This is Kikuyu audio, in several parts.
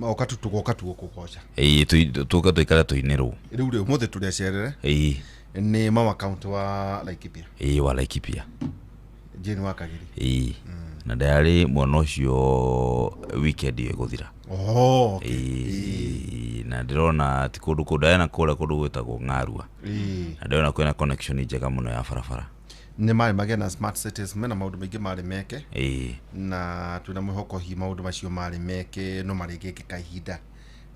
Oka tu tugoka tu gũkũgoca. Ĩĩ, tũke tũikare tũinĩrwo. Rĩu rĩ, ũmũthĩ tũrĩ acerere. Ĩĩ. Nĩ mama county wa Laikipia. Ĩĩ, wa Laikipia. Jane wa Kagiri. Ĩĩ, na ndayarĩ mwena ũcio weekend ĩyo ĩgũthira. Oh, okay. Ĩĩ, na ndĩrona ti kũndũ kũndaya na kũrĩa kũndũ gwĩtagwo Ng'arua. Na ndĩrona kwĩna connection njega mũno ya barabara. Nĩ marĩ magĩa na smart cities, mena maũndũ maingĩ marĩ meke. Ĩĩ. Na twĩna mwĩhoko hihi maũndũ macio marĩ meke no marĩgĩkĩka ihinda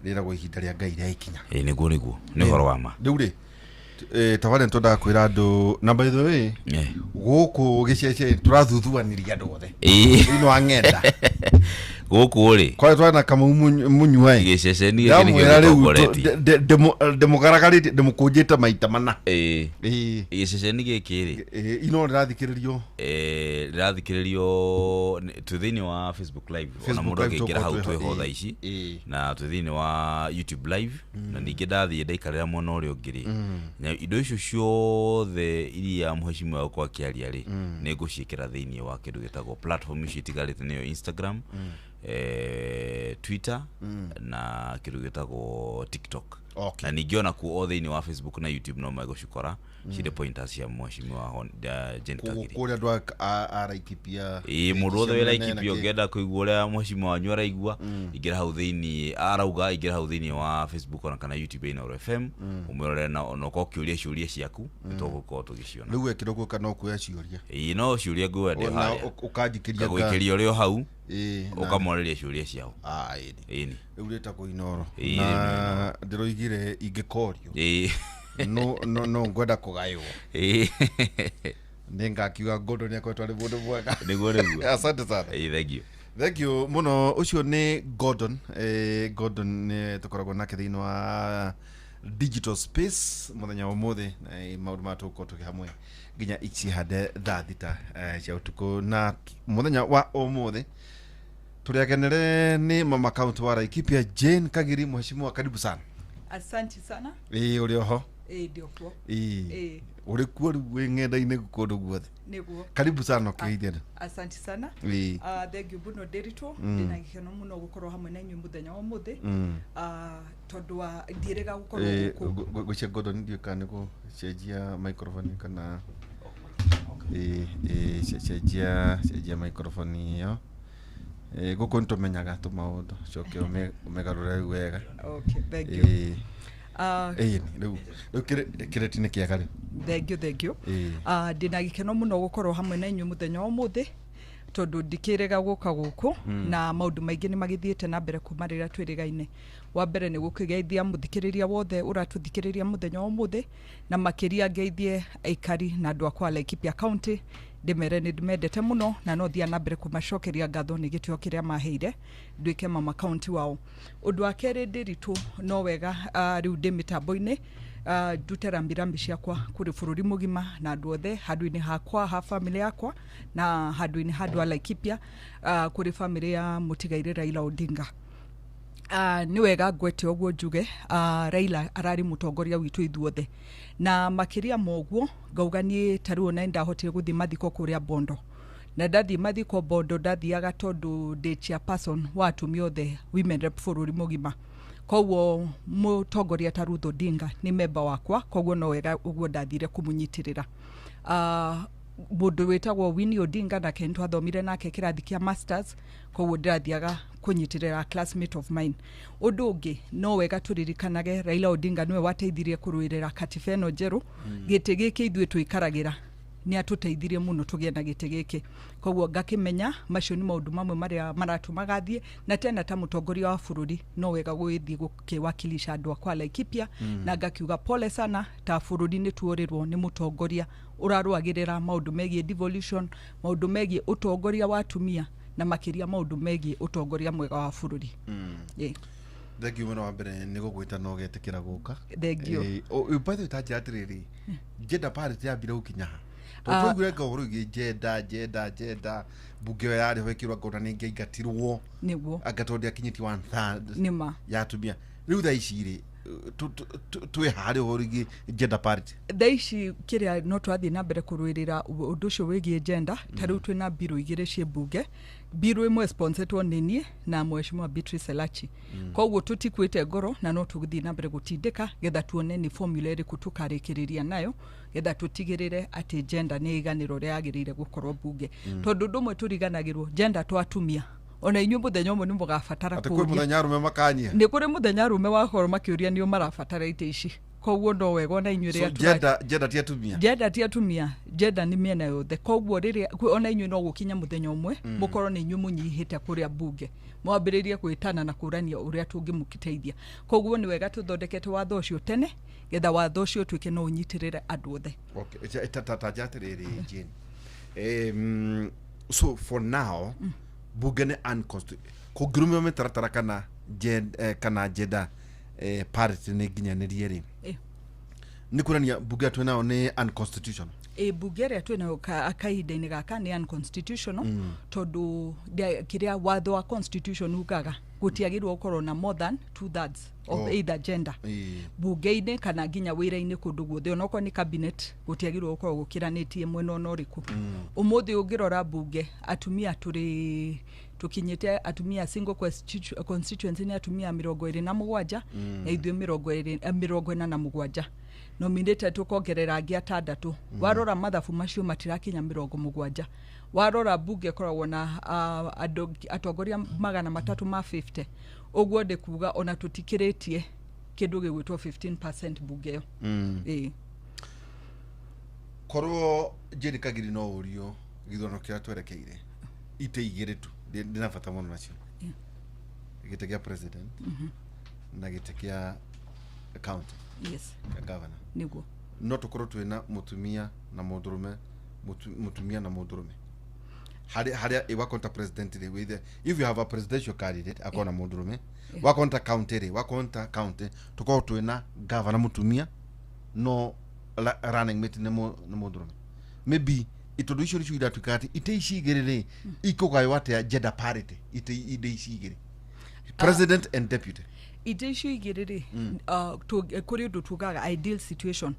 rĩragwo ihinda rĩa Ngai rĩa ikinya. Ĩĩ, nĩguo nĩ ũhoro wa ma. Rĩu rĩ, tabarĩra nĩ twendaga kwĩra andũ na by the way, gũkũ gĩcece tũrathuthuanĩria andũ othe thĩinĩ wa ng'enda. Gũkũ rĩ, kwa twana na Kamau Mũnyua ĩ. Gĩceceni gĩkĩ nĩkĩo Ndamwĩra rĩu gĩtongoretie. Ndĩmũgaragarĩtie, ndĩmũkũnjĩte maita mana. Ĩĩ. Gĩceceni gĩkĩ rĩ, Ino rĩrathikĩrĩrio. Rĩrathikĩrĩrio twĩ thĩinĩ wa Facebook Live ona Facebook mũndũ Live. angĩingĩra hau tũkorwo twĩho twĩho, thaa ici. Ĩĩ. Na twĩ thĩinĩ wa YouTube Live, na ningĩ ndathiĩ ndaikarĩra mwena ũrĩa ũngĩ rĩ, na indo icio ciothe iria mheshimiwa wakwa akĩaria rĩ, nĩ ngũciĩkĩra thĩinĩ wa kĩndũ gĩtagwo platform icio itigarĩte, nĩyo Instagram, Twitter na kĩndũ gĩtagwo TikTok. Okay. Na ningĩ ona kuo o thĩinĩ wa Facebook na YouTube no megũcikora cirĩ pointers cia mheshimiwa Jane Kagiri. Kũrĩa andũ a Laikipia. Ĩĩ, mũndũ wothe wĩ Laikipia ũngĩenda kũigua ũrĩa mheshimiwa wanyu araigua, ingĩra hau thĩinĩ arauga, ingĩra hau thĩinĩ wa Facebook ona kana YouTube ya Inooro FM, ũmwĩrore na ona ũkorwo ũkĩũria ciũria ciaku, nĩ tũgũkorwo tũgĩciona. Rĩu wekĩra ũguo kana ũkuoya ciũria. Ĩĩ, no ciũria nguoya ndĩ na harĩa. Ũkanjikĩria. Ngagũikĩria ũrĩ o hau. Ĩĩ, Ũkamoreria ciũria ciao. Ah, ĩĩ. Ĩni. Rĩu rĩtagwo Inooro. Ĩĩ, na rĩu nĩ ndĩroigire ingĩkorio, Ĩĩ. no ngwenda kũgaywo. Ĩĩ. Nĩ ngakiuga Gordon nĩ akoretwo arĩ mũndũ mwega. Nĩguo. Asante sana. Ĩĩ, thank you. Thank you mũno. Ũcio nĩ Gordon. Gordon nĩ tũkoragwo nake thĩinĩ wa digital space mũthenya wa ũmũthĩ, na maũndũ maya tũgũkorwo tũkĩ hamwe nginya icihande thaa 6 cia ũtukũ. Na mũthenya wa ũmũthĩ tũrĩagenere nĩ mama county wa Laikipia, Jane Kagiri. Mheshimiwa, karibu sana. Asante sana. Ĩĩ, ũrĩ oho? Ĩĩ, ndio kuo. Ĩĩ. Ĩĩ. Ũrĩ kuo rĩu wĩ ng'enda-inĩ kũndũ guothe. Nĩguo. Karibu sana ũkĩgeithia andũ. Asante sana. Ĩĩ. Thank you mũno Ndĩritũ. Ndĩna gĩkeno mũno gũkorwo hamwe na inyuĩ mũthenya wa ũmũthĩ, tondũ wa ndiĩrĩga gũkorwo gũkũ. Ngwĩciria Gordon ndiũĩ kana nĩ gũcenjia microphone kana ĩĩ, cenjia microphone ĩyo. Gũkũ nĩ tũmenyaga tũmaũndũ, coke ũmĩgarũre rĩu wega. Okay, thank you. Ĩĩ. Ĩĩ, rĩu kĩrĩti nĩ kĩega rĩu. Thank you, thank you. Ĩĩ. Ndĩna gĩkeno mũno gũkorwo hamwe na inyuĩ mũthenya wa ũmũthĩ, tondũ ndikĩrĩga gũka gũkũ, na maũndũ maingĩ nĩ magĩthiĩte na mbere kuma rĩrĩa twĩrĩgaine. Wa mbere nĩ gũkĩgeithia mũthikĩrĩria wothe ũratũthikĩrĩria mũthenya wa ũmũthĩ, na makĩria ngeithie aikari na andũ akwa a Laikipia County, ndĩmere nĩ ndĩmendete mũno na no thiaga na mbere kũmacokeria ngatho nĩ gĩtĩo kĩrĩa maheire nduĩke mama county wao. Ũndũ wa kerĩ, Ndĩritũ, no wega rĩu ndĩ mĩtambo-inĩ, ndute rambirambi ciakwa kũrĩ bũrũri mũgima na andũ othe, handũ-inĩ hakwa ha famĩlĩ yakwa na handũ-inĩ ha andũ a Laikipia, kũrĩ famĩlĩ ya mũtigairĩ Raila Odinga. Nĩ wega ngwete ũguo njuge, Raila ararĩ mũtongoria witũ ithuothe, na makĩria ma ũguo ngauga niĩ ta rĩu ona nĩndahotire gũthiĩ mathiko kũrĩa Bondo, na ndathiĩ mathiko Bondo ndathiaga tondũ ndĩ chairperson wa atumia othe, women rep bũrũri mũgima. Koguo mũtongoria ta Ruth Odinga nĩ memba wakwa, koguo no wega ũguo ndathire kũmũnyitĩrĩra. Mũndũ wĩtagwo Winnie Odinga nake nĩtwathomire nake kĩrathi kĩa masters, koguo ndĩrathiaga kũnyitĩrĩra classmate of mine. Ũndũ ũngĩ, no wega tũririkanage Raila Odinga nĩwe wateithirie kũrũĩrĩra katiba ĩno njerũ. Gĩtĩ gĩkĩ ithuĩ tũikaragĩra, nĩ atũteithirie mũno tũgĩe na gĩtĩ gĩkĩ. Koguo ngakĩmenya macio nĩ maũndũ mamwe marĩa maratũmaga thiĩ na tena ta mũtongoria wa bũrũri, no wega gũgĩthiĩ gũkĩwakilisha andũ akwa Laikipia. Na ngakiuga pole sana, ta bũrũri nĩ tuorĩrwo nĩ mũtongoria ũrarũagĩrĩra maũndũ megiĩ devolution, maũndũ megiĩ ũtongoria wa atumia, na makĩria maũndũ megiĩ ũtongoria mwega wa bũrũri. Yeah. Thank you mũno wa mbere nĩ gũgwĩta na ũgetĩkĩra gũka. Thank you. By the way, ta njĩra atĩrĩrĩ, gender parity yambire gũkinya ha? Tondũ twaiguire nga ũhoro wĩgiĩ gender, gender, gender, mbunge ĩyo yarĩ ho ĩkĩrwo ngona nĩ ĩngĩaingatirwo anga tondũ ndĩakinyĩtie one third Nĩma. ya atumia. Rĩu thaa ici rĩ, twĩ harĩ ũhoro wĩgiĩ gender parity? Thaa ici kĩrĩa no twathiĩ na mbere kũrũĩrĩra ũndũ ũcio wĩgiĩ gender, ta rĩu twĩna mbirũ igĩrĩ ciĩ mbunge. Bill ĩmwe sponsoretwo nĩ niĩ na mheshimiwa Beatrice Elachi. Koguo tũtikuĩte ngoro na no tũgũthiĩ na mbere gũtindĩka getha tuone nĩ formula ĩrĩkũ tũkarĩkĩrĩria nayo getha tũtigĩrĩre atĩ gender nĩ ĩiganĩro ũrĩa yagĩrĩire gũkorwo bunge. Tondũ ũndũ ũmwe tũriganagĩrwo, gender to atumia, ona inyuĩ mũthenya ũmwe nĩ mũgabatara Atĩ kwĩ kũũria. Mũthenya arũme makanyia. Nĩ kũrĩ mũthenya arũme wakorwo makĩũria nĩo marabatara itĩ ici, koguo no wega ona inyuĩ So rĩrĩa gender ti atumia. Gender ti atumia, gender nĩ mĩena yothe. Koguo rĩrĩa ona inyuĩ no gũkinya mũthenya ũmwe mũkorwo nĩ inyuĩ mũnyihĩte kũrĩa bunge, mwambĩrĩrie gwĩtana na kũrania ũrĩa tũngĩmũteithia. Koguo nĩ wega tũthondekete watho ũcio tene getha watho ũcio ũtuĩke no ũnyitĩrĩre andũ othe. Okay, ta atĩrĩrĩ Jane, so for now bunge nĩ kũngĩrũmĩrwo mĩtaratara kana kana gender parity nĩ nginyanĩrie rĩ, nĩ kuonania bunge twĩ nayo nĩ unconstitutional? Ĩ, bunge ĩrĩa twĩnayo kahinda-inĩ gaka nĩ unconstitutional, tondũ kĩrĩa watho wa constitution ugaga, gũtiagĩrĩirwo gũkorwo na more than two thirds of either gender bunge-inĩ kana nginya wĩra-inĩ kũndũ guothe. Onokorwo nĩ cabinet, gũtiagĩrĩirwo gũkorwo gũkĩranĩtie mwena ona ũrĩkũ. Ũmũthĩ ũngĩrora bunge, atumia tũrĩ tũkinyĩte atumia single constituency nĩ atumia 27 na ithuĩ 20, 47 nominated, tũkongerera angĩ atandatũ. Warora mathabu macio matirakinya 70. Warora bunge ĩkoragwo na andũ atongoria 350, ũguo ndĩ kuga ona tũtikĩrĩtie kĩndũ gĩgwĩtwo 15% bunge ĩyo. Ĩĩ. Korwo Jane Kagiri no ũrio gĩthurano kĩrĩa twerekeire, itĩ igĩrĩ tu ndĩna bata mũno nacio, gĩtĩ kĩa president na gĩtĩ kĩa county kĩa governor, no tũkorwo twĩna mũtumia na mũndũrũme, mũtumia na mũndũrũme harĩa wakonta president rĩ, with if you have a presidential candidate akorwo na mũndũrũme, wakonta county rĩ, wakonta county tũkorwo twĩna governor mũtumia no running mate nĩ mũndũrũme maybe, tondũ icio nĩcio iratuĩka atĩ itĩ ici igĩrĩ rĩ ikũgaywo atĩa, gender parity, itĩ ici igĩrĩ, president and deputy? Itĩ icio igĩrĩ rĩ, kũrĩ ũndũ tugaga ideal situation.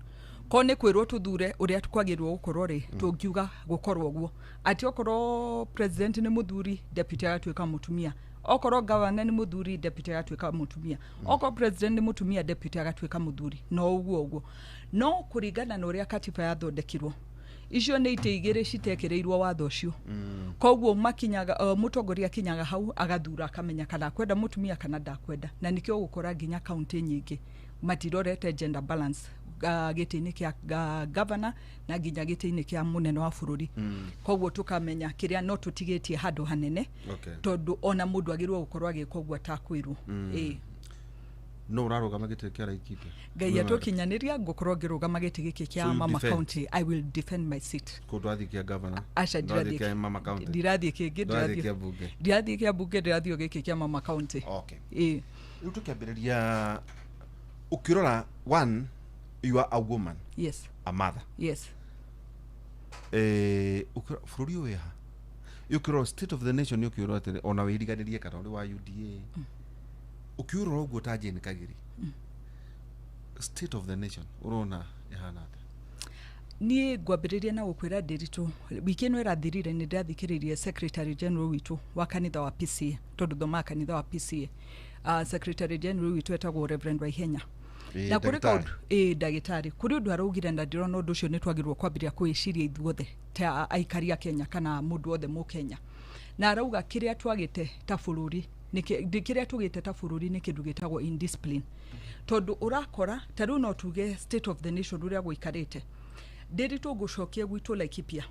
Ko nĩ kwĩrwo tũthure ũrĩa kwagĩrĩirwo gũkorwo rĩ, tũngiuga gũkorwo ũguo atĩ okorwo president nĩ mũthuri, deputy agatuĩka mũtumia; okorwo governor nĩ mũthuri, deputy agatuĩka mũtumia; okorwo president nĩ mũtumia, deputy agatuĩka mũthuri, no ũguo ũguo. No kũringana na ũrĩa katiba yathondekirwo, icio nĩ itĩ igĩrĩ citekĩrĩirwo watho ũcio. Koguo makinyaga, mũtongoria akinyaga hau agathura, akamenya kana akwenda mũtumia kana ndakwenda. Na nĩkĩo ũgũkora nginya kaunti nyingĩ matirorete gender balance gĩtĩ-inĩ kĩa governor na nginya gĩtĩ-inĩ kĩa mũnene wa bũrũri. Koguo tũkamenya kĩrĩa no tũtigĩtie handũ hanene, tondũ ona mũndũ agĩrĩirwo gũkorwo agĩka ũguo atakwĩrwo. Ĩĩ. No ũrarũgama gĩtĩ kĩa Laikipia? Ngai atũkinyanĩria, ngũkorwo ngĩrũgama gĩtĩ gĩkĩ So kĩa you mama defend? county. I will defend my seat. Kũ ndwathiĩ kĩa governor? Aca. Ndwathiĩ Ndirathiĩ. kĩa mama county? Ndirathiĩ kĩngĩ. Ndwathiĩ Ndirathiĩ. kĩa bunge? Ndirathiĩ kĩa bunge, ndĩrathiĩ o gĩkĩ kĩa mama county. Ĩĩ. Rĩu tũkĩambĩrĩria, ũkĩrora, one, you are a woman, a mother. Ũkĩrora bũrũri ũyũ wĩ ha, ũkĩrora state of the nation, ũkĩrora atĩrĩ, ona wĩriganĩrie kana ũrĩ wa UDA, ũkĩũrora ũguo ta Jane Kagiri, state of the nation ũrona ĩhana atĩa? Niĩ ngwambĩrĩria na gũkwĩra, Ndĩritũ, wiki ĩno ĩrathirire nĩ ndathikĩrĩirie secretary general witũ wa kanitha wa PCA, tondũ thomaga kanitha wa PCA. Secretary general witũ etagwo Reverend Waihenya. Ĩ, Na kũrĩ ndagĩtarĩ. kaũndũ, ĩ, ndagĩtarĩ, kũrĩ ũndũ araugire na ndĩrona ũndũ ũcio nĩ twagĩrĩirwo kwambĩrĩria kwĩciria ithuothe ta aikari a Kenya kana mũndũ wothe mũkenya. Na arauga kĩrĩa twagĩte ta bũrũri kĩrĩa tũgĩte ta bũrũri nĩ kĩndũ gĩtagwo indiscipline, tondũ ũrakora ta rĩu no tuge state of the nation ũrĩa gũikarĩte, Ndĩritũ, ngũcokia gwitũ Laikipia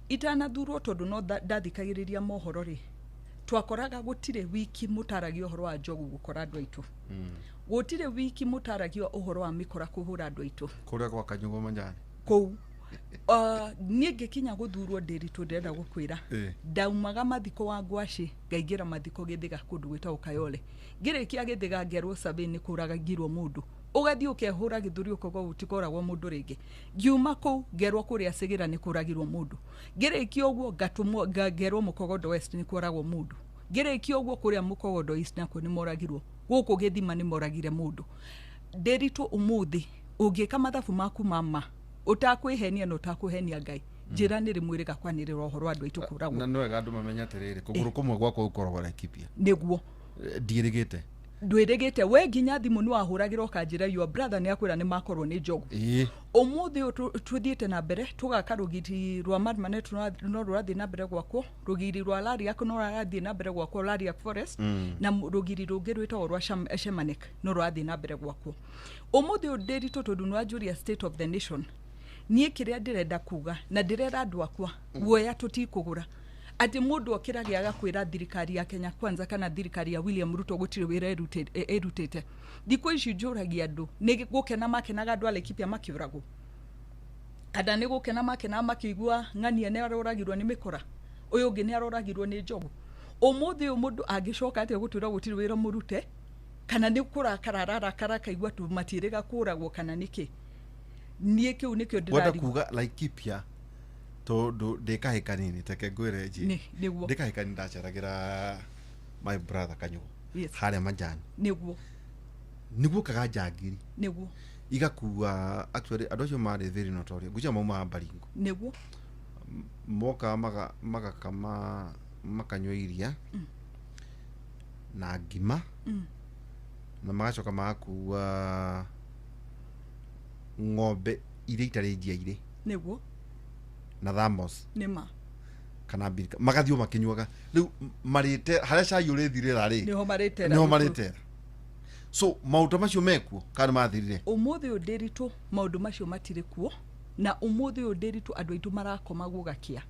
itanathurwo, tondũ no ndathikagĩrĩria mohoro rĩ, twakoraga gũtirĩ wiki mũtaragia ũhoro wa njogu gũkora andũ aitũ, gũtirĩ wiki mũtaragia ũhoro wa mĩkora kũhũra andũ aitũ. Kũrĩa gwa Kanyugo Manjani. Kũu. Niĩ ngĩkinya gũthurwo, Ndĩritũ, ndĩrenda gũkwĩra, ndaumaga mathiko wa ngwacĩ ngaingĩra mathiko Gĩthĩga kũndũ gwĩtagwo Kayole. Ngĩrĩkia Gĩthĩga, ngerwo survey nĩ kũragagirwo mũndũ. Ũgathiĩ ũkehũra gĩthũri ũkauga gũtikoragwo mũndũ rĩngĩ. Ngiuma kũu, ngerwo kũrĩa Cĩgĩra nĩ kũragirwo mũndũ. Ngĩrĩkia ũguo, ngatũmwo ngerwo Mũkogondo West nĩ kũragwo mũndũ. Ngĩrĩkia ũguo, kũrĩa Mũkogondo East nakuo nĩ moragirwo. Gũkũ Gĩthima nĩ moragire mũndũ. Ndĩritũ, ũmũthĩ ũngĩka mathabu maku mama ũtakwĩhenia na ũtakũhenia Ngai, Njĩra nĩ rĩmwe rĩgakwanĩrĩra ũhoro wa andũ aitũ kũragwo. Na nĩ wega andũ mamenye atĩrĩrĩ, kũgũrũ kũmwe gwakwa gũkoragwo Laikipia. Nĩguo. Ndiĩrĩgĩte. Ndwĩrĩgĩte we, nginya thimũ nĩ wahũragĩra ũkanjĩra your brother nĩ akwĩra nĩ makorwo nĩ njogu. Ũmũthĩ ũyũ tũthiĩte na mbere tũgaka rũgiri rwa Marmanet, no rũrathiĩ na mbere gwakwo, rũgiri rwa Lariak no rũrathiĩ na mbere gwakwo, Lariak Forest, na rũgiri rũngĩ rwĩtagwo rwa Shemanek no rũrathiĩ na mbere gwakwo. Ũmũthĩ ũyũ ndĩritũ, tondũ nĩ wanjũria state of the nation, niĩ kĩrĩa ndĩrenda kuga na ndĩrera andũ akwa, guoya tũtikũgũra, atĩ mũndũ okĩragia agakwĩra thirikari ya Kenya Kwanza kana thirikari ya William Ruto gũtirĩ wĩra ĩrutĩte. Thikũ ici njũragia andũ, nĩ gũkena makenaga andũ a Laikipia makĩũragwo, kana nĩ gũkena makenaga makĩigua ng'ania nĩ aroragirwo nĩ mĩkora, ũyũ ũngĩ nĩ aroragirwo nĩ njogu? Ũmũthĩ ũyũ mũndũ angĩcoka atĩa gũtwĩra gũtirĩ wĩra mũrute, kana nĩ kũrakara ararakara akaigua tu matiĩrĩga kũragwo, kana nĩkĩ? Niĩ kĩu nĩkĩo Wenda ndĩrarigwo. kuga Laikipia, tondũ ndĩ kahĩ kanini, teke ngwĩre nji. Nĩguo. Ndĩ kahĩ kanini ndaceragĩra my brother Kanyugo harĩa Majani. Nĩguokaga njangiri igakua. Actually andũ acio marĩ very notorious, ngwĩciria maumaga Baringo. Mokaga magakama, makanyua iria na ngima, na magacoka magakua ng'ombe iria itarĩ njiairĩ na thamos Nĩma. kana mbirika, magathiĩ o makĩnyuaga. Rĩu marĩte harĩa cai ũrĩthirĩra rĩ, Nĩho marĩtera. Nĩho marĩtera. So maũndũ macio mekuo kana nĩ mathirire? Ũmũthĩ ũyũ ndĩritũ, maũndũ macio matirĩ kuo, na ũmũthĩ ũyũ ndĩritũ, andũ aitũ marakoma gũgakĩa.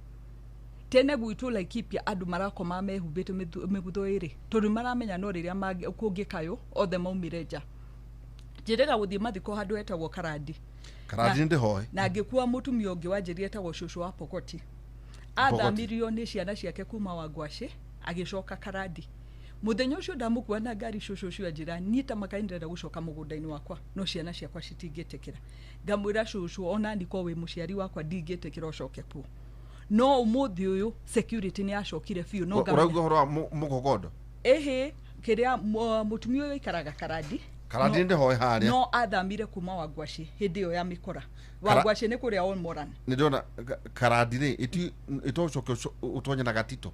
Tene gwitũ Laikipia andũ marakoma mehumbĩte mĩgutho ĩrĩ, tondũ maramenya no rĩrĩa kũngĩkayũ othe maumire nja. Njĩrĩga gũthiĩ mathiko handũ hetagwo Karandi. Karandi nĩ ndĩhoe. Na ngĩkua mũtumia ũngĩ wanjĩria etagwo cũcũ wa Pokoti. Athamirio nĩ ciana ciake kuma Wangwacĩ agĩcoka Karandi. Mũthenya ũcio ndamũkua na ngari, cũcũ ũcio anjĩra, niĩ ta makai ndĩrenda gũcoka mũgũnda-inĩ wakwa, no ciana ciakwa citingĩtĩkĩra. Ngamwĩra, cũcũ, ona ko wĩ mũciari wakwa, ndingĩtĩkĩra ũcoke kuo. No ũmũthĩ ũyũ security nĩ yacokire biũ, no ngamenya. Ũrauga ũhoro wa mũkogondo? Ĩhĩ, kĩrĩa mũtumia ũyũ aikaraga Karandi. Karandi nĩ ndĩhoe harĩa. No athamire kuma Wangwacĩ hĩndĩ ĩyo ya mĩkora. Wangwacĩ nĩ kũrĩa Olmoran. Nĩ ndĩrona Karandi rĩ, ĩtocoke ũtonye na gatito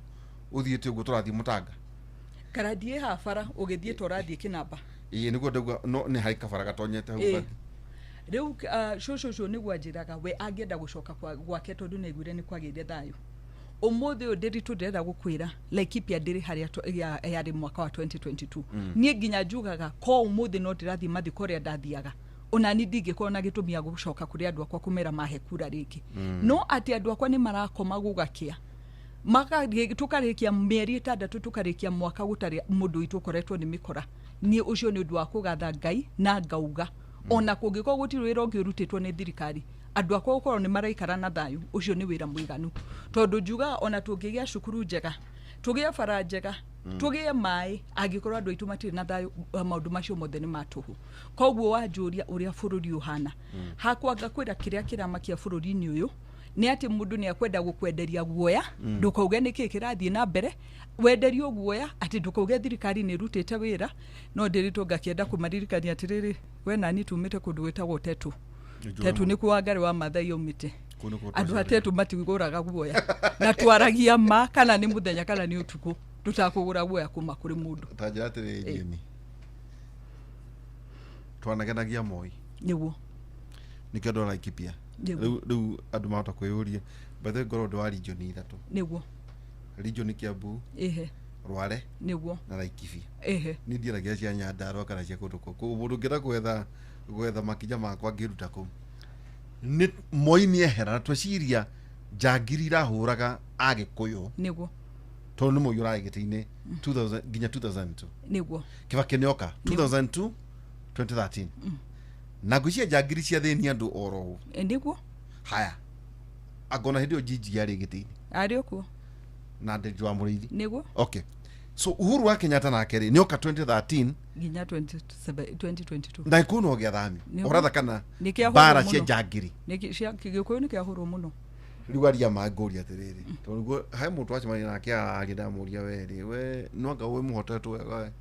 ũthiĩte ũguo tũrathiĩ Mũtanga. Karandi ĩ haha bara ũgĩthiĩ ta ũrathiĩ Kĩnamba. Ĩĩ, nĩguo ndauga, no nĩ harĩ kabara gatonyete hau. Rĩu cũcũ ũcio nĩguo anjĩraga we angĩenda gũcoka gwake, tondũ nĩ aiguire nĩ kwagĩire thayũ. Ũmũthĩ ũyũ ndĩritũ, ndĩrenda gũkwĩra Laikipia ndĩrĩ harĩa yarĩ mwaka wa 2022. Niĩ nginya njugaga ko ũmũthĩ no ndĩrathiĩ mathiko ũrĩa ndathiaga, onani ndingĩkorwo na gĩtũmi ya gũcoka kũrĩ andũ akwa kũmera mahe kura rĩngĩ. No atĩ andũ akwa nĩ marakoma gũgakĩa, tũkarĩkia mĩeri 6, tũkarĩkia mwaka gũtarĩ mũndũ witũ ũkoretwo nĩ mĩkora, niĩ ũcio nĩ ũndũ wa kũgatha Ngai na ngauga ona kũngĩkorwo gũtirĩ wĩra ũngĩ ũrutĩtwo nĩ thirikari, andũ akwa gũkorwo nĩ maraikara na thayũ, ũcio nĩ wĩra mũiganu, tondũ njugaga ona tũngĩgĩa cukuru njega, tũgĩe bara njega, tũgĩe maĩ, angĩkorwo andũ aitũ matirĩ na thayũ, maũndũ macio mothe nĩ matũhũ. Koguo wanjũria ũrĩa bũrũri ũhana, hakwa ngakwĩra kĩrĩa kĩramakia bũrũri-inĩ ũyũ nĩ atĩ mũndũ nĩ akwenda gũkwenderia guoya, ndũkauge nĩkĩ kĩrathiĩ na mbere, wenderio guoya atĩ ndũkauge thirikari nĩ ĩrutĩte wĩra. No ndĩritũ ngakĩenda kũmaririkania atĩrĩrĩ, we nani tumĩte kũndũ gwĩtagwo Tetu. Tetu nĩ kuo Wangari wa Maathai aumĩte. Kũu nĩkuo Andũ a twaciarĩirwo. Tetu matigũraga guoya, na twaragia ma kana nĩ mũthenya kana nĩ ũtukũ, tũtakũgũra guoya kuma kũrĩ mũndũ. Ta njĩra atĩrĩrĩ, Jane, twanagenagia Moi. Nĩkĩo andũ a Laikipia rĩu andũ mahota kwĩyũria, by the way, ngorwo ũndũ wa region ithatũ. Region Kiambu, Rware na Laikipia. Niĩ ndiaragia cia Nyandarua kana cia kũndũ kũu. Koguo mũndũ ũngĩenda gwetha makinya makwa ngĩruta kũu nĩ Moi nĩehera, na tweciria njangiri irahũraga Agĩkũyũ, tondũ nĩ Moi ũrarĩ gĩtĩ-inĩ 2000 nginya 2002. Kibaki nĩoka 2002, 2013, na ngwĩciria njangiri ciathĩnia andũ oro ũũ. Haya, angona hĩndĩ ĩyo Njinji yarĩ gĩtĩ-inĩ. Arĩ o kuo. Na Ndeju wa Mũrĩithi. Okay, so Uhuru wa Kenyatta nake rĩ, nĩoka 2013 Nginya 27 2022. Na kũu no gĩathami. Ũratha kana Nĩ kĩahũrwo mbara cia mũno. njangiri. Gĩkũyũ nĩ kĩahũrwo mũno. Rĩu aria mangũria atĩrĩrĩ, tondũ nĩguo he mũndũ wacemania nake araria, ndamũria, we rĩ, we no anga wĩ mũhotetwo wega we?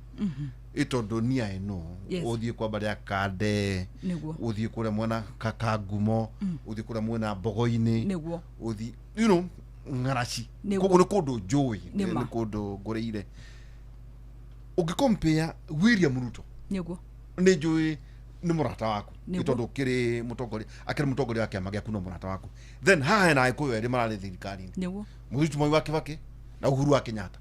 Tondu ni I know Yes. uthie kwa baria kande, Nĩguo. uthie kuria mwena Kakangumo, uthie kuria mwena Mbogo-inĩ, Nĩguo. uthi Ng'araci. Nĩguo. Koguo nĩ kũndũ njũĩ, Nĩ ma. nĩ kũndũ ngũrĩire. Ũngĩkompea William Ruto, Nĩguo. nĩ njũĩ nĩ mũrata waku, Nĩguo. nĩ tondũ ũkĩrĩ mũtongoria, akĩrĩ mũtongoria wa kĩama gĩaku, no mũrata waku. Then haha hena Agĩkũyũ erĩ mararĩ thirikari-inĩ, Nĩguo. Mũthuri Mwai wa Kibaki na Uhuru wa Kenyatta.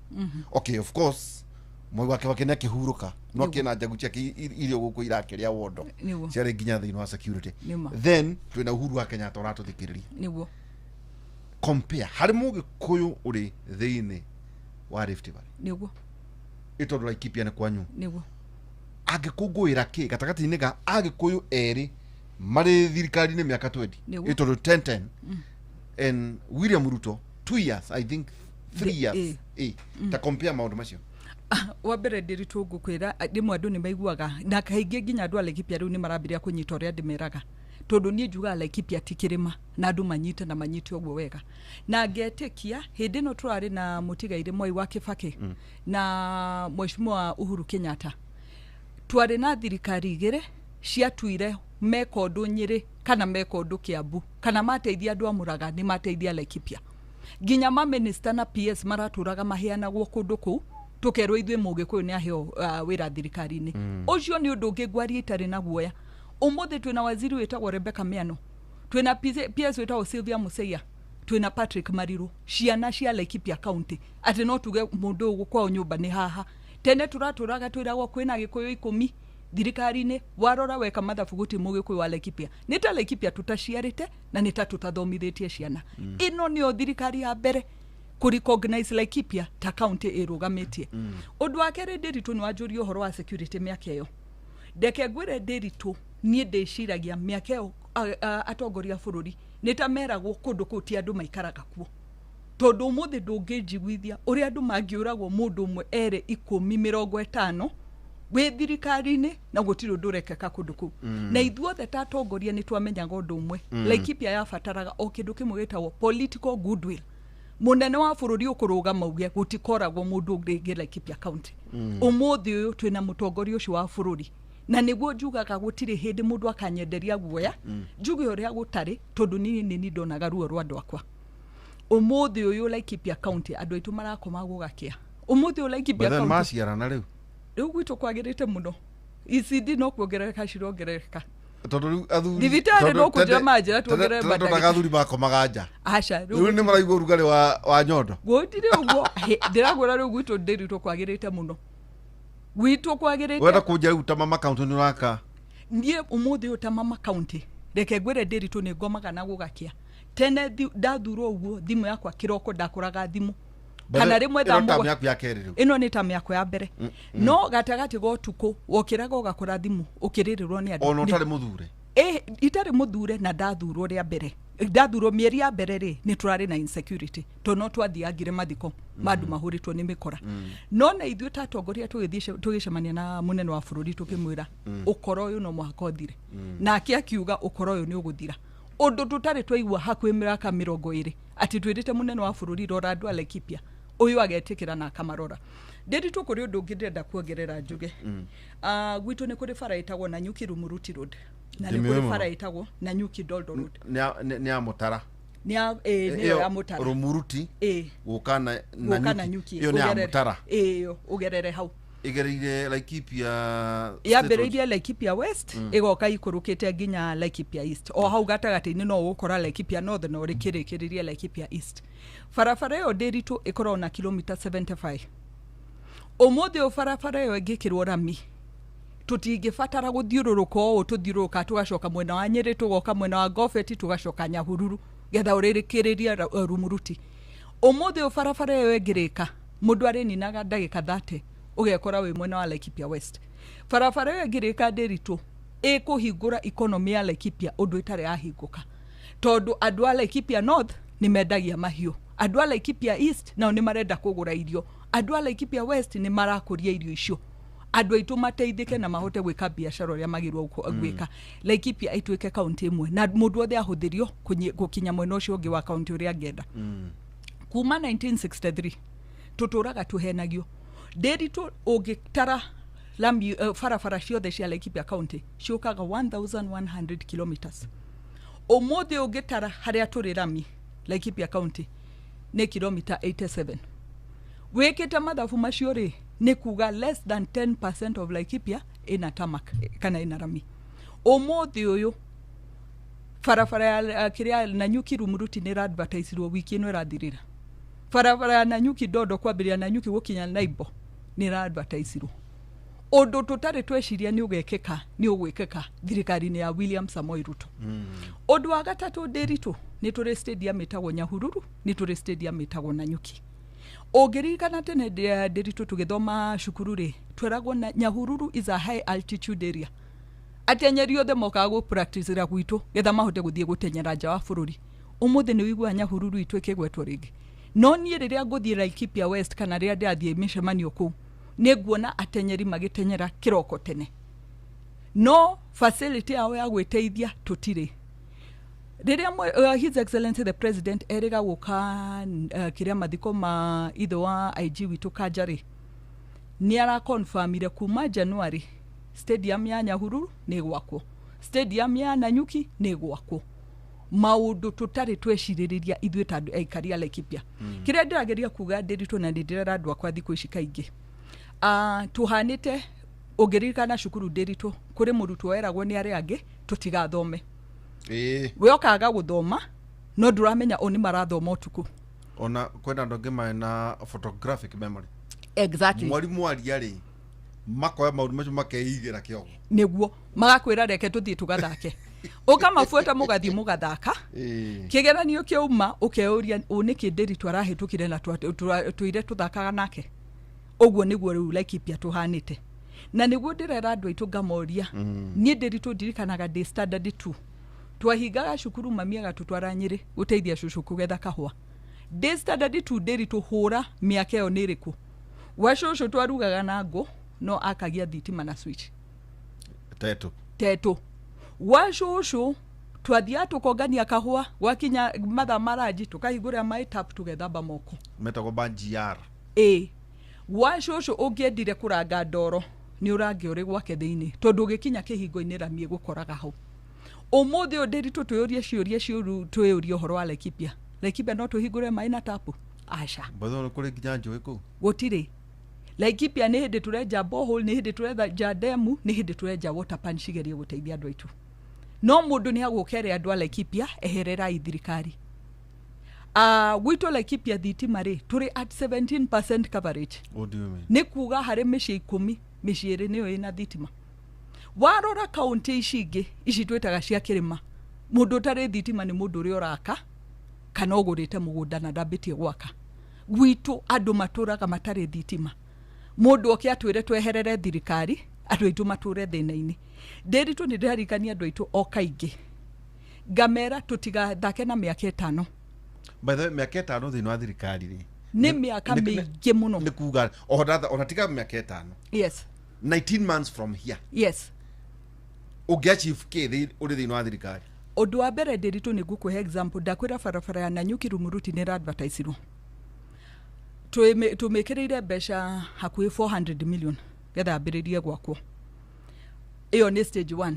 Okay, of course Mwai wa Kibaki nĩ akĩhurũka, no Nĩguo. akĩna njagu ciake iria gũkũ irakĩrĩa wondo, Nĩguo. ciarĩ nginya thĩinĩ wa security. Nĩma. Then twĩna Uhuru wa Kenyatta ũratũthikĩrĩria. Nĩguo. Compare harĩ Mũgĩkũyũ ũrĩ thĩinĩ wa Rift Valley, Nĩguo. ĩ tondũ Laikipia nĩ kwanyu, Nĩguo. angĩkũngũĩra kĩ gatagatĩ-inĩ ga Agĩkũyũ erĩ marĩ thirikari-inĩ mĩaka 20? Nĩguo. Ĩ tondũ 10 10 and William Ruto 2 years, I think 3 years. Ĩ ta compare maũndũ macio. Wa mbere, ndĩritũ, ngũkwĩra, rĩmwe andũ nĩ maiguaga, na kaingĩ nginya andũ a Laikipia rĩu nĩ marambĩrĩria kũnyita ũrĩa ndĩmeraga, tondũ niĩ njugaga Laikipia ti kĩrĩma, na andũ manyite na manyite ũguo wega. Na ngetĩkia hĩndĩ ĩno tũrarĩ na mũtigairĩ Mwai wa Kĩbakĩ na Mheshimiwa Uhuru Kenyatta, twarĩ na thirikari igĩrĩ ciatuire meka ũndũ Nyĩrĩ kana meka ũndũ Kĩambu kana mateithia andũ a Mũraga, nĩ mateithia Laikipia. Nginya maminista na PS maratũraga maheanagwo kũndũ kũu, tũkerwo ithuĩ Mũgĩkũyũ nĩ aheo wĩra thirikari-inĩ. Ũcio nĩ ũndũ ũngĩ ngwaria itarĩ na guoya. Ũmũthĩ twĩna waziri wĩtagwo Rebecca Miano, twĩna PS wĩtagwo Sylvia Museia, twĩna Patrick Mariru, ciana cia Laikipia County, atĩ no tuge mũndũ ũyũ kwao nyũmba nĩ haha. Tene tũratũraga twĩragwo kwĩna Gĩkũyũ 10 thirikari-inĩ, warora weka mathabu gũtirĩ Mũgĩkũyũ wa Laikipia. Nĩ ta Laikipia tũtaciarĩte na nĩ ta tũtathomithĩtie ciana. Ĩno nĩyo thirikari ya mbere kũ recognize Laikipia ta county ĩrũgamĩtie. Ũndũ wa kerĩ, Ndĩritũ, nĩ wanjũria ũhoro wa security mĩaka ĩyo. Ndeke ngwĩre, Ndĩritũ, niĩ ndĩciragia mĩaka ĩyo atongoria a bũrũri nĩ ta meragwo kũndũ kũu ti andũ maikaraga kuo, tondũ ũmũthĩ ndũngĩnjiguithia ũrĩa andũ mangĩũragwo, mũndũ ũmwe, erĩ, 10, 50, wĩ thirikari-inĩ, na gũtirĩ ũndũ ũrekeka kũndũ kũu. Na ithuothe ta atongoria nĩ twamenyaga ũndũ ũmwe: Laikipia yabataraga o kĩndũ kĩmwe gĩtagwo political goodwill. Mũnene wa bũrũri ũkũrũgama uge gũtikoragwo mũndũ rĩngĩ Laikipia County. Ũmũthĩ ũyũ twĩna mũtongoria ũcio wa bũrũri, na nĩguo njugaga gũtirĩ hĩndĩ mũndũ akanyenderia guoya, njuge ũrĩa gũtarĩ, tondũ niĩ nĩ niĩ ndonaga ruo rwa andũ akwa. Ũmũthĩ ũyũ Laikipia County andũ aitũ marakoma gũgakĩa. Ũmũthĩ ũyũ Laikipia But then County maciarana rĩu. Rĩu gwitũ kwagĩrĩte mũno. ECD no kuongerereka cirongerereka. Tondũ rĩu athuri Thibitarĩ tondũ no kũnjĩra manjĩra tuongerere tene mandagĩtarĩ. ndonaga athuri makomaga nja. Aca. Rĩu nĩ maraigua ũrugarĩ wa nyondo. Gũtirĩ ũguo. Ndĩrakwĩra rĩu gwitũ, ndĩritũ, kwagĩrĩte mũno gwitũ kwagĩrĩte. Wenda kũnjia rĩu ta mama county nĩ ũraka? Niĩ ũmũthĩ ũyũ ta mama county, reke ngwĩre, Ndĩritũ, nĩ ngomaga na gũgakĩa. Tene ndathurwo ũguo, thimũ yakwa kĩroko ndakoraga thimũ kana rĩmwe thaa ĩno tamu 7. Yaku ya kerĩ rĩu? Ĩno nĩ tamu yakwa ya mbere, no gatagatĩ ga ũtukũ wokĩraga ũgakora thimũ ũkĩrĩrĩrwo nĩ andũ. Ona ũtarĩ mũthure? Ĩ, itarĩ mũthure, na ndathurwo rĩa mbere, ndathurwo mĩeri ya mbere rĩ, nĩ tũrarĩ na insecurity, tondũ no twathiangire mathiko ma andũ mahũrĩtwo nĩ mĩkora. No na ithuĩ ta atongoria tũgĩthiĩ tũgĩcemania na mũnene wa bũrũri, tũkĩmwĩra ũkora ũyũ no mũhaka ũthire, nake akiuga ũkora ũyũ nĩ ũgũthira, ũndũ tũtarĩ twaigua hakuhĩ mĩaka 20, atĩ twĩrĩte mũnene wa bũrũri, rora andũ a Laikipia, ũyũ agetĩkĩra na akamarora. Ndĩritũ, kũrĩ ũndũ ũngĩ ndĩrenda kuongerera njuge. Gwitũ nĩ kũrĩ bara ĩtagwo Nanyuki Rumuruti Road, na nĩ Ndĩmĩũĩ kũrĩ mũno. bara ĩtagwo Nanyuki Doldo Road. Nĩ ya Mũtara? Nĩ ya, ĩ, nĩyo ya Mũtara. Rumuruti ĩ gũka na gũka Nanyuki. Ĩyo nĩ ya Mũtara. Ĩyo ũgerere hau. Ĩgereire Laikipia? Yambĩrĩirie Laikipia West, ĩgoka ikũrũkĩte nginya Laikipia East. O hau gatagatĩ-inĩ no ũgũkora Laikipia North na ũrĩkĩrĩkĩrĩrie Laikipia East. Barabara ĩyo, Ndĩritũ, ĩkoragwo na kilomita 75. Ũmũthĩ ũyũ barabara ĩyo ĩngĩkĩrwo rami, tũtingĩbatara gũthiũrũrũka ũũ tũthiũrũrũka, tũgacoka mwena wa Nyĩrĩ, tũgoka mwena wa Ngobeti, tũgacoka Nyahururu, getha ũrĩrĩkĩrĩrie Rumuruti. Ũmũthĩ ũyũ barabara ĩyo ĩngĩrĩka, mũndũ arĩninaga ndagĩka 30 ũgekora wĩ mwena wa Laikipia West. Barabara ĩyo ĩngĩrĩka, Ndĩritũ, ĩkũhingũra economy ya Laikipia ũndũ ĩtarĩ yahingũka, tondũ andũ a Laikipia North nĩ mendagia mahiũ, andũ a Laikipia East nao nĩ marenda kũgũra irio, andũ a Laikipia West nĩ marakũria irio icio, andũ aitũ mateithĩke na mahote gwĩka biacara ũrĩa magĩrĩirwo gwĩka. Laikipia ĩtuĩke kaunti ĩmwe na mũndũ wothe ahũthĩrio gũkinya mwena ũcio ũngĩ wa kaunti ũrĩa angĩenda. Kuma 1963 tũtũraga tũhenagio, Ndĩritũ. Ũngĩtara Lami, barabara ciothe cia Laikipia County ciũkaga 1100 kilometers. Ũmũthĩ ũngĩtara harĩa tũrĩ rami Laikipia County nĩ kilomita 87. Wĩkĩte mathabu macio rĩ, nĩ kuga less than 10% of Laikipia ĩna tarmac kana ĩna rami. Ũmũthĩ ũyũ barabara ya kĩrĩa Nanyuki Rumuruti nĩ ĩradvertisirwo wiki ĩno ĩrathirĩra. Barabara ya Nanyuki Ndondo kwambĩrĩria Nanyuki gũkinya Naibo nĩ ĩradvertisirwo. Ũndũ tũtarĩ tweciria nĩ ũgekĩka nĩ ũgwĩkĩka thirikari-inĩ ya William Samoei Ruto. Ũndũ wa gatatũ, Ndĩritũ, nĩ tũrĩ stadium ĩtagwo Nyahururu, nĩ tũrĩ stadium ĩtagwo Nanyuki. Ũngĩririkana tene, Ndĩritũ, tũgĩthoma cukuru rĩ, tweragwo na Nyahururu is a high altitude area. Atenyeri othe mokaga gũ practice-ĩra gwitũ getha mahote gũthiĩ gũtenyera nja wa bũrũri. Ũmũthĩ nĩ ũiguaga Nyahururu itũ ĩkĩgwetwo rĩngĩ? No niĩ rĩrĩa ngũthiĩ Laikipia West kana rĩrĩa ndĩrathiĩ mĩcemanio kũu, nĩ nguona atenyeri magĩtenyera kĩroko tene, no facility yao ya gwĩteithia tũtirĩ. Rĩrĩa His Excellency the President erĩga gũka kĩrĩa mathiko ma ithe wa IG witũ Kanja rĩ, nĩ arakonfamire kuma January stadium ya Nyahururu nĩ gwakwo, stadium ya Nanyuki nĩ gwakwo, maũndũ tũtarĩ twecirĩrĩria ithuĩ ta andũ aikari a Laikipia. Kĩrĩa ndĩrageria kuga, Ndĩritũ, na nĩ ndĩrera andũ akwa thikũ ici kaingĩ, tuhanĩte ũngĩririkana cukuru, Ndĩritũ, kũrĩ mũrutwo weragwo nĩ arĩa angĩ tũtigathome. We ũkaga gũthoma no ndũramenya o nĩ marathoma ũtukũ. Ona kwĩna andũ angĩ marĩ na photographic memory. Exactly. Mwarimũ aria rĩ, makoya maũndũ macio makeigĩra kĩongo. Nĩguo magakwĩra reke tũthiĩ tũgathake, ũkamabuata mũgathiĩ mũgathaka. Kĩgeranio kĩauma ũkeyũria, ũ nĩkĩ Ndĩritũ arahĩtũkire na tũire tũthakaga nake? Ũguo nĩguo rĩu Laikipia tũhanĩte, na nĩguo ndĩrera andũ aitũ ngamoria. Niĩ, Ndĩritũ, ndirikanaga ndĩ standard 2 twahingaga cukuru, mami agatũtwara Nyĩrĩ gũteithia cũcũ kũgetha kahũa. Ndĩ standard 2, Ndĩritũ, hũra mĩaka ĩyo nĩ ĩrĩkũ? Gwa cũcũ twarugaga na ngũ no akagia thitima na switch. Tetu. Tetũ gwa cũcũ twathiaga tũkongania kahũa, gwakinya mathaa ma ranji tũkahingũrĩra maĩ tap tũgethamba moko. Metagwo banjiar. Ĩ gwa cũcũ ũngĩendire kũranga ndoro nĩ ũrange ũrĩ gwake thĩinĩ, tondũ ũgĩkinya kĩhingo-inĩ rami ĩgũkoraga hau. Ũmũthĩ ũyũ, Ndĩritũ, twĩyũrie ciũria ciũru, twĩyũrie ũhoro wa Laikipia. Laikipia no tũhingũre maĩ na tapu? Aca. Mbatho kũrĩ nginya njũĩ kũu? Gũtirĩ. Laikipia nĩ hĩndĩ tũrenja borehole, nĩ hĩndĩ tũrenja demu, nĩ hĩndĩ tũrenja water pan cigerie gũteithia andũ aitũ. No mũndũ nĩ agũkere andũ a Laikipia, ehererai thirikari. Gwitũ Laikipia thitima rĩ, tũrĩ at 17% coverage. What do you mean? Nĩ kuga harĩ mĩciĩ 10, mĩciĩ 2 nĩyo ĩna thitima. Warora kaunti ici ingĩ, ici twĩtaga cia kĩrĩma, mũndũ ũtarĩ thitima nĩ mũndũ ũrĩa ũraka kana ũgũrĩte mũgũnda na ndambĩtie gwaka. Gwitũ andũ matũraga matarĩ thitima. Mũndũ oke atwĩre tweherere thirikari, andũ aitũ matũre thĩna-inĩ. Ndĩritũ, nĩ ndĩrarikania andũ aitũ o kaingĩ ngamera tũtigathake na mĩaka 5. By the way, mĩaka 5 thĩinĩ wa thirikari rĩ, nĩ mĩaka mĩingĩ mũno. Nĩ kuga ona tiga mĩaka 5, 19 months from here, ũngĩ achieve kĩ ũrĩ thĩinĩ wa thirikari? Ũndũ wa mbere, Ndĩritũ, nĩ ngũkũhe example. Ndakwĩra barabara ya Nanyuki Rumuruti nĩ ĩradvertisirwo. Tũmĩkĩrĩire mbeca hakuhĩ 400 million getha yambĩrĩrie gwakwo. Ĩyo nĩ stage 1.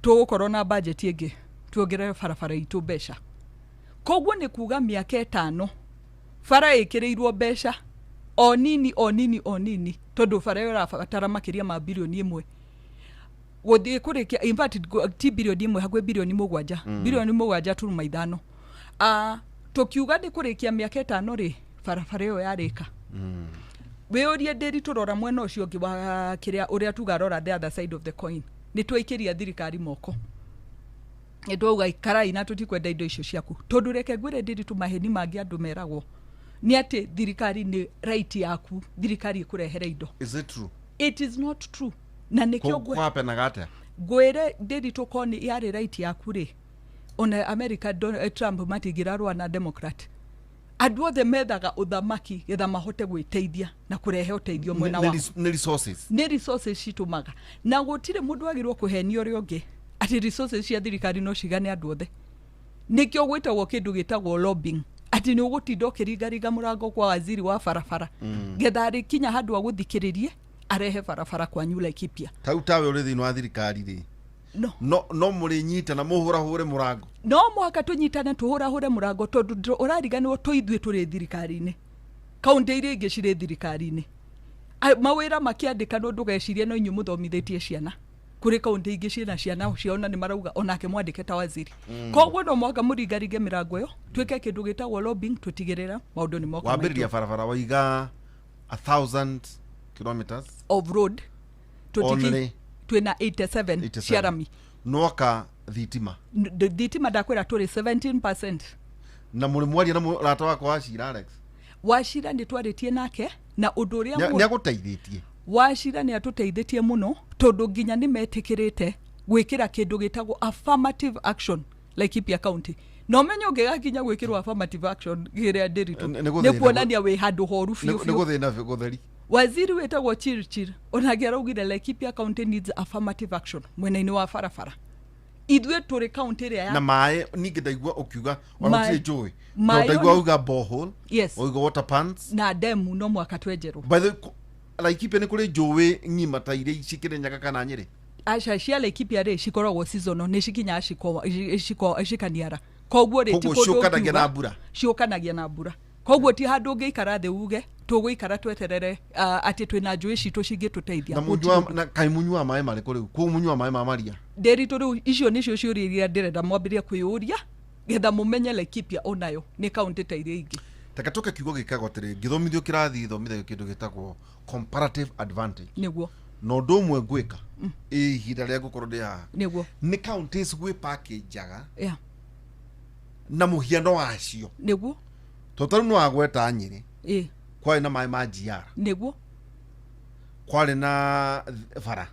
Tũgũkorwo na budget ĩngĩ tuongerere barabara itũ mbeca. Koguo nĩ kuga mĩaka 5 bara ĩkĩrĩirwo mbeca o nini o nini o nini, tondũ bara ĩyo ĩrabatara makĩria ma birioni 1 gũthiĩ kũrĩkia. In fact, ti birioni 1, hakuhĩ birioni 7, 7.5 birioni. Tũkiuga nĩ kũrĩkia mĩaka 5 rĩ, barabara ĩyo yarĩka. Wĩũrie, Ndĩri, tũrora mwena ũcio ũngĩ wa kĩrĩa ũrĩa tuga, rora the other side of the coin, nĩ twaikĩria thirikari moko, nĩ twauga ikarai na tũtikwenda indo icio ciaku. Tondũ reke ngwĩre, Ndĩritũ, maheni mangĩ andũ meragwo nĩ atĩ thirikari nĩ right yaku, thirikari ĩkũrehere indo. Is it true? It is not true, na nĩkĩo Kũhapenaga atĩa? Ngwĩre, Ndĩritũ, ko nĩ yarĩ right yaku rĩ, ona America Trump matingĩrarũa na Democrat. Andũ othe methaga ũthamaki getha mahote gwĩteithia na kũrehe ũteithio mwena wao. Nĩ resources. Nĩ resources citũmaga, na gũtirĩ mũndũ wagĩrĩirwo kũhenia ũrĩa ũngĩ atĩ resources cia thirikari no cigane andũ othe. Nĩkĩo gwĩtagwo kĩndũ gĩtagwo lobbying, atĩ nĩ ũgũtinda ũkĩringaringa mũrango kwa waziri wa barabara getha rĩkinya handũ agũthikĩrĩrie. Arehe barabara kwanyu Laikipia. Tau tawe ũrĩ thĩinĩ wa thirikari rĩ, no no mũrĩnyita na mũhũrahũre mũrango. No mũhaka tũnyitane tũhũrahũre mũrango, tondũ ũrariganĩrwo tũ ithuĩ tũrĩ thirikari-inĩ, kaunti iria ingĩ cirĩ thirikari-inĩ. Mawĩra makĩandĩkanwo, ndũgecirie no inyuĩ mũthomithĩtie ciana. Kũrĩ kaunti ingĩ ciĩna ciana ciao na nĩ marauga onake mwandĩke ta waziri. Koguo no mũhaka mũringaringe mĩrango ĩyo, twĩke kĩndũ gĩtagwo lobbying, tũtigĩrĩra maũndũ nĩ moka. Wambĩrĩria barabara waiga 1,000 kilometers of road. Only Twĩna 87 87. Cia rami. Nwaka thitima. Thitima ndakwĩra tũrĩ 17%. Na mũrĩ mwaria na mũrata wakwa wa cira Alex? Wacira nĩ twarĩtie nake na ũndũ ũrĩa Nĩ agũteithĩtie? Wacira nĩ atũteithĩtie mũno, tondũ nginya nĩ metĩkĩrĩte gwĩkĩra kĩndũ gĩtagwo affirmative action Laikipia County. Na ũmenye ũngĩgakinya gwĩkĩrwo affirmative action kĩrĩa ndĩritũ, Nĩ gũthĩna. Nĩ kuonania wĩ handũ horu biũ Nĩ biũ. gũthĩna gũtheri. Waziri wĩtagwo Chirchir onake araugire Laikipia County needs affirmative action mwena-inĩ wa barabara. Ithuĩ tũrĩ kaunti ĩrĩa ya Na maĩ ningĩ ndaigua ũkiuga ona Maĩ- gũtirĩ njũĩ. maĩ Ndaigua uga borehole, Yes. wauga water pans. Na demu no mwaka twenjerwo. By the way, Laikipia nĩ kũrĩ njũĩ ng'ima ta iria ici Kĩrĩnyaga kana Nyĩrĩ? Aca, cia Laikipia rĩ, cikoragwo seasonal, nĩ cikinyaga cikaniara, koguo rĩ ti Koguo kũndũ ciũkanagia ũngiuga- na mbura. Ciũkanagia na mbura, koguo ti handũ ũngĩikara thĩ uge tũgũikara tweterere atĩ twĩna njũĩ citũ cingĩtũteithia. Na mũnyua na kaĩ mũnyua maĩ marĩkũ rĩu kũu? Mũnyua maĩ ma maria? Ndĩritũ, rĩu icio nĩcio ciũria iria ndĩrenda mwambĩrĩrie kwĩyũria getha mũmenye Laikipia onayo nĩ kaũntĩ ta iria ingĩ. Taka tũke kiugo gĩkagwo atĩrĩ, ngĩthomithio kĩrathi thomithagio kĩndũ gĩtagwo comparative advantage. Na ũndũ ũmwe ngwĩka ĩ ihinda rĩa ngũkorwo ndĩ haha nĩ counties gwĩ package-aga na mũhiano wacio. Tondũ tarĩu nĩ wagweta Nyĩrĩ, kwarĩ na maĩ ma GR, kwarĩ na bara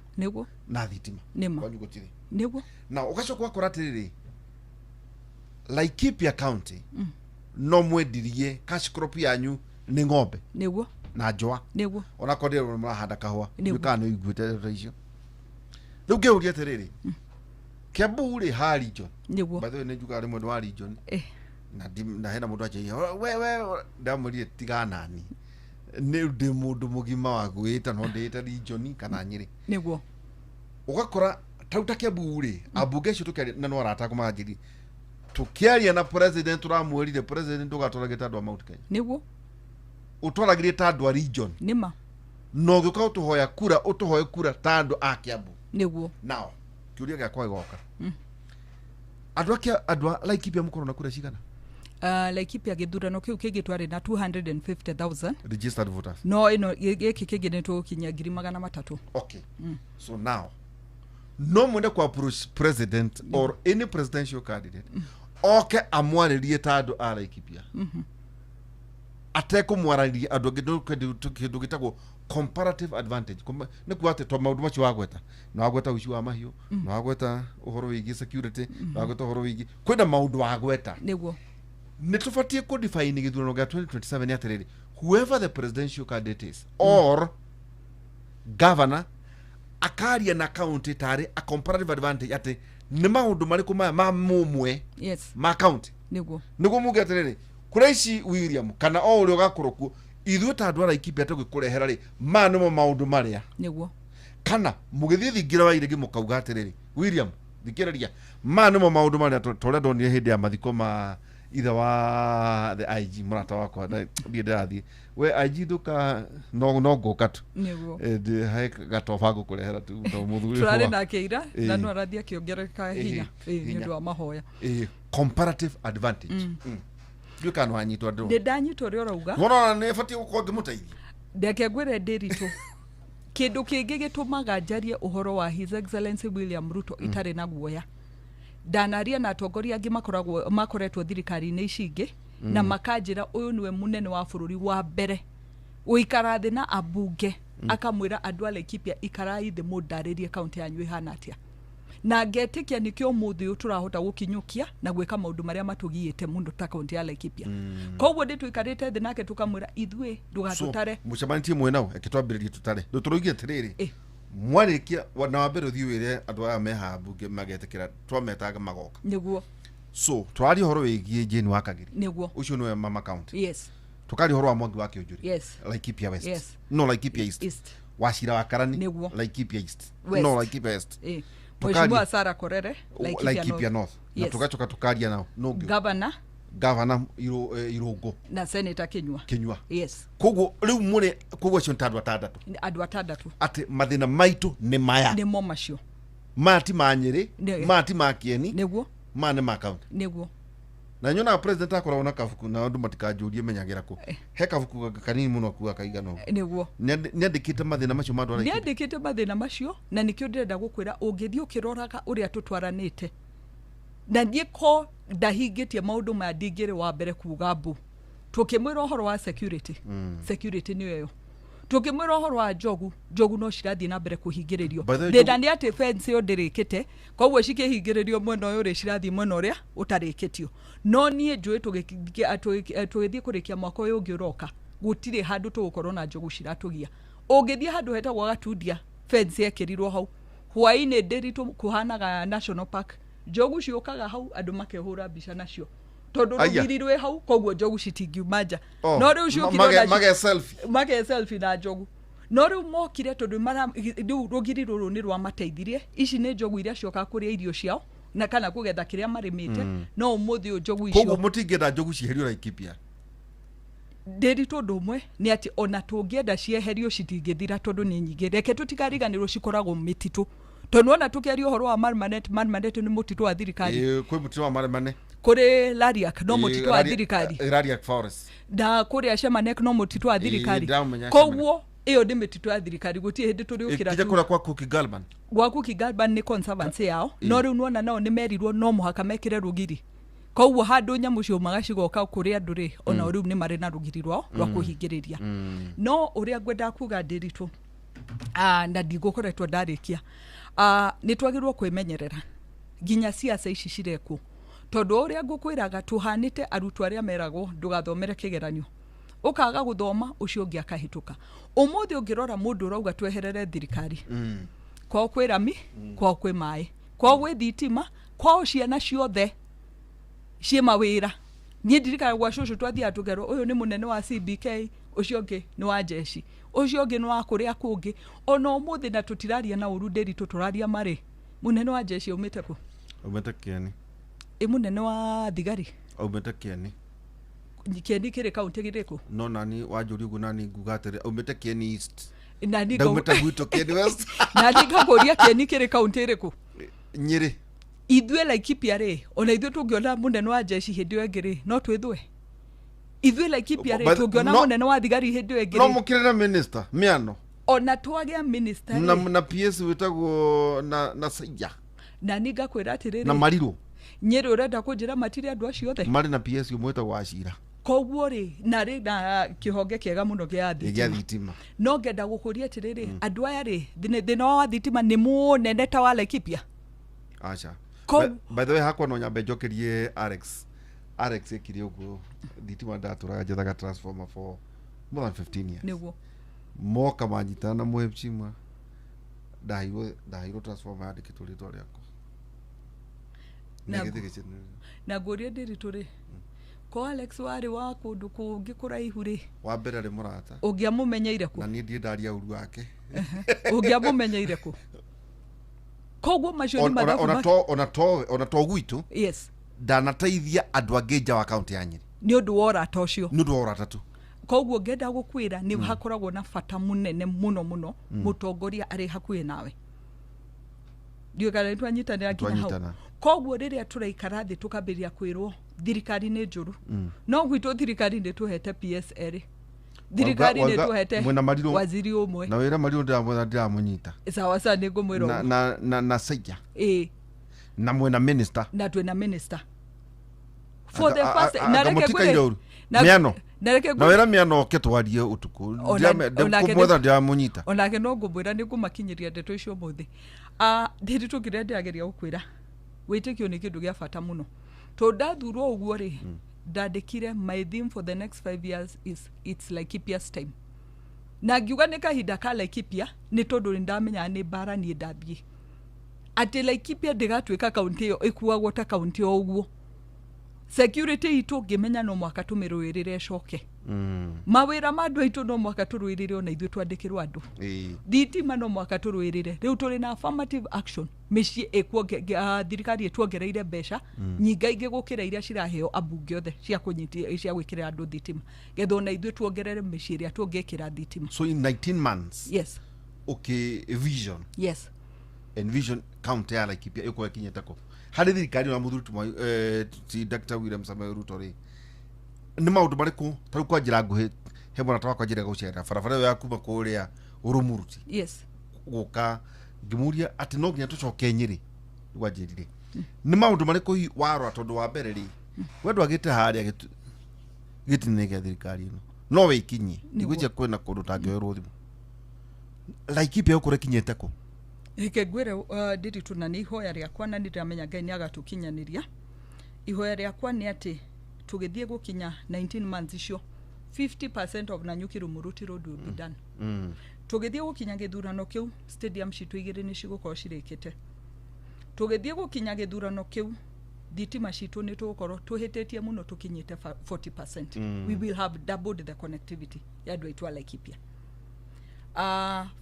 na thitima. Kwanyu gũtirĩ. Na ũgacoka ũgakora atĩrĩrĩ, Laikipia County no mwendirie cash crop yanyu nĩ ng'ombe na njũa, onakorwo ndĩrona mũrahanda kahũa. Kana nĩ ũiguĩte ndeto icio? Rĩu ngĩũria atĩrĩrĩ, Kiambu rĩ, ha region, by the way, nĩ njugaga rĩmwe nĩ wa region, na na hena mũndũ anjĩire, we ndamwĩrire tiga nani, nĩ ndĩ mũndũ mũgima wa gwĩta no ndĩĩte region kana Nyĩrĩ. Ũgakora tau ta Kiambu rĩ, ambunge acio tũkĩaria na no arata akwa maranjĩrire, tũkĩaria na president tũramwĩrire, president, ndũgatwaragĩre ta andũ a Mount Kenya, ũtwaragĩrie ta andũ a region. Na ũgĩũka ũtũhoya kura, ũtũhoe kura ta andũ a Kiambu. Nao kĩũria gĩakwa gĩgoka, andũ a andũ a Laikipia mũkorwo na kura cigana? Laikipia gĩthurano kĩu kĩngĩ twarĩ na 250,000 registered voters. No ĩno gĩkĩ kĩngĩ nĩ tũgũkinyia 300,000. Okay, so now no mwende ku approach president or any presidential candidate oke amwarĩrie ta andũ a Laikipia atekũmwarĩria andũ angĩ. No kĩndũ gĩtagwo comparative advantage. Nĩ kuga atĩ to maũndũ macio wagweta, nĩ wagweta ũici wa mahiũ, nĩ wagweta ũhoro wĩgiĩ security, nĩ wagweta ũhoro wĩgiĩ kwĩna maũndũ wagweta. Nĩ tũbatiĩ kũdefine gĩthurano gĩa 2027 atĩrĩrĩ, whoever the presidential candidate is or governor akaria na county tarĩ a comparative advantage, atĩ nĩ maũndũ marĩkũ maya ma mũmwe ma county, nĩguo muge atĩrĩrĩ, kũrĩa ici William kana o ũrĩa ũgakorwo kuo, ithuĩ ta andũ a Laikipia tũgĩkũrehera rĩ, maya nĩmo maũndũ marĩa kana mũgĩthiĩ thingira wa irĩgĩ mũkauga atĩrĩrĩ, William, thikĩrĩria, maya nĩmo maũndũ marĩa ta ũrĩa ndonire hĩndĩ ya mathiko ma ithe wa the IG mũrata wakwa, na niĩ ndĩrathiĩ we IG ndũka no ngũka tu. He gatoba ngũkũrehera tu to mũthuri. Tũrarĩ nake ira na no arathiĩ akĩongerereka hinya, nĩ hinya. ũndũ wa mahoya. Comparative advantage. Ndiũĩ kana nĩwanyitwo ndĩrona. Ndĩ ndanyita ũrĩa ũrauga. Wona nĩ batiĩ gũkorwo ngĩmũteithia. Ndeke ngwĩre, ndĩritũ, kĩndũ kĩngĩ gĩtũmaga njarie ũhoro wa His Excellency William Ruto itarĩ na guoya, ndanaria na atongoria angĩ makoragwo makoretwo thirikari-inĩ ici ingĩ na makanjĩra ũyũ nĩwe mũnene wa bũrũri wa mbere gũikara thĩ na ambunge akamwĩra, andũ a Laikipia, ikarai thĩ mũndarĩrie kaunti yanyu ĩhana atĩa, na ngetĩkia nĩkĩo ũmũthĩ ũyũ tũrahota gũkinyũkia na gwĩka maũndũ marĩa matũgiĩte mũno ta kaunti ya Laikipia. Koguo ndĩ tũikarĩte thĩ nake tũkamwĩra, ithuĩ ndũgatũtare. Mũcemanĩtie mwĩ nao, eke twambĩrĩrie tũtare rĩu tũroigie atĩrĩrĩ, mwarĩkia na wambere ũthiĩ wĩre andũ aya me haha mbunge magetĩkĩra twametaga magoka. So tũraria ũhoro wĩgiĩ Jane wa Kagiri. Ũcio nĩwe mama county. Tũkaria ũhoro wa Mwangi wa Kĩũnjũri, Laikipia West, no Laikipia East. East. Wachira wa Karani. Nĩguo. Laikipia East. West. No, Laikipia West. Ĩ. Tukaria. Mheshimiwa Sarah Korere. Laikipia North. Na Yes. tugacoka tukaria nao nũngĩ Governor. Gavana Irũngũ. Na Senator Kinyua. Kinyua. Yes. Koguo rĩu mũrĩ koguo acio nĩ ta andũ atandatũ. Andũ atandatũ. Atĩ mathĩna maitũ nĩ maya. Nĩmo macio. Maya ti ma Nyĩrĩ, maya ti ma Kĩeni, nĩguo maya nĩ ma kaunti. Nĩguo. Na nyonaga president akoragwo na kabuku, na andũ matikanjũrie menyagĩra kũ. He kabuku kanini mũno akuaga kaigana ũguo. Nĩguo. Nĩandĩkĩte mathĩna macio ma andũ a Laikipia. Nĩandĩkĩte mathĩna macio, na nĩkĩo ndĩrenda gũkwĩra ũngĩthiĩ ũkĩroraga ũrĩa tũtwaranĩte, na niĩ ko ndahingĩtie maũndũ maya ndingĩrĩ wa mbere kuga mbu. Tũkĩmwĩra ũhoro wa security, security nĩyo ĩyo. Tũkĩmwĩra ũhoro wa njogu, njogu no cirathiĩ na mbere kũhingĩrĩrio. By the way, Thĩna nĩ atĩ fence ĩyo ndĩrĩkĩte, koguo cikĩhingĩrĩrio mwena ũyũ rĩ, cirathiĩ mwena ũrĩa ũtarĩkĩtio. No niĩ njũĩ tũgĩthiĩ kũrĩkia mwaka ũyũ ũngĩ ũroka, gũtirĩ handũ tũgũkorwo na njogu ciratũgia. Ũngĩthiĩ handũ hetagwo Gatundia, fence yekĩrirwo hau hwainĩ ndĩritũ kũhanaga national park. Njogu ciũkaga hau, andũ makehũra mbica nacio, tondũ Aya. rũgiri rwĩ hau, koguo njogu citingiuma nja. Oh, No rĩu ciũkire mage selfie. Mage selfie na njogu. No rĩu mokire tondũ rĩu rũgiri rũrũ nĩ rwamateithirie. Ici nĩ njogu iria ciokaga kũrĩa irio ciao na kana kũgetha kĩrĩa marĩmĩte. No ũmũthĩ ũyũ njogu Koguo icio mũtingĩenda njogu cieherio Laikipia? Ndĩritũ ũndũ ũmwe nĩ atĩ ona tũngĩenda cieherio citingĩthira, tondũ nĩ nyingĩ. Reke tũtikariganĩrwo cikoragwo mĩtitũ, tondũ ona tũkĩaria ũhoro wa Marmanet, Marmanet nĩ mũtitũ wa thirikari. Ĩĩ, kwĩ mũtitũ wa Maremane. Kũrĩ Lariak no mũtitũ wa thirikari. Lariak Forest. Na kũrĩa Shemanek no mũtitũ wa thirikari. Ndĩramenya. Koguo ĩyo nĩ mĩtitũ ya thirikari, gũtirĩ hĩndĩ tũrĩũkĩra. Kinya kũrĩa kwa Cookie Galban. Gwaku Kigalban nĩ conservancy yao, no rĩu nĩwona nao nĩ merirwo no mũhaka mekĩre rũgiri, koguo handũ nyamũ ciaumaga cigoka kũrĩ andũ rĩ, ona rĩu nĩ marĩ na rũgiri rwao rwa kũhingĩrĩria. No ũrĩa ngwendaga kuga ndĩritũ, na ndigũkoretwo ndarĩkia, nĩ twagĩrĩirwo kwĩmenyerera nginya ciaca ici cirekwo, tondũ o ũrĩa ngũkwĩraga tũhanĩte arutwo arĩa meragwo ndũgathomere kĩgeranio, ũkaga gũthoma, ũcio ũngĩ akahĩtũka. Ũmũthĩ ũngĩrora mũndũ ũrauga tweherere thirikari, kwao kwĩ rami, kwao kwĩ maĩ, kwao gwĩ thitima, kwao ciana ciothe ciĩ mawĩra. Niĩ ndirikanaga gwa cũcũ twathiaga tũkerwo ũyũ nĩ mũnene wa CBK, ũcio ũngĩ nĩ wa jeshi, ũcio ũngĩ nĩ wa kũrĩa kũngĩ. Ona ũmũthĩ na tũtiraria na ũru ndĩritũ, tũraria marĩ mũnene wa jeshi aumĩte kũ? Aumĩte Kĩeni. Ĩ mũnene wa thigari? Aumĩte Kĩeni. Kĩeni kĩrĩ kaũntĩ ĩrĩkũ? No nani wanjũria ũguo, nani nguga atĩrĩ aumĩte Kĩeni East. Na niĩ Ndaumĩte gwitũ Kĩeni West. Na niĩ ngakũria Kĩeni kĩrĩ kaũntĩ ĩrĩkũ? Nyĩrĩ. Ithuĩ Laikipia rĩ, ona ithuĩ tũngĩona mũnene wa jeshi hĩndĩ ĩyo ĩngĩ rĩ, no twĩthwe ithuĩ Laikipia rĩ, tũngĩona mũnene wa thigari hĩndĩ ĩyo ĩngĩ No rĩ, mũkĩrĩ na minister mĩano. Ona twagĩa minister Na rĩ, na PS wĩtagwo na Saija. Na niĩ ngakwĩra Na atĩrĩrĩ, Marirũ. Nyĩrĩ ũrenda kũnjĩra matirĩ andũ acio othe? Marĩ na PS ũmwe wĩtagwo Wachira. Koguo rĩ, na rĩ na kĩhonge kĩega mũno gĩa gĩa thitima. Thitima. No ngenda gũkũria atĩrĩrĩ, andũ aya rĩ, thĩna wa thitima nĩ mũnene ta wa Laikipia? Aca. By the way, hakwa no nyambe njokerie Alex. Alex ekire ũguo, thitima ndatũraga njethaga transformer for more than 15 years. Moka manyitana na mũhĩmcima, ndaheirwo transformer yandĩkĩtwo rĩtwa rĩakwa. Na gĩthĩ Na ngũrie ndĩritũ rĩ, ko Alex warĩ wa kũndũ kũngĩ kũraihu rĩ, wa mbere arĩ mũrata. Ũngĩamũmenyeire kũ? Na niĩ ndirĩ ndaria ũru wake. Ũngĩamũmenyeire kũ? Koguo macio nĩ mathabu Ona to gwitũ, ndanateithia andũ angĩ nja wa kaunti ya Nyĩrĩ. Nĩ ũndũ wa ũrata ũcio. Nĩ ũndũ wa ũrata tu. Koguo ngenda gũkwĩra nĩ hakoragwo na bata mũnene mũno mũno mũtongoria arĩ hakuhĩ nawe. Ndiũĩ kana nĩ twanyitanĩra nginya hau. Twanyitana. Koguo rĩrĩa tũraikara thĩ tũkambĩrĩria kwĩrwo thirikari nĩ njũru, no gwitũ thirikari nĩ tũhete PS erĩ, thirikari nĩ tũhete mwĩna Marirũ. Waziri ũmwe. Na wĩra Marirũ ndĩramwetha, ndĩramũnyita. Sawa sawa, nĩ ngũmwĩra na, ũguo. na Saija. Ĩĩ. Na mwĩna minister. Na twĩna minister for the first na Anga reke mũtikaire ngwĩre ũru. Mĩano. Na reke Na ngwĩre wĩra mĩano oke twarie ũtukũ. Onake Ndĩmwetha, ndĩramũnyita. Onake no ngũmwĩra nĩ ngũmakinyĩria ndeto icio ũmũthĩ. Ndĩrĩ tũkĩrĩa ndĩrageria gũkwĩra, wĩtĩkio nĩ kĩndũ gĩa bata mũno, tondũ ndathurwo ũguo rĩ, ndandĩkire my theme for the next 5 years is "It's Laikipia's time", na ngiuga nĩ kahinda ka Laikipia, nĩ tondũ nĩ ndamenyaga nĩ mbara niĩ ndathiĩ atĩ Laikipia ndĩgatuĩka kaunti ĩyo ĩkuagwo ta kaunti o ũguo. Security itũ ngĩmenya no mwaka tũmĩrũĩrĩre ĩcoke. Mawĩra ma andũ aitũ no mwaka tũrũĩrĩre ona ithuĩ twandĩkĩrwo andũ. Thitima no mwaka tũrũĩrĩre. Rĩu tũrĩ na affirmative action, mĩciĩ thirikari ĩtuongereire mbeca nyingaingĩ gũkĩra iria ciraheo ambunge othe cia kũnyitia cia gwĩkĩrĩra andũ thitima, getha ona ithuĩ tuongerere mĩciĩ ĩrĩa tũngĩkĩra thitima. So in 19 months, yes, okay, vision, yes, envision county ya Laikipia ĩkorwo ĩkinyĩte kũ harĩ thirikari na mũthuri Tumoi, ti Dr. William Samoei Ruto rĩ, nĩ maũndũ marĩkũ ta rĩu kwa njĩra nguhĩ, he mũrata wakwa njĩra gũcerera barabara ĩyo ya kuma kũrĩa Ũrũmuruti gũka, ngĩmũria atĩ no nginya tũcoke Nyĩrĩ, nĩguo anjĩrire. Nĩ maũndũ marĩkũ hihi warora? Tondũ wa mbere rĩ, we ndwagĩte harĩa gĩtina gĩa thirikari ĩno no wĩkinyie, ndigwĩcia kwĩna kũndũ ũtangĩoerwo thimũ. Laikipia ĩgũkorwo ĩkinyĩte kũ? Reke ngwĩre, Ndiritu, na nĩ ihoya rĩakwa na nĩ ndĩramenya Ngai nĩ agatũkinyanĩria. Ihoya rĩakwa nĩ atĩ tũgĩthiĩ gũkinya 19 months icio, 50% of Nanyuki Rumuruti Road will be done. Tũgĩthiĩ gũkinya gĩthurano kĩu, stadium citũ igĩrĩ nĩ cigũkorwo cirĩkĩte. Tũgĩthiĩ gũkinya gĩthurano kĩu, thitima citũ nĩ tũgũkorwo tũhĩtĩtie mũno, tũkinyĩte 40%. We will have doubled the connectivity ya andũ aitũ a Laikipia.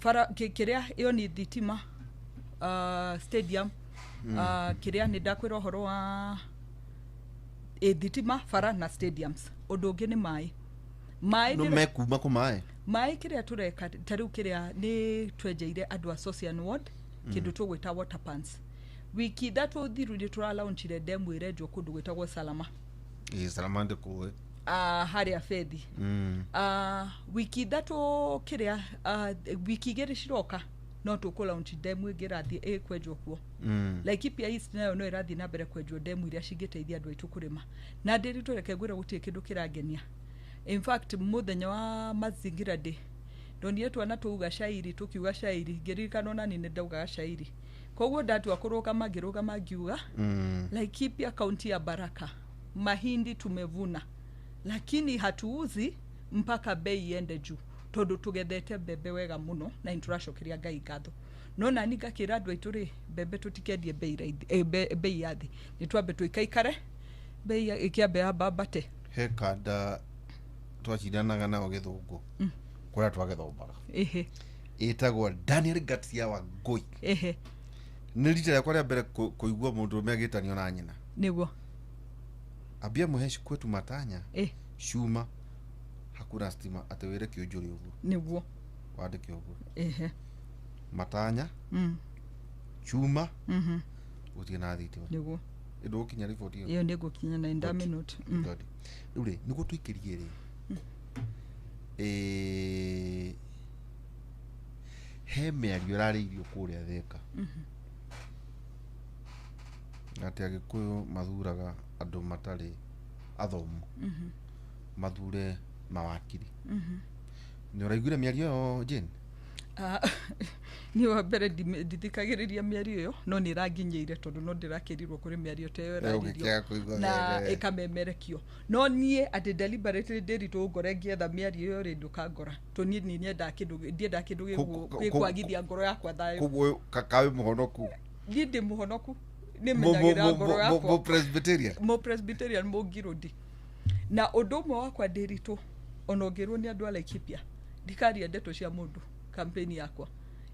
Bara kĩrĩa ĩyo nĩ thitima, stadium, kĩrĩa nĩ ndakwĩra ũhoro wa thitima, bara na stadiums. Ũndũ ũngĩ nĩ maĩ. Maĩ no mekuma kũ maĩ? Maĩ, kĩrĩa tũreka ta rĩu, kĩrĩa nĩ twenjeire andũ a Sosian Ward kĩndũ tũgwĩta water pans. Wiki 3 thiru nĩ tũralaunchire demu ĩrenjwo kũndũ gwĩtagwo Salama. Ĩ, Salama ndĩkũĩ. Harĩa Bethi. Wiki 3 kĩrĩa, wiki 2 ciroka no tũkũ launch demu ĩngĩ ĩrathiĩ ĩkwenjwo kuo. Laikipia East nayo no ĩrathiĩ na mbere kwenjwo demu iria cingĩteithia andũ aitũ kũrĩma. Na Ndĩritũ, reke ngwĩre, gũtirĩ kĩndũ kĩrangenia. In fact, mũthenya wa Mazingira Day ndonire twana tũuga shairi, tũkiuga shairi, ngĩririkana onani nĩ ndaugaga shairi. Koguo ndatua kũrũgama, ngĩrũgama ngiuga, "Laikipia kaunti ya baraka, mahindi tumevuna lakini hatuuzi mpaka bei iende juu," tondũ tũgethete mbembe wega mũno na nĩ tũracokeria Ngai ngatho. No nani ngakĩra andũ aitũ rĩ, mbembe tũtikendie bei raithi, bei ya thĩ, nĩ twambe tũikaikare bei ĩkĩambe yambambate. He kanda twacindanaga nao gĩthũngũ kũrĩa twagĩthomaga, ĩtagwo Daniel Gatia wa Ngũi. Nĩ rita rĩakwa rĩa mbere kũigua mũndũrũme agĩtanio na nyina. Ambia mũheshi kwetu matanya cuma hakuna stima, atĩ wĩre kĩũnjũre ũguo, wandĩke ũguo, matanya cuma gũtirĩ na thitima. Ĩndũ gũkinya riboti ĩyo. Ĩyo nĩ ngũkinya na in a minute. Good. Rĩu rĩ, nĩguo tũikĩrie rĩ, he mĩario ĩrarĩirio kũrĩa Thĩka atĩ Agĩkũyũ mathuraga andũ matarĩ athomu, mathure mawakiri. Nĩ ũraiguire mĩario ĩyo, Jane? Ah, niĩ wa mbere ndithikagĩrĩria mĩario ĩyo, no nĩ ĩranginyĩire tondũ no ndĩrakĩrirwo kũrĩ mĩario ta ĩyo ĩrarĩrio ũgĩkĩaga kũigua na wega. Ĩkamemerekio. No niĩ atĩ deliberately ndĩritũ ngore ngĩetha mĩario ĩyo rĩ, ndũkangora to niĩ nĩ nyendaga kĩndũ, ndiendaga kĩndũ gĩkwagithia ngoro yakwa thayũ. Koguo kawĩ mũhonoku? Niĩ ndĩ mũhonoku, nĩ menyagĩrĩra ngoro yakwa. Mũ Presbyterian? Mo Presbyterian, mũngirũndi. Na ũndũ ũmwe wakwa ndĩritũ, ona ũngĩrwo nĩ andũ a Laikipia, ndikaria ndeto cia mũndũ campaign yakwa.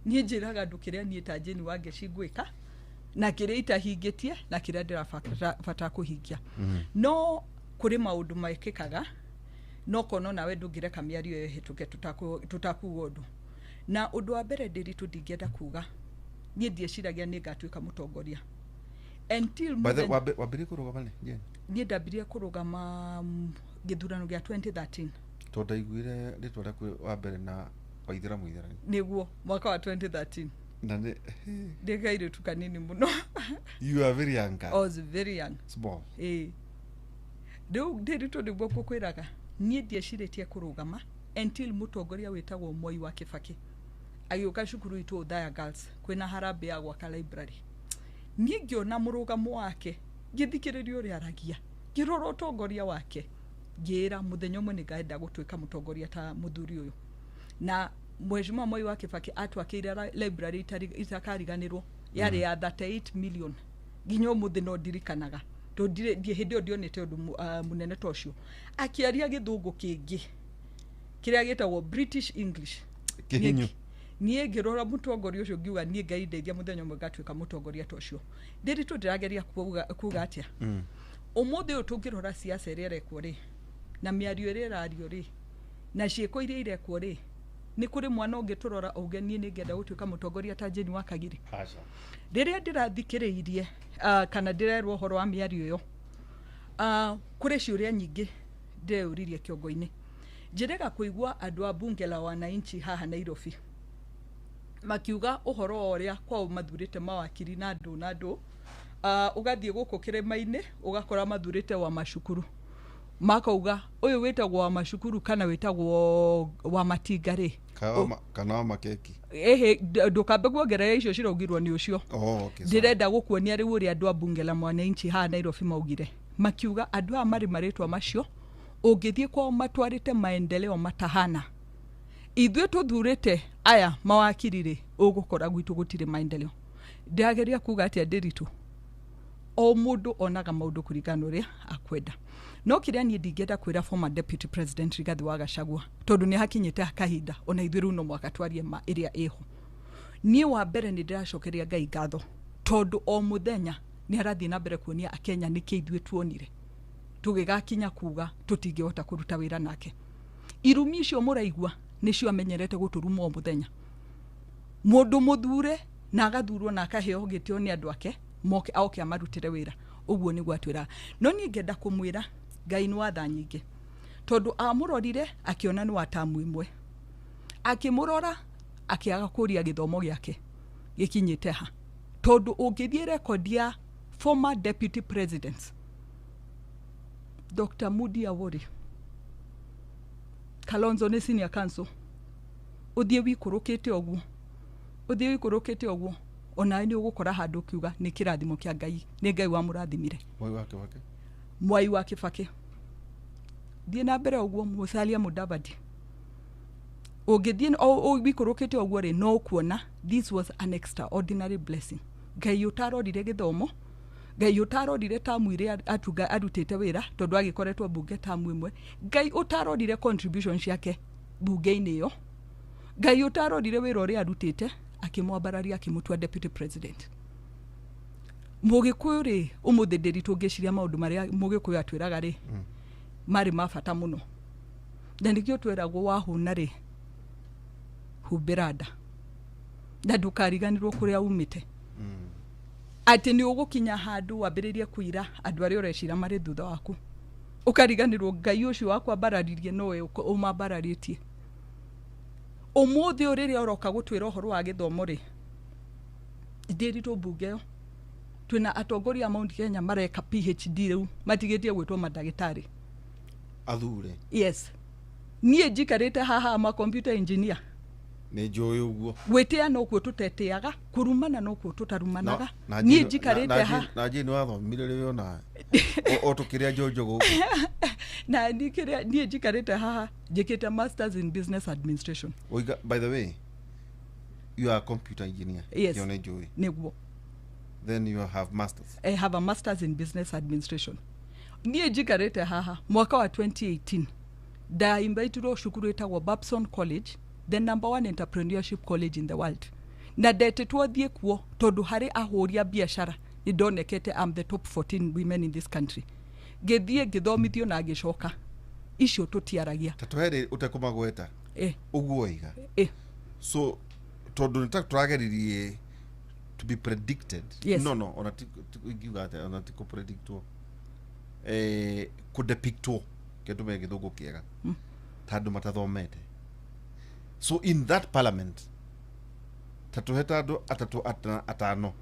Niĩ njĩraga andũ kĩrĩa niĩ ta Jane Wangeci ngwĩka na kĩrĩa itahingĩtie na kĩrĩa ndĩrabatara kũhingia. No kũrĩ maũndũ mekĩkaga no kono nawe ndũngĩreka mĩario ĩyo ĩhĩtũke tũtakuga ũndũ. Na ũndũ wa mbere ndĩritũ ndingĩenda kuga, niĩ ndieciragia nĩ ngatuĩka mũtongoria until By the wambĩrĩrie kũrũgama rĩ, Jane? Niĩ ndambirie kũrũgama gĩthurano gĩa 2013. Tondũ ndaiguire rĩtwa rĩaku wa mbere na Waithera Mũitherani. Nĩguo, mwaka wa 2013. Na nĩ Ndĩ kairĩtu kanini mũno. You are very young girl. I was very young. Small. Ĩĩ, rĩu ndĩritũ nĩguo ngũkwĩraga, niĩ ndiecirĩtie kũrũgama until mũtongoria wĩtagwo Mwai wa Kĩbakĩ agĩũka cukuru itũ Othaya Girls kwĩna harambĩ ya gwaka library. Niĩ ngĩona mũrũgamo wake, ngĩthikĩrĩria ũrĩa aragia, ngĩrora ũtongoria wake, ngĩĩra mũthenya ũmwe nĩ ngaenda gũtuĩka mũtongoria ta mũthuri ũyũ. Na Mheshimiwa Mwai wa Kĩbakĩ atwakĩire library itakariganĩrwo, yarĩ ya 38 million. Nginya ũmũthĩ no ndirikanaga tondũ hĩndĩ ĩyo ndionete ũndũ mũnene ta ũcio. Akĩaria gĩthũngũ kĩngĩ. Kĩrĩa gĩtagwo British English. Kĩhinyu. Niĩ ngĩrora mũtongoria ũcio ngiuga niĩ Ngai ndeithia mũthenya ũmwe ngatuĩka mũtongoria ta ũcio. Ndĩritũ ndĩrageria kuga atĩa? Ũmũthĩ ũyũ tũngĩrora siasa ĩrĩa ĩrekwo rĩ, na mĩario ĩrĩa ĩrario rĩ, na ciĩko iria irekwo rĩ, nĩ kũrĩ mwana ũngĩ tũrora auge niĩ nĩngenda gũtuĩka mũtongoria ta Jane wa Kagiri? Aca. Rĩrĩa ndĩrathikĩrĩirie kana ndĩrerwo ũhoro wa mĩario ĩyo, kũrĩ ciũria nyingĩ ndĩreyũririe kĩongo-inĩ. Njĩrĩga kũigua andũ a bunge la wananchi haha Nairobi makiuga ũhoro wa ũrĩa kwao mathurĩte mawakiri na andũ na andũ, ũgathiĩ gũkũ kĩrĩma-inĩ ũgakora mathurĩte wa macukuru, makauga ũyũ wĩtagwo wa macukuru kana wĩtagwo wa matinga rĩ. Kana wa makeki. Ĩhĩ, ndũkambe kuongerera icio ciraugirwo nĩ ũcio. Oh, okay, sorry. Ndĩrenda gũkuonia rĩu ũrĩa andũ a bunge la mwananchi haha Nairobi maugire, makiuga andũ aya marĩ marĩtwa macio ũngĩthiĩ kwao matwarĩte maendeleo matahana. Ithuĩ tũthurĩte aya mawakiri rĩ, ũgũkora gwitũ gũtirĩ maendeleo. Ndĩrageria kuga atĩa, Ndĩritũ? O mũndũ onaga maũndũ kũringana na ũrĩa akwenda, no kĩrĩa niĩ ndingĩenda kwĩra former Deputy President Rigathi wa Gachagua, tondũ nĩ hakinyĩte kahinda ona ithuĩ rĩu no mũhaka twarie ma ĩrĩa ĩho. Niĩ wa mbere nĩ ndĩracokeria Ngai ngatho, tondũ o mũthenya nĩ arathiĩ na mbere kuonia Akenya nĩkĩ ithuĩ tuonire tũgĩgakinya kuga tũtingĩhota kũruta wĩra nake. Irumi icio mũraigua nĩcio amenyerete gũtũruma o mũthenya. Mũndũ mũthure na agathurwo na akaheo gĩtĩo nĩ andũ ake moke aoke amarutĩre wĩra, ũguo nĩguo atwĩraga. No niĩ ngenda kũmwĩra Ngai nĩ wa tha nyingĩ, tondũ amũrorire akĩona nĩ wa tamu ĩmwe, akĩmũrora akĩaga kũria gĩthomo gĩake gĩkinyĩte ha, tondũ ũngĩthiĩ rekondi ya former deputy presidents, Dr. Mudi Awori, Kalonzo nĩ senior counsel, ũthiĩ wikũrũkĩte ũguo, ũthiĩ wikũrũkĩte ũguo, onawe nĩ ũgũkora handũ ũkiuga nĩ kĩrathimo kĩa Ngai, nĩ Ngai wamũrathimire. Mwai wa Kibaki. Mwai wa Kibaki, thiĩ na mbere ũguo, Musalia Mudavadi, ũngĩthiĩ wikũrũkĩte ũguo rĩ, no ũkuona this was an extraordinary blessing. Ngai ũtarorire gĩthomo, Ngai ũtarorire tamu iria atunga arutĩte wĩra, tondũ agĩkoretwo mbunge tamu ĩmwe, Ngai ũtarorire contribution ciake mbunge-inĩ ĩyo, Ngai ũtarorire wĩra ũrĩa arutĩte, akĩmwambararia akĩmũtua deputy president. Mũgĩkũyũ rĩ, ũmũthĩ ndĩri tũngĩciria maũndũ marĩa mũgĩkũyũ atwĩraga rĩ, marĩ ma bata mũno, na nĩkĩo tweragwo wahũna rĩ, humbĩra nda na ndũkariganĩrwo kũrĩa umĩte, atĩ nĩ ũgũkinya handũ wambĩrĩrie kũira andũ arĩa ũrecira marĩ thutha waku, ũkariganĩrwo Ngai ũcio wakwambararirie nowe ũmambararĩtie. Ũmũthĩ ũyũ rĩrĩa ũroka gũtwĩra ũhoro wa gĩthomo rĩ, ndĩritũ mbunge ĩyo twĩna atongoria a Mount Kenya mareka PhD rĩu, matigĩtie gwĩtwo mandagĩtarĩ. Athure. Yes, niĩ njikarĩte haha ma computer engineer. Nĩ njũĩ ũguo. Gwĩtĩa nokuo tũtetĩaga, kũrumana nokuo tũtarumanaga. Niĩ njikarĩte ha Na Jane wathomire rĩ ona o tũkĩrĩa njonjo gũkũ? Na niĩ kĩrĩa niĩ njikarĩte haha njĩkĩte masters in business administration. Oiga, by the way, you are a computer engineer. Yes. Ĩyo nĩ njũĩ. Nĩguo. Then you have masters. I have a masters in business administration. Niĩ njikarĩte haha mwaka wa 2018 ndainvitirwo cukuru ĩtagwo Babson College, the number one entrepreneurship college in the world, na ndetĩtwo thiĩ kuo tondũ harĩ ahũri a biacara nĩ ndonekete am the top 14 women in this country. Ngĩthiĩ ngĩthomithio na ngĩcoka. Icio tũtiaragia. Ta tũhere ũtekũmagweta. Ũguo oiga. So tondũ nĩ ta tũrageririe to be predicted. Yes. No, ona ti ingiuga atĩa, ona ti kũpredictwo, kũdepictwo, kĩndũme gĩthũngũ kĩega, ta andũ matathomete. So in that parliament, ta tũhe ta andũ atatũ atano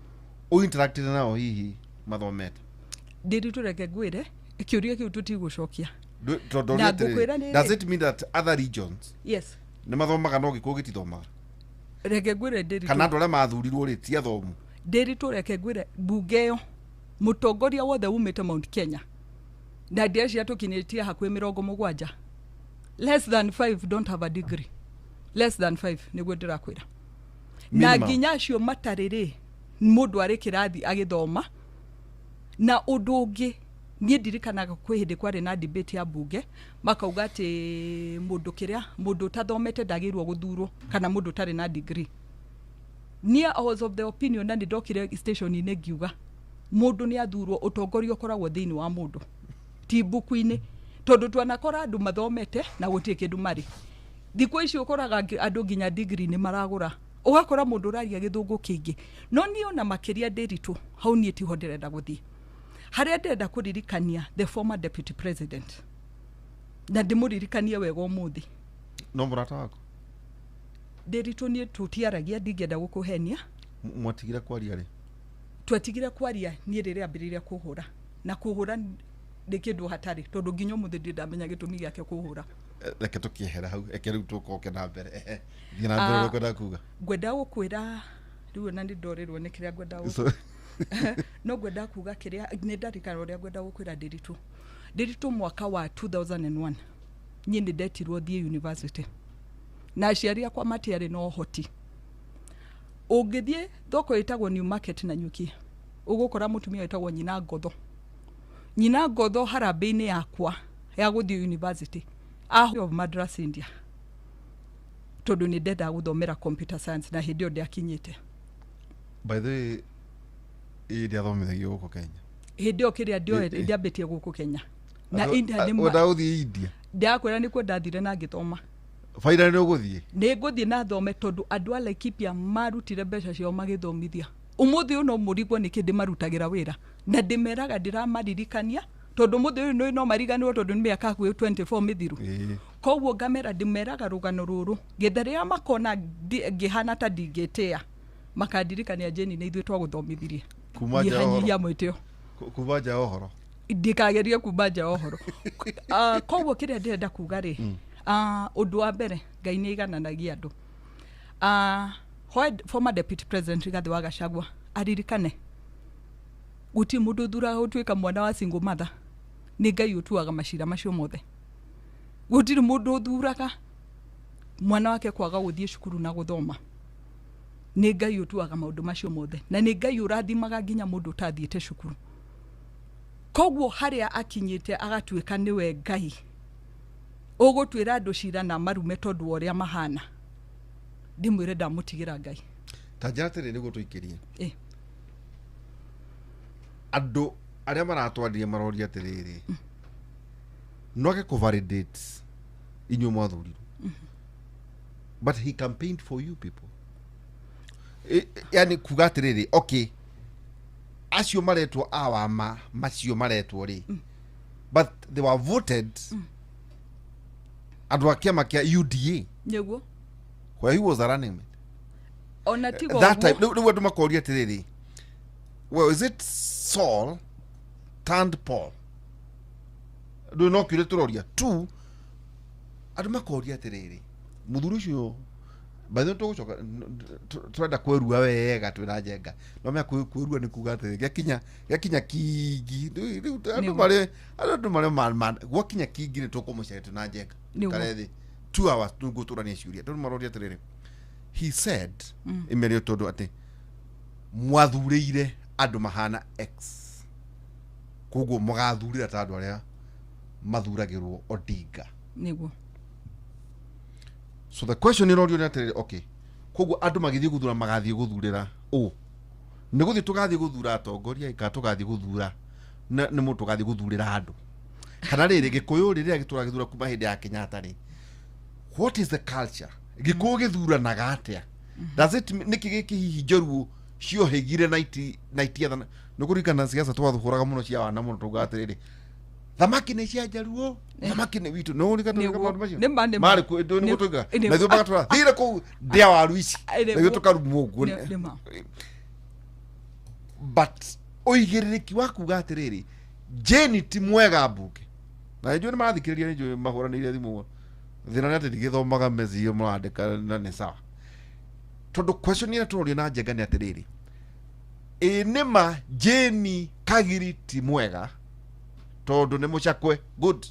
ũinteractire nao hihi mathomete. Ndĩri tũreke ngwĩre kĩũria kĩu tũtigũcokia. Tondũ Na ũria atĩrĩrĩ, ngũkwĩra nĩ does rĩ- it mean that other regions Yes. nĩ mathomaga no gĩkũyũ gĩtithomaga? Reke ngwĩre, ndĩri Kana andũ arĩa mathurirwo rĩ ti athomu? Ndĩri tũreke ngwĩre, mbunge ĩyo mũtongoria wothe umĩte Mount Kenya, na ndĩreciria tũkinyĩtie hakuhĩ 70, less than five don't have a degree. Less than five, nĩguo ndĩrakwĩra. Na Minimum. nginya acio matarĩ rĩ, mũndũ arĩ kĩrathi agĩthoma. Na ũndũ ũngĩ Niĩ ndirikanaga kwĩ hĩndĩ kwarĩ na debate ya mbunge, makauga atĩ mũndũ kĩrĩa, mũndũ ũtathomete ndagĩrĩirwo gũthurwo, kana mũndũ ũtarĩ na degree. Niĩ I was of the opinion, na nĩ ndokire station-inĩ ngiuga mũndũ nĩ athurwo, ũtongoria ũkoragwo thĩinĩ wa mũndũ, ti mbuku-inĩ, tondũ twanakora andũ mathomete na gũtirĩ kĩndũ marĩ. Thikũ ici ũkoraga andũ nginya degree nĩ maragũra, ũgakora mũndũ ũraria gĩthũngũ kĩingĩ. No niĩ ona makĩria ndĩritũ hau, niĩ tiho ndĩrenda gũthiĩ. Harĩa ndĩrenda kũririkania the former deputy president, na ndĩmũririkanie wega ũmũthĩ. No mũrata waku? Ndĩritũ, niĩ tũtiaragia, ndingĩenda gũkũhenia. Mwatigire kwaria rĩ? Twetigire kwaria niĩ rĩrĩa ambĩrĩirie kũhũra, na kũhũra nĩ kĩndũ hatarĩ, tondũ nginya ũmũthĩ ndirĩ ndamenya gĩtũmi gĩake kũhũra. Reke tũkĩehera hau, eke rĩu tũkoke na mbere. Ehe, thiĩ na mbere. Ũrĩa ũkwenda kuga. Ngwenda gũkwĩra rĩu ona nĩ ndorĩrwo nĩ kĩrĩa ngwenda no ngwenda kuga kĩrĩa nĩ ndarikana ũrĩa ngwenda gũkwĩra. Ndĩritũ, Ndĩritũ, mwaka wa 2001 niĩ nĩ ndetirwo thiĩ university, na aciari akwa matiarĩ na ũhoti. Ũngĩthiĩ thoko ĩtagwo New Market na Nyuki, ũgũkora mũtumia wĩtagwo Nyina Ngotho. Nyina Ngotho, harambĩ-inĩ yakwa ya gũthiĩ university of Madras, India, tondũ nĩ ndendaga gũthomera computer science, na hĩndĩ ĩyo ndiakinyĩte. By the way, ĩ ndĩathomithagio gũkũ Kenya? Hĩndĩ ĩyo kĩrĩa ndĩambĩtie gũkũ Kenya na India nĩ Wenda gũthiĩ India? Ndakwĩra nĩkuo ndathire na ngĩthoma. Baida nĩ ũgũthiĩ? Nĩ ngũthiĩ na thome, tondũ andũ a Laikipia marutire mbeca ciao magĩthomithia. Ũmũthĩ ũyũ no mũrigwo nĩkĩ ndĩmarutagĩra wĩra, na ndĩmeraga ndĩramaririkania, tondũ ũmũthĩ ũyũ no mariganĩrwo, tondũ nĩ mĩaka hakuhĩ 24 mĩthiru. Koguo ngamera, ndĩmeraga rũgano rũrũ getha rĩrĩa makona ngĩhana ta ndingĩtĩa, makandirikania, "Jeni, nĩ ithuĩ twagũthomithirie." Kuma nja ya ũhoro. Nyihanyihia mwĩtĩo. Kuma nja ya ũhoro. Ndikagerie kuma nja ya ũhoro. Koguo kĩrĩa ndĩrenda kuga rĩ, ũndũ wa mbere, Ngai nĩ aigananagia andũ. Hoe former deputy president Rigathĩ wa Gachagua aririkane gũtirĩ mũndũ ũthuraga gũtuĩka mwana wa single mother, nĩ Ngai ũtuaga macira macio mothe. Gũtirĩ mũndũ ũthuraga mwana wake kwaga gũthiĩ cukuru na gũthoma, nĩ Ngai ũtuaga maũndũ macio mothe, na nĩ Ngai ũrathimaga nginya mũndũ ũtathiĩte cukuru. Koguo harĩa akinyĩte agatuĩka nĩwe Ngai ũgũtuĩra andũ cira na marume tondũ wa ũrĩa mahana, ndĩmwĩre ndamũtigĩra Ngai. Ta njĩra atĩrĩ nĩguo tũikĩrie. Andũ arĩa maratwarire maroria atĩrĩrĩ, noke kũ validate inyuĩ mwathurirwo, but he campaigned for you people. Yani kuga atĩrĩrĩ, okay, acio maretwo awama macio maretwo rĩ, but they were voted andũ a kĩama kĩa UDA where he was a running mate. Ona tiga That time ũguo. rĩu andũ makoria atĩrĩrĩ, well, is it Saul turned Paul? Rĩu no kĩũria tũroria tu. Andũ makoria atĩrĩrĩ, mũthuri ũcio, by the way, tũgũcoka tũrenda kwĩrua wega twĩna Njenga, no mea kwĩrua nĩ kuga atĩrĩ, gĩakinya kingi rĩu andũ marĩ andũ marĩ gwakinya kingi nĩ tũkũmũcaria twĩna Njenga. Kare thĩ 2 hours tũgũtũrania ciũria, tondũ maroria atĩrĩrĩ, he said ĩmĩario tondũ atĩ mwathurĩire andũ mahana x, koguo mũgathurĩra ta andũ arĩa mathuragĩrwo Odinga. So the question ĩrorio nĩ atĩrĩrĩ, okay, koguo andũ magĩthiĩ gũthura magathiĩ gũthurĩra ũ? Nĩ gũthiĩ tũgathiĩ gũthura atongoria, kana tũgathiĩ gũthura nĩ mũndũ, tũgathiĩ gũthurĩra andũ? Kana rĩrĩ, Gĩkũyũ rĩrĩa gĩtũra gĩthura kuma hĩndĩ ya Kenyatta rĩ, what is the culture? Gĩkũyũ gĩthuranaga atĩa? Does it nĩkĩ gĩkĩ hihi njaruo ciohĩgire na itiathana? Nĩ kũririkana siasa twathũraga mũno cia wana mũno, tugaga atĩrĩrĩ, thamaki nĩ cia njaruo, thamaki nĩ witũ. Nĩ ũririkana maũndũ macio? Nĩma, nĩma. Marĩ kuo, nĩguo tuigaga na ithuĩ magatwĩra thire kũu ndĩa waru ici, na ithuĩ tũkarumwo ũguo. Nĩma. But ũigĩrĩrĩki wa kuga atĩrĩrĩ, Jane ti mwega mbunge, na nĩnjũĩ nĩ marathikĩrĩria, nĩnjũĩ mahũranĩire thimũ. Thĩna nĩ atĩ ndigĩthomaga message iria mũrandĩka, na nĩ sawa, tondũ question ĩrĩa tũrorio na Njenga nĩ atĩrĩrĩ, ĩ nĩma Jane Kagiri ti mwega tondũ nĩ mũcakwe? Good.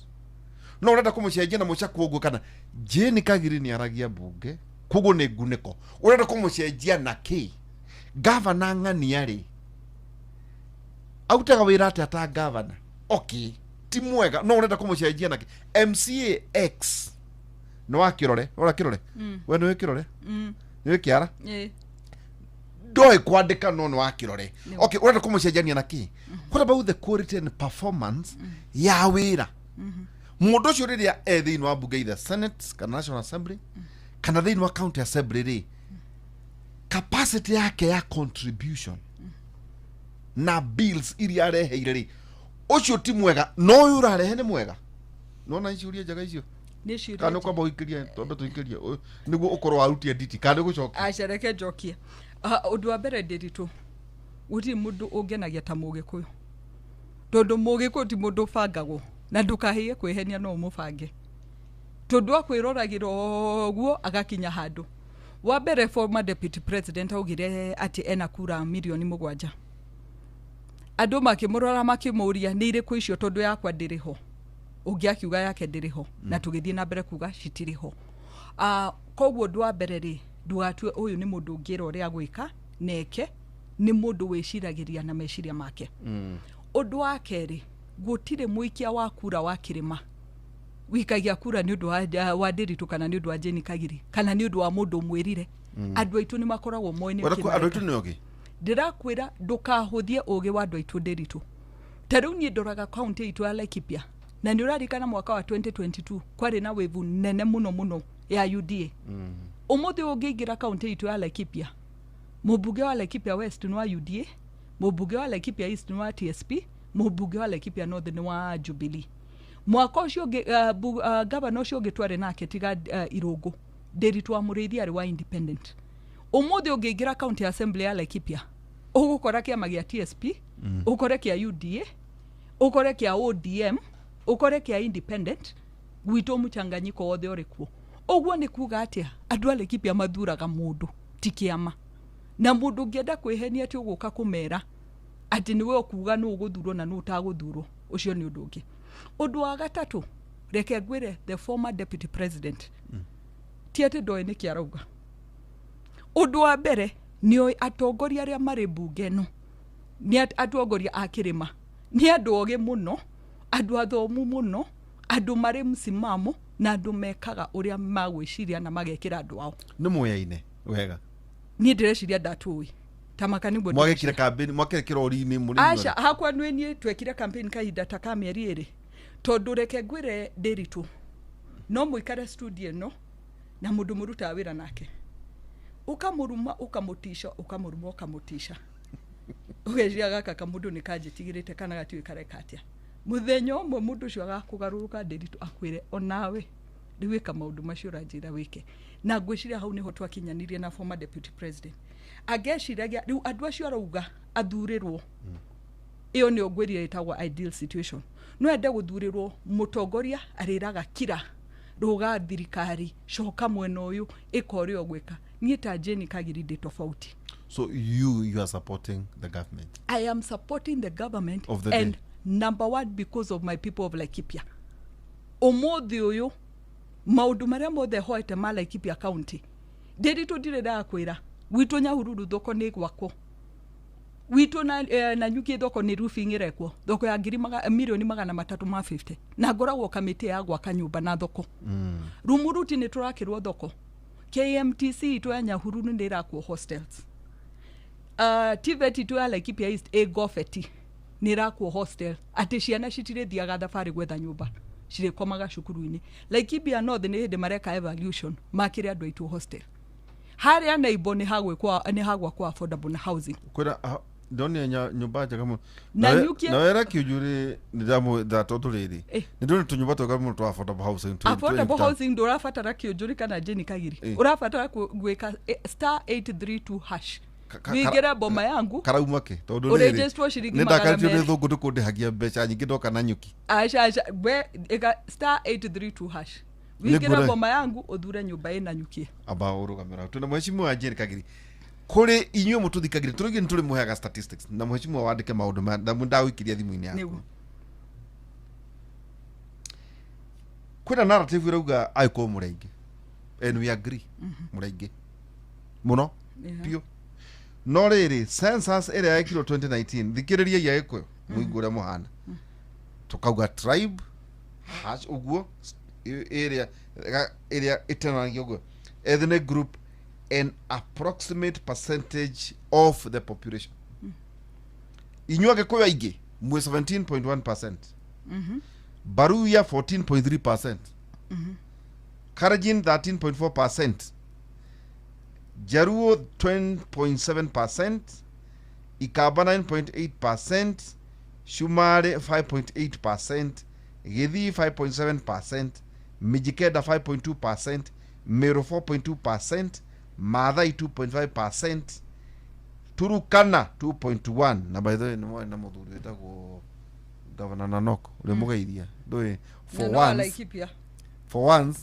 No ũrenda kũmũcenjia na mũcakwe ũguo, kana Jane Kagiri nĩ aragia mbunge, koguo nĩ ngunĩko, ũrenda kũmũcenjia na kĩ? Gavana ng'ania rĩ, arutaga wĩra atĩa ta gavana? Okay, ti mwega no urenda kumucenjia nake MCA X no akirore ora kirore we no kirore ni kiara ndoe kwandika no no akirore. Okay, urenda kumucenjania naki? What about the quality and performance ya wira? Mundu ucio riria e thiini wa bunge, either Senate kana National Assembly kana thiini wa County Assembly ri, capacity yake ya contribution na bills iria areheire ri, ucio ti mwega no uyu urarehe ni mwega? Nona icio njega icio kana kwamba uikirie twambe tuikirie niguo ukorwo warutie nditi kana gucokia acereke njokie. Undu wa mbere Ndiritu, gutiri mundu ungenagia ta Mugikuyu, tondu Mugikuyu ti mundu ubangagwo na ndukahie kwihenia no umubange, tondu akwiroragirwo uguo agakinya handu. Wa mbere former deputy president augire ati ena kura milioni 7. Andu makimurora makimuria ni iriku icio, tondu yakwa ndiri ho, ungi akiuga yake ndiri ho, na tugithie na mbere kuga citiri ho. Koguo undu wa mbere ri, ndugatue uyu ni mundu ungira uria gwika neke ni mundu wiciragiria na meciria make. Undu wa keri, gutire muikia wa kura wa kirima wikagia kura ni undu wa Ndiritu kana ni undu wa Jane Kagiri kana ni undu wa mundu mwirire. Andu aitu ni makoragwo moe ni andu aitu ni ogi. Ndirakwira ndukahuthie ugi wa andu aitu Ndiritu. Ta riu nie ndoraga kaunti itu ya Laikipia, na ni urarikana mwaka wa 2022 kwari na wivu nene muno muno ya UDA. Umuthi ungiingira kaunti itu ya Laikipia, mubunge wa Laikipia West ni wa UDA, mubunge wa Laikipia East ni wa TSP, mubunge wa Laikipia North ni wa Jubilee. Mwaka ucio gavana ucio ungi twari nake tiga Irungu, Ndiritu wa Muriithi ari wa independent. Umuthi ungiingira county assembly ya Laikipia, ugukora kiama gia TSP, ukore kia UDA, ukore kia ODM, ukore kia independent, gwitũ muchanganyiko wothe uri kuo. Uguo ni kuga atia andu a Laikipia mathuraga mundu ti kiama, na mundu ungienda kwihenia ati uguka kumera ati niwe ukuga nu uguthurwo na nu utaguthurwo, ucio ni undu ungi. Undu wa gatatu, reke ngwire the former deputy president ti ati ndoĩ nĩkĩ arauga. Undu wa mbere nĩ atongoria arĩa marĩ mbunge ĩno nĩ atongoria a kĩrĩma, nĩ andũ ogĩ mũno, andũ athomu mũno, andũ marĩ msimamo na andũ mekaga ũrĩa magwĩciria na magekĩra andũ ao. Nĩ muyaine wega. Niĩ ndĩreciria ndatũĩ tamaka nĩguo mwagekire campaign, mwakekira ori-inĩ mũrĩ. Aca hakwa nĩ niĩ twekire campaign kahinda ta ka mĩeri 2, tondu reke ngwĩre Ndiritu, no mũikare studio ĩno na mũndũ mũrutaga wĩra nake, ukamuruma ukamutisha, ukamuruma ukamutisha, ugeciria gaka kamundu nĩ kanjĩtigĩrĩte kana gatiũĩ kareka atĩa. Mũthenya ũmwe mũndũ ũcio agakũgarũrũka Ndiritu akwĩre onawe rĩu ĩka maũndũ macio ũranjĩra wĩke. Na ngwĩciria hau nĩho twakinyanirie na former deputy president. Angeciragia rĩu andũ acio arauga athurĩrwo, ĩyo nĩyo ngwĩrire ĩtagwo ideal situation. No ende gũthurĩrwo mũtongoria arĩraga kira, rũga thirikari, coka mwena ũyũ, ĩka ũrĩa ũgwĩka. Niĩ ta Jane Kagiri ndĩ tofauti. So you are supporting the government? I am supporting the government of the and day. Number one, because of my people of Laikipia. Umuthi uyu maundu maria mothe hoete ma Laikipia County, Ndiritu ndirĩ ndakwĩra, gwitũ Nyahururu thoko nĩ gwakwo, gwitũ na Nyuki thoko nĩ roofing ĩrekwo, thoko ya ngiri milioni 350, na ngoragwo kamĩtĩ ya gwaka nyũmba na thoko. Rumuruti nĩ tũrakĩrwo thoko, KMTC itũ ya Nyahururu nĩ ĩrakwo hostels, TVET itũ ya Laikipia East ĩ Gofeti nĩ ĩrakwo hostel, atĩ ciana citirĩthiaga thabarĩ gwetha nyũmba, cirĩkomaga cukuru-inĩ. Laikipia North nĩ hĩndĩ mareka evaluation makĩre andũ aitũ hostel. Harĩa Naibo nĩ hagwakwo affordable housing. Kwĩra ndonire nyũmba njega mũno Na Nyuki na wera kĩũnjũrĩ nĩ ndatũ rĩrĩ nĩ ndonire tũnyũmba twega mũno twa affordable housing. Affordable housing ndũrabatara kĩũnjũrĩ kana Jane Kagiri, ũrabatara gwĩka star 832 hash wĩingĩre boma yangu karauma kĩ tondũ ũrĩnjĩstwo ciringi nĩ magana ndakaritio nĩ merĩ. thũngũ ndĩkũndĩhagia mbeca nyingĩ ndoka na Nyuki. Aca aca, we ĩka star 832 hash wĩingĩre boma yangu ũthure nyũmba ĩna Nyuki. Amba ũrũgamĩra twĩna mheshimiwa Jane Kagiri. Kũrĩ inyuĩ mũtũthikagĩrĩria tũrĩ nĩ tũrĩmũheaga statistics na mheshimiwa wandĩke maũndũ maya na ndagũikĩria thimũ-inĩ yaku. Kwĩna narrative ĩrauga agĩkorwo mũrĩ aingĩ, and we agree mũrĩ aingĩ mũno biũ, no rĩrĩ census ĩrĩa yekirwo 2019, thikĩrĩriai Agĩkũyũ mũigue ũrĩa mũhana. Tukauga tribe hash uguo area area itenanagia uguo ethnic group an approximate percentage of the population. Inyuĩ Agĩkũyũ aingĩ mwĩ 17.1%, Baruya 14.3%, Kalenjin 13.4%, Jaruo 10.7%, Ikamba 9.8%, Shumare 5.8%, Githii 5.7%, Mijikenda 5.2%, Meru 4.2%, Maathai 2.5%, Turukana 2.1. Na by the way, nĩ na mũthuri wĩtagwo Governor Nanok ũrĩa mũgeithia ndũĩ for Na no once Laikipia. For once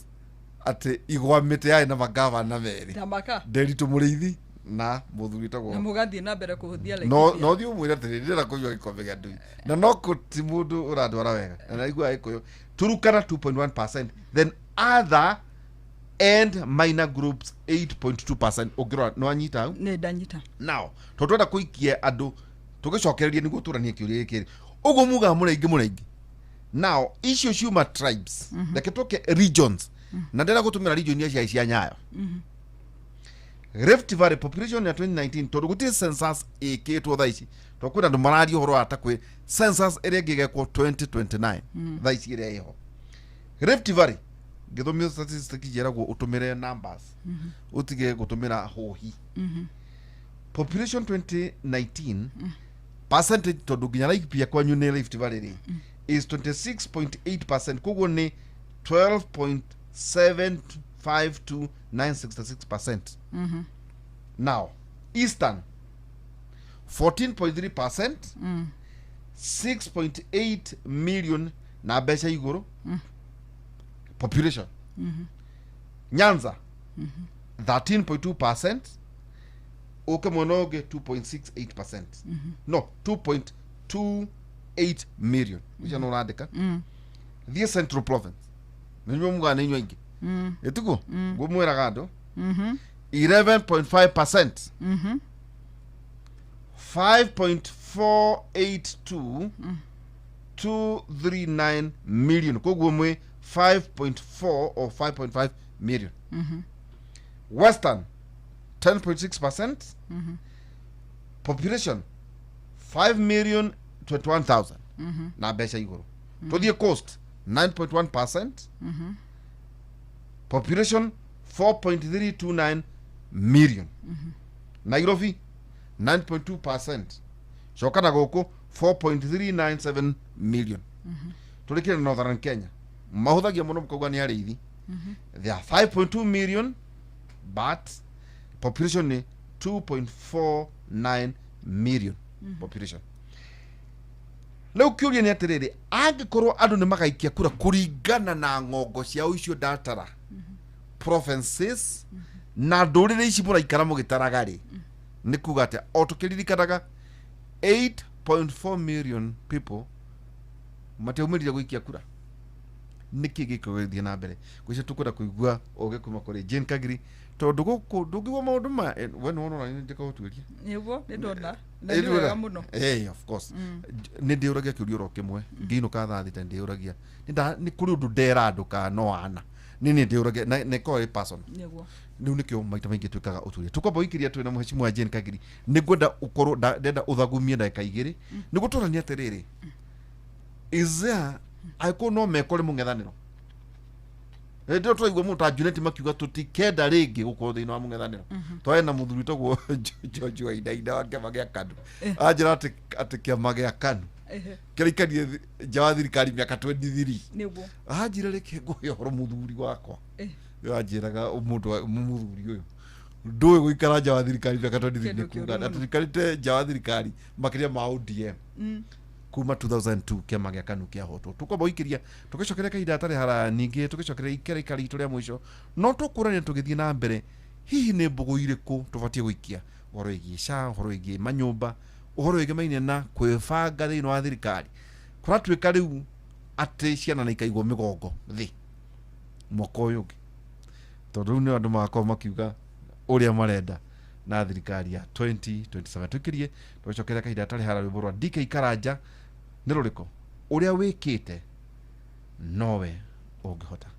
atĩ igwa mĩtĩ yarĩ na magavana merĩ. Ndamaka. Nderitu Mũrĩithi na mũthuri wĩtagwo Na mũgathiĩ na mbere kũhũthia no Laikipia. No thiĩ ũmwĩre atĩrĩ, ndĩrenda kũnyua gĩkombe kĩa ndui na no kũ ti mũndũ ũrandwara wega na naigua Gĩkũyũ. Turukana 2.1%, then other and minor groups 8.2%. Ũngĩrora nĩ wanyita hau? Nĩ ndanyita. Now tondũ twenda kũikia andũ tũgĩcokererie nĩguo tũranie kĩũria gĩkĩ rĩ, ũguo mugaga mũraingĩ mũraingĩ. Now icio ciuma tribes, reke tũke regions, na ndĩrenda gũtũmĩra region iria ciarĩ cia Nyayo. Rift Valley population ya 2019, tondũ gũtirĩ census ĩkĩtwo thaa ici, tondũ kwĩna andũ mararia ũhoro wa ta kwĩ census ĩrĩa ĩngĩ ĩgekwo 2029. Thaa ici ĩrĩa ĩho Rift Valley, ngĩthomio statistics njĩragwo ũtũmĩre numbers, ũtige gũtũmĩra hũhi. Population 2019 percentage, tondũ nginya Laikipia kwanyu nĩ Rift Valley rĩ, is 26.8%, koguo nĩ 12.752966%. Now Eastern 14.3%, 6.8 million na mbeca igũrũ population. Nyanza 13.2%, ũke mwena ũngĩ 2.68%, no 2.28 million ũcio nĩ ũrandĩka. Thiĩ Central Province, nĩnyuo mugaga nĩ inyuĩ aingĩ, ĩtiguo ngũmwĩraga andũ, 11.5%, 5.482 239 million, koguo mwĩ 5.4 or 5.5 million. Western 10.6%, population 5 million 21,000 na mbeca igũrũ. Tũthiĩ Coast, 9.1%, population 4.329 million. Nairobi 9.2%, coka na gũkũ 4.397 million. Tũrĩkĩre na Northern Kenya, mahũthagia mũno mũkauga nĩ arĩithi. They are 5.2 million, but population nĩ 2.49 million population. Rĩu kĩũria nĩ atĩrĩrĩ, angĩkorwo andũ nĩ magaikia kura kũringana na ng'ongo ciao icio ndatara, provinces na ndũrĩrĩ ici mũraikara mũgĩtaraga rĩ, nĩ kuga atĩa? O tũkĩririkanaga 8.4 million people matiaumĩrire gũikia kura, nĩkĩ gĩkũ gĩthiĩ na mbere? Gwĩcia tũkwenda kũigua ũgĩ kuma kũrĩ Jane Kagiri, tondũ gũkũ ndũngĩigua maũndũ ma we nĩ wona nĩ njĩka gũtuĩria. Nĩguo nĩ ndona na nĩ wega mũno. Of course, nĩ ndĩũragia kĩũria oro kĩmwe ngĩinũka thaa 6, ndĩũragia nĩ kũrĩ ũndũ ndera andũ kana no ana nĩ ndĩũragia na nĩ ĩkoragwo ĩ personal. Rĩu nĩkĩo maita maingĩ twĩkaga ũtuĩria. Tũkwamba gũikĩria twĩna mũhecimiwa Jane Kagiri, nĩ ngwenda ũkorwo ndenda ũthagumie ndagĩka 2 nĩguo tũranie atĩrĩrĩ, is there angĩkorwo no mekore mũng'ethanĩro. Hĩndĩ ĩyo tũraigua mũndũ ta Junet makiuga tũtikenda rĩngĩ gũkorwo thĩinĩ wa mũng'ethanĩro. Twarĩ na mũthuri wĩtagwo George Wainaina wa kĩama gĩa KANU, anjĩra atĩ kĩama gĩa KANU kĩraikarire nja wa thirikari mĩaka 23. Anjĩra reke ngũhe ũhoro mũthuri wakwa. Anjĩraga mũndũ mũthuri ũyũ ndũĩ gũikara nja wa thirikari mĩaka 23. Kĩndũ Nĩ kuga kĩũru atĩ mũno. tũikarĩte nja wa thirikari makĩria ma ODM kuma 2002 kĩama gĩa KANU kĩahotwo. Tũkwamba gũikĩria tũgĩcokeria kahinda gatarĩ haraya, ningĩ tũgĩcokeria ikera ikara ritũ rĩa mũico, no tũkũrania tũgĩthiĩ na mbere hihi nĩ mbũgũ irĩkũ tũbatiĩ gũikia ũhoro wĩgiĩ SHA, ũhoro wĩgiĩ manyũmba, ũhoro wĩgemaine na kwĩbanga thĩinĩ wa thirikari. Kũratuĩka rĩu atĩ ciana nĩ ikaigwo mĩgongo thĩ mwaka ũyũ ũngĩ, tondũ rĩu nĩ andũ magakorwo makiuga ũrĩa marenda na thirikari ya 2027. Tũikĩrie tũgĩcokeria kahinda gatarĩ haraya. Rwĩmbo rwa DK Karanja nĩ rũrĩkũ? Ũrĩa wĩkĩte nowe ũngĩhota.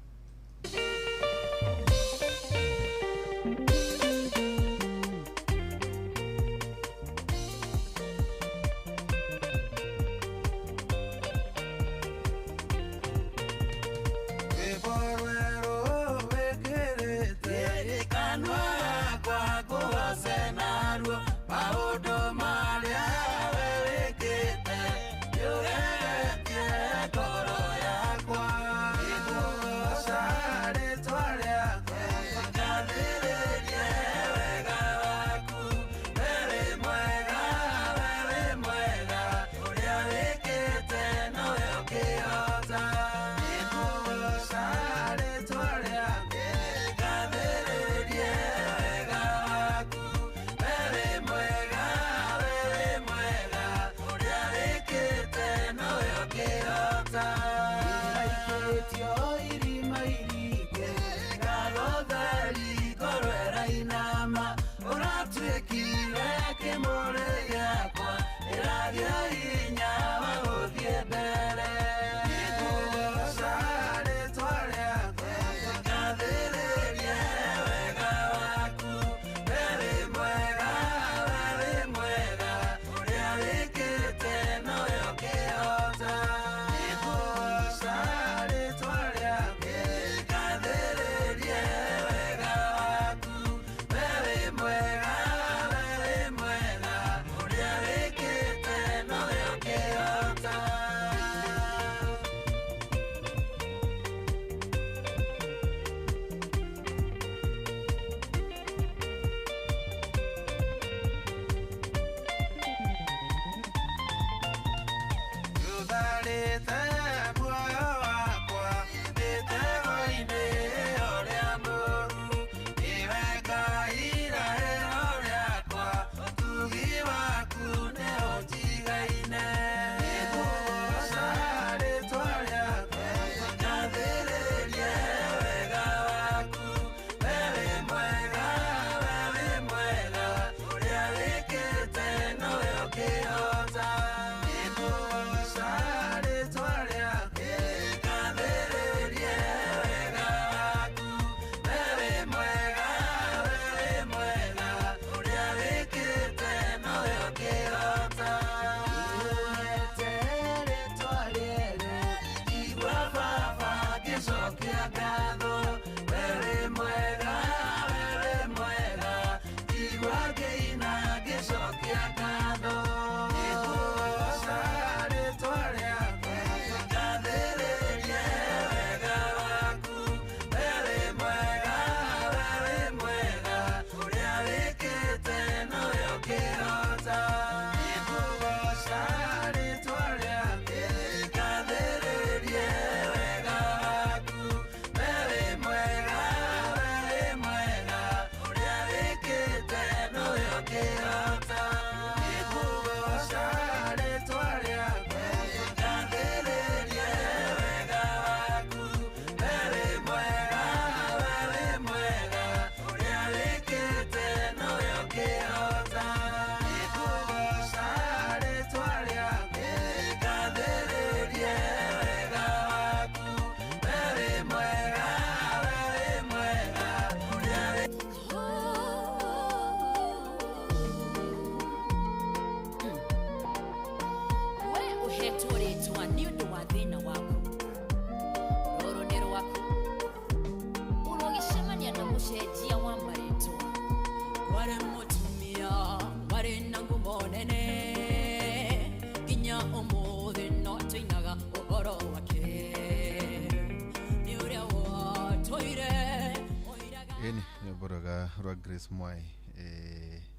Rwa Grace Mwai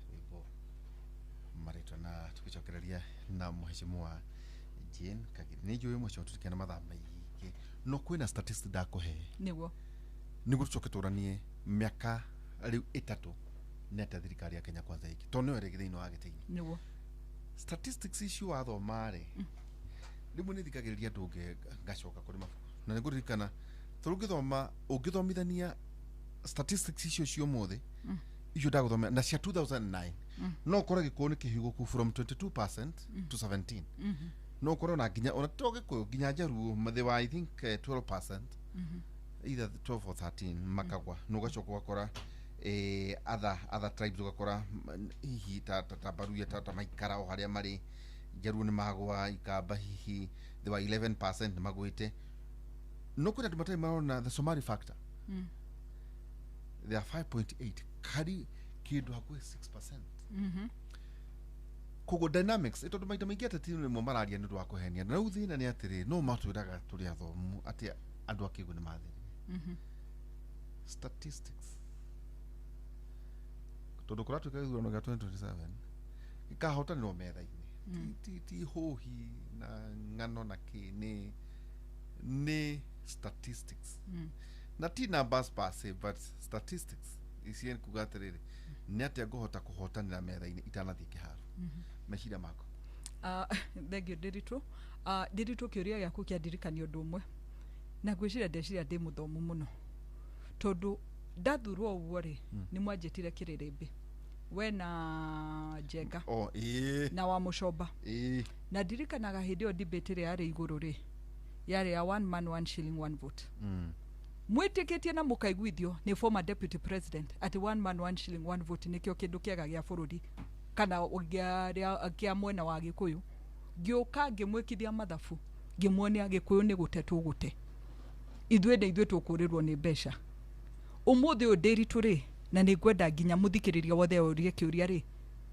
rwimbo marĩtwa na tũgĩcokereria na mheshimiwa Jane Kagiri. Nĩ njũĩ mheshimiwa tũtikena mathaa maingĩ no kwĩna statistics ndakũhe nĩguo nĩguo tũcoke tũranie mĩaka rĩu 3 nĩ atĩa thirikari ya Kenya Kwanza ĩki tondũ nĩyo ĩrĩ thĩinĩ wa gĩtĩ-inĩ. Nĩguo statistics icio wathoma rĩ rĩmwe nĩ thikagĩrĩria andũ ngacoka kũrĩ mabuku na nĩ ngũririkana tondũ ũngĩthoma ũngĩthomithania statistics icio cia ũmũthĩ icio ndagũthomera na cia 2009 no ũkore gĩkũyũ nĩ kĩhigũku from 22% to 17. No ũkorwo na nginya ona to Gĩkũyũ, nginya Njaruo they were, I think, 12%, either 12 or 13 makagwa. Na ũgacoka ũgakora other tribes, ũgakora hihi ta Baruya, ta maikara o harĩa marĩ. Njaruo nĩ magwa, Ikamba hihi they were 11% nĩ magwĩte. No kwĩna andũ matarĩ marona the Somali factor. They are 5.8, kari kĩndũ hakuhĩ 6%. Koguo dynamics, tondũ maita maingĩ ateti nĩmo mararia nĩ ũndũ wa kũhenia. Na rĩu thĩna nĩ atĩrĩ, no matwĩraga tũrĩ athomu atĩ andũ a Kĩgũ nĩ mathĩrire statistics, tondũ kũratuĩka gĩthurano gĩa 2027 gĩkahotanĩrwo metha-inĩ, ti hũhi na ng'ano na kĩ, nĩ statistics na ti numbers per se, but statistics ici kuga atĩrĩrĩ, nĩ atĩa ngũhota kũhotanĩra metha-inĩ itanathiĩ kĩharo. Meciria maku? Thank you, Ndiritu. Ndiritu, kĩũria gĩaku kĩandirikania ũndũ ũmwe, na ngwĩciria ndeciria ndĩ mũthomu mũno, tondũ ndathurwo ũguo rĩ, nĩ mwanjĩtire kĩrĩrĩmbĩ, we na Njenga o ĩĩ na wa Mũcomba. Na ndirikanaga hĩndĩ ĩyo debate ĩrĩa yarĩ igũrũ rĩ, yarĩ ya one man one shilling one vote. Mwĩtĩkĩtie na mũkaiguithio nĩ former deputy president atĩ one man one shilling one vote nĩkĩo kĩndũ kĩega gĩa bũrũri kana kĩa mwena wa Gĩkũyũ. Ngĩũka ngĩmwĩkithia mathabu, ngĩmuonia Gĩkũyũ nĩ gũte tũgũte, ithuĩ nĩ ithuĩ tũkũrĩrwo nĩ mbeca. Ũmũthĩ ũyũ Ndĩritũ rĩ, na nĩ ngwenda nginya mũthikĩrĩria wothe orie kĩũria rĩ,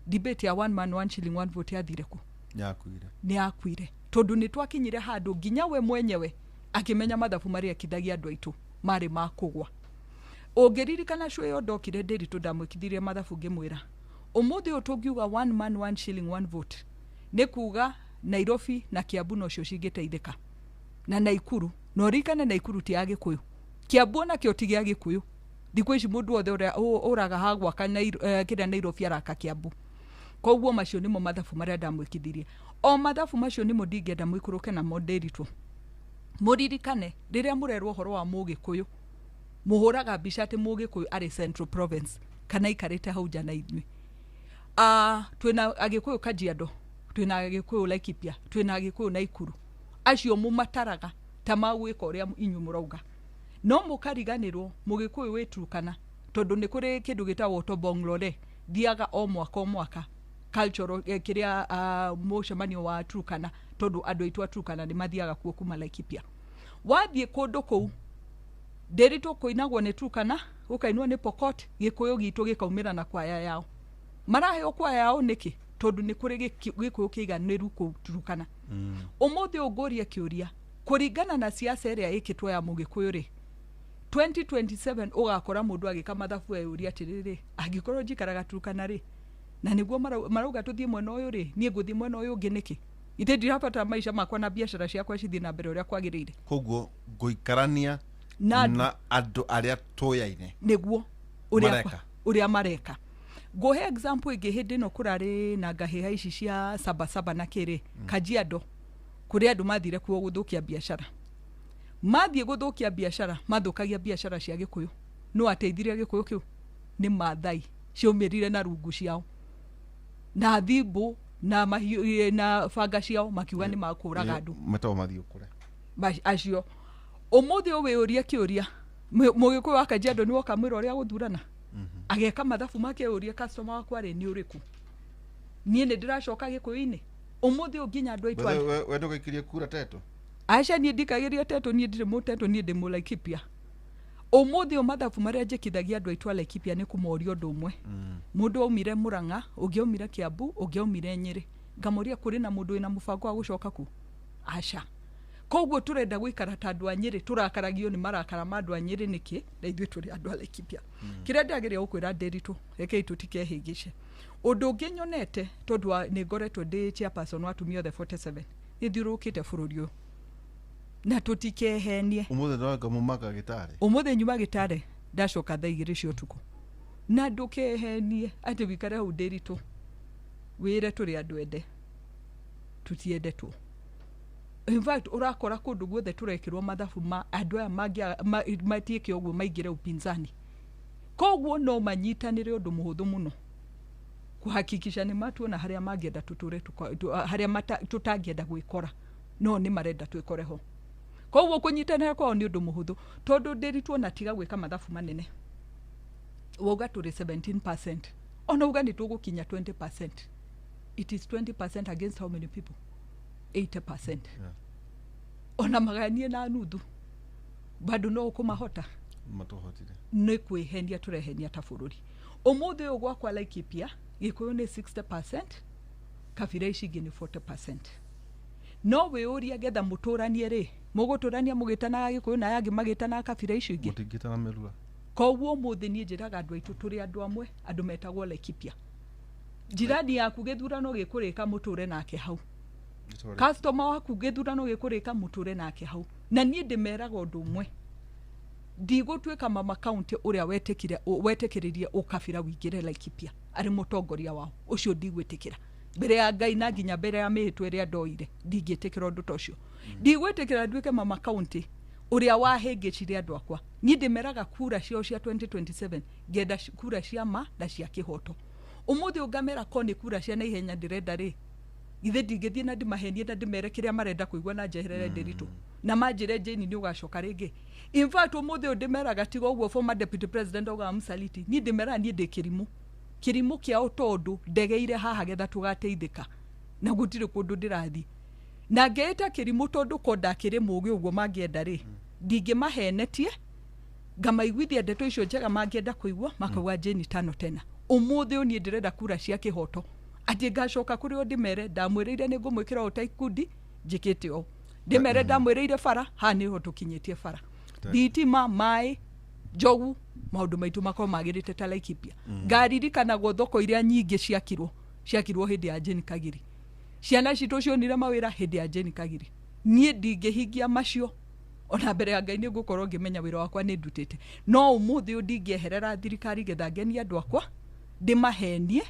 debate ya one man one shilling one vote yathire kũ? Yakuire. Nĩ yakuire, tondũ nĩ twakinyire handũ nginya we mwenyewe akĩmenya mathabu marĩa ekithagia andũ aitũ marĩ ma kũgwa. Ũngĩririkana cio ĩyo ndokire Ndĩritũ, ndamwĩkithirie mathabu ngĩmwĩra ũmũthĩ ũyũ tũngiuga one man one shilling one vote, nĩ kuga Nairobi na Kiambu nocio cingĩteithĩka na Naikuru. Na ũririkane Naikuru ti ya Gĩkũyũ, Kiambu onakĩo ti gĩa Gĩkũyũ. Thikũ ici mũndũ wothe ũrĩa ũraga ha gwaka kĩrĩa Nairobi araka Kiambu. Koguo macio nĩmo mathabu marĩa ndamwĩkithirie. O mathabu macio nĩmo ndingĩenda mũikũrũke namo, Ndĩritũ. Mũririkane rĩrĩa mũrerwo ũhoro wa Mũgĩkũyũ, mũhũraga mbica atĩ Mũgĩkũyũ arĩ Central Province kana aikarĩte hau nja na ithuĩ. Twĩna Agĩkũyũ Kajiado, twĩna Agĩkũyũ Laikipia, twĩna Agĩkũyũ Naikuru. Acio mũmataraga ta magwĩka ũrĩa inyuĩ mũrauga, no mũkariganĩrwo Mũgĩkũyũ wĩ Turkana, tondũ nĩ kũrĩ kĩndũ gĩtagwo Tobong Lore, thiaga o mwaka o mwaka cultural, kĩrĩa mũcemanio wa Turkana, tondũ andũ aitũ a Turkana nĩ mathiaga kuo kuma Laikipia. Wathiĩ kũndũ kũu, Ndĩritũ, kũinagwo nĩ Turkana, gũkainwo nĩ Pokot, Gĩkũyũ gitũ gĩkaumĩra na kwaya yao. Maraheo kwaya yao nĩkĩ? Tondũ nĩ kũrĩ Gĩkũyũ kĩiganĩru kũu Turkana. Ũmũthĩ ũyũ ngũrie kĩũria, kũringana na siasa ĩrĩa ĩkĩtwo ya Mũgĩkũyũ rĩ, 2027 ũgakora mũndũ agĩka mathabu eyũria atĩrĩrĩ, angĩkorwo njikaraga Turkana rĩ, na nĩguo marauga tũthiĩ mwena ũyũ rĩ, niĩ ngũthiĩ mwena ũyũ ũngĩ nĩkĩ? Ithe ndirabatara maica makwa na biacara ciakwa cithiĩ na mbere ũrĩa kwagĩrĩire. Koguo ngũikarania na na andũ arĩa tũyaine nĩguo ũrĩa mareka. Ũrĩa mareka. Ngũhe example ĩngĩ. Hĩndĩ ĩno kũrarĩ na ngahĩha ici cia sabasaba na kĩrĩ Kajiado, kũrĩ andũ mathire kuo gũthũkia biacara. Mathiĩ gũthũkia biacara, mathũkagia biacara cia Gĩkũyũ. No ateithirie Gĩkũyũ kĩu nĩ Mathai ciaumĩrire na rungu ciao na thimbũ na mahiũ na banga ciao, makiuga nĩ makũraga andũ. Metagwo mathiĩ kũrĩa. Acio ũmũthĩ ũyũ wĩyũrie kĩũria, Mũgĩkũyũ wa Kajiado nĩ woka mwĩra ũrĩa gũthurana, ageka mathabu make, ũrie customer wakwa rĩ nĩ ũrĩkũ, niĩ nĩ ndĩracoka Gĩkũyũ-inĩ ũmũthĩ ũyũ nginya andũ aitũ We ndũgaikirie kura Teto? Aca, niĩ ndikagĩria Teto, niĩ ndirĩ mũteto, niĩ ndĩ Mũlaikipia. Ũmũthĩ ũyũ mathabu marĩa njĩkithagia andũ aitũ a Laikipia nĩ kũmoria ũndũ ũmwe. Mũndũ aumire Mũrang'a, ũngĩ aumire Kiambu, ũngĩ aumire Nyĩrĩ, ngamoria kũrĩ na mũndũ wĩna mũbango wa gũcoka kuo? Aca. Koguo tũrenda gũikara ta andũ a Nyĩrĩ, tũrakaragio nĩ marakara ma andũ a Nyĩrĩ nĩkĩ na ithuĩ tũrĩ andũ a Laikipia? Kĩrĩa ndĩrageria gũkwĩra, Ndĩritũ, rekei tũtikehĩngĩce. Ũndũ ũngĩ nyonete, tondũ nĩ ngoretwo ndĩ chairperson wa atumia othe 47, nĩ thiũrũrũkĩte bũrũri ũyũ, na tũtikehenie. Ũmũthĩ ndoranga mũmaka gĩtarĩ. Ũmũthĩ nyuma gĩtare, ndacoka thaa 2 cia ũtukũ. Na ndũkehenie atĩ wikare hau, Ndĩritũ, wĩre tũrĩ andũ ende. Tũtiendetwo. In fact, ũrakora kũndũ guothe tũrekĩrwo mathabu ma andũ aya matiĩke ũguo maingĩre upinzani. Koguo no manyitanĩre ũndũ mũhũthũ mũno. Kuhakikisha nĩ matuona harĩa mangĩenda tũtũre harĩa tũtangĩenda gwĩkora, no nĩ marenda twĩkore ho. Koguo kũnyitanĩra kwao nĩ ũndũ mũhũthũ, tondũ ndĩritwo na tiga gwĩka mathabu manene. Wauga tũrĩ 17%, ona uga nĩ tũgũkinya 20%, it is 20% against how many people? 80%. Yeah. Ona maganie na nuthu bado no ũkũmahota. Matuhotire. Nĩ kwĩhenia tũrehenia ta bũrũri. Ũmũthĩ ũyũ gwakwa Laikipia, Gĩkũyũ nĩ 60%, kabira ici ingĩ nĩ 40%. No wĩũrie, getha mũtũranie rĩ, mũgũtũrania mũgĩtanaga Gĩkũyũ na aya angĩ magĩtanaga kabira icio ingĩ? Mutingitana merua. Koguo ũmũthĩ niĩ njĩraga andũ aitũ tũrĩ andũ amwe, andũ metagwo Laikipia. Njirani yaku gĩthurano gĩkũrĩka mũtũre nake hau, customer waku gĩthurano gĩkũrĩka mũtũre nake hau. Na niĩ ndĩmeraga ũndũ ũmwe, ndigũtuĩka mama county ũrĩa wetĩkĩririe ũkabira wĩingĩre Laikipia arĩ mũtongoria wao. Ũcio ndigwĩtĩkĩra mbere ya Ngai na nginya mbere ya mĩhĩtwa ĩrĩa ndoire. Ndingĩtĩkĩra ũndũ ta ũcio. Ndigwĩtĩkĩra nduĩke mama county ũrĩa wahĩngĩcire andũ akwa. Niĩ ndĩmeraga kura ciao cia 2027 ngenda kura cia ma na cia kĩhoto. Ũmũthĩ ũngamera ko nĩ kura cia naihenya ndĩrenda rĩ, githĩ ndingĩthiĩ na ndĩmahenie na ndĩmere kĩrĩa marenda kũigua na njeherere Ndĩritũ na manjĩre Jane nĩ ũgacoka rĩngĩ? In fact, ũmũthĩ ũyũ ndĩmeraga, tiga ũguo former deputy president augaga msaliti, niĩ ndĩmeraga niĩ ndĩ kĩrimũ, kĩrimũ kĩao, tondũ ndegeire haha getha tũgateithĩka na gũtirĩ kũndũ ndĩrathiĩ na ngeĩta kĩrimũ, tondũ ko ndakĩrĩ mũgĩ ũguo mangĩenda rĩ, ndingĩmahenetie ngamaiguithia ndeto icio njega mangĩenda kũigua, makauga Jane tano tena. Ũmũthĩ ũyũ niĩ ndĩrenda kura cia kĩhoto, atĩ ngacoka kũrĩ o ndĩmere ndamwĩrĩire nĩ ngũmwĩkĩra ũũ ta ikundi njĩkĩte ũũ, ndĩmere ndamwĩrĩire bara haha nĩho tũkinyĩtie bara, thitima, maĩ, njogu, maũndũ maitũ makorwo magĩrĩte ta Laikipia. Ngaririkanagwo thoko iria nyingĩ ciakirwo hĩndĩ ya Jane Kagiri, ciana citũ cionire mawĩra hĩndĩ ya Jane Kagiri. Niĩ ndingĩhingia macio, ona mbere ya Ngai nĩ ngũkorwo ngĩmenya wĩra wakwa nĩ ndutĩte. No ũmũthĩ ũyũ ndingĩeherera thirikari getha ngenie andũ akwa, ndĩmahenie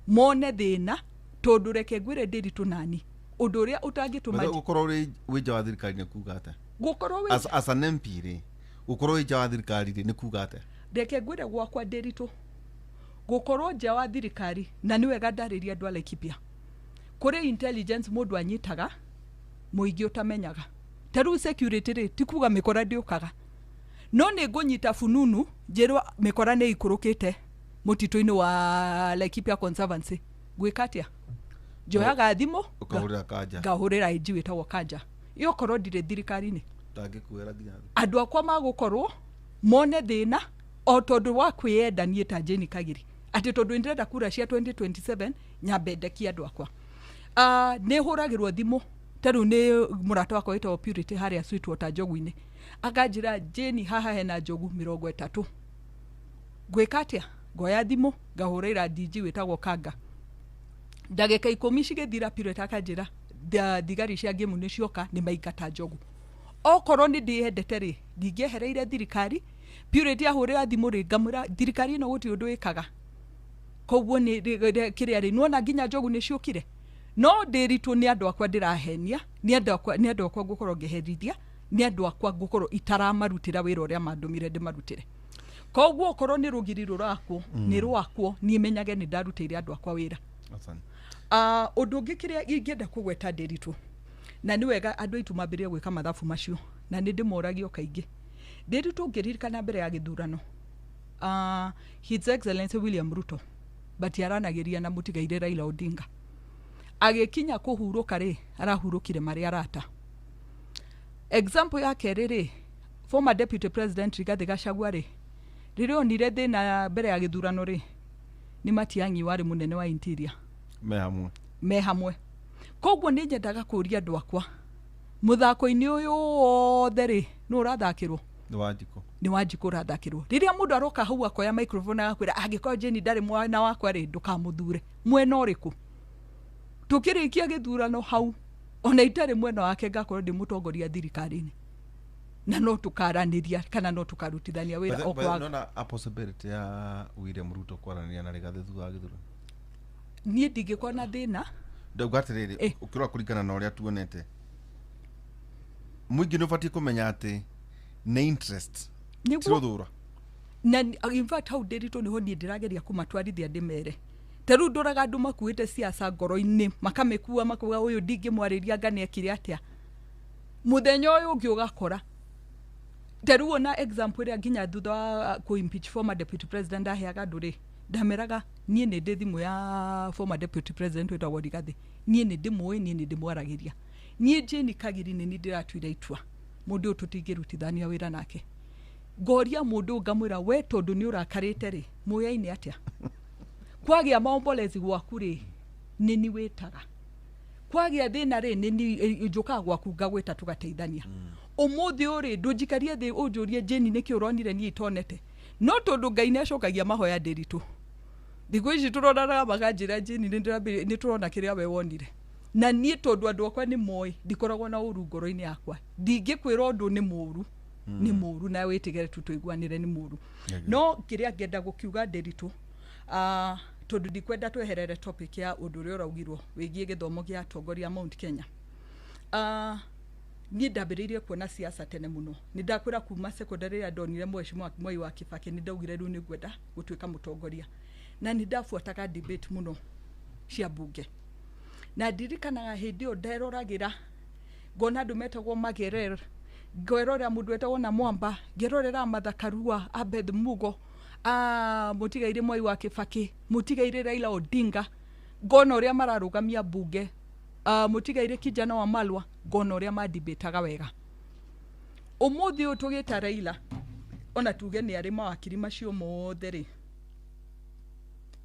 mone thĩna, tondũ reke ngwĩre Ndĩritũ nani ũndũ ũrĩa ũtangĩtũma Gũkorwo wĩ nja wa thirikari nĩ kuga atĩa? Gũkorwo wĩ As an MP rĩ, gũkorwo wĩ nja wa thirikari rĩ, nĩ kuga atĩa? Reke ngwĩre, gwakwa Ndĩritũ, gũkorwo nja wa thirikari, na nĩ wega ndarĩria andũ a Laikipia, kũrĩ intelligence mũndũ anyitaga mũingĩ ũtamenyaga. Ta rĩu security rĩ, ti kuga mĩkora ndĩũkaga, no nĩ ngũnyita fununu njĩrwo mĩkora nĩ ikũrũkĩte mũtitũ-inĩ wa Laikipia Conservancy. Gwĩka atĩa? Njoyaga thimũ Ũkahũrĩra Kanja. Ngahũrĩra IG wĩtagwo Kanja. Ĩyo korwo ndirĩ thirikari-inĩ, Ndangĩkuoera nginya thĩ. Andũ akwa magũkorwo mone thĩna o tondũ wa kwĩyenda niĩ ta Jane Kagiri, atĩ tondũ ndĩrenda kura cia 2027 nyambe ndekie andũ akwa. Nĩ hũragĩrwo thimũ ta rĩu nĩ mũrata wakwa wĩtagwo Purity harĩa Sweetwater njogu-inĩ, akanjĩra, "Jane, haha hena njogu 30." Ngwĩka atĩa? Ngoya thimũ ngahũrĩra DG wĩtagwo Kanga. Ndagĩka 10 cigĩthira, Purity akanjĩra thigari cia ngĩmu nĩ cioka, nĩ maingata njogu. Okorwo nĩ ndĩyendete rĩ, ndingĩehereire thirikari. Purity ahũrĩra thimũ rĩ, ngamwĩra thirikari ĩno gũtirĩ ũndũ ĩkaga, koguo nĩ kĩrĩa rĩ, nĩwona nginya njogu nĩ ciũkire. No ndĩritũ nĩ andũ akwa ndĩrahenia, nĩ andũ akwa ngũkorwo ngĩherithia, nĩ andũ akwa ngũkorwo itaramarutĩra wĩra ũrĩa mandũmire ndĩmarutĩre. Koguo okorwo nĩ rũgiri rũrakwo, nĩ rwakwo, niĩ menyage nĩ ndarutĩire andũ akwa wĩra. Asante. Ũndũ ũngĩ kĩrĩa ingĩenda kũgweta Ndĩritũ, na nĩ wega andũ aitũ mambĩrĩrie gwĩka mathabu macio, na nĩ ndĩmoragio kaingĩ, Ndĩritũ, ngĩririkana mbere ya gĩthurano, His Excellency William Ruto batiaranagĩria na mũtigaire Raila Odinga. Agĩkinya kũhurũka rĩ, arahurũkire marĩ arata. Example ya kerĩ rĩ, former deputy president Rigathi Gachagua rĩ, rĩrĩa onire thĩna mbere ya gĩthurano rĩ, nĩ Matiang'i warĩ mũnene wa interior. Me hamwe. Me hamwe. Koguo nĩ nyendaga kũria andũ akwa, mũthako-inĩ ũyũ wothe rĩ, nũ ũrathakĩrwo? Nĩ Wanjikũ. Nĩ Wanjikũ ũrathakĩrwo. Rĩrĩa mũndũ aroka hau akoya microphone agakwĩra angĩkorwo Jane ndarĩ mwena wakwa rĩ, ndũkamũthure, mwena ũrĩkũ? Tũkĩrĩkia gĩthurano hau, ona itarĩ mwena wake, ngakorwo ndĩ mũtongoria thirikari-inĩ na no tũkaranĩria kana no tũkarutithania wĩra o kwa Nona a possibility ya William Ruto kwaranĩria na Rigathi thutha wa gĩthurano? Niĩ ndingĩkorwo na thĩna. Ndauga atĩrĩrĩ, ũkĩrora kũringana na ũrĩa tuonete, mũingĩ nĩ ũbatiĩ kũmenya atĩ nĩ interest Nĩguo. ti rũthũra. Na in fact hau Ndĩritũ nĩho niĩ ndĩrageria kũmatwarithia, ndĩmere Ta rĩu ndoraga andũ makuĩte siasa ngoro-inĩ, makamĩkua makauga ũyũ ndingĩmwarĩria anga nĩekire atĩa. Mũthenya ũyũ ũngĩ ũgakora ta rĩu ona example ĩrĩa nginya thutha wa kũ impeach former deputy president ndaheaga andũ rĩ, ndameraga niĩ nĩ ndĩ thimũ ya former deputy president wĩtagwo Rigathĩ, niĩ nĩ ndĩmũĩ, niĩ nĩ ndĩmwaragĩria. Niĩ Jane Kagiri nĩ niĩ ndĩratuire itua mũndũ ũyũ tũtingĩrutithania wĩra nake. Ngoria mũndũ ũyũ ngamwĩra, we tondũ nĩ ũrakarĩte rĩ, mũyaine atĩa? Kwagĩa maombolezi gwaku rĩ, nĩ ni wĩtaga. Kwagĩa thĩna rĩ, nĩ ni njũkaga gwaku ngagwĩta tũgateithania. Ũmũthĩ ũyũ rĩ, ndũnjikarie thĩ ũnjũrie Jane nĩkĩ ũronire niĩ itonete. No tondũ Ngai nĩ acokagia mahoya ndĩritũ, thikũ ici tũronanaga makanjĩra Jane nĩ tũrona kĩrĩa we wonire. Na niĩ tondũ andũ akwa nĩ moĩ ndikoragwo na ũru ngoro-inĩ yakwa, ndingĩkwĩra ũndũ nĩ mũru, nĩ mũru na wĩtigĩre tu tũiguanĩre nĩ mũru. No kĩrĩa ngenda gũkiuga ndĩritũ, tondũ ndikwenda tweherere topic ya ũndũ ũrĩa ũraugirwo wĩgiĩ gĩthomo gĩa atongoria a Mount Kenya. Niĩ ndambĩrĩirie kuona siasa tene mũno. Nĩ ndakwĩra kuma secondary rĩrĩa ndonire Mheshimiwa Mwai wa Kibaki nĩ ndaugire rĩu nĩ ngwenda gũtuĩka mũtongoria. Na nĩ ndabuataga debate mũno cia mbunge. Na ndirikanaga hĩndĩ ĩyo nderoragĩra ngona andũ metagwo Magerer, ngerorera mũndũ wetagwo na Mwamba, ngerorera Martha Karua, Abed Mugo, mũtigairĩ Mwai wa Kibaki, mũtigairĩ Raila Odinga, ngona ũrĩa mararũgamia mbunge, mũtigairĩ Kijana wa Malwa, ngona ũrĩa madibĩtaga wega. Ũmũthĩ ũyũ tũgĩta Raila, ona tuge nĩ arĩ mawakiri macio mothe rĩ,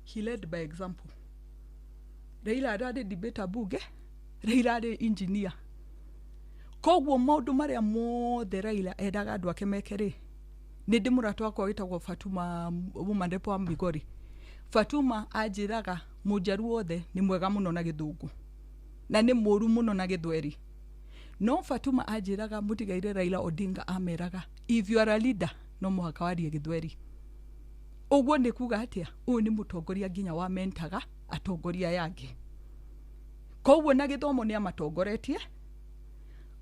he led by example. Raila ararĩ debater bunge, Raila arĩ engineer. Koguo maũndũ marĩa mothe Raila endaga andũ ake meke rĩ, nĩ ndĩ mũrata wakwa wĩtagwo Fatuma, woman rep wa Migori. Fatuma anjĩraga mũnjaruo wothe nĩ mwega mũno na gĩthũngũ na nĩ mũru mũno na gĩthweri. No Fatuma anjĩraga mũtigaire Raila Odinga ameraga if you are a leader no mũhaka warie gĩthweri. Ũguo nĩ kuga atĩa? Ũyũ nĩ mũtongoria nginya wa mentaga atongoria aya angĩ. Koguo na gĩthomo nĩ amatongoretie,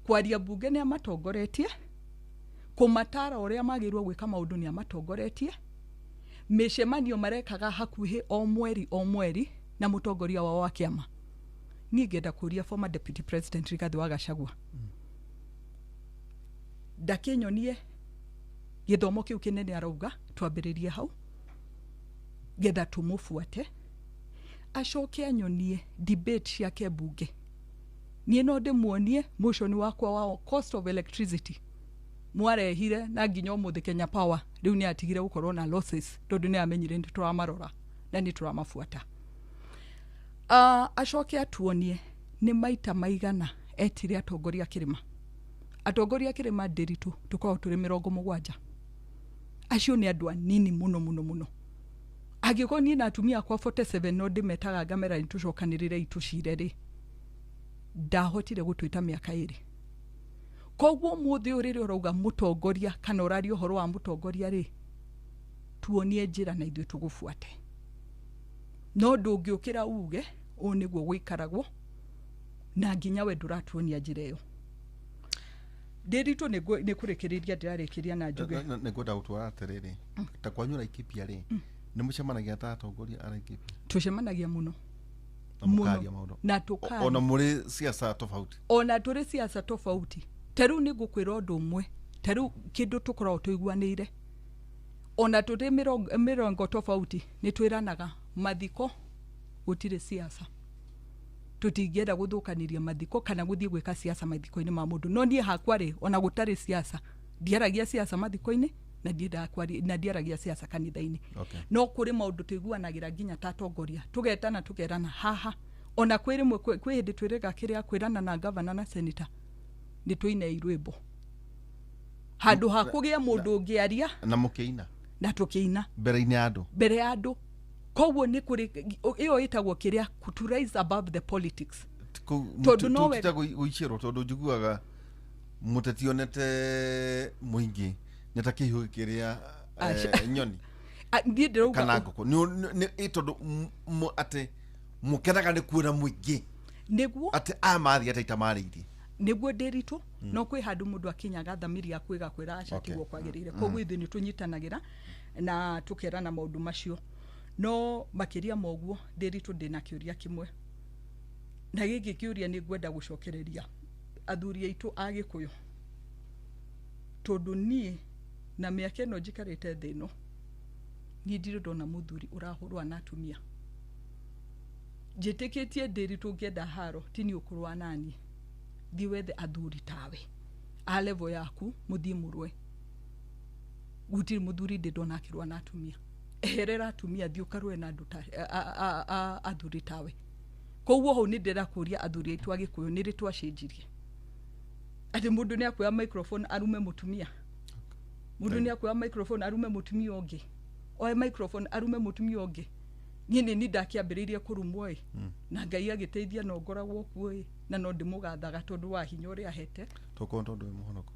kwaria mbunge nĩ amatongoretie, kũmatara ũrĩa magĩrĩirwo gwĩka maũndũ nĩ amatongoretie, mĩcemanio marekaga hakuhĩ o mweri o mweri na mũtongoria wao wa kĩama. Niĩ ngenda kũria former deputy president Rigathĩ wa Gachagua ndakĩnyonie gĩthomo kĩu kĩnene arauga twambĩrĩrie hau getha tũmũbuate, acoke anyonie debate ciake mbunge. Niĩ no ndĩmuonie motion wakwa wa cost of electricity mwarehire na nginya ũmũthĩ Kenya Power rĩu nĩ atigire gũkorwo na losses tondũ nĩ amenyire nĩ tũramarora na nĩ tũramabuata. Acoke atuonie nĩ maita maigana etire atongoria a kĩrĩma. Atongoria a kĩrĩma ndĩritũ tũkoragwo tũrĩ 70. Acio nĩ andũ anini mũno mũno mũno. Angĩkorwo niĩ na atumia akwa 47 no ndĩmetaga ngamera nĩ tũcokanĩrĩre itũcire rĩ, ndahotire gũtwĩta mĩaka 2. Koguo ũmũthĩ ũyũ rĩrĩa ũrauga mũtongoria kana ũraria ũhoro wa mũtongoria rĩ, tuonie njĩra na ithuĩ tũgũbuate. No ndũngĩũkĩra uge ũũ nĩguo gũikaragwo na nginya we ndũratuonia njĩra ĩyo. Ndĩritũ nĩ kũrĩkĩrĩria ndĩrarĩkĩria na njuge. Nĩ ngwenda gũtwara atĩrĩrĩ, ta kwanyu Laikipia rĩ, nĩ mũcemanagia ta atongoria a Laikipia? Tũcemanagia mũno. Na mũkaria maũndũ. Na tũkaria. Ona mũrĩ siasa tofauti? Ona tũrĩ siasa tofauti. Ta rĩu nĩ ngũkwĩra ũndũ ũmwe, ta rĩu kĩndũ tũkoragwo tũiguanĩire, ona tũrĩ mĩrongo tofauti, nĩ twĩranaga mathiko gũtirĩ siasa. Tũtingĩenda gũthũkanĩria mathiko kana gũthiĩ gwĩka siasa mathiko-inĩ ma mũndũ. No niĩ hakwa rĩ, ona gũtarĩ siasa, ndiaragia siasa mathiko-inĩ na ndiendaga kwaria, na ndiaragia siasa kanitha-inĩ. No kũrĩ maũndũ tũiguanagĩra nginya ta atongoria, tũgetana tũkerana haha. Ona kwĩ rĩmwe, kwĩ hĩndĩ twĩrĩga kĩrĩa kwĩrana na gavana na senator, nĩ tũinei rwĩmbo handũ ha kũgĩa mũndũ ũngĩaria. Na mũkĩina? Na tũkĩina. Mbere-inĩ ya andũ? Mbere ya andũ. Koguo nĩ kũrĩ ĩyo ĩtagwo kĩrĩa to rise above the politics. Tondũ no we- Tũtita gũicĩrwo tondũ njiguaga mũteti onete mũingĩ nĩ ta kĩhiũ kĩrĩa, Aca. nyoni. Niĩ ndĩrauga kana ngũkũ. Nĩ tondũ atĩ mũkenaga nĩ kuona mũingĩ. Nĩguo. Atĩ aya mathiĩ ata itamarĩirie. Nĩguo ndĩritũ, no kwĩ handũ mũndũ akinyaga thamiri yaku ĩgakwĩra aca tiguo kwagĩrĩire. Koguo ithuĩ nĩ tũnyitanagĩra na tũkerana maũndũ macio. No makĩria ma ũguo Ndĩritũ, ndĩna kĩũria kĩmwe, na gĩkĩ kĩũria nĩ ngwenda gũcokereria athuri aitũ a Gĩkũyũ, tondũ niĩ na mĩaka ĩno njikarĩte thĩ ĩno, niĩ ndirĩ ndona mũthuri ũrahũrwa na atumia. Njĩtĩkĩtie, Ndĩritũ, ũngĩenda haro ti niĩ ũkũrũa naniĩ, thiĩ wethe athuri tawe a level yaku, mũthiĩ mũrũe. Gũtirĩ mũthuri ndĩ ndona akĩrũa na atumia. Eherera atumia, thiĩ ũkarũe na andũ ta athuri tawe. Koguo hau nĩ ndĩrenda kũria athuri aitũ a Gĩkũyũ, nĩ rĩ twacenjirie atĩ mũndũ nĩ akuoya microphone arume mũtumia, mũndũ nĩ akuoya microphone arume mũtumia ũngĩ, oe microphone arume mũtumia ũngĩ? Niĩ nĩ ni ndakĩambĩrĩirie kũrumwo ĩ, na Ngai agĩteithia no ngoragwo kuo ĩ, na no ndĩmũgathaga tondũ wa hinya ũrĩa ahete. Tokorwo tondũ wĩ mũhonoko.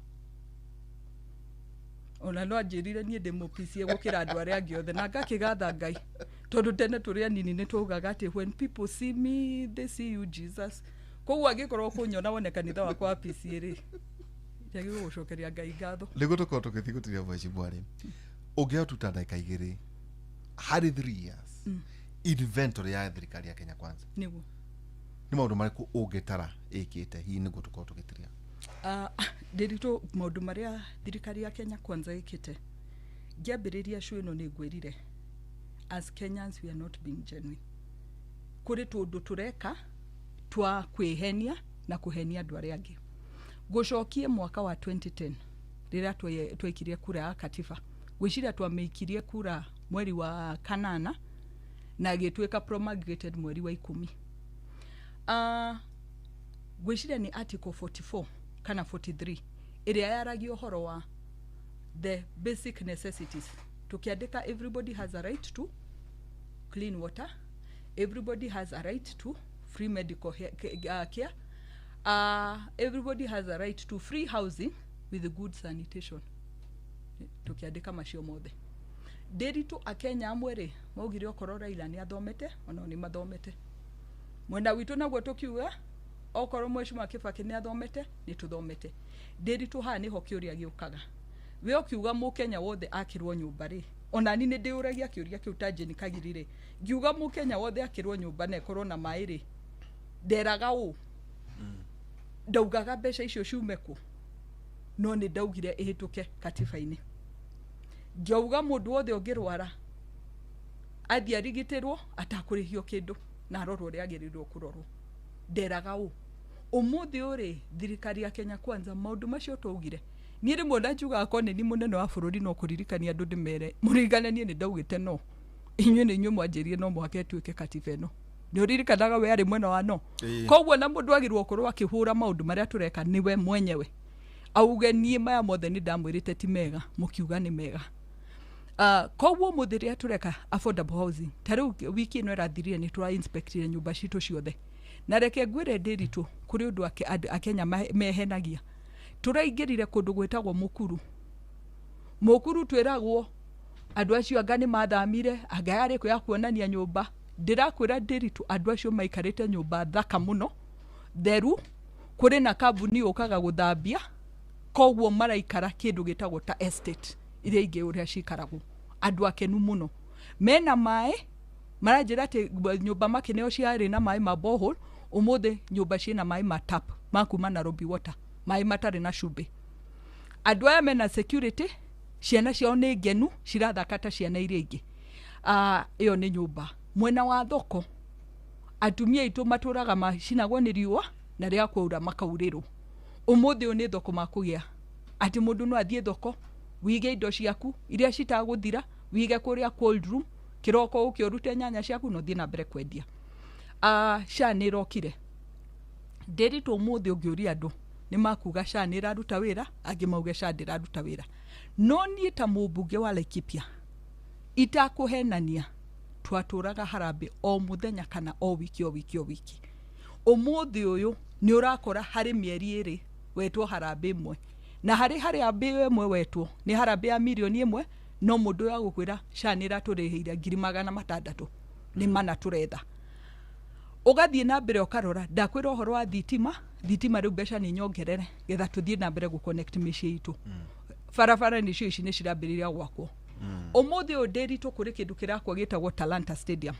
Ona no anjĩrire niĩ ndĩ mũpicie gũkĩra andũ arĩa angĩ othe, na ngakĩgatha Ngai, tondũ tene tũrĩ anini nĩ twaugaga atĩ, "When people see me, they see you, Jesus." Koguo angĩkorwo kũnyona wone kanitha wakwa wa PCA rĩ, njagĩrĩirwo gũcokeria Ngai ngatho. Nĩguo tũkorwo tũgĩthiĩ gũtiria, mheshimiwa rĩ, ũngĩhota ndagĩka 2 harĩ 3 years inventory ya thirikari ya Kenya Kwanza, nĩguo nĩ maũndũ marĩkũ ũngĩtara ĩkĩte hihi nĩguo tũkorwo tũgĩtiria? Ndĩritũ, maũndũ marĩa thirikari ya Kenya Kwanza ĩkĩte, ngĩambĩrĩria show ĩno nĩ ngwĩrire, as Kenyans we are not being genuine. Kũrĩ tũndũ tũreka twa kwĩhenia na kũhenia andũ arĩa angĩ. Ngũcokie mwaka wa 2010 rĩrĩa twaikirie kura ya katiba. Ngwĩciria twamĩikirie kura mweri wa kanana na ĩgĩtuĩka promulgated mweri wa 10. Ngwĩciria nĩ article 44 kana 43 ĩrĩa yaragia ũhoro wa the basic necessities. Tukiandĩka everybody has a right to clean water, everybody has a right to free medical care, everybody has a right to free housing with good sanitation. Tukiandĩka macio mothe, Ndĩritũ, Akenya amwe rĩ maugire okorwo Raila nĩ athomete, onao nĩ mathomete. Mwena witũ naguo tũkiuga okorwo Mheshimiwa Kibaki nĩ athomete, nĩ tũthomete. Ndĩritũ, haha nĩho kĩũria gĩũkaga. We ũkiuga mũkenya wothe akĩrwo nyũmba rĩ, onani nĩ ndĩũragia kĩũria kĩu ta Jane Kagiri rĩ, ngiuga mũkenya wothe akĩrwo nyũmba na ĩkorwo na maĩ rĩ, nderaga ũ, ndaugaga mbeca icio ciume kũ, no nĩ ndaugire ĩhĩtũke katiba-inĩ. Ngĩauga mũndũ wothe ũngĩrwara athiĩ arigitĩrwo atakũrĩhio kĩndũ na arorwo ũrĩa agĩrĩirwo kũrorwo. Nderaga ũ? Ũmũthĩ ũrĩ thirikari ya Kenya Kwanza, maũndũ macio twaugire, niĩ rĩmwe na njugaga ko nĩ ni mũnene wa bũrũri, no kũririkania andũ ndĩmere mũririkane niĩ nĩ ndaugĩte, no inyuĩ nĩ inyuĩ mwanjĩrire no mũhaka ĩtuĩke katiba ĩno. Nĩ ũririkanaga we arĩ mwena wa no? Ĩĩ. Koguo na mũndũ agĩrĩirwo gũkorwo akĩhũra maũndũ marĩa tũreka nĩwe mwenyewe, auge niĩ maya mothe nĩ ndamwĩrĩte ti mega, mũkiuga nĩ mega. Koguo mũthĩ rĩrĩa tũreka affordable housing, ta rĩu wiki ĩno ĩrathirire nĩ tũra inspectire nyũmba citũ ciothe, na reke ngwĩre, Ndĩritũ, kũrĩ ũndũ Akenya mehenagia. Tũraingĩrire kũndũ gwĩtagwo Mũkuru. Mũkuru twĩragwo andũ acio anga nĩ mathamire, anga yarĩ kũ ya kuonania nyũmba. Ndĩrakwĩra, Ndĩritũ, andũ acio maikarĩte nyũmba thaka mũno, theru, kũrĩ na kambuni yũkaga gũthambia. Koguo maraikara kĩndũ gĩtagwo ta estate iria ingĩ ũrĩa cikaragwo, andũ akenu mũno, mena maĩ. Maranjĩra atĩ nyũmba makĩneo ciarĩ na maĩ ma borehole, ũmũthĩ nyũmba ciĩna maĩ ma tap ma kuma Nairobi Water, maĩ matarĩ na cumbĩ. Andũ aya mena security, ciana ciao nĩ ngenu, cirathaka ta ciana iria ingĩ. Ĩyo nĩ nyũmba. Mwena wa thoko, atumia aitũ matũraga macinagwo nĩ riũa na rĩrĩa kwaura makaurĩrwo. Ũmũthĩ ũyũ nĩ thoko makũgĩa atĩ mũndũ no athiĩ thoko, wige indo ciaku iria citagũthira, wige kũrĩa cold room, kĩroko ũke ũrute nyanya ciaku na ũthiĩ na mbere kwendia. SHA nĩ ĩrokire, Ndĩritũ. Ũmũthĩ ũngĩũria andũ nĩ makuga SHA nĩ ĩraruta wĩra, angĩ mauge SHA ndĩraruta wĩra. No niĩ ta mũmbunge wa Laikipia, itakũhenania, twatũraga harambĩ o mũthenya kana o wiki o wiki o wiki. Ũmũthĩ ũyũ nĩ ũrakora harĩ mĩeri 2 wetwo harambĩ ĩmwe, na harĩ harambĩ ĩmwe wetwo nĩ harambĩ ya mirioni 1. No mũndũ ũyũ agũkwĩra SHA nĩ ĩratũrĩhĩire 600,000, nĩ mana tũretha. Ũgathiĩ na mbere ũkarora, ndakwĩra ũhoro wa thitima. Thitima rĩu mbeca nĩ nyongerere getha tũthiĩ na mbere gũ connect mĩciĩ itũ. Barabara nĩcio ici nĩ cirambĩrĩria gwakwo. Ũmũthĩ ũyũ Ndĩritũ kũrĩ kĩndũ kĩrakwo gĩtagwo Talanta Stadium.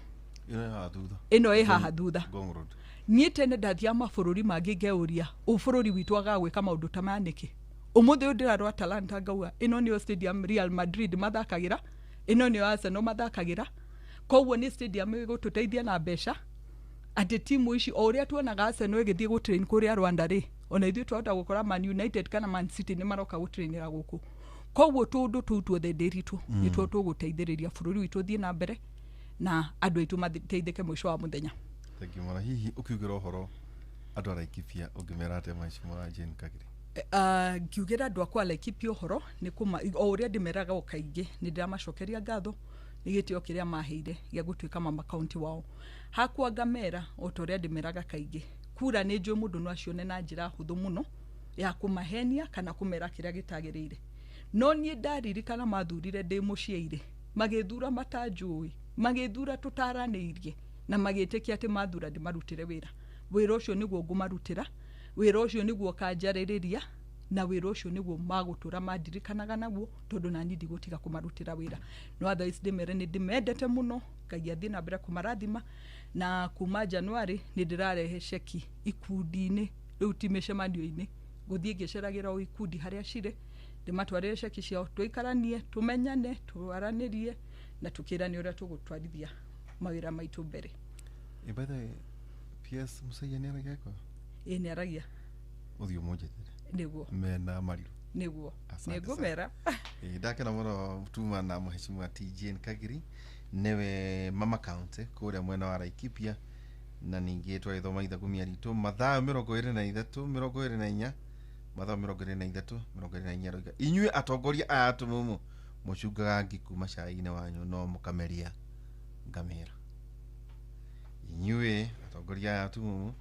Ĩno haha thutha. Ĩno ĩ haha thutha. Ngong Road. Niĩ tene ndathiaga mabũrũri mangĩ ngeũria bũrũri witũ agaga gwĩka maũndũ ta maya nĩkĩ. Ũmũthĩ ũyũ ndĩrarora Talanta ngauga ĩno nĩyo stadium Real Madrid mathakagĩra, ĩno nĩyo Arsenal mathakagĩra. Koguo nĩ stadium ĩgũtũteithia na mbeca atĩ timu ici o ũrĩa tuonaga Arsenal ĩgĩthiĩ gũtrain kũrĩa Rwanda rĩ, ona ithuĩ twahota gũkora Man United kana Man City nĩ maroka gũtrainĩra gũkũ. Koguo tũũndũ tũu tuothe Ndĩritũ nĩtuo tũgũteithĩrĩria bũrũri witũ ũthiĩ na mbere na andũ aitũ mateithĩke mũico wa mũthenya. Thank you mũno. Hihi ũkiugĩra ũhoro andũ a Laikipia ũngĩmera atĩa mheshimiwa Jane Kagiri? Ngiugĩra andũ akwa Laikipia ũhoro nĩ kũma o ũrĩa ndĩmeraga o kaingĩ nĩ ndĩramacokeria ngatho nĩ gĩtĩo kĩrĩa maheire gĩa gũtuĩka mama county wao. Hakwa ngamera o ta ũrĩa ndĩmeraga kaingĩ, kura nĩ njũĩ mũndũ no acione na njĩra hũthũ mũno ya kũmahenia kana kũmera kĩrĩa gĩtagĩrĩire. No niĩ ndaririkana mathurire ndĩ mũciĩ-rĩ, magĩthura matanjũĩ, magĩthura tũtaranĩirie na magĩtĩkia atĩ mathura ndĩmarutĩre wĩra. Wĩra ũcio nĩguo ngũmarutĩra, wĩra ũcio nĩguo ũkanjarĩrĩria, na wĩra ũcio nĩguo magũtũra mandirikanaga naguo tondũ nani ndigũtiga kũmarutĩra wĩra. No otherwise ndĩmere nĩ ndĩmendete mũno, Ngai athiĩ na mbere kũmarathima, na kuma January nĩ ndĩrarehe ceki ikundi-inĩ, rĩu ti mĩcemanio-inĩ, ngũthiĩ ngĩceragĩra o ikundi harĩa cirĩ, ndĩmatwarĩre ceki ciao, tũikaranie, tũmenyane, twaranĩrie na tũkĩrane ũrĩa tũgũtwarithia mawĩra maitũ mbere. By the way, PS Musaia nĩ aragia kwa? Ĩĩ nĩ aragia. Ũthiĩ ũmũnjĩtĩre. Nĩguo. Mena Mariru. Nĩguo. Asante Nĩngũmera. Ndakena mũno tuma na mheshimiwa T Jane Kagiri nĩwe mama county kũrĩa mwena wa Laikipia, na ningĩ twagĩthoma ithagumia ritũ mathaa 23 24 mathaa 23 24 roiga inyuĩ atongoria aya atumumu mũcungaga ngi kuma cai-inĩ wanyu no mũkameria ngamĩra. Inyuĩ atongoria aya atumumu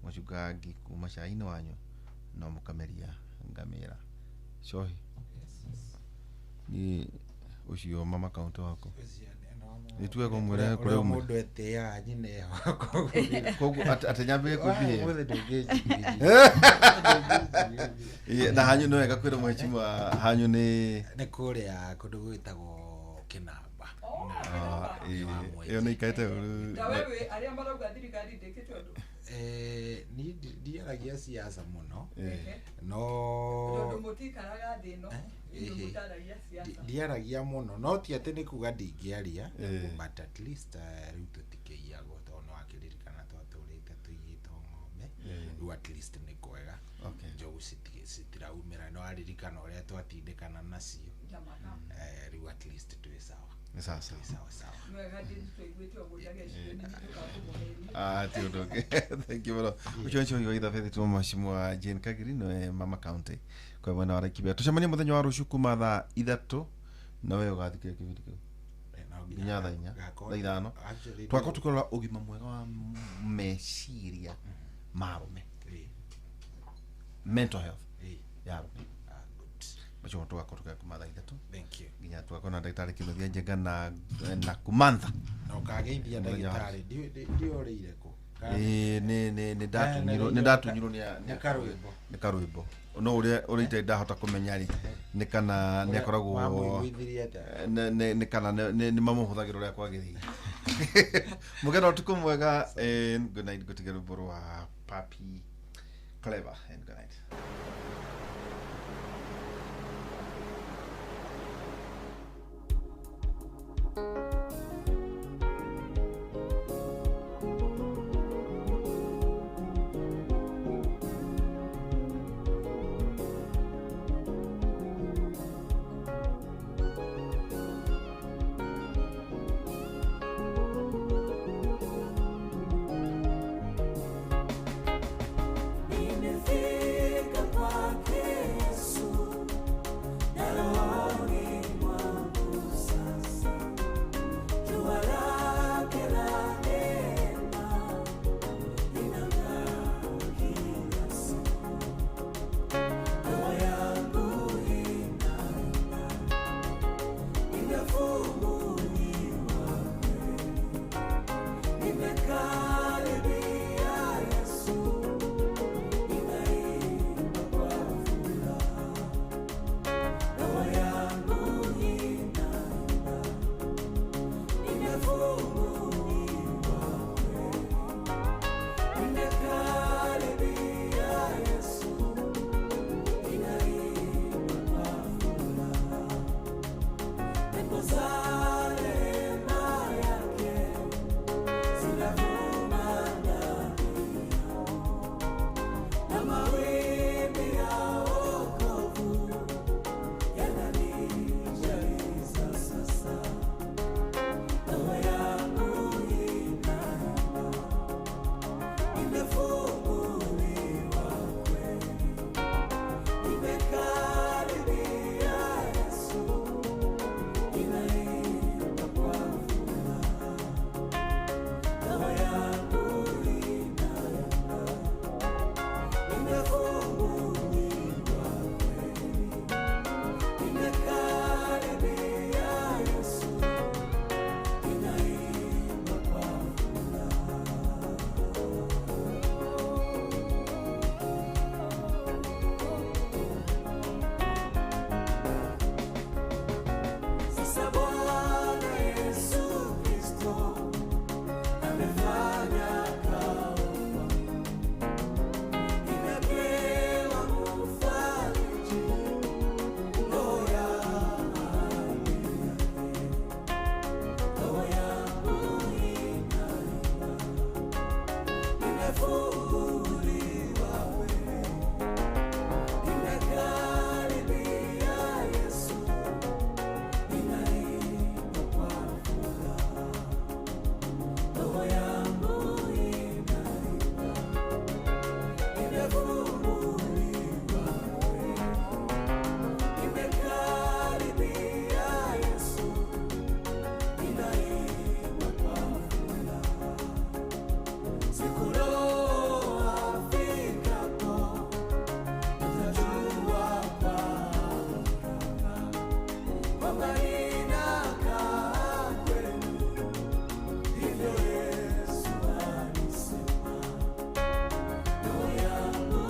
mũcungaga ngi kuma cai-inĩ wanyu no mũkameria ngamĩra. Cohi ni ũcio mama county wako nĩtuge kũmwĩra kũrĩa umwe mũndũ etĩaga nyina ĩyo. Koguo atĩ nyambĩrĩrie kwĩbihĩa. Ũmũthĩ ndũngĩnjigĩrĩria. Na hanyu nĩ wega kwĩra mheshimiwa hanyu nĩ nĩ kũrĩa kũndũ gwĩtagwo Kĩnamba. Ĩyo nĩ ikaĩte ũru. Ta wewe arĩa marauga thirikari ndĩkĩte ũndũ. Niĩ ndiaragia siasa mũno no tondũ mũtikaraga thĩ ĩno, inyuĩ mũtaragia siasa. Ndiaragia mũno no ti atĩ nĩ kuga ndingĩaria, but at least rĩu tũtikĩiyagwo tondũ nĩ wakĩririkana twatũrĩte tũiyĩtwo ng'ombe, rĩu at least nĩ kwega. Njogu citiraumĩra, nĩ waririkana ũrĩa twatindĩkana nacio, rĩu at least twĩ sawa. Nĩ sawa sawa. Twĩ sawa sawa. Mwega ndĩtũiguĩte ũguo ndageciria nĩ tũkakũmũhenia. Ti ũndũ ũngĩ. Thank you mũno. Ũcio nĩcio wa ithabethi tuma mheshimiwa Jane Kagiri nĩwe mama county kwa mwena wa Laikipia. Tũcemanie mũthenya wa rũciũ kuma thaa 3 na we ũgathikĩrĩria kĩbindi kĩu nginya thaa 4 thaa 5. Twakorwo tũkĩrora ũgima mwega wa meciria ma arũme, mental health ya arũme. Macio tũgakorwo tũkĩaria kuma thaa 3 Thank you. nginya tũgakorwo na ndagĩtarĩ Kĩnuthia Njenga na Kumantha. Na ũkageithia ndagĩtarĩ ndiũrĩire kũ? Nĩ ndatunyirwo nĩ ndatunyirwo nĩ karwĩmbo. Nĩ karwĩmbo. No ũrĩa itarĩ ndahota kũmenya rĩ nĩ kana nĩ akoragwo wamũiguithirie atĩa? Nĩ kana nĩ mamũhũthagĩra ũrĩa kwagĩrĩire. Mũgeni ũtukũ mwega, good night, ngũtige rwĩmbo rwa Papi Clever and good night. Nimefika kwake. Nimefunguliwa kweli, nimekaribia Yesu, ninaimba kwa furaha. Sasa Bwana Yesu Kristo amefanya kao kwangu, nimepewa mfariji, roho ya ahadi yake, roho yangu inaimba, nimefunguliwa kweli, nimekaribia Yesu, ninaimba kwa furaha. Roho yangu inaimba, nimefunguliwa kweli, nimekaribia Yesu, ninaimba kwa furaha. Siku Roho afikapo, nitajua kwa hakika kwamba ninakaa kwenu. Hivyo Yesu alisema, roho yangu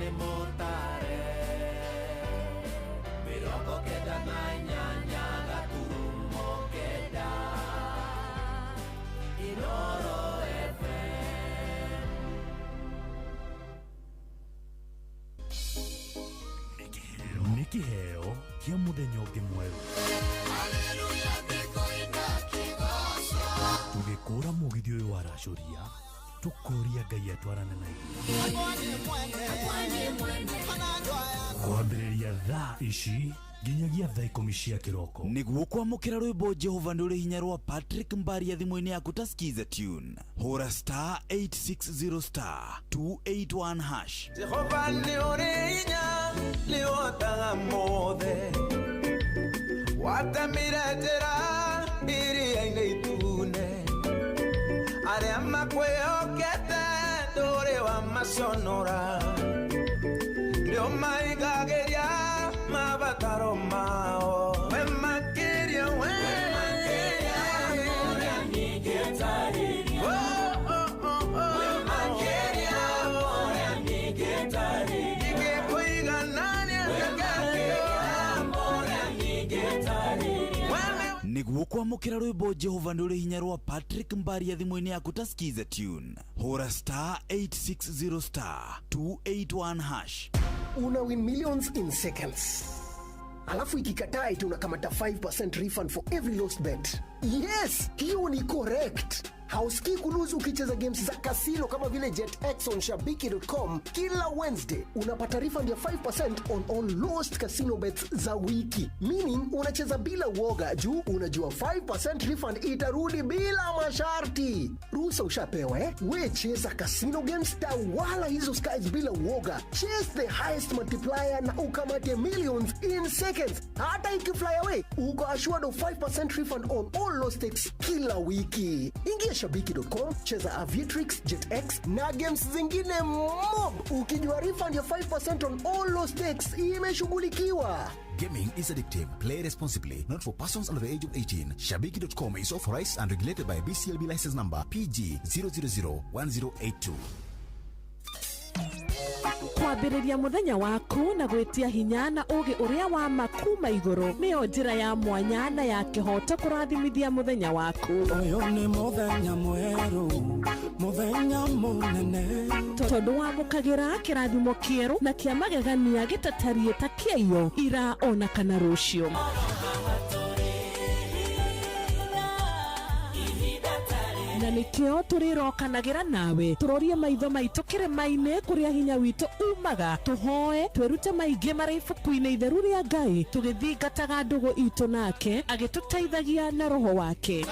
Nĩ mũtare 98.9 Inoro FM. Nĩ kĩheo kĩa mũthenya ũngĩ mwerũ tũgĩkũra mũgithi ũyũ waracũria tũkũria Ngai atwarane na ithuĩ kwambĩrĩria thaa ici nginyagia thaa 10 cia kĩroko. Nĩguo kwamũkĩra rwĩmbo Jehova nĩ ũrĩ hinya rwa Patrick Mbaria thimũ-inĩ yaku ta skiza tune, hũra star 860 star 281 hash. Jehova nĩ ũrĩ hinya, nĩ ũhotaga mothe, watemire njĩra iria-inĩ itune, arĩa makwĩhokete ndũrĩ wamaconora, nĩ ũmaigagĩria mabataro mao, we makĩria we Nĩguo kwamũkĩra rwĩmbo Jehova nĩ ũrĩ hinya rwa Patrick Mbaria thimũ-inĩ yaku ta skiza tune, hũra star 860 star 281 hash. Una win millions in seconds. Alafu ikikataa eti unakamata 5% refund for every lost bet. Yes, hiyo ni correct. Hausikii kuluzu ukicheza games za kasino kama vile JetX on shabiki.com kila Wednesday. Unapata refund ya 5% on all lost casino bets za wiki. Meaning unacheza bila uoga juu unajua 5% refund itarudi bila masharti. Ruhusa ushapewa eh? We cheza casino games, tawala hizo skies bila uoga. Chase the highest multiplier na ukamate millions in seconds. Hata ikifly away, uko assured of 5% refund on all lost stakes kila wiki. Ingia shabiki.com, cheza Aviatrix, JetX na games zingine mob ukijua refund ya 5% on all lost stakes imeshughulikiwa. Gaming is addictive. Play responsibly. Not for persons under the age of 18. Shabiki.com is authorized and regulated by BCLB license number PG 0001082. Kwambĩrĩria mũthenya waku na gwĩtia hinya na ũũgĩ ũrĩa wa ma kuma igũrũ nĩyo njĩra ya mwanya na ya kĩhooto kũrathimithia mũthenya waku. Ũyũ nĩ mũthenya mwerũ, mũthenya mũnene, tondũ wamũkagĩra kĩrathimo kĩerũ na kĩa magegania gĩtatariĩ ta kĩaiyo ira ona kana rũciũ. Na nĩkĩo tũrĩrokanagĩra nawe tũrorie maitho maitũ kĩrĩma-inĩ kũrĩa hinya witũ umaga, tũhoe twĩrute maingĩ marĩ ibuku-inĩ itheru rĩa Ngai tũgĩthingataga ndũgũ itũ nake agĩtũteithagia na roho wake.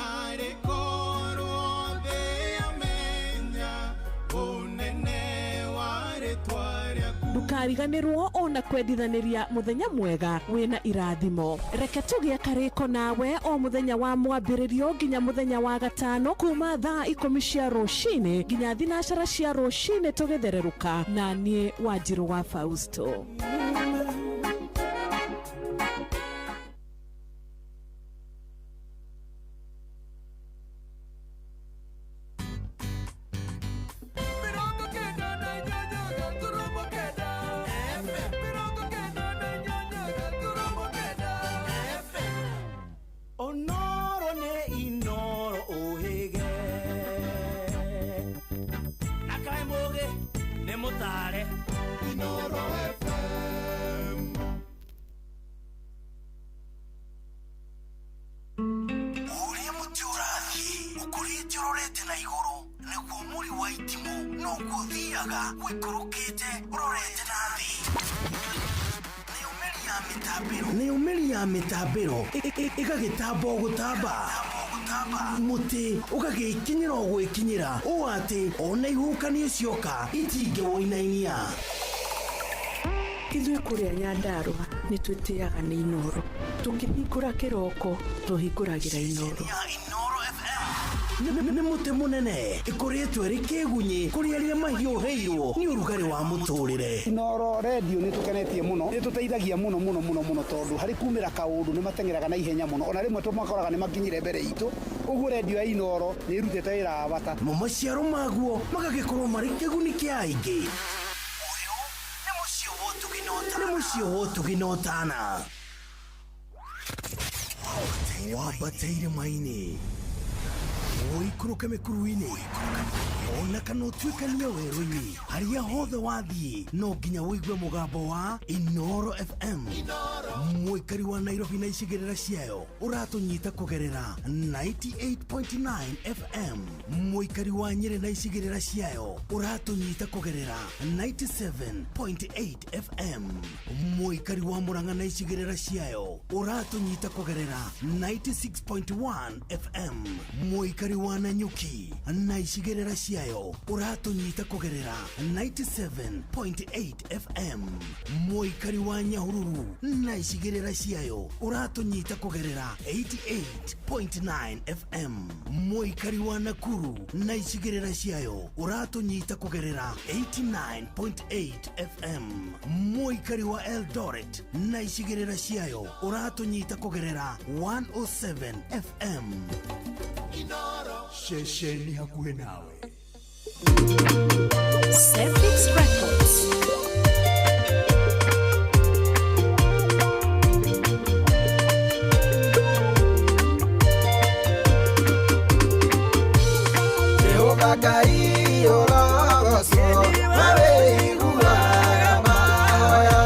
Ndũkariganĩrwo ona kwendithanĩria mũthenya mwega wĩna irathimo. Reke tũgĩe karĩko nawe o mũthenya wa mwambĩrĩrio nginya mũthenya wa gatano kuma thaa 10 cia rũcinĩ nginya 12 cia rũcinĩ tũgĩthererũka na niĩ Wanjirũ wa Fausto. Onoro nĩ Inoro ũhĩge, akaĩ mũgĩ nĩ mũtare. Inoro FM. Ũrĩa mũtĩ ũrathiĩ ũkũrĩte ũrorete na igũrũ nĩguo mũri wa itimũ noguo ũthiaga ũikũrũkĩte ũrorete na thĩ. Nayo mĩri ya mĩtambĩro ĩgagĩtamba o gũtamba, mũtĩ ũgagĩkinyĩra o gwĩkinyĩra ũũ atĩ ona ihuhũkanio cioka itingĩwũinainia. Ithuĩ kũrĩa Nyandarũa nĩ twĩtĩaga nĩ Inoro, tũkĩhingũra kĩroko tũhingũragĩra Inoro. Nĩ mũtĩ mũnene ĩkũrĩtwo ĩrĩ kĩgunyĩ kũrĩ arĩa mahiũhĩirwo nĩ ũrugarĩ wa mũtũrĩre. Inoro redio nĩ tũkenetie mũno, nĩ tũteithagia mũno mũno mũno mũno tondũ harĩ kumĩra kaũndũ nĩ mateng'eraga na ihenya mũno, ona rĩmwe tũmakoraga nĩ makinyire mbere itũ. Ũguo redio ya Inoro nĩ ĩrutĩte wĩra wa bata. Mo maciaro maguo magagĩkorwo marĩ kĩguni kĩa aingĩ. Ũyũ nĩ Nĩ mũciĩ wa ũtugi na ũtana. Wambate irĩma-inĩ, ũikũrũke mĩkuru-inĩ, ona kana ũtuĩkanie werũ-inĩ, harĩa hothe wathiĩ no nginya ũigue mũgambo wa Inoro FM. Mũikari wa Nairobi na icigĩrĩra ciayo ũratũnyita kũgerera 98.9 FM. Mũikari wa Nyĩrĩ na icigĩrĩra ciayo ũratũnyita kũgerera 97.8 FM. Mũikari wa Murang'a na icigĩrĩra ciayo ũratũnyita kũgerera 96.1 FM. Mũikari wa Nanyuki na icigĩrĩra ciayo ũratũnyita kũgerera 97.8 FM. Mũikari wa Nyahururu na icigĩrĩra ciayo ũratũnyita kũgerera 88.9 FM. Mũikari wa Nakuru na icigĩrĩra ciayo ũratũnyita kũgerera 89.8 FM. Mũikari wa Eldoret na icigĩrĩra ciayo ũratũnyita kũgerera 107 FM. Ceceni hakuhĩ nawe. Celtics Records. Jehova Ngai ũrogocwo, we wĩiguaga mahoya,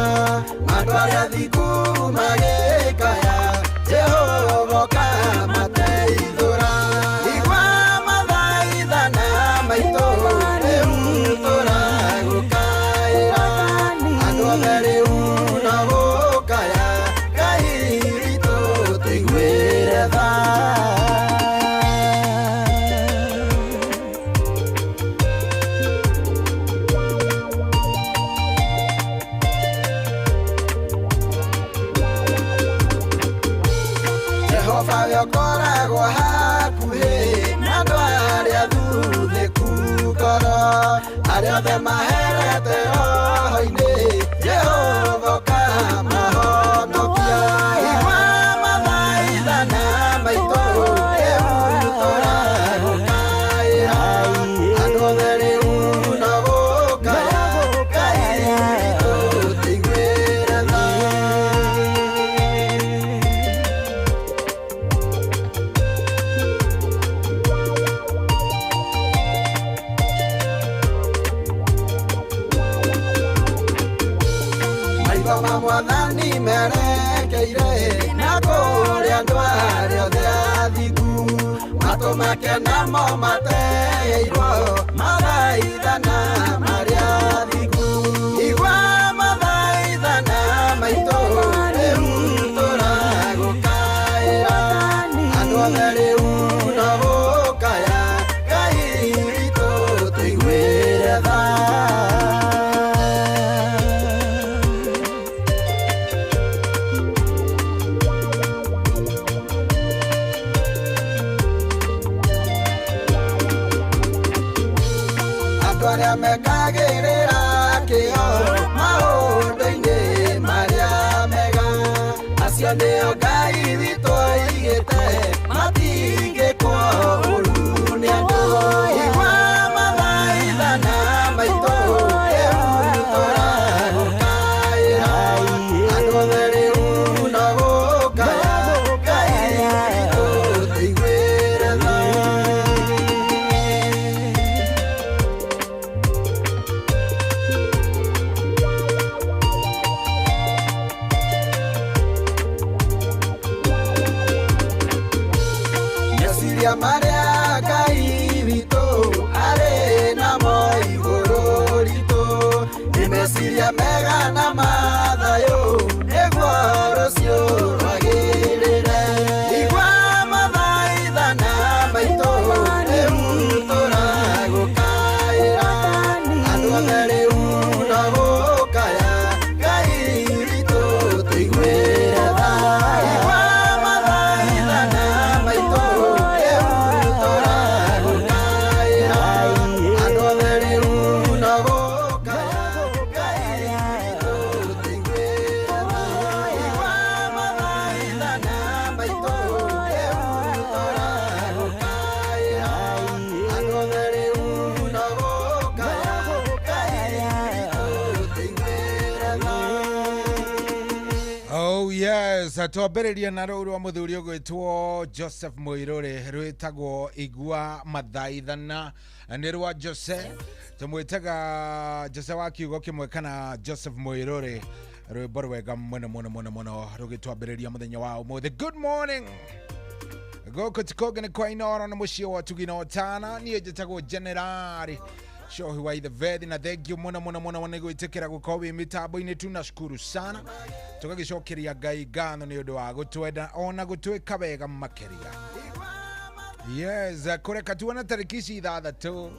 andũ arĩa athingu magĩkaya, Jehova ũkamateithũra. Igua mathaithana maitũ, rĩu tũragũkaĩra, andũ othe rĩu no gũkaya, Ngai witũ tũiguĩre tha. Jehova we ũkoragwo hakuhĩ na andũ arĩa athuthĩku ngoro, arĩa othe maherete roho-inĩ, Jehova ũkamahonokia. Igua mathaithana maitũ, rĩu tũragũkaĩra, andũ othe rĩu no gũkaya, Ngai witũ tũiguĩre tha. Maitho ma mwathani merekeire na kũrĩ andũ arĩa othe athingu, matũ make namo mateirwo mathaithana marĩa athingu. Igua mathaithana maitũ, rĩu tũragũkaĩra, andũ othe rĩu no gũkaya, Ngai witũ tũiguĩre tha. Andũ arĩa mekagĩrĩra kĩo maũndũ-inĩ marĩa mega, acio nĩo Ngai witũ aigĩte, matingĩkwo ũũru nĩ andũ. Igua mathaithana maitũ, rĩu tũragũkaĩra, andũ othe rĩu no gũkaya, Ngai witũ tũiguĩre tha. Meciria marĩa Ngai witũ arĩ namo igũrũ ritũ, nĩ meciria mega na mathayũ, nĩguo rũciũ rwagĩrĩre. Igua mathaithana maitũ, rĩu tũragũkaĩra, andũ othe rĩu no gũkaya, Ngai witũ tũiguĩre tha. Igua mathaithana maitũ, rĩu tũragũkaĩra, andũ othe rĩu no gũkaya, Ngai witũ tũiguĩre tha. Igua mathaithana Yes, twambĩrĩria na rũu rwa mũthuri ũgwĩtwo Joseph Mũirũrĩ rwĩtagwo Igua Mathaithana nĩ rwa Jose, tũmwĩtaga Jose wa kiugo kĩmwe kana Joseph Mũirũrĩ, rwĩmbo rwega mũno mũno mũno mũno rũgĩtwambĩrĩria mũthenya wa ũmũthĩ. Good morning. Gũkũ ti kũngĩ nĩ kwa Inooro na mũciĩ wa Ũtugi na Ũtana. Niĩ njĩtagwo Generali Shohi wa Ithevethi na thank you mũno mũno mũno nĩ gwĩtĩkĩra gũkorwo wĩ mĩtambo-inĩ. Tunashukuru sana, tũgagĩcokeria Ngai ngatho nĩ ũndũ wa gũtwenda ona gũtwĩka wega makĩria. Yes, kũreka tuona tarĩki ici 6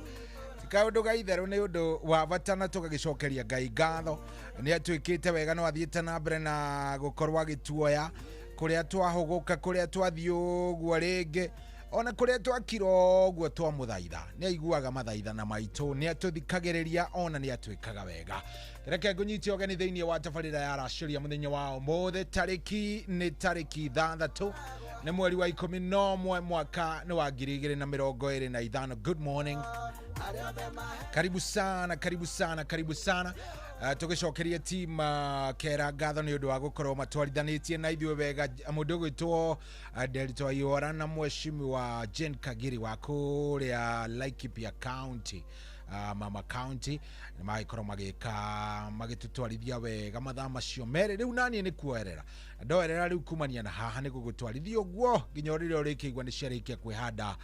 kaundu ga itherũ nĩ ũndũ wa bata na tũgagĩcokeria Ngai ngatho nĩ atwĩkĩte wega no athiĩte na mbere na gũkorwo agĩtuoya kũrĩa twahũgũka, kũrĩa twathiĩ ũguo rĩngĩ ona kũrĩa twakira ũguo twamũthaitha. Nĩ aiguaga mathaithana maitũ, nĩ atũthikagĩrĩria ona nĩ atwĩkaga wega. Reke ngũnyite ũgeni thĩinĩ wa tabarĩra ya Racũria mũthenya wa ũmũthĩ. Tarĩki nĩ tarĩki 6 nĩ mweri wa 11 mwaka nĩ wa 2025. Good morning, karibu sana, karibu sana, karibu sana. Tũgĩcokeria team kera ngatho nĩ ũndũ wa gũkorwo matwarithanĩtie na ithuĩ wega. Mũndũ ũgwĩtwo Derito Ayora na mheshimiwa Jane Kagiri wa kũrĩa Laikipia County, Mama County, nĩ magĩkorwo magĩka magĩtũtwarithia wega mathaa macio merĩ. Rĩu naniĩ nĩ kuoerera ndoerera rĩu kumania na haha nĩ gũgũtwarithia ũguo nginya rĩrĩa ũrĩkĩigua nĩ ciarĩkia kwĩhanda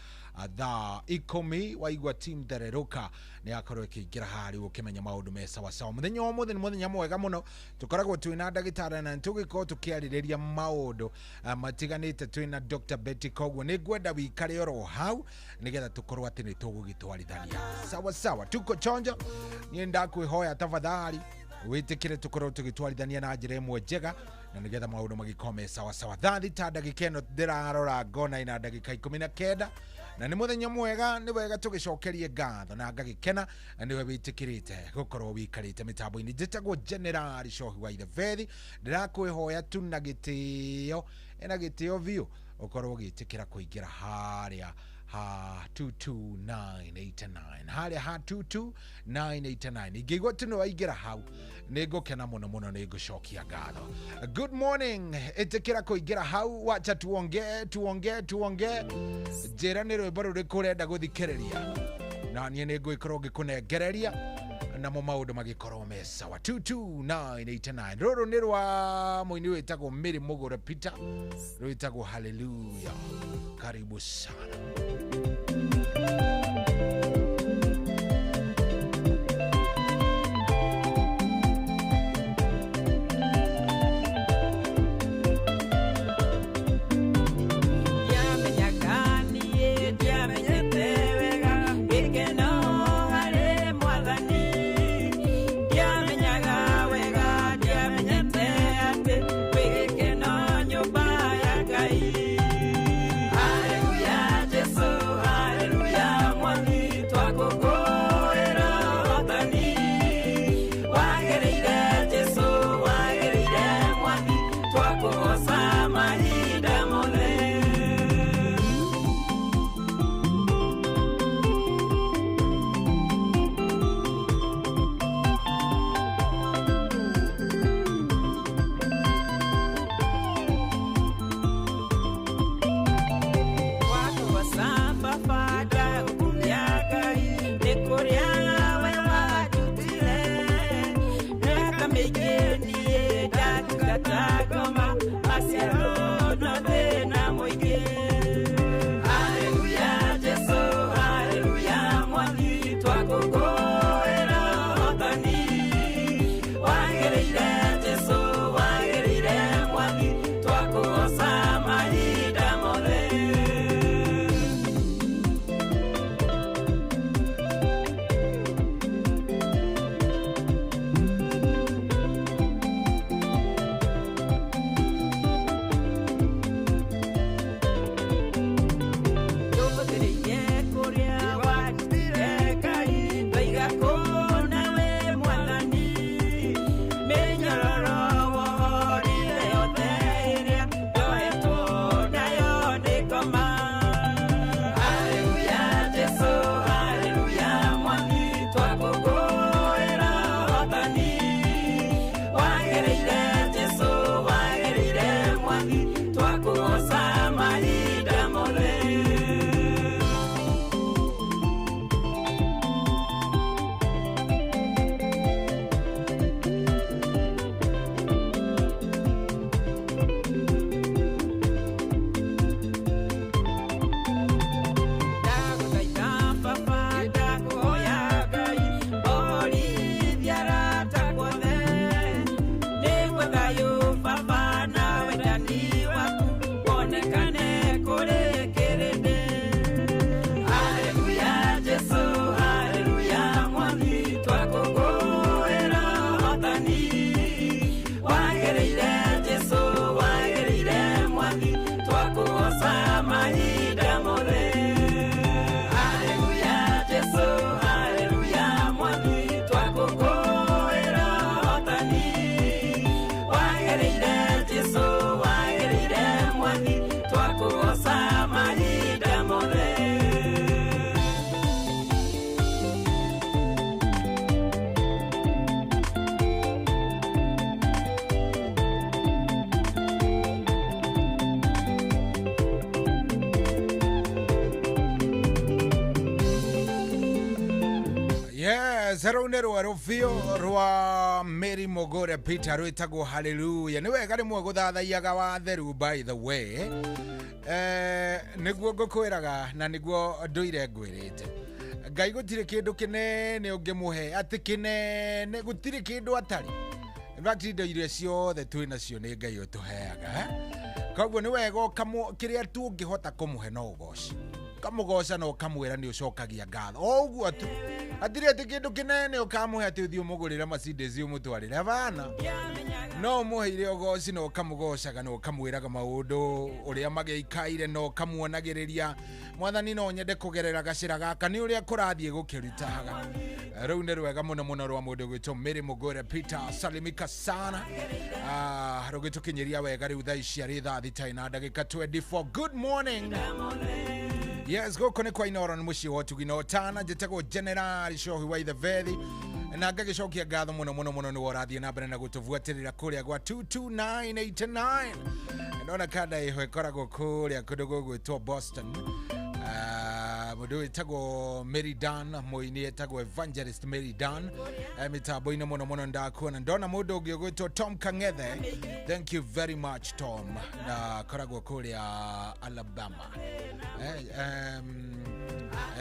thaa 10. Waigua team Thererũka nĩ yakorwo ĩkĩingĩra haha rĩu ũkĩmenya maũndũ me sawasawa. Mũthenya wa ũmũthĩ nĩ mũthenya mwega mũno, tũkoragwo twĩna ndagĩtarĩ na nĩtũgĩkorwo tũkĩarĩrĩria maũndũ matiganĩte twĩna Dr. Betty, koguo nĩ ngwenda wikare oro hau nĩgetha tũkorwo atĩ nĩ tũgũgĩtwarithania sawa sawa. Tuko chonjo, niĩ ndakwĩhoya tafadhali wĩtĩkĩre tũkorwo tũgĩtwarithania na njĩra ĩmwe njega na nĩgetha maũndũ magĩkorwo me sawa sawa. Thaa 6 ndagĩka ĩno ndĩrarora ngona ina ndagĩka 19 na nĩ mũthenya mwega, nĩ wega tũgĩcokerie ngatho na ngagĩkena nĩwe wĩtĩkĩrĩte gũkorwo wĩikarĩte mĩtambo-inĩ. Njĩtagwo Generali Shohi wa Ithevethi, ndĩrakwĩhoya tu na gĩtĩo ena gĩtĩo biũ ũkorwo ũgĩtĩkĩra kũingĩra harĩa ha 22989, harĩa ha 22989. Ingĩigua tu nĩ waingĩra hau nĩ ngũkena mũno mũno, nĩ ngũcokia ngatho. Good morning, ĩtĩkĩra kũingĩra hau, wacha tuongee tuongee tuongee. Njĩra nĩ rwĩmbo rũrĩkũ ũrenda gũthikĩrĩria na niĩ nĩ ngũgĩkorwo ngĩkũnengereria namo maũndũ magĩkorwo me sawa. 22989, rũrũ nĩ rwa mũini wĩtagwo Mary Mũgũre Peter, rwĩtagwo Hallelujah. Karibu sana. Yes, rũu rwerũ biũ rwa Mary Mũgũre Peter rwĩtagwo Hallelujah. Nĩ wega rĩmwe gũthathaiyaga watheru by the way. Nĩguo ngũkwĩraga na nĩguo ndũire ngwĩrĩte. Ngai gũtirĩ kĩndũ kĩnene ũngĩmũhe, atĩ kĩnene gũtirĩ kĩndũ atarĩ. In fact, indo iria ciothe twĩ nacio nĩ Ngai ũtũheaga. Koguo nĩ wega kĩrĩa tu ũngĩhota kũmũhe no ũgoce. Kamũgoca na ũkamwĩra nĩ ũcokagia ngatho. O ũguo tu. Hatirĩ atĩ kĩndũ kĩnene ũkamũhe atĩ ũthiĩ ũmũgũrĩre Mercedes ũmũtwarĩre bana. No ũmũheire ũgoci na ũkamũgocaga na ũkamwĩraga maũndũ ũrĩa magĩikaire na ũkamuonagĩrĩria. Mwathani no nyende kũgerera gacĩra gaka nĩ ũrĩa kũrathiĩ gũkĩrutaga. Rũu nĩ rwega mũno mũno rwa mũndũ gwĩtwo Mary Mũgũre Peter. Salimika sana. Rũgĩtũkinyĩria wega rĩu thaa ici arĩ thaa 3 na ndagĩka 24. Good morning. Yes, gũkũ nĩ kwa Inooro nĩ mũciĩ wa ũtugi na ũtana. Njĩtagwo General Shohi wa Ithevethi na ngagĩcokia ngatho mũno mũno mũno nĩ ũrathiĩ na mbere na gũtũbuatĩrĩra kũrĩa gwa 22989. Ndona kanda ĩho ĩkoragwo kũrĩa kũndũ gũgwĩtwo Boston. Mũndũ wĩtagwo Mary Dan, mũini etagwo Evangelist Mary Dan. Mĩtambo-inĩ mũno mũno ndakuona. Ndona mũndũ ũngĩ ũgwĩtwo Tom Kang'ethe. Thank you very much Tom, na koragwo kũrĩa Alabama.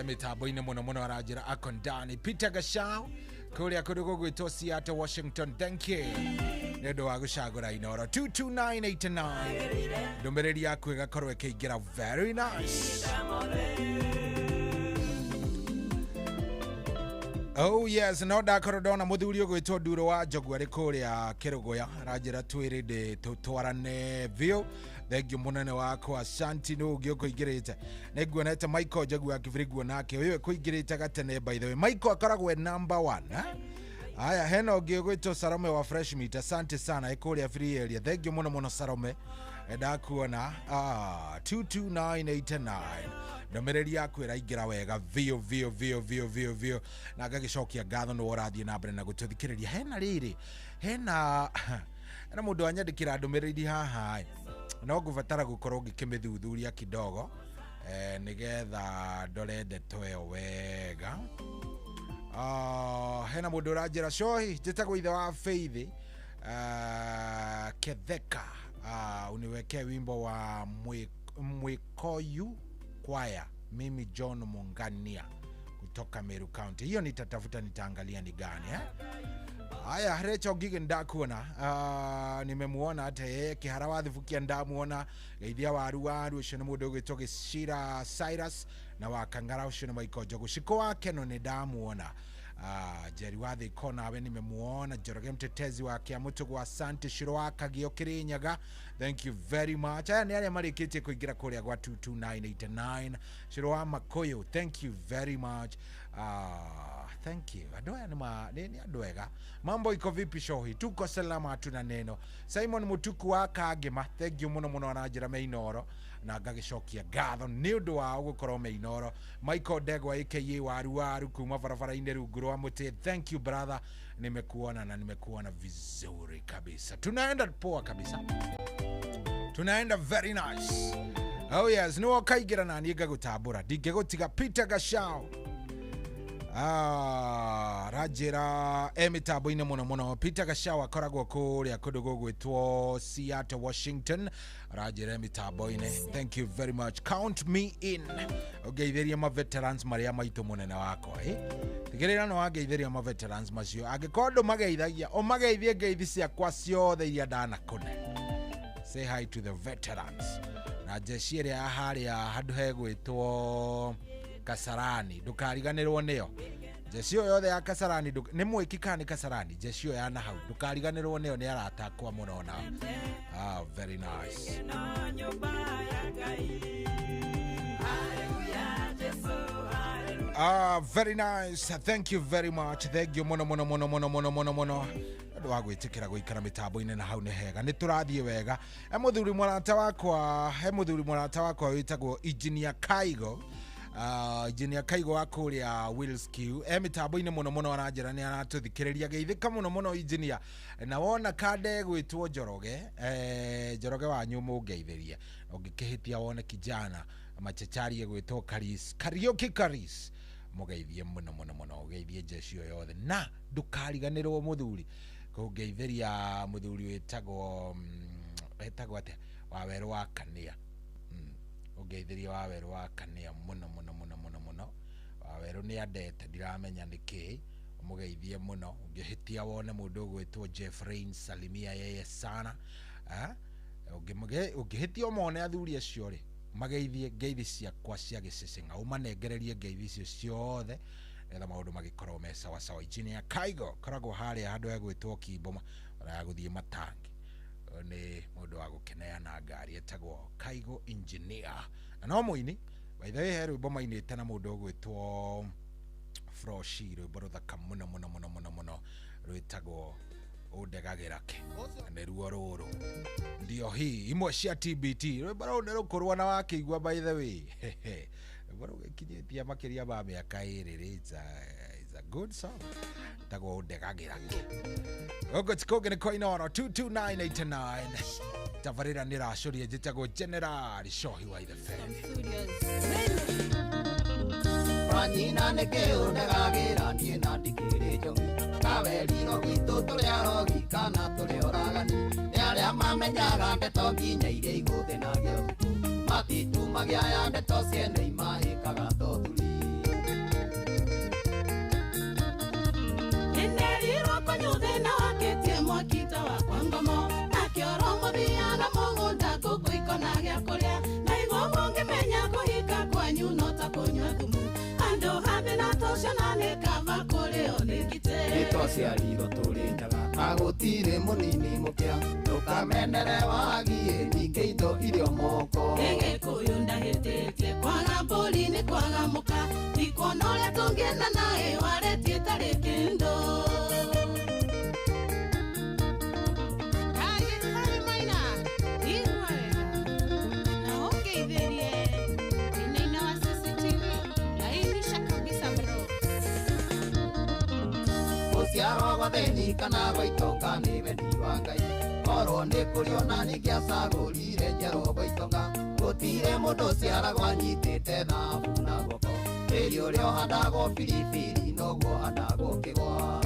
Mĩtambo-inĩ mũno mũno aranjĩra akondani. Peter Gashau kũrĩa kũndũ gũgwĩtwo Seattle, Washington. Thank you nĩ ũndũ wa gũcagũra Inooro 22989. Ndũmĩrĩri yaku ĩgakorwo ĩkĩingĩra very nice. Oh yes, no ndakorwo ndona mũthuri ũgwĩtwo Nduro wa Njogu arĩ kũrĩa Kĩrũgũya aranjĩra twĩrĩ ndĩ tũtwarane biũ. Thank you mũnene wakwa Ashanti nĩ ũngĩ ũkũingĩrĩte. Nĩ nguonete Michael Njogu wa Kibiri nguonake ũyũ ĩkũingĩrĩte gatene by the way. Michael akoragwo e number 1. Aya hena ũngĩ ũgwĩtwo Salome wa Fresh Meat. Asante sana ĩkũrĩa free area. Thank you mũno mũno Salome. Ndakuona 22989. Ndũmĩrĩri yaku ĩraingĩra wega biũ biũ biũ biũ biũ biũ na ngagĩcokia ngatho nĩ ũrathiĩ na mbere na gũtũthikĩrĩria. Hena rĩrĩ, hena mũndũ wanyandĩkĩra ndũmĩrĩri haha, no ngũbatara gũkorwo ngĩkĩmĩthuthuria kidogo nĩgetha ndore ndeto ĩyo wega. Hena mũndũ ũranjĩra Shohi, njĩtagwo ithe wa Faith Ketheka, uniwekee wimbo wa Mwikoyu Kwaya, mimi John Mungania kutoka Meru County. Hiyo nitatafuta, nitaangalia ni gani Aya, Rachel Ngige ndakuona. Nimemuona hata yeye Kihara wa Thibukia ndamuona. Geithia waru waru ũcio nĩ mũndũ ũgwĩtwo Gĩcira Cyrus na wa Kangara ũcio nĩ Michael Njogu. Ciko wa Keno nĩ ndamuona. Jerry wa Thĩko nawe nimemuona. Njoroge Mtetezi wa Kĩamũtũgũ, asante. Shiro wa Kagio Kĩrĩnyaga, thank you very much. Aya nĩ arĩa marĩkĩtie kũingĩra kũrĩa gwa 22989. Shiro wa Makoyo, thank you very much. Thank you. Andũ aya nĩ andũ ega. Mambo iko vipi Shohi? Tuko salama, hatuna neno. Simon Mutuku wa Kagema, thank you mũno mũno aranjĩra me Inooro na ngagĩcokia ngatho nĩ ũndũ wao gũkorwo me Inooro. Michael Ndegwa aka Waru Waru kuma barabara-inĩ rungu rwa mũtĩ, thank you brother, nimekuona na nimekuona vizuri kabisa. Tunaenda poa kabisa, tunaenda very nice. Oh yes, nĩ wokaingĩra na niĩ ngagũtambũra, ndingĩgũtiga. Peter Gashau ranjĩra mĩtambo-inĩ mũno mũno. Peter Gashau akoragwo kũrĩa kũndũ gũgwĩtwo Seattle, Washington. Ranjĩra mĩtambo-inĩ, thank you very much. Count me in. Ũngeithĩrie ma veterans marĩa maitũ mũnene wakwa. Tigĩrĩra no wangeithĩria ma veterans macio. Angĩkorwo ndũmageithagia, ũmageithie ngeithi ciakwa ciothe iria ndanakũne. Say hi to the veterans. Na jeshi ĩrĩa ya harĩa handũ hegwĩtwo Kasarani, ndũkariganĩrwo nĩyo. Jeshi ĩyo yothe ya Kasarani, nĩ mwĩki kana nĩ Kasarani, jeshi ĩyo ya nahau ndũkariganĩrwo nĩyo, nĩ arata akwa mũno nao. Very nice. Very nice. Thank you very much. Thank you mũno mũno mũno mũno mũno mũno mũno ũndũ wa gwĩtĩkĩra gũikara mĩtambo-inĩ na hau nĩ hega, nĩ tũrathiĩ wega. He mũthuri mũrata wakwa wĩtagwo Engineer Kaigo. Engineer Kaigo wa kũrĩa Wills Q mĩtambo-inĩ mũno mũno aranjĩra nĩ aratũthikĩrĩria. Geithĩka mũno mũno engineer. Na wona kande gwĩtwo Njoroge, Njoroge wanyu mũngeithĩrie. Ũngĩkĩhĩtia wone kijana machachari egwĩtwo Karis, Kariuki Karis Mũgeithie mũno mũno mũno, ũgeithie jeshi ĩyo yothe, na ndũkariganĩrwo mũthuri kũngeithĩria mũthuri wĩtagwo wĩtagwo atĩa, Wawerũ wa Kania. Ũngeithĩrie Wawerũ wa Kania mũno mũno mũno mũno mũno. Wawerũ nĩ andete, ndiramenya nĩkĩ. Mũgeithie mũno. Ũngĩhĩtia wone mũndũ ũgwĩtwo Jeff Rain, salimia yeye sana. Ũngĩhĩtia ũmone athuri acio rĩ, mageithie ngeithi ciakwa cia gĩceceng'a, ũmanengererie ngeithi icio ciothe nĩgetha maũndũ magĩkorwo me sawa sawa. Engineer Kaigo koragwo harĩa handũ hegwĩtwo Kimboma, ona gũthiĩ Matangi. Nĩ mũndũ wa gũkĩneana ngari, etagwo Kaigo Engineer, na no mũini. By the way, he rwĩmbo mainĩte na mũndũ ũgwĩtwo Froshi, rwĩmbo rũthaka mũno mũno mũno mũno mũno, rwĩtagwo Ũndegagĩra Kĩ, na nĩruo rũrũ ndio hii imwe cia TBT. Rwĩmbo rũu nĩ rũkũrũ ona wakĩigua, by the way, rwĩmbo rũu gĩkinyĩtie makĩria ma mĩaka 2 rĩ. It's a good song, ĩtagwo Ũndegagĩra Kĩ. Gũkũ ti kũngĩ nĩ kwa Inooro 22989. Tabarĩra nĩ racũria, njĩtagwo General Shohi wa Ithe. Wanyina nĩkĩ ũndegagĩra niĩ na ndikĩrĩ njomi, kaweriro gwitũ tũrĩ arogi kana tũrĩ oragani, nĩ arĩa mamenyaga ndeto nginya iria igũthĩnagia ũtukũ, matitumagia ya ndeto ciene imahĩkaga tothuri. Nĩnderirwo kũnyua thĩna wakĩtie mwaki ta wakwa ngomo, nakĩoro mũthiaga mũgũnda ngũkũ ikona gĩa kũrĩa, na igua mũngĩmenya kũhika kwanyu no ta kũnyua thumu, andũ hathĩ na tũciana nĩ kaba kũrĩo nĩ ngitĩ. Nĩtwaciarirwo tũrĩ njaga na gũtirĩ mũnini mũkĩa, ndũkamenere wagiĩ ningĩ indo irio moko. Gĩgĩkũyũ ndahĩtĩtie kwaga mbũri nĩ kwaga mũka, ndikuona ũrĩa tũngĩenda naĩ warĩtie tarĩ kĩndũ. Gũciarwo gwa thĩni kana gwa itonga nĩ wendi wa Ngai, korwo nĩ kũrĩ ona nĩngĩacagũrire njiarwo gwa itonga, gũtirĩ mũndũ ũciaragwo anyitĩte thabu na guoko, tĩri ũrĩa ũhandagwo biribiri noguo ũhandagwo kĩgwa.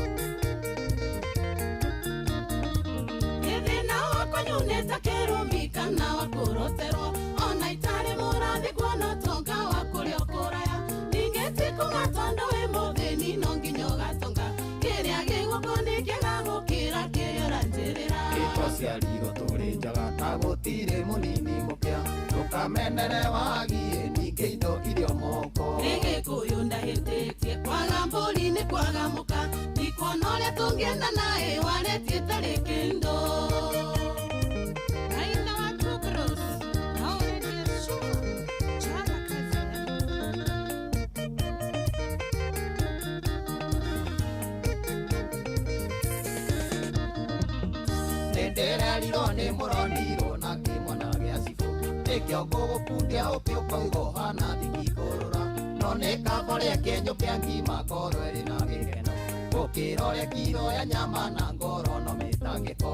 Thĩna wakwa nyunĩte kĩrumi kana wa kũroterwo, ona itarĩ mũrathi kuona ũtonga wa kũrĩa kũraya, ningĩ ti kuga tondũ wĩ mũthĩni no nginya ũgatonga, kĩrĩa gĩ guoko nĩ kĩega gũkĩra kĩrĩa ũranjĩrĩra. Nĩtwaciarirwo tũrĩ njaga na gũtirĩ mũnini mũkĩa, ndũkamenere wagiĩ ningĩ indo irio moko. Gĩgĩkũyũ ndahĩtĩtie kwaga mbũri nĩ kwaga mũka, ndikuona ũrĩa tũngĩenda naĩ warĩtie tarĩ kĩndũ. Nĩndĩrerirwo nĩ mũronirwo na kĩmwana gĩa cibũ, nĩkĩo ngũgũkundia ũkĩ ũkauga ũhana thiki kũrũra, no nĩ kaba ũrĩa kĩenyũ kĩa ngima ngoro ĩrĩ na gĩkeno, gũkĩra ũrĩa kiro ya nyama na ngoro no mĩtangĩko.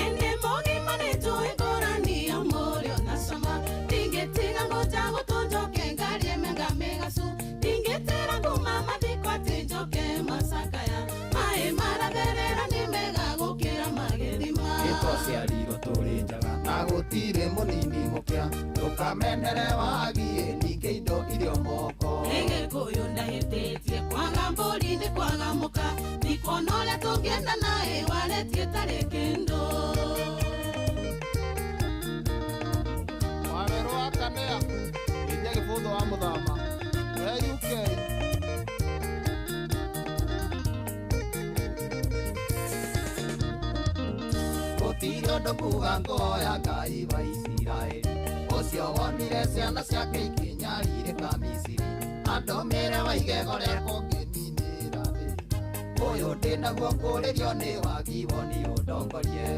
Ĩndĩ mũgima nĩnjũĩ ngũrani ya mũrĩo na cama, ndingĩtiga ngũnja gũtũ njoke ngarie mĩanga mĩgacu, ndingĩtĩra nguma mathiko atĩ njoke macakaya, maĩ maratherera nĩ mega gũkĩra magĩthima. Nĩtwaciarirwo tũrĩ njaga na gũtirĩ mũnini mũkĩa, ndũkamenere wagiĩ ningĩ indo irio moko. Gĩgĩkũyũ ndahĩtĩtie kwaga mbũri nĩ kwaga mũka, ndikuona ũrĩa tũngĩenda naĩ warĩtie tarĩ kĩndũ. Wawerũ wa Kanea, geithia gĩbũthũ wa mũthama, we UK. Gũtirĩ ũndũ kuga ngoya Ngai wa Isiraeli, ũcio wonire ciana ciake ikĩnyarirĩka Misiri, andũmĩre wa igego rĩakwa ũngĩninĩra thĩna ũyũ ndĩnaguo ngũrĩrio nĩ wagi woni ũndongorie.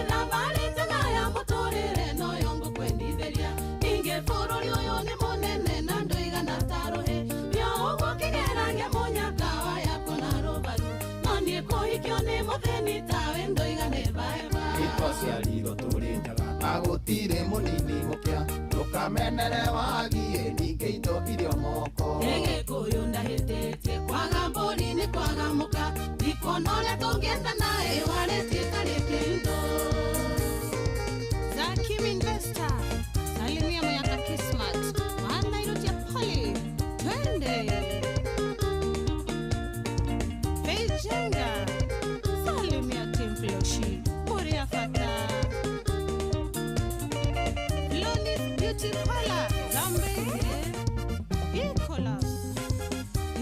Thabarĩ njega ya mũtũrĩre noyo ngũkwendithĩria, ningĩ bũrũri ũyũ nĩ mũnene na ndũigana ta rũhĩ, nĩ ũguo kĩgeragia mũnyaka wa yako na rũbaru, no niĩ kũhikio nĩ mũthĩni tawe ndoiga nĩ baeba. Nĩtwaciarirwo tũrĩ njaga na gũtirĩ Gũtirĩ mũnini mũkĩa ndũkamenere wagie ningĩ indo irio moko. Gĩkũyũ ndahĩtĩtie kwaga mbũri nĩ kwaga mũka ndikuona ũrĩa tũngĩenda naĩ warĩtie tarĩ kĩndũ. Zakim Investor, salimia Mayaka Kismat, Wana Irutia Poli, twende. Beijenga, salimia Tim Floshi, Uria Fata. Lonis Beauty Parlor, Zambezi, Ikola,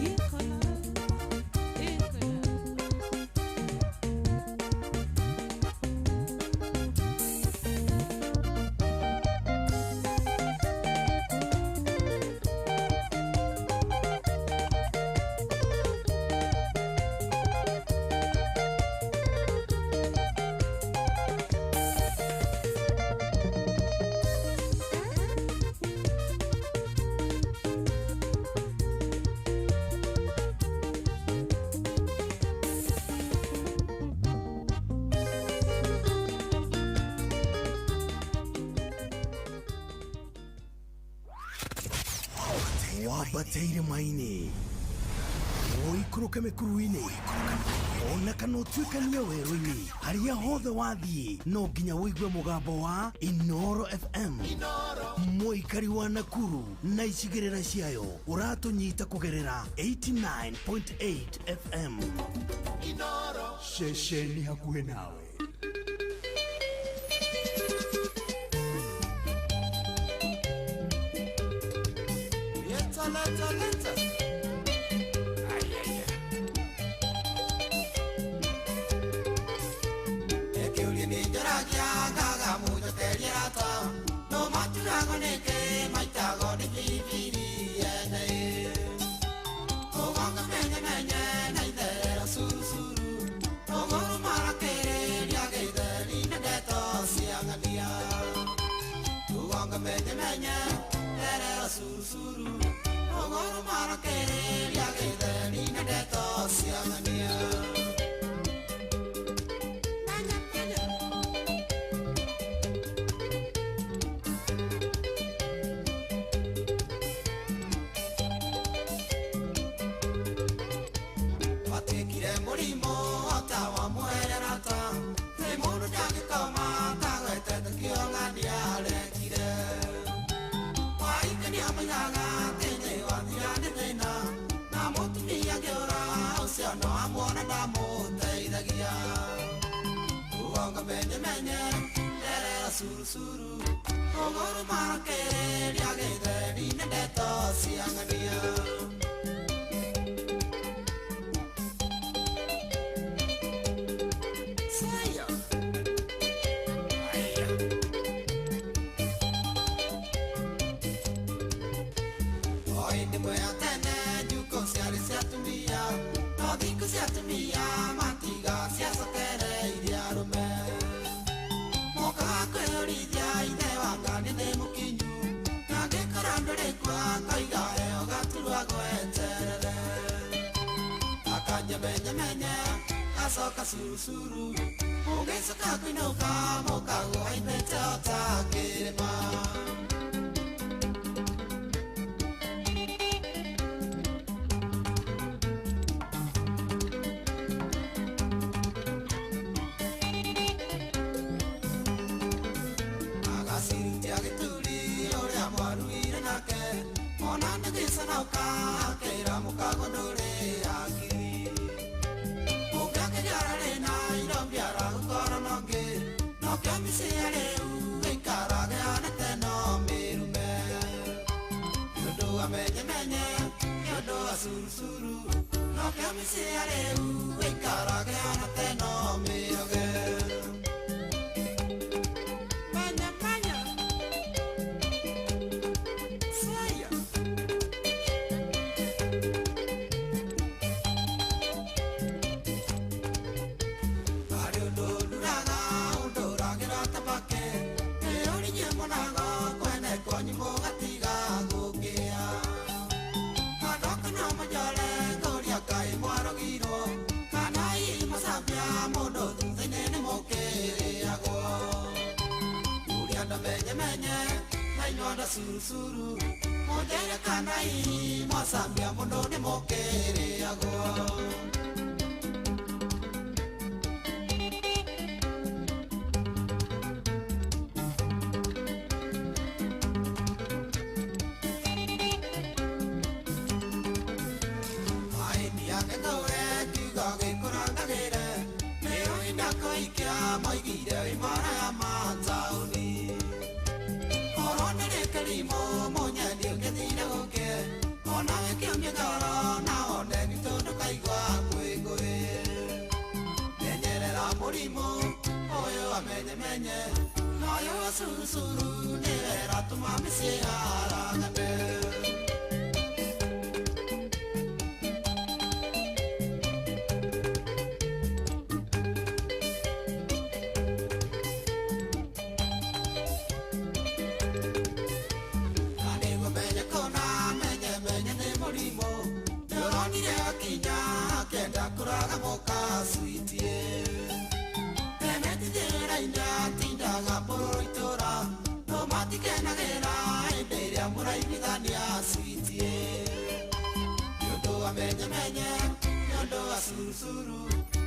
Ikola, Ikola. Wambate irĩma-inĩ, ũikũrũke mĩkuru-inĩ, ona kana ũtuĩkanie werũ-inĩ, harĩa hothe wathiĩ no nginya ũigue mũgambo wa Inooro FM. Mũikari wa Nakuru na icigĩrĩra ciayo ũratũnyita kũgerera 89.8 FM. Ceceni hakuhĩ nawe. Leta, leta, leta. Ay, ay, ay. Ekiuria nĩ njoragia ngaga mũnjokeria rata no maturagwo nĩkĩ maitagwo nĩ biribiri ene ũgonga menye menye na itherero surusuru ũgũrũ marakĩrĩria gĩtheri na ndeto cia ng'ania ũgonga menye menye therero surusuru ũgũrũ marakĩrĩria gĩtheri na ndeto cia ng'ania. Watikire mũrimũ ota wa mwererata nĩ mũndũ ndangĩkoma tagwetete kĩong'ania arekire waikania amenyaga atĩ nĩ wathira nĩ thĩna na mũtumia ngĩũra ũcio no amuona ndamũteithagia ũgonga menye menye rerera surusuru ũgũrũ marakĩrĩria gĩtheri na ndeto cia ng'ania. Saya. Oi ndimwe ya tene njuko ciarĩ cia atumia no thikũ cia atumia matiga ciacokereirie arũme mokaga kwĩyũrithia ithe wanga nĩ thĩ mũkinyu na angĩkora ndũrĩ kuo akoiga ĩyo gaturwa gweterere akanyemenyemenye acoka surusuru ũgĩcoka kũinũka mũkagwo aimbĩte ota kĩrĩma. Agaciritia gĩturi ũrĩa mwaruire nake ona nĩgĩconoka akĩra mũkagwo ndũrĩ hakiri ũngĩakĩgĩara rĩna irombiara gũkorwo nongĩ nokĩo mĩciĩ ya rĩu ĩikarage hanete no mĩrume nĩũndũ wa menyemenye nĩũndũ wa surusuru nokĩo mĩciĩ ya rĩu ĩikarage hanete no mĩroge. Manya, manya. Saya. Harĩ ũndũ nduraga ũndũragĩra tabake nĩũrinyie mũnago kwene kwanyu mũgatiga gũkĩa kandoka no manjore ngũria kaĩ mwarogirwo kana hihi mũcambia mũndũ thutha-inĩ nĩ mũke. inonda surusuru Mũnjere kana hihi mwacambia mũndũ nĩ mũkĩrĩagwo. Moigire imara ya mataũni Korwo nĩ kĩrimũ mũnyendi ũngĩthire gũkĩ ona wĩkĩũmie ngoro na wone gitũ ndũkaigua ngũĩngũĩ. Menyerera mũrimũ ũyũ amenyemenye na ũyũ wa surusuru nĩwe ĩratũma mĩciĩ haragane. Kenda kũraga mũka sweetie Emetithĩra-inĩ atindaga bũrũri itũra no matikenagĩra hĩndĩ ĩrĩa mũraiguithania sweetie. Nĩ ũndũ wa menyemenye, nĩ ũndũ wa surusuru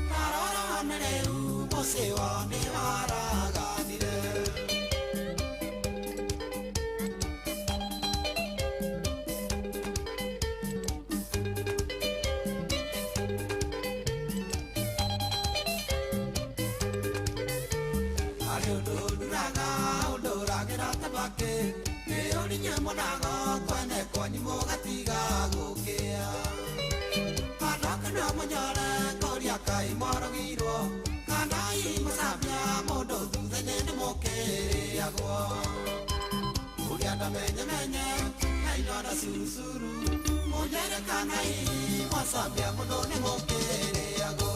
tarora wone rĩu mũciĩ wao nĩ waraganire. Mũnago kwene kwanyu mũgatiga gũkĩa kana kana mũnyore kũria kai morogirwo kana hihi mũcambia mũndũ thutha-inĩ nĩ mũkĩrĩagwo. Kũrĩa ndamenyemenye na inonda surusuru mũnjere kana hihi mwacambia mũndũ nĩ mũkĩrĩagwo.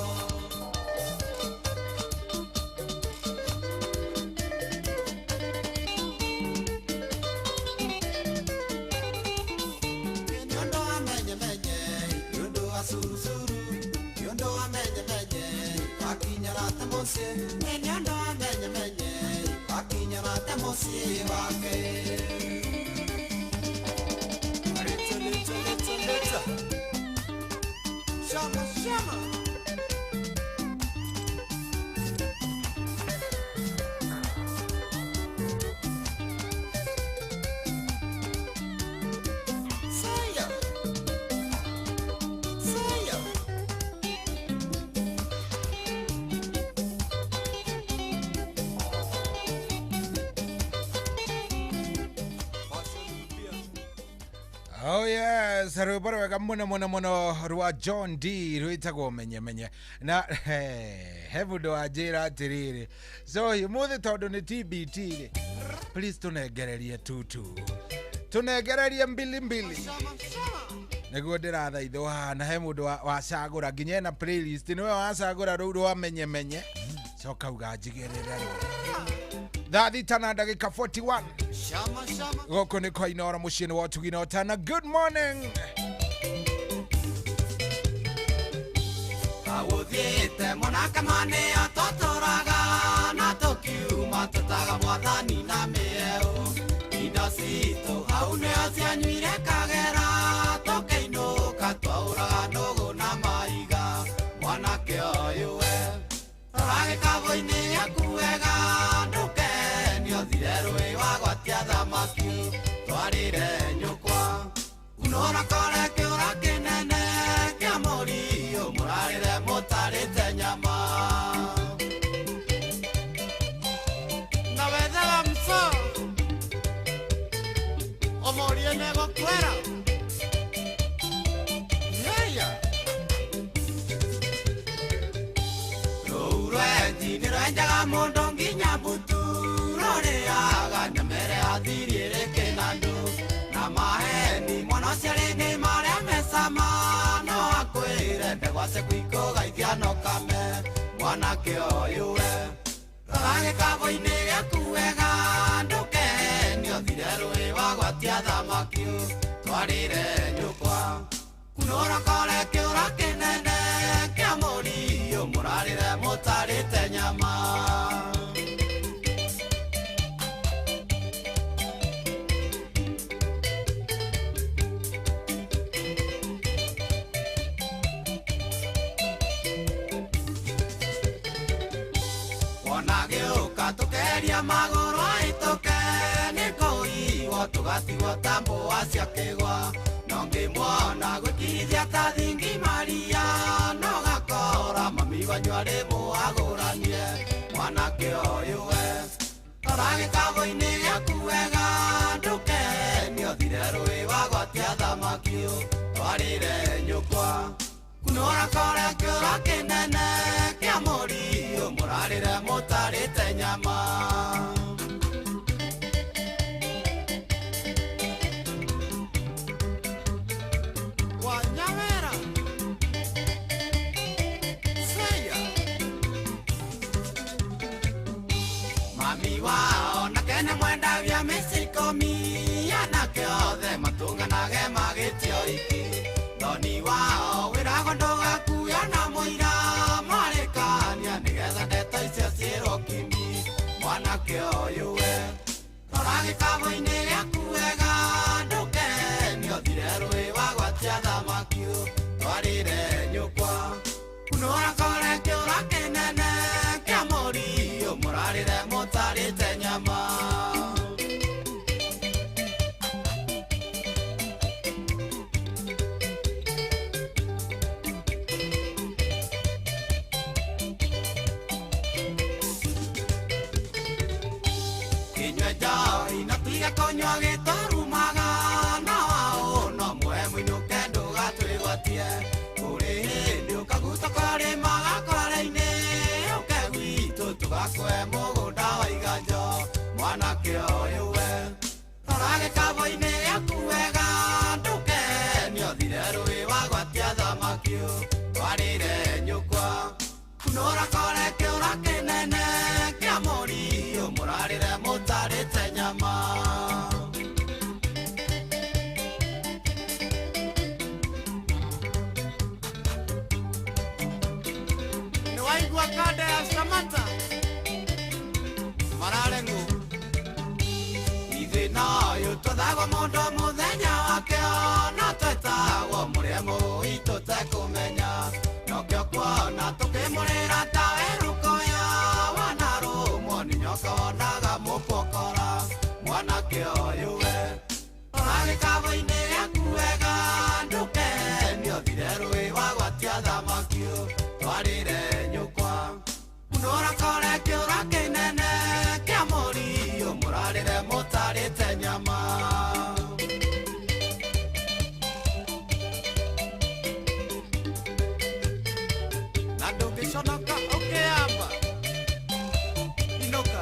Shama, shama. Saya. Saya. Oh yes, rwĩmbo rwega mũno mũno mũno rwa John D rwĩtagwo menye menye na he mũndũ wanjĩra atĩrĩrĩ so ũmũthĩ tondũ nĩ TBT rĩ please tũnengererie tutu tũnengererie mbili mbili nĩguo ndĩrathaithwo haha na he mũndũ wacagũra nginya ena playlist nĩwe wacagũra rũu rwa menye menye coka uga njigĩrĩre rũu 6:41 Shama, shama. Gũkũ nĩ kwa Inooro mũciĩ-inĩ wa ũtugi na ũtana. Good morning. Agũthiĩte mũnakamane atũtũraga na tũkiuma tũtaga mwathani na mĩeũ indo citũ hau nĩo cianyuire kagera tũkĩinũka twaũraga nũgũ na maiga mwanake ũyũ we rora gĩkabũ-inĩ gĩaku wega ndũkenio thire rũĩ wagwatia thamaki twarĩre nyũkwa unũra kore kĩũra kĩnene kĩa mũriũ mũrarĩre mũtarĩte nyama na wethaga mso ũmũrie nĩgũkwĩra yeah. Rũu rwenji nĩ rwenjaga mũndũ nginya mbutu rũrĩaga nyamere athiriĩrĩ kĩnandũ na maheni mwana ũcio rĩngĩ marĩa mecama no akwĩre ndegwa ciaku ikũgaithia no kame mwanake ũyũ we rora gĩkabũ-inĩ gĩaku wega ndũkenio thire rũĩ wagwatia thamaki twarĩre nyũkwa kunũra kore kĩũra kĩnene kĩa mũriũ mũrarĩre mũtarĩte nyama. Agatigwo ta mbũa cia kĩgwa no ngĩmuona gwĩkirithia ta thingi Maria no gakora mami wanyu arĩ mũagũranie mwanake ũyũ we rora gĩkabũ-inĩ gĩaku wega ndũkenio thire rũĩ wagwatia thamaki twarĩre nyũkwa kunũra kore kĩũra kĩnene kĩa mũriũ mũrarĩre mũtarĩte nyama. Wanyamera Seya Mami wao nakene mwenda vya mĩcikomi anake othe matũnganage magĩtio iki thoni wao wĩragwo ndũgakuya na mũira marĩkania nĩgetha ndeto icio ciĩrwo kimi mwanake ũyũ we rora gĩkabũ-inĩ gĩaku wega ndũkenio thire rũĩ wagwatia thamaki twarĩre nyũkwa kunũra kore kĩũra kĩnene kĩa mũriũ mũrarĩre mũtarĩte nyama. Konywa gĩtũrumaga na wao no muhe mũinũke ndũgatwĩgwatie kũrĩ hĩndĩ ũkaguta karĩmaga kware-inĩ ũke gwitũ tũgakũhe mũgũnda wa iganjo mwanake ũyũ we rora gĩkabũ-inĩ gĩaku wega ndũkenio thire rũĩ wagwatia thamaki twarĩre nyũkwa kunũra kore kĩũra kĩnene kĩa mũriũ mũrarĩre mũtarĩte nyama. Nĩwaigua kanda ya Samantha mararengu ithe nayo twathagwo mũndũ mũthenya wake no twetagwo mũrĩa mũitũ tekũmenya nokĩo kuona tũkĩmũrĩra ta werũkoya wanarũmwo nĩ nyoka wonaga mũpokora mwanake ũyũ we rora gĩkabũ-inĩ gĩaku wega ndũkenio thire rũĩ wagwatia thamaki twarĩre nyũkwa kunũra kore kĩũra kĩnene kĩa mũriũ mũrarĩre mũtarĩte nyama. Na ndũngĩconoka ũkĩamba inũka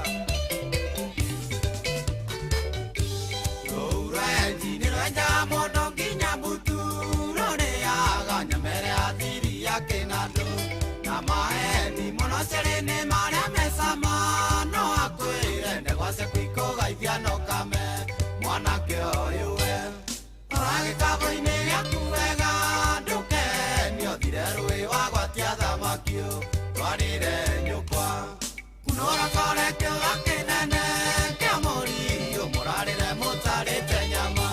rũu rwenji nĩ rwenjaga mũndũ nginya mbutu rũrĩaga nyamere ya thiri ya kĩnandũ na maheni mũno cerĩ-inĩ marĩa me cama no akwĩre ndegwa ciaku ikũgaithia no kame mwanake ũyũ we rora gĩkabũ-inĩ gĩaku wega ndũkenio thire rũĩ wagwatia thamaki twarĩre nyũkwa kunũra kore kĩũra kĩnene kĩa mũriũ mũrarĩre mũtarĩte nyama.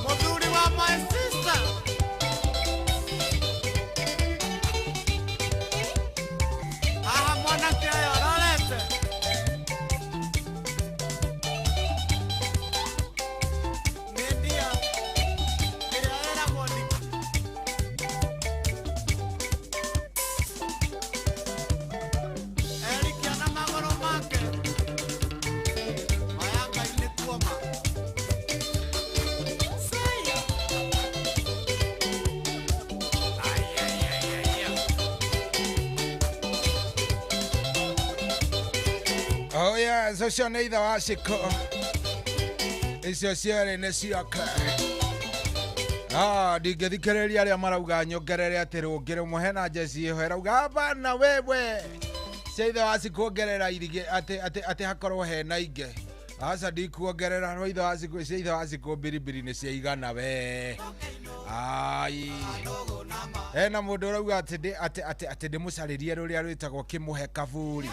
Mũthuri wa my sister haha mwanake ũyũ arorete nĩ ndia ĩrĩa ĩragwo Ndiki erikia na magũrũ make maya Ngai nĩ kuoma. Seya. Ai, ai, ai, ai, ai. Oh yes, ũcio nĩ ithe wa Shiko icio cierĩ nĩ ciake. Ndingĩthikĩrĩria arĩa marauga nyongerere atĩ rũngĩ rũmwe hena njeci ĩho ĩrauga hapana wewe cia ithe wa Shiko ongerera irigĩ atĩ hakorwo hena ingĩ aca ndikuongerera rwa ithe wa Shiko cia ithe wa Shiko mbiribiri nĩ ciaigana we ai hena mũndũ ũrauga atĩ ndĩmũcarĩrie rũrĩa rwĩtagwo kĩmũhe kaburi.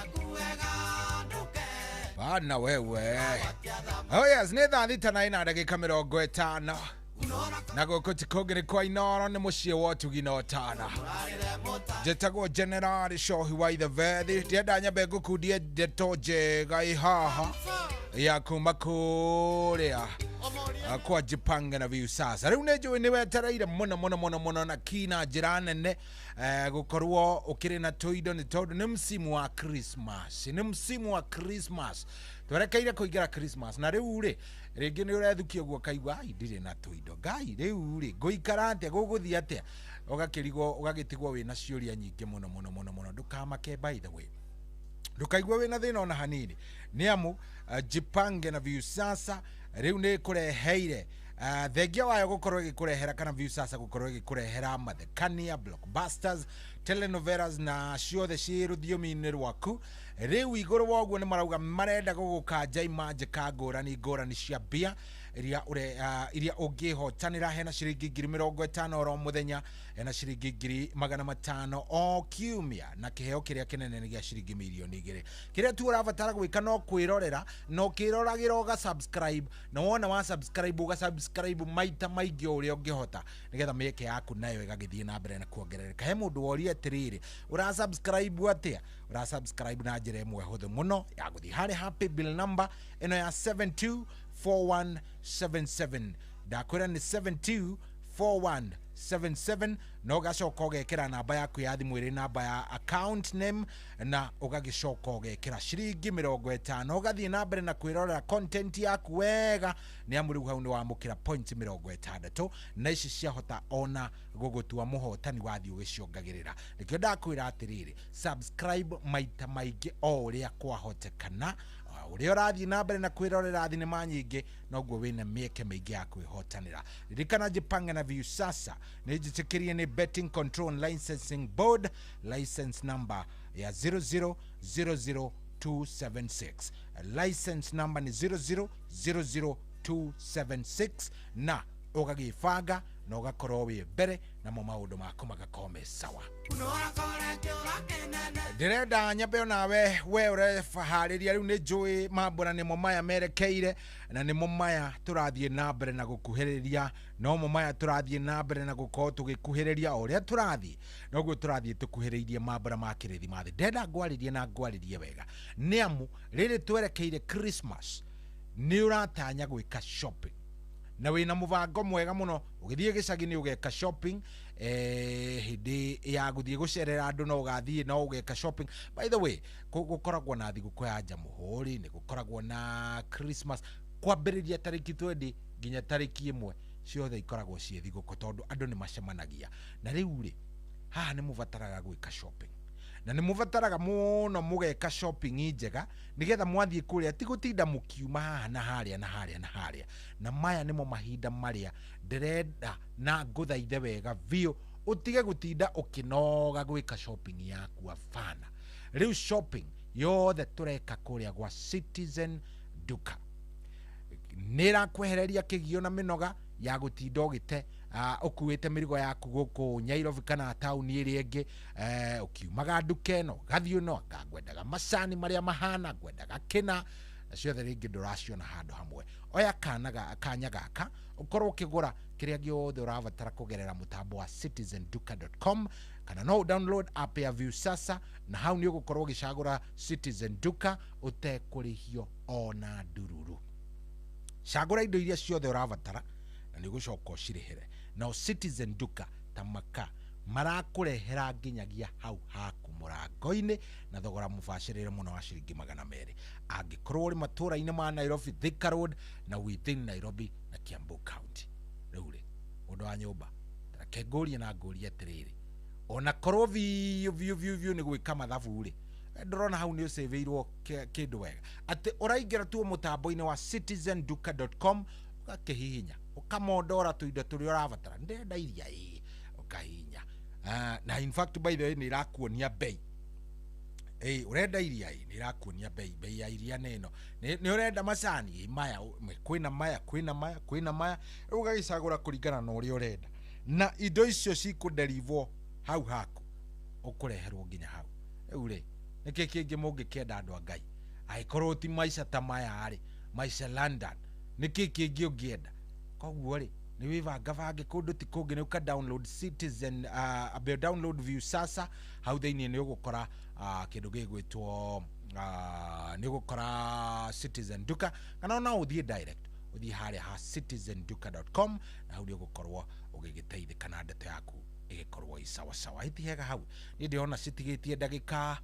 Bana wewe. Oh yes, nĩ thaa 6:50 na gũkũ ti kũngĩ nĩ kwa Inoro nĩ mũciĩ wa ũtugi na ũtana. Njĩtagwo General Shohi wa Ithebethi. Ndienda nyambe ngũkundie ndeto njega ĩ haha ya kuma kũrĩa kwa Jipange na Viusasa. Rĩu nĩ njũĩ nĩ wetereire mũno mũno mũno mũno na kina njĩra nene gũkorwo ũkĩrĩ na tũindo nĩ tondũ nĩ msimu wa Christmas. Nĩ msimu wa Christmas. Twerekeire kũingĩra Christmas na rĩu rĩ rĩngĩ nĩ ũrethukia ũguo ũkaigua ai ndirĩ na tũindo ngai rĩu rĩ ngũikara atĩa gũgũthiĩ atĩa ũgakĩrigwo ũgagĩtigwo wĩna ciũria nyingĩ mũno mũno mũno mũno. Ndũkamake by the way, ndũkaigua wĩna thĩna ona hanini nĩ amu Jipange na Viusasa rĩu nĩ kũreheire thengia wayo gũkorwo ĩgĩkũrehera kana Viusasa gũkorwo ĩgĩkũrehera mathekania, blockbusters, telenovelas na ciothe ciĩ rũthiomi-inĩ rwaku. Rĩu igũrũ wa ũguo nĩ marauga marenda gũgũkanja imanjĩka ngũrani ngũrani cia mbia iria ũngĩhotanĩra. Hena ciringi 50,000 oro mũthenya, hena ciringi 500,000 o kiumia, na kĩheo kĩrĩa kĩnene nĩ gĩa ciringi 2,000,000. Kĩrĩa tu ũrabatara gwĩka no kwĩrorera na ũkĩroragĩra ũga subscribe, na wona wa subscribe ũga subscribe maita maingĩ o ũrĩa ũngĩhota nĩgetha mĩeke yaku nayo ĩgagĩthiĩ na mbere na kuongerereka. He mũndũ woria atĩrĩrĩ, ũra subscribe atĩa? Ũra subscribe na njĩra ĩmwe hũthũ mũno ya gũthiĩ harĩ happy bill number ĩno ya 724177. Ndakwĩra nĩ 724177 na ũgacoka ũgekĩra namba yaku ya thimũ ĩrĩ namba ya account name na ũgagĩcoka ũgekĩra ciringi 50 ũgathiĩ na mbere na kwĩrorera content yaku wega nĩ amu rĩu hau nĩ wamũkĩra point 60 na ici ciahota ona gũgũtua mũhotani wathiĩ ũgĩciongagĩrĩra. Nĩkĩo ndakwĩra atĩrĩrĩ, subscribe maita maingĩ o ũrĩa kwahotekana. Ũrĩa ũrathiĩ na mbere na kwĩrorera thinema nyingĩ noguo wĩna mĩeke mĩingĩ ya kwĩhotanĩra. Ririkana Jipange na Viusasa nĩ njĩtĩkĩrie nĩ Betting Control and Licensing Board, license number ya 0000276. License number nĩ 0000276 na ũgagĩbanga na ũgakorwo wĩ mbere namo maũndũ maku magakorwo me sawa. Ndĩrenda nyambe onawe we ũreharĩria rĩu nĩ njũĩ mambũra nĩmo maya merekeire na nĩmo maya tũrathiĩ na mbere na gũkuhĩrĩria, nomo maya tũrathiĩ na mbere na gũkorwo tũgĩkuhĩrĩria o ũrĩa tũrathiĩ noguo tũrathiĩ tũkuhĩrĩirie mambũra ma kĩrĩthimathi. Ndĩrenda ngwarĩrie na ngwarĩrie wega nĩ amu rĩrĩ twerekeire Christmas nĩ ũratanya gwĩka shopping na wĩna mũbango mwega mũno ũgĩthiĩ gĩcagi nĩ ũgeka shopping, hĩndĩ ya gũthiĩ gũcerera andũ no ũgathiĩ no ũgeka shopping. By the way, gũkoragwo na thigũkũ ya Jamhuri, nĩ gũkoragwo na Christmas kwambĩrĩria tarĩki 20 nginya tarĩki 1 ciothe ikoragwo ciĩ thigũkũ tondũ andũ nĩ macemanagia. Na rĩu rĩ haha nĩ mũbataraga gwĩka shopping na nĩ mũbataraga mũno mũgeka shopping njega nĩgetha mwathiĩ kũrĩa ti gũtinda mũkiuma haha na harĩa na harĩa na harĩa. Na maya nĩmo mahinda marĩa ndĩrenda na ngũthaithe wega biũ ũtige gũtinda ũkĩnoga gwĩka shopping yaku abana. Rĩu shopping yothe tũreka kũrĩa gwa Citizen Duka nĩ ĩrakwehereria kĩgio na mĩnoga ya gũtinda ũgĩte ũkuĩte mĩrigo yaku gũkũ Nairobi kana taũni ĩrĩa ĩngĩ, ũkiumaga nduka ĩno ũgathiĩ ĩno, anga ngwendaga macani marĩa mahana, ngwendaga kĩna, na ciothe rĩngĩ ndũraciona handũ hamwe. Oya kanya gaka ũkorwo ũkĩgũra kĩrĩa gĩothe ũrabatara kũgerera mũtambo wa citizenduka.com kana no download app ya Viusasa na hau nĩ ũgũkorwo ũgĩcagũra Citizen Duka ũtekũrĩhio ona ndururu. Cagũra indo iria ciothe ũrabatara na nĩ ũgũcoka ũcirĩhĩre. Nao Citizen Duka ta maka marakũrehera nginyagia hau haku mũrango-inĩ na thogora mũbacĩrĩre mũno wa ciringi 200. Angĩkorwo ũrĩ matũra-inĩ ma Nairobi, Thika Road na within Nairobi na Kiambu County. Rĩu rĩ ũndũ wa nyũmba reke ngũrie na ngũrie atĩrĩrĩ, ona korwo biũ biũ biũ biũ nĩ gwĩka mathabu rĩ, ndĩrona hau nĩ ũcĩvĩirwo kĩndũ wega atĩ ũraingĩra tu mũtambo-inĩ wa citizenduka.com ũgakĩhihinya ũkamondora tũindo tũrĩa ũrabatara, ndĩrenda iria ĩĩ, ũkahihinya na in fact by the way nĩ irakuonia bei. Ũrenda iria ĩĩ, nĩ irakuonia bei, bei ya iria nĩ ĩno. Nĩ ũrenda macani ĩĩ, maya kwĩna maya kwĩna maya kwĩna maya, rĩu ũgagĩcagũra kũringana na ũrĩa ũrenda na indo icio cikũderivwo hau haku ũkũreherwo nginya hau. Rĩu rĩ nĩkĩ kĩngĩ mũngĩkĩenda andũ a Ngai? Angĩkorwo ti maica ta maya rĩ, maica London nĩkĩ kĩngĩ ũngĩenda? Koguo rĩ, nĩ wĩbangabange kũndũ ti kũngĩ, nĩ ũka download Citizen, ambe download Viusasa hau thĩinĩ nĩ ũgũkora kĩndũ gĩgwĩtwo nĩ ũgũkora Citizen Duka, kana no ũthiĩ direct ũthiĩ harĩa ha citizenduka.com na hau nĩ ũgũkorwo ũgĩgĩteithĩka na ndeto yaku ĩgĩkorwo ĩ sawa sawa. Ĩti hega hau niĩ ndĩrona citigĩtie ndagĩka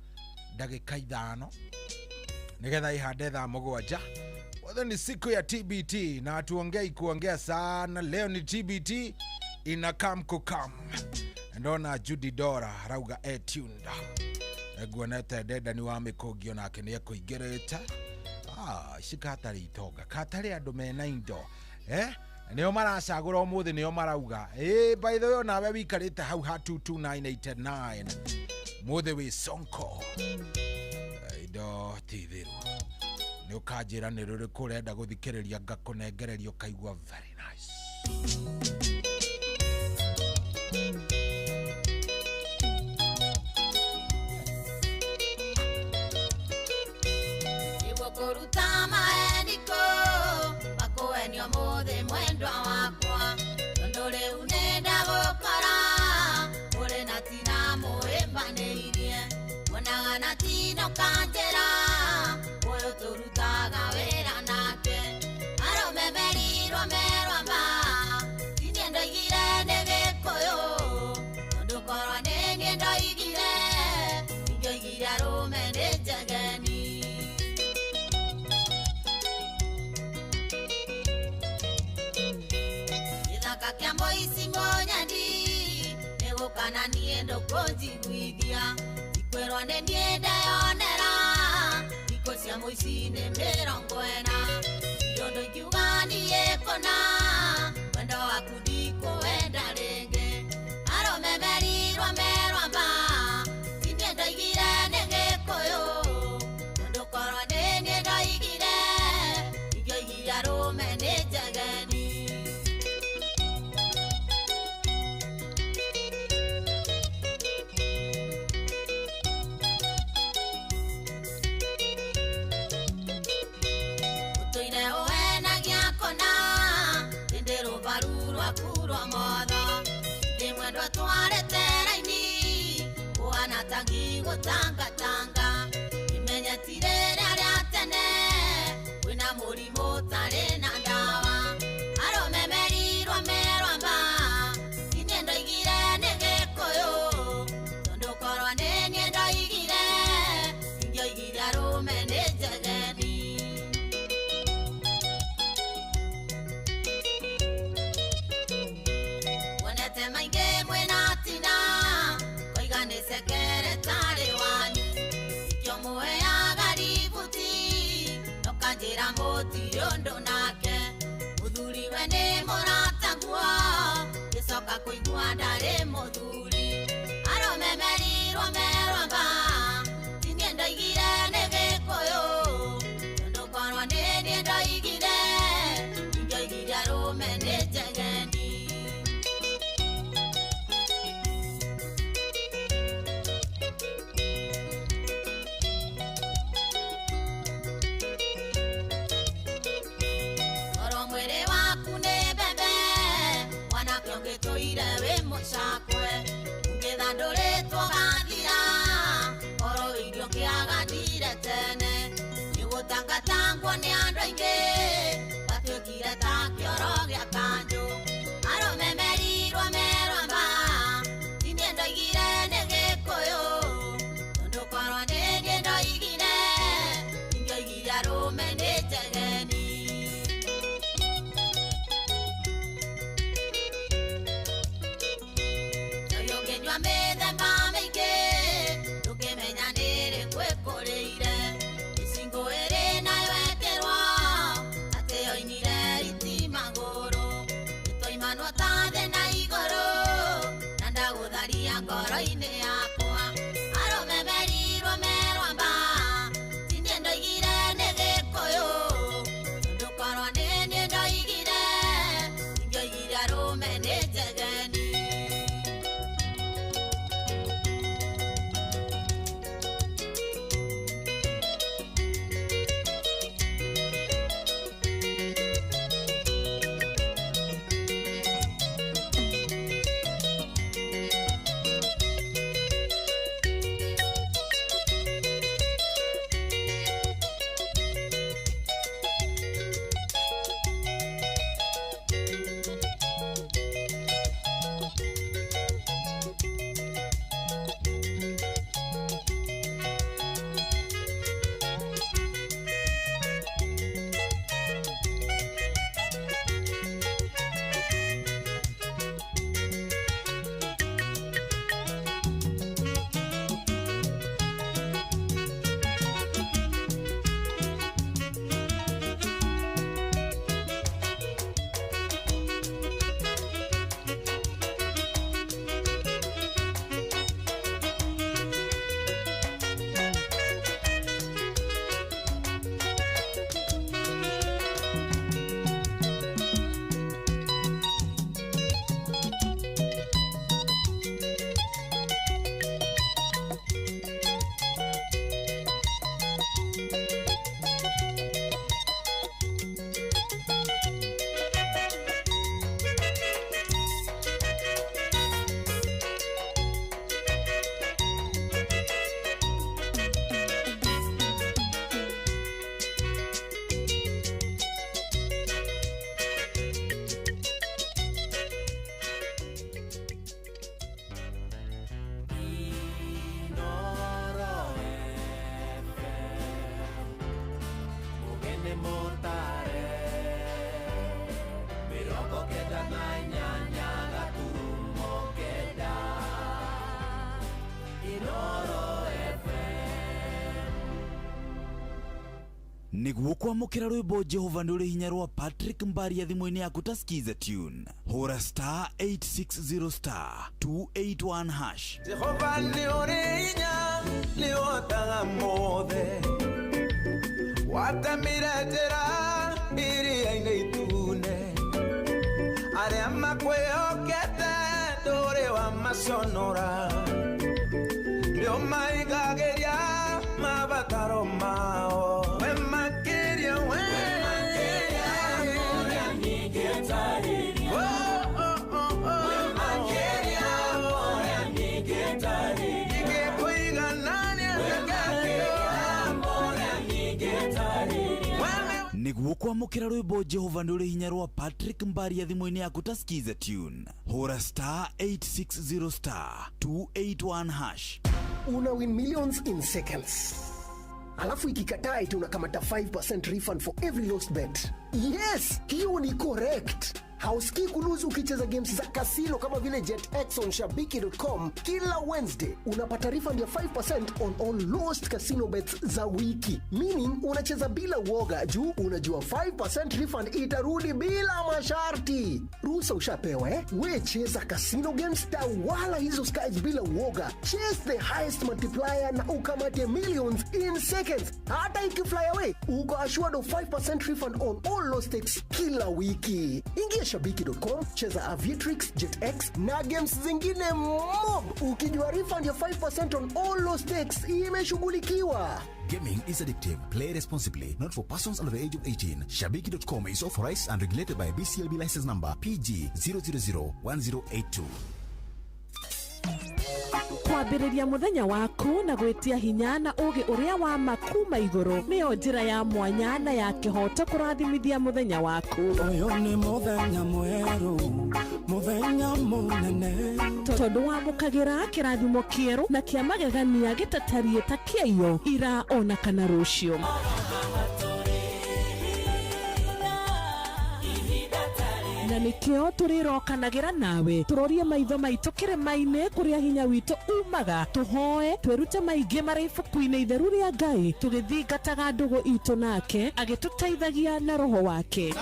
5 nigetha ihande thaa 7. Whether ni siku ya TBT na tuongei kuongea sana leo, ni TBT inakam kukam. Ndona Judy Dora rauga etunda nguonete ndenda ni wa mikũngio nake nĩ ekũingĩrĩte. Ici katarĩ itonga, katarĩ andũ mena indo, nĩo maracagũra ũmũthĩ, nĩo marauga. By the way, nawe wikarĩte hau ha 22989 mũthĩ wĩ Sonko, indo ti thiru nĩ ũkanjĩra nĩ rũrĩkũ ũrenda gũthikĩrĩria ngakũnengereria ũkaigua very nice. Kũruta maendiko makũenio mũthĩ mwendwa wakwa, tondũ rĩu nĩndagũkora ũrĩ na tina mũĩmbanĩirie, wonaga na tino kanjĩra ũyũ tũrutaga wĩra nake, arũme merirwo merwa ma tinie ndoigire nĩ Gĩkũyũ, tondũ korwo nĩ niĩ ndoigire ingĩoigire arũme nĩ njegeni. Gĩthaka kĩa mũici mũnyendi nĩgũkana niĩ ndũkũnjiguithia, ikwĩrwo nĩ niĩ ndeyonera thikũ cia mũici nĩ 40, ũndũ ingiuga niĩ kũna wendo waku ndikũwenda rĩngĩ, arũme merirwo merwa ma tinie ndoigire nĩ Gĩkũyũ, tondũ korwo nĩ niĩ ndoigire ingĩoigire arũme nĩ njegeni. Ũtũire ũhenagia kũna ĩndĩ rũbaru rwaku rwa motho ndĩ mwendwa twarĩte raini ũhana ta ngigũtangatanga, imenye ti rĩrĩa rĩa tene wĩna mũrimũ ũtarĩ na ndawa, arũme merirwo merwa ma tinie ndoigire nĩ Gĩkũyũ, tondũ korwo nĩ niĩ ndoigire ingĩoigire arũme nĩ njegeni. Wonete maingĩ mwĩna tina koiga nĩ sekeretarĩ wanyu, ikĩo mũheaga ributi nokanjĩra mũtirĩ ũndũ nake, mũthuri we nĩ mũrataguo ngĩcoka kũigua ndarĩ mũthuri, arũme merirwo merwa ma tinie ndoigire nĩ Gĩkũyũ, tondũ korwo nĩ niĩ ndoigire ingĩoigire arũme nĩ njegeni. Korwo mwĩrĩ waku nĩ mbembe mwanake ũngĩtũire wĩ mũcakwe, ũngĩthandũrĩtwo ũgathira, korwo irio kĩagandire tene, nĩgũtangatangwo nĩ andũ aingĩ gwatuĩkire ta kĩoro gĩa kanjũ, arũme merirwo merwa ma tinie ndoigire nĩ Gĩkũyũ, tondũ korwo nĩ niĩ ndoigire ingĩoigire arũme nĩ njegeni. Njohi ũngĩnyua mĩthemba mĩingĩ ndũngĩmenya nĩ ĩrĩkũ ĩkũrĩire, mĩcingũ ĩrĩ nayo ĩkĩrwo atĩ yoinire riti magũrũ, nĩtwaimanwo ta thĩ na igũrũ na ndagũtharia ngoro-inĩ yakwa, arũme merirwo merwa ma tinie ndoigire nĩ Gĩkũyũ, tondũ korwo nĩ niĩ ndoigire ingĩoigire arũme nĩ njegeni. Mutare 98.9 Inoro FM. Nĩguo kwamũkĩra rwĩmbo Jehova nĩ ũrĩ hinya rwa Patrick Mbaria thimũ-inĩ yaku ta skiza tune, hũra star 860 star 281 hash. Jehova nĩ ũrĩ hinya, nĩ ũhotaga mothe, watemire njĩra iria-inĩ itune, arĩa makwĩhokete ndũrĩ wamaconora, nĩ ũmaigagĩria mabataro mao. We makĩria, we Nĩguo kwamũkĩra rwĩmbo Jehova nĩ ũrĩ hinya rwa Patrick Mbaria thimũ-inĩ yaku ta skiza tune, hũra star 860 star 281 hash. Una win millions in seconds. Alafu ikikataa eti unakamata 5% refund for every lost bet. Yes, hiyo ni correct. Hausikii kulose ukicheza games za kasino kama vile JetX on shabiki.com. Kila Wednesday unapata refund ya 5% on all lost casino bets za wiki. Meaning unacheza bila uoga juu unajua 5% refund itarudi bila masharti. Ruhusa ushapewa eh? We cheza casino games, tawala hizo skies bila uoga. Chase the highest multiplier na ukamate millions in seconds. Hata ikifly away, uko assured of 5% refund on all lost stakes kila wiki. Ingia shabiki.com, cheza Aviatrix, JetX na games zingine mob, ukijua refund ya 5% on all lost stakes imeshughulikiwa. Gaming is addictive. Play responsibly. Not for persons under the age of 18. Shabiki.com is authorized and regulated by BCLB license number PG 0001082. Kwambĩrĩria mũthenya waku na gwĩtia hinya na ũgĩ ũrĩa wa ma kuma igũrũ nĩyo njĩra ya mwanya na ya kĩhoto kũrathimithia mũthenya waku. Ũyũ nĩ mũthenya mwerũ, mũthenya mũnene, tondũ wamũkagĩra kĩrathimo kĩerũ na kĩa magegania gĩtatariĩ ta kĩaiyo ira ona kana rũciũ. Na nĩkĩo tũrĩrokanagĩra nawe tũrorie maitho maitũ kĩrĩma-inĩ kũrĩa hinya witũ umaga, tũhoe twĩrute maingĩ marĩ ibuku-inĩ itheru rĩa Ngai, tũgĩthingataga ndũgũ itũ nake agĩtũteithagia na roho wake.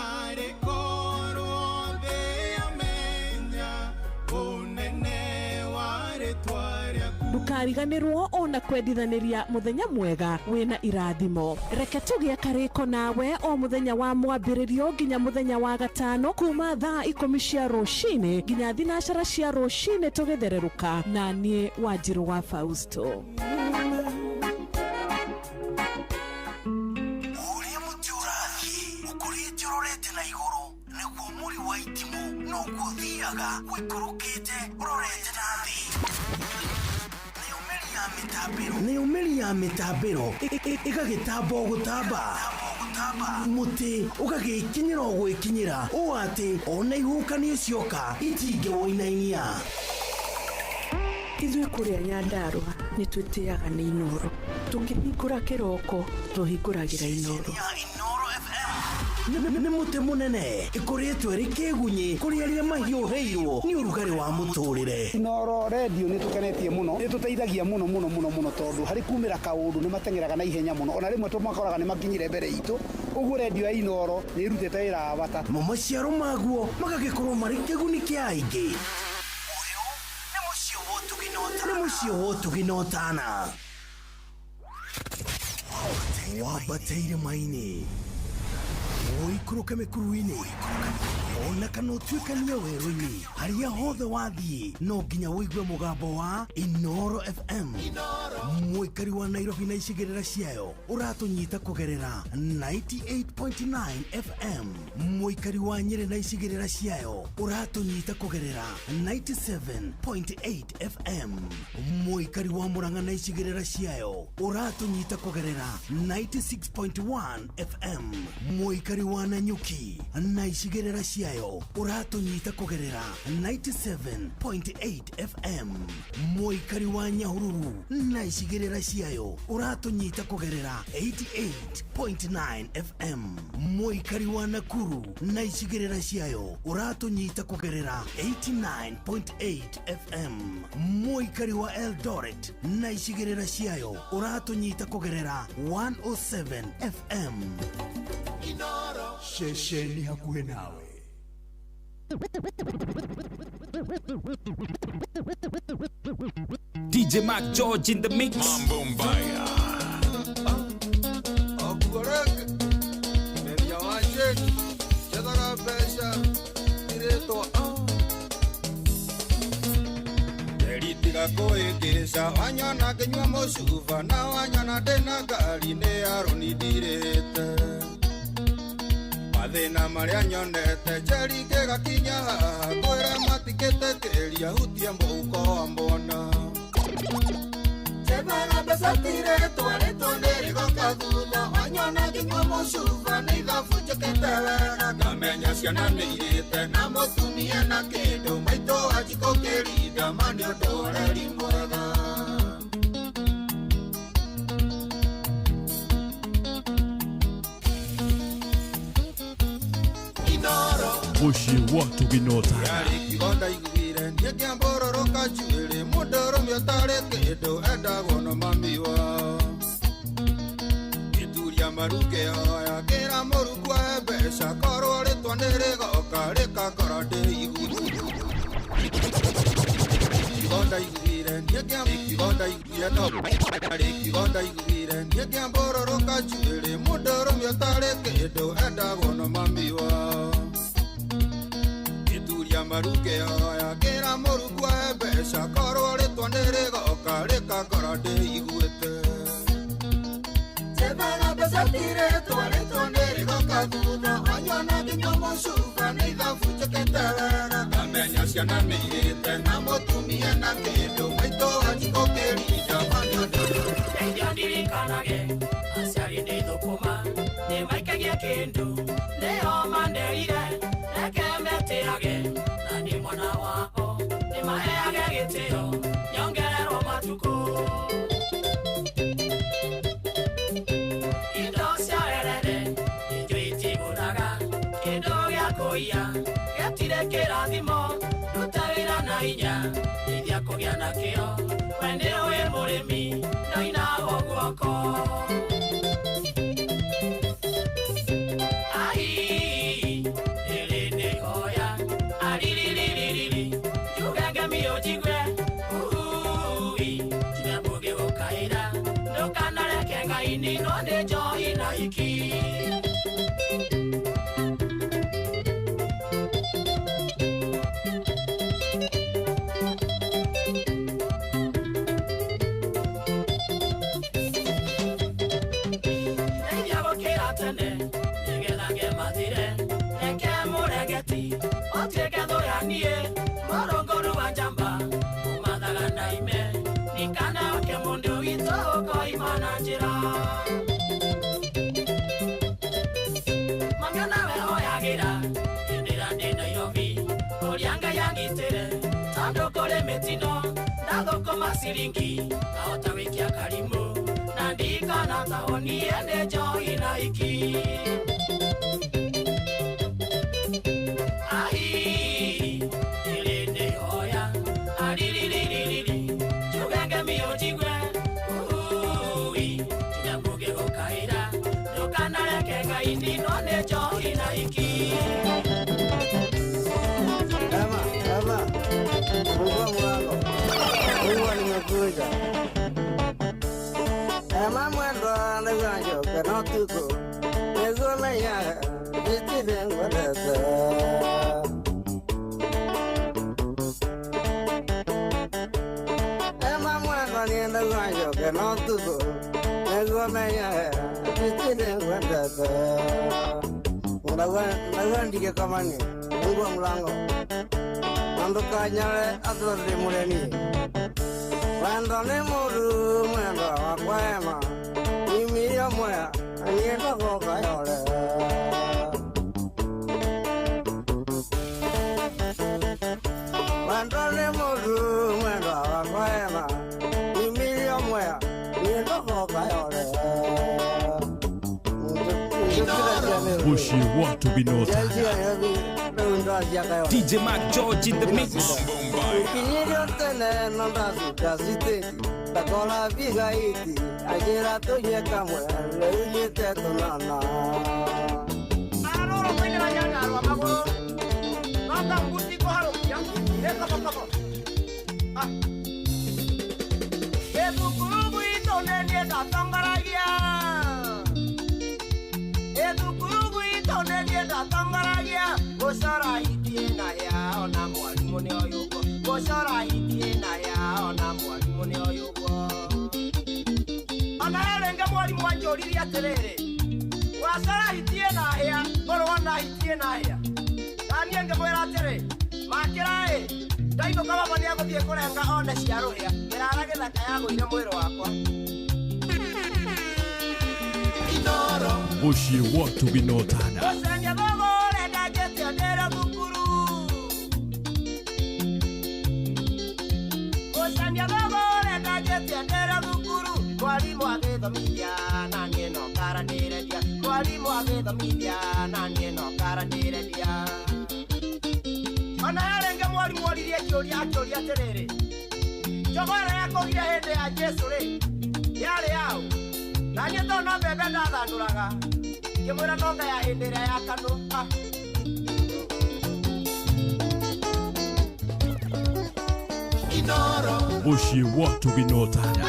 Ndũkariganĩrwo ona kwendithanĩria mũthenya mwega wĩna irathimo. Reke tũgĩe karĩko nawe o mũthenya wa mwambĩrĩrio nginya mũthenya wa gatano kuma thaa 10 cia rũcinĩ nginya 12 cia rũcinĩ tũgĩthererũka na niĩ Wanjirũ wa Fausto. Ũrĩa mũtĩ ũrathiĩ ũkũrĩte ũrorete na igũrũ nĩguo mũri wa itimũ noguo ũthiaga ũikũrũkĩte ũrorete na thĩ. Nĩ umĩri ya mĩtambĩro ĩgagĩtamba o gũtamba, mũtĩ ũgagĩkinyĩra o gwĩkinyĩra ũũ atĩ ona ihuhũkanio cioka itingĩwũinainia. Ithuĩ kũrĩa Nyandarũa nĩ twĩtĩaga nĩ Inoro, tũkĩhingũra kĩroko tũhingũragĩra Inoro. Nĩ mũtĩ mũnene ĩkũrĩtwo ĩrĩ kĩgunyĩ kũrĩ arĩa mahiũhĩirwo nĩ ũrugarĩ wa mũtũrĩre. Inoro radio nĩ tũkenetie mũno, nĩ tũteithagia mũno mũno mũno mũno, tondũ harĩ kumĩra kaũndũ nĩ mateng'eraga na ihenya mũno, ona rĩmwe tũmakoraga nĩ makinyire mbere itũ. Ũguo radio ya Inoro nĩ ĩrutĩte wĩra wa bata. Mo maciaro maguo magagĩkorwo marĩ kĩguni kĩa aingĩ. Nĩ mũciĩ wa ũtugi na ũtana. Wambate irĩma-inĩ, ũikũrũke mĩkuru-inĩ, ona kana ũtuĩkanie werũ-inĩ, harĩa hothe wathiĩ no nginya ũigue mũgambo wa Inoro FM. Mũikari wa Nairobi na icigĩrĩra ciayo ũratũnyita kũgerera 98.9 FM. Mũikari wa Nyĩrĩ na icigĩrĩra ciayo ũratũnyita kũgerera 97.8 FM. Mũikari wa Murang'a na icigĩrĩra ciayo ũratũnyita kũgerera 96.1 FM. Mũikari wa Nanyuki na icigĩrĩra ciayo ciayo ũratũnyita kũgerera 97.8 FM. Mũikari wa Nyahururu na icigĩrĩra ciayo ũratũnyita kũgerera 88.9 FM. Mũikari wa Nakuru na icigĩrĩra ciayo ũratũnyita kũgerera 89.8 FM. Mũikari wa Eldoret na icigĩrĩra ciayo ũratũnyita kũgerera 107 FM. Inoro ceceni hakuhĩ nawe. DJ Mark George in the mix. Mambo mbaya. Tiga wanyona kinywa mucuba na wanyona ndina ngari nĩ aroni ndirĩte mathĩna marĩa nyonete njeri ngĩgakinya haha ngwĩra matingĩtĩkĩria hutia mũhuko wa mbona njethana mbeca tirĩtwo rĩtwo nĩrĩgoka thutha wanyona nginyua mũcuba nĩ ithabu njĩkĩte wega ngamenya ciana nĩ irĩte na mũtumia na kĩndũ maitũ wanjikũ kĩrinda ma nĩ ũndũ ũreri mwega. Muciĩ watu ginota yarĩ kigonda iguire niĩ ngĩambũrũrũka njuĩrĩ mũndũrũme ũtarĩ kĩndũ endagwo no mami wao gĩturia maru ngĩhoya ngĩra mũrukũ ahe mbeca korwo rĩtwa nĩ rĩgoka rĩkakora ndĩ iguire kigonda iguire niĩ kigonda iguire no kigonda iguire niĩ ngĩambũrũrũka njuĩrĩ mũndũrũme ũtarĩ kĩndũ endagwo no mami wao maru ngĩhoya ngĩra mũrukũ ahe mbeca korwo rĩtwa nĩ rĩgoka rĩkakora ndĩ iguĩte njethana mbeca tirĩtwa rĩtwa nĩ rĩgoka thutha wanyona nginyua mũcuba nĩ ithabu njĩkĩte wega ngamenya ciana nĩ irĩte na mũtumia na kĩndũ maitũ wanjikũ kĩrinda manĩũndũ ndirikanage aciari nĩ thũkũma nĩ maikagia kĩndũ nĩo manderire reke metĩage na nĩ mwana wao nĩ maheage gĩtĩo nyongererwo matukũ indo cia erere indo itigũraga kĩndũ gĩa kũiya gĩtirĩ kĩrathimo ruta wĩra na hinya ithia kũgĩa nakĩo we nĩũĩ mũrĩmi ndoinagwo guoko. Siringi ahota wikia karimu na ndikana taoni ende njohi na iki ai iri nĩ hoya aririririri njugenge miũnjigue ui njuge gũkaĩra ndũkanareke Ngai ninwo nĩ njohi na iki. Ema, ema, fungua mlango. Mungu nimekuja. Ema mwendo nĩguo njoke no tukũ nĩguo menyaga gĩtirĩ ngwendete. Ema mwendo niĩ nĩguo njoke no tukũ nĩguo menyaga gĩtirĩ ngwendete. Ndauga ndigĩkomanie, fungua mlango na ndũkanyare atĩ ndĩ mũremi. Mwendo nĩ mũru mwendo wakwa ema Mimi yo mwea niĩ ndagũka yore. Kwendwa nĩ mũndũ mwendwa wakwa ema Imirio mwea nĩndũgoka yore. Bushi watu binota. DJ Mark George in the mix. Ukinyirio tene na ndacuka citĩti ndakora bigaiti anjĩra tũnyue kamwe rĩu nyĩte tũnana. Aroro kwendera Nyandarua magũrũ no kambuti kũharũkia nĩ kobokobo. Ethukuru gwitũ nĩ niĩ ndatongoragia. Ethukuru gwitũ nĩ niĩ ndatongoragia gũcora hiti na hĩa ona mwarimũ nĩ oyũkwo. Gũcora hiti na hĩa ona mwarimũ nĩ oyũkwo. Ona he rĩngĩ mwarimũ anjũririe atĩrĩrĩ, wacora hiti na hĩa korwo na hiti na hĩa. Na niĩ ngĩmwĩra atĩrĩ, makĩra ĩ ndainũka baba nĩegũthiĩ kũrenga one cia rũhĩa mĩrara gĩthaka yagũire mwĩrĩ wakwa. Bushi watu binotana. Gũcenia thogore ndanjĩtie ndĩrĩ thukuru. Gũcenia thogore ndanjĩtie ndĩrĩ thukuru. Mwarimũ agĩthomithia na niĩ no ngaranĩrĩria. Mwarimũ agĩthomithia na niĩ no ngaranĩrĩria. Ona he rĩngĩ mwarimũ oririe kĩũria akĩũria atĩrĩrĩ, njogo ĩrĩa yakũgire hĩndĩ ya Jesũ rĩ yarĩ yaũ? Na niĩ tondũ no mbembe ndathandũraga ngĩmwĩra no nga ya hĩndĩ ĩrĩa ya kanũ. Bushi watu binotana.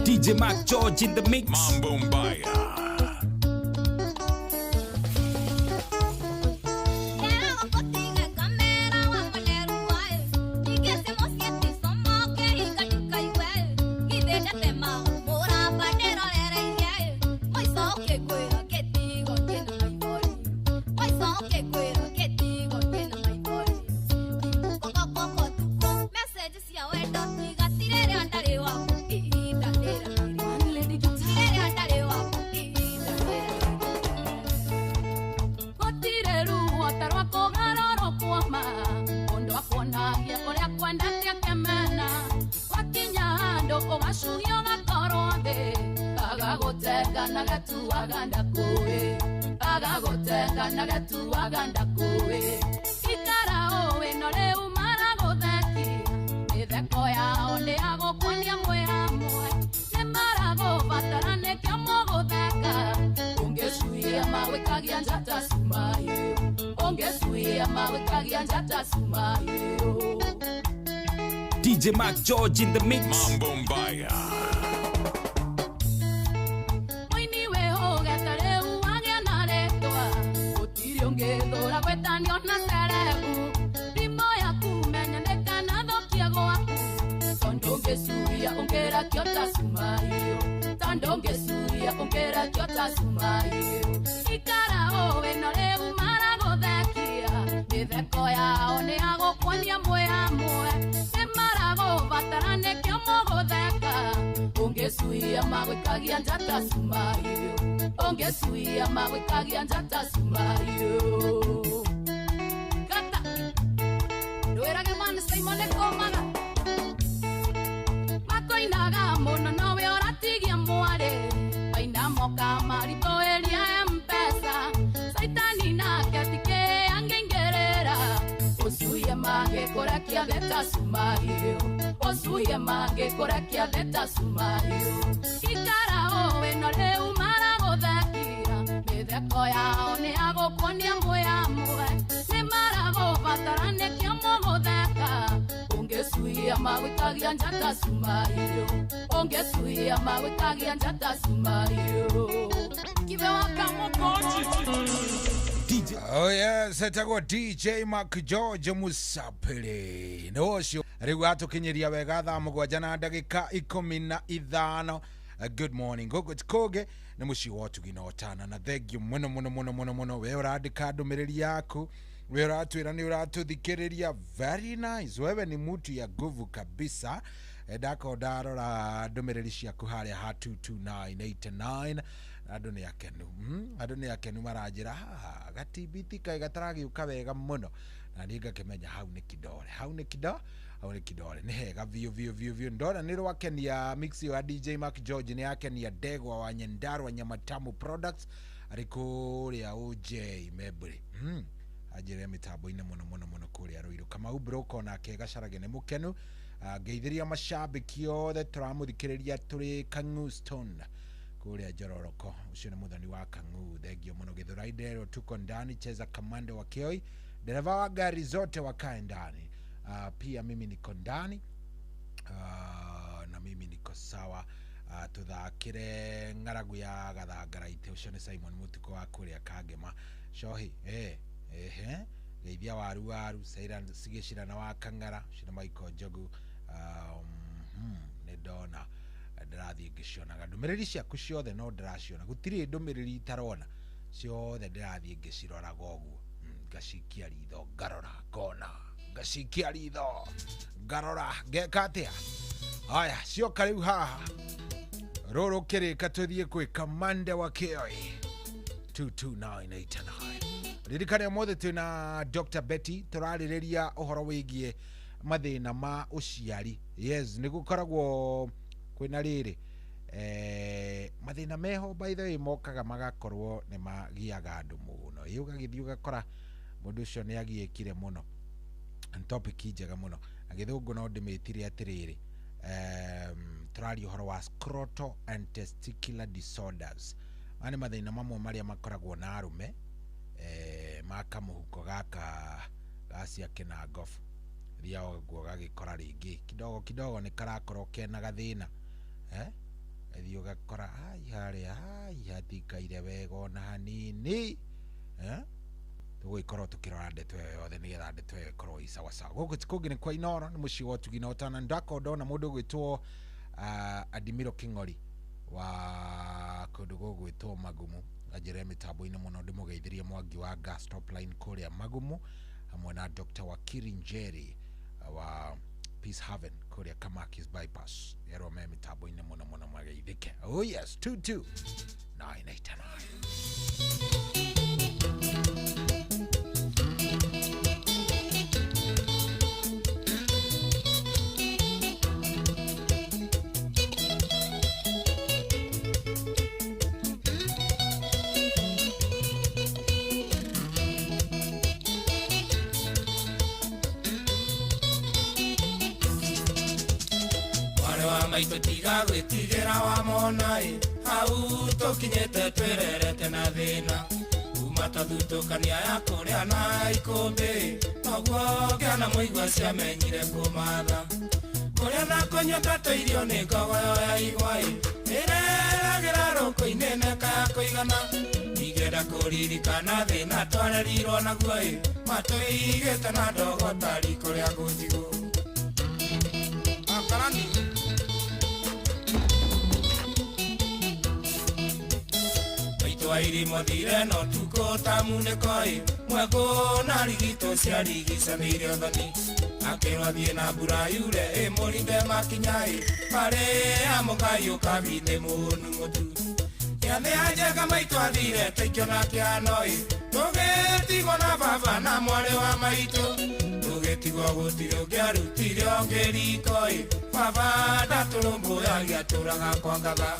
DJ Mark George in the mix. Mambo Mbaya. DJ Mark George in the mix. Mambo Mbaya. Mangĩkũrekia leta cumario ũcuhie mangĩkũrekia leta cumario ikara ũĩ no rĩu maragũthekia mĩtheko yao nĩ ya gũkuonia mwĩamwe nĩ maragũbatara nĩkĩo mũgũtheka ũngĩcuhia magwĩkagia njata cumario ũngĩcuhia magwĩkagia njata cumario kibe wakamukoji. Oh yes, etagwo DJ Mark George Musapili. Nĩ ũcio rĩu atũkinyĩria wega thaa 7 na ndagĩka 15. Good morning gũkũ Chikoge nĩ mũciĩ wa ũtugi na ũtana na thengiũ mũno mũno mũno mũno mũno. We ũrandĩka ndũmĩrĩri yaku, we ũratwĩra nĩ ũratũthikĩrĩria. Very nice, wewe ni mtu ya nguvu kabisa. Ndako ndarora ndũmĩrĩri ciaku harĩa ha 22989 andũ nĩ akenu. Andũ nĩ akenu maranjĩra gatibiti kaĩ gataragĩũka wega mũno na niĩ ngakĩmenya hau nĩ kidore, hau nĩ kido, hau nĩ kidore nĩ hega biũ biũ biũ biũ. Ndona nĩ rwakenia mix ya DJ Mark George nĩ yakenia Ndegwa wa Nyandarua Nyamatamu Products arĩ kũrĩa OJ Membri. Anjĩre mĩtambo-inĩ mũno mũno mũno kũrĩa Ruiru. Kamau Broko nake Gacarage nĩ mũkenu. Ngeithĩria macambĩki othe tũramũthikĩrĩria tũrĩ Kang'u Stone kũrĩa Njororoko. Ũcio nĩ mũthoni wa Kang'u, thengio mũno. Githurai Ndero tuko ndani, cheza kamanda wa Kioi, dereva wa gari zote wakae ndani. Pia mimi niko ndani, na mimi niko sawa. Tuthakire ng'aragu ya gathangaraite. Ũcio nĩ Simon Mutuko wa kũrĩa Kangema Shohi. Ehe geithia waru waru Saira Sigicirana wa Kang'ara, ũcio nĩ Michael Njogu. Nĩ ndona ndĩrathiĩ ngĩcionaga ndũmĩrĩri ciaku ciothe, no ndĩraciona gũtirĩ ndũmĩrĩri itarona, ciothe ndĩrathiĩ ngĩciroraga ũguo, ngacikia ritho ngarora ngona, ngacikia ritho ngarora ngeka atĩa. Haya cioka rĩu haha rũrũ kĩrĩka tũthiĩ kwĩ Kamande wa Kioi 22989. Ririkane ũmũthĩ twĩna Dr. Betty tũrarĩrĩria ũhoro wĩgiĩ mathĩna ma ũciari. Yes, nĩ gũkoragwo kwĩna rĩrĩ mathĩna meho by the way mokaga magakorwo nĩ magiaga andũ mũno. Ĩ ũgagĩthiĩ ũgakora mũndũ ũcio nĩ agiĩkire mũno. Nĩ topic njega mũno na gĩthũngũ no ndĩmĩtire atĩrĩrĩ, tũraria ũhoro wa scrotal and testicular disorders. Maya nĩ mathĩna mamwe marĩa makoragwo na arũme ma kamũhuko gaka gacia na ngobu thiaga ũguo gagĩkora rĩngĩ kidogo kidogo nĩ karakorwo kena gathĩna. Thiĩ ũgakora ai harĩa ai hatikaire wega ona hanini. Tũgũgĩkorwo tũkĩrora ndeto ĩyo yothe nĩgetha ndeto ĩyo ĩkorwo ĩ sawasawa. Gũkũ Chikoge nĩ kwa Inooro, nĩ mũciĩ wa ũtugi na ũtana. Ndakorwo ndona mũndũ ũgwĩtwo Adimiro King'ori wa kũndũ gũgwĩtwo Magumu anjĩre mĩtambo-inĩ mũno ndĩmũgeithĩrie Mwangi wa Gas Top Line kũrĩa Magumu hamwe na Dr. Wakiri Njeri wa Peace Haven kũrĩa Kamakis Bypass. Yerwo me mĩtambo-inĩ mũno mũno mageithĩke. Oh yes, 22989. Maitũ tiga gwĩtigĩra wa mona ĩ hau tũkinyĩte twĩrerete na thĩna kuma twathutũkania ya kũrĩa na ikũmbĩ noguo ngĩona mũigua ciamenyire kũmatha kũrĩa na kũnyua ta irio nĩ ngogoyo ya igwa ĩ ĩreragĩra rũkũ-inĩ neka ya kũigana ingĩenda kũririkana thĩna twarerirwo naguo ĩ matũigĩte na ndogo ta riko rĩa ngũnjigũ. Akarani Wairimo thire no tuko tamunĩko ĩ mwekũ na rigito ciarigicanĩire ũthoni akĩrwo athiĩ na mbura yure ĩmũrinde makinya ĩ marĩa mũgai ũkabi nĩ mũnu mũtu gĩathĩ ya Njenga maitũ athire taikĩona kĩhano ĩ tũgĩtigwo na baba na mwarĩ wa maitũ tũgĩtigwo gũtirĩ ũngĩarutire ũngĩ riko ĩ baba ndatũrũmbũyagia atũraga kwa ngatha.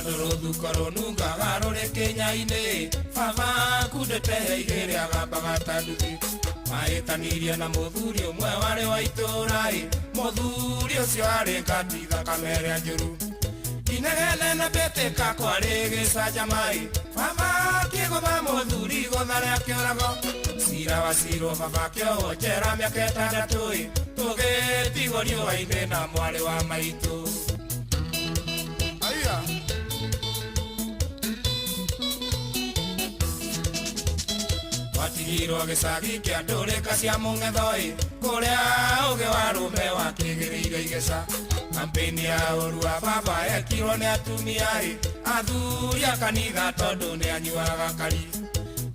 Tondũ rũthuko rũnungaga rũrĩ kĩnya-inĩ baba kundĩte igĩrĩ agambaga ta nduthi mahĩtanirie na mũthuri ũmwe warĩ wa itũũra-ĩ mũthuri ũcio arĩ ngati thakame ĩrĩa njũru inegene na mbĩtĩka kwarĩ gĩcanjama-ĩ baba akĩgũtha mũthuri igũtha rĩa kĩũrago cira wacirwo baba akĩohwo njera mĩaka ĩtandatũ-ĩ tũgĩtigwo riũa-inĩ na mwarĩ wa maitũ. Aya. Twatigirwo gĩcagi kĩa ndũrĩka cia mũng'etho-ĩ kũrĩa ũgĩ wa arũme wakĩgĩrĩire igeca kampeni ya ũru wa baba yekirwo nĩ atumia-ĩ athuri a kanitha tondũ nĩ anyuaga kari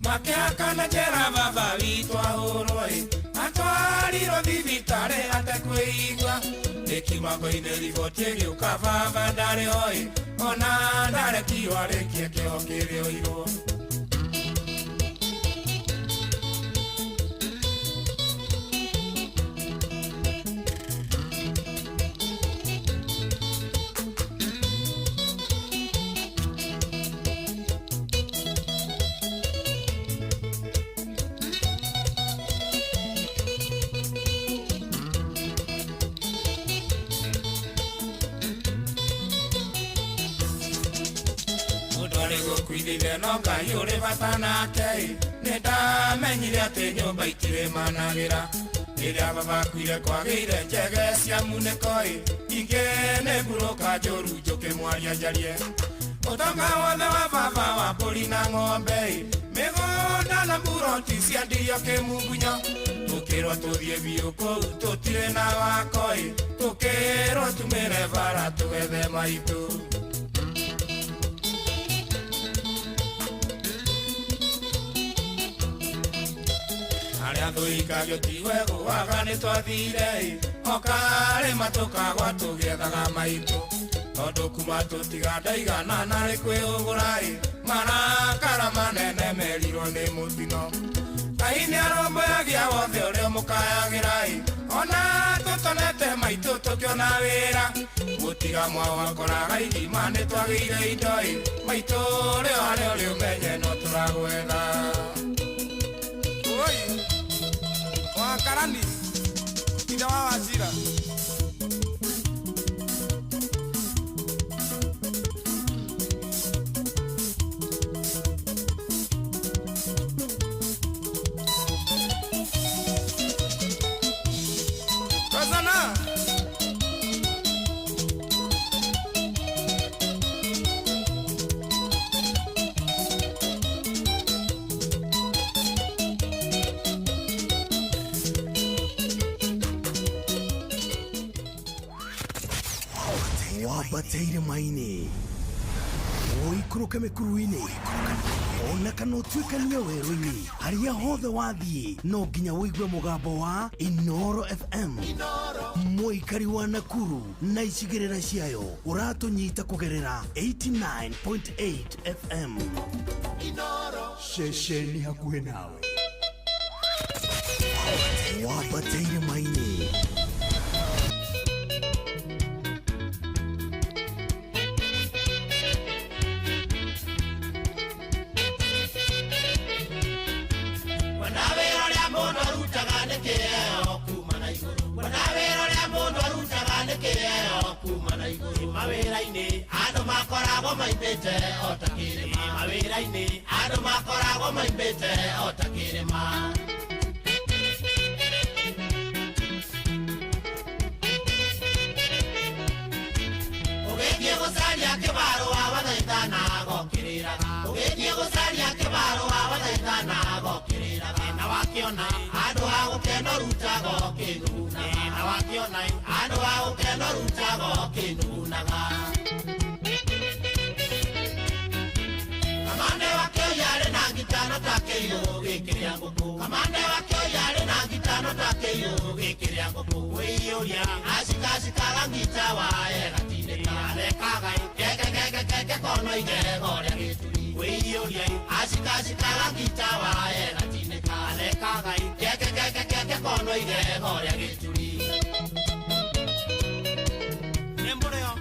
makĩhakana njera baba witũ ahũrwo-ĩ atwarirwo thibitarĩ atekwĩigua ĩkiuma-inĩ riboti ĩgĩũka baba ndarĩ ho-ĩ ona ndarekirwo arĩkie kĩoho kĩrĩa oirwo. Gũkuithithia no Ngai ũrĩ bata nake nĩ ndamenyire atĩ nyũmba itirĩ managĩra rĩrĩa baba akuire kwagĩire njege cia munĩko-ĩ ingĩ nĩ mburũka njũru njũkĩ mwaria njarie ũtonga wothe wa baba wa mbũri na ng'ombe-ĩ mĩgũnda na mburoti ciendirio kĩmungunyo tũkĩrwo tũthiĩ biũ kũu tũtirĩ na wako-ĩ tũkĩrwo tumĩre bara tũgethe maitũ. Arĩa thũikagio tiwe gũaga nĩ twathire-ĩ o karĩma tũkagwa tũgĩethaga maitũ tondũ kuma tũtiga ndaigana narĩ kwĩhũgũra-ĩ marakara manene merirwo nĩ mũtino Ngai nĩ arũmbũyagia wothe ũrĩa ũmũkayagĩra-ĩ ona tũtonete maitũ tũkĩona wĩra gũtiga mwawakoraga ithima nĩ twagĩire indo-ĩ maitũ rĩo harĩa ũrĩ ũmenye no tũragwetha. Oi. Wakarani ithe wa Wachira. Rosana. Wambateire maini ũikũrũke mĩkuru-inĩ ona kana ũtuĩkanie werũ-inĩ harĩa hothe wathiĩ no nginya ũigue mũgambo wa Inooro FM mũikari wa Nakuru na icigĩrĩra ciayo ũratũnyita kũgerera 89.8 FM ceceni hakuhĩ nawe. Wambateire maini. Mawĩra-inĩ andũ makoragwo maimbĩte o ta kĩrĩma mawĩra-inĩ andũ makoragwo maimbĩte o ta kĩrĩma. Ũgĩthiĩ gũcaria kĩbarũa wathaithana gokĩrĩraga ũgĩthiĩ gũcaria kĩbarũa wathaithana gokĩrĩraga na wakĩona andũ a gũkena ũrutaga ũkĩnugunaga na wakĩona andũ a gũkena ũrutaga ũkĩnugunaga. Kamande wakĩoya arĩ na ngitano ta kĩiyũ gĩkĩrĩa ngũkũ kamande wakĩoya arĩ na ngitano ta kĩiyũ gĩkĩrĩa ngũkũ wĩiyũria acikacikaga ngita wae gatinĩka arekaga keke keke keke kono igego rĩa gĩturi wĩiyũria acikacikaga ngita wae gatinĩka arekaga keke keke keke kono igego rĩa gĩturi. Nĩ mbũrĩo.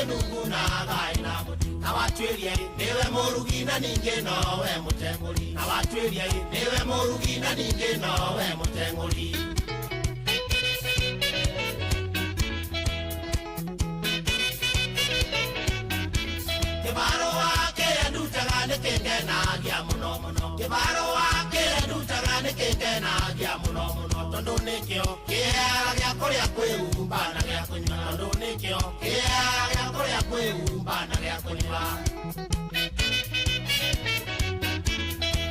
Akĩnugunaga ĩna mũtu. Na watuĩria nĩwe mũrugi na ningĩ nowe mũteng'ũri. Na watuĩria nĩwe mũrugi na ningĩ nowe mũteng'ũri. Kĩbarũa kĩrĩa ndutaga nĩkĩngenagia mũno mũno. Kĩbarũa kĩrĩa ndutaga nĩkĩngenagia mũno mũno. Tondũ nĩkĩo kĩara gĩa kũrĩa kwĩhumba na gĩa kũnyua. Tondũ nĩkĩo kĩara gĩa kũrĩa kwĩhumba na gĩa kũnyua.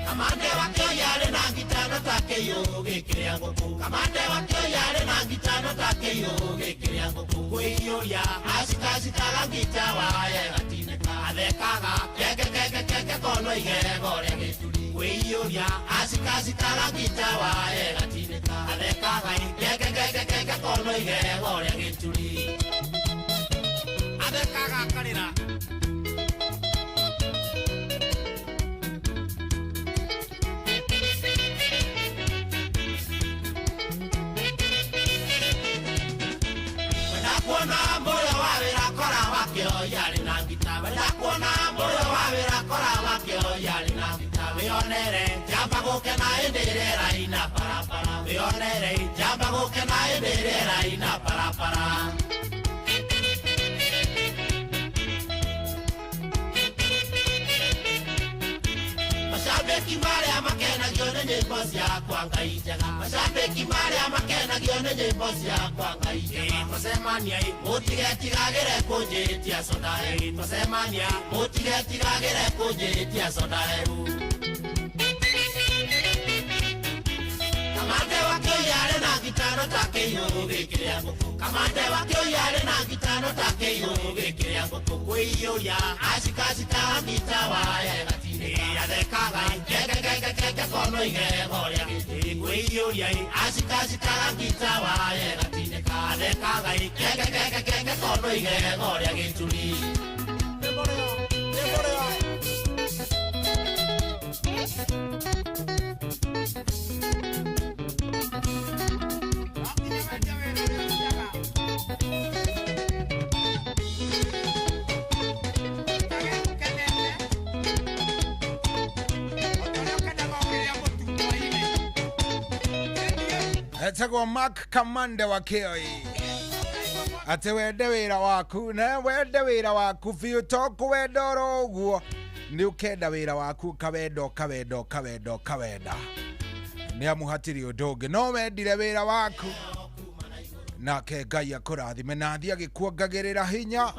Kamande wa kĩoyarĩ na ngitano ta kĩiyũ gĩkĩrĩa ngũkũ. Kamande wa kĩoyarĩ na ngitano ta kĩiyũ gĩkĩrĩa ngũkũ. Kwĩiyũria acikacikaga ngita waye gatinĩka. Athekaga keke keke keke kono igego rĩa gĩturi. Kwĩiyũria acikacikaga ngita waye gatinĩka. Athekaga keke keke keke kono igego rĩa gĩturi. Athekaga akarĩra. Kuona moyo wa wĩra kora wakĩoya arĩ na ngita. Wenda kuona moyo wa wĩra kora wakĩoya arĩ na ngita. Wĩonere njamba gũkena hĩndĩ ĩrĩa ĩraina barabara. Wĩonere njamba gũkena hĩndĩ ĩrĩa ĩraina barabara. Mashabiki marĩa makenagio nĩ nyĩmbo ciakwa Ngai njega. Mashabiki marĩa makenagio nĩ nyĩmbo ciakwa Ngai njega. Tũcemania mũtigetigagĩre kũnjĩtia soda. Tũcemania mũtigetigagĩre kũnjĩtia soda. Kamande wa kĩoyarĩ na ngitano ta kĩiyũ gĩkĩrĩa ngũkũ. Kamande wa kĩoyarĩ na ngitano ta kĩiyũ gĩkĩrĩa ngũkũ. Kwĩiyũria acikacikaga ngita waye gatinĩka. Athekaga keke keke keke kono igego rĩa gĩtĩ. Kwĩiyũria acikacikaga ngita waye gatinĩka. Athekaga keke keke keke kono igego rĩa gĩturi. Etagwo Mark Kamande wa Kĩoi. Atĩ wende wĩra waku na wende wĩra waku biũ to kũwenda oro ũguo. Nĩ ũkenda wĩra waku ũkawenda ũkawenda ũkawenda ũkawenda. Nĩ amu hatirĩ ũndũ ũngĩ no wendire wĩra waku. Nake Ngai akũrathime na athiĩ agĩkuongagĩrĩra hinya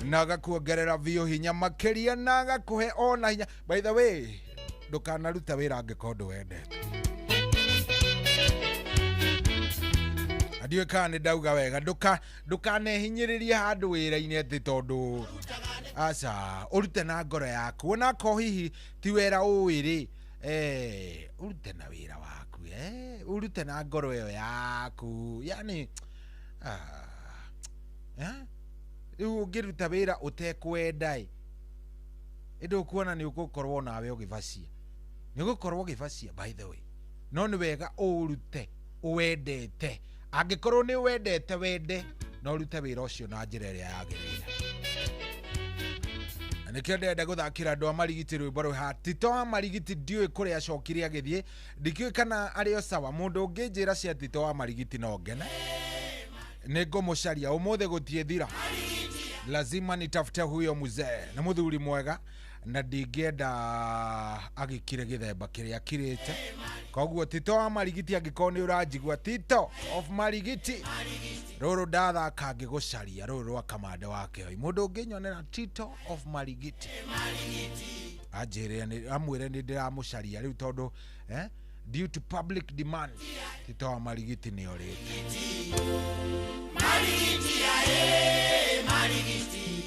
na agakuongerera biũ hinya makĩria na agakũhe ona hinya. By the way, ndũkanaruta wĩra angĩkorwo ndũwendete. Ndiũĩ kana nĩ ndauga wega. Ndũkanehinyĩrĩrie handũ wĩra-inĩ atĩ tondũ aca ũrute na ngoro yaku. Onakorwo hihi ti wĩra ũĩ rĩ, ũrute na wĩra waku, ũrute na ngoro ĩyo yaku. Yani rĩu ũngĩruta wĩra ũtekwenda ĩ, ĩndĩ ũkuona nĩ ũgũkorwo nawe ũgĩbacia. Nĩ ũgũkorwo ũgĩbacia by the way. No nĩ wega ũrute ũwendete. Angĩkorwo nĩ wendete wende no ũrute wĩra ũcio na njĩra ĩrĩa yagĩrĩire. Na nĩkĩo ndĩrenda gũthakĩra andũ a Marigiti rwĩmbo rũu. Tito wa Marigiti ndiũĩ kũrĩa acokire agĩthiĩ, ndikĩũĩ kana arĩ o sawa. Mũndũ ũngĩnjĩra cia Tito wa Marigiti no ngene. Nĩ ngũmũcaria ũmũthĩ gũtiĩthira. Lazima nitafute huyo mzee. Nĩ mũthuri mwega na ndingĩenda agĩkire gĩthemba kĩrĩa akirĩte. Koguo Tito wa Marigiti angĩkorwo nĩ ũranjigua, Tito of Marigiti, rũrũ ndathaka ngĩgũcaria rũrũ rwa Kamande wa Kĩoi. Mũndũ ũngĩnyonera Tito of Marigiti anjĩre amwĩre nĩ ndĩramũcaria rĩu tondũ due to public demand Tito wa Marigiti nĩ orĩte. Marigiti ae Marigiti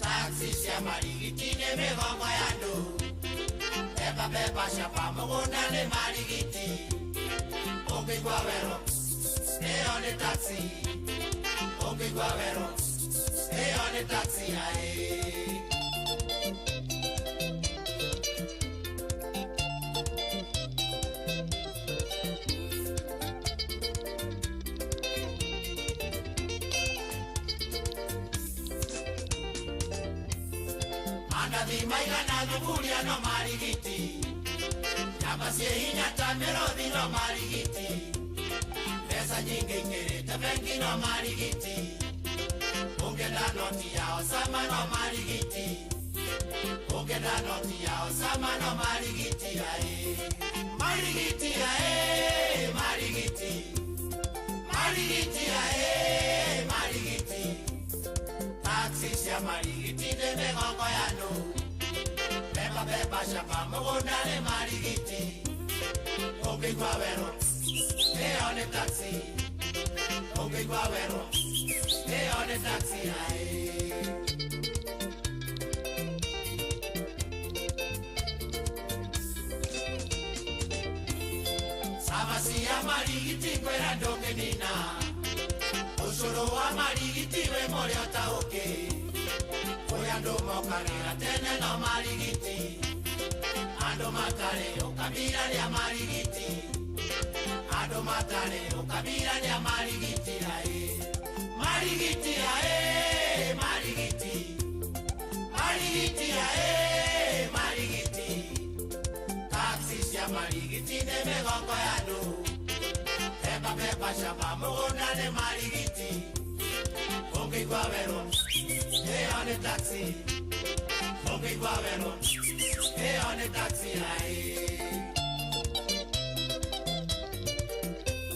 taxi cia Marigiti nĩ mĩgongo ya andũ. Beba beba caba mũgũnda nĩ Marigiti. Ũngĩigua werũ ĩyo nĩ taxi. Ũngĩigua werũ ĩyo nĩ taxi ae. Mandathi maigana thuburia no marigiti. Nyama ciĩ hinya ta mĩrũthi no marigiti. Mbeca nyingĩ ikĩrĩte bengi no marigiti. Ũngĩenda noti ya Osama no marigiti. Ũngĩenda noti ya Osama no marigiti ae. Marigiti ae, marigiti. Marigiti ae, marigiti. Taxi cia marigiti nĩ mĩgongo ya andũ. Beba beba shamba mũgũnda nĩ marigiti. Ũngĩigua werũ, ĩyo nĩ taxi. Ũngĩigua werũ, ĩyo nĩ taxi ae. Sama cia marigiti kwĩra ndũngĩnina. Ũcũrũ wa marigiti wĩ mũrĩo ta ũkĩ. Kũrĩ andũ mokagĩra tene no marigiti. Andũ matarĩ ũkabira rĩa marigiti. Andũ matarĩ ũkabira rĩa marigiti ae. Marigiti ae, marigiti. Marigiti ae, marigiti. Taxi cia marigiti nĩ mĩgongo ya andũ. Beba beba shamba mũgũnda nĩ marigiti. Ũngĩigua werũ, ĩyo nĩ taxi. Ũngĩigua werũ, ĩyo nĩ taxi ae.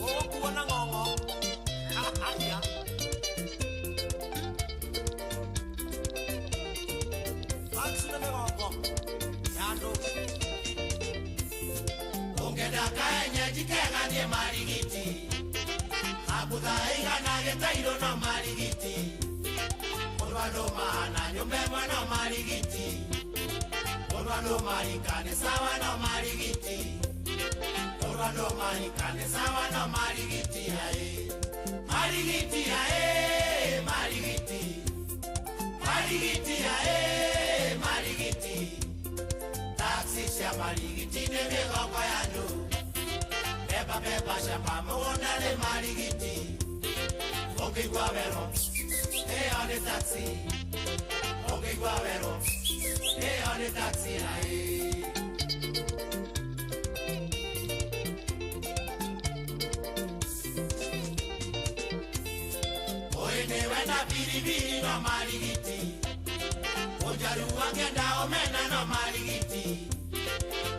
Ũkuona ng'ong'o. Aria. Taxi nĩ mĩgongo ya andũ. Ũngĩenda kaenyenji kega thiĩ marigiti. Abutha igana gĩtairũ no marigiti. Mũndũ andũ mahana nyũmba ĩmwe no marigiti. Mũndũ andũ marika nĩ sawa no marigiti. Mũndũ andũ marika nĩ sawa no marigiti ae. Marigiti ae, marigiti. Marigiti ae, marigiti. Taxi cia marigiti nĩ mĩgongo ya andũ. Beba beba shamba mũgũnda nĩ marigiti. Ũngĩigua werũ, ĩyo nĩ taxi. Ũngĩigua werũ, ĩyo nĩ taxi ae. Ũyũ nĩwe na biribiri no marigiti. Mũnjaruo akĩenda omena no marigiti.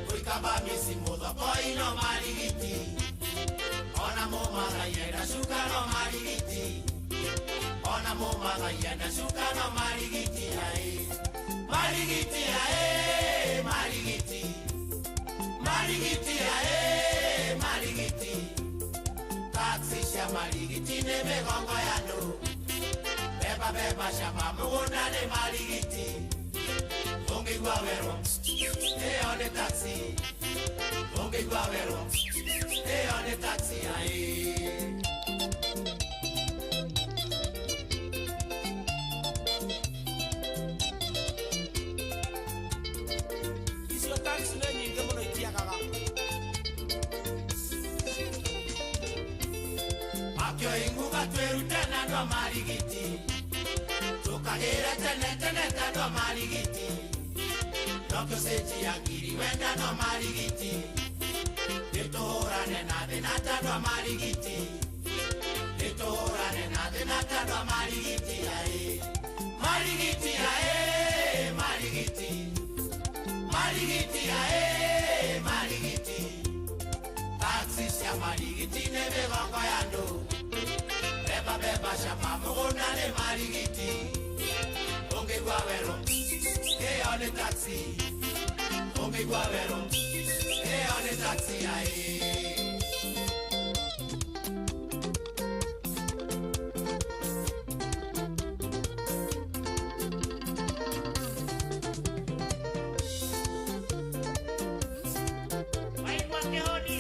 Gũikamba mĩci mũthokoi no marigiti. Ona mũmathai enda cuka no marigiti. Ona mũmathai enda cuka no marigiti ae. Marigiti ae, marigiti. Marigiti ae, marigiti. Taxi cia marigiti nĩ mĩgongo ya andũ. Beba beba shamba mũgũnda nĩ marigiti. Ũngĩigua werũ, ĩyo nĩ taxi. Ũngĩigua werũ, ĩyo nĩ taxi ae. Icio taxi nĩ nyingĩ mũno itiagaga. Makĩo inguga twĩrute na andũ a marigiti. Tũkagĩre tene tene ta andũ a marigiti. Nokĩo cĩnji ya ngiri wenda no marigiti. Nĩtũhũrane na thĩna ta andũ a marigiti. Nĩtũhũrane na thĩna ta andũ a marigiti ae. Marigiti ae, marigiti. Marigiti ae, marigiti. Taxi cia marigiti nĩ mĩgongo ya andũ. Beba beba shamba mũgũnda nĩ marigiti. Ũngĩigua werũ, ĩyo nĩ taxi. Ũngĩigua werũ, ĩyo nĩ taxi ae. Waigua kĩhoni,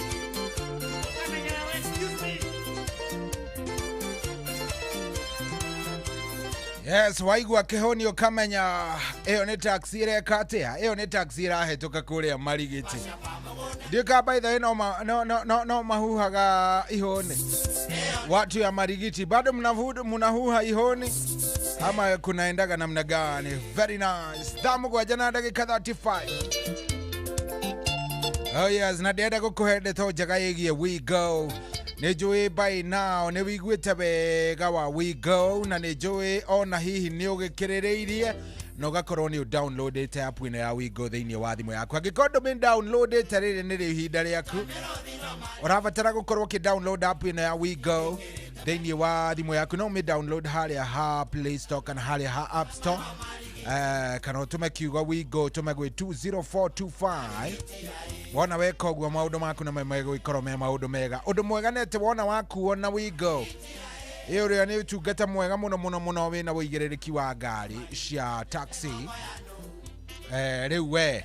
ũkamenya excuse me. Yes, waigua kĩhoni ũkamenya ĩyo nĩ taxi ĩreka atĩa, ĩyo nĩ taxi ĩrahĩtũka kũrĩa marigiti. Ndiũka by the way no, no, no, no, no mahuhaga ihoni. Watu ya marigiti bado mnahuha ihoni. Ama kunaendaga namna gani? Very nice. Thaa mũgwanja na ndagĩka 35. Oh yes, na ndĩrenda gũkũhe ndeto njega ĩgiĩ We Go. Nĩ njũĩ by now nĩ wiguĩte wega wa We Go, na nĩ njũĩ ona hihi nĩ ũgĩkĩrĩrĩirie na ũgakorwo nĩ ũdownloadĩte app ĩno ya We Go thĩinĩ wa thimũ yaku. Angĩkorwo ndũmĩ downloadĩte, rĩrĩ nĩrĩo ihinda rĩaku. Ũrabatara gũkorwo ũkĩ download app ĩno ya We Go thĩinĩ wa thimũ yaku. No ũmĩ download harĩa ha Play Store kana harĩa ha App Store, kana ũtũme kiugo We Go ũtũme gwĩ 20425. Wona weka ũguo, maũndũ maku namo megũgĩkorwo me maũndũ mega. Ũndũ mwega nĩ atĩ wona wakuo na We Go ĩ ũrĩa nĩ ũtungata mwega mũno mũno mũno, wĩna ũigĩrĩrĩki wa ngari cia taxi. Rĩu we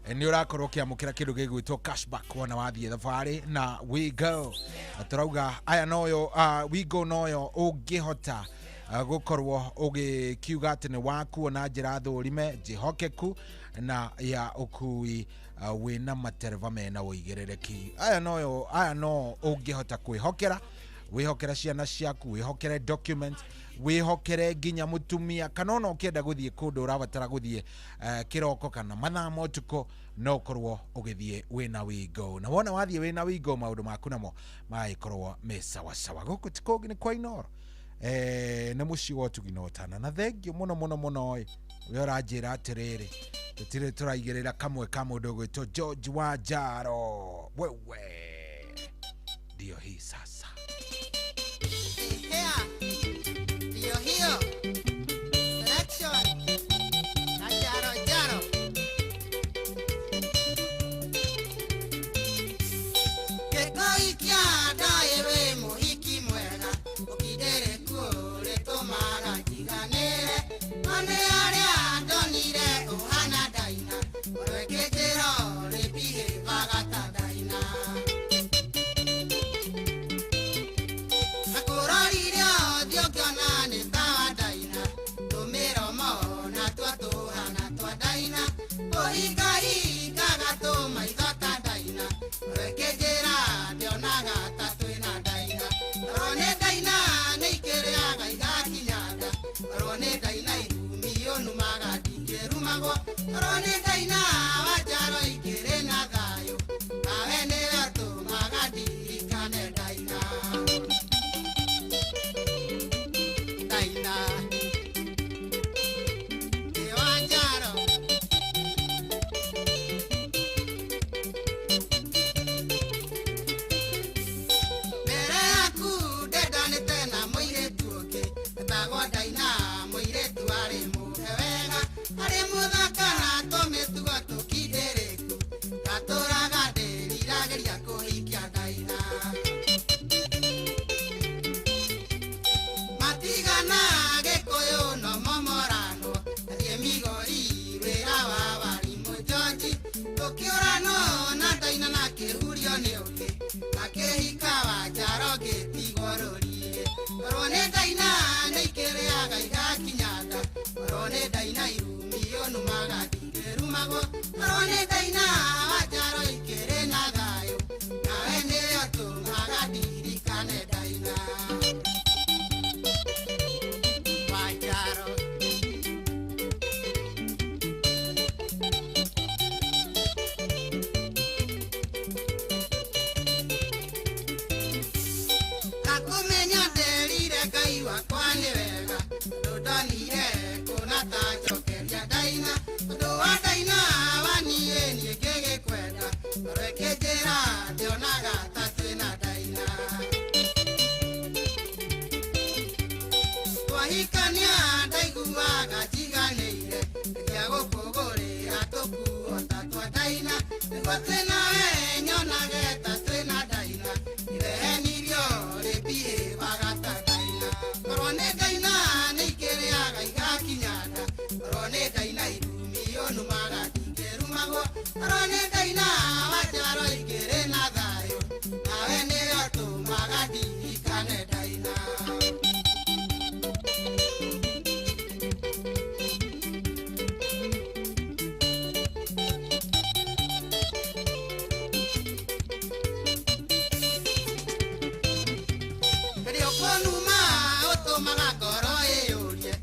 nĩ ũrakorwo ũkĩamũkĩra kĩndũ gĩgwĩtwo cashback wona wathiĩ thabarĩ na We Go. Na tũrauga aya noyo, We Go noyo ũngĩhota gũkorwo ũgĩkiuga atĩ nĩ wakuo na njĩra thũrime, njĩhokeku na ya ũkui, wĩna matereba mena ũigĩrĩrĩki. Aya noyo, aya no ũngĩhota kwĩhokera, wĩhokere ciana ciaku, wĩhokere document, wĩhokere nginya mũtumia, kana ona ũkĩenda gũthiĩ kũndũ ũrabatara gũthiĩ kĩroko kana mathaa ma ũtukũ, no ũkorwo ũgĩthiĩ wĩna We Go. Na wona wathiĩ wĩna We Go, maũndũ maku namo magagĩkorwo me sawasawa. Gũkũ ti kũngĩ, nĩ kwa Inooro, nĩ mũciĩ wa ũtugi na ũtana. Na thengiũ mũno mũno mũno ĩ we ũranjĩra atĩrĩrĩ, tũtirĩ tũraigĩrĩra kamwe ka mũndũ ũgwĩtwo George Wanjaro. Wewe ndio hii sasa. Ndio hiyo selection na Jaro Jaro. Gĩkoi kĩa ndaĩ wĩ mũhiki mwega, ũkindĩre kuo rĩtũmaga njiganĩre. One arĩa ndonire ũhana Ndaina, ũrwĩkĩnjĩro rĩbihĩbaga ta Ndaina. Nakũrorire ũthiũ ngĩona nĩ ta wa Ndaina, tũmĩromo natuo tũhana twa Ndaina, ũhingahingaga tũmaitho ta Ndaina, ũrwĩkĩnjĩra ndionaga ta twĩna Ndaina. Orwo nĩ Ndaina nĩ ikĩrĩaga igakinya nda, orwo nĩ Ndaina irumi ũnumaga ndingĩrumagwo, orwo nĩ Ndaina wa Njaro ikĩrĩ na thayũ, nawe nĩwe ũtũmaga ndirikane Ndaina. Ndaina ĩ wa Njaro. Mbere yaku ndendanĩte na mũirĩtu ũngĩ etagwo Ndaina, mũirĩtu arĩ mũhe wega, arĩ mũthaka na tũmĩtugo tũkindĩrĩku, ndatũraga ndĩriragĩria kũhikia Ndaina. Matigana Gĩkũyũ no momoranwo, athiĩ Migori wĩra wa warimũ George, tũkĩũranwo na Ndaina na kĩhurio nĩ ũngĩ, akĩhika wa Njaro ngĩtigwo rũriĩ. Orwo nĩ Ndaina nĩ ikĩrĩaga igakinya nda, orwo nĩ Ndaina irumi ũnumaga ndingĩrumagwo, orwo nĩ Ndaina wa Njaro ikĩrĩ na thayũ, nawe nĩwe ũtũmaga ndirikane Ndaina. Wa Njaro. Ndakũmenya nderire Ngai wakwa nĩ wega, tondũ ndonire kũna ta njokeria Ndaina, ũndũ wa Ndaina wa niĩ niĩ ngĩgĩkwenda, ngoro ĩkĩnjĩra ndionaga ta twĩna Ndaina. Twahikania ndaiguaga njiganĩire, ngeria gũkũgũrĩra tũkuo ta twa Ndaina, nĩguo twĩnawe nyonage ta twĩna Ndaina, irehenirio rĩbihĩbaga ta Ndaina. Korwo nĩ Ndaina nĩ ikĩrĩaga igakinya nda, korwo nĩ Ndaina irumi ũnumaga ndingĩrumagwo, korwo nĩ Ndaina wa Njaro ikĩrĩ na thayũ, nawe nĩwe ũtũmaga ndirikane Ndaina. Rĩrĩa ũkũnuma ũtũmaga ngoro ĩyũrie,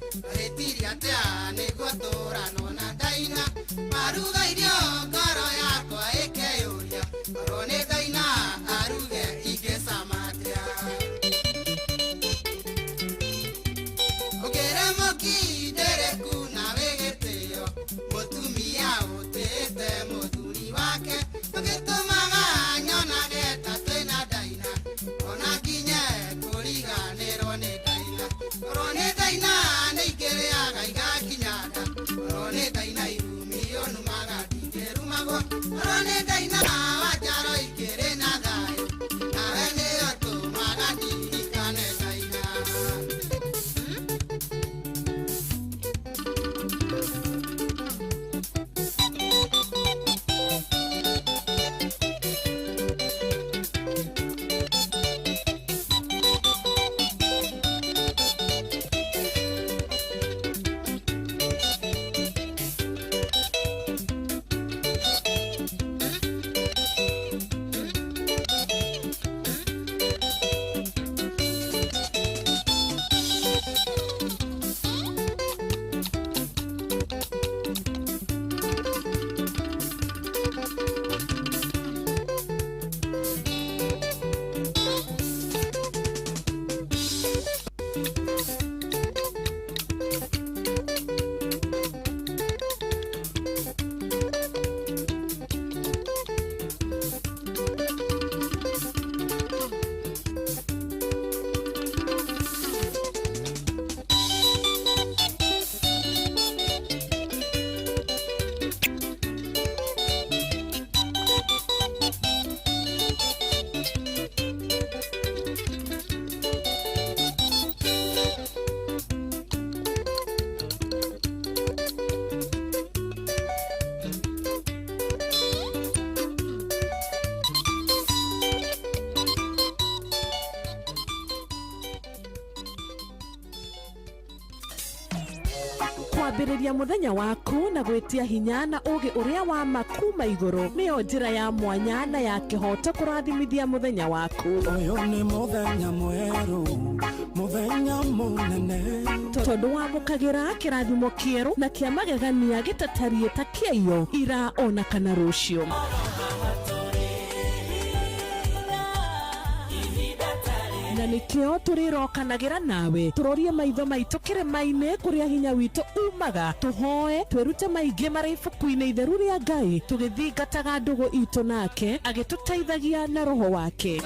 Mũkindereku na wĩ gĩtĩo, mũtumia ũtĩĩte mũthuri wake, ũgĩtũmaga nyonage ta twĩna ndaina, ona nginye kũriganĩrwo nĩ ndaina. Korwo nĩ ndaina nĩ ingĩrĩaga igakinya nda, korwo nĩ ndaina irumi ũnumaga ndingĩrumagwo, korwo nĩ ndaina wa njaro ikĩrĩ na thayũ, nawe nĩyo tũmaga ndirikane ndaina. Kwambĩrĩria mũthenya waku na gwĩtia hinya na ũũgĩ ũrĩa wa ma kuma igũrũ nĩyo njĩra ya mwanya na ya kĩhooto kũrathimithia mũthenya waku. Ũyũ nĩ mũthenya mwerũ, mũthenya mũnene, tondũ wamũkagĩra kĩrathimo kĩerũ na kĩa magegania gĩtatariĩ ta kĩaiyo ira ona kana rũciũ. Na nĩkĩo tũrĩrokanagĩra nawe tũrorie maitho maitũ kĩrĩma-inĩ kũrĩa hinya witũ umaga, tũhoe twĩrute maingĩ marĩ ibuku-inĩ itheru rĩa Ngai, tũgĩthingataga ndũgũ itũ nake agĩtũteithagia na roho wake.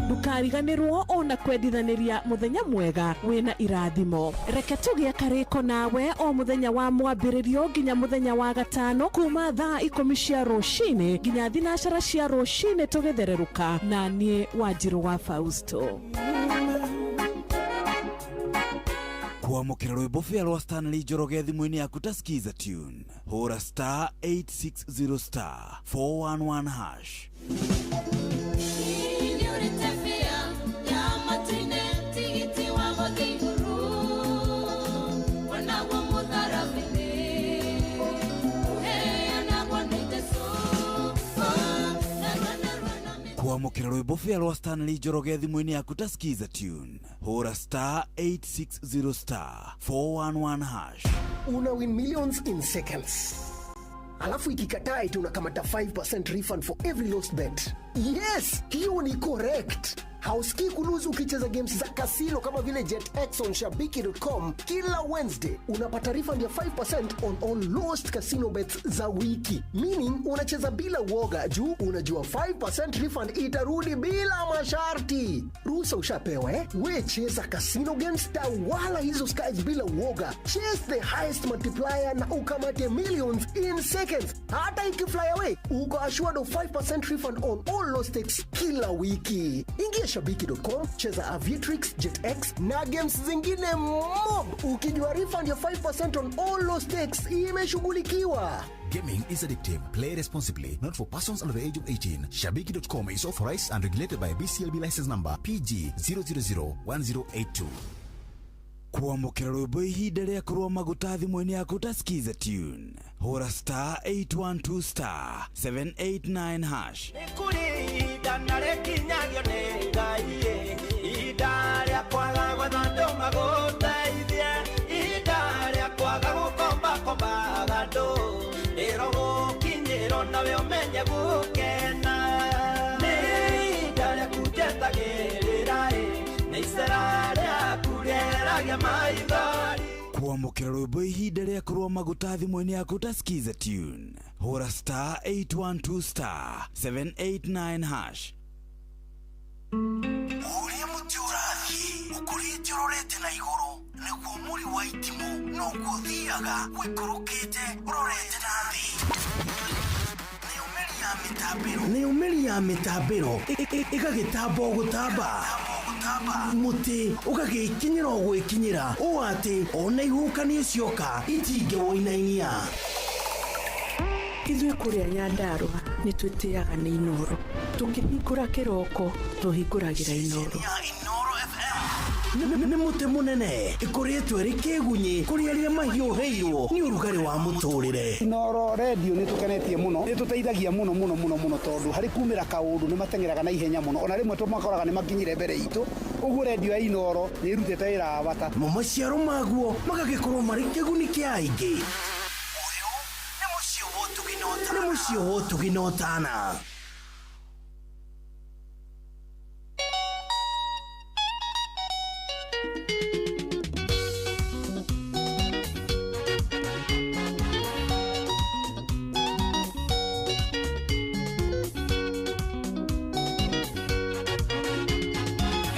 Ndũkariganĩrwo ona kwendithanĩria mũthenya mwega wĩna irathimo. Reke tũgĩe karĩko nawe o mũthenya wa mwambĩrĩrio nginya mũthenya wa gatano kuma thaa 10 cia rũcinĩ nginya 12 cia rũcinĩ tũgĩthererũka na niĩ Wanjirũ wa Fausto. Kwamũkĩra rwĩmbo bĩa rwa Stanley Njoroge thimũ-inĩ yaku ta Skiza Tune, hũra star 860 star 411 hash. Kwamũkĩra rwĩmbo bĩa rwa Stanley Njoroge thimũ-inĩ yaku ta Skiza Tune, hũra star 860 star 411 hash. Una win millions in seconds. Alafu ikikataa eti unakamata 5% refund for every lost bet. Yes, hiyo ni correct. Hausikii kuluzu ukicheza games za kasino kama vile JetX on shabiki.com kila Wednesday. Unapata refund ya 5% on all lost casino bets za wiki. Meaning unacheza bila uoga juu unajua 5% refund itarudi bila masharti. Ruhusa ushapewa eh? We cheza casino games, tawala hizo skies bila uoga. Chase the highest multiplier na ukamate millions in seconds. Hata ikifly away, uko assured of 5% refund on all lost stakes kila wiki. Ingia shabiki.com, cheza Aviatrix, JetX na games zingine mob. Ukijua refund ya 5% on all lost stakes imeshughulikiwa. Gaming is addictive. Play responsibly. Not for persons under the age of 18. Shabiki.com is authorized and regulated by BCLB license number PG 0001082. Kwamũkĩra rwĩmbo ihinda rĩa kũrũa maguta thimũ-inĩ yaku ta Skiza Tune, hũra star 812 star 789 hash. Nĩ kũrĩ ihinda na rĩkinyagio nĩ Ngai, ihinda rĩa kwaga gwetha andũ magũteithie, ihinda rĩa kwaga gũkombakombaga andũ, rĩro gũkinyĩrwo nawe ũmenye gũkena. Nĩ Tharia maithori. Kwamũkĩra rwĩmbo ihinda rĩa kũrũa maguta thimũ-inĩ yaku ta Skiza Tune. Hũra star 812 star 789 hash. Ũrĩa mũtĩ ũrathiĩ ũkũrĩte ũrorete na igũrũ nĩguo mũri wa itimũ noguo ũthiaga ũikũrũkĩte ũrorete na thĩ. Nayo mĩri ya mĩtambĩro ĩgagĩtamba o gũtamba, mũtĩ ũgagĩkinyĩra o gwĩkinyĩra ũũ atĩ ona ihuhũkanio cioka itingĩwũinainia. Ithuĩ kũrĩa Nyandarũa nĩ twĩtĩaga nĩ Inooro. Tũkĩhingũra kĩroko tũhingũragĩra Inooro. Nĩ mũtĩ mũnene ĩkũrĩtwo ĩrĩ kĩgunyĩ kũrĩ arĩa mahiũhĩirwo nĩ ũrugarĩ wa mũtũrĩre. Inooro redio nĩ tũkenetie mũno, nĩ tũteithagia mũno mũno mũno mũno tondũ harĩ kumĩra kaũndũ nĩ mateng'eraga na ihenya mũno, ona rĩmwe tũmakoraga nĩ makinyire mbere itũ. Ũguo redio ya Inooro nĩ ĩrutĩte wĩra wa bata. Mo maciaro maguo magagĩkorwo marĩ kĩguni kĩa aingĩ. Nĩ mũciĩ wa ũtugi na ũtana.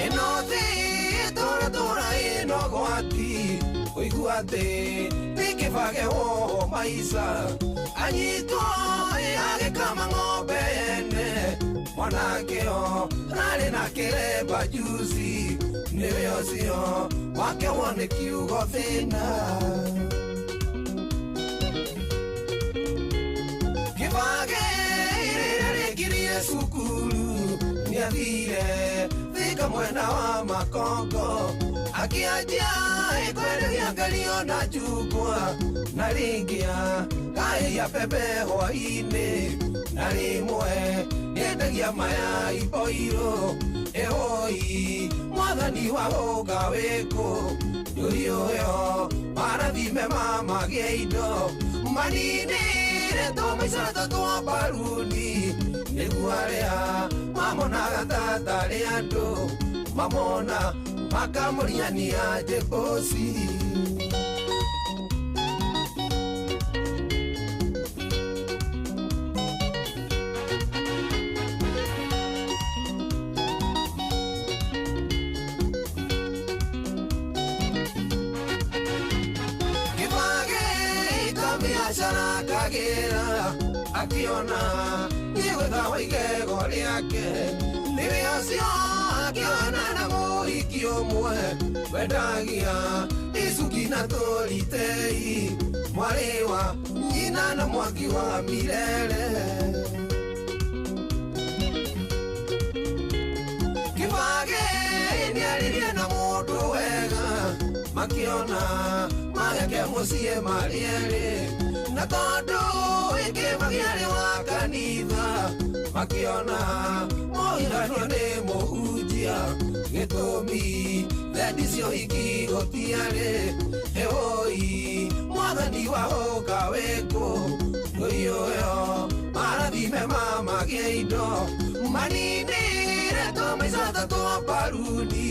Ĩno thĩ tũra tũra ĩno gwati kũigua atĩ nĩ kĩbage woho maica anyitwo agĩkama ng'ombe yene mwanake o rarĩ na kĩremba juzi nĩwe ũcio wake wone kiugo thĩna. Kĩbage rĩrĩa rĩkirie cukuru nĩathire Thika mwena wa Makongo akĩanjia kwenderia ngario na njungwa na rĩngĩa kaĩria mbembe hwaĩ-inĩ na rĩmwe nĩendagia mayai boirũ. Ĩhũi mwathani wa gũka wĩkũ ndũri ũyũ marathime mamagĩe indo maninĩre tũmaica tũtwa mbaruni nĩguo arĩa mamonaga ta tarĩ andũ mamona makamũriania njĩboci. Kĩbage kabiacara kagĩra akiona nĩgwetha wa igego rĩake nĩwe ũcio akĩona na mũhiki ũmwe wendagia icuki na tũritei mwarĩ wa nyina na mwaki wa mirere. Kĩbage nĩaririe na mũndũ wega makiona mageke mũciĩ marĩ erĩ na tondũ Kĩbage arĩ wa kanitha makiona moiganio nĩ mũhunjia gĩtũmi thendi cio hiki gũtiarĩ. Ĩhũi mwathani wa gũka wĩkũ ndũri ũyũ marathime mamagĩe indo maninĩre tũmaica tũtwa mbaruni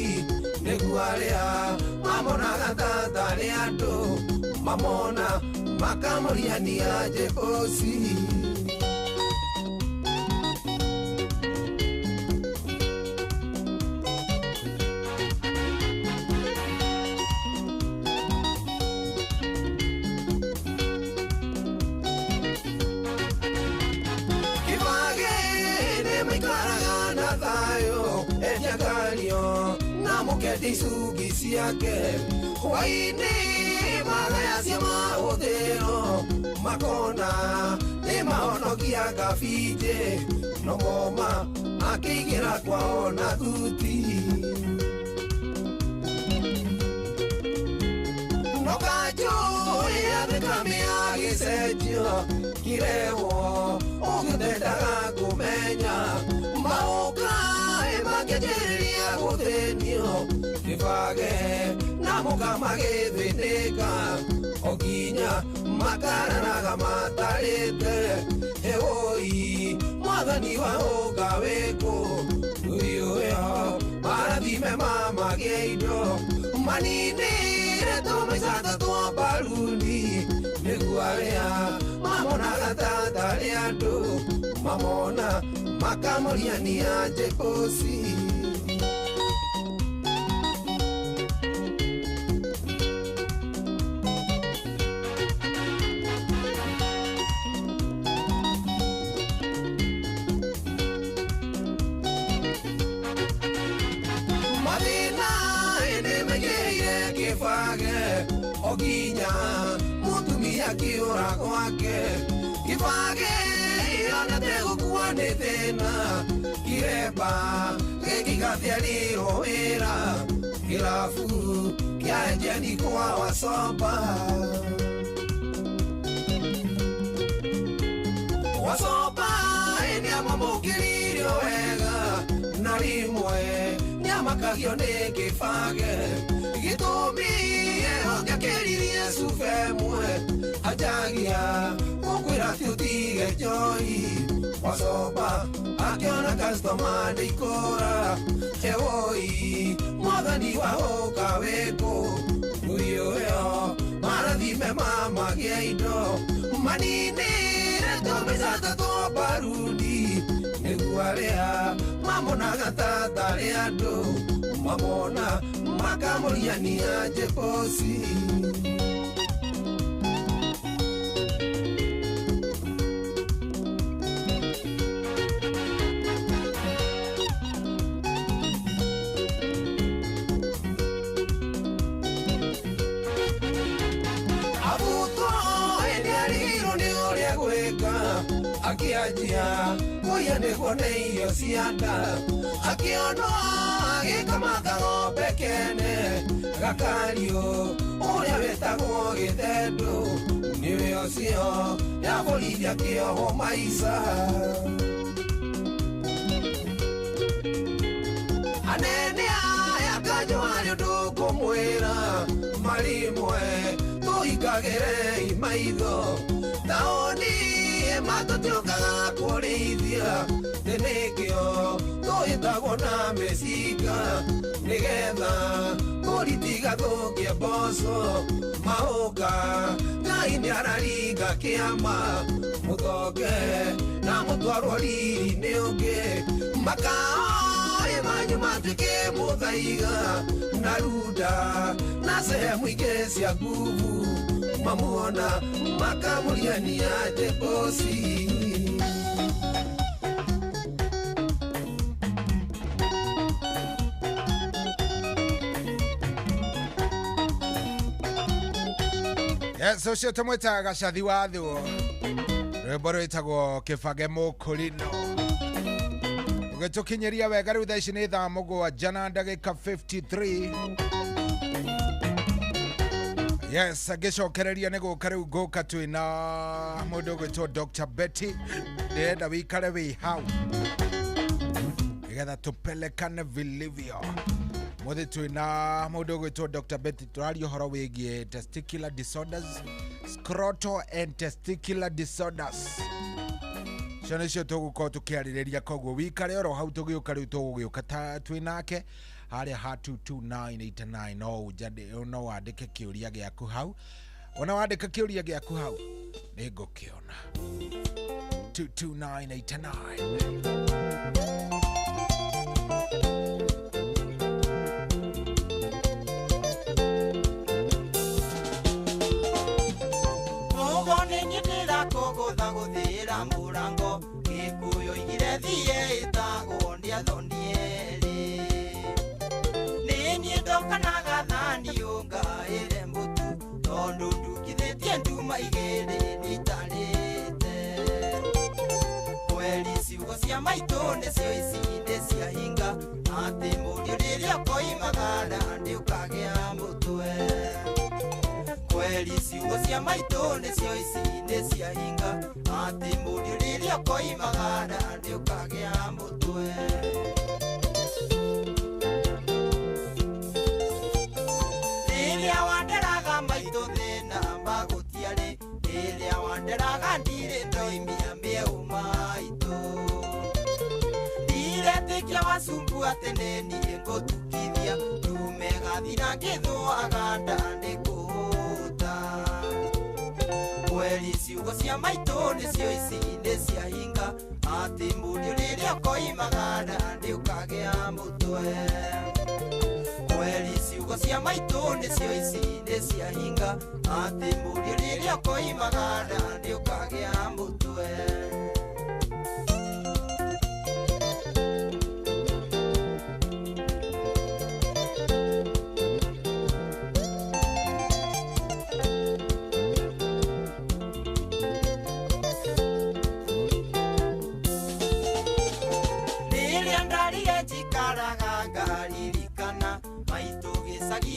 nĩguo arĩa mamonaga ta tarĩ andũ mamona makamũriania njĩboci. Kĩbage nĩ maikaraga na thayũ endia ngario na mũkendi icungi ciake hwaĩ-inĩ magaya cia mahũthĩro makona nĩ mahonokia kabinjĩ no moma akĩingĩra kwao na thuti. No kanjũ yathĩkami agĩcenjio kirehwo ũngĩtendaga kũmenya maũka makĩanjĩrĩria gũthĩnio Kĩbage na mũka magĩthĩnĩka o nginya makararaga matarĩte. Ĩhũi mwathani wa ũka wĩkũ ndũri ũyũ marathime mamagĩe indo Maninire tũmaica ta twa mbaruni nĩguo arĩa mamonaga ta tarĩ andũ mamona makamũria nĩ aje bosi. Oginya mutumia kiura gwake kibage ona tegũkua nĩ thĩna kiremba gĩkĩgathiarirwo wĩra kĩrabu kĩa njeni kwa Wasoba. Wasoba nĩamamũkĩririo wega na rĩmwe nĩamakagio nĩ kĩbage gĩtũmi ũngĩakĩririe cuba ĩmwe anjagia gũkwĩra atĩ ũtige njohi. Wasoba akĩona customer ndĩikũra ewoi mwathani wa ũka wĩkũ ngui ũyũ marathime mamagĩa indo maninire tũmaica ta twa mbaruni nĩguo arĩa mamonaga ta tarĩ andũ mamona makamũria nĩ aje bosi. Abutwo hĩndĩ arigirwo nĩ ũrĩa gwĩka akĩanjia kũiya nĩguo nĩ irio cia nda akĩonwo agĩkama kang'ombe kene gakariũ ũrĩa wĩtagwo gĩthendũ nĩwe ũcio yabũrithia kĩohwo maica. Anene aya kanjũ harĩ ũndũ ngũmwĩra marimwe tũhingagĩrei maitho taũni matũtiũkaga kũrĩithia thĩ nĩkĩo tũhĩtagwo na mĩcinga nĩgetha mbũri tigathũkie mboco maũka Ngai nĩararinga kĩama mũtonge na mũtwarwo riri nĩ ũngĩ makaoĩ manyu matuĩke mũthaiga na runda na sehemu ingĩ cia nguvu mamuona makamũria nĩ aje bosi. Yes, ũcio tũmwĩtaga Gacathi wa Thuo rwĩmbo rwĩtagwo Kĩbage Mũkũrino ũgĩtũkinyĩria wega rĩu thaa ici nĩ thaa 7 na ndagĩka 53. Yes, ngĩcokereria nĩ gũka rĩu ngũka twĩna mũndũ ũgwĩtwo Dr. Betty ndĩrenda wĩikare wĩ hau nĩgetha tũpelekane vilivyo. Mũthĩ twĩna mũndũ ũgwĩtwo Dr. Betty tũraria ũhoro wĩgiĩ testicular disorders, scrotal and testicular disorders. Icio nĩcio tũgũkorwo tũkĩarĩrĩria koguo wĩikare oro hau tũgĩũka rĩu tũgũgĩũka twĩ nake harĩa ha 22989 no wandĩke kĩũria gĩaku hau ona wandĩka kĩũria gĩaku hau nĩngũkĩona 22989. Maitũ nĩcio ici ndĩciahinga atĩ mũriũ rĩrĩa ũkoimagara ndĩũkagĩa mũtwe kweri ciugo cia maitũ nĩcio ici ndĩciahinga atĩ mũriũ rĩrĩa ũkoimagara ndĩũkagĩa mũtwe. Rĩrĩa wanderaga maitũ thĩna magũtiarĩ rĩrĩa wanderaga ndirĩ ndoimia mĩeũ maitũ. Ndiretĩkia wacumbu atĩ nĩ niĩ ngũtukithia ndume gathira ngĩthũaga nda nĩkũhũta. Kweli ciugo cia maitũ nĩcio ici nĩ cia hinga atĩ mũriũ rĩrĩa ũkoimaga nda ndĩũkagĩa mũtwe. Kweli ciugo cia maitũ nĩcio ici nĩ cia hinga atĩ mũriũ rĩrĩa ũkoimaga nda ndĩũkagĩa mũtwe.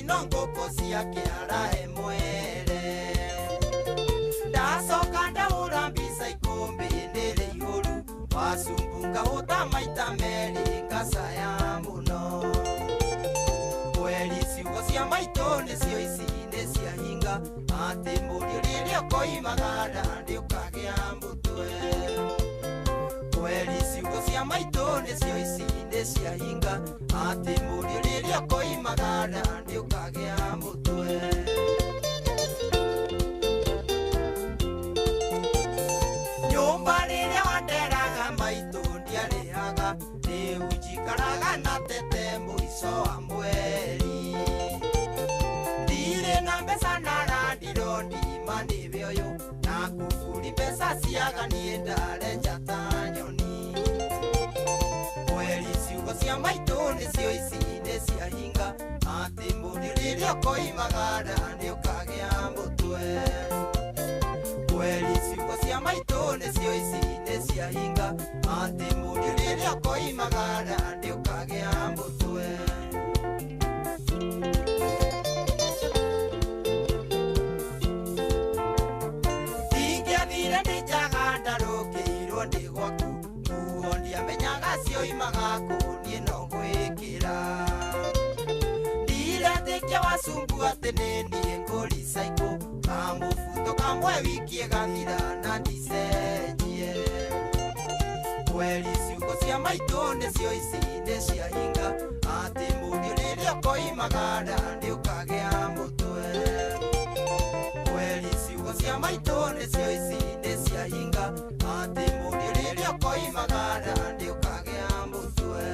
No ngũkũ ciake arahe mwere ndacoka ndahũra mbica ikũmbĩ nĩrĩ ihũru wacumbu ngahũta maita merĩ ngacaya mũno. Kweli ciugo cia maitũ nĩcio ici nĩ cia hinga atĩ mũriũ rĩrĩa ũkoimaga nda ndĩũkagĩa mũtwe. Kweli ciugo cia maitũ nĩcio ici nĩ cia hinga atĩ mũriũ rĩrĩa ũkoimaga nda ndĩũkagĩa mũtwe. Nyũmba rĩrĩa wanderaga maitũ ndiarĩhaga rĩu njikaraga na tete mũico wa mweri. Ndirĩ na mbeca na randiro ndima nĩwe ũyũ na kuburi mbeca ciaga niĩ ndarenja ta nyoni. Kweli ciugo cia maitũ nĩcio ici nĩ cia hinga atĩ mũriũ rĩrĩa ũkoimaga nda ndĩũkagĩa mũtwe. Kweli ciugo cia maitũ nĩcio ici nĩ cia hinga atĩ mũriũ rĩrĩa ũkoimaga nda ndĩũkagĩa mũtwe. Ingĩathire ndĩ njaga ndarũkĩirwo ndĩ gwaku nguo ndiamenyaga cioimaga kũ niĩ no ngwĩkĩra. Ndiretĩkia wacumbu atĩ nĩ niĩ ngũricaikũ kamũbuto kamwe wiki ĩgathira na ndicenjie. Kweli ciugo cia maitũ nĩcio ici nĩ cia hinga atĩ mũriũ rĩrĩa ũkoimaga nda ndĩũkagĩa mũtwe. Kweli ciugo cia maitũ nĩcio ici nĩ cia hinga atĩ mũriũ rĩrĩa ũkoimaga nda ndĩũkagĩa mũtwe.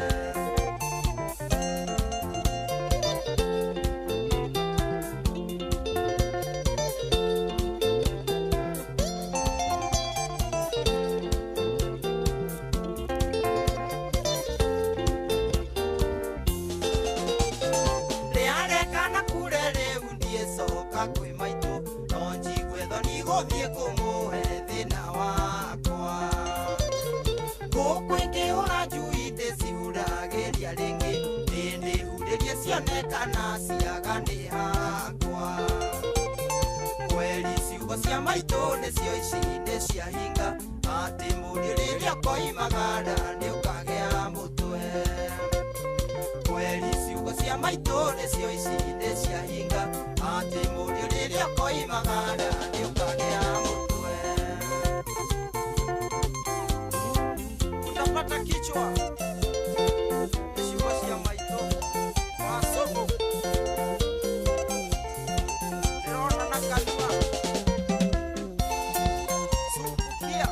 Rĩarekana kure rĩu ndiĩcoka kwĩ maitũ no njigue thoni gũthiĩ kũmũhe thĩna wakwa. Ngũkũ ĩngĩhũra njui ndĩcihuragĩria rĩngĩ ndĩndĩhurĩrie cionekana ciaga nĩ hakwa. Kweli ciugo cia maitũ nĩcio ici nĩ cia hinga atĩ mũriũ rĩrĩa ũkoimaga nda ndĩũkagĩa mũtwe. Kweli ciugo cia maitũ nĩcio ici nĩ cia hinga atĩ mũriũ rĩrĩa ũkoimaga nda ndĩũkagĩa mũtwe. Utapata kichwa ciugo cia maitũ wacumbu ndĩrona na kanua sumbukia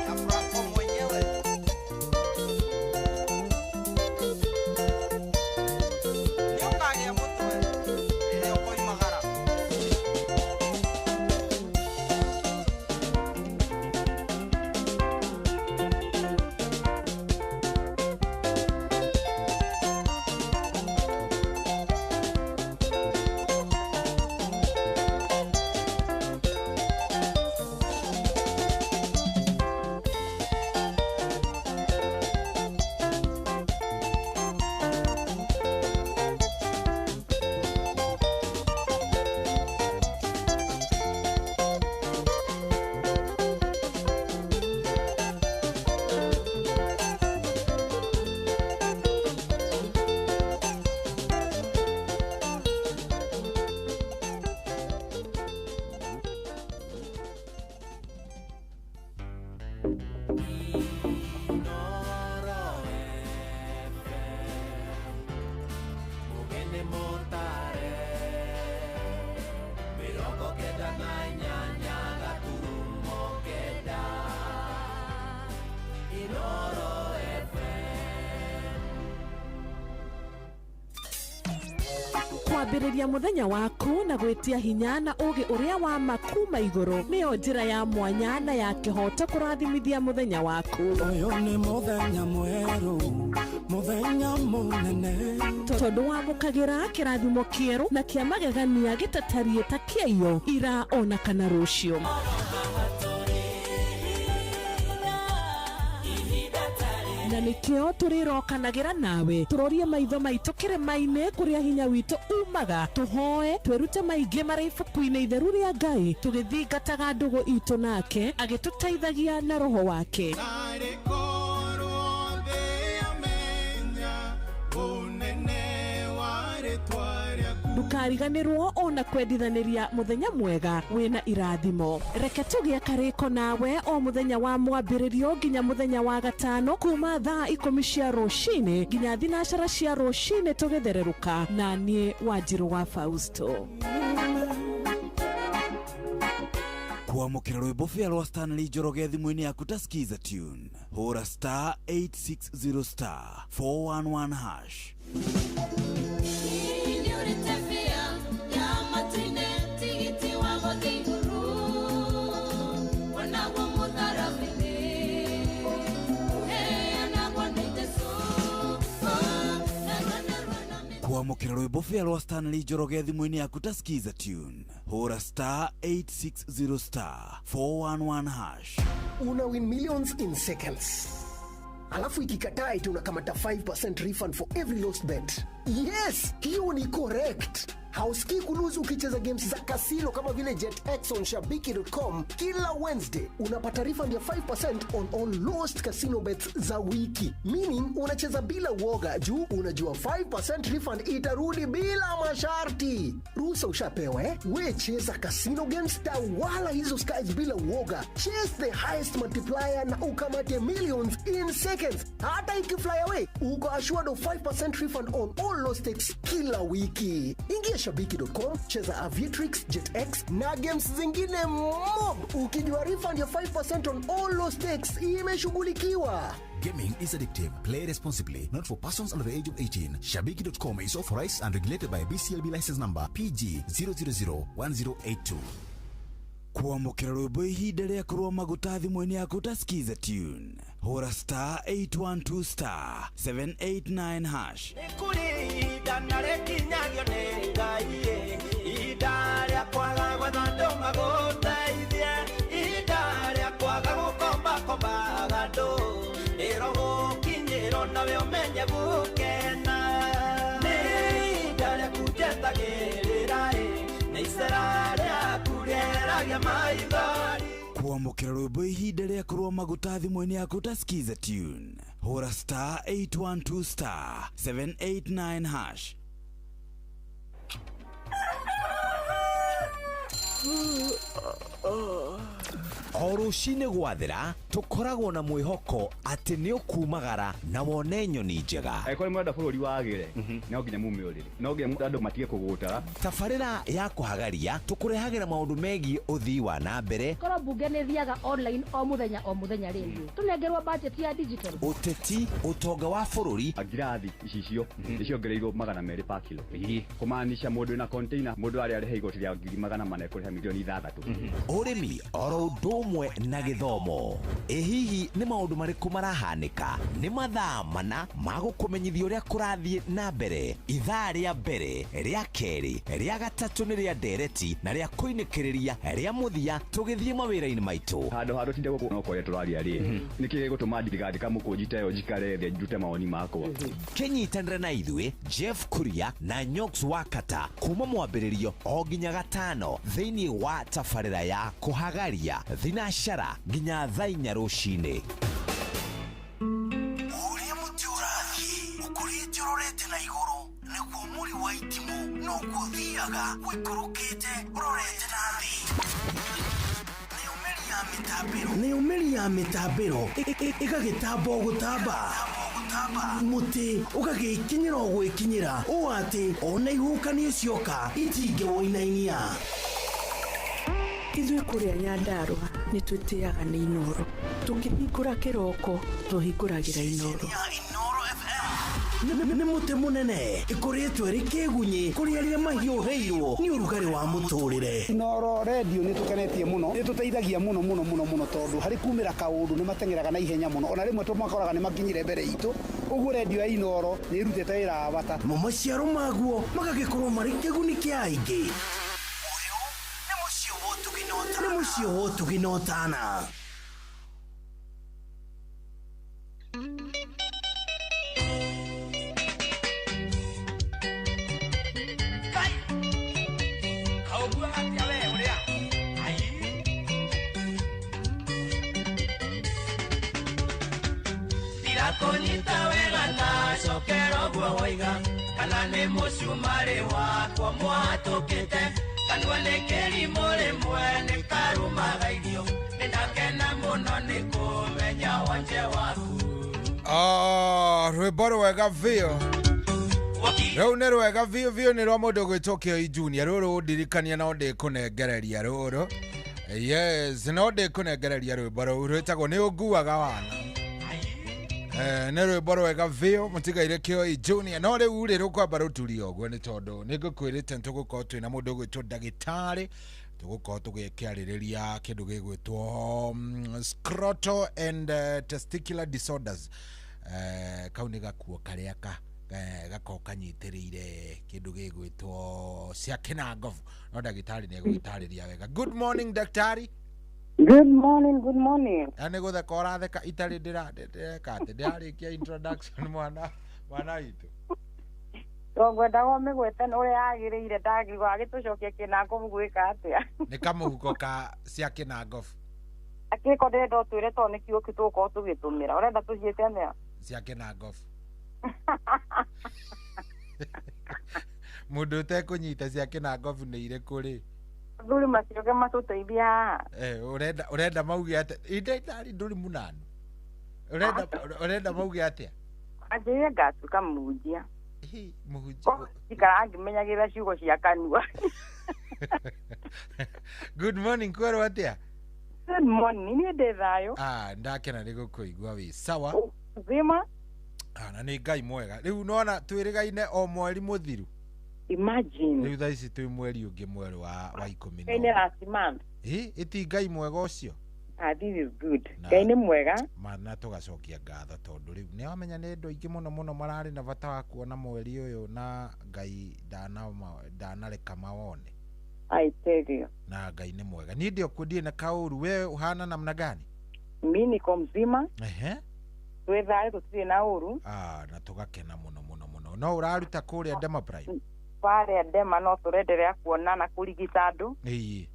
na Franco mwenyewe. Nĩũkagĩa mũtwe rĩrĩa ũkoimagara. Kwambĩrĩria mũthenya waku na gwĩtia hinya na ũũgĩ ũrĩa wa ma kuma igũrũ nĩyo njĩra ya mwanya na ya kĩhooto kũrathimithia mũthenya waku. Ũyũ nĩ mũthenya mwerũ, mũthenya mũnene. Tondũ wamũkagĩra kĩrathimo kĩerũ na kĩa magegania gĩtatariĩ ta kĩaiyo ira ona kana rũciũ. Na nĩkĩo tũrĩrokanagĩra nawe tũrorie maitho maitũ kĩrĩma-inĩ kũrĩa hinya witũ umaga, tũhoe twĩrute maingĩ marĩ ibuku-inĩ itheru rĩa Ngai, tũgĩthingataga ndũgũ itũ nake agĩtũteithagia na roho wake. Ndũkariganĩrwo ona kwendithanĩria mũthenya mwega wĩna irathimo. Reke tũgĩe karĩko nawe o mũthenya wa mwambĩrĩrio nginya mũthenya wa gatano kuma thaa 10 cia rũcinĩ nginya 9 cia rũcinĩ tũgĩthererũka na niĩ Wanjirũ wa Fausto. Kwamũkĩra rwĩmbo bĩa rwa Stanley Njoroge thimũ-inĩ yaku ta Skiza tune, hũra star 860 star 411 hash. Kwamũkĩra rwĩmbo bĩa rwa Stanley Njoroge thimũ-inĩ yaku ta Skiza tune, hũra star 860 star 411 hash. Una win millions in seconds. Alafu ikikataa eti unakamata 5% refund for every lost bet. Yes, hiyo ni correct. Hausikii kulose ukicheza games za kasino kama vile JetX on shabiki.com. Kila Wednesday unapata refund ya 5% on all lost casino bets za wiki. Meaning unacheza bila uoga juu unajua 5% refund itarudi bila masharti. Ruhusa ushapewa eh? We cheza casino games, tawala hizo skies bila uoga. Chase the highest multiplier na ukamate millions in seconds. Hata ikifly away, uko assured of 5% refund on all lost stakes kila wiki. Ingia shabiki.com, cheza Aviatrix, JetX na games zingine mob ukijua refund ya 5% on all lost stakes imeshughulikiwa. Gaming is addictive. Play responsibly. Not for persons under the age of 18. Shabiki.com is authorized and regulated by BCLB license number PG 0001082. Kwamũkĩra rwĩmbo ihinda rĩa kũrũa maguta thimũ-inĩ yaku ta Skiza tune, hũra star 812 star 789 hash. Nĩ kũrĩ ihinda na rĩkinyagio nĩ Ngai, ihinda rĩa kwaga gwetha andũ magũteithie, ihinda rĩa kwaga gũkombakombaga andũ, rĩro gũkinyĩrwo nawe ũmenye gũkena. Nĩ ihinda rĩaku njetagĩrĩra ĩ, nĩ icera rĩaku rĩeragia maithori. Kwamũkĩra rwĩmbo ihinda rĩa kũrũa maguta thimũ-inĩ yaku ta Skiza tune, hũra star 812 star 789 hash. O rũcinĩ gwathera tũkoragwo na mwĩhoko atĩ nĩ ũkumagara na wone nyoni njega. Angĩkorwo nĩ mũrenda bũrũri wagĩre, no nginya mume ũrĩrĩ, no nginya andũ matige kũgũta. Tabarĩra ya kũhagaria tũkũrehagĩra maũndũ megiĩ ũthii wa na mbere. Korwo mbunge nĩ thiaga online o mũthenya o mũthenya rĩ, tũnengerwo budget ya digital. Ũteti, ũtonga wa bũrũri. Ngirathi icicio nĩ ciongereirwo 200 per kilo, kũmaanisha mũndũ wĩna container mũndũ arĩa arĩha igoti rĩa 400,000 ekũrĩha 6 million. Ũrĩmi oro ũndũ ũmwe na gĩthomo. Ĩ hihi nĩ maũndũ marĩkũ marahanĩka? Nĩ mathaa mana ma gũkũmenyithia ũrĩa kũrathiĩ na mbere. Ithaa rĩa mbere, rĩa kerĩ, rĩa gatatũ nĩ rĩa ndereti na rĩa kũinĩkĩrĩria rĩa mũthia tũgĩthiĩ mawĩra-inĩ maitũ. Handũ ha tũtinde gũkũ no kwaria tũraria rĩ, nĩkĩ gĩgũtũma ndigandĩka mũkũnji ta ĩyo njikare thĩ ndute mawoni makwa? Kĩnyitanĩre na ithuĩ Jeff Kuria na Nyox Wakata kuma mwambĩrĩrio o nginya gatano thĩinĩ wa tabarĩra ya kũhagaria thinacara nginya thaa 4 rũcinĩ. Ũrĩa mũtĩ ũrathiĩ ũkũrĩte ũrorete na igũrũ nĩguo mũri wa itimũ noguo ũthiaga ũikũrũkĩte ũrorete na thĩ. Nayo mĩri ya mĩtambĩro ĩgagĩtamba o gũtamba, mũtĩ ũgagĩkinyĩra o gwĩkinyĩra ũũ atĩ ona ihuhũkanio cioka itingĩwũinainia. Ithuĩ kũrĩa Nyandarũa nĩ twĩtĩaga nĩ Inooro. Tũkĩhingũra kĩroko tũhingũragĩra Inooro. Inooro FM. Nĩ mũtĩ mũnene ĩkoretwo ĩrĩ kĩgunyĩ kũrĩ arĩa mahiũhĩirwo nĩ ũrugarĩ wa mũtũrĩre. Inooro redio nĩ tũkenetie mũno, nĩ tũteithagia mũno mũno mũno mũno tondũ harĩ kumĩra kaũndũ nĩ mateng'eraga na ihenya mũno, ona rĩmwe tũmakoraga nĩ makinyire mbere itũ. Ũguo redio ya Inooro nĩ ĩrutĩte wĩra wa bata. Mo maciaro maguo magagĩkorwo marĩ kĩguni kĩa aingĩ. Ũyũ nĩ mũciĩ wa ũtugi na ũtana. Ndirakũnyita wega na cokera ũguo woiga kana nĩ mũcumarĩ wakwa mwatũkĩte kanua nĩ kĩrimũ rĩmwe nĩ karumaga irio nĩndakena mũno nĩ kũmenya wonje waku. Rwĩmbo rwega biũ. Rũu nĩ rwega biũ biũ nĩ rwa mũndũ ũgwĩtwo Kĩoi Junior. Rũrũ ndirikania no ndĩkũnengereria rũrũ. Yes, no ndĩkũnengereria rwĩmbo rũu rwĩtagwo nĩ ũnguaga wana. Nĩ rwĩmbo rwega biũ mũtigaire Kĩoi Junior. No rĩu rĩ rũkwamba rũturie ũguo nĩ tondũ nĩ ngũkwĩrĩte nĩ tũgũkorwo twĩna mũndũ ũgwĩtwo ndagĩtarĩ, tũgũkorwo tũgĩkĩarĩrĩria kĩndũ gĩgwĩtwo scrotal and testicular disorders. Kau nĩ gakuo karĩa gakorwo kanyitĩrĩire kĩndũ gĩgwĩtwo cia kĩnangobu. No ndagĩtarĩ nĩ egũgĩtarĩria wega. Good morning daktari. Good morning, good morning. Nĩ gũtheka ũratheka itarĩ ndĩreka atĩ ndĩrarĩkia introduction mwana witũ. Tongwendaga ũmĩgwete ũrĩa yagĩrĩire ndagĩrĩirwo agĩtũcokia kĩnangobu gwĩka atĩa? Nĩ kamũhuko ka cia kĩnangobu. Akĩko ndĩrenda ũtwĩre tondũ nĩ kiugo kĩu tũgũkorwo tũgĩtũmĩra. Ũrenda tũciĩte atĩa? Cia kĩnangobu. Mũndũ ũtekũnyita cia kĩnangobu nĩ irĩkũ rĩ? Athuri macioke matũteithie haha. Ũrenda mauge atĩa? Ndagĩtarĩ ndũrĩ mũnanu. Ũrenda mauge atĩa? Anjĩrire ngatuĩka mũhunjia. Mũhunjia. Ikara ngĩmenyagĩrĩra ciugo cia kanua. Good morning, kwerwo atĩa? Good morning, niĩ ndĩ thayũ. Ndakena nĩ gũkũigua wĩ sawa. Mzima? Na nĩ Ngai mwega. Rĩu nona twĩrĩgaine o mweri mũthiru. Imagine. Rĩu thaa ici twĩ mweri ũngĩ mwerũ wa 10. Ngai nĩ last month. Ĩti Ngai mwega ũcio. This is good. Ngai nĩ mwega. Na tũgacokia ngatho tondũ rĩu nĩ wamenya nĩ andũ aingĩ mũno mũno mararĩ na bata wa kuona mweri ũyũ na Ngai ndanareka mawone. I tell you. Na Ngai nĩ mwega. Niĩ ndio ndirĩ na kaũru. We ũhana namna gani? Mi niko mzima. Ehe. Twĩ thayũ tũtirĩ na ũru. Na tũgakena mũno mũno mũno. No ũraruta kũrĩa Dema Prime? Parĩa Dema no tũrenderea kuona na kũrigita andũ. Ĩĩ.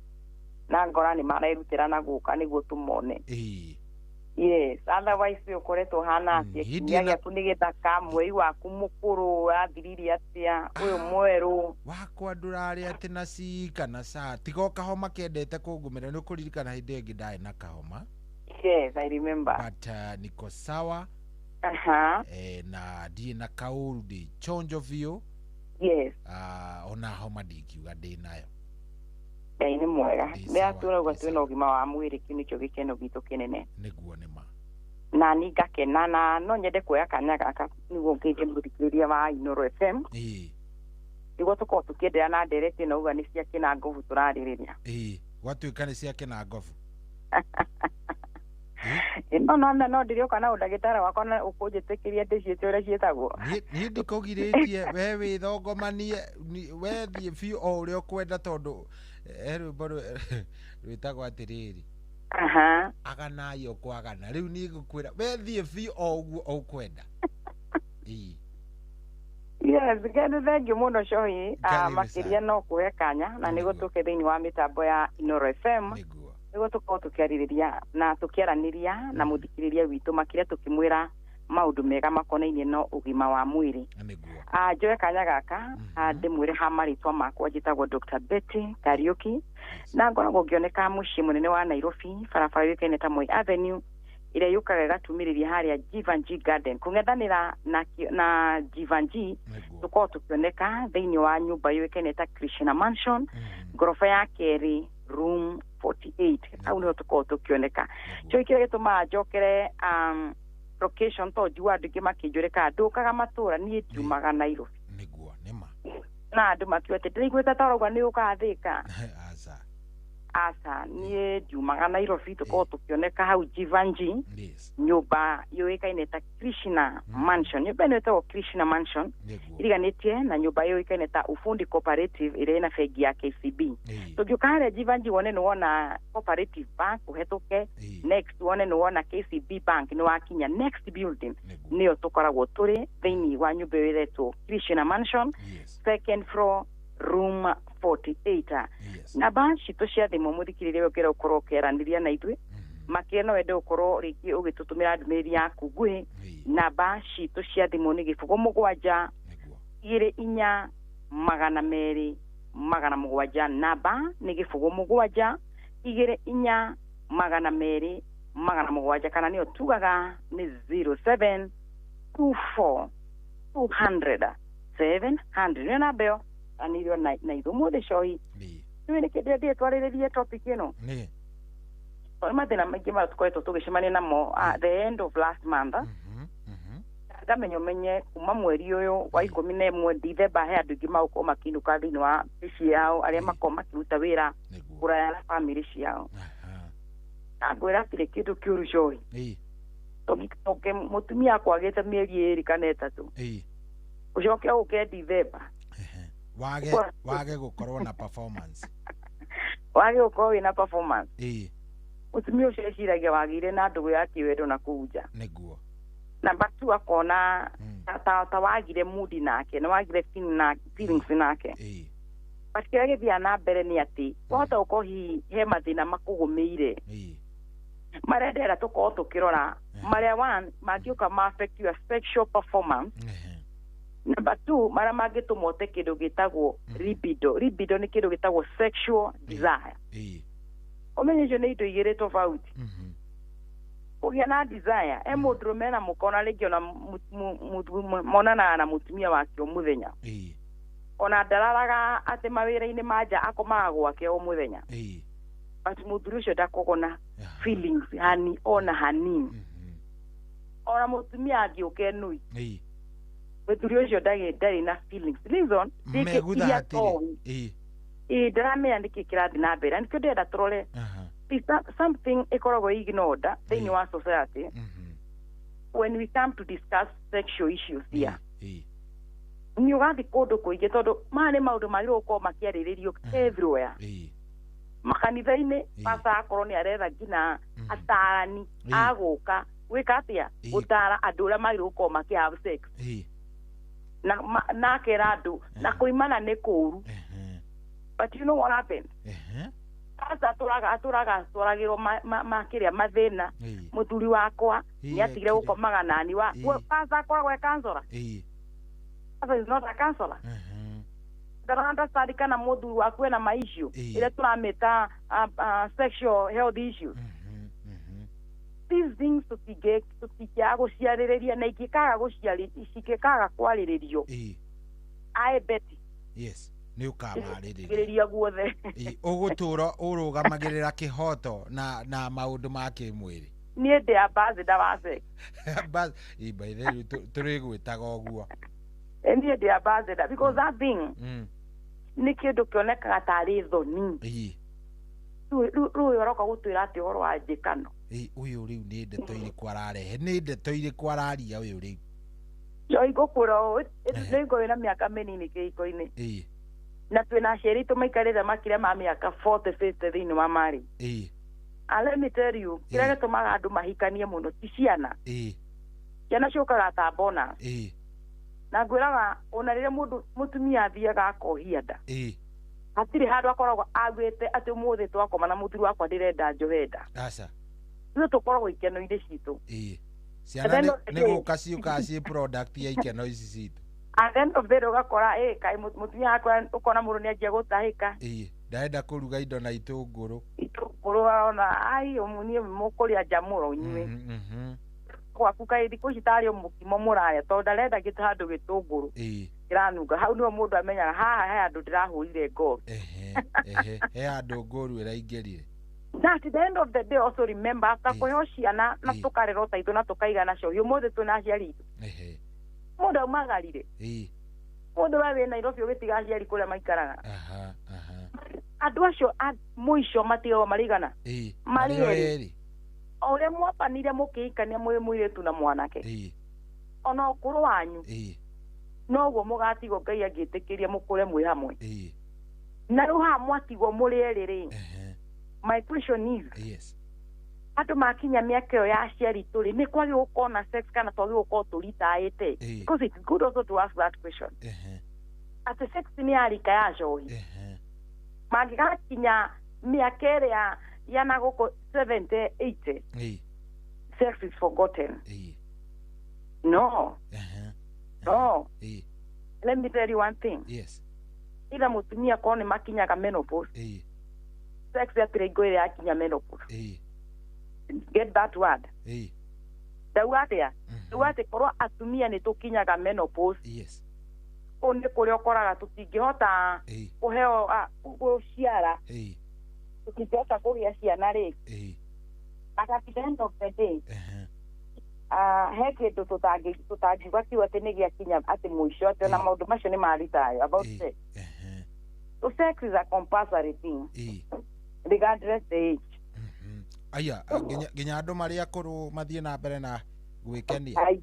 Na ngora nĩ marerutĩra na gũka nĩguo tũmone. Ĩĩ. Yes, otherwise ũkoretwo hana atĩa? Kiumia gĩaku nĩ gĩthaka, mweri waku mũkũrũ ũrathiririe atĩa? Ũyũ mwerũ. Wakwa ndũrarĩ atĩ na ci kana ca. Tiga o kahoma kendete kũngũmĩra. Nĩ ũkũririkana hĩndĩ ĩngĩ ndarĩ na kahoma. Yes, I remember. But niko sawa. Na ndirĩ na kaũru, ndĩ chonjo biũ. Yes. Ona homa ndingiuga ndĩ nayo. Ngai nĩ mwega. Rĩrĩa tũrauga twĩna ũgima wa mwĩrĩ kĩu nĩkĩo gĩkeno gitũ kĩnene. Nĩguo nĩ ma. Na niĩ ngakena na no nyende kuoya kanya gaka nĩguo ngeithie mũthikĩrĩria wa Inooro FM. Nĩguo tũkorwo tũkĩenderea na ndereti ĩno uga nĩ cia kĩnangobu tũrarĩrĩria. Gwatuĩka nĩ cia kĩnangobu. No no no ndĩrĩũka na ũndagĩtarĩ wakwa na ũkũnjĩtĩkĩria ndĩciĩte ũrĩa ciĩtagwo. Niĩ ndikũgirĩtie we wĩthongomanie we thiĩ biũ o ũrĩa ũkwenda tondũ he rwĩmbo rwĩtagwo atĩrĩrĩ. Aganai ũkwagana. Rĩu niĩ ngũkwĩra we thiĩ biũ o ũguo ũkwenda. Yes, nĩ thengiũ mũno Cohi. Makĩria no kũhe kanya na nĩguo tũke thĩinĩ wa mĩtambo ya Inooro FM. Nĩguo tũkorwo tũkĩarĩrĩria na tũkĩaranĩria na mũthikĩrĩria witũ makĩria tũkĩmwĩra maũndũ mega makonainie na ũgima wa mwĩrĩ. Njoe kanya gaka ndĩmwĩre ha marĩtwa makwa njĩtagwo Dr. Betty Kariuki na ngoragwo ngĩoneka mũciĩ mũnene wa Nairobi barabara yũĩkaine ta Moi Avenue ĩrĩa yũkaga ĩgatumĩrĩria harĩa Givenchy Garden kũng'ethanĩra na Givenchy tũkorwo tũkĩoneka thĩinĩ wa nyũmba yũĩkaine ta Krishna Mansion ngoroba ya kerĩ room 48 hau nĩho tũkorwo tũkĩoneka. Kĩo kĩrĩa gĩtũmaga njokere Location to njua andũ aingĩ makĩnjũrĩka ndũkaga matũra niĩ ndiumaga Nairobi. Nĩguo nĩma. Na andũ makiuga atĩ ndĩraiguĩte ta ũrauga nĩ ũkaga Thĩka. Aca. Aca, niĩ ndiumaga Nairobi, tũkoragwo tũkĩoneka hau Jivanji. Yes. Nyũmba yũĩkaine ta Krishna Mansion. Nyũmba ĩno ĩtagwo Krishna Mansion, iriganĩtie na nyũmba yũĩkaine ta Ufundi Cooperative ĩrĩa ĩna bengi ya KCB. Tũngĩũka harĩa Jivanji wone nĩ wona Cooperative Bank, ũhetũke next wone nĩ wona KCB Bank, nĩ wakinya next building nĩyo tũkoragwo tũrĩ thĩinĩ wa nyũmba ĩyo ĩretwo Krishna Mansion, second floor, room 48. Namba citũ cia thimũ, mũthikĩrĩria ũngĩenda gũkorwo ũkĩaranĩria na ithuĩ makĩria, no wende gũkorwo rĩngĩ ũgĩtũtũmĩra ndũmĩrĩri yaku nguhĩ, namba citũ cia thimũ nĩ 0 7 2 4 200 700. Namba nĩ 0 7 2 4 200 700, kana nĩyo tugaga nĩ 07 24 200 700. Nĩyo namba ĩyo anĩrĩo na ithuĩ ũmũthĩ. Cohi, nĩũĩ nĩkĩ ndĩrendire twarĩrĩrie topic ĩno? Nĩ. Tondũ mathĩna maingĩ marĩa tũkoretwo tũgĩcemania namo the end of last month, ngamenya ũmenye kuma mweri ũyũ wa 11 Dithemba, he andũ aingĩ magũkorwo makĩinũka thĩinĩ wa mĩciĩ yao, arĩa makorwo makĩruta wĩra kũraya na bamĩrĩ ciao. Na ngwĩra hatirĩ kĩndũ kĩũru, cohi, tondũ mũtumia akwagĩte mĩeri 2 kana 3, ũcoke ũke Dithemba Wage gũkorwo na performance. Wage gũkorwo wĩna performance. Mũtumia ũcio eciragia wagĩire na ndũgũ ya kĩwendo na kũu nja. Number two, akona ta wagire mood nake, na wagire feelings nake. But kĩrĩa gĩthiaga na mbere nĩ atĩ wahota gũkorwo hihi he mathĩna makũgũmĩire marĩa ndĩrenda tũkorwo tũkĩrora, marĩa one mangĩũka ma affect your sexual performance, number two, marĩa mangĩtũma ũte kĩndũ gĩtagwo libido. Libido nĩ kĩndũ gĩtagwo sexual desire. Ũmenye icio nĩ indo igĩrĩ tofauti. Kũgĩa na desire, e mũndũrũme na mũka, ona rĩngĩ ona monanaga na mũtumia wake o mũthenya, ona ndararaga atĩ mawĩra-inĩ ma nja, akomaga gwake o mũthenya, but mũthuri ũcio ndakoragwo na feelings hani ona hanini. Ona mũtumia angĩũka enui, mũthuri ũcio ndarĩ na feelings. Reason rĩngĩ Megutha iria hatirĩ. toĩ. Ĩĩ, ndaramenya nĩkĩ kĩrathiĩ na mbere, na nĩkĩo ndĩrenda tũrore. There's something ĩkoragwo ignored thĩinĩ wa society when we come to discuss sexual issues here. Nĩ ũgathiĩ kũndũ kũingĩ, tondũ maya nĩ maũndũ magĩrĩirwo gũkorwo makĩarĩrĩrio everywhere. Makanitha-inĩ, pasta akorwo nĩ aretha nginya atarani agũka gwĩka atĩa, gũtara andũ ũrĩa magĩrĩirwo gũkorwo makĩ have sex, na akera andũ na kũimana nĩ kũũru. But you know what happened? Pastor atũraga atwaragĩrwo makĩrĩa mathĩna, mũthuri wakwa nĩ atigire gũkomaga nani wa. Pastor akoragwo e counselor? Pastor is not a counselor. Ndara understand kana mũthuri waku ena ma issue ĩrĩa tũramĩta sexual health issues. These things tũtingĩaga gũciarĩrĩria, na ingĩkaga gũciarĩ cingĩkaga kwarĩrĩrio, I bet Yes, nĩ ũkamarĩrĩria. Gĩrĩria guothe. Ũgũtũra ũrũgamagĩrĩra kĩhoto na maũndũ ma kĩmwĩrĩ. Niĩ ndĩ ambassador wa sex. By the way, tũrĩgwĩtaga ũguo. Niĩ ndĩ ambassador because that thing nĩ kĩndũ kĩonekaga tarĩ thoni. Rĩu ũyũ ũroka gũtwĩra atĩ ũhoro wa njĩkano. Ũyũ rĩu nĩ ndeto irĩkũ ararehe, nĩ ndeto irĩkũ araria ũyũ rĩu? Joy, ngũkwĩra ũũ, nĩ ngo wĩna mĩaka mĩnini kĩhiko-inĩ, na twĩna aciari aitũ maikarĩte makĩria ma mĩaka 40, 50 thĩinĩ wa marĩ. And let me tell you, kĩrĩa gĩtũmaga andũ mahikanie mũno ti ciana. Ciana ciũkaga ta bonus. Na ngwĩraga ona rĩrĩa mũndũ mũtumia athiaga akohia nda, hatirĩ handũ akoragwo augĩte atĩ ũmũthĩ twakoma na mũthuri wakwa ndĩrenda njohe nda. Aca. Ithuĩ tũkoragwo ikeno-inĩ citũ. Ciana And then nĩ gũka ciũkaga ciĩ product ya ikeno ici citũ. At the end of the day ũgakora kaĩ mũtumia wakwa, ũkona mũndũ nĩ anjia gũtahĩka. Ndarenda kũruga indo na itũngũrũ. Itũngũrũ, arona ai niĩ mũkũrĩa njamũro inyuĩ gwaku, kaĩ thikũ ici tarĩ o mũkimo mũrarĩa, tondũ ndarenda handũ gĩtũngũrũ kĩranunga. Hau nĩho mũndũ amenyaga haha he handũ ndĩrahũrire ngoro. Ehe, he handũ ngũru ĩraingĩrire. Na at the end of the day also remember after kũheo ciana na tũkarerwo ta itũ na tũkaigana cio ũmũthĩ twĩna aciari itũ. Mũndũ aumagarire. Mũndũ we wĩ Nairobi ũgĩtiga aciari kũrĩa maikaraga. Andũ acio a mũico matigagwo marĩ igana? Marĩ erĩ. O ũrĩa mwabanire mũkĩhikania mwĩ mũirĩtu na mwanake, ona ũkũrũ wanyu noguo mũgatigwo Ngai angĩtĩkĩria mũkũre mwĩ hamwe. Na rĩu haha mwatigwo mũrĩ erĩ rĩ, my question is, yes, andũ makinya mĩaka ĩyo ya aciari tũrĩ nĩ kwagĩ gũkorwo na sex kana twagĩ gũkorwo tũritaĩte? Because it's good also to ask that question, atĩ sex nĩ ya rika ya njohi mangĩgakinya mĩaka ĩrĩa ya na gũkũ 70 80, sex is forgotten. No, no, let me tell you one thing. Yes. Ila mũtumia korwo nĩ makinyaga menopause, sex yatirĩ ngo ĩrĩa yakinya menopause. Get that word. Ndauga atĩa? Ndauga atĩ korwo atumia nĩ tũkinyaga menopause, yes, kũu nĩ kũrĩa ũkoraga tũtingĩhota kũheo gũciara, tũtingĩhota kũgĩa ciana rĩ. But at the end of the day, he kĩndũ tũtangiuga kiu atĩ nĩ gĩakinya atĩ mũico atĩ ona maũndũ macio nĩ maritayo about sex. So sex is a compulsory thing regardless the age. Aya, nginya andũ marĩa akũrũ mathiĩ na mbere na gwĩkenia. Ai,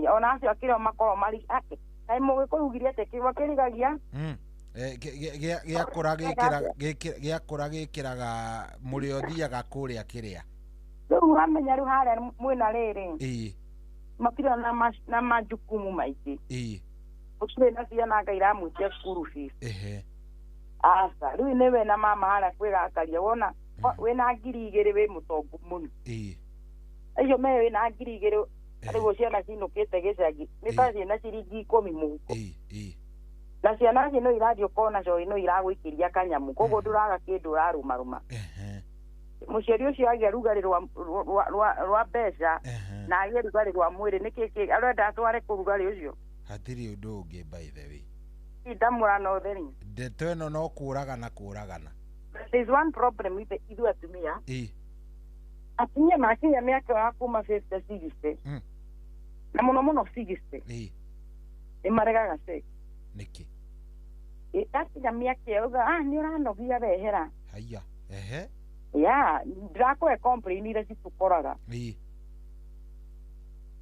ona acio akĩrĩ makorwo marĩ ake kaĩ mũgĩkũyũ ugire atĩ kĩgwa kĩrigagia gĩakũra gĩkĩraga mũrĩo ũthiaga kũrĩa kĩrĩa. Rĩu ũramenya rĩu harĩa mwĩna rĩrĩ matirĩ na majukumu maingĩ, gũtirĩ na ciana Ngai iramwĩtia school fees. Aca rĩu nĩwe na mama harĩa kwĩgakaria wona wĩna 2,000 wĩ mũtongu mũno. Acio me wĩna 2,000 rĩu ciana cinũkĩte gĩcagi nĩ ta ciĩna ciringi 10 mũhuko, na ciana ici no irathiĩ ũkona njohi no iragũikĩria kanyamũ, koguo ndũraga kĩndũ ũrarũmarũma. Mũciari ũcio agĩa rugarĩ rwa mbeca na agĩe rugarĩ rwa mwĩrĩ, nĩkĩ arenda atware kũ rugarĩ ũcio? Hatirĩ ũndũ ũngĩ by the way. Ndamũra ũtheri. Ndeto ĩno no kũragana kũragana. There is one problem with ithuĩ atumia. Atumia makinya mĩaka ya kuma 50 60, na mũno mũno 60, nĩ maregaga sex. Nĩkĩ? Akinya mĩaka ĩyo uga nĩ ũranogia wehera. Haiya. Ya, ndĩrakũhe complain iria citũkoraga.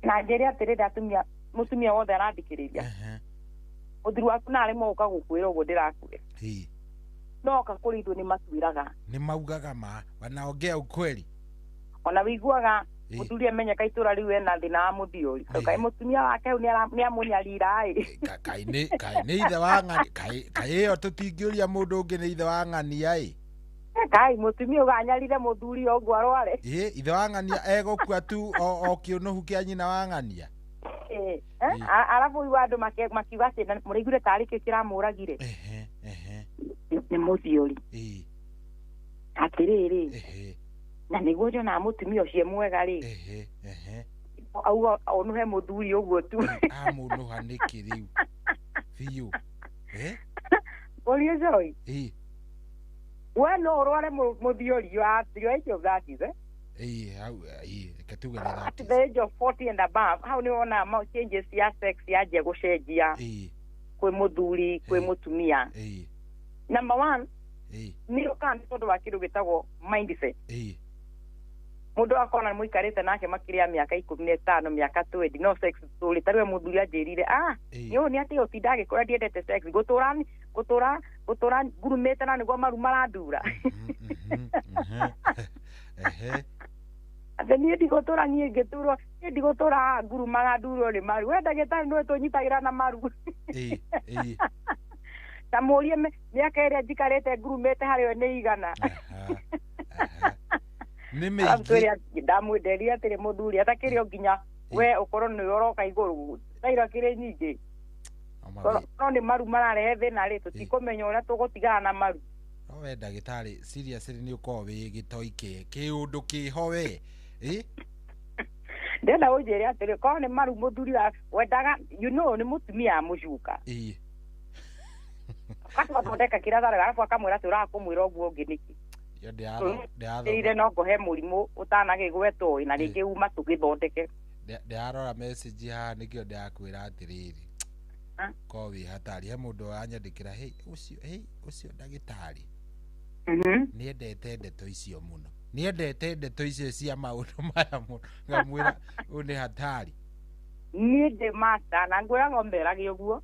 Na njĩre atĩrĩrĩ atumia, mũtumia wothe arathikĩrĩria, mũthuri waku na aremwo gũka gũkwĩra ũguo ndĩrakwĩra, no oka kũrĩ ithuĩ nĩ matwĩraga. Nĩ maugaga ma, wanaongea ukweli. Ona wĩiguaga mũthuri amenyeka itũra rĩu ena thĩna wa mũthiori, kaĩ mũtumia wake hau nĩ amũnyarira ĩ. Kaĩ nĩ ithe wa ng'ania, kaĩ ĩyo tũtingĩũria mũndũ ũngĩ nĩ ithe wa ng'ania ĩ. Kai mũtumia ũganyarire mũthuri ũguo arware. Ithe wa ng'ania egũkua tu o kĩũnũhu kĩa nyina wa ng'ania. Arabu igua andũ makiuga atĩ mũraiguire tarĩ kĩ kĩramũragire. Nĩ mũthiori. Atĩrĩrĩ, na nĩguo njonaga mũtumia ũcio mwega rĩ, auga onũhe mũthuri ũguo tu. Amũnũha nĩkĩ rĩu? Biũ. Ũria Joy. We no ũrware mũthiori at the age of that is reke tuge nĩ at the age of 40 and above, hau nĩ wona changes ya sex yanjia gũcenjia kwĩ mũthuri kwĩ mũtumia. Number one, nĩ ũkaga nĩ tondũ wa kĩndũ gĩtagwo mindset. Mũndũ akona mũikarĩte nake makĩria ya mĩaka 15 mĩaka 20 no sex tũrĩ ta rĩu mũthuri anjĩrire nĩ ũũ nĩ atĩ ũtinda agĩkũra ndiendete sex gũtũra ngurumĩte na nĩguo maru marandura. Atĩ niĩ ndigũtũra niĩ ngĩturwo niĩ ndigũtũra ngurumaga ndurwo nĩ maru. We ndagĩtarĩ nĩwe tũnyitagĩra na maru. Ta mũrie mĩaka ĩrĩa njikarĩte ngurumĩte harĩ we nĩ igana. Nĩ mĩingĩ. Ndamwenderia atĩrĩ mũthuri atakĩrĩ o nginya we ũkorwo nĩwe ũroka igũrũ taira kĩrĩ nyingĩ. No nĩ maru mararehe thĩna rĩ, tũtikũmenya ũrĩa tũgũtigana na maru. No we ndagĩtarĩ seriously nĩ ũkorwo wĩ gĩtoi kĩũndũ kĩho we. Ndĩrenda ũnjĩre atĩrĩ korwo nĩ maru mũthuri wendaga you know nĩ mũtumia amũcuka. Akathondeka kĩrĩa atharega arabu akamwĩra atĩ ũraga kũmwĩra ũguo ũngĩ nĩkĩ. Ndĩrathoma no ngũhe mũrimũ ũtanagĩgwetwo na rĩngĩ uma tũgĩthondeke. Ndĩrarora message haha nĩkĩo ndĩrakwĩra atĩrĩrĩ ko wĩ hatari. He mũndũ wanyandĩkĩra hey ũcio ndagĩtarĩ nĩendete ndeto icio mũno, nĩendete ndeto icio cia maũndũ maya mũno, ngamwĩra ũyũ nĩ hatari. Niĩ ndĩ master na ngwĩraga merage ũguo.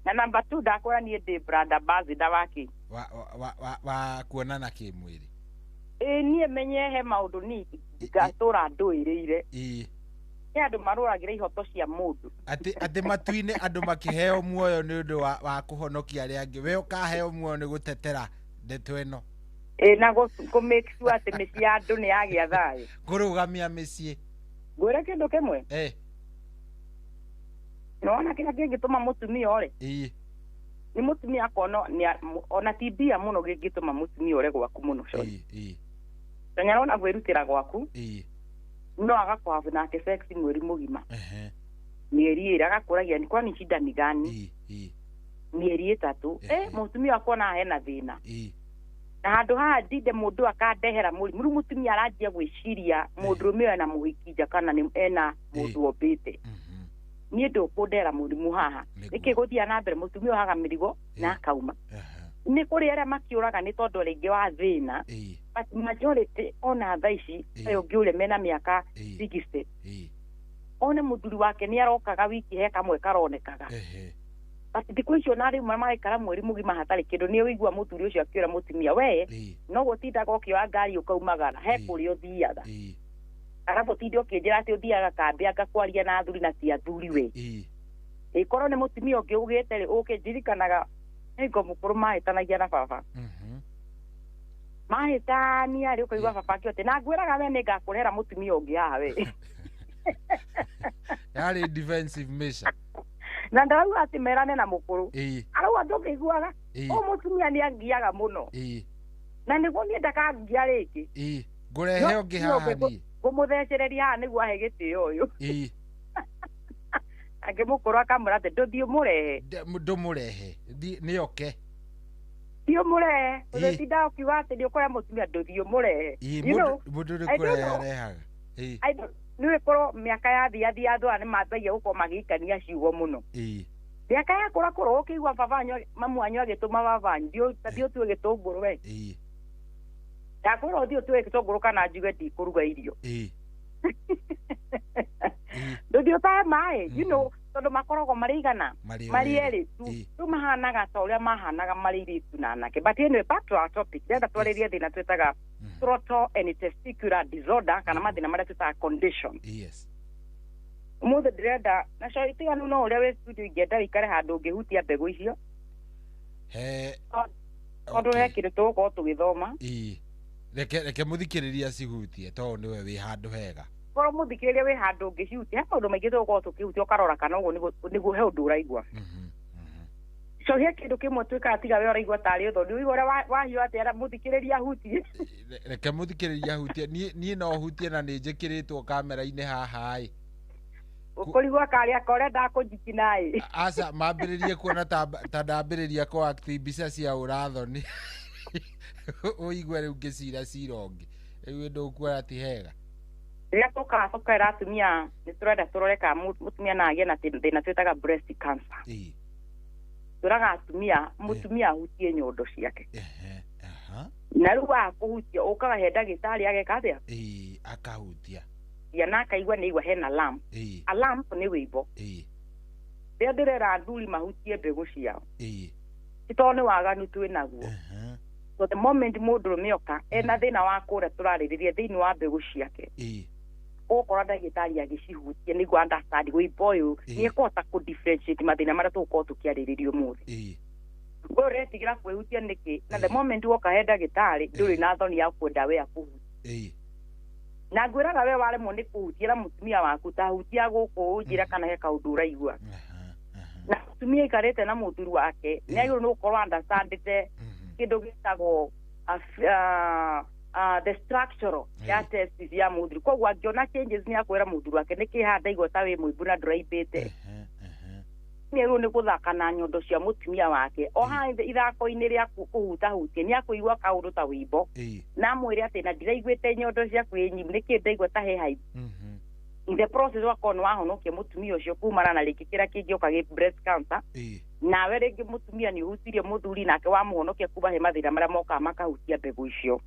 Na namba 2 ndakwĩra niĩ ndĩ brand ambassador wake wa kuonana kĩmwĩrĩ. Ĩĩ niĩ menye he maũndũ ni ngatũra ndũĩrĩire. Nĩ andũ marũragĩra ihoto cia mũndũ. Atĩ matu-inĩ andũ makĩheo muoyo nĩ ũndũ wa kũhonokia arĩa angĩ, we ũkaheo muoyo nĩ gũtetera ndeto ĩno. Ĩĩ na kũ make sure atĩ mĩciĩ ya andũ nĩ yagĩa thayũ. Kũrũgamia mĩciĩ. Ngwĩre kĩndũ kĩmwe? Nĩwona kĩrĩa kĩngĩtũma mũtumia ore? Nĩ mũtumia akona ona ti mbia mũno gĩngĩtũma mũtumia ore gwaku mũno. Tondũ arona kwĩrutĩra gwaku no agakũhabu nake sex mweri mũgima. Mĩeri ĩrĩ agakũragia ni kwani shida ni gani? Mĩeri 3 mũtumia akona hena thĩna. Na handũ haha ndinde mũndũ akandehera mũrimũ. Rĩu mũtumia aranjia gwĩciria mũndũrũme ena mũhiki nja kana ena mũndũ ombĩte. Niĩ ndũkũndehera mũrimũ haha. Nĩkĩ gũthiĩ na mbere mũtumia ohaga mĩrigo na akauma. Nĩ kũrĩ arĩa makĩũraga nĩ tondũ rĩngĩ wa thĩna. But majority ona thaa ici ũyũ ũngĩ ũrĩa mena mĩaka 60 one mũthuri wake nĩ arokaga wiki he kamwe karonekaga. But thikũ icio na rĩu maraikara mweri mũgima hatarĩ kĩndũ nĩ ũigua mũthuri ũcio akĩũra mũtumia we no gũtindaga ũkĩoya ngari ũkaumagara he kũrĩa ũthiaga. Arabu ũtinde ũkĩnjĩra atĩ ũthiaga kambĩ anga kwaria na athuri na ti athuri we. Ĩkorwo nĩ mũtumia ũngĩ ũgĩte rĩ ũkĩndirikanaga nĩngo mũkũrũ mahĩtanagia na baba. Mahĩtania rĩ ũkaigua baba akĩote na ngwĩraga we nĩngakũrehera mũtumia ũngĩ haha we. Yarĩ defensive measure. Na ndarauga atĩ merane na mũkũrũ. Arauga ndũkĩiguaga ũyũ mũtumia nĩ angiaga mũno. Na nĩguo niĩ ndakangia rĩngĩ. Ngũrehe ũngĩ haha niĩ. Ngũmũthecereria haha nĩguo ahe gĩtĩo ũyũ. Angĩ mũkũrũ akamwĩra atĩ ndũthiĩ ũmũrehe. Ndũmũrehe nĩoke. Thiĩ ũmũrehe. Ũgĩtinda ũkiuga atĩ nĩ ũkũrehe mũtumia ndũthiĩ ũmũrehe. Mũndũ nĩ kũrehe arehaga. Nĩ ĩkorwo mĩaka yathiathia andũ aya nĩ mambagia gũkorwo magĩikania ciugo mũno. Mĩaka yakũra kũrũ ũkĩigua baba wanyu mamu wanyu agĩtũma baba wanyu thiĩ ũtue gĩtũngũrũ we. Ndakwĩra ũthiĩ ũtue gĩtũngũrũ kana njuge ndikũruga irio. Ndũthiĩ ũtahe maĩ you know tondũ makoragwo marĩ igana marĩ erĩ tu rĩu mahanaga ta ũrĩa mahanaga marĩ airĩtu na anake. But anyway, back to our topic. Ndĩrenda twarĩrie thĩna twĩtaga throttle and testicular disorder kana mathĩna marĩa twĩtaga condition. Ũmũthĩ ndĩrenda na coĩ tiganu no ũrĩa wĩ studio ingĩenda ũikare handũ ũngĩhutia mbegũ icio. Tondũ he kĩndũ tũgũkorwo tũgĩthoma. Reke mũthikĩrĩria cihutie tondũ nĩwe wĩ handũ hega. Korwo mũthikĩrĩria wĩ handũ ũngĩcihutia he maũndũ maingĩ tũgũkorwo tũkĩhutia ũkarora kana ũguo nĩguo he ũndũ ũraigua. So he kĩndũ kĩmwe twĩkaga tiga we ũraigua tarĩ ũthoni ũigua ũrĩa wahiũ atĩ mũthikĩrĩria ahutie. Reke mũthikĩrĩria ahutie. Niĩ no hutie na nĩ njĩkĩrĩtwo kamera-inĩ haha ĩ. Ũkũrigwo karĩa korenda kũnjikina ĩ. Aca mambĩrĩrie kuona ta ndambĩrĩria kũ act mbica cia ũrathoni. Ũigue rĩu ngĩcira cira ũngĩ. Rĩu ndũkuona ti hega. Rĩrĩa tũkaga tũkera atumia nĩ tũrenda tũrore kana mũtumia no agĩe na thĩna twĩtaga breast cancer. Tũraga atumia mũtumia ahutie nyondo ciake. Na rĩu akũhutia ũkaga he ndagĩtarĩ ageka atĩa? Akahutia. Na akaigua nĩ aigua hena lump. A lump nĩ wĩimbo. Rĩrĩa ndĩrera athuri mahutie mbegũ ciao. Ti tondũ nĩ waganu twĩ naguo. So the moment mũndũrũme oka ena thĩna wa kũrĩa tũrarĩrĩria thĩinĩ wa mbegũ ciake. Ũgũkora ndagĩtarĩ agĩcihutia nĩguo understand wĩimbo ũyũ nĩ ekũhota kũ differentiate mathĩna marĩa tũgũkorwo tũkĩarĩrĩria ũmũthĩ. We ũretigĩra kwĩhutia nĩkĩ? Na the moment woka he ndagĩtarĩ ndũrĩ na thoni ya kwenda we akũhutie. Na ngwĩraga we waremwo nĩ kũhutia na mũtumia waku ta hutia gũkũ ũnjĩre kana he kaũndũ ũraigua. Na mũtumia aikarĩte na mũthuri wake nĩ agĩrĩirwo nĩ gũkorwo understandĩte kĩndũ gĩtagwo the structural ya testis ya mũthuri. Koguo angĩona changes nĩ akwĩra mũthuri wake nĩkĩ haha ndaigua ta wĩ mũimbu na ndũraimbĩte. Nĩ nĩ gũthaka na nyondo cia mũtumia wake o haha ithako-inĩ rĩa kũhutahutia nĩ akũigua kaũndũ ta wĩimbo na amwĩre atĩ na ndiraiguĩte nyondo ciaku ĩ nyimu nĩkĩ ndaigua ta he haibu. In the process wakorwo nĩ wahonokia mũtumia ũcio kumana na rĩngĩ kĩrĩa kĩngĩũka gĩ breast cancer, nawe rĩngĩ mũtumia nĩ ũhutirie mũthuri nake wamũhonokia kuma he mathĩna marĩa mokaga makahutia mbegũ icio.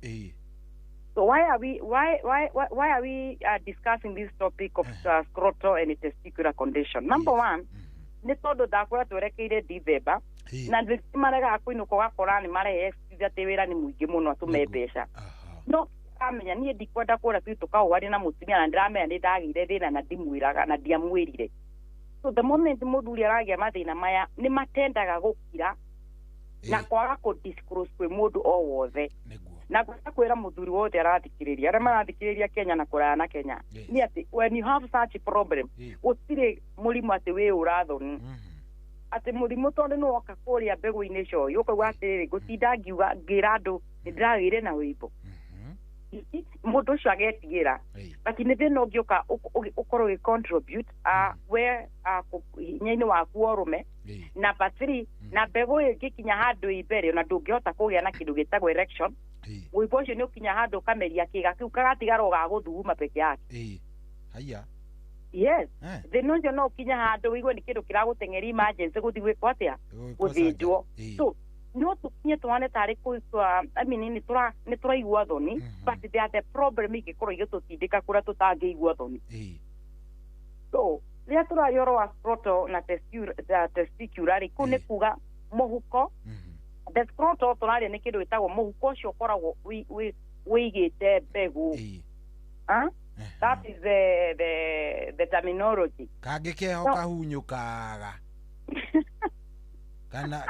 So why are we discussing this topic of scrotal and testicular condition? Number one, nĩ tondũ ndakwĩra twerekeire December na nĩ maregaga kũinũka ũgakora nĩ marehe excuse atĩ wĩra nĩ mũingĩ mũno atũme mbeca. No amenya niĩ ndikwenda kũra tu tũkaũaria na mũtumia na ndĩramenya nĩ ndagĩire thĩna na ndimwĩraga na ndiamwĩrire. So the moment mũthuri aragĩa mathĩna maya nĩ matendaga gũkira na kwaga kũ disclose kwĩ mũndũ o wothe. Na ngwenda kwĩra mũthuri wothe arathikĩrĩria arĩa marathikĩrĩria Kenya na kũraya na Kenya nĩ atĩ when you have such a problem gũtirĩ mũrimũ atĩ wĩ ũrathoni atĩ mũrimũ tondũ nĩ woka kũrĩa mbegũ-inĩ coĩ ũkauga atĩrĩrĩ ngũtinda ngiuga ngĩra andũ nĩ ndĩragĩire na wĩimbo mũndũ ũcio agetigĩra, but nĩ thĩna ũngĩũka ũkorwo ũgĩ contribute we hinya-inĩ waku wa ũrũme. Number 3, na mbegũ ĩngĩkinya handũ ĩ mbere ona ndũngĩhota kũgĩa na kĩndũ gĩtagwo erection. Wĩimbo ũcio nĩ ũkinya handũ ũkameria kĩga kĩu kagatigara o ga gũthuguma peke yake. Haya. Yes. Thĩna ũcio no ũkinya handũ wĩigue nĩ kĩndũ kĩragũteng'eria emergency gũthiĩ gwĩkwo atĩa gũthĩnjwo. So no tũkinye twane tarĩ kũigua I mean nĩ tũraigua thoni, but they are the problem ingĩkorwo igĩtũtindĩka kũrĩa tũtangĩigua thoni. So rĩrĩa tũraria ũhoro wa scrotal na testicular rĩ, kũu nĩ kuga mũhuko. The scrotal tũraria nĩ kĩndũ gĩtagwo mũhuko ũcio ũkoragwo wĩigĩte mbegũ. That is the terminology. Kangĩ keho kahunyũkaga kana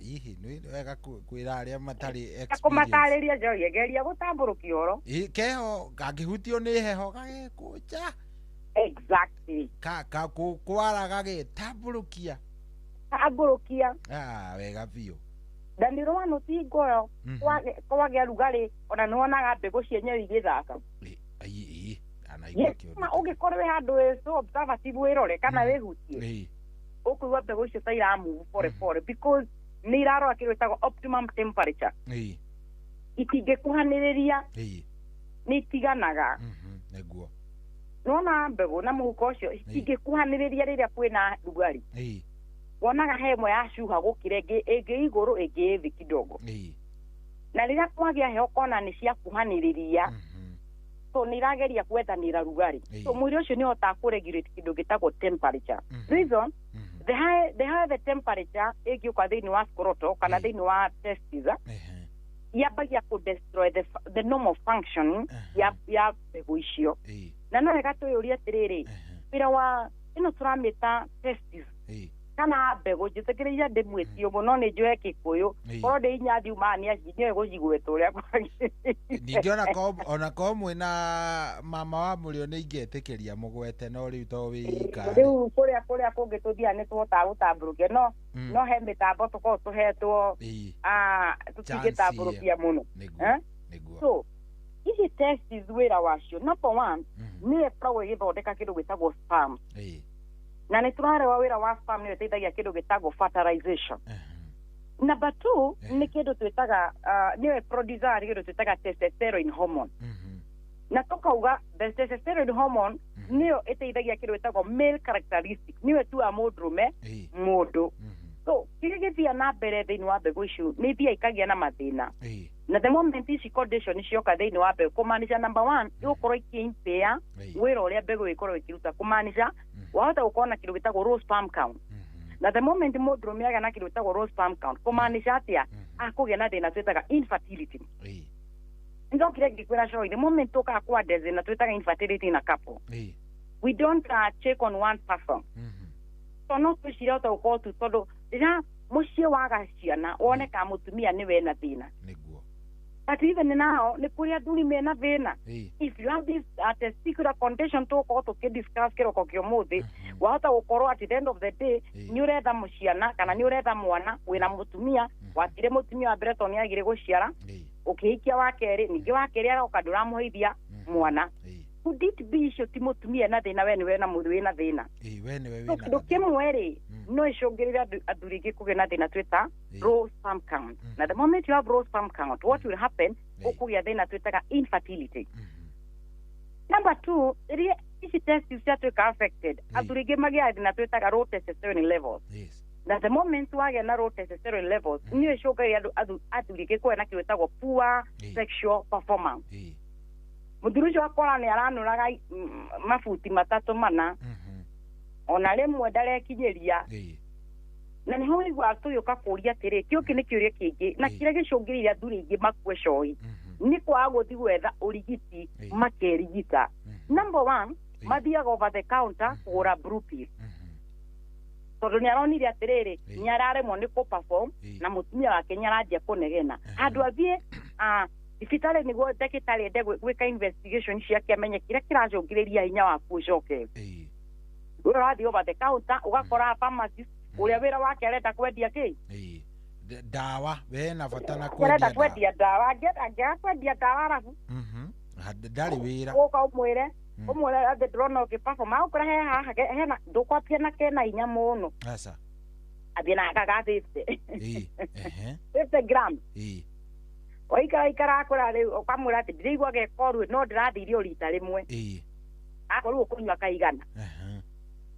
hihi nĩ wega kwĩra arĩa matarĩ experience kũmatarĩria njohi geria gũtambũrũkia ũhoro. Keho kangĩhutio nĩ heho gagĩkũnja. Exactly. Ka kwara gagĩtambũrũkia. Tambũrũkia. Wega biũ. Na nĩ ũrona ti ngoyo kwagĩa rugarĩ ona nĩ wonaga mbegũ cienyewe igĩthaka. Ũngĩkorwo wĩ handũ wĩ so observative wĩrore kana wĩhutie ũkũigua mbegũ icio ta iramove pore pore because nĩ irarora kĩndũ gĩtagwo optimum temperature. Itingĩkuhanĩrĩria nĩ itiganaga. Nĩguo. Nĩwona mbegũ na mũhuko ũcio itingĩkuhanĩrĩria rĩrĩa kwĩna rugarĩ. Wonaga he ĩmwe yacuha gũkĩra ĩngĩ, ĩngĩ igũrũ ĩngĩ thĩ kidogo. Na rĩrĩa kwagĩa heho ũkona nĩ ciakuhanĩrĩria, so nĩ irageria gwethanĩra rugarĩ. So mwĩrĩ ũcio nĩ ũhotaga kũ-regulate kĩndũ gĩtagwo temperature. Reason, the higher the temperature ĩngĩũka thĩinĩ wa scrotal kana thĩinĩ wa testes yambagia kũ destroy the normal functioning ya mbegũ icio. Na no wega twĩyũrie atĩrĩrĩ, wĩra wa ĩno tũramĩta testes kana mbegũ njĩtĩkĩrĩria ndĩmwĩtie ũguo no nĩ njũe Gĩkũyũ korwo ndĩ inya thiumaga nĩ nĩoĩ gũcigweta ũrĩa kwagĩrĩire. Ningĩ ona korwo mwĩna mama wa mũrĩo nĩ ingĩetĩkĩria mũgwete no rĩu to wĩ ika. Rĩu kũrĩa kũngĩ tũthiaga nĩ tũhotaga gũtambũrũkia no he mĩtambo tũkoragwo tũhetwo tũtingĩtambũrũkia mũno. So ici testes wĩra wacio number 1 nĩ ĩkoragwo ĩgĩthondeka kĩndũ gĩtagwo sperm. Na nĩ tũrarewa wĩra wa sperm nĩ ĩteithagia kĩndũ gĩtagwo fertilization. Number 2 nĩ kĩndũ twĩtaga nĩyo producer kĩndũ twĩtaga testosterone hormone. Na tũkauga the testosterone hormone nĩyo ĩteithagia kĩndũ gĩtagwo male characteristic, nĩyo ĩtuaga mũndũrũme mũndũ. So kĩrĩa gĩthiaga na mbere thĩinĩ wa mbegũ icio nĩ ithiaga ikagĩa na mathĩna. Na the moment ici condition cioka thĩinĩ wa mbegũ kũmaanisha number 1 ĩgũkorwo ikĩ-impair wĩra ũrĩa mbegũ ĩkorwo ĩkĩruta, kũmaanisha wahota gũkorwo na kĩndũ gĩtagwo low sperm count. Na the moment mũndũrũme agĩa na kĩndũ gĩtagwo low sperm count kũmaanisha atĩa akũgĩa na thĩna twĩtaga infertility. Ndokire ngĩkwĩra show the moment tũkaga kwa thĩna twĩtaga infertility in a couple, we don't check on one person. So no twĩcirie hota gũkorwo tu tondũ rĩrĩa mũciĩ waga ciana woneka mũtumia nĩ wena thĩna. But even now, nĩ kũrĩ athuri mena thĩna. If you have this testicular condition tũgũkorwo tũkĩdiscuss kĩroko kĩa ũmũthĩ, wahota gũkorwo at the end of the day nĩ ũretha mũciana kana nĩ ũretha mwana wĩna mũtumia, watire mũtumia wa mbere tondũ nĩ agire gũciara, ũkĩhikia wa kerĩ, ningĩ wa kerĩ aroka ndũramũheithia mwana. Could it be icio ti mũtumia na thĩna, we nĩwe na mũthuri wĩna thĩna? Ĩĩ, we nĩwe So wĩna. kĩndũ kĩmwe rĩ, no ĩcũngĩrĩre athuri aingĩ kũgĩa na thĩna twĩta low sperm count. Na the moment you have low sperm count, what will happen? Ũkũgĩa thĩna twĩtaga infertility. Number two, rĩrĩa ici testes ciatuĩka affected, athuri aingĩ magĩaga thĩna twĩtaga low testosterone levels. Na the moment wagĩa na low testosterone levels, nĩyo ĩcũngagĩrĩria andũ athuri aingĩ kũgĩa na kĩndũ gĩtagwo poor sexual performance. Mũthuri ũcio akora nĩ aranũraga mabuti matatũ mana, ona rĩmwe ndarekinyĩria. Na nĩho ũiguaga tũgĩũka kũũria atĩrĩ, kĩu nĩ kĩũria kĩngĩ na kĩrĩa gĩcũngĩrĩirie athuri aingĩ makue cohi nĩ kwaga gũthiĩ gwetha ũrigiti makerigita. Number one, mathiaga over the counter kũgũra blue pill, tondũ nĩ aronire atĩrĩrĩ, nĩ araremwo nĩ kũ-perform na mũtumia wake nĩ aranjia kũnegena. Handũ athiĩ thibitarĩ nĩguo ndagĩtarĩ ende gwĩka investigation ciake amenye kĩrĩa kĩracũngĩrĩria hinya waku ũcoke, we ũrathiĩ over the counter, ũgakora pharmacist ũrĩa wĩra wake arenda kwendia kĩ? Dawa, we na bata na arenda kwendia dawa. Kwendia ndawa. Angĩaga kwendia ndawa arabu Ndarĩ wĩra. Ũka ũmwĩre atĩ ndĩrona ũkĩ-perform agũkora he haha hena ndũkwambia na kena hinya mũno. Aca. Athiĩ na gaga 50 Ĩĩ, ehe. 50 gram. Waikara ikara, akũra rĩu ũkamwĩra atĩ ndĩraigua gekoru no ndĩrathiire o rita rĩmwe. Akorwo ũkũnyua kaigana.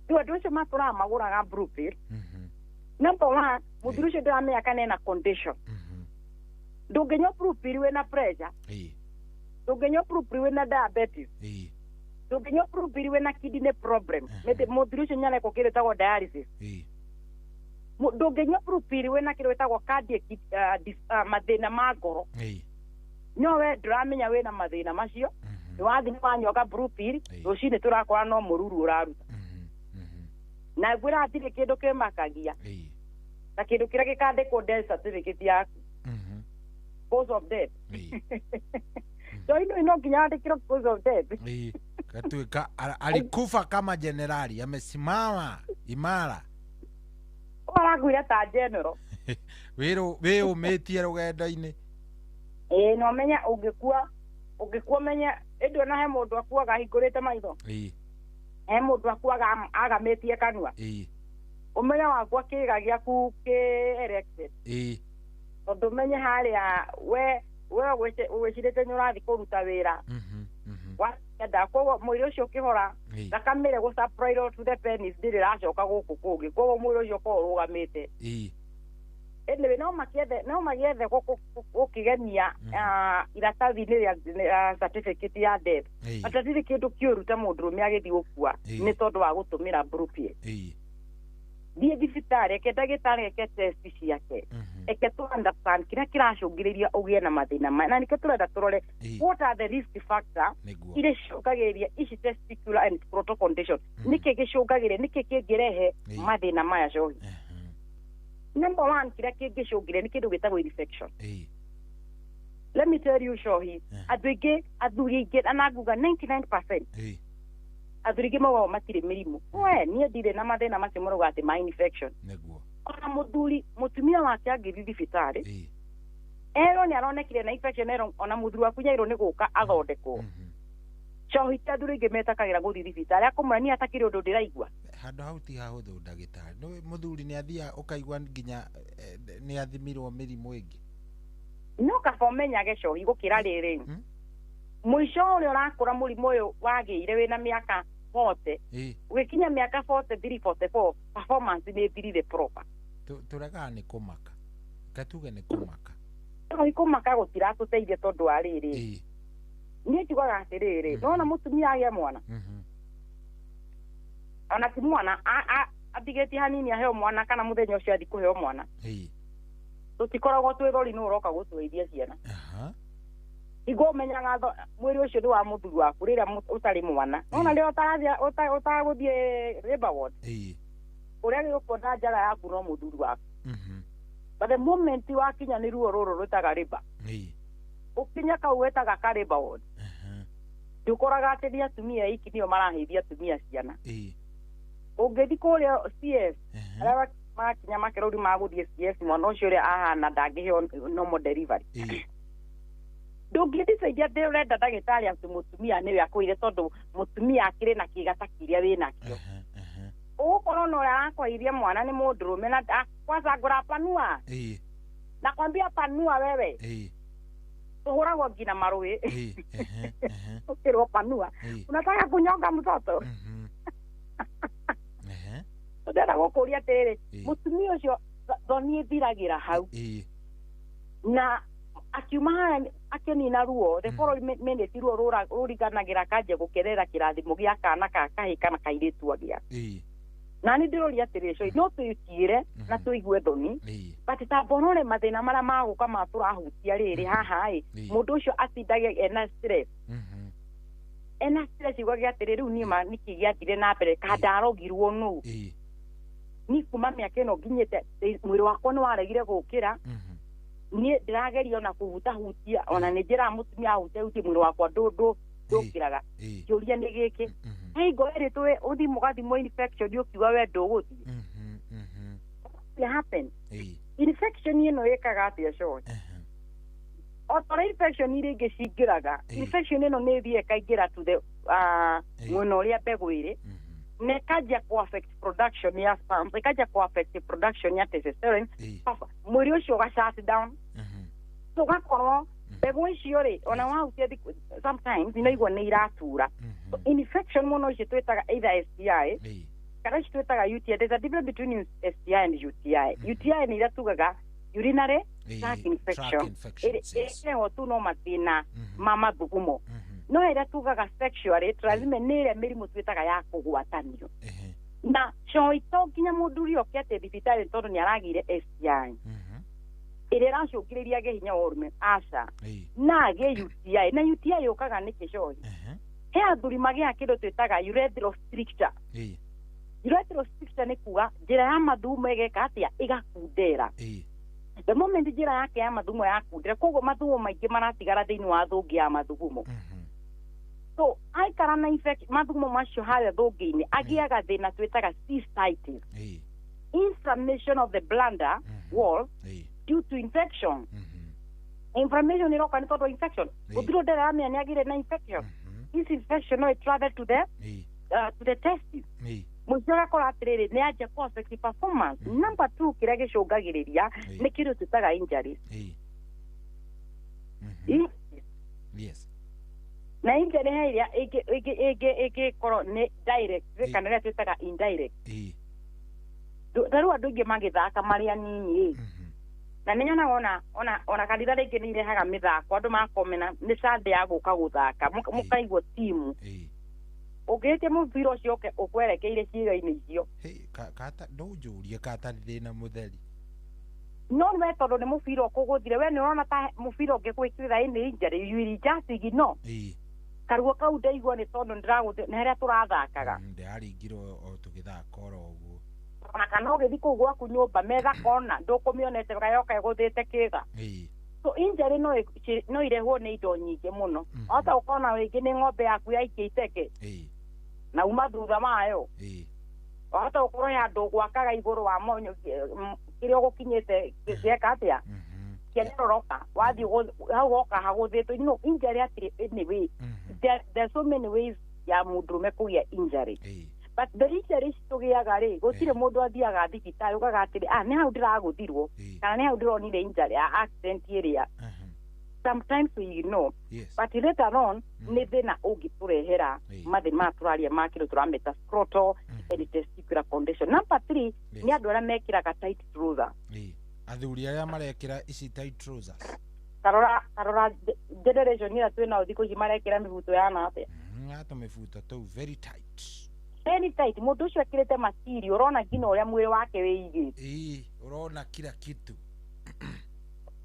Rĩu andũ acio matũraga magũraga blue pill, number one, mũthuri ũcio ndĩramenya kana ena condition. Ndũngĩnyua blue pill wĩna pressure, ndũngĩnyua blue pill wĩna diabetes, ndũngĩnyua blue pill wĩna kidney problem. Mũthuri ũcio nĩarekwo kĩndũ gĩtagwo dialysis. Ndũngĩnyua blue pill wĩna kĩndũ gĩtagwo cardiac mathĩna ma ngoro. No we ndũramenya wĩna mathĩna macio, nĩ wathiĩ nĩ wanyuaga blue pill, rũcinĩ tũrakora no mũruru ũraruta. Na ngwĩra hatirĩ kĩndũ kĩmakagia ta kĩndũ kĩrĩa gĩkandĩkwo death certificate yaku, cause of death. So ino no nginya wandĩkĩrwo cause of death. Ĩĩ, katuĩka alikufa kama jenerali, amesimama imara. Ũrakuire ta general. Wĩũmĩtie rũgendo-inĩ. Ĩĩ, na ũmenye ũngĩkua ũmenye ĩndĩ ona he mũndũ akuaga ahingũrĩte maitho, he mũndũ akuaga agamĩtie kanua. Ũmenye wakua kĩĩga gĩaku kĩ erected, tondũ ũmenye harĩa we ũgwĩcirĩte nĩ ũrathiĩ kũruta wĩra wenda, koguo mwĩrĩ ũcio ũkĩhora, thakame ĩrĩa gũ-supply to the penis ndĩrĩ ĩracoka gũkũ kũngĩ, koguo mwĩrĩ ũcio ũkorwo ũrũgamĩte. Anyway, no magĩethe gũkĩgemia iratathi-inĩ rĩa certificate ya death. But hatirĩ kĩndũ kĩũru ta mũndũrũme agĩthiĩ gũkua nĩ tondũ wa gũtũmĩra blue pill. Thiĩ thibitarĩ, eke ndagĩtarĩ eke test ciake, eke tũ understand kĩrĩa kĩracũngĩrĩria ũgĩe na mathĩna maya, na nĩkĩo tũrenda tũrore what are the risk factor iria cicũngagĩrĩria ici testicular and scrotal condition. Nĩkĩ gĩcũngagĩrĩria, nĩkĩ kĩngĩrehe mathĩna maya cohi? Number one, kĩrĩa kĩngĩcũngĩrĩria nĩ kĩndũ gĩtagwo infection. Let me tell you, cohi, andũ aingĩ, athuri aingĩ, na nguga 99%, athuri aingĩ maugaga matirĩ mĩrimũ. We niĩ ndirĩ na mathĩna macio marauga atĩ ma infection. Ona mũthuri mũtumia wake angĩthiĩ thibitarĩ erwo nĩ aronekire na infection, erwo ona mũthuri waku nyairwo nĩ gũka athondekwo, cohi, ti athuri aingĩ metakagĩra gũthiĩ thibitarĩ, akũmwĩra niĩ hatakĩrĩ ũndũ ndĩraigua. Handũ hau ti hahũthũ, ndagĩtarĩ. Nĩ mũthuri nĩ athiaga ũkaigua nginya nĩ athimirwo mĩrimũ ĩngĩ. No kaba ũmenyage cohi gũkĩra rĩrĩ mũico ũrĩa ũrakũra mũrimũ ũyũ wagĩire wĩna mĩaka 40, ũgĩkinya mĩaka 43, 44, performance nĩ ĩthirire proper. Tũregaga nĩ kũmaka, katuge nĩ kũmaka. Cohi, kũmaka gũtiratũteithia, tondũ wa rĩrĩ, niĩ njugaga atĩrĩrĩ, nona mũtumia agĩe mwana, ona ti mwana, atigĩtie hanini aheo mwana kana mũthenya ũcio athiĩ kũheo mwana, tũtikoragwo twĩ thori nĩ ũroka gũtũithia ciana. Hingo ũmenyaga mwĩrĩ ũcio nĩ wa mũthuri waku rĩrĩa ũtarĩ mwana, nona rĩrĩa ũtarathiĩ ũtagũthiĩ labour ward, ũrĩa gĩgũkuona njaga yaku no mũthuri waku. But the moment wakinya nĩ ruo rũrũ rwĩtaga labour, ũkinya kau wetaga ka labour ward, ndũkoraga atĩ nĩ atumia aiki nĩo marahĩithia atumia ciana. Ũngĩthiĩ kũrĩa CS, arĩa makinya makerũri magũthiĩ CS, mwana ũcio ũrĩa ahana ndangĩheo normal delivery. Ndũngĩdecide atĩ ũrenda ndagĩtarĩ atĩ mũtumia nĩwe akũire tondũ mũtumia akĩrĩ na kĩga ta kĩrĩa wĩnakĩo. Ũgũkorwo na ũrĩa arakwahirie mwana nĩ mũndũrũme na kwanza ngũra panua. Nakwambia panua wewe. Tũhũragwo nginya marũĩ. Ũkĩrwo panua. Unataka kunyonga mtoto? Ndĩrenda gũkũria atĩrĩrĩ, mũtumia ũcio thoni ĩthiragĩra hau. Na akiuma haha akĩnina ruo, the following minute ruo rũriganagĩra kanjia gũkerera kĩrathimo gĩa kana ka kahĩ kana kairĩtu agĩa. Na nĩ ndĩroria atĩrĩrĩ, Coy, no twĩtigĩre na tũigue thoni, but ta mbonore mathĩna marĩa magũka ma tũrahutia rĩrĩ haha ĩ, mũndũ ũcio atindage ena stress. Ena stress igwage atĩrĩ, rĩu niĩ ma nĩkĩ gĩathire na mbere ka ndarogirwo nũ. Ni kuma mĩaka ĩno nginyĩte mwĩrĩ wakwa nĩ waregire gũkĩra. Niĩ ndĩrageria ona kũhutahutia ona nĩ njĩraga mũtumia ahutahutie mwĩrĩ wakwa ndũkĩraga. Kĩũria nĩ gĩkĩ, hingo ĩrĩ tũĩ ũthiĩ mũgathimwo infection ũkiuga we ndũgũthiĩ. What happen? Infection ĩno ĩkaga atĩa, Coy? O ta ũrĩa infection iria ingĩ cingĩraga, infection ĩno nĩ ĩthiĩ ĩkaingĩra to the mwena ũrĩa mbegũ ĩrĩ na ĩkanjia kũ affect production ya sperms, ĩkanjia kũ affect production ya testosterone, mwĩrĩ ũcio ũga shut down. So ũgakorwo mbegũ icio rĩ, ona wahutia sometimes inaigua nĩ iratura. So infection mũno icio twĩtaga either STI kana icio twĩtaga UTI. There's a difference between STI and UTI. UTI nĩ iria tugaga urinary tract infection, ĩrehwo tu no mathĩna ma mathugumo, no ĩrĩa tugaga sexually transmit nĩ ĩrĩa mĩrimũ twĩtaga ya kũgwatanio. Na Coy, to nginya mũndũ oke atĩ thibitarĩ tondũ nĩ aragĩire STI ĩrĩa ĩracũngĩrĩria agĩe hinya wa ũrũme, aca, na agĩe UTI. Na UTI yũkaga nĩkĩ, Coy? He athuri magĩaga kĩndũ twĩtaga urethral stricture. Urethral stricture nĩ kuga njĩra ya mathugumo ĩgeka atĩa? Ĩgakundera. The moment njĩra yake ya mathugumo yakundera, koguo mathugumo maingĩ maratigara thĩinĩ wa thũngĩ ya mathugumo. So aikara na infection mathugumo macio harĩa thũngĩ-inĩ, agĩaga thĩna twĩtaga cystitis, inflammation of the bladder wall due to infection. Inflammation ĩroka nĩ tondũ wa infection. Gũtirĩ ũndũ aramenya nĩ agĩire na infection. This infection no travel to the testis, mũico ũgakora atĩrĩrĩ, nĩ anjia kũ affect performance. Number two, kĩrĩa gĩcũngagĩrĩria nĩ kĩndũ twĩtaga injuries. Na injury he ĩrĩa ĩngĩkorwo nĩ direct kana ĩrĩa twĩtaga indirect. Ta rĩu andũ aingĩ magĩthaka marĩ anini ĩ, na nĩ nyonaga ona kanitha rĩngĩ nĩ irehaga mĩthako, andũ makomena nĩ Sunday ya gũka gũthaka, mũkaigwo timu ũngĩhĩtia mũbira ũcio ũke ũkwerekeire ciĩga-inĩ icio. Kata ndũnjũrie kata thĩna mũtheri. No we tondũ nĩ mũbira ũkũgũthire, we nĩ ũrona ta mũbira ũngĩgwĩkĩrĩra ĩnĩ injury, you will just ignore. Karuo kau ndaigua nĩ tondũ ndĩragũthire nĩ harĩa tũrathakaga. Ndĩraringirwo o tũgĩthaka oro ũguo. Ona kana ũgĩthiĩ kũu gwaku nyũmba metha kona ndũkũmĩonete gayoka ĩgũthĩte kĩga. So injury no irehwo nĩ indo nyingĩ mũno. Wahota gũkorwo rĩngĩ nĩ ng'ombe yaku yaikia iteke na uma thutha wayo. Wahota gũkorwo he handũ gwakaga igũrũ wa monyo kĩrĩa ũgũkinyĩte gĩeka atĩa kĩanyororoka wathiĩ hau hoka hagũthĩtwo. Injury hatirĩ anyway, there's so many ways ya mũndũrũme kũgĩa injury, but the injury ici tũgĩaga rĩ, gũtirĩ mũndũ athiaga thibitarĩ ugaga atĩrĩ, ah, nĩ hau ndĩragũthirwo kana nĩ hau ndĩronire injury ya accident ĩrĩa. Sometimes we know, but later on nĩ thĩna ũngĩtũrehera mathĩna maya tũraria ma kĩndũ tũrameta scrotal and testicular condition. Number three nĩ andũ arĩa mekĩraga tight trouser. Athuri arĩa marekĩra ici tight trousers. Tarora tarora generation ĩrĩa twĩ nao thikũ ici marekĩra mĩbuto yana atĩa? Gatũmĩbuto tũu very tight. Very tight. Mũndũ ũcio ekĩrĩte material ũrona nginya ũrĩa mwĩrĩ wake wĩigĩte. Ĩĩ, ũrona kila kitu.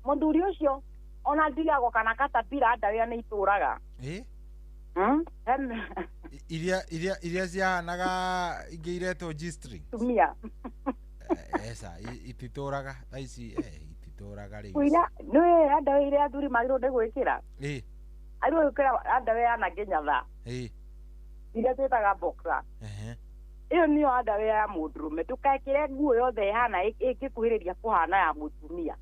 Mũthuri ũcio ona ndigagwo kana katapira ndawĩa nĩ itũraga. Iria ciahanaga ingĩ iretwo G-string. Tumia. Esa ititũraga thaa ici, ititũraga rĩu. Kũira nĩ underwear iria athuri magĩrĩirwo nĩ gwĩkĩra, agĩrĩirwo gwĩkĩra underwear ya na nginya tha iria twĩtaga boxer. Ĩyo nĩyo underwear ya mũndũrũme. Ndũkekĩre nguo yothe ĩhana ĩngĩkuhĩrĩria kũhana ya mũtumia.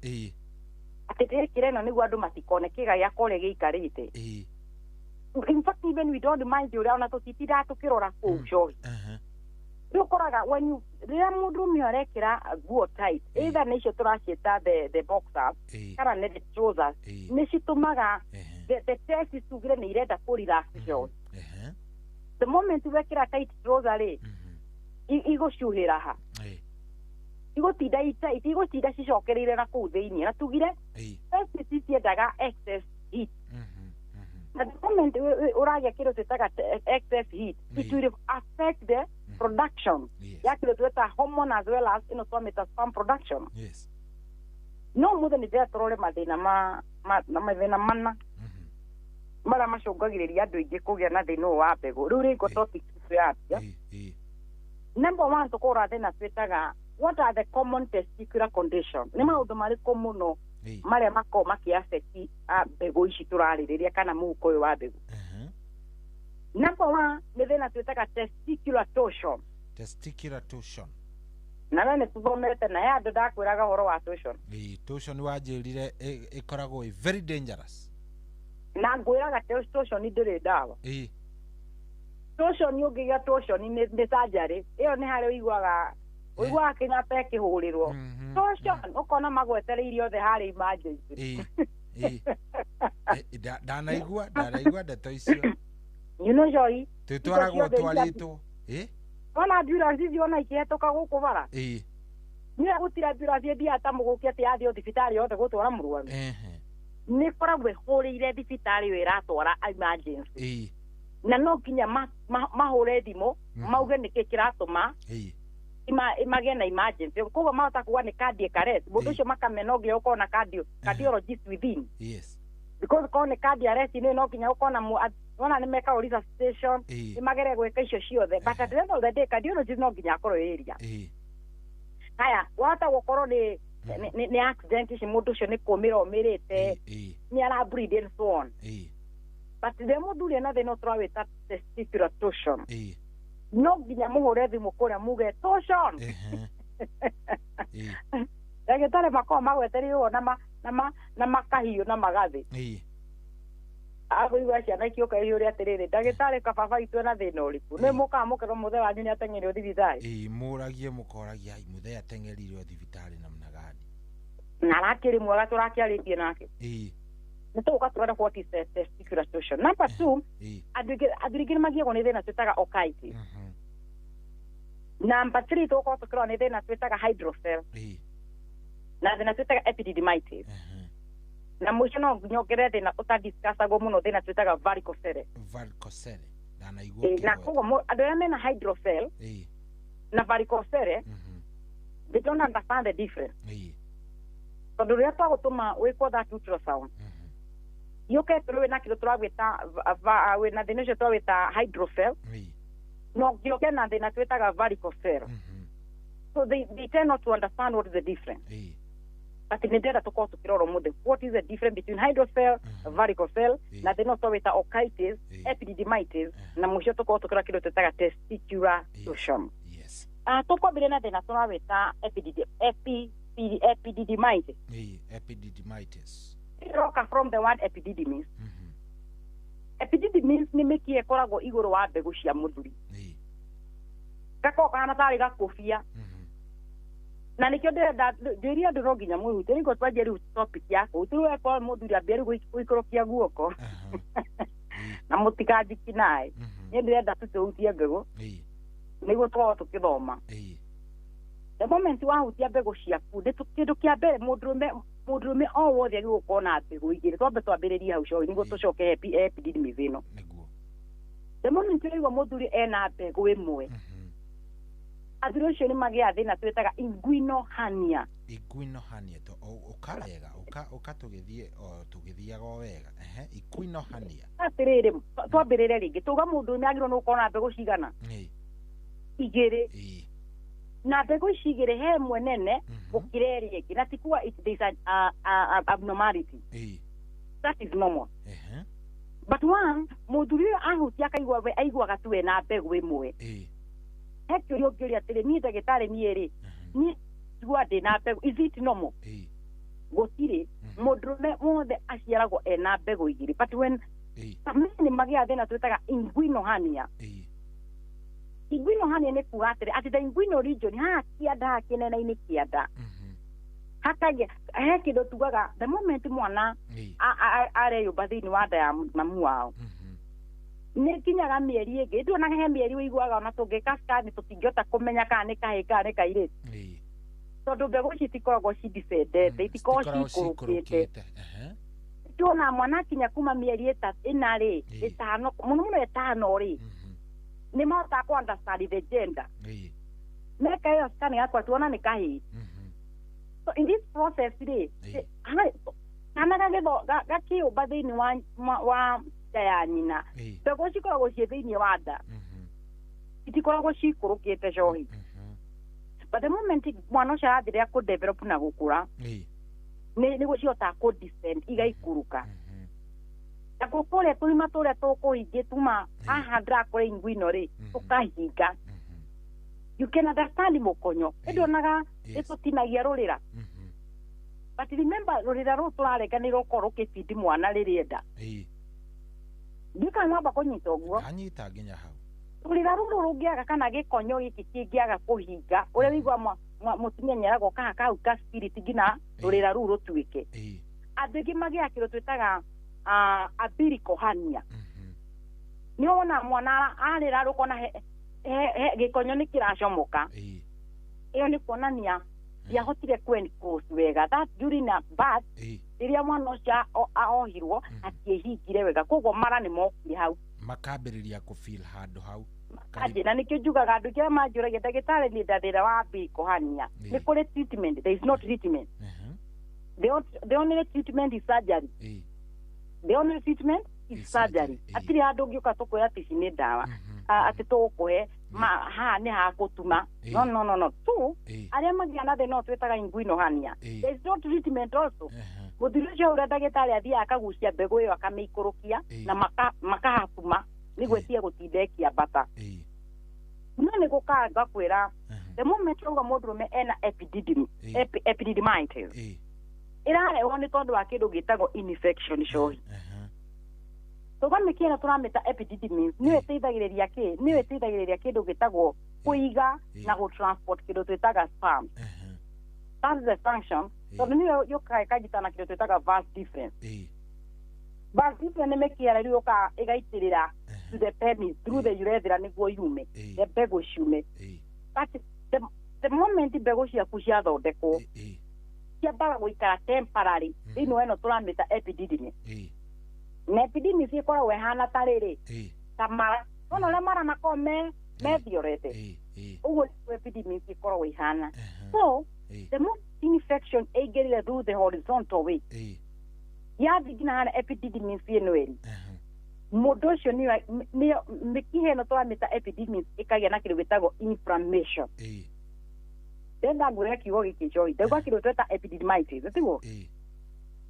Atĩ ndĩrekĩra ĩno nĩguo andũ matikone kĩga gĩakwa ũrĩa gĩikarĩte. In fact, even we don't mind ũrĩa ona tũtitindaga tũkĩrora kũu cohi. Rĩu ũkoraga when you rĩrĩa mũndũrũme arekĩra nguo tight, either nĩ icio tũraciĩta the boxers kana nĩ the trousers, nĩ citũmaga the testes tugire nĩ irenda kũ relax cohi. The moment wekĩra tight trouser rĩ, igũcuhĩra ha igũtinda tight, igũtinda cicokereire na kũu thĩiniĩ, na tugire testes citiendaga excess heat. Na the moment ũragĩa kĩndũ twĩtaga excess heat, it will affect the production ya kĩndũ twĩta hormone as well as ĩno twamĩta sperm production. No mũthĩ nĩ ndĩrenda tũrore mathĩna mathĩna mana marĩa macũngagĩrĩria andũ aingĩ kũgĩa na thĩna ũyũ wa mbegũ. Rĩu rĩngĩ topic itũ yambia. Number one, tũkũrora thĩna twĩtaga what are the common testicular condition, nĩ maũndũ marĩkũ mũno marĩa makoragwo makĩ-affect mbegũ ici tũrarĩrĩria kana mũhuko ũyũ wa mbegũ. Number one nĩ thĩna twĩtaga testicular torsion. Testicular torsion. Na we nĩ tũthomete na he andũ ndakwĩraga ũhoro wa torsion. Torsion wanjĩrire ĩkoragwo ĩ very dangerous. Na ngwĩraga torsion ndĩrĩ ndawa. Torsion ũngĩgĩa torsion nĩ surgery ĩyo, nĩ harĩa ũiguaga kĩng'ata ĩkĩhũrĩrwo torsion, ũkona magwetereirie othe harĩa emergency. Ndanaigua ndeto icio. You know, Joy, twĩtwaragwo twarĩtwo. Ona ambulance icio ona ikĩhetũka gũkũ bara, nĩwe gũtirĩ ambulance ĩthiaga ta mũgũki atĩ yathiĩ thibitarĩ yothe gũtwara mũrwaru, nĩ ĩkoragwo ĩhũrĩire thibitarĩ ĩyo ĩratwara emergency, na no nginya mahũre thimũ mauge nĩkĩ kĩratũma magĩe na emergency. Koguo mahota kuga nĩ cardiac arrest, mũndũ ũcio makamenya no nginya ũkorwo na cardiologist within. Because korwo nĩ cardiac arrest nĩ no nginya ũkorwo na wona nĩ mekaga resuscitation, nĩ magere gwĩka icio ciothe, but at the end of the day cardiologist no nginya akorwo area. Haya, wahota gũkorwo nĩ accident ici, mũndũ ũcio nĩ kũmĩra omĩrĩte, nĩ ara bleed and so on. But rĩrĩa mũthuri ena thĩna tũrawĩta testicular torsion, no nginya mũhũre thimũ kũrĩa muge torsion. Ndagĩtarĩ makoragwo magwetereire ũguo na makahiũ na magathĩ. Agũigua ciana ikĩũka ihũre atĩrĩrĩ, ndagĩtarĩ kababa witũ ena thĩna ũrĩkũ? Nĩ mũkaga mũkerwo mũthee wanyu nĩ ateng'erio thibitarĩ. Mũragie mũkoragia mũthee ateng'eririo thibitarĩ namna gani? Na arakĩrĩ mwega tũrakĩarĩtie nake. Nĩ tũgũka tũrore what is the testicular torsion. Number two, andũ aingĩ nĩ magiagwo nĩ thĩna twĩtaga orchitis. Number three, tũgũkorwo tũkĩrora nĩ thĩna twĩtaga hydrocele na thĩna twĩtaga epididymitis. Na mũico no nyongerere thĩna ũtadiscussagwo mũno, thĩna twĩtaga varicocele. Varicocele ndanaigua. Na koguo andũ arĩa mena hydrocele na varicocele, they don't understand the difference. Tondũ rĩrĩa twagũtũma wĩkwo that ultrasound, yũke tũrĩ wĩna kĩndũ tũrawĩta wĩna thĩna ũcio tũrawĩta hydrocele, no ngĩoke na thĩna twĩtaga varicocele. So they tend not to understand what is the difference. But nĩ ndĩrenda tũkorwo tũkĩrora ũmũthĩ what is the difference between hydrocele, varicocele na thĩna ũcio twawĩta orchitis, epididymitis, na mũico tũkorwo tũkĩrora kĩndũ twĩtaga testicular torsion. Tũkwambĩrĩria na thĩna tũrawĩta epididymitis. Epididymitis. Ĩroka from the word epididymis. Epididymis nĩ mĩkiha ĩkoragwo igũrũ wa mbegũ cia mũthuri. Gakoragwo kahana tarĩ gakũbia. Na nĩkĩo ndĩrenda njĩrie andũ no nginya mwĩrute, nĩguo twanjie rĩu topic ya kũu. Rĩu wekora mũthuri ambia rĩu gũikũrũkia guoko na mũtikanjikinaĩ. Niĩ ndĩrenda tu tũhutie mbegũ nĩguo tũkorwo tũkĩthoma. The moment wahutia mbegũ ciaku, kĩndũ kĩa mbere mũndũrũme o wothe agĩrĩirwo gũkorwo na mbegũ igĩrĩ. Twambe twambĩrĩrie hau coĩ nĩguo tũcoke epididymis ĩno. The moment ũraigua mũthuri ena mbegũ ĩmwe, athuri acio nĩ magĩaga thĩna twĩtaga inguinal hernia. Inguinal hernia to ũka wega, ũka tũgĩthiĩ o tũgĩthiaga o wega. Inguinal hernia. Atĩrĩrĩ, twambĩrĩre rĩngĩ, tuga mũndũrũme agĩrĩirwo nĩ gũkorwo na mbegũ cigana? Igĩrĩ. Na mbegũ ici igĩrĩ he ĩmwe nene gũkĩra ĩrĩa ĩngĩ, na ti kuga there is an abnormality. That is normal. But one, mũthuri ũyũ ahutia akaigua we aiguaga tu ena mbegũ ĩmwe. He kĩũria ũngĩũria atĩrĩ, niĩ ndagĩtarĩ niĩ rĩ, niĩ njigua ndĩna mbegũ, is it normal? Gũtirĩ mũndũrũme wothe aciaragwo ena mbegũ igĩrĩ, but when nĩ magĩa thĩna twĩtaga inguinal hernia. Inguinal hernia nĩ kuga atĩrĩ atĩ the inguinal region haha kĩanda, haha kĩnene-inĩ kĩanda hakagĩa he kĩndũ tugaga the moment mwana areyũmba thĩinĩ wa nda ya mamu wao, nĩ kinyaga mĩeri ĩngĩ nduonaga he mĩeri ũiguaga ona tũngĩka scan tũtingĩhota kũmenya kana nĩ kahĩĩ kana nĩ kairĩtu, tondũ mbegũ ici itikoragwo cidicendete, itikoragwo cikũrũkĩte. Tuona mwana akinya kuma mĩeri ĩna rĩ, ĩtano mũno mũno, ĩtano rĩ, nĩ mahotaga kũ understand the gender. Meka ĩyo scan yakwa tuona nĩ kahĩĩ. So in this process rĩ, kana gakĩũmba thĩinĩ wa nda ya nyina, mbegũ cikoragwo ciĩ thĩinĩ wa nda, itikoragwo cikũrũkĩte cohi. But the moment mwana ũcio arathĩrĩra kũ develop na gũkũra, nĩguo cihotaga kũ descend igaikũrũka na kũrĩa tũrima tũrĩa tũkũhingĩ tuma haha ndĩrakũra inguino rĩ, tũkahinga. You can understand mũkonyo ĩndĩ onaga ĩtũtinagia rũrĩra, but remember rũrĩra rũu tũrarenga nĩ rũkorwo rũkĩbindi mwana rĩrĩa nda. Ndika mwamba kũnyita ũguo. Anyita nginya hau. Rũrĩra rũrũ rũngĩaga kana gĩkonyo gĩkĩ kĩngĩaga kũhinga, ũrĩa wĩigua mũtumia nĩeragwo kaha kau ka spirit nginya rũrĩra rũu rũtuĩke. Andũ aingĩ magĩaga kĩndũ twĩtaga umbilical hernia. Nĩ wona mwana arĩra rũkona gĩkonyo nĩ kĩracomoka. Ĩyo nĩ kuonania ndiahotire kũ enclose wega that during a birth, rĩrĩa mwana ũcio ohirwo atiĩhingire wega, koguo mara nĩ mokire hau makambĩrĩria kũ feel handũ hau. Na nĩkĩo njugaga andũ aingĩ arĩa manjũragia ndagĩtarĩ nĩ ndathĩra wa umbilical hernia, nĩ kũrĩ treatment? There is no treatment. The only treatment is surgery. The only treatment is surgery. Hatirĩ handũ ũngĩũka tũkwĩra atĩ ici nĩ ndawa, atĩ tũgũkũhe haha nĩ hakũtuma. No, no, no, no. Tu arĩa magĩa na thĩna ũyũ twĩtaga inguinal hernia, there is no treatment also. Mũthuri ũcio ũrĩa ndagĩtarĩ athiaga akagucia mbegũ ĩyo akamĩikũrũkia na makahatuma nĩguo ĩtige gũtinda ĩkĩambata. No nĩ gũkaga ngakwĩra the moment wauga mũndũrũme ena epididymitis, ĩrarehwo nĩ tondũ wa kĩndũ gĩtagwo infection cohi. Tuga mĩkiha ĩno tũramĩta epididymis nĩyo ĩteithagĩrĩria kĩ? Nĩyo ĩteithagĩrĩria kĩndũ gĩtagwo kũiga na gũ-transport kĩndũ twĩtaga sperm. That's the function. Tondũ nĩyo yũkaga ĩkanyitana na kĩndũ twĩtaga vas deferens. Vas deferens nĩ mĩkiha ĩrĩa yũkaga ĩgaitĩrĩra to the penis through the urethra nĩguo yume, the mbegũ ciume. But the moment mbegũ ciaku ciathondekwo, ciambaga gũikara temporary thĩinĩ wa ĩno tũramĩta epididymis. Na epididymis ĩkoragwo ĩhana ta rĩrĩ, ta mara, wona ũrĩa mara makoragwo methiorete, ũguo nĩguo epididymis ĩkoragwo ĩhana. So the most infection ĩingĩrire through the horizontal way, yathiĩ nginya harĩa epididymis ĩno ĩrĩ, mũndũ ũcio nĩyo mĩkiha ĩno tũramĩta epididymis ĩkagĩa na kĩndũ gĩtagwo inflammation. Ndenda ngwĩre kiugo gĩkĩ njohi, ndauga kĩndũ tweta epididymitis, tiguo?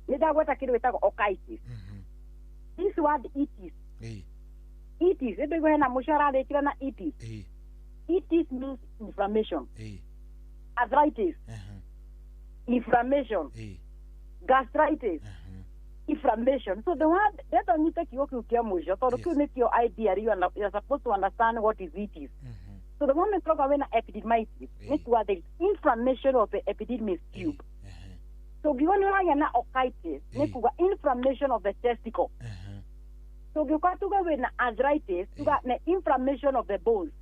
Nĩ ndagweta kĩndũ gĩtagwo orchitis. This word itis, itis, ĩndũ hena mũico ararĩkire na itis. Itis means inflammation. Arthritis, inflammation. Gastritis, inflammation. So the word ndenda ũnyite kiugo kĩu kĩa mũico tondũ kĩu nĩkĩo idea you are supposed to understand what is itis. So the moment tũrauga wĩna epididymitis, nĩ kuga there is inflammation of the epididymis tube. So ũngiuga nĩ ũragĩa na orchitis, nĩ kuga inflammation of the testicle. So ũngĩũka tuge wĩna arthritis, tuga nĩ inflammation of the bones.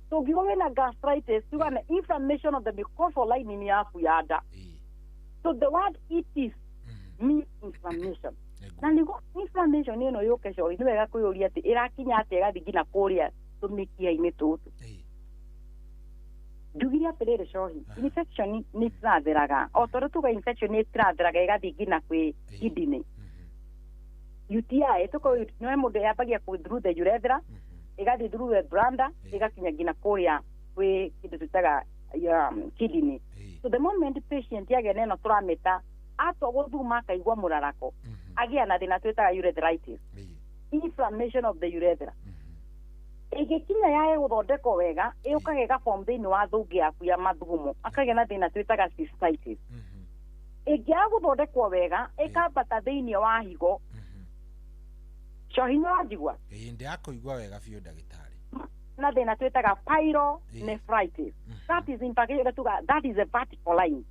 So ũngiuga wĩna gastritis, tuga nĩ inflammation of the mucosal lining yaku ya nda. So the word itis means inflammation. Na nĩguo inflammation ĩno yũke cohi, nĩ wega kwĩyũria atĩ ĩrakinya atĩa ĩgathiĩ nginya kũrĩa tũmĩkiha-inĩ tũtũ. Njugire atĩrĩrĩ cohi, infection nĩ ĩratheraga o tondũ tuga infection nĩ ĩratheraga ĩgathiĩ nginya kwĩ kidney. UTI tũkorwo nĩ mũndũ yambagia through the urethra, ĩgathiĩ through the bladder, ĩgakinya nginya kũrĩa kwĩ kĩndũ twĩtaga kidney. So the moment patient yagĩa na ĩno tũramĩta atua gũthuma akaigua mũrarako, agĩa na thĩna twĩtaga urethritis, inflammation of the urethra. Ĩgĩkinya yae gũthondekwo wega, ĩũkaga ĩgaform thĩinĩ wa thũngĩ yaku ya mathugumo, akagĩa na thĩna twĩtaga cystitis. Ĩngĩaga gũthondekwo wega ĩkambata thĩinĩ wa higo. Cohi nĩ wanjigua? Ĩĩ, ndĩrakũigua wega biũ ndagĩtarĩ. Na thĩna twĩtaga pyelonephritis. That is in particular tuga that is a vertical line.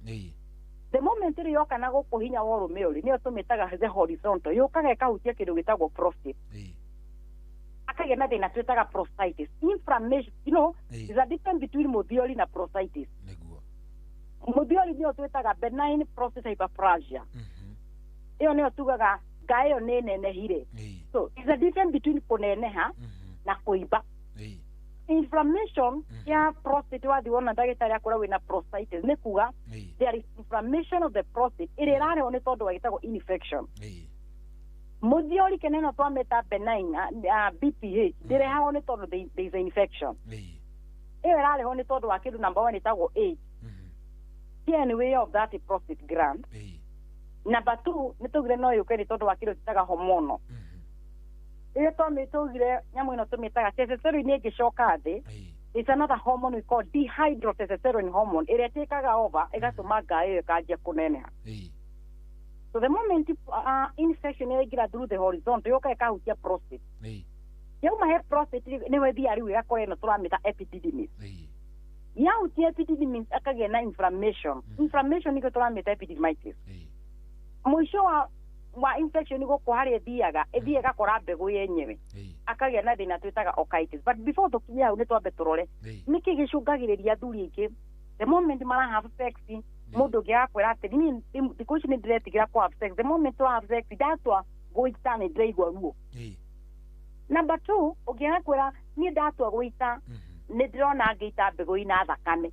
The moment rĩ yoka na gũkũ hinya wa ũrũme ũrĩ nĩyo tũmĩtaga the horizontal, yũkaga ĩkahutia kĩndũ gĩtagwo prostate. Akagĩa na thĩna twĩtaga prostatitis, inflammation. You know, there's a difference between mũthiori na prostatitis. Mũthiori nĩyo twĩtaga benign prostate hyperplasia. Ĩyo nĩyo tugaga nga ĩyo nĩ nenehire. So there's a difference between kũneneha na kũimba. Inflammation ya prostate, wathi wona ndagĩtarĩ akwĩra wĩna prostatitis, nĩ kuga there is inflammation of the prostate ĩrĩa ĩrarehwo nĩ tondũ wa gĩtagwo infection. Mũthiori kene ĩno twamĩta benign BPH ndĩrehagwo nĩ tondũ there is an infection. Ĩyo ĩrarehwo nĩ tondũ wa kĩndũ number one ĩtagwo age, way of that prostate gland. Number two, nĩ tũgire no yũke nĩ tondũ wa kĩndũ twĩtaga hormonal. Ĩrĩa twamĩtũgire nyamũ ĩno tũmĩtaga testosterone ĩngĩcoka thĩ, it's another hormone we call dehydrotestosterone hormone ĩrĩa ĩtĩkaga over ĩgatũma nga ĩyo ĩkanjia kũneneha. So the moment infection ĩraingĩra through the horizontal, yũka ĩkahutia prostate. Yauma he prostate nĩho ĩthiaga rĩu ĩgakora ĩno tũramĩta epididymis. Yahutia epididymis akagĩa na inflammation. Inflammation nĩkĩo tũramĩta epididymitis. Mũico wa infection gũkũ harĩa ĩthiaga ĩgakora mbegũ yenyewe, akagĩa na thĩna twĩtaga orchitis. But before tũkinye hau, nĩ twambe tũrore nĩkĩ gĩcũngagĩrĩria athuri aingĩ the moment mara have sex. Mũndũ ũngĩ agakwĩra atĩ niĩ thikũ ici nĩ ndĩretigĩra kũ have sex. The moment wa have sex, ndatua gũita nĩ ndĩraigua ruo. Number two, ũngĩ agakwĩra niĩ ndatua gũita nĩ ndĩrona ngĩita mbegũ ina thakame,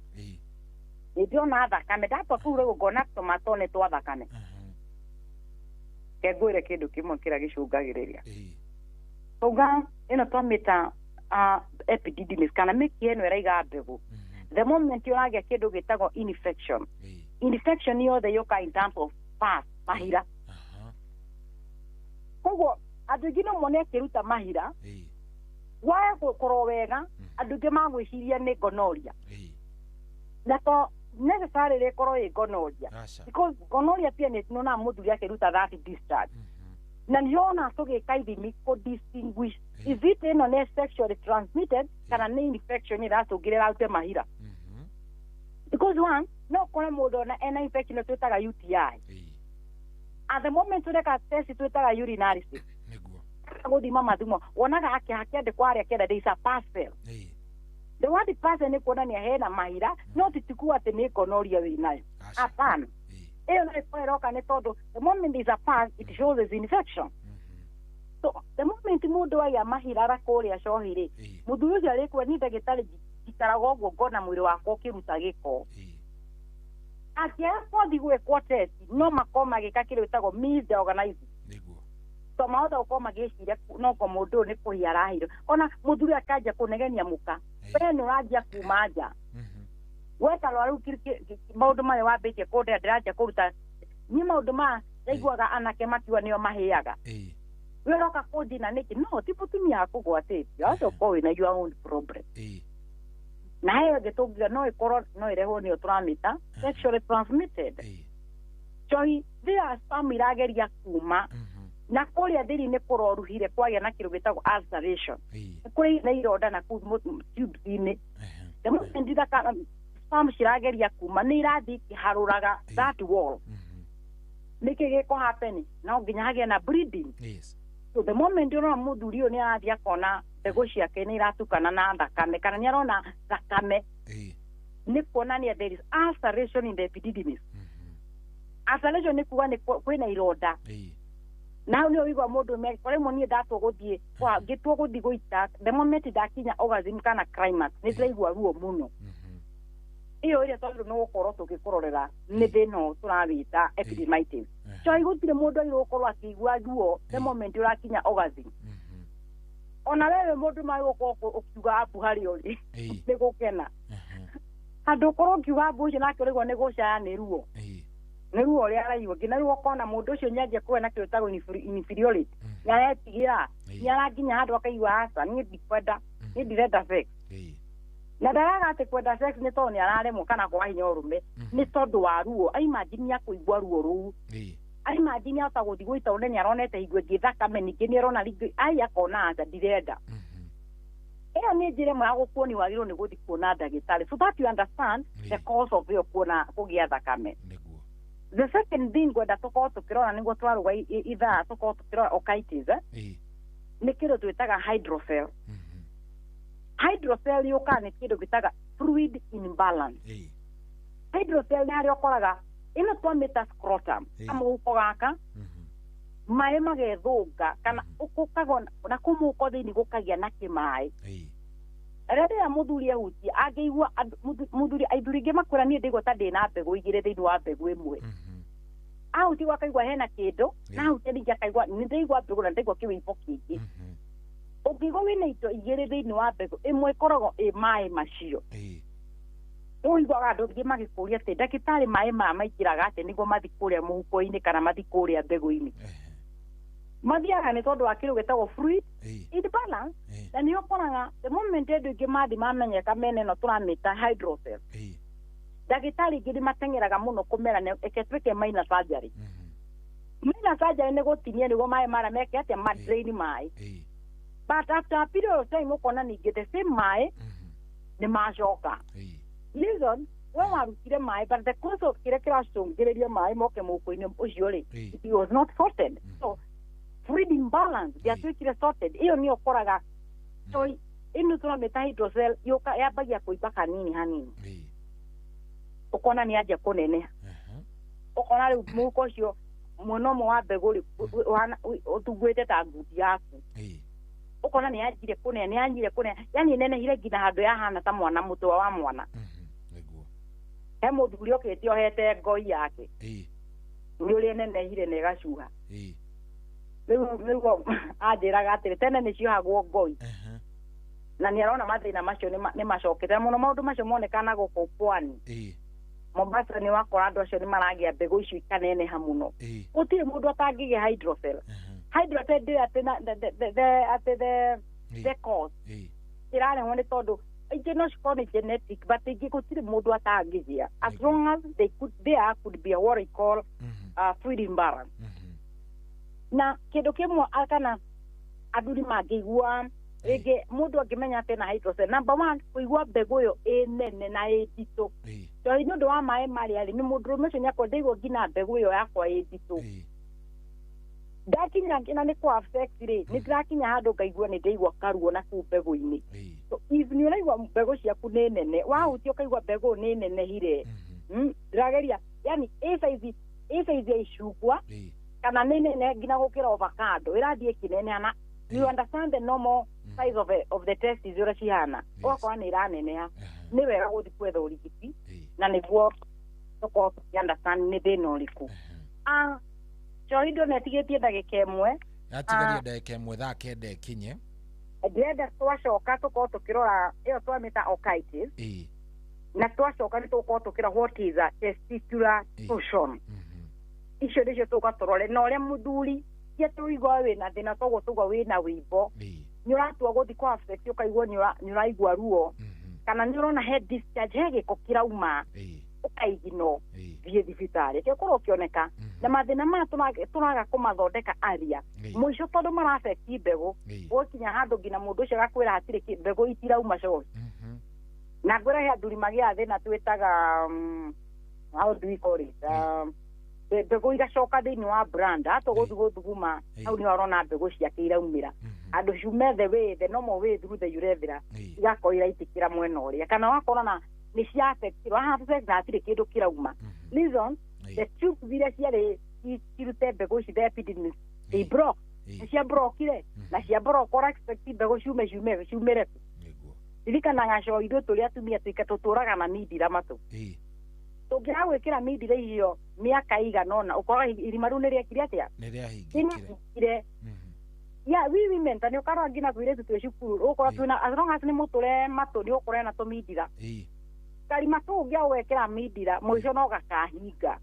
nĩ ndĩrona thakame ndatua kũu rĩu ngona tũmatone twa thakame. Ke ngwĩre kĩndũ kĩmwe kĩrĩa gĩcũngagĩrĩria tuga ĩno twamĩta epididymis kana mĩkiha ĩno ĩraiga mbegũ. The moment ũragĩa kĩndũ gĩtagwo infection, infection yothe yũka in terms of pus, mahira. Koguo andũ aingĩ no mone akĩruta mahira wae gũkorwo wega, andũ aingĩ magwĩciria nĩ gonorrhea, na to necessarily ĩkorwo ĩ gonorrhea, because gonorrhea pia nĩ nona mũthuri akĩruta that discharge, na nĩho ona tũgĩka ithimi kũ distinguish is it ĩno nĩ sexually transmitted kana nĩ infection ĩracũngĩrĩra arute mahira. Because one, no ũkore mũndũ ona ena infection ĩno twĩtaga UTI. At the moment ũreka test twĩtaga urinalysis gũthima mathumo, wonaga hakĩandĩkwo harĩa kĩanda there is a parcel. The word parcel nĩ kuonania hena mahira, no ti kuga atĩ nĩ gonorrhea wĩnayo. Hapana, ĩyo no ĩkorwo ĩroka nĩ tondũ the moment is a pus, it shows there's infection. So the moment mũndũ agĩa mahira ara kũrĩa cohi rĩ, mũthuri ũcio arĩkwa ni ndagĩtarĩ njikaraga ũguo ngona mwĩrĩ wakwa ũkĩruta gĩko. Akĩaga gũthiĩ gwĩkwo test, no makorwo magĩka kĩrĩa gĩtagwo misdiagnosis, to mahota gũkorwo magĩciria no ko mũndũ ũyũ nĩ kũhia arahire. Ona mũthuri akanjia kũnegenia mũka, we nĩ ũranjia kuma nja wetarora rĩu maũndũ marĩa wambĩtie kũndĩa ndĩranjia kũruta niĩ maũndũ maya ndaiguaga anake makiuga nĩo mahĩaga, we ũroka kũnjina nĩkĩ? No ti mũtumia akũgwatĩtie, wacha ũkorwo wĩna your own problem. Na heyo ĩngĩ tũngiuga no ĩkorwo no ĩrehwo nĩyo tũramĩta sexually transmitted. Cohi rĩrĩa sperm irageria kuma na kũrĩa thĩinĩ nĩ kũroruhire kwagĩa na kĩndũ gĩtagwo ulceration, kũrĩ na ironda na kũu tubes-inĩ. The moment sperm cirageria kuma nĩ irathiĩ ikĩharũraga that wall. Nĩkĩ gĩkũ happen? No nginya hagĩe na bleeding. So the moment ũrona mũthuri ũyũ nĩ arathiĩ akona mbegũ ciake nĩ iratukana na thakame kana nĩ arona thakame, nĩ kuonania there is ulceration in the epididymis. Ulceration nĩ kuga nĩ kwĩna ironda. Na hau nĩho ũigua mũndũ kwa rĩmwe niĩ ndatua gũthiĩ ngĩtua gũthiĩ gũita, the moment ndakinya orgasm kana climax nĩ ndĩraigua ruo mũno. Ĩyo ĩrĩa twagĩrĩirwo nĩ gũkorwo tũgĩkũrorera nĩ thĩna ũyũ tũrawĩta epididymitis. So gũtirĩ mũndũ agĩrĩirwo gũkorwo akĩigua ruo the moment ũrakinya orgasm. Ona wewe mũndũ ma gũkorwo ũkiuga abu harĩa ũrĩ nĩ gũkena, handũ ũkorwo ũkiuga abu ũcio nake ũraigua nĩ gũcaya nĩ ruo, nĩ ruo ũrĩa araigua nginya rĩu ũkona mũndũ ũcio nĩanjia kũgĩa na kĩndũ gĩtagwo inferiority, nĩ aretigĩra, nĩ arakinya handũ akaigua aca niĩ ndikwenda, niĩ ndirenda sex. Na ndaraga atĩ kwenda sex nĩ tondũ nĩ araremwo kana kwaga hinya ũrũme, nĩ tondũ wa ruo. Aimagine akũigua ruo rũu, aimagine ahota gũthiĩ gwĩta ũnene nĩ aronete hingo ĩngĩ thakame, ningĩ nĩ arona rĩngĩ ai akona aca ndirenda. Ĩyo nĩ njĩra ĩmwe ya gũkuonia wagĩrĩirwo nĩ gũthiĩ kuona ndagĩtarĩ so that you understand the cause of ĩyo kuona kũgĩa thakame. The second thing ngwenda tũkorwo tũkĩrora nĩguo twarũga ithaa tũkorwo tũkĩrora otitis, nĩ kĩndũ twĩtaga hydrocele. Hydrocele yũkaga nĩ kĩndũ gĩtaga fluid imbalance. Hydrocele nĩ harĩa ũkoraga ĩno twamĩta scrotum, kamũhuko gaka maĩ magethũnga kana ũkagwo na kũu mũhuko thĩinĩ gũkagĩa na kĩmaĩ. Rĩrĩa mũthuri ahutia angĩigua mũthuri aithuri aingĩ makwĩra niĩ ndĩigua ta ndĩna mbegũ igĩrĩ thĩinĩ wa mbegũ ĩmwe. Ahutia akaigua hena kĩndũ, na ahutia ningĩ akaigua nĩ ndĩigua mbegũ na ndĩigua kĩwĩimbo kĩingĩ. Ũngĩigua wĩna indo igĩrĩ thĩinĩ wa mbegũ ĩmwe ĩkoragwo ĩ maĩ macio. Rĩu ũiguaga andũ aingĩ magĩkũria atĩ ndagĩtarĩ maĩ maya maingĩraga atĩa nĩguo mathiĩ kũrĩa mũhuko-inĩ kana mathiĩ kũrĩa mbegũ-inĩ. Mathiaga nĩ tondũ wa kĩndũ gĩtagwo fluid imbalance. Na nĩ ũkoraga the moment andũ aingĩ mathiĩ mamenyeka mena ĩno tũramĩta hydrocele, ndagĩtarĩ aingĩ nĩ mateng'eraga mũno kũmera eke twĩke minor surgery. Minor surgery nĩ gũtinia nĩguo maĩ marĩa meke atĩa ma drain maĩ, but after a period of time ũkona ningĩ the same maĩ nĩ macoka. Reason we warutire maĩ, but the cause of kĩrĩa kĩracũngĩrĩria maĩ moke mũhuko-inĩ ũcio rĩ, it was not sorted. So fluid imbalance ndĩatuĩkire sorted. Ĩyo nĩyo ũkoraga so ĩno tũramĩta hydrocele yũka yambagia kũimba kanini hanini, ũkona nĩ yanjia kũneneha, ũkona rĩu mũhuko ũcio mwena ũmwe wa mbegũ rĩ ũtunguĩte ta ngundi yaku, ũkona nĩ yanjire kũneneha, nĩ yanjire kũneneha, yani ĩnenehire nginya handũ yahana ta mwana mũtwe wa mwana. He mũthuri okĩte ohete ngoi yake nĩ ũrĩa ĩnenehire na ĩgacuha. Rĩu nĩguo anjĩraga atĩrĩ tene nĩ ciohagwo ngoi, na nĩ arona mathĩna macio nĩ macokete mũno. Maũndũ macio monekana gũkũ pwani Mombasa, nĩ wakora andũ acio nĩ maragĩa mbegũ icio ikaneneha mũno. Gũtirĩ mũndũ atangĩgĩa hydrocele. Hydrocele ndĩrĩ atĩ atĩ the cause ĩrarehwo nĩ tondũ ingĩ no cikorwo nĩ genetic, but ingĩ gũtirĩ mũndũ atangĩgĩa as long as they could, there could be a what we call fluid imbalance. Na kĩndũ kĩmwe kana athuri mangĩigua rĩngĩ mũndũ angĩmenya atĩ na hydrocele, number one kũigua mbegũ ĩyo ĩ nene na ĩ nditũ, tondũ nĩ ũndũ wa maĩ marĩa rĩ nĩ mũndũrũme ũcio nĩakorwo ndaigua nginya mbegũ ĩyo yakwa ĩ nditũ, ndakinya nginya nĩ kwa sex rĩ nĩ ndĩrakinya handũ ngaigua nĩ ndaigua karuo na kũu mbegũ-inĩ. So if nĩ ũraigua mbegũ ciaku nĩ nene, wahutia ũkaigua mbegũ nĩ nenehire, ndĩrageria yani ĩ size ya icungwa kana nĩ nene nginya gũkĩra avocado ĩrathiĩ ĩkĩneneha, na you understand the normal size of the testes ũrĩa cihana, ũgakora nĩ ĩraneneha, nĩ wega gũthiĩ gwetha ũrigiti na nĩguo tũkorwo tũkĩ understand nĩ thĩna ũrĩkũ. Cohi ndũnetigĩtie ndagĩka ĩmwe. Yatigaria ndagĩka ĩmwe thaa 9 ĩkinye. Ndĩrenda twacoka tũkorwo tũkĩrora ĩyo twamĩta otitis, na twacoka nĩ tũgũkorwo tũkĩrora what is a testicular torsion. Icio nĩcio tũgũka tũrore na ũrĩa mũthuri ti atĩ ũigua wĩna thĩna toguo tũigua wĩna wĩimbo nĩ ũratua gũthiĩ kwa sex ũkaigua nĩ ũraigua ruo kana nĩ ũrona he discharge, he gĩko kĩrauma, ũkaigino thiĩ thibitarĩ kĩkorwo ũkĩoneka. Na mathĩna maya tũraga kũmathondeka aria mũico tondũ mara-affect mbegũ, gũkinya handũ nginya mũndũ ũcio agakwĩra hatirĩ mbegũ itirauma coci. Na ngwĩra he athuri magĩaga thĩna twĩtaga how do we call it, mbegũ igacoka thĩinĩ wa brand atũ gũthiĩ gũthuguma hau nĩ ũrona mbegũ ciake iraumĩra andũ ciume the way the normal way through the urethra igakorwo iraitĩkĩra mwena ũrĩa, kana wakora na nĩ cia affectirwo have sex na hatirĩ kĩndũ kĩrauma. Reason the tubes iria ciarĩ cirute mbegũ ici the epididymis they broke, nĩ cia brokire na cia broke ora expect mbegũ ciume ciumĩre kũ. Ririkanaga co ithuĩ tũrĩ atumia tũtũraga na mindira matũ, tũngĩaga gwĩkĩra mindira icio mĩaka igana ũna ũkora irima rĩu nĩ rĩekire atĩa, nĩ rĩahingĩkire. Yeah, we women ta nĩ ũkarora nginya tũirĩtu twĩ cukuru ũgũkora twĩna as long as nĩ mũtũre matũ nĩ ũgũkora ena tũmindira karima kau ũngĩaga gwĩkĩra mindira mũico no gakahinga.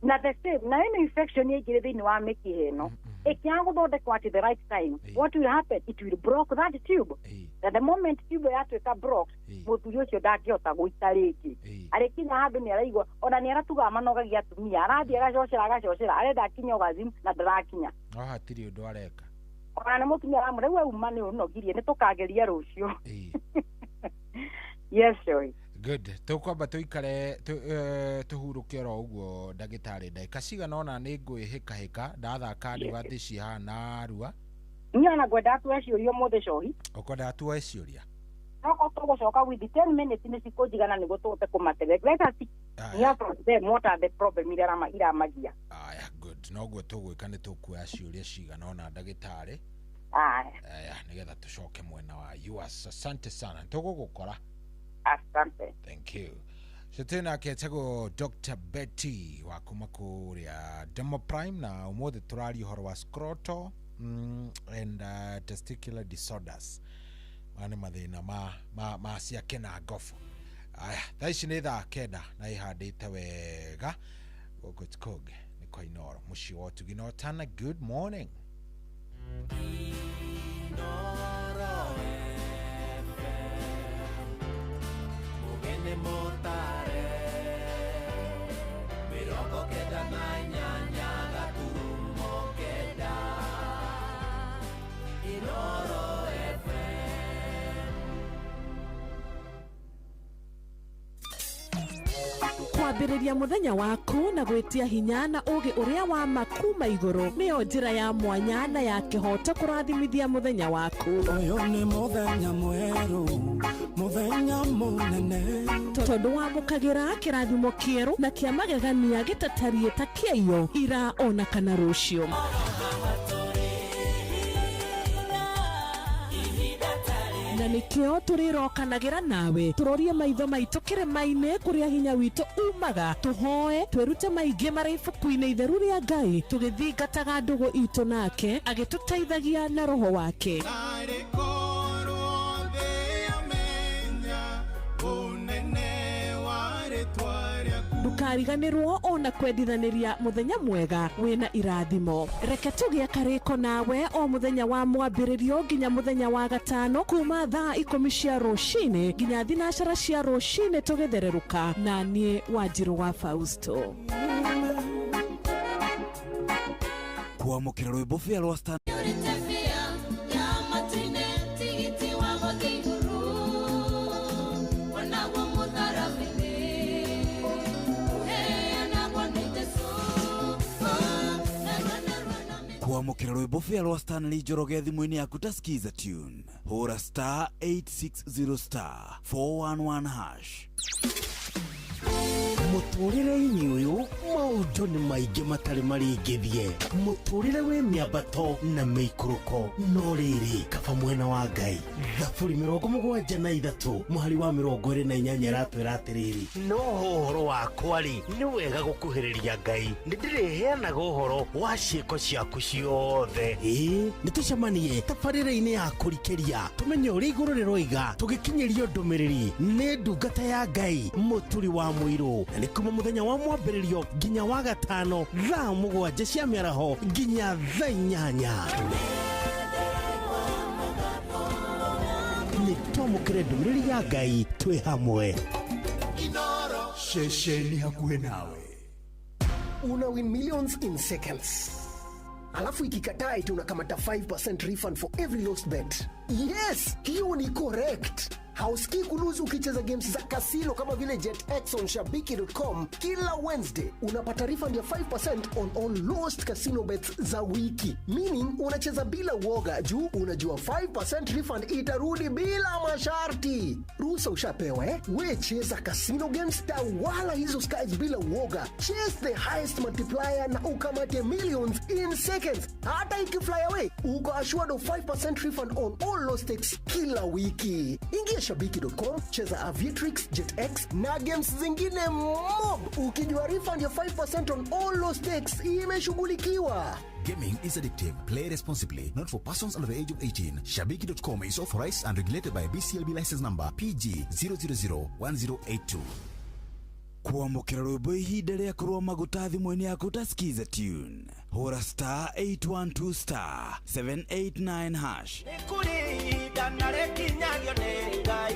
Na the same na ĩno infection yaingĩre thĩinĩ wa mĩkiha ĩno ĩkĩaga gũthondekwo at the right time, what will happen? It will block that tube. Na the moment tube yatuĩka blocked, mũthuri ũcio ndangĩhota gũita rĩngĩ. Arĩkinya handũ nĩ araigua ona nĩ aratugaga manogagia atumia, arathiĩ agacocera agacocera, arenda akinye orgasm na ndarakinya. No hatirĩ ũndũ areka. Ona nĩ mũtumia aramwĩra rĩu auma nĩ ũnogirie, nĩ tũkageria rũciũ. Yes, Joy. Good. Tũkwamba tũikare tũhurũke oro ũguo ndagĩtarĩ ndagĩka cigana ũna nĩ ngwĩhĩkahĩka ndathaka advert cihana narua. Niĩ ona ngwendaga tuoe ciũria ũmũthĩ cohi. Ũkwendaga tuoe ciũria? Nokorwo tũgũcoka with 10 minutes nĩ cikũnjigana nĩguo tũhote kũmatege. Let us hear from them what are the problem iria iramagia. Aya, good. Noguo tũgwĩka nĩ tũkuoya ciũria cigana ũna ndagĩtarĩ. Aya. Aya, nĩgetha tũcoke mwena wa yours. Asante sana. Tũgũgũkora. Asante. Thank you. Cetena ketagwo Dr. Betty wa kuma kũrĩa Demo Prime na ũmũthĩ tũraria ũhoro wa scrotal and testicular disorders. Maya nĩ mathĩna ma ciake na ngobu. Aya, thaa ici nĩ thaa 9 na ihandĩte wega gũkũ Tikoge nĩ kwa Inooro mũciĩ wa ũtugi na ũtana. Good morning. Inooro FM motare 98 gaturumo 9 Inooro FM. Kwambĩrĩria mũthenya waku na gwĩtia hinya na ũgĩ ũrĩa wa makuma igũrũ nĩyo njĩra ya mwanya na ya kĩhoto kũrathimithia mũthenya waku. Ũyũ nĩ mũthenya mwerũ, mũthenya mũnene, tondũ wamũkagĩra kĩrathimo kĩerũ na kĩa magegania gĩtatariĩ ta kĩaiyo ira ona kana rũciũ. Na nĩkĩo tũrĩrokanagĩra nawe tũrorie maitho maitũ kĩrĩma-inĩ kũrĩa hinya witũ umaga, tũhoe twĩrute maingĩ marĩ ibuku-inĩ itheru rĩa Ngai tũgĩthingataga ndũgũ itũ nake agĩtũteithagia na roho wake. Ndũkariganĩrwo ona kwendithanĩria mũthenya mwega wĩna irathimo. Reke tũgĩe karĩko nawe o mũthenya wa mwambĩrĩrio nginya mũthenya wa gatano kuma thaa 10 cia rũcinĩ nginya 12 cia rũcinĩ tũgĩthererũka na niĩ Wanjirũ wa Fausto. Kwamũkĩra rwĩmbo bĩa rwa Star kwamũkĩra rwĩmbo bĩa rwa Stanley Njoroge thimũ-inĩ yaku ta Skiza tune. Hũra star 860 star 411 hash. Mũtũrĩre-inĩ ũyũ maũndũ nĩ maingĩ matarĩ marĩngĩthie. Mũtũrĩre wĩ mĩambato na mĩikũrũko, no rĩrĩ kaba mwena wa Ngai. Thaburi 73 mũhari wa 28 ĩratwĩra atĩrĩrĩ, no ũhoro wakwa rĩ nĩ wega gũkuhĩrĩria Ngai, nĩ ndĩrĩheanaga ũhoro wa ciĩko ciaku ciothe. Ĩĩ nĩ tũcemanie tabarĩra-inĩ ya kũrikĩria tũmenye ũrĩa igũrũ rĩroiga tũgĩkinyĩrio ndũmĩrĩri nĩ ndungata ya Ngai mũturi wa mũirũ. Na nĩ kuma mũthenya wa mwambĩrĩrio nginya wa gatano thaa 7 cia mĩaraho nginya thaa 8. Nĩ twamũkĩre ndũmĩrĩri ya Ngai twĩ hamwe. Ceceni hakuhĩ nawe. Una win millions in seconds. Alafu ikikataa eti unakamata 5% refund for every lost bet. Yes, hiyo ni correct. Hausikii kuluzu ukicheza games za kasino kama vile JetX on shabiki.com. Kila Wednesday unapata refund ya 5% on all lost casino bets za wiki. Meaning unacheza bila uoga juu unajua 5% refund itarudi bila masharti. Ruhusa ushapewa eh? We cheza casino games, tawala hizo skies bila uoga. Chase the highest multiplier na ukamate millions in seconds. Hata ikifly away, uko assured of 5% refund on all lost stakes kila wiki. Ingia shabiki.com, cheza Aviatrix, JetX na games zingine mob. Ukijua refund ya 5% on all lost stakes imeshughulikiwa. Gaming is addictive. Play responsibly. Not for persons under the age of 18. Shabiki.com is authorized and regulated by BCLB license number PG 0001082. Kwamũkĩra rwĩmbo ihinda rĩa kũrũa maguta thimũ-inĩ yaku ta Skiza tune. Hũra star 812 star 789 hash. Nĩ kũrĩ ihinda na rĩkinyagio nĩ Ngai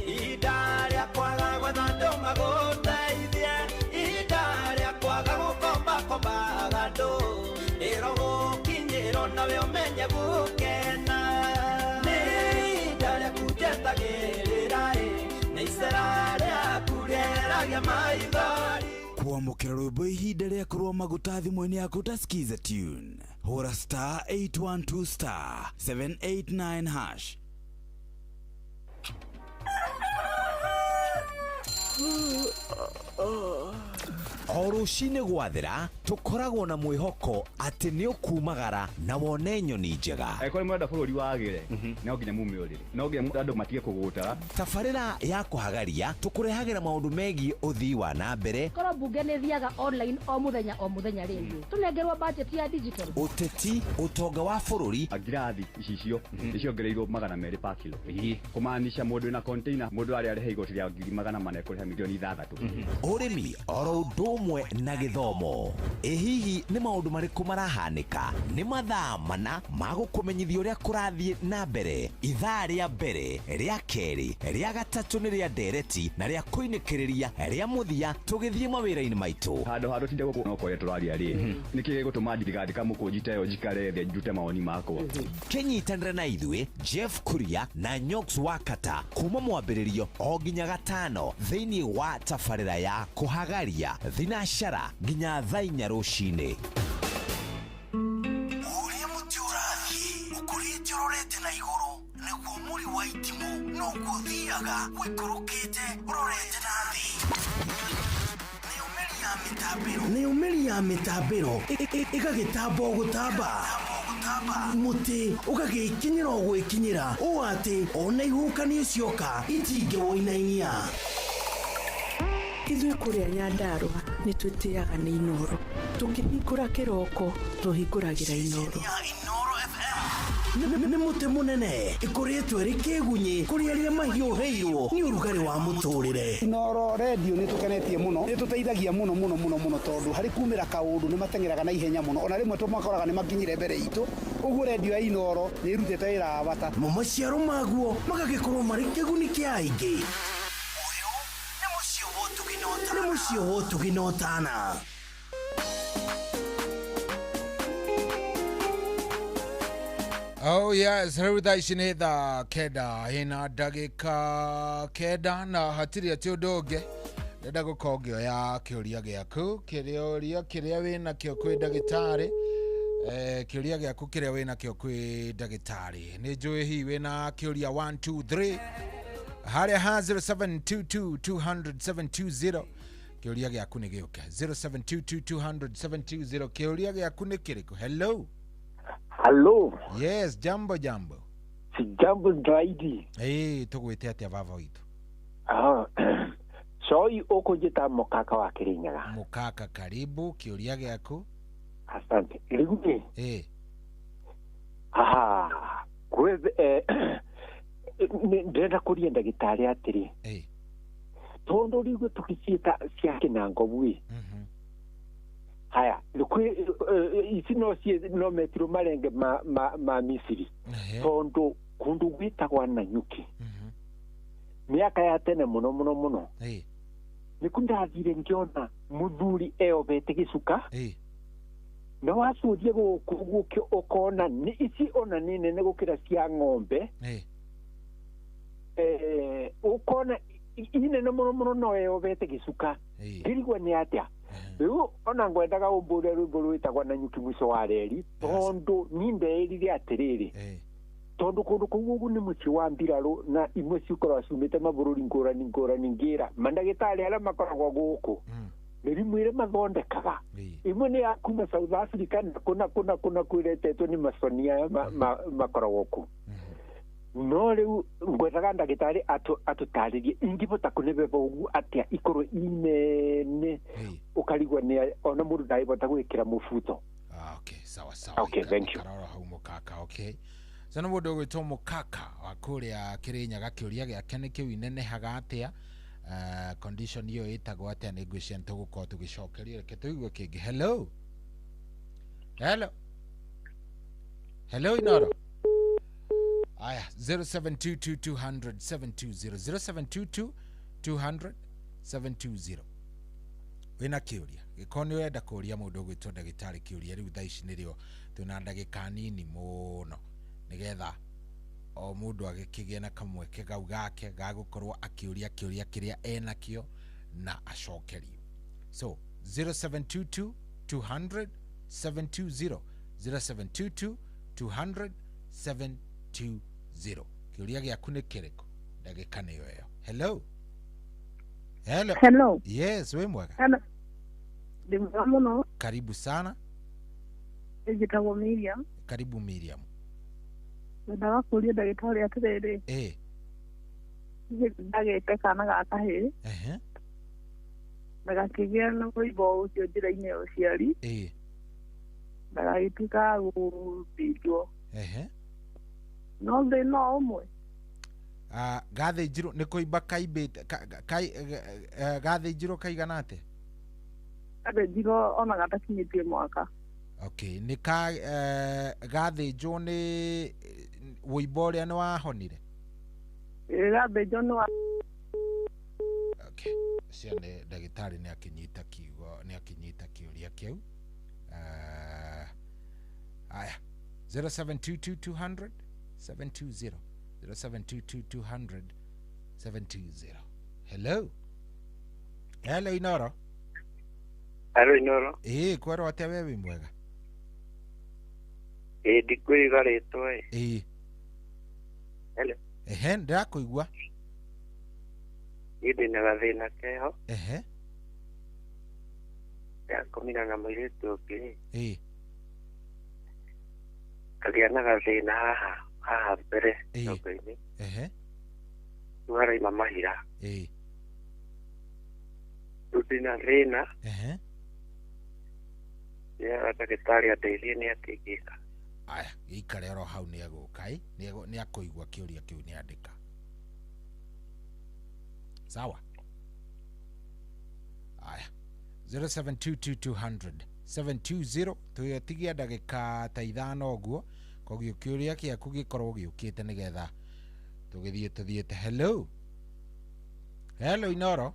ihinda rĩa kwaga gwetha andũ magũteithie ihinda rĩa kwaga gũkombakombaga andũ rĩro gũkinyĩrwo nawe ũmenye gũkena nĩ ihinda rĩaku njetagĩrĩra nĩ icera rĩaku rĩeragia maithori. Kwamũkĩra rwĩmbo ihinda rĩa kũrũa maguta thimũ-inĩ yaku ta Skiza tune. Hũra star 812 star 789 hash. O rũcinĩ gwathera tũkoragwo na mwĩhoko atĩ nĩ ũkumagara na wone nyoni njega. Angĩkorwo nĩ mũrenda bũrũri wagĩre, no nginya mume ũrĩrĩ, no nginya andũ matige kũgũta. Tabarĩra ya kũhagaria tũkũrehagĩra maũndũ megiĩ ũthii wa na mbere. Korwo mbunge nĩ thiaga online o mũthenya rĩngĩ tũnengerwo budget ya digital. Ũteti, ũtonga wa bũrũri. Ngirathi icicio nĩ ciongereirwo 200 pa kilo. Kũmaanisha mũndũ wĩna container mũndũ arĩa arĩha igoti rĩa 400,000 ekũrĩha milioni 6. Ũrĩmi oro ũndũ ũmwe na gĩthomo. Ĩ hihi nĩ maũndũ marĩkũ marahanĩka? Nĩ mathaa mana ma gũkũmenyithia ũrĩa kũrathiĩ na mbere. Ithaa rĩa mbere, rĩa kerĩ, rĩa gatatũ nĩ rĩa ndereti na rĩa kũinĩkĩrĩria rĩa mũthia tũgĩthiĩ mawĩra-inĩ maitũ. Handũ ha tũtinde gũkũ no kwaria tũraria rĩ, nĩkĩ gĩgũtũma ndigandĩka mũkũnji ta ĩyo njikare thĩ njute mawoni makwa. Kĩnyitanĩre na ithuĩ Jeff Kuria na Nyox Wakata kuma mwambĩrĩrio o nginya gatano thĩinĩ wa tabarĩra ya kũhagaria thinashara nginya thaa inya rũcinĩ. Ũrĩa mũtĩ ũrathiĩ ũkũrĩte ũrorete na igũrũ nĩguo mũri wa itimũ noguo ũthiaga ũikũrũkĩte ũrorete na thĩ. Nĩyo mĩri ya mĩtambĩro ĩgagĩtamba o gũtamba mũtĩ ũgagĩkinyĩra o gwĩkinyĩra ũũ atĩ ona ihuhũkanio cioka itingĩwũinainia. Ithuĩ kũrĩa Nyandarũa nĩ twĩtĩaga nĩ Inooro. Tũkĩhingũra kĩroko tũhingũragĩra Inooro. Nĩ mũtĩ mũnene ĩkũrĩtwo ĩrĩ kĩgunyĩ kũrĩ arĩa mahiũhĩirwo nĩ ũrugarĩ wa mũtũrĩre. Inooro redio nĩ tũkenetie mũno, nĩ tũteithagia mũno mũno mũno mũno tondũ harĩ kumĩra kaũndũ nĩ mateng'eraga na ihenya mũno, ona rĩmwe tũmakoraga nĩ makinyire mbere itũ. Ũguo redio ya Inooro nĩ ĩrutĩte wĩra wa bata. Mo maciaro maguo magagĩkorwo marĩ kĩguni kĩa aingĩ. Nĩ mũciĩ wa ũtugi na ũtana. Oh yes, rĩu thaa ici nĩ thaa kenda ĩna ndagĩka kenda na hatirĩ atĩ ũndũ ũngĩ. Ndĩrenda gũkorwo ngĩoya kĩũria gĩaku, kĩũria kĩrĩa wĩnakĩo kwĩ ndagĩtarĩ. Kĩũria gĩaku kĩrĩa wĩnakĩo kwĩ ndagĩtarĩ. Nĩ njũĩ hihi wĩna kĩũria 1 2 3 harĩa ha 0722 200 720. Kĩũria gĩaku nĩ gĩũke 0722 200 720. Kĩũria gĩaku nĩ kĩrĩkũ? Hello. Hello. Yes, jambo jambo. Si jambo zaidi. Tũgwĩte atĩa baba witũ? Soi ũkũnjĩta Mũkaka wa Kĩrĩnyaga. Mũkaka, karibu, kĩũria gĩaku. Asante. Rĩu rĩ. Aha. Kwĩ ndĩrenda kũria ndagĩtarĩ atĩrĩ. Tondũ rĩu tũgĩciĩta cia kĩnangobu ĩ. Haya, ici no no metirwo marenge ma Misiri. Tondũ kũndũ gwĩtagwo Nanyuki. Mĩaka ya tene mũno mũno mũno. Nĩkuo ndathire ngĩona mũthuri eobete gĩcuka. Na wacuthie gũkũ gũkĩ ũkona nĩ ici ona nĩ nene gũkĩra cia ng'ombe. Ũkona inene mũno mũno no eobete gĩcuka. Ngĩrigwo nĩ atĩa. Rĩu ona ngwendaga ũmbũre rwĩmbo rwĩtagwo Nanyuki mũico wa reri tondũ ni ndeĩrire atĩrĩrĩ tondũ kũndũ kũu ũguo nĩ mũciĩ wa mbirarũ na imwe cikoragwo ciumĩte mabũrũri ngũrani ngũrani ngĩra mandagĩtarĩ arĩa makoragwo gũkũ mĩrimũ ĩrĩa mathondekaga imwe nĩ ya kuma South Africa na kũna kũna kũna kwĩretetwo nĩ maconia aya makoragwo kũu. No rĩu ngwendaga ndagĩtarĩ atũtarĩrie ingĩbota kũnebeba ũguo atĩa ikorwo inene ũkarigwo nĩ ona mũndũ ndangĩbota gwĩkĩra mũbuto. Okay, sawa sawa. Okay, thank you. Karora hau Mũkaka, okay. Sana mũndũ ũgwĩtwo Mũkaka wa kũrĩa Kĩrĩnyaga kĩũria gĩake nĩ kĩu inenehaga atĩa Condition ĩyo ĩtagwo atĩa? Nĩ ngwĩciria nĩ tũgũkorwo tũgĩcokerio. Reke tũigue kĩngĩ. Hello, hello, hello, Inoro. Aya, 0722 200 720, 0722 200 720. Wĩna kĩũria, gĩkorwo nĩ ũrenda kũũria mũndũ ũgwĩtwo ndagĩtarĩ kĩũria rĩu thaa ici nĩrĩo twĩna ndagĩka nini mũno, nĩgetha o mũndũ agĩkĩgĩe na kamweke gau gake ga gũkorwo akĩũria kĩũria kĩrĩa enakĩo na acokerio. So 0722 200 720, 0722 200 720. Kĩũria gĩaku nĩ kĩrĩkũ? Ndagĩka nĩyo ĩyo. Hello, hello. Hello. Yes, wĩ mwega? Hello. Ndĩ mwega mũno. Karibu sana. Njĩtagwo Miriam. Karibu Miriam. Ndendaga kũũria ndagĩtarĩ atĩrĩrĩ, ndagĩte kana ga kahĩĩ na gakĩgĩa na mũrimũ ũcio njĩra-inĩ ya ũciari na gagĩtuĩka ga gũthĩnjwo, no thĩna o ũmwe. Gathĩnjirwo nĩ kũimba kaimbĩte gathĩnjirwo kaigana atĩa? Gathĩnjirwo ona gatakinyĩtie mwaka. Okay, nĩ ka gathĩnjwo nĩ wũimbo ũrĩa nĩ wahonire? Ĩĩ, gathĩnjwo nĩ wa Okay, ũcio nĩ ndagĩtarĩ nĩ akĩnyita kiugo, nĩ akĩnyita kĩũria kĩu. Aya, 0722 200 720, 0722 200 720. Hello, hello, Inoro. Hello, Inoro. Ĩĩ, kwerwo atĩa? We wĩ mwega? Ĩĩ, ndikwĩiga rĩtwa ĩ. Ĩĩ. Hello. Ehe, ndĩrakũigua. Niĩ ndĩna gathĩna keho. Ndakomire na mũirĩtu ũngĩ. Kagĩa na gathĩna haha haha mbere nyũmba-inĩ. Rĩu haraima mahira. Rĩu ndĩna thĩna. Ndĩrera ndagĩtarĩ andeithie nĩ atĩa ingĩka. Aya, gĩikare oro hau, nĩ egũka ĩ, nĩ akũigua kĩũria kĩu, nĩ andĩka. Sawa. Aya, 0722 200 720. Tũtigia ndagĩka ta 5 ũguo, koguo kĩũria gĩaku gĩkorwo gĩũkĩte nĩgetha tũgĩthiĩ tũthiĩte. Hello, hello, Inoro.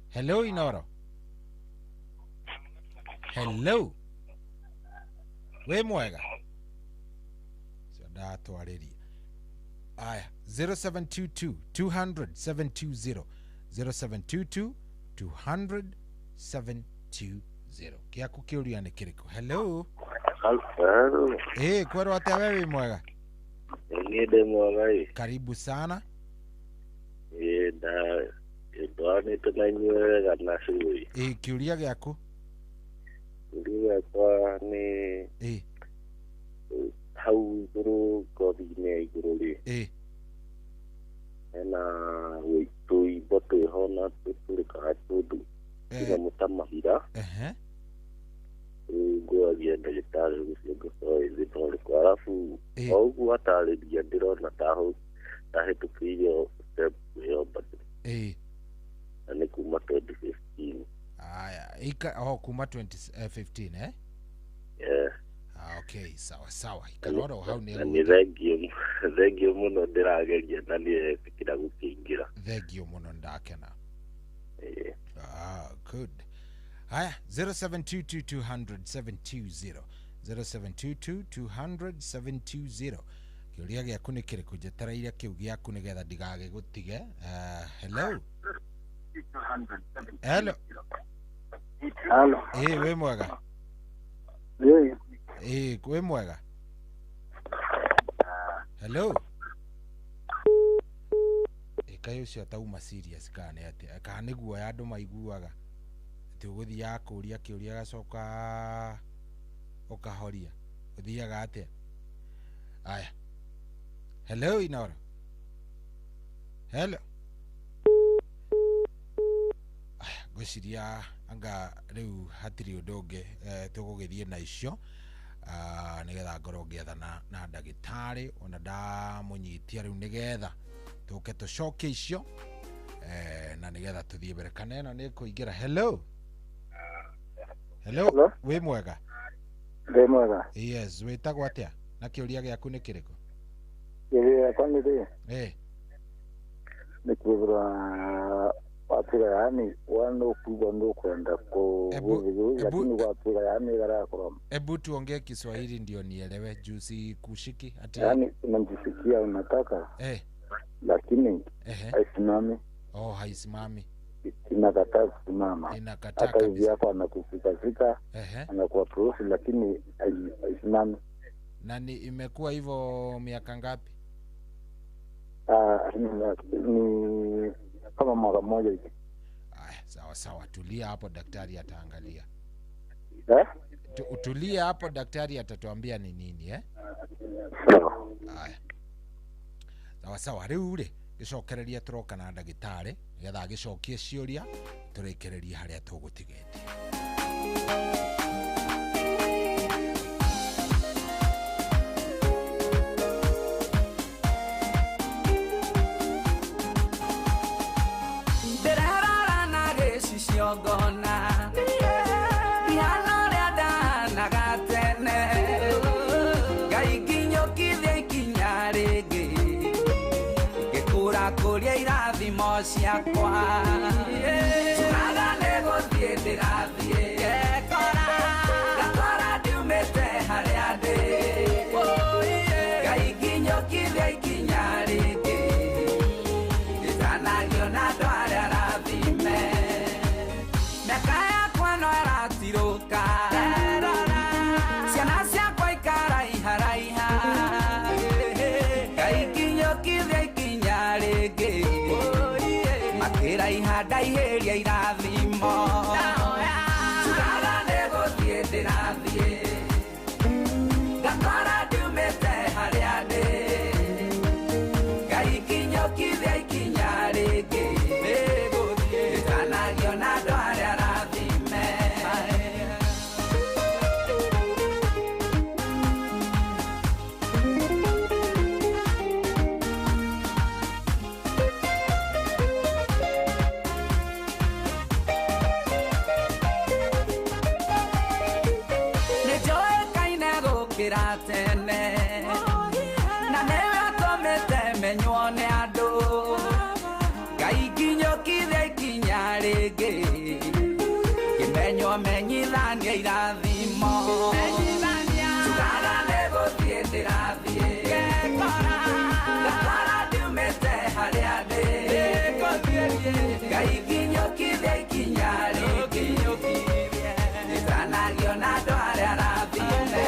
Hello, Inoro. Hello, wĩ mwega? Cio ndatwarĩria. Aya, 0722 200 720, 0722 200 720. Gĩaku kĩũria nĩ kĩrĩkũ? Hello. Hello. Ĩĩ, kwerwo atĩa? We wĩ mwega? Niĩ ndĩ mwega ĩ. Karibu sana. Ĩĩ, ndwanĩte na inyuĩ wega na cui. Ĩĩ, kĩũria gĩaku? Kĩũria gĩakwa nĩ hau igũrũ ngothi-inĩ ya igũrũ rĩ, hena tũimbo twĩho na tũtũrĩkaga tũndũ tũnyamũ ta mahira. Rĩu ngũragia ndagĩtarĩ ũcio ngũkorwo ĩ thĩna ũrĩkũ, arabu o ũguo atarĩria ndĩrona tahĩtũkĩire step ĩyo bado, na nĩ kuma 2015. Aya, ika oh, kuma 2015, eh? Yeah. Ah, okay, sawa sawa. Ikaroro hau nĩ Na nĩ thengio, thengio mũno, ndĩrageria na nĩ etĩkĩra gũkĩingĩra. Thengio mũno, ndakena. Ĩĩ. Ah, good. Haya, 0722 200 720, 0722 200 720. Kĩũria gĩaku nĩ kĩrĩkũ? Njetereire kĩu gĩaku nĩgetha ndigagĩgũtige. Hello, hello. Hello. Ĩĩ, wĩ mwega? Ĩĩ. Ĩĩ, wĩ mwega? Hello. Ĩ, kaĩ ũcio atauma serious kana nĩ atĩa? Kana nĩ guoya andũ maiguaga atĩ ũgũthiaga kũũria kĩũria agacoka ũkahoria, ũthiaga atĩa? Aya, hello, Inoro. Hello. Aya, ngwĩciria anga rĩu hatirĩ ũndũ ũngĩ, tũgũgĩthiĩ na icio nĩgetha ngorwo ngĩethana na ndagĩtarĩ ona ndamũnyitia rĩu nĩgetha tũke tũcoke icio. Na nĩgetha tũthiĩ mbere kana ĩno nĩ kũingĩra. Hello. Hello. Wĩ mwega? Ndĩ mwega. Yes, wĩtagwo atĩa? Na kĩũria gĩaku nĩ kĩrĩkũ? Kĩũria gĩakwa nĩ rĩ? Nĩ kwĩthĩra watuĩka yaani wanokuigua nũkwenda kũgũthĩ lakini watuĩka yaani garakoroma. Ebu tuongee Kiswahili ndio nielewe juu sikushiki ati. Yaani unajisikia unataka lakini haisimami. Oh, haisimami. Inakataa kusimama. Inakataa kabisa. Hata hivi yako anakufikafika, anakuwa profi lakini haisimami. Na ni imekuwa hivyo miaka ngapi? Ni kama mwaka mmoja hivi. Aya, sawa sawa, tulia hapo daktari ataangalia. Tulia hapo daktari atatuambia ni nini Sawa. Aya. Sawa sawa, rĩu rĩ gĩcokereria tũroka na ndagĩtarĩ nĩgetha agĩcokie ciũria tũrĩkĩrĩrie harĩa tũgũtigĩte. Ndĩrerora na gĩcicio ngona ndihana ũrĩa ndahanaga tene Ngai nginyũkithia ikinya rĩngĩ ngĩkũra kũria irathimo ciakwa njugaga nĩ gũthiĩ ndĩrathiĩ ngekora ngakora ndiumĩte harĩa ndĩ Ngai nginyũkithia ikinya rĩngĩ ndĩtanagio na andũ arĩa arathime mĩaka yakwa no ĩratirũka ciana ciakwa ikaraiharaiha Ngai nginyũkithia ikinya rĩngĩ makĩraiha ndaihĩria irathimo njugaga nĩ gũthiĩ ndĩrathiĩ ngakora ndiumĩte harĩa ndĩ Ngai nginyũkithia ikinya rĩngĩ ndĩtanagio na andũ arĩa arathime. Nĩnjũĩkaine gũkĩra tene na nĩwe ũtũmĩte menywo nĩ andũ Ngai nginyũkithia ikinya rĩngĩ ngĩmenywo menyithanie irathimo njugaga nĩ gũthiĩ ndĩrathiĩ ngakora ndiumĩte harĩa ndĩ Ngai nginyũkithia ikinya rĩngĩ ndĩtanagio na andũ arĩa arathime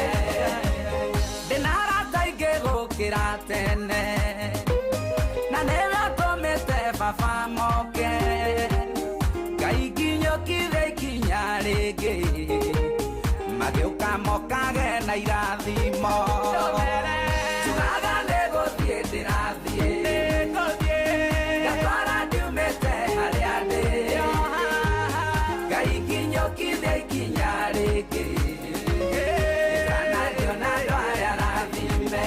ndĩna arata aingĩ gũkĩra tene na nĩwe ũtũmĩte baba moke Ngai nginyũkithia ikinya rĩngĩ magĩũka mokage na irathimo njugaga nĩ gũthiĩ ndĩrathiĩ ngakora ndiumĩte harĩa ndĩ Ngai nginyũkithia ikinya rĩngĩ ndĩtanagio na andũ arĩa arathime.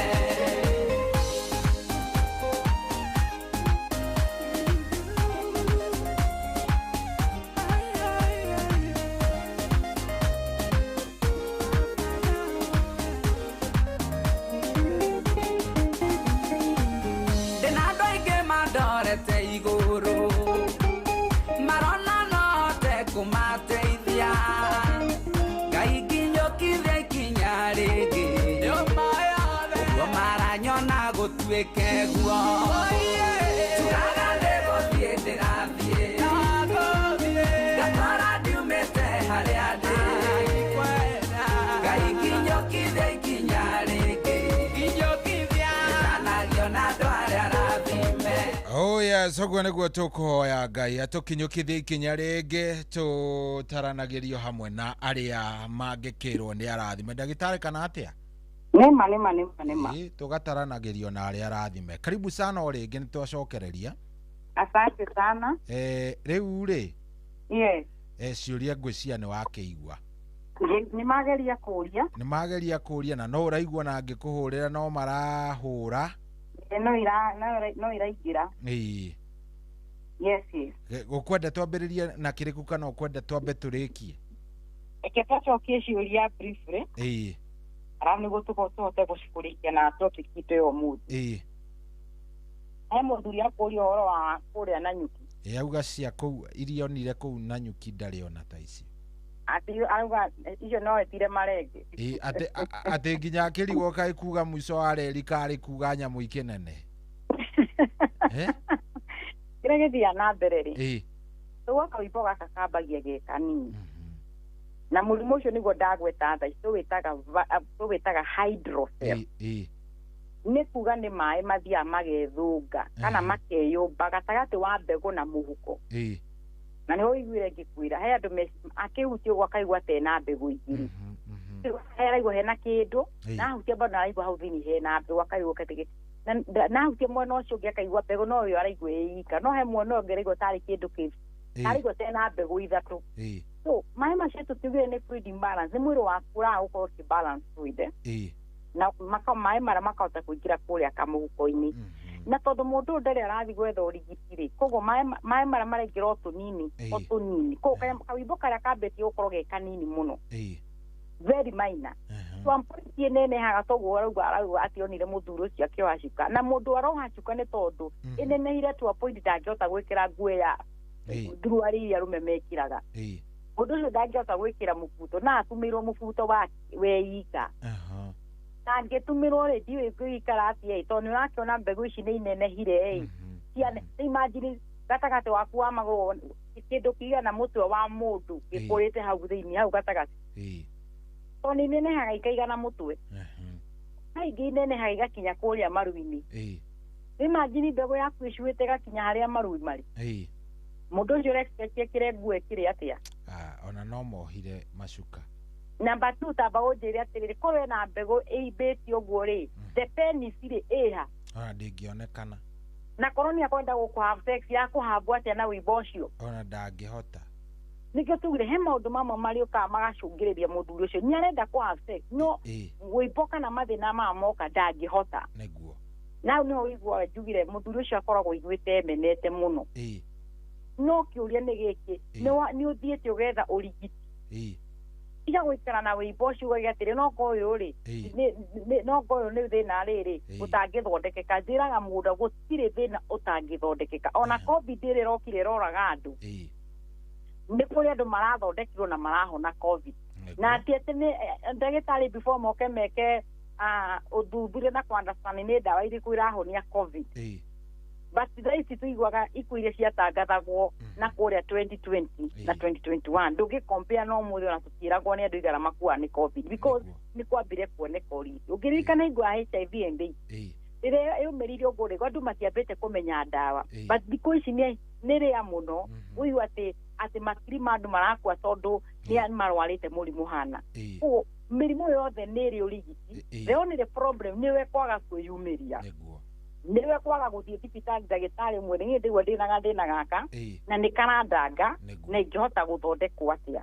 Ndĩna andũ aingĩ mandorete igũrũ marona no hote kũmateithia Ngai nginyũkithia ikinya rĩngĩ ũguo maranyona gũtuĩke guo njugaga nĩ gũthiĩ ndĩrathiĩ ngakora ndiumĩte harĩa ndĩ Ngai nginyũkithia ikinya rĩngĩ ndĩtanagio na andũ arĩa arathime. Oh yes, ũguo nĩguo tũkũhoya Ngai atũkinyũkithie ikinya rĩngĩ tũtaranagĩrio hamwe na arĩa mangĩkĩrwo nĩ arathime. Ndagĩtarĩ kana atĩa? Nĩma nĩma nĩma nĩma. Tũgataranagĩrio na arĩa arathime. Karibu sana o rĩngĩ nĩtwacokereria. Asante sana. Rĩu rĩ Yes. Ciũria ngwĩciria nĩ wakĩigua. Nĩ mageria kũũria. Nĩ mageria kũũria na no ũraigua na ngĩkũhũrĩra no marahũra. No iraingĩra. Ĩĩ. Yes, yes. Ũkwenda twambĩrĩrie na kĩrĩkũ kana ũkwenda twambe tũrĩkie? Reke tũcokie ciũria briefly. Ĩĩ. Arabu nĩguo tũhote gũcikũrĩkia na topic itũ ya ũmũthĩ. Ĩĩ. He mũthuri akũria ũhoro wa kũrĩa Nanyuki. Ĩ auga cia kũu iria onire kũu Nanyuki ndarĩ ona ta icio. Atĩ auga icio no etire marenge. Ĩ atĩ atĩ nginya akĩrigwo kaĩ kuga mũico wa reri karĩ kuga nyamũ ikĩnene. Kĩrĩa gĩthiaga na mbere rĩ, Ĩ. tũgwa kawĩmbo gaka kambagia ge kanini. Na mũrimũ ũcio nĩguo ndagweta thaa ici tũwĩtaga hydrocele. Ĩ. Nĩ kuga nĩ maĩ mathiaga magethũnga kana makeyũmba gatagatĩ wa mbegũ na mũhuko. Ĩ. Na nĩho ũiguire ngĩkwĩra he andũ akĩhutia ũguo akaigua ta ena mbegũ igĩrĩ. Araigua hena kĩndũ na ahutia bado araigua hau thĩinĩ hena mbegũ akaigua katĩ na ahutia mwena ũcio ũngĩ akaigua mbegũ no ĩyo araigua ĩ ika no he mwena ũngĩ araigua tarĩ kĩndũ kĩ araigua ta ena mbegũ ithatũ. So maĩ macio tũtiugire nĩ fluid imbalance, nĩ mwĩrĩ waku ũraga gũkorwo ũkĩ balance fluid. Na maĩ marĩa makahota kũingĩra kũrĩa kamũhuko-inĩ. Na tondũ mũndũ ũyũ ndarĩ arathiĩ gwetha ũrigiti rĩ, koguo maĩ marĩa maraingĩra o tũnini o tũnini, koguo kawimbo karĩa kambĩtie gũkorwo ge kanini mũno, very minor. So point ĩnenehaga toguo arauga atĩ onire mũthuri ũcio akĩoha cuka, na mũndũ aroha cuka nĩ tondũ ĩnenehire to a point ndangĩhota gwĩkĩra nguo ya thuruarĩ iria arũme mekĩraga. Mũndũ ũcio ndangĩhota gwĩkĩra mũbuto na atumĩirwo mũbuto weika. Na angĩtumĩrwo rĩ ndiũĩ ngũikara atĩa ĩ tondũ nĩ ũrakĩona mbegũ ici nĩ inenehire ĩ. Imagine gatagatĩ waku wa magũrũ kĩndũ kĩigana mũtwe wa mũndũ gĩkũrĩte hau thĩinĩ hau gatagatĩ. Tondũ nĩ inenehaga ikaigana mũtwe. Na ingĩ inenehaga igakinya kũrĩa maru-inĩ. Imagine mbegũ yaku ĩcuĩte ĩgakinya harĩa maru marĩ. Mũndũ ũcio ũrexpect ekĩre nguo ĩkĩrĩ atĩa? Ona no mohire macuka. Number 2 tamba ũnjĩre atĩrĩrĩ, korwo ena mbegũ ĩimbĩte ũguo rĩ, the penis rĩ ĩha? Ona ndĩngĩonekana. Na korwo nĩ akwenda gũkũ have sex ya kũhambwo atĩa na wĩimbo ũcio? Ona ndangĩhota. Nĩkĩo tugire he maũndũ mamwe marĩũkaga magacũngĩrĩria mũthuri ũcio nĩ arenda kũ have sex no wĩimbo kana mathĩna maya moka ndangĩhota. Nĩguo. Na hau nĩho ũiguaga njugire mũthuri ũcio akoragwo aiguĩte emenete mũno. No kĩũria nĩ gĩkĩ, nĩ ũthiĩte ũgetha ũrigiti. Tiga gũikara na wĩimbo ũcio ũgauga atĩrĩ no ngo ũyũ rĩ, no ngo ũyũ nĩ thĩna rĩrĩ ũtangĩthondekeka. Njĩraga mũndũ gũtirĩ thĩna ũtangĩthondekeka. Ona COVID ĩrĩa ĩrokire ĩroraga andũ, nĩ kũrĩ andũ marathondekirwo na marahona COVID. Na ti atĩ nĩ ndagĩtarĩ before moke meke ũthuthuria na kũ-understand nĩ ndawa irĩkũ irahonia COVID. But thaa ici tũiguaga ikuũ iria ciatangathagwo na kũrĩa 2020 na 2021 ndũngĩ compare na ũmũthĩ ona tũtiĩragwo nĩ andũ igana makuaga nĩ COVID because nĩ kwambire kuoneka ũrigiti. Ũngĩririkana hingo ya HIV and AIDS rĩrĩa yumĩrire ũguo rĩ, andũ matiambĩte kũmenya ndawa, but thikũ ici nĩ rĩa mũno ũigua atĩ makiri ma andũ marakua tondũ nĩ marwarĩte mũrimũ hana. Koguo mĩrimũ yothe nĩ ĩrĩ ũrigiti. The only problem nĩwe kwaga kwĩyumĩria, nĩwe kwaga gũthiĩ thibitarĩ ndagĩtarĩ ũmwe niĩ ndĩgua ndĩna gathĩna gaka na nĩ karandanga na ingĩhota gũthondekwo atĩa.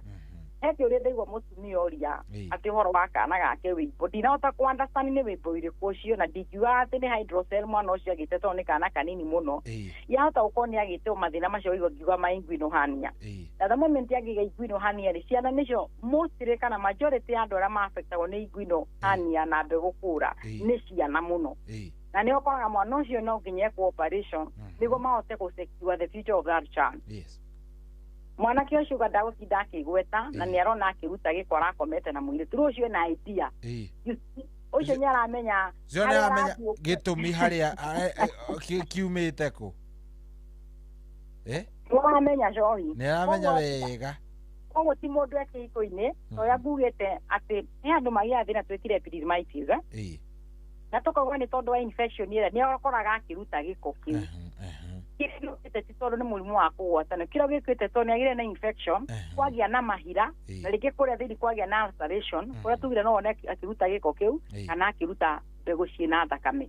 He kĩũria ndaigua mũtumia ũria atĩ ũhoro wa kana gake wĩimbo, ndinahota kũ understand nĩ wĩimbo ũrĩkũ ũcio, na ndingiuga atĩ nĩ hydrocele mwana ũcio agĩte tondũ nĩ kana kanini mũno. Yahota gũkorwo nĩ agĩte mathĩna macio ũigua ngiuga ma inguinal hernia. Na the moment angĩgĩa inguinal hernia rĩ, ciana nĩcio mostly kana majority ya andũ arĩa ma-affectagwo nĩ inguinal hernia na mbegũ kũra nĩ ciana mũno. Na nĩ ũkoraga mwana ũcio no nginya ekwo operation nĩguo mahote gũ secure the future of that child. Mwanake ũcio uga ndagũtinda akĩgweta na nĩ arona akĩruta gĩko arakomete na mũirĩtu rĩu ũcio ena idea. Ũcio nĩ aramenya Ũcio nĩ aramenya gĩtũmi harĩa kiumĩte kũ. Nĩ aramenya cohi. Nĩ aramenya wega. Koguo ti mũndũ e kĩhiko-inĩ ũrĩa ngugĩte atĩ he andũ magĩaga thĩna twĩtire epididymitis. Na tũkauga nĩ tondũ wa infection ĩrĩa nĩ akoraga akĩruta gĩko kĩu. Kĩrĩa gĩũkĩte ti tondũ nĩ mũrimũ wa kũgwatanio, kĩrĩa gĩũkĩte tondũ nĩ agĩire na infection, kwagĩa na mahira, na rĩngĩ kũrĩa thĩinĩ kwagĩa na ulceration, kũrĩa tugire no one akĩruta gĩko kĩu kana akĩruta mbegũ ciĩna thakame.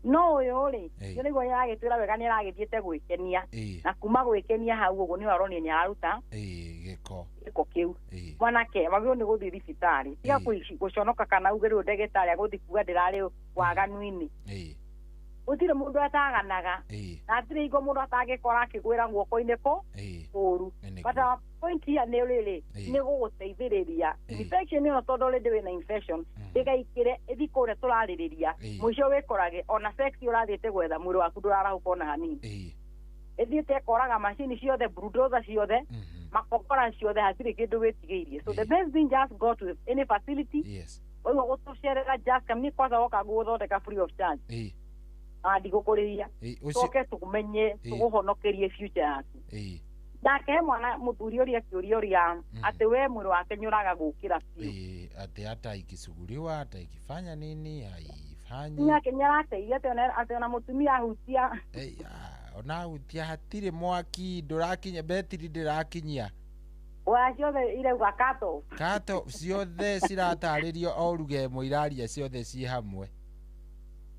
No ũyũ rĩ, nĩguo nĩ aragĩtwĩra wega nĩ aragĩthiĩte gwĩkenia, na kuma gwĩkenia hau ũguo nĩ aronio nĩ araruta gĩko kĩu. Mwanake wagĩrĩirwo nĩ gũthiĩ thibitarĩ, tiga gũconoka kana uge rĩu ndagĩtarĩ agũthiĩ kuga ndĩrarĩ waganu-inĩ. Gũtirĩ mũndũ ataganaga. Na hatirĩ hingo mũndũ atangĩkora akĩgwĩra guoko-inĩ kũ kũũru. But our point here nĩ rĩrĩ, nĩ gũgũteithĩrĩria infection ĩno, tondũ already wĩna infection, ndĩgaikĩre ĩthi kũrĩa tũrarĩrĩria, mũico wĩkorage ona sex ũrathiĩte gwetha, mwĩrĩ waku ndũrarahũka ona hanini. Ĩthiĩte ĩkoraga macini ciothe, bulldozer ciothe, makokora ciothe, hatirĩ kĩndũ wĩtigĩirie. So the best thing, just go to any facility. Waigua gũtũcerera, just come. Niĩ kwanza woka ngũgũthondeka free of charge na ndigũkũrĩhia. Tũke tũmenye tũgũhonokerie future yaku. Ndake mwana mũthuri ũrĩa akĩũria ũrĩa atĩ we mwĩrĩ wake nĩũraga gũkĩra biũ. Ati hata ikisuguliwa, hata ikifanya nini, haifanyi. Nake nĩarateithia atĩ ona mũtumia ahutia. Ona ahutia hatirĩ mwaki, ndũrakinya betiri, ndĩrakinyia. Wa ciothe irauga cut off. Cut off ciothe ciratarĩrio o ruga ĩmwe, iraria ciothe ciĩ hamwe.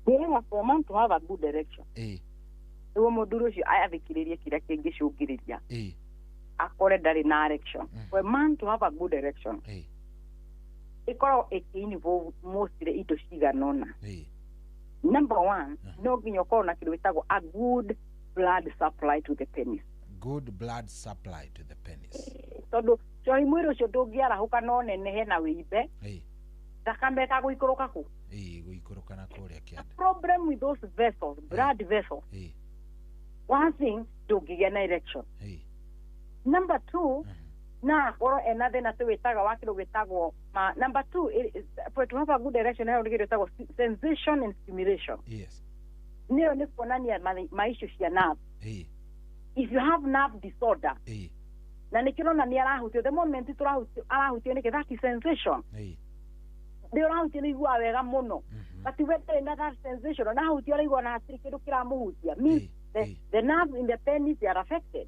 Ndĩrenda for a man to have a good erection, nĩguo mũthuri ũcio athikĩrĩrie kĩrĩa kĩngĩcũngĩrĩria akore ndarĩ na erection. For a man to have a good erection, ĩkoragwo ĩkĩ-involve mostly indo cigana ũna. Number one, no nginya ũkorwo na kĩndũ gĩtagwo a good blood supply to the penis. Good blood supply to the penis. Tondũ cohi mwĩrĩ ũcio ndũngĩarahũka no nenehe na wĩimbe, thakame ĩkagũikũrũka kũ. Gũikũrũka na kũrĩa kĩanda. Problem with those vessels, blood vessels, one thing, ndũngĩgĩa na erection. Number two, na akorwo ena thĩna tũwĩtaga wa kĩndũ gĩtagwo number two, for to have a good erection, he kĩndũ gĩtagwo sensation and stimulation. Nĩyo nĩ kuonania ma issue cia nerve. If you have nerve disorder, na nĩkĩo ũrona nĩ arahutio, the moment tũrahutio, arahutio nĩkĩ, that is sensation. Nĩ ũrahutio nĩ iguaga wega mũno, but we ndarĩ na that sensation, ona ahutio araigua na hatirĩ kĩndũ kĩramũhutia, means the nerves in the penis, they are affected.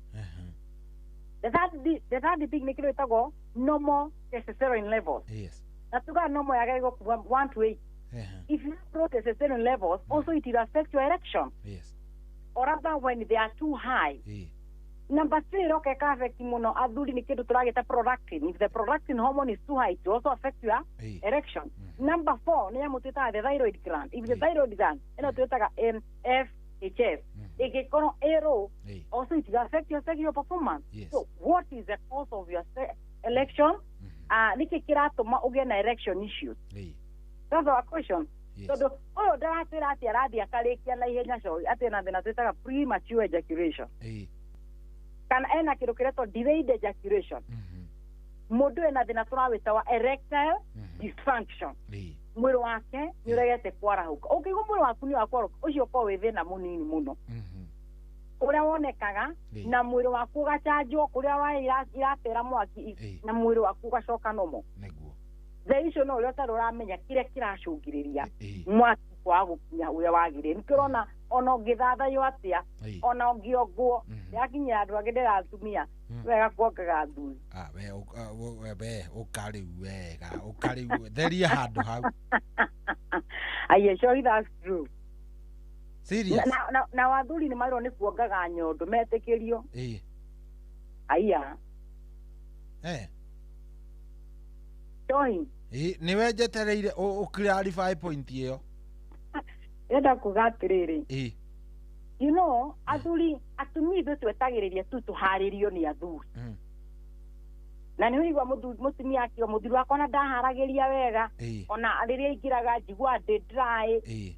The third thing nĩ kĩndũ gĩtagwo normal testosterone levels. Na tuga normal yagĩrĩirwo kuma 1 to 8. If you have low testosterone levels, also it will affect your erection. Or rather when they are too high. Number three, ĩroka ĩka affect mũno athuri nĩ kĩndũ tũragĩta prolactin. If the prolactin hormone is too high, it will also affect your erection. Number four, nĩ nyamũ twĩtaga the thyroid gland. If the thyroid gland, ĩno twĩtaga FHS, ĩngĩkorwo ĩ low, also it will affect your sexual performance. So what is the cause of your erection? Nĩkĩ kĩratũma ũgĩe na erection issues? That's our question. Tondũ ũyũ ndaratwĩra atĩ arathiĩ akarĩkia na ihenya coĩ atĩ ena thĩna twĩtaga premature ejaculation, kana ena kĩndũ kĩretwo delayed ejaculation. Mũndũ ena thĩna tũrawĩta wa erectile dysfunction, mwĩrĩ wake nĩ ũregete kwarahũka. Ũngĩigua mwĩrĩ waku nĩ wakwarahũka, ũcio ũkorwo wĩ thĩna mũnini mũno ũrĩa wonekaga, na mwĩrĩ waku ũgacanjwo kũrĩa waya iratera mwaki, na mwĩrĩ waku ũgacoka nomo. The issue no ũrĩa ũtarĩ ũramenya kĩrĩa kĩracũngĩrĩria mwaki kwaga gũkinya ũrĩa wagĩrĩire. Nĩkĩo ũrona ona ũngĩthathayo atĩa, ona ũngĩongwo, yakinyĩra andũ angĩ ndĩratumia wega kuongaga athuri. We ũka rĩu wega, ũka rĩu theria handũ hau. Aye, sure, that's true. Serious? Na wathuri nĩ marwo nĩ kuongaga nyondo metĩkĩrio. Aya. Johi. Nĩwe njetereire ũ clarify point ĩyo. Ndĩrenda kuga atĩrĩrĩ. You know, athuri, atumia ithuĩ twetagĩrĩria tu tũharĩrio nĩ athuri. Na nĩ ũigua mũtumia akiuga mũthuri wakwa ona ndaharagĩria wega, ona rĩrĩa aingĩraga njigua ndĩ dry,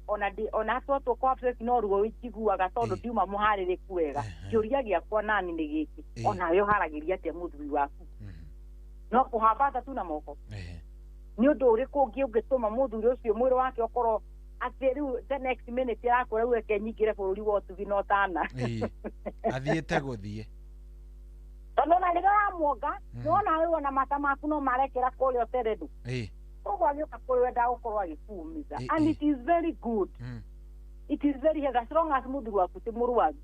ona twatwo kwa sex no ruo njiguaga tondũ ndiuma mũharĩrĩku wega. Kĩũria gĩakwa nani nĩ gĩkĩ, onawe ũharagĩria atĩa mũthuri waku? No kũhambata tu na moko. Nĩ ũndũ ũrĩkũ ũngĩ ũngĩtũma mũthuri ũcio mwĩrĩ wake ũkorwo atĩ rĩu the next minute arakũra rĩu reke nyingĩre bũrũri wa ũtugi na ũtana. Athiĩte gũthiĩ. Tondũ ona rĩrĩa ũramuonga, nĩwona rĩu ona mata maku no marekera kũrĩa ũterendu. Koguo agĩũka kũrĩ we ndagũkorwo agĩkuumiza. And it is very good. It is very healthy as long as mũthuri waku ti mũrwaru.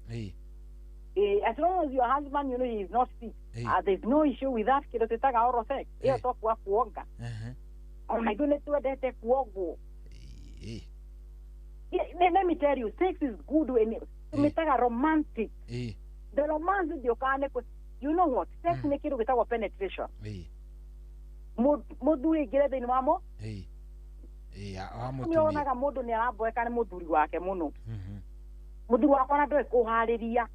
As long as your husband, you know, he is not sick. There is no issue with that. Kĩndũ twĩtaga oral sex. Ĩyo to kuga kuonga. Ona ithuĩ nĩ twendete kuongwo. Let me tell you, sex is good when tumetaga romantic. The romance ndĩũkaga nĩ you know what? Sex nĩ kĩndũ gĩtagwo penetration. Mũthuri aingĩre thĩinĩ wa mo. Nĩ wonaga mũndũ nĩ aramboeka nĩ mũthuri wake mũno. Mũthuri wakwa na ndoĩ kũharĩria.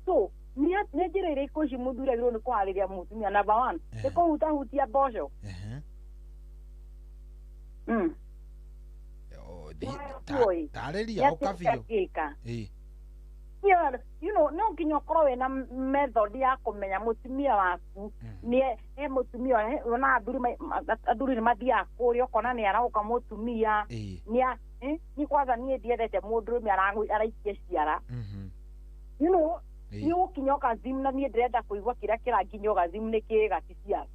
So nĩ njĩra irĩkũ ici mũthuri agĩrĩirwo nĩ kũharĩria mũtumia? Number 1 nĩ kũhutahutia mboco. Tarĩria ũka biũ. You know, no nginya ũkorwo wĩna method ya kũmenya mũtumia waku nĩ he mũtumia ona athuri nĩ mathiaga kũrĩa ũkona nĩ arauka mũtumia nĩ kwanza niĩ ndiendete mũndũrũme araikia ciara. You know, nĩ ũgũkinya orgasm na niĩ ndĩrenda kũigua kĩrĩa kĩranginya orgasm nĩ kĩga ti ciara.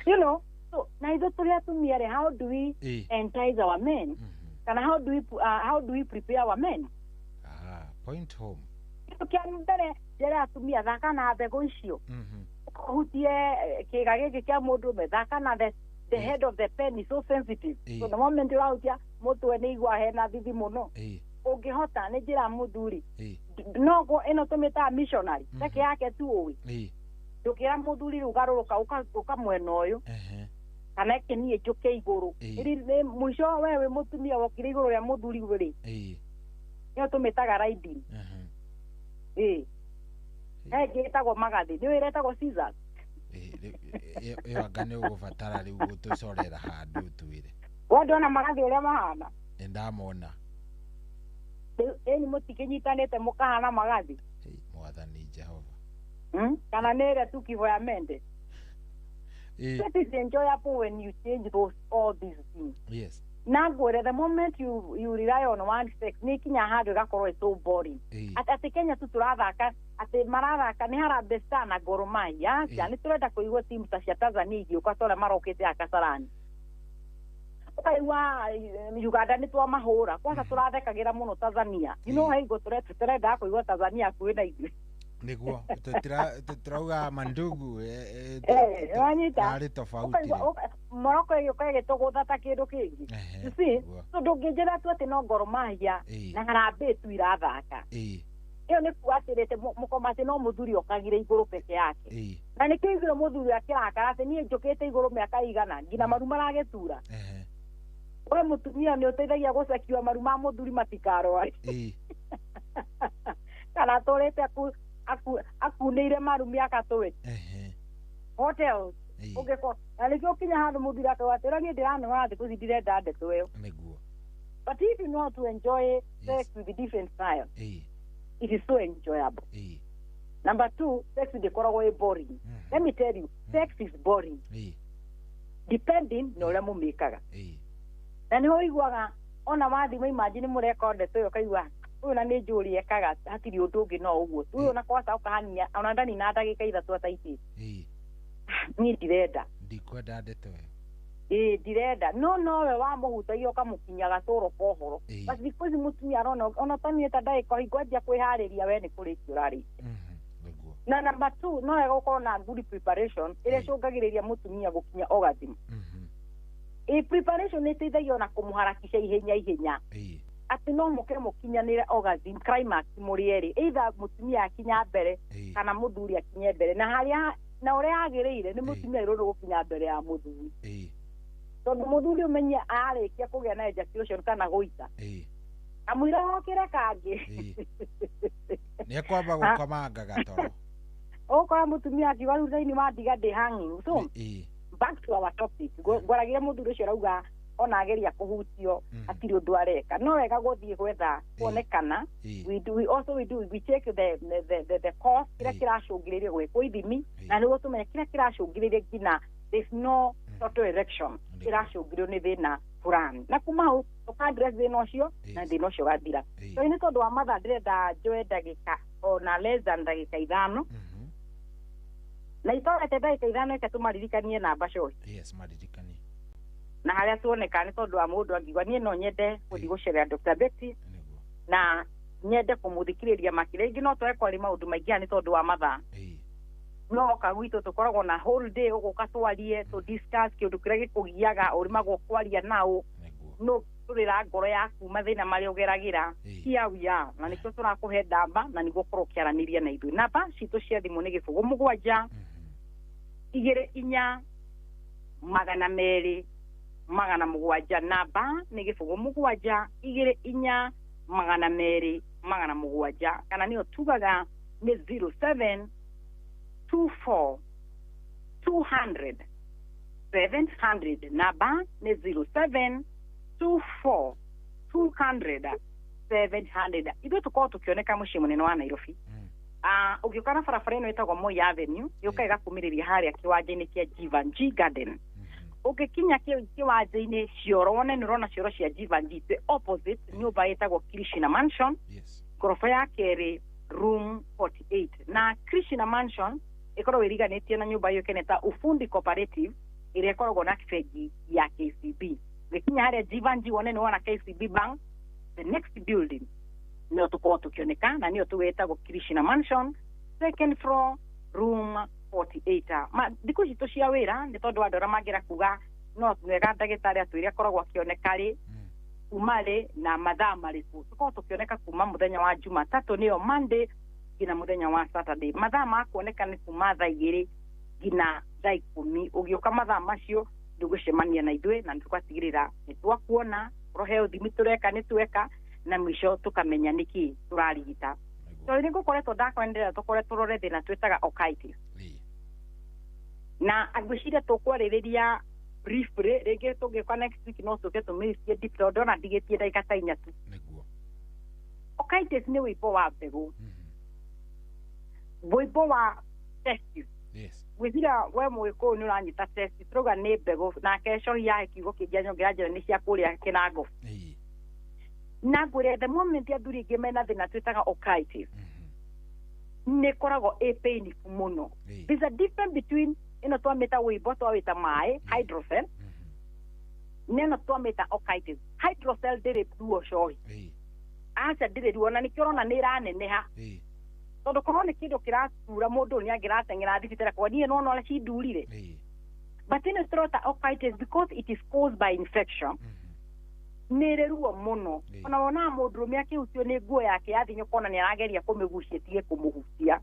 You know, so na ithuĩ tũrĩ atumia rĩ, how do we entice our men? Kana how do we prepare our men? Point home. Kĩndũ kĩa mbere njĩra atumia thaka na mbegũ icio. Ũhutie kĩga gĩkĩ kĩa mũndũrũme, thaka na the head of the pen is so sensitive. So the moment ũrahutia mũtwe nĩ igua hena thithi mũno. Ũngĩhota nĩ njĩra mũthuri. No ĩno tũmĩtaga missionary. Reke yake tu ũĩ. Ndũkĩra mũthuri rĩu garũrũka ũka mwena ũyũ. Kana eke niĩ njũke igũrũ. Mũico we wĩ mũtumia wokire igũrũ rĩa mũthuri rĩ. Nĩyo tũmĩtaga riding. Ĩĩ. Ĩngĩ ĩtagwo magathĩ. Nĩũĩ ĩrĩa ĩtagwo scissors? Ĩyo anga nĩ ũgũbatara rĩu gũtũcorera handũ ũtwĩre. We ndona magathĩ ũrĩa mahana? Nĩndamona. Ĩni mũtikĩnyitanĩte mũkahana magathĩ? Mwathani Jehova. Kana nĩ ĩrĩa tu kibo ya mende? That is enjoyable when you change those all these things. Yes. Na ngwĩre the moment you rely on one sex nĩ ikinya handũ ĩgakorwo ĩ so boring. Atĩ Kenya tu tũrathaka atĩ marathaka nĩ Harambee Stars na Gor Mahia. Aca nĩ tũrenda kũigua timu ta cia Tanzania igĩũka ta ũrĩa marokĩte a Kasarani. Ũkaigua Uganda nĩ twamahũra. Kwanza tũrathekagĩra mũno Tanzania. You know hingo tũrendaga kũigua Tanzania hakuhĩ na ithuĩ. Nĩguo tũtirauga mandugu wanyita arĩ tofauti. Morocco ĩgĩũka ĩgĩtũgũtha ta kĩndũ kĩngĩ. You see, so ndũngĩnjĩra tu atĩ no Gor Mahia na Harambee tu irathaka. Ĩyo nĩ kuga atĩrĩte mũkoma atĩ no mũthuri okagire igũrũ peke yake. Na nĩkĩo igũrũ mũthuri akĩrakara atĩ niĩ njũkĩte igũrũ mĩaka igana nginya maru maragĩtura. We mũtumia nĩ ũteithagia gũcekiwa maru ma mũthuri matikarware. Kana atũrĩte akunĩire maru mĩaka 20. What else? Ũngĩkorwo na nĩkĩo ũkinya handũ mũthuri akauga atĩ niĩ ndĩranoga thikũ ici ndirenda ndeto ĩyo. Nĩguo. But if you know how to enjoy sex with different style, it is so enjoyable. Number 2, sex ndĩkoragwo ĩ boring. Let me tell you, sex is boring. Depending na ũrĩa mũmĩkaga. Na nĩho ũiguaga ona wathiĩ imagine mũreka ndeto ĩyo ũkaigua ũyũ na nĩ njũri ekaga hatirĩ ũndũ ũngĩ no ũguo. Ũyũ na kwaca ũkahania ona ndani na ndagĩka 3 ataitĩte. Niĩ ndirenda. Ndikwenda ndeto ĩyo. Ĩĩ ndirenda. No nowe wamũhutagia ũkamũkinya gatũro ka ũhoro. But because mũtumia arona ona ta niĩ ta ndagĩka hingo anjia kwĩharĩria we nĩ kũrĩkia ũrarĩkia. Na number 2 no wega gũkorwo na good preparation ĩrĩa ĩcũngagĩrĩria mũtumia gũkinya orgasm. Ĩ preparation nĩ ĩteithagia ona kũmũharakisha ihenya ihenya. Atĩ no mũke mũkinyanĩre orgasm climax mũrĩ erĩ, either mũtumia akinya mbere kana mũthuri akinye mbere, na harĩa na ũrĩa agĩrĩire nĩ mũtumia agĩrĩirwo gũkinya mbere ya mũthuri. Tondũ mũthuri ũmenye arĩkia kũgĩa na ejaculation kana gũita kamũira gokĩre kangĩ nĩ ekwamba gũkomanga gatoro. Ũgũkora mũtumia akiuga rĩu thĩinĩ wa ndiga ndĩ hanging. So back to our topic, ngwaragĩra mũthuri ũcio arauga ona ageria kũhutio hatirĩ ũndũ areka. No wega gũthiĩ gwetha kuonekana. We do, we also we do we check the cause kĩrĩa kĩracũngĩrĩria gwĩkwo ithimi na nĩguo tũmenye kĩrĩa kĩracũngĩrĩria nginya there's no total erection kĩracũngĩrĩrio nĩ thĩna fulani, na kuma hau ũka-address thĩna ũcio na thĩna ũcio ũgathira. So nĩ tondũ wa mathaa ndĩrenda njoe ndagĩka ona less than ndagĩka 5 na itorete ndagĩka 5 eke tũmaririkanie namba coe. Yes, maririkanie na harĩa tuoneka nĩ tondũ wa mũndũ angiuga niĩ no nyende gũthiĩ gũcerera Dr. Betty na nyende kũmũthikĩrĩria makĩria ingĩ no twage kwaria maũndũ maingĩ nĩ tondũ wa mathaa. No oka gwitũ tũkoragwo na whole day ũgũka twarie tũ discuss kĩũndũ kĩrĩa gĩkũgiaga ũrĩmagwo kwaria nao no tũrĩra ngoro yaku mathĩna marĩa ũgeragĩra. Here we are na nĩkĩo tũrakũhe namba na nĩguo ũkorwo ũkĩaranĩria na ithuĩ. Namba citũ cia thimũ nĩ 0 7 2 4 200 7. Namba nĩ 0 7 2 4 200 700, kana nĩyo tugaga nĩ 07 24 200 700. Namba nĩ 07 24 200 700. Ithuĩ tũkorwo tũkĩoneka mũciĩ mũnene wa Nairobi. Ũgĩũka na barabara ĩno ĩtagwo Moi Avenue, yũka ĩgakumĩrĩria harĩa kĩwanja-inĩ kĩa Jivanjee Garden. Ũgĩkinya kĩwanja-inĩ cioro wone nĩ ũrona cioro cia Jivanjee the opposite nyũmba ĩtagwo Krishna Mansion. Ngoroba ya kerĩ room 48. Na Krishna Mansion ĩkoragwo ĩriganĩtie na nyũmba yũĩkaine ta Ufundi Cooperative ĩrĩa ĩkoragwo na bengi ya KCB. Ũgĩkinya harĩa Jivanjee wone nĩ wona KCB Bank, the next building nĩyo tũkorwo tũkĩoneka na nĩyo tũgĩtagwo Krishna Mansion, second floor, room 48. Ma thikũ ici tũ cia wĩra nĩ tondũ andũ arĩa mangĩra kuga no wega ndagĩtarĩ atwĩre akoragwo akĩoneka rĩ kuma rĩ na mathaa marĩkũ. Tũkoragwo tũkĩoneka kuma mũthenya wa Jumatatũ nĩyo Monday nginya mũthenya wa Saturday. Mathaa ma kuoneka nĩ kuma thaa 2 nginya thaa 10. Ũgĩũka mathaa macio ndũgũcemania na ithuĩ na nĩtũgatigĩrĩra nĩtwakuona rohe ũthimi tũreka nĩ tweka na mwisho tukamenya niki turarigita. So ni ngukoretwo ndakwenderera tukore turore thina twitaga orchitis. Na ngwiciria tukwaririria briefly ringi tungika next week no tuke tumicie deep tondu ona ndigitie ndagika ta inya tu. Niguo. Orchitis ni wimbo wa mbegu. Wimbo wa testis. Yes. Gwiciria we mwikuyu ni uranyita testis turauga ni mbegu nake cohi yahe kiugo kingi anyongera njira ni cia kuria kinango. Na ngwĩre the moment athuri aingĩ mena thĩna twĩtaga orchitis nĩ ĩkoragwo ĩ painful mũno. There's a difference between ĩno twamĩta wĩimbo twawĩta maĩ hydrocele na ĩno twamĩta orchitis. Hydrocele ndĩrĩ ruo cohi. Aca ndĩrĩ ruo na nĩkĩo ũrona nĩ ĩraneneha. Tondũ korwo nĩ kĩndũ kĩratura mũndũ nĩ angĩrateng'era thibitarĩ kwa niĩ nona ũrĩa cindurire. But ĩno tũrota orchitis because it is caused by infection. Nĩ ĩrĩ ruo mũno. Ona wonaga mũndũrũme akĩhutio nĩ nguo yake ya thĩ ũkona nĩ arageria kũmĩgucia ĩtige kũmũhutia.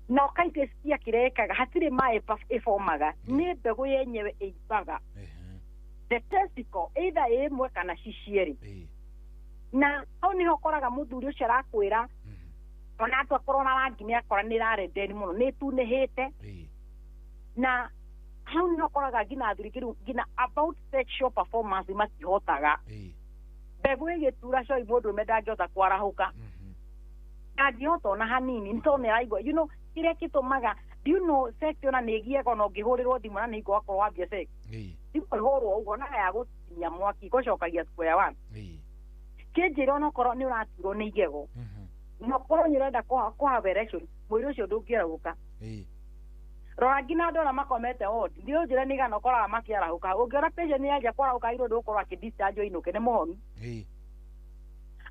Na orchitis cia kĩrĩa ĩkaga hatirĩ maĩ ĩbomaga nĩ mbegũ yenyewe ĩimbaga. The testicle either ĩmwe kana ci cierĩ. Na hau nĩho ũkoraga mũthuri ũcio arakwĩra ona atua akorwo na rangi nĩ akora nĩ ĩrarendeni mũno nĩ ĩtunĩhĩte. Na hau nĩho ũkoraga nginya athuri nginya about sexual performance matihotaga. Mbegũ ĩgĩtura coi mũndũrũme ndangĩhota kwarahũka. Ndangĩhota ona hanini nĩ tondũ nĩ araigua you know kĩrĩa gĩtũmaga do you know sex ona nĩ ĩgiaga ona ũngĩhũrĩrwo thimũ na nĩ hingo wakorwo wambia sex. Thimũ ĩhũrwo ũguo ona ya gũtinia mwaki ĩgũcokagia square one. Kĩnjĩra ona okorwo nĩ ũraturwo nĩ igego na okorwo nĩ ũrenda kũ have erection mwĩrĩ ũcio ndũngĩarahũka. Rora nginya andũ arĩa makomete ward nĩ ũnjĩre nĩ igana ũkoraga makĩarahũka. Ũngĩona patient nĩ yanjia kwarahũka irwo ndũgũkorwo akĩ discharge ũinũke nĩ mũhonu.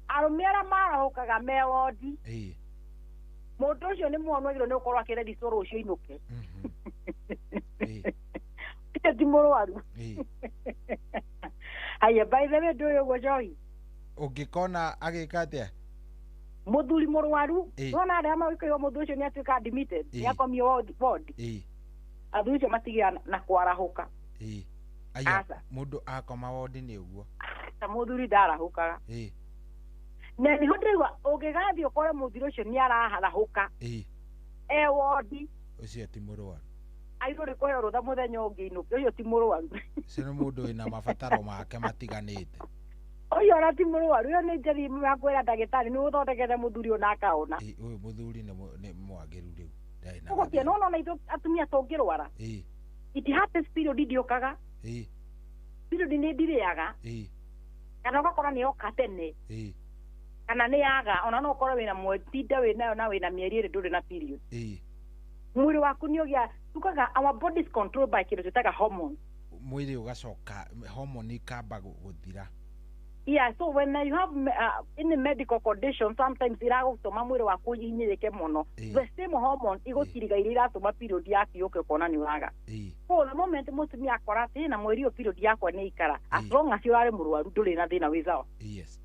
Arũme arĩa marahũkaga me wondi mũndũ ũcio nĩ mũhonu agĩrĩirwo nĩ gũkorwo akĩrendicwo rũciũ ainũke. Ũcio ti mũrwaru. Haya by the way ndũĩ ũguo njohi. Ũngĩkona agĩka atĩa? Mũthuri mũrwaru nona arĩa magĩkĩrwo mũthuri ũcio nĩ atuĩka admitted nĩ akomio ward. Athuri acio matigĩa na kwarahũka. Aya mũndũ akoma ward nĩ ũguo. Ta mũthuri ndarahũkaga. Na nĩho ndĩraigua ũngĩgathiĩ ũkore mũthuri ũcio nĩ araharahũka e wondi ũcio ti mũrwaru. Airwo nĩ kũheo rũtha mũthenya ũngĩ inũke ũcio ti mũrwaru. Ũcio nĩ mũndũ wĩna mabataro make matiganĩte. Ũyũ ona ti mũrwaru ũyũ nĩ njeri ya kwĩra ndagĩtarĩ nĩ ũthondekete mũthuri ũyũ na akaona. Ũyũ mũthuri nĩ mwagĩru rĩu. Ũguo nona ona ithuĩ atumia tũngĩrwara. It happens period ndĩũkaga. Period nĩ ndirĩaga. Kana ũgakora nĩ yoka tene. Kana nĩ yaga ona no ũkorwo wĩna mwetinda wĩnayo na wĩna mĩeri ĩrĩ ndũrĩ na period. Mwĩrĩ waku nĩ ũgĩa tugaga our body is controlled by kĩndũ twĩtaga hormones. Mwĩrĩ ũgacoka hormone ikamba gũthira. Yeah, so when you have any medical condition sometimes iragũtũma mwĩrĩ waku ũhinyĩrĩke mũno. The same hormone igũtiriga iria iratũma period yaku yũke ũkona nĩ ũraga. So the moment mũtumia akora atĩ na mweri ũyũ period yakwa nĩ ikara as long as ũrarĩ mũrwaru ndũrĩ na thĩna wĩ sawa. Yes.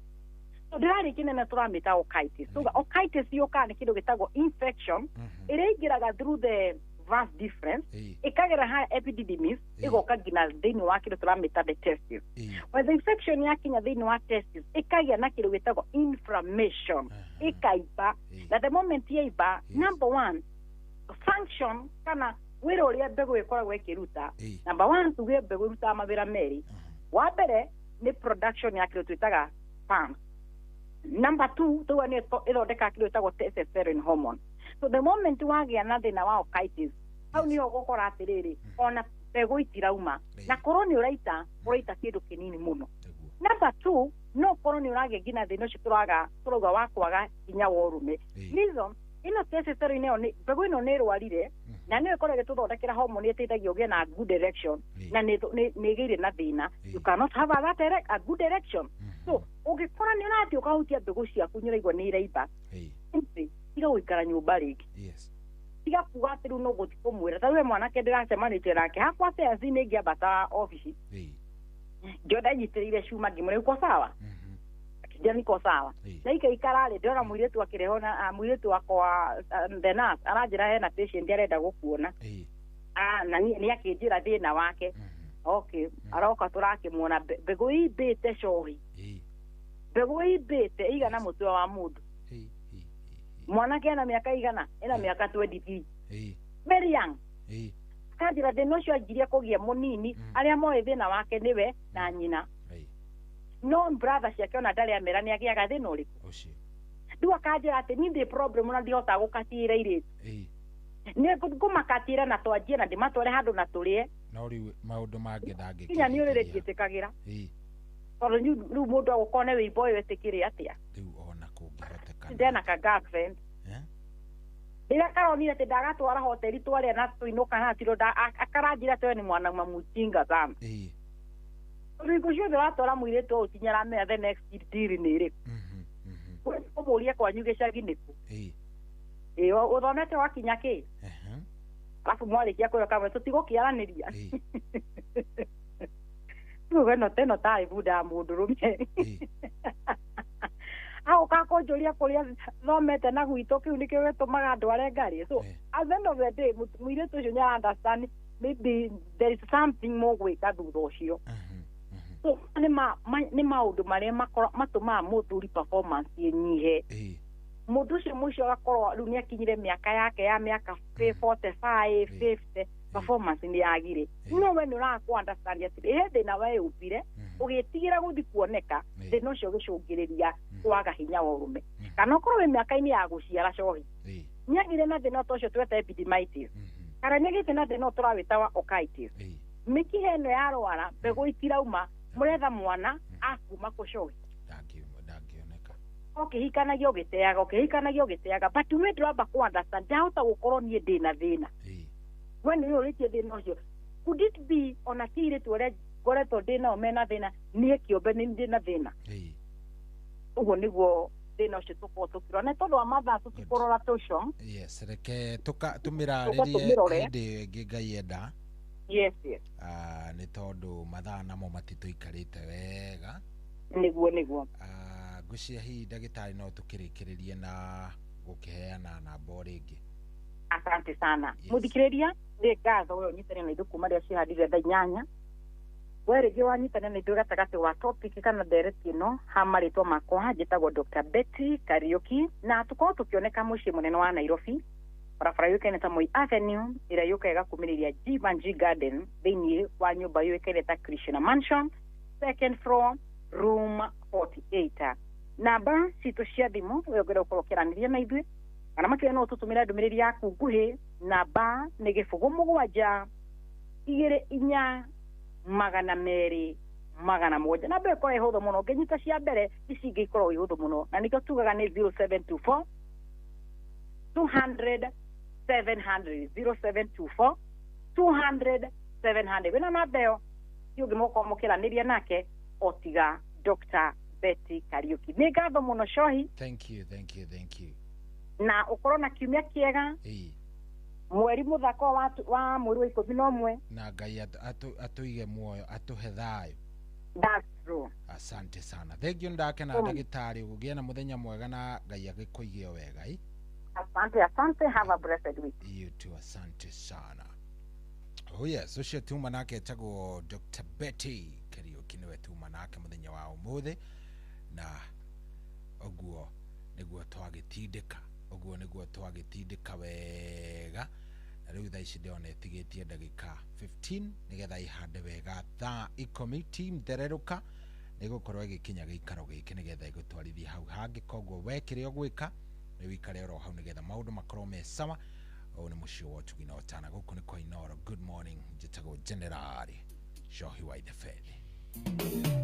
So ndĩrarĩ kĩnene tũramĩta orchitis. So orchitis yũkaga nĩ kĩndũ gĩtagwo infection ĩrĩa ĩingĩraga through the vas deferens ĩkagera haya epididymis ĩgoka nginya thĩinĩ wa kĩndũ tũramĩta the testis. When the infection yakinya thĩinĩ wa testis ĩkagĩa na kĩndũ gĩtagwo inflammation, ĩkaimba. Na the moment yaimba, number one function kana wĩra ũrĩa mbegũ ĩkoragwo ĩkĩruta, number one tuge mbegũ ĩrutaga mawĩra merĩ. Wa mbere nĩ production ya kĩndũ twĩtaga sperm. Number two tuga nĩ ĩthondekaga kĩndũ gĩtagwo testosterone hormone. So the moment wagĩa na thĩna wa orchitis, hau nĩho ũgũkora atĩrĩrĩ ona mbegũ itirauma, na korwo nĩ ũraita ũraita kĩndũ kĩnini mũno. Number two, no korwo nĩ ũragĩa nginya thĩna ũcio tũrauga wa kwaga hinya wa ũrũme. Reason ĩno testosterone ĩyo nĩ mbegũ ĩno nĩ ĩrwarire na nĩyo ĩkoragwo ĩgĩtũthondekera hormone ĩteithagia ũgĩe na good erection, na nĩ ĩgĩire na thĩna. You cannot have a good erection. So ũngĩkora nĩ ũrathiĩ ũkahutia mbegũ ciaku nĩ ũraigua nĩ iraimba, tiga gũikara nyũmba rĩngĩ. Tiga kuga atĩ rĩu no gũthiĩ kũmwĩra. Ta rĩu he mwanake ndĩracemanĩtie nake hakwa sales-inĩ ngĩambata obici, ngĩona nyitĩrĩire cuma ngĩmwĩra uko sawa, akĩnjĩra niko sawa. Na ikaikara rĩ, ndĩrona mũirĩtu akĩrehwo na mũirĩtu wakwa the nurse aranjĩra hena patient arenda gũkuona, na nĩ akĩnjĩra thĩna wake. Okay, aroka tũrakĩmuona mbegũ imbĩte cohi, mbegũ imbĩte igana mũtwe wa mũndũ. Mwanake ena mĩaka igana, ena mĩaka 23, very young. Akanjĩra thĩna ũcio anjirie kũgĩa mũnini, arĩa moĩ thĩna wake nĩwe na nyina. No brother ciake ona ndarĩ amera nĩ agĩaga thĩna ũrĩkũ. Rĩu akanjĩra atĩ niĩ ndĩ problem na ndihotaga gũkatĩra airĩtu, nĩ ngũmakatĩra na twanjie na ndĩmatware handũ na tũrĩe, no rĩu maũndũ mangĩ ndangĩkinya nginya nĩ ũrĩrĩ ndiĩtĩkagĩra, tondũ rĩu mũndũ agũkorwo nĩ wĩimbo ũyũ etĩkĩre atĩa. Rĩu ona kũngĩhoteka ndena ka girlfriend rĩrĩa karonire atĩ ndagatwara hoteli twarĩa na tũinũka hatirwo, akaranjĩra atĩ we nĩ mwanauma mũjinga sana. Tondũ hingo ciothe watwara mũirĩtu ũyũ ũtinyaramenya the next deal nĩ ĩrĩkũ. Ũmũrie kwanyu gĩcagi nĩkũ, ĩ ũthomete wakinya kĩ, alafu mwarĩkia kwĩra kamwe tũtigũkĩaranĩria. Rĩu ĩno teno tarĩ bunda ya mũndũrũme agoka kũnjũria kũrĩa thomete na gwitũ, kĩu nĩkĩo gĩtũmaga ndware ngari. So at the end of the day mũirĩtu ũcio nĩ understand maybe there is something mũgwĩka thutha ũcio. So nĩ maũndũ marĩa matũmaga mũthuri performance ĩnyihe. Mũndũ ũcio mũico agakorwo rĩu nĩ akinyire mĩaka yake ya mĩaka 45 50, performance nĩ yagire. No we nĩ ũrakũ understand atĩ he thĩna weyũmbire ũgĩtigĩra gũthiĩ kuoneka, thĩna ũcio ũgĩcũngĩrĩria kwaga hinya wa ũrũme. Kana ũkorwo wĩ mĩaka-inĩ ya gũciara cohi, nĩagire na thĩna ta ũcio tweta epididymitis, kana nĩagĩte na thĩna tũrawĩta wa orchitis. Mĩkiha ĩno yarwara mbegũ itirauma, mũretha mwana akuma kũ cohi, ndangĩoneka. Ũkĩhikanagia ũgĩteaga, ũkĩhikanagia ũgĩteaga, but we ndũramba kũ understand ndahota gũkorwo niĩ ndĩna thĩna. We nĩ ũrĩtie thĩna ũcio, could it be ona ti airĩtu arĩa ngoretwo ndĩ nao mena thĩna, niĩ kĩũmbe nĩ ndĩ na thĩna? Ũguo nĩguo thĩna ũcio tũkorwo tũkĩrora, na tondũ wa mathaa tũtikũrora tũco. Yes, reke tũmĩrarĩrie hĩndĩ ĩyo ĩngĩ Ngai enda. Yes, yes. Nĩ tondũ mathaa namo matitũikarĩte wega. Nĩguo nĩguo. Ngwĩciria hihi ndagĩtarĩ no tũkĩrĩkĩrĩrie na gũkĩheana namba o rĩngĩ. Asante sana. Mũthikĩrĩria, nĩ ngatho we ũnyitanĩre na ithuĩ kuma rĩrĩa cihandire thaa 8. We rĩngĩ wanyitanĩra na ithuĩ gatagatĩ wa topic kana ndereti ĩno, ha marĩtwa makwa njĩtagwo Dr. Betty Kariuki, na tũkorwo tũkĩoneka mũciĩ mũnene wa Nairobi, barabara yũĩkaine ta Moi Avenue, ĩrĩa yũkaga ĩgakumĩrĩria Jeevanjee Garden thĩinĩ wa nyũmba yũĩkaine ta Krishna Mansion, second floor, room 48. Namba citũ cia thimũ we ũngĩenda gũkorwo ũkĩaranĩria na ithuĩ, kana makĩria no ũtũtũmĩre ndũmĩrĩri yaku nguhĩ, namba nĩ 0 7 2 4 200 700. Namba ĩkorwo ĩ hũthũ mũno, ũngĩnyita cia mbere ici ingĩ ikoragwo i hũthũ mũno, na nĩkĩo tugaga nĩ 0724 200 700, 0724 200 700. Wĩna namba ĩyo ti ũngĩ mũgũkorwo mũkĩaranĩria nake o tiga Dr. Betty Kariuki. Nĩ ngatho mũno cohi. Thank you, thank you, thank you. Na ũkorwo na kiumia kĩega, mweri mũthaka wa mweri wa 11, na Ngai atũige muoyo, atũhe thayũ. That's true. Asante sana. Thank you ndakena ndagĩtarĩ, ũgĩe na mũthenya mwega na Ngai agĩkũige wega. Asante, asante, have a blessed week. You too, asante sana. Oh yes, ucio tuma nake etagwo Dr. Betty Kariuki niwe tuma nake muthenya wa umuthi, na uguo niguo twagitindika, uguo niguo twagitindika wega. Na riu thaa ici ndĩrona ĩtigĩtie ndagĩka 15 nigetha ihande wega thaa 10 team thererũka nĩgũkorwo ĩgĩkinya gĩikaro gĩkĩ nĩgetha ĩgũtwarithie hau hangĩ. Koguo we kĩrĩa ũgwĩka nĩ wĩikare oro hau nĩgetha maũndũ makorwo me sawa. Ũyũ nĩ mũciĩ wa ũtugi na ũtana, gũkũ nĩ kwa Inooro. Good morning, njĩtagwo Generali Shohi wa Ithebeli.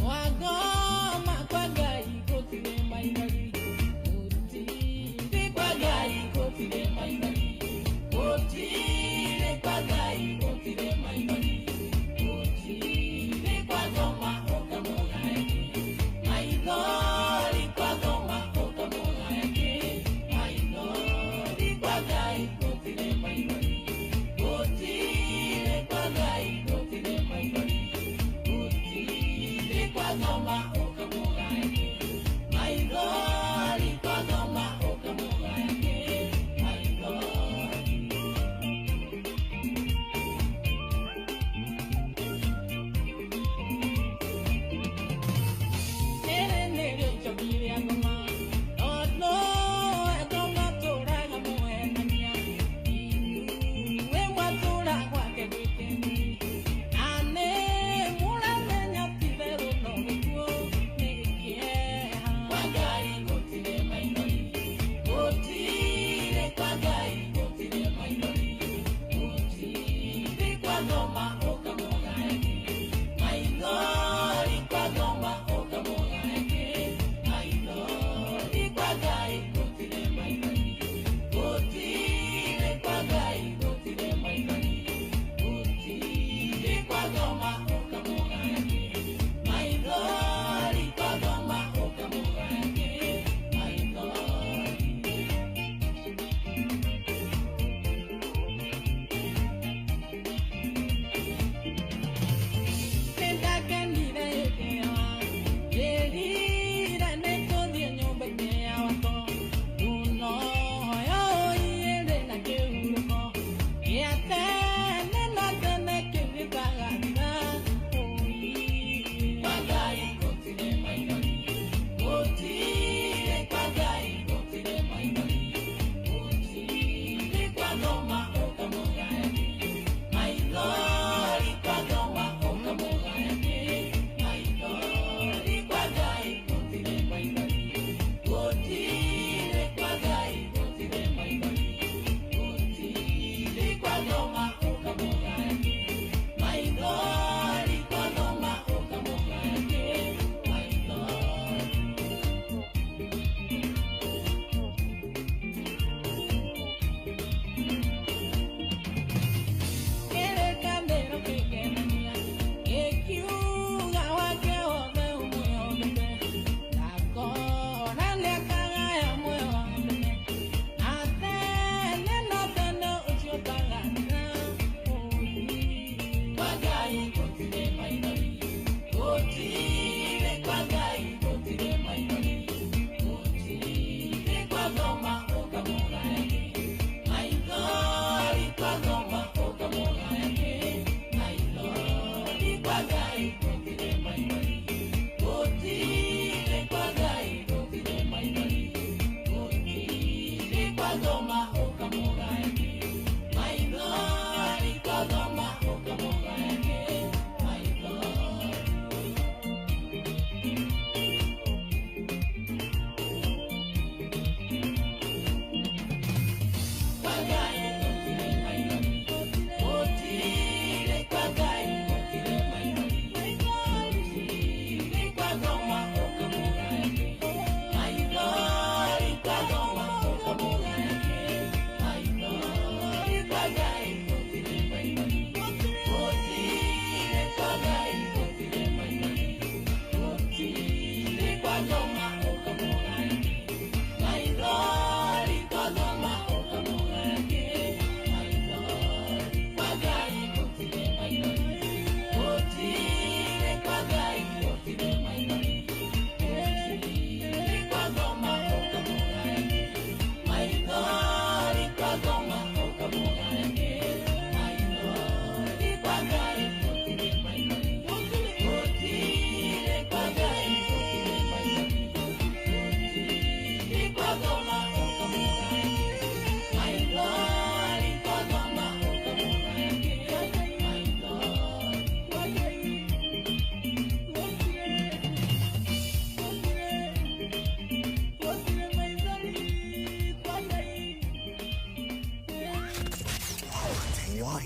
Wagoma kwa Ngai gũtirĩ maithori.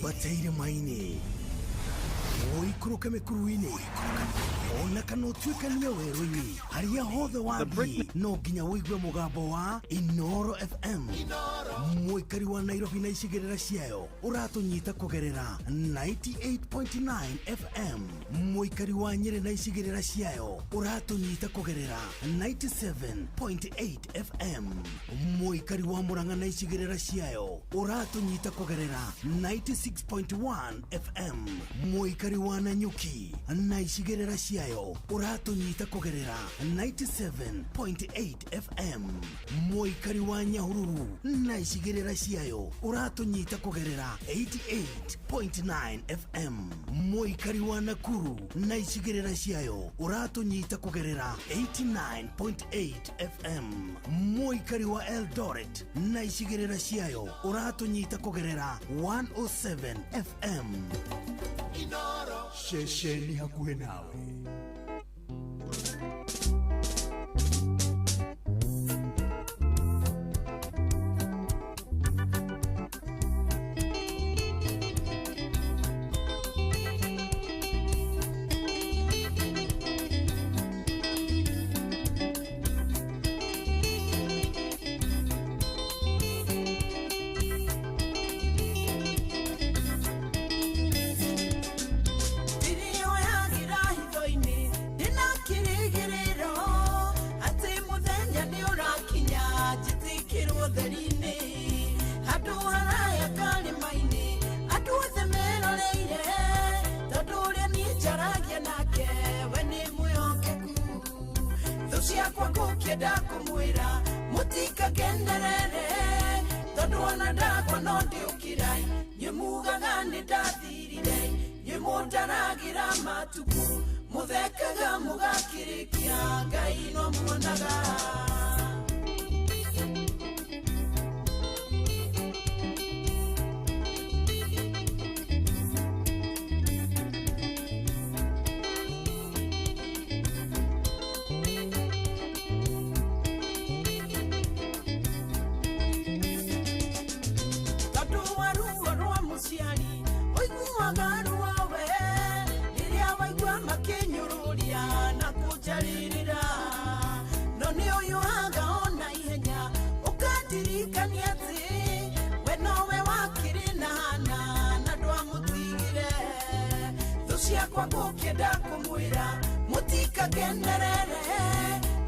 Wambate irĩma-inĩ, ũikũrũke mĩkuru-inĩ, ona kana ũtuĩkanie werũ-inĩ, harĩa hothe wathiĩ no nginya ũigue mũgambo wa Inoro FM. Mũikari wa Nairobi na icigĩrĩra ciayo ũratũnyita kũgerera 98.9 FM. Mũikari wa Nyĩrĩ na icigĩrĩra ciayo ũratũnyita kũgerera 97.8 FM. Mũikari wa Murang'a na icigĩrĩra ciayo ũratũnyita kũgerera 96.1 FM. Mũikari wa Nanyuki na icigĩrĩra ciayo ũratũnyita kũgerera 97.8 FM. Mũikari wa Nyahururu na icigĩrĩra ciayo ũratũnyita kũgerera 88.9 FM. Mũikari wa Nakuru na icigĩrĩra ciayo ũratũnyita kũgerera 89.8 FM. Mũikari wa Eldoret na icigĩrĩra ciayo ũratũnyita kũgerera 107 FM. Ceceni hakuhĩ nawe. Ndĩrĩhoyagĩra hitho-inĩ ndĩna kĩrĩgĩrĩro atĩ mũthenya nĩ ũrakinya njĩtĩkĩrwo theri-inĩ handũ haraya karĩma-inĩ andũ othe meroreire tondũ ũrĩa niĩ njaragia nake we nĩ mwĩhokeku. Thũ ciakwa ngũkĩenda kũmwĩra mũtikakenerere tondũ ona ndakwa no ndĩũkĩra inyuĩ mugaga nĩ ndathirire inyuĩ mũndaragĩra matukũ mũthekaga mũgakĩrĩkia Ngai no muonaga. Tondũ wa ruo rwa mũciari ũiguaga ruo we rĩrĩa waigua makĩnyũrũria na kũnjarĩrĩra no nĩ ũyũhaga ona ihenya ũkandirikania atĩ we nowe wakĩrĩ na Hana na ndwamũtigire. Thũ ciakwa ngũkĩenda kũmwĩra mũtikakenerere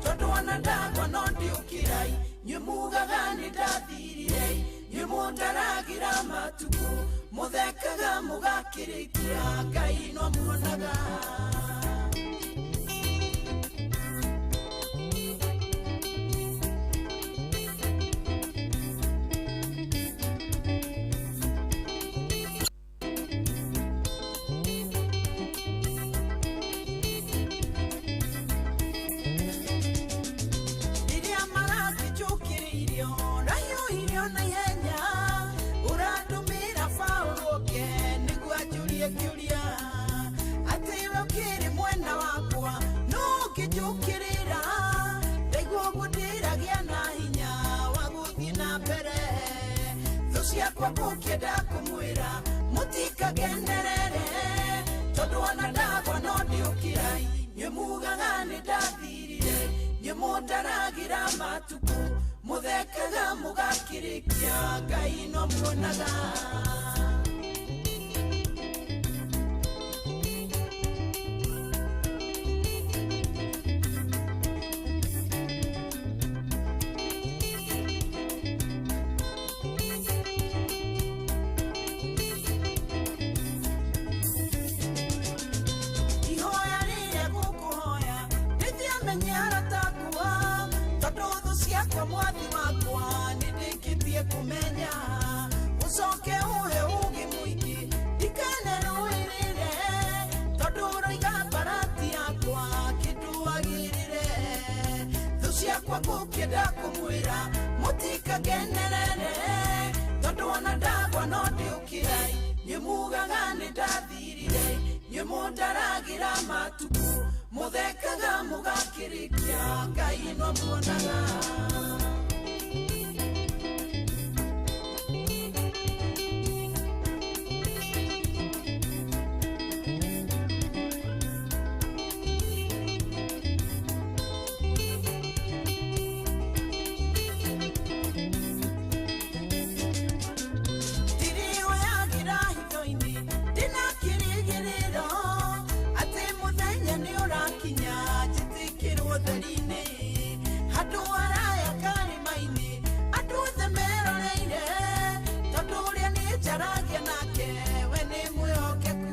tondũ ona ndagwa no ndĩũkĩra inyuĩ mugaga nĩ ndathirire inyuĩ mũndaragĩra matukũ mũthekaga mũgakĩrĩkia Ngai no muonaga. Rĩrĩa marakĩnjũkĩrĩirio rahiũhirio na ihenya ũrandũmĩra Paũlũ oke nĩguo anjũrie kĩũria atĩ we ũkĩrĩ mwena wakwa no ũngĩnjũkĩrĩra ndaigua ũguo ndĩragĩa na hinya wa gũthiĩ na mbere. Thũ ciakwa ngũkĩenda kũmwĩra mũtikakenerere tondũ ona ndagwa no ndĩũkĩra inyuĩ mugaga nĩ ndathirire inyuĩ mũndaragĩra matukũ mũthekaga mũgakĩrĩkia Ngai no muonaga. Ihoya rĩrĩa ngũkũhoya ndĩthiamenye arata akwa tondũ thũ ciakwa mwathi wakwa nĩ ndĩkĩtie kũmenya ũcoke ũhe ũũgĩ mũingĩ ndikanerũĩrĩre tondũ ũroiga mbarati yakwa kĩndũ agĩrĩre. Thũ ciakwa ngũkĩenda kũmwĩra mũtikakenerere tondũ ona ndagwa no ndĩũkĩra inyuĩ mugaga nĩ ndathirire inyuĩ mũndaragĩra matukũ mũthekaga mũgakĩrĩkia Ngai no muonaga. ũtheri-inĩ handũ haraya karĩma-inĩ andũ othe meroreire tondũ ũrĩa niĩ njaragia nake we nĩ mwĩhokeku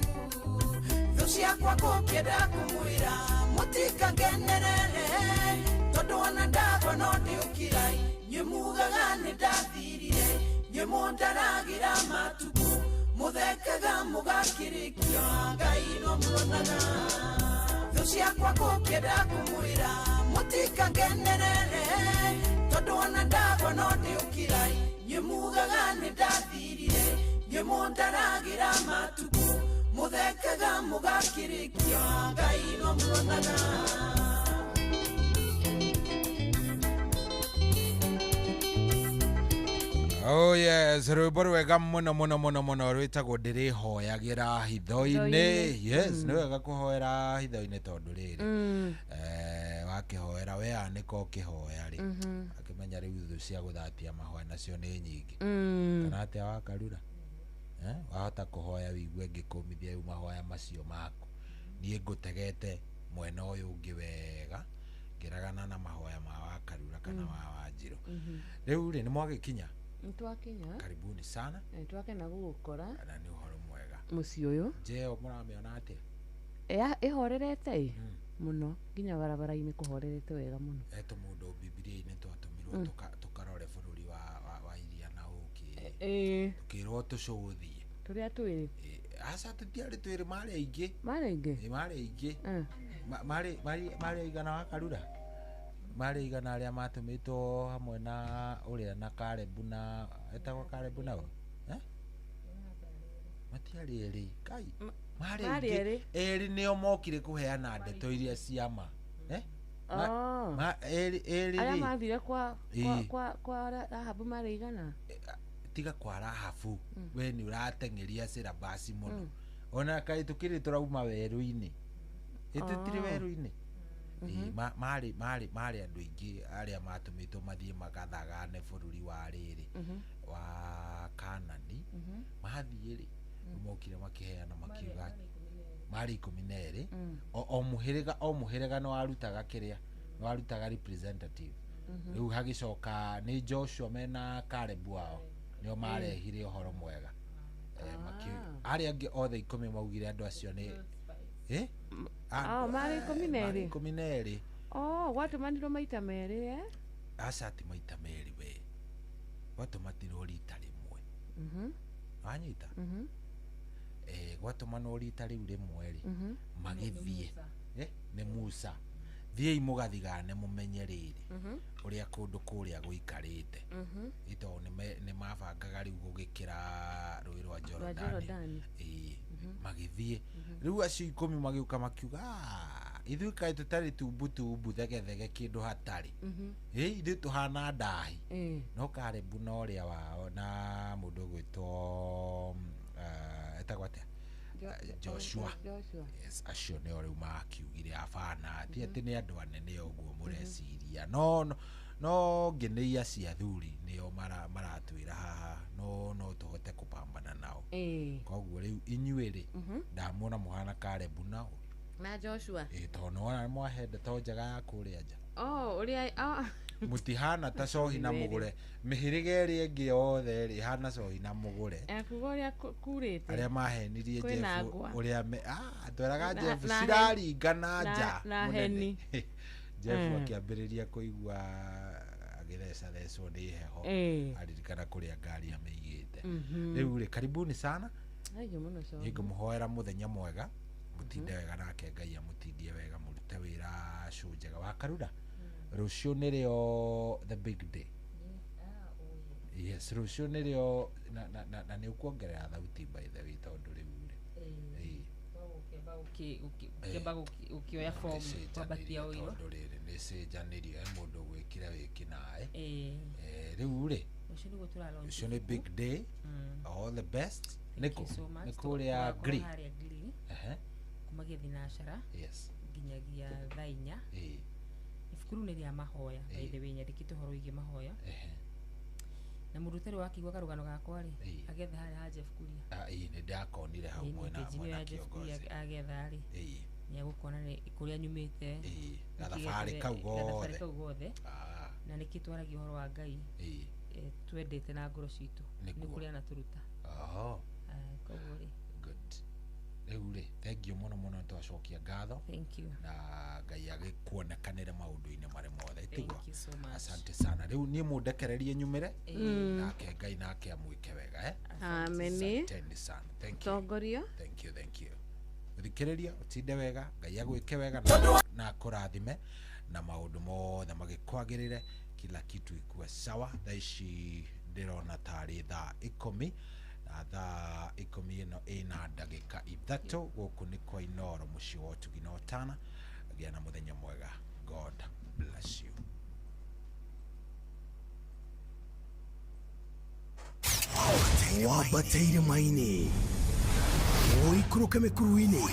thũ ciakwa gũkĩenda kũmwĩra mũtikangenerere tondũ ona ndagwa no ndĩũkĩra inyuĩ mugaga nĩ ndathirire inyuĩ mũndaragĩra matukũ muthekaga mugakĩrĩkia Ngai no muonaga thũ ciakwa gũkĩenda kũmwĩra mũtikangenerere tondũ ona ndagwa no ndĩũkĩra inyuĩ mugaga nĩ ndathirire inyuĩ mũndaragĩra matukũ muthekaga mugakĩrĩkia Ngai no muonaga. Oh yes, rwĩmbo rwega mũno mũno mũno mũno rwĩtagwo ndĩrĩhoyagĩra hitho-inĩ. Yes, nĩ wega kũhoera hitho-inĩ tondũ rĩrĩ wakĩhoera we anĩka ũkĩhoya rĩ akĩmenya rĩu thũ cia gũthatia mahoya nacio nĩ nyingĩ kana atĩa wakarura wahota kũhoya wĩigue ngĩkũmithia rĩu mahoya macio maku niĩ ngũtegete mwena ũyũ ũngĩ wega ngĩragana na mahoya ma wakarura kana wa Wanjirũ. Rĩu rĩ nĩ mwagĩkinya? Nitwakinya. Karibuni sana. Twakena gũgũkora. Na nĩ ũhoro mwega. Mũciĩ ũyũ. Njeo mũramĩona atĩa? Ĩhorerete mũno nginya barabara-inĩ kũhorerete wega mũno. Tũmũndũ Bibilia-inĩ twatũmirwo tũkarore bũrũri wa iria na ũkĩ. Tũkĩrwo tũcũthie. Tũrĩa twĩrĩ. Aca tũtiarĩ twĩrĩ marĩ aingĩ. Marĩ aingĩ? Marĩ aingĩ. Marĩ aigana wakarura? Marĩ igana arĩa matũmĩtwo hamwe na ũrĩa na Karebu na etagwo Karebu nao matiarĩ erĩ kai marĩ aingĩ erĩ nĩo mokire kũheana ndeto iria ciama erĩ arĩa mathire kwa Rahabu marĩ igana tiga kwa Rahabu we nĩ ũrateng'eria syllabus mũno ona kaĩ tũkĩrĩ tũrauma werũ-inĩ ĩtũtirĩ werũ-inĩ. Marĩ andũ aingĩ arĩa matũmĩtwo mathiĩ magathagane bũrũri wa rĩrĩ wa Kanani mathiĩ rĩ mokire makĩheana makiuga marĩ 12 o mũhĩrĩga nĩ warutaga kĩrĩa nĩ warutaga representative rĩu hagĩcoka nĩ Joshua mena Caleb wao nĩo marehire ũhoro mwega arĩa angĩ othe 10 maugire andũ acio nĩ marĩ 12 12. Oh, gwatũmanirwo maita merĩ aca ti maita merĩ we gwatũmatirwo rita rĩmwe wanyita gwatũmanwo rita rĩu rĩmwe rĩ magĩthiĩ nĩ Musa thiĩi mũgathigane mũmenye rĩrĩ ũrĩa kũndũ kũrĩa gũikarĩte tondũ nĩ mabangaga rĩu gũgĩkĩra rũĩ rwa Jorodani magĩthiĩ rĩu acio 10 magĩũka makiuga ithuĩ kaĩ tũtarĩ tumbutumbu thegethege kĩndũ hatarĩ ithuĩ tũhana ndahi no Karebu na ũrĩa wao na mũndũ ũgwĩtwo etagwo atĩa Joshua. Yes, acio nĩo rĩu makiugire abana ti atĩ nĩ andũ anene ũguo mũreciria no ngenei acio athuri nĩo maratwĩra haha no tũhote kũpambana nao koguo rĩu inyuĩ rĩ ndamuona mũhana Karebu nao na Joshua tondũ nĩwona mwahe ndeto njega ya kũrĩa nja ũrĩa mũtihana ta cohi na mũgũre mĩhĩrĩga ĩrĩa ĩngĩ yothe rĩ ĩhana cohi na mũgũre kuga ũrĩa kurĩte arĩa mahenirie Jeff ũrĩa tweraga Jeff ciraringana nja mũnene Jeff akĩambĩrĩria kũigua agĩthecathecwo nĩ heho aririkana kũrĩa ngari amĩigĩte rĩu rĩ karibuni sana nĩngũmũhoera mũthenya mwega mũtinde wega nake Ngai amũtindie wega mũrute wĩra cũ njega wakarura rũciũ nĩrĩo the big day. Yes, rũciũ nĩrĩo na nĩ ũkuongerera thauti by the way tondũ rĩu rĩ ũkĩamba ũkĩoya form kwambatia ũiro tondũ rĩrĩ nĩ cenjanĩrio he mũndũ ũgwĩkire wĩki naĩ rĩu rĩ rũciũ nĩ big day. All the best. Nĩkũ nĩ kũrĩa Glee kumagia thinacara nginyagia thaa 4. Ibuku rĩu nĩ rĩa mahoya by the way nyandĩkĩte ũhoro wĩgiĩ mahoya na mũndũ ũtarĩ wakĩigua karũgano gakwa rĩ agetha harĩa ha Jeff Kuria nĩ ndakonire hau mwena kĩongozi agetha rĩ Nĩ egũkuona nĩ kũrĩa nyumĩte. Gathabarĩ kau Gathabarĩ gothe. Kau gothe. Na nĩkĩ twaragia ũhoro wa Ngai twendete na ngoro citũ. Nĩ kũrĩa anatũruta. Oho. Koguo rĩ. Good. Rĩu rĩ, thank you mũno mũno, twacokia ngatho. Thank you. Na Ngai agĩkuonekanĩre maũndũ-inĩ marĩ mothe. Thank you so much. Asante sana. Rĩu niĩ mũndekererie nyumĩre. Nake Ngai nake amwĩke wega, eh? Ameni. Asanteni sana. Thank you. Tongoria. Thank you, thank you. Thikĩrĩria ũtinde wega, Ngai agwĩke wega na akũrathime na maũndũ mothe magĩkwagĩrĩre, kila kitu ikuwe sawa. Thaa ici ndĩrona tarĩ thaa 10 na thaa 10 ĩno ĩna ndagĩka 3. Gũkũ nĩ kwa Inooro, mũciĩ wa ũtugi na ũtana. Gĩa na mũthenya mwega. God bless you. Wambateire maini ũikũrũke mĩkuru-inĩ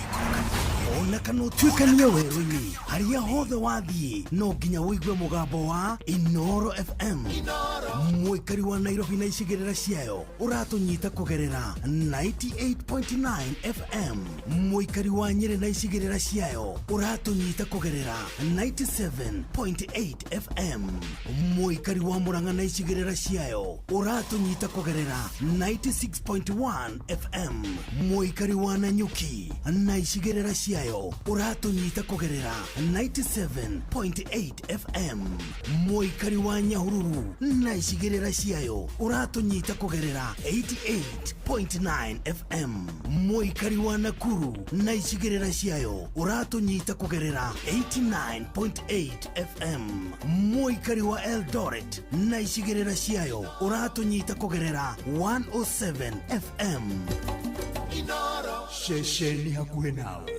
ona kana ũtuĩkanie werũ-inĩ, harĩa hothe wathiĩ no nginya ũigue mũgambo wa Inooro FM. Mũikari wa Nairobi na icigĩrĩra ciayo ũratũnyita kũgerera 98.9 FM. Mũikari wa Nyĩrĩ na icigĩrĩra ciayo ũratũnyita kũgerera 97.8 FM. Mũikari wa Murang'a na icigĩrĩra ciayo ũratũnyita kũgerera 96.1 FM. Mũikari wa Nanyuki na icigĩrĩra ciayo ũratũnyita kũgerera 97.8 FM. Mũikari wa Nyahururu na icigĩrĩra ciayo ũratũnyita kũgerera 88.9 FM. Mũikari wa Nakuru na icigĩrĩra ciayo ũratũnyita kũgerera 89.8 FM. Mũikari wa Eldoret na icigĩrĩra ciayo ũratũnyita kũgerera 107 FM. Ceceni hakuhĩ nawe.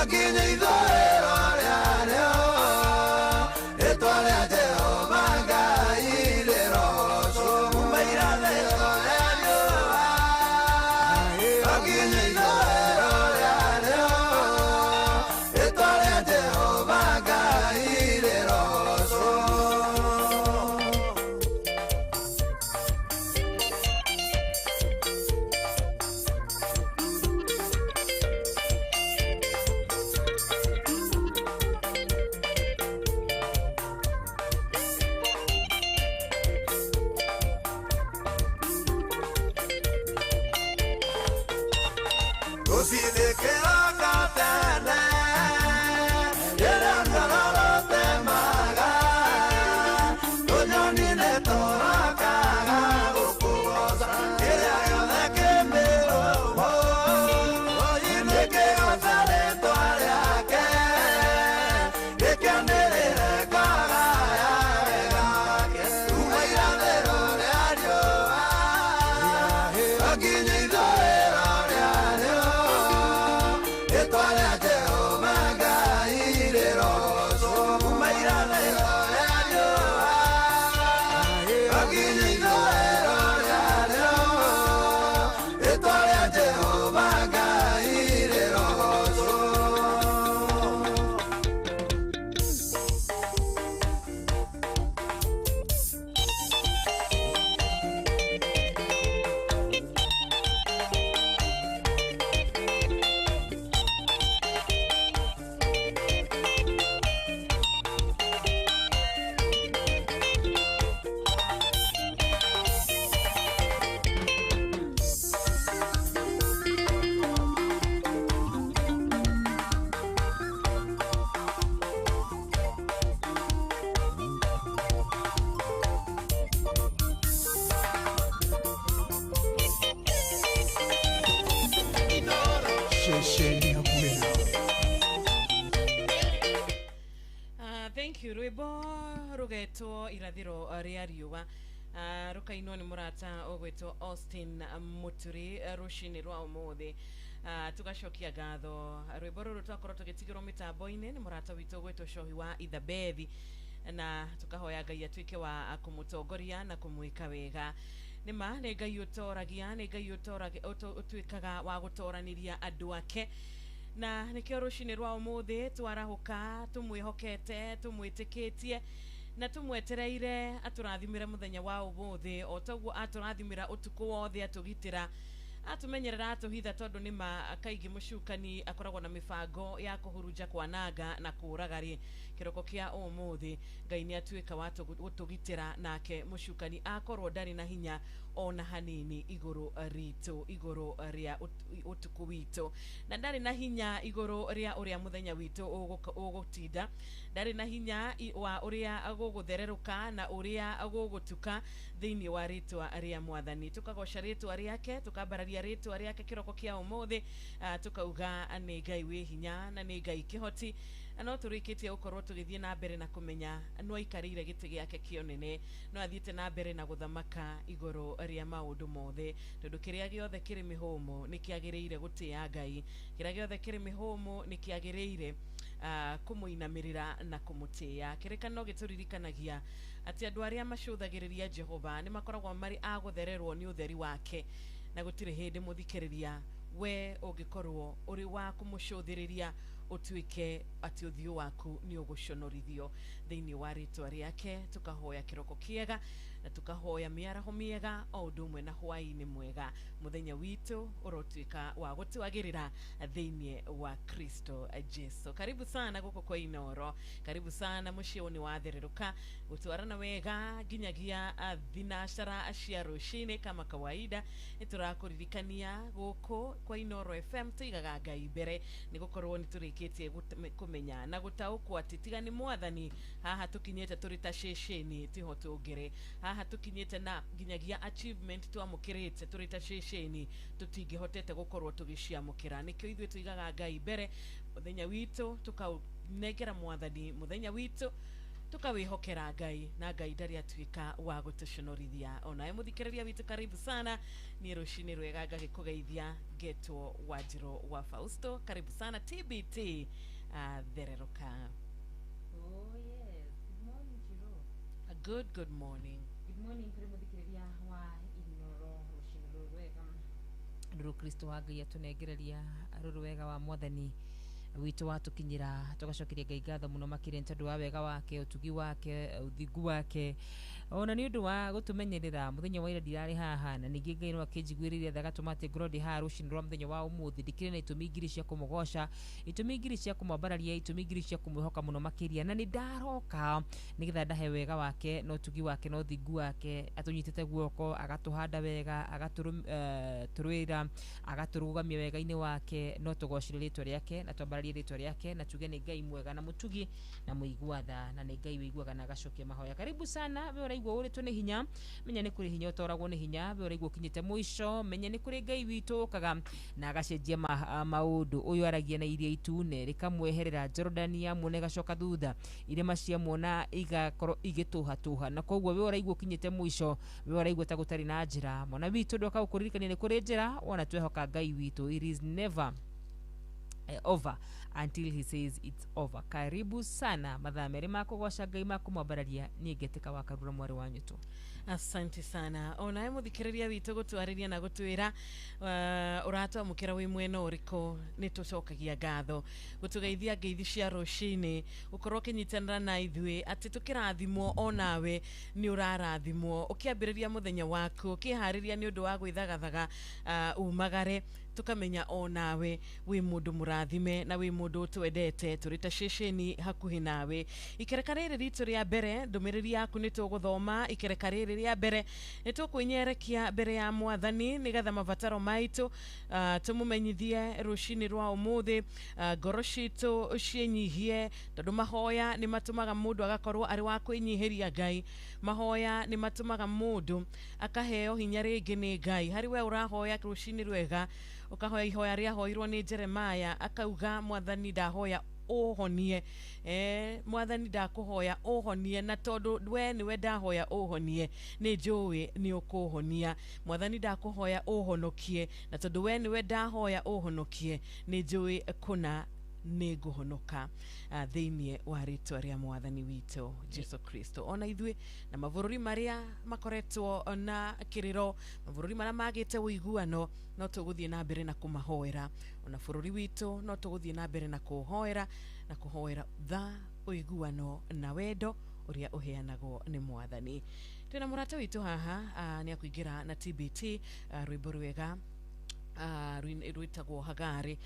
Nginya ithũĩro rĩarĩo, rĩĩtwa rĩa Jehova Ngai rĩrogoocwo. Kuma irathĩro rĩa riũa nginya ithũĩro rĩarĩo, rĩĩtwa rĩa Jehova Ngai rĩrogoocwo. Rũcinĩ kĩroka tene, rĩrĩa ruoro rũtemaga, tũnyoni nĩtũrokaga gũkũgoca. Kĩrĩa gĩothe kĩ mĩrũmo, nĩkĩgoce rĩĩtwa rĩake, gĩkĩanĩrĩre kagaya wega wake. Kuma irathĩro rĩa riũa nginya ithũĩro rĩarĩo, rĩĩtwa rĩa Jehova Ngai rĩrogoocwo. Kuma irathĩro rĩa riũa nginya ithũĩro rĩarĩo, rĩĩtwa rĩa Jehova Ngai rĩrogoocwo. Ceceni hakuhĩ nawe. Thank you. Rwĩmbo rũgetwo irathĩro rĩa riũa, rũkainwo nĩ mũrata ũgwĩtwo Austin Mũturi rũcinĩ rwa ũmũthĩ. Tũgacokia ngatho. Rwĩmbo rũrũ twakorwo tũgĩtigĩrwo mĩtambo-inĩ nĩ mũrata witũ ũgwĩtwo Cohi wa Ithabethi, na tũkahoya Ngai atuĩke wa kũmũtongoria na kũmwĩka wega. Nĩma nĩ Ngai ũtoragia, nĩ Ngai ũtuĩkaga wa gũtoranĩria andũ ake, na nĩkĩo rũcinĩ rwa ũmũthĩ twarahũka tũmwĩhokete, tũmwĩtĩkĩtie na tũmwetereire atũrathimĩre mũthenya wa ũmũthĩ, o toguo atũrathimĩra ũtukũ wothe, atũgitĩra, atũmenyerera, atũhitha, tondũ nĩma kaingĩ mũcukani akoragwo na mĩbango ya kũhurunja, kwananga na kũũraga. Rĩ kĩroko kĩa ũmũthĩ Ngai nĩ atuĩka wa gũtũgitĩra, nake mũcukani akorwo ndarĩ na hinya ona hanini igũrũ ritũ, igũrũ rĩa ũtukũ witũ, na ndarĩ na hinya igũrũ rĩa ũrĩa mũthenya witũ ũgũtinda, ndarĩ na hinya wa ũrĩa gũgũthererũka na ũrĩa gũgũtuka. Thĩinĩ wa rĩtwa rĩa Mwathani tũkagoca rĩtwa rĩake, tũkambararia rĩtwa rĩake kĩroko kĩa ũmũthĩ, tũkauga nĩ Ngai wĩ hinya na nĩ Ngai kĩhoti. Na no tũrĩkĩtie gũkorwo tũgĩthiĩ na mbere na kũmenya no aikarĩire gĩtĩ gĩake kĩonene, no athiĩte na mbere na gũthamaka igũrũ rĩa maũndũ mothe, tondũ kĩrĩa gĩothe kĩrĩ mĩhũmũ nĩ kĩagĩrĩire gũtĩĩa Ngai, kĩrĩa gĩothe kĩrĩ mĩhũmũ nĩ kĩagĩrĩire kũmũinamĩrĩra na kũmũtĩĩa. Kĩrĩkanĩro gĩtũririkanagia atĩ andũ arĩa macũthagĩrĩria Jehova nĩ makoragwo marĩ a gũthererwo nĩ ũtheri wake, na gũtirĩ hĩndĩ mũthikĩrĩria we ũngĩkorwo ũrĩ wa kũmũcũthĩrĩria ũtuĩke atĩ ũthiũ waku nĩ ũgũconorithio. Thĩinĩ wa rĩtwa rĩake tũkahoya kĩroko kĩega na tũkahoya mĩaraho mĩega o ũndũ ũmwe na hwaĩ-inĩ mwega. Mũthenya witũ ũrotuĩka wa gũtwagĩrĩra thĩinĩ wa Kristo Jesu. Karibu sana gũkũ kwa Inoro, karibu sana mũciĩ ũyũ nĩ wathererũka gũtwarana wega nginyagia thinacara cia rũcinĩ. Kama kawaida nĩ tũrakũririkania gũkũ kwa Inoro FM tũigaga Ngai mbere, nĩ gũkorwo nĩ tũrĩkĩtie kũmenya na gũtaũkwo atĩ tiga nĩ Mwathani haha tũkinyĩte tũrĩ ta ceceni tiho tũngĩrĩ, haha tũkinyĩte na nginyagia achievement twamũkĩrĩte tũrĩ ta ceceni tũtingĩhotete gũkorwo tũgĩciamũkĩra. Nĩkĩo ithuĩ tũigaga Ngai mbere, mũthenya witũ tũkaũnengera Mwathani, mũthenya witũ Tukawihokera Ngai na Ngai ndarĩ atuĩka wa gũtũconorithia. Onawe mũthikĩrĩria witũ, karibu sana. Niĩ rũcinĩ rwega ngagĩkũgeithia ngetwo Wanjirũ wa Fausto. Karibu sana TBT. Thererũka. Oh yes, good morning Chiro. A good morning. Good morning kuri muthikiriria wa Inoro rucini rũrũ rwega. Rũrũ Kristo wa Ngai atũnengereria rũrũ wega wa mwathani witũ watũkinyĩra, tũgacokeria Ngai ngatho mũno makĩria nĩ tondũ wa wega wake, ũtugi wake, ũthingu wake, ona nĩ ũndũ wa gũtũmenyerera. Mũthenya wa ira ndirarĩ haha, na ningĩ Ngai no akĩnjiguĩrĩire tha agatũma atĩ ngorwo ndĩ haha rũcinĩ rwa mũthenya wa ũmũthĩ. Ndikĩrĩ na itũmi ngiri cia kũmũgoca, itũmi ngiri cia kũmwambararia, itũmi ngiri cia kũmwĩhoka mũno makĩria, na nĩ ndaroka nĩgetha ndahe wega wake na ũtugi wake na ũthingu wake. Atũnyitĩte guoko, agatũhanda wega, agatũrũĩra, agatũrũgamia wega-inĩ wake. No tũgocire rĩtwa rĩake na twambararie rĩtwa rĩake na tuge nĩ Ngai mwega na mũtugi na mũigua tha, na nĩ Ngai wĩiguaga na agacokia mahoya. Karibu sana. We ũraigua ũrĩtwo nĩ hinya, menya nĩ kũrĩ hinya ũtoragwo nĩ hinya. We ũraigua ũkinyĩte mũico, menya nĩ kũrĩ Ngai witũ ũkaga na agacenjia maũndũ. Ũyũ aragia na iria itune rĩkamweherera, Jordani yamuona ĩgacoka thutha, irĩma ciamuona igakorwo igĩtũhatũha. Na koguo we ũraigua ũkinyĩte mũico, we ũraigua ta gũtarĩ na njĩra, mwana witũ ndoka gũkũririkania nĩ kũrĩ njĩra. Wona twehoka Ngai witũ, it is never over until he says it's over. Karibu sana mathaa merĩ ma kũgoca Ngai ma kũmwambararia. Niĩ ngetĩka wa Karura mwarĩ wa Nyũtũ. Asante sana. Onawe mũthikĩrĩria witũ gũtwarĩria na gũtwĩra ũratwamũkĩra wĩ mwena ũrĩkũ, nĩ tũcokagia ngatho gũtũgeithia ngeithi cia rũcinĩ, gũkorwo ũkĩnyitanĩra na ithuĩ atĩ tũkĩrathimwo onawe nĩ ũrarathimwo, ũkĩambĩrĩria mũthenya waku, ũkĩharĩria nĩ ũndũ wa gwĩthagathaga umagare, tukamenya onawe wĩ mũndũ mũrathime na wĩ mũndũ ũtwendete. Tũrĩ ta ceceni hakuhĩ nawe. Ikereka rĩrĩ ritũ rĩa mbere, ndũmĩrĩri yaku nĩ tũgũthoma. Ikereka rĩrĩ rĩa mbere nĩ tũkwĩnyerekia mbere ya mwathani nĩgetha mabataro maitũ tũmũmenyithie rũcinĩ rwa ũmũthĩ, ngoro citũ ciĩnyihie, tondũ mahoya nĩ matũmaga mũndũ agakorwo arĩ wa kwĩnyihĩria Ngai. Mahoya nĩ matũmaga mũndũ akaheo hinya rĩngĩ nĩ Ngai. Harĩ we ũrahoya rũcinĩ rwega, ũkahoya ihoya rĩahoirwo nĩ Jeremiah, akauga mwathani ndahoya ũhonie, mwathani ndakũhoya ũhonie, na tondũ we nĩwe ndahoya ũhonie nĩ njũĩ nĩ ũkũhonia. Mwathani ndakũhoya ũhonokie, na tondũ we nĩwe ndahoya ũhonokie nĩ njũĩ kũna nĩ ngũhonoka thĩinĩ wa rĩtwa rĩa mwathani witũ Jesu Kristo. Ona ithuĩ na mabũrũri marĩa makoretwo na kĩrĩro, mabũrũri marĩa magĩte ũiguano, no tũgũthiĩ na mbere na kũmahoera. Ona bũrũri witũ no tũgũthiĩ na mbere na kũhoera, na kũhoera tha, ũiguano na wendo ũrĩa ũheanagwo nĩ mwathani. Twĩna mũrata witũ haha, nĩ akũingĩra na TBT, rwĩmbo rwega rwĩtagwo Hagari.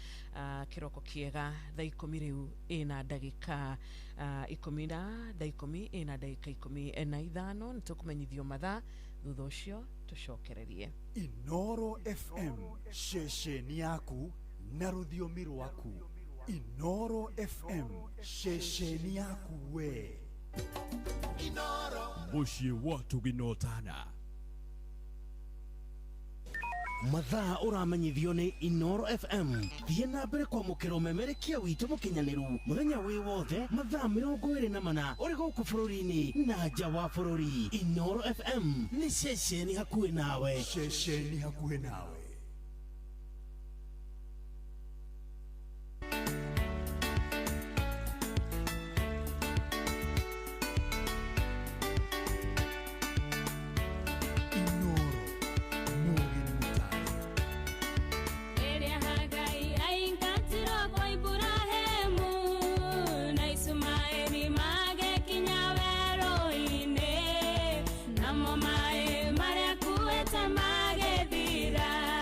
Kĩroko kĩega, thaa 10 rĩu ĩna ndagĩka 10 na thaa 10 ĩna ndagĩka 15. Nĩ tũkũmenyithio mathaa, thutha ũcio tũcokererie. Inoro FM, ceceni yaku na rũthiomi rwaku. Inoro FM, ceceni yaku we. Inoro mũciĩ wa tũginotana. Mathaa ũramenyithio nĩ Inoro FM. Thiĩ na mbere kwamũkĩra ũmemerekia witũ mũkinyanĩru mũthenya wĩ wothe mathaa 24 ũrĩ gũkũ bũrũri-inĩ na nja wa bũrũri. Inoro FM nĩ ceceni hakuhĩ nawe. Ceceni hakuhĩ nawe. Namo mae maria kueta magethira.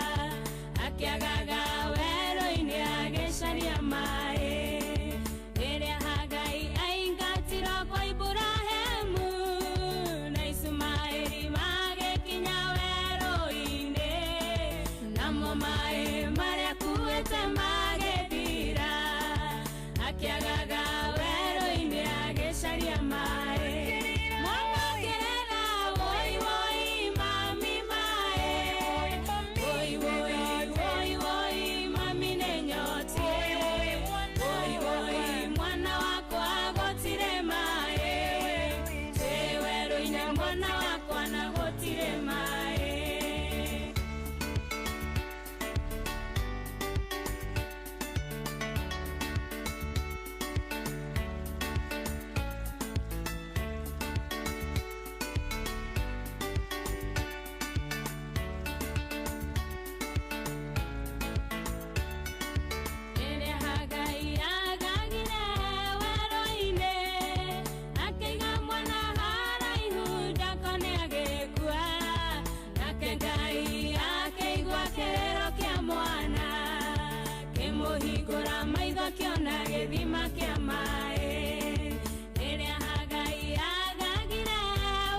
gĩthima kĩa maĩ. Rĩrĩa Hagai agagire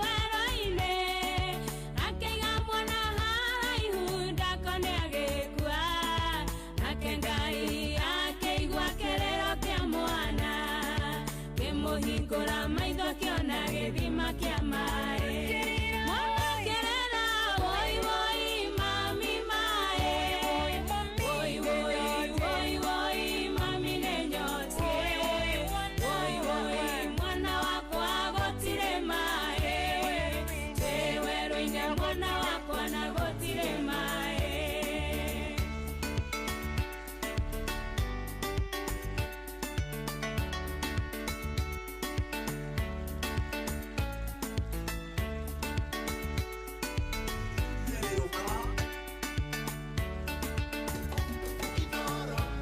werũ-inĩ, akĩiga mwana haraihu ndakone agĩkua. Nake Ngai akĩigua kĩrĩro kĩa mwana, kĩmũhingũra maitho kĩona gĩthima kĩa maĩ. Mwana akĩrĩra, woi woi mami maĩ, woi woi woi woi mami nĩnyotiĩ, woi woi mwana wakwa gũtirĩ maĩ, twĩ werũ-inĩ mwana wakwa na gũtirĩ maĩ.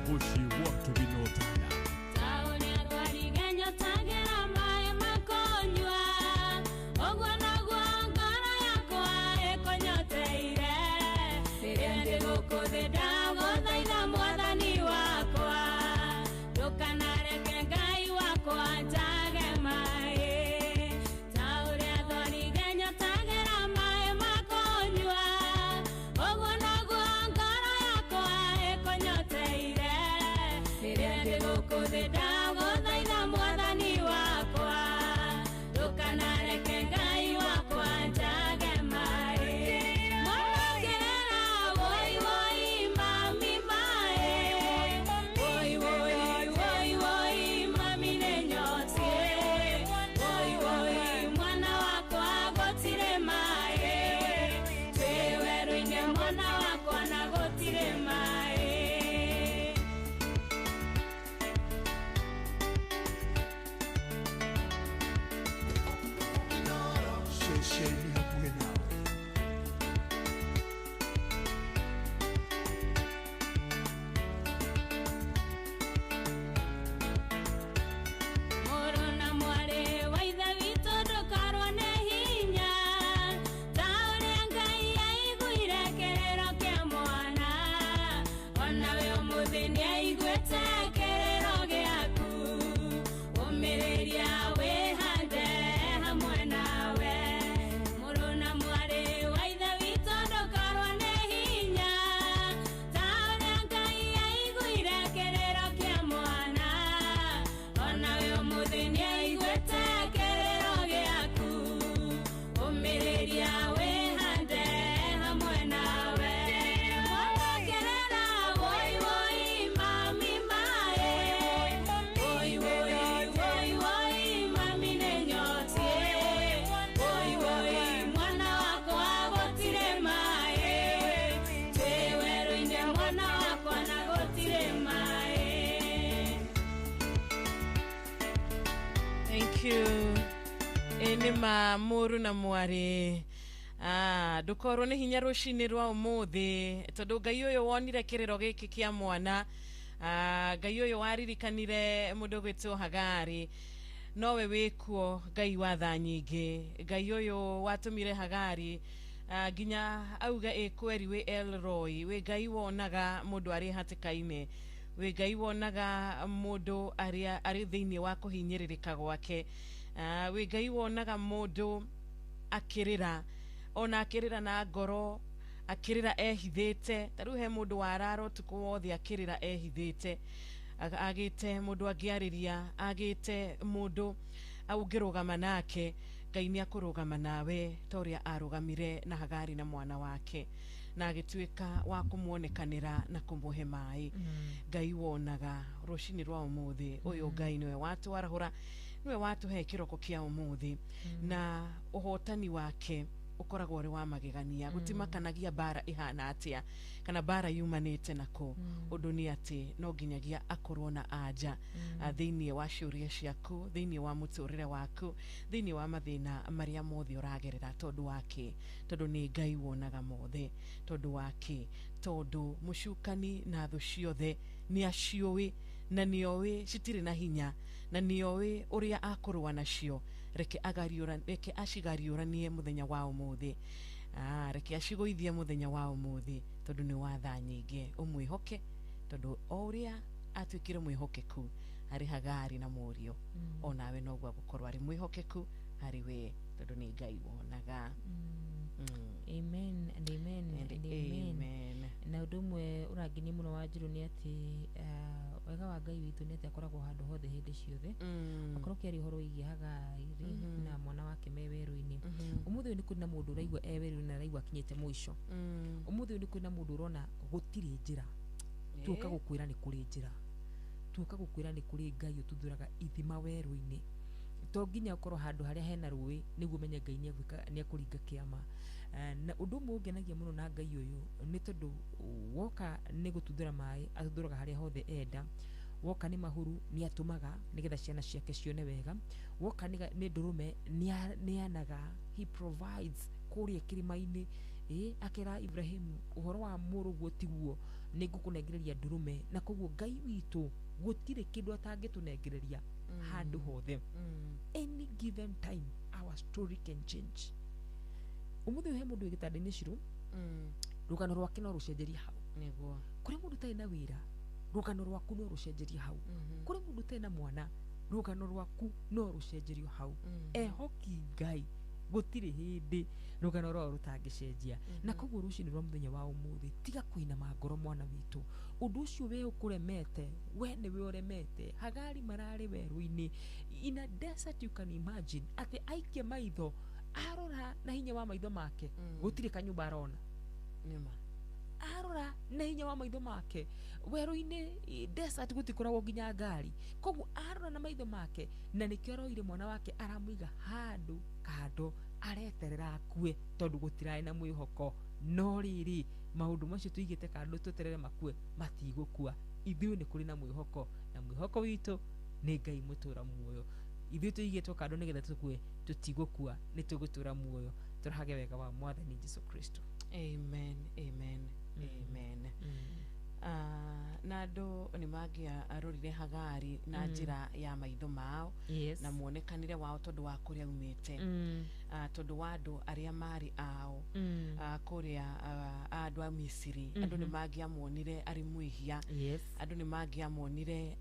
Mũciĩ wa Tũginotana. Ta ũrĩa rwariga nyotagĩra maĩ makũnyua, ũguo noguo ngoro yakwa ĩkũnyoteire. Rĩrĩa ndĩ gũkũ thĩ ndagũthaitha Mwathani wakwa, ndũkanareke Ngai wakwa njage maĩ. Ta ũrĩa thwariga nyotagĩra maĩ makũnyua, ũguo noguo ngoro yakwa ĩkũnyoteire. Rĩrĩa ndĩ gũkũ thĩ ndagũthaitha Mwathani wakwa, ndũkanareke Ngai wakwa njage maĩ. Mwana akĩrĩra, woi woi mami maĩ, woi woi woi woi mami nĩnyotiĩ, woi woi mwana wakwa gũtirĩ maĩ, twĩ werũ-inĩ mwana wakwa na gũtirĩ maĩ. Ceceni hakuhĩ nawe. Mũrũ na mwarĩ wa Ithe witũ ndũkorwo nĩ hinya, ta ũrĩa Ngai aiguire kĩrĩro kĩa mwana, onawe ũmũthĩ nĩaiguĩte kĩrĩro gĩaku. Ũmĩrĩria wĩhande hamwe nawe. Mũrũ na mwarĩ wa Ithe witũ ndũkorwo nĩ hinya, ta ũrĩa Ngai aiguire kĩrĩro kĩa mwana, onawe ũmũthĩ nĩaiguĩte kĩrĩro gĩaku. Ũmĩrĩria wĩhande hamwe nawe. Mwana akĩrĩra, woi woi mami maĩ, woi woi woi woi mami nĩnyotiĩ, woi woi mwana wakwa gũtirĩ maĩ, twĩ werũ-inĩ mwana wakwa na gũtirĩ maĩ. Thank you. Ĩ nĩ ma mũrũ na mwarĩ. Ndũkorwo nĩ hinya rũcinĩ rwa ũmũthĩ, tondũ Ngai ũyũ wonire kĩrĩro gĩkĩ kĩa mwana, Ngai ũyũ waririkanire mũndũ ũgwĩtwo Hagari, nowe wĩkuo Ngai wa tha nyingĩ. Ngai ũyũ watũmire Hagari nginya auge ĩ kweri wĩ Elroy, wĩ Ngai wonaga mũndũ arĩ hatĩka-inĩ, wĩ Ngai wonaga mũndũ arĩ thĩinĩ wa kũhinyĩrĩrĩka gwake, wĩ Ngai wonaga mũndũ akĩrĩra, ona akĩrĩra na ngoro, akĩrĩra ehithĩte. Ta rĩu he mũndũ warara ũtukũ wothe akĩrĩra ehithĩte, agĩte mũndũ angĩarĩria, agĩte mũndũ ũngĩrũgama nake. Ngai nĩ akũrũgama nawe ta ũrĩa arũgamire na Hagari na mwana wake, na agĩtuĩka wa kũmuonekanĩra na kũmũhe maĩ. Ngai wonaga rũcinĩ rwa ũmũthĩ ũyũ, Ngai nĩwe watwarahũra, nĩwe watũhe kĩroko kĩa ũmũthĩ, na ũhotani wake ũkoragwo ũrĩ wa magegania. Gũtimakanagia mbara ĩhana atĩa kana mbara yumanĩte nako, ũndũ nĩ atĩ no nginyagia akorwo na anja thĩinĩ wa ciũria ciaku, thĩinĩ wa mũtũrĩre waku, thĩinĩ wa mathĩna marĩa mothe ũragerera. Tondũ wake, tondũ nĩ Ngai wonaga mothe. Tondũ wake, tondũ mũcukani na thũ ciothe nĩ aciũĩ, na nĩoĩ citirĩ na hinya, na nĩoĩ ũrĩa akũrũa nacio. Reke acigariũranie mũthenya wa ũmũthĩ, reke acigũithie mũthenya wa ũmũthĩ, tondũ nĩ wa tha nyingĩ. Ũmwĩhoke, tondũ o ũrĩa atuĩkire mwĩhokeku harĩ Hagari na mũriũ, onawe noguo agũkorwo arĩ mwĩhokeku harĩ we, tondũ nĩ Ngai wonaga. Amen and amen and amen. Na ũndũ ũmwe ũrangenia mũno wa Njirũ nĩ atĩ wega wa Ngai witũ nĩ atĩ akoragwo handũ hothe hĩndĩ ciothe. Akorwo kĩaria ũhoro wĩgiĩ Hagari na mwana wake me werũ-inĩ, ũmũthĩ ũyũ nĩ kũrĩ na mũndũ ũraigua e werũ-inĩ na araigua akinyĩte mũico. Ũmũthĩ ũyũ nĩ kũrĩ na mũndũ ũrona gũtirĩ njĩra. Tuoka gũkwĩra nĩ kũrĩ njĩra, tuoka gũkwĩra nĩ kũrĩ Ngai ũtuthũraga ithima werũ-inĩ. To nginya ũkorwo handũ harĩa hena rũĩ nĩguo ũmenye Ngai nĩ ekũringa kĩama. Na ũndũ ũmwe ũngenagia mũno na Ngai ũyũ nĩ tondũ woka nĩ gũtuthũra maĩ, atuthũraga harĩa hothe enda. Woka nĩ mahuru nĩ atũmaga nĩgetha ciana ciake cione wega. Woka nĩ ndũrũme nĩ anaga, he provides kũrĩa kĩrĩma-inĩ. Akera Ibrahimu ũhoro wa mũrũguo tiguo, nĩ ngũkũnengereria ndũrũme. Na koguo Ngai witũ gũtirĩ kĩndũ atangĩtũnengereria handũ hothe. Any given time our story can change. Ũmũthĩ ũyũ he mũndũ wĩ gĩtanda-inĩ Cirũ, rũgano rwake no rũcenjerie hau. Nĩguo. Kũrĩ mũndũ ũtarĩ na wĩra, rũgano rwaku no rũcenjerie hau. Kũrĩ mũndũ ũtarĩ na mwana, rũgano rwaku no rũcenjerio hau. Ehoki Ngai, gũtirĩ hĩndĩ rũgano rwao rũtangĩcenjia. Na koguo rũcinĩ rwa mũthenya wa ũmũthĩ, tiga kũinama ngoro mwana witũ. Ũndũ ũcio we ũkũremete, we nĩwe ũremete. Hagari mararĩ werũ-inĩ, in a desert, you can imagine atĩ aikie maitho, arora na hinya wa maitho make, gũtirĩ kanyũmba arona. Nĩma. Arora na hinya wa maitho make, werũ-inĩ, desert, gũtikoragwo nginya ngari. Koguo arora na maitho make, na nĩkĩo aroire mwana wake aramũiga handũ kando, areterera akue tondũ gũtirarĩ na mwĩhoko. No rĩrĩ, maũndũ macio tũigĩte kando tweterere makue, matigũkua. Ithuĩ nĩ kũrĩ na mwĩhoko, na mwĩhoko witũ nĩ Ngai mũtũra muoyo. Ithuĩ tũigĩtwo kando nĩgetha tũkue, tũtigũkua, nĩ tũgũtũra muoyo, tũrahage wega wa Mwathani Jesu Kristo. Amen, amen, amen. Na andũ nĩ mangĩarorire Hagari na njĩra ya maitho mao na muonekanĩre wao tondũ wa kũrĩa aumĩte, tondũ wa andũ arĩa marĩ ao, kũrĩa, andũ a Misiri, andũ nĩ mangĩamuonire arĩ mwĩhia. Andũ nĩ mangĩamuonire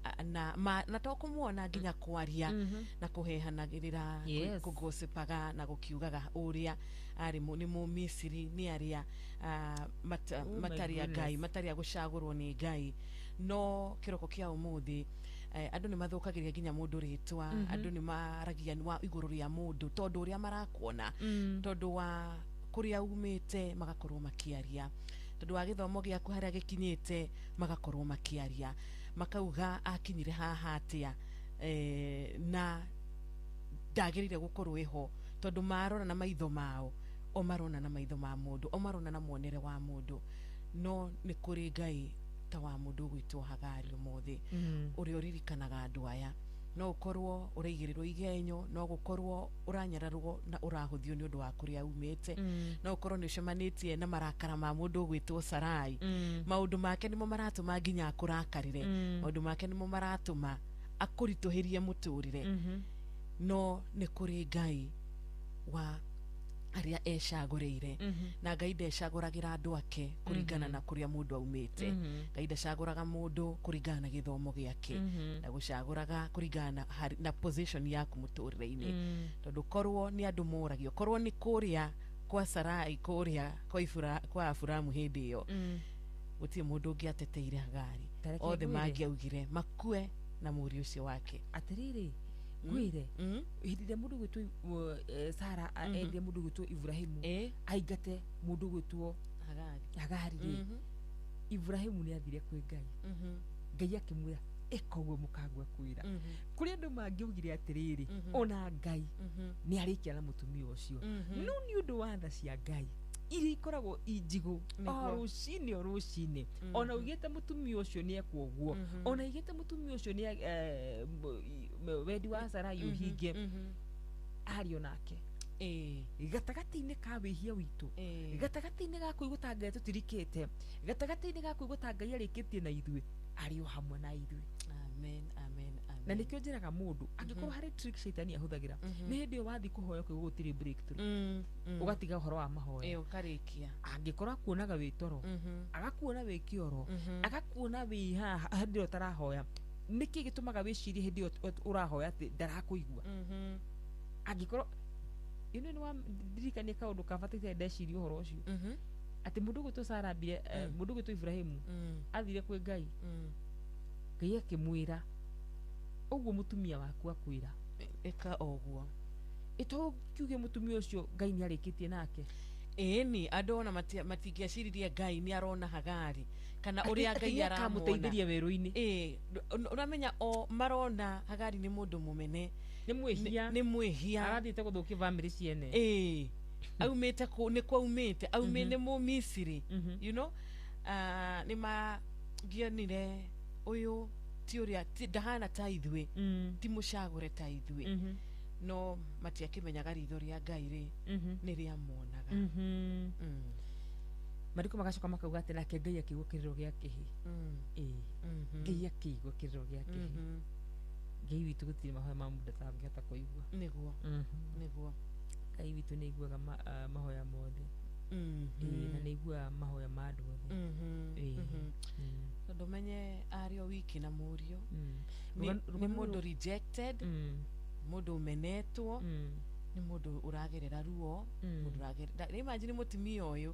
na to kũmuona, nginya kwaria na kũhehanagĩrĩra, kũgocipaga na gũkiugaga ũrĩa arĩ nĩ Mũmisiri, nĩ arĩa Oh my matarĩ a Ngai, goodness. matarĩ a gũcagũrwo nĩ Ngai. No kĩroko kĩa ũmũthĩ, andũ nĩ mathũkagĩria nginya mũndũ rĩtwa. Andũ nĩ maragia wa igũrũ rĩa mũndũ tondũ ũrĩa marakuona, tondũ wa kũrĩa umĩte, magakorwo makĩaria, tondũ wa gĩthomo gĩaku harĩa gĩkinyĩte, magakorwo makĩaria, makauga akinyire haha atĩa, na ndagĩrĩire gũkorwo ĩho, tondũ marora na maitho mao, o marona na maitho ma mũndũ, o marona na muonere wa mũndũ. No nĩ kũrĩ Ngai ta wa mũndũ ũgwĩtwo Hagari ũmũthĩ, ũrĩa ũririkanaga andũ aya. No ũkorwo ũraigĩrĩrwo igenyo, no gũkorwo ũranyararwo na ũrahũthio nĩ ũndũ wa kũrĩa umĩte, no ũkorwo nĩ ũcemanĩtie na marakara ma mũndũ ũgwĩtwo Sarai. Maũndũ make nĩmo maratũma nginya akũrakarĩre. Maũndũ make nĩmo maratũma akũritũhĩrie mũtũrĩre. No nĩ kũrĩ Ngai wa arĩa ecagũrĩire, na Ngai ndecagũragĩra andũ ake kũringana na kũrĩa mũndũ aumĩte. Ngai ndacagũraga mũndũ kũringana na gĩthomo gĩake, na gũcagũraga kũringana na position yaku mũtũrĩre-inĩ. Tondũ korwo nĩ andũ moragio, korwo nĩ kũrĩa kwa Sarai, kũrĩa kwa Aburamu hĩndĩ ĩyo, gũtirĩ mũndũ ũngĩateteire Hagari. Ta reke Othe ngwĩre. mangĩaugire makue na mũriũ ũcio wake. Atĩrĩrĩ, ngwĩre, hĩndĩ ĩrĩa mũndũ gwĩtwo Sara endire mũndũ gwĩtwo Ibrahimu aingate mũndũ gwĩtwo Hagari, Hagari rĩ, Ibrahimu nĩ athire kwĩ Ngai. Ngai akĩmwĩra, ĩka ũguo mũkagua kwĩra. Kũrĩ andũ mangĩaugire atĩrĩrĩ, ona Ngai nĩ arĩkia na mũtumia ũcio. No nĩ ũndũ wa tha cia Ngai iria ikoragwo i njigũ o rũcinĩ o rũcinĩ, ona ugĩte mũtumia ũcio nĩ ekwo ũguo, ona ugĩte mũtumia ũcio nĩ wendi wa Sarai ũhinge, ario nake gatagatĩ-inĩ ka wĩhia witũ, gatagatĩ-inĩ ga kũigua ta Ngai tũtirikĩte, gatagatĩ-inĩ ga kũigua ta Ngai arĩkĩtie na ithuĩ, arĩ o hamwe na ithuĩ. Amen, amen, amen. Na nĩkĩo njĩraga mũndũ angĩkorwo harĩ trick shaitani ahũthagĩra, nĩ hĩndĩ ĩyo wathiĩ kũhoya kũigua gũtirĩ breakthrough, ũgatiga ũhoro wa mahoya, ũkarĩkia. Angĩkorwo akuonaga wĩ toro, agakuona wĩ kĩoro, agakuona wĩ haha hĩndĩ ĩyo ũtarahoya, nĩkĩ gĩtũmaga wĩcirie hĩndĩ ĩyo ũrahoya atĩ ndarakũigua? Angĩkorwo ĩno nĩ wandirikania kaũndũ ka bata itarĩ ndeciria ũhoro ũcio, atĩ mũndũ ũgwĩtwo Sara ambire, mũndũ ũgwĩtwo Ibrahimu athire kwĩ Ngai, Ngai akĩmwĩra ũguo mũtumia waku akwĩra ĩka ũguo. Ĩto kiuge mũtumia ũcio Ngai nĩ arĩkĩtie nake. Ĩni andũ ona matingĩaciririe Ngai nĩ arona Hagari kana ũrĩa Ngai aramũteithĩria werũ-inĩ. Ũramenya o marona Hagari nĩ mũndũ mũmene, nĩ mwĩhia, nĩ mwĩhia, arathiĩte gũthũkia bamĩrĩ ciene. Aumĩte kũ nĩ kwaumĩte, aumĩ nĩ Mũmisiri, you know, nĩ mangĩonire ũyũ ti ũrĩa ndahana ta ithuĩ, ti mũcagũre ta ithuĩ, no matiakĩmenyaga ritho rĩa Ngai rĩ nĩ rĩamuonaga. Mariko magacoka makauga atĩ nake Ngai akĩigua kĩrĩro gĩa kĩhĩ. Ngai akĩigua kĩrĩro gĩa kĩhĩ. Ngai witũ gũtirĩ mahoya ma mũndũ atangĩhota kũigua. Nĩguo, nĩguo. Ngai witũ nĩ aiguaga mahoya mothe. Na nĩ aiguaga mahoya ma andũ othe. Tondũ menye arĩ o wiki na mũriũ, nĩ mũndũ rejected, mũndũ ũmenetwo, nĩ mũndũ ũragerera ruo, mũndũ ũragerera. Imagine mũtumia ũyũ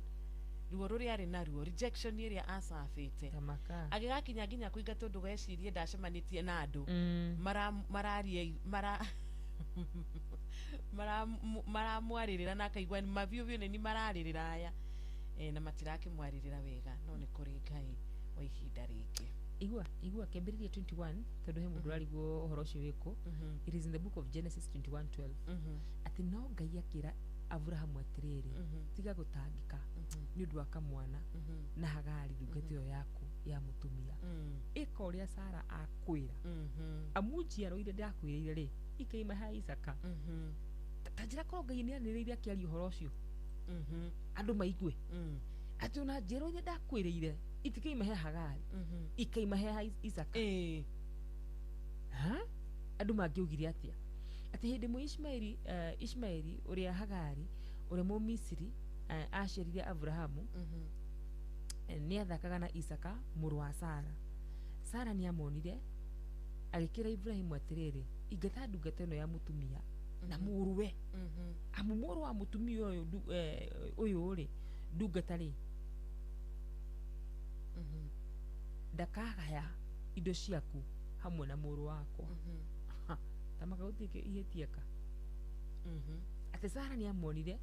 ruo rũrĩa arĩ naruo, rejection ĩrĩa acabĩte, agĩgakinya nginya kũingatwo ndũgecirie ndacemanĩtie na andũ mararia maramwarĩrĩra na akaigua mabiũ biũ nĩ mararĩrĩra aya, na matirakĩmwarĩrĩra wega, no nĩ kũrĩ Ngai wa ihinda rĩngĩ. Igua kĩambĩrĩria 21 tondũ he mũndũ ũrarigwo ũhoro ũcio wĩkũ. It is in the book of Genesis 21:12 atĩ no Ngai akĩra Abrahamu atĩrĩrĩ, tiga gũtangĩka nĩ ũndũ wa kamwana na Hagari ndungata ĩyo yaku ya mũtumia, ĩka ũrĩa Sara akwĩra, amu njiaro iria ndakwĩrĩire rĩ ikaima ha Isaka. Ta njĩra korwo Ngai nĩ anĩrĩire akĩaria ũhoro ũcio andũ maigue atĩ ona njiaro iria ndakwĩrĩire itikaima he Hagari, ikaima he Isaka. Andũ mangĩaugire atĩa? Atĩ hĩndĩ ĩmwe Ishmaeli ũrĩa Hagari ũrĩa Mũmisiri aciarire Abrahamu, nĩ athakaga na Isaka mũrũ wa Sara. Sara nĩ amonire agĩkĩra Ibrahimu atĩrĩrĩ, ingata ndungata ĩno ya mũtumia na mũrũwe, amu mũrũ wa mũtumia ũyũ rĩ ndungata rĩ ndakagaya indo ciaku hamwe na mũrũ wakwa. Ta makagũtuĩke ihĩtieka. Atĩ Sara nĩ amonire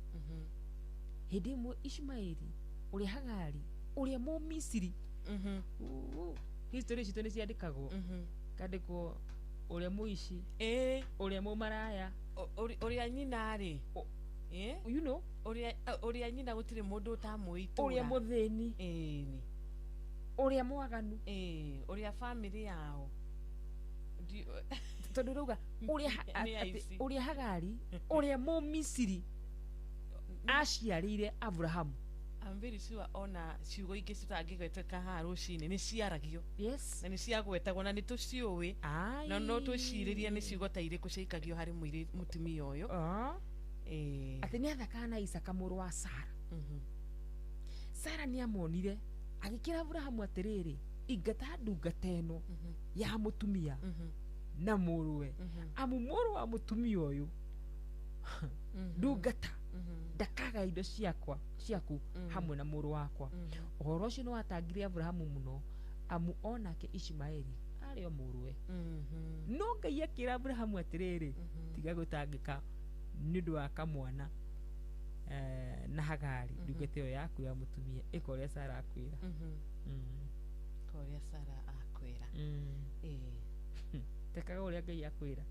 hĩndĩ ĩmwe Ishmaeli ũrĩa Hagari ũrĩa Mũmisiri, history citũ nĩ ciandĩkagwo, kandĩkwo ũrĩa mũici, ũrĩa mũmaraya, ũrĩa nyina rĩ, you know, ũrĩa nyina gũtirĩ mũndũ ũtamũĩ itũũra, ũrĩa mũthĩni, ũrĩa mwaganu, ũrĩa family yao, tondũ rauga ũrĩa Hagari ũrĩa Mũmisiri aciarĩire Abrahamu. I'm very sure ona ciugo ingĩ citangĩgweteka haha rũcinĩ nĩ ciaragio. Yes. Na nĩ ciagwetagwo na nĩ tũciũĩ, na no twĩcirĩrie nĩ ciugo ta irĩkũ ciaikagio harĩ mũtumia ũyũ. Atĩ nĩ athakaga na Isaka mũrũ wa Sara. Sara nĩ amonire agĩkĩra Abrahamu atĩrĩrĩ, ingata ndungata ĩno ya mũtumia na mũrũwe, amu mũrũ wa mũtumia ũyũ ndungata ndakaga indo ciakwa ciaku hamwe na mũrũ wakwa. Ũhoro ũcio nĩ watangire Abrahamu mũno, amu onake Ishmaeli arĩ o mũrũwe. No Ngai akĩra Abrahamu atĩrĩrĩ, tiga gũtangĩka nĩ ũndũ wa kamwana na Hagari ndungata ĩyo yaku ya mũtumia, ĩka ũrĩa Sara akwĩra. Ĩka ũrĩa Sara akwĩra. Tekaga ũrĩa Ngai akwĩra.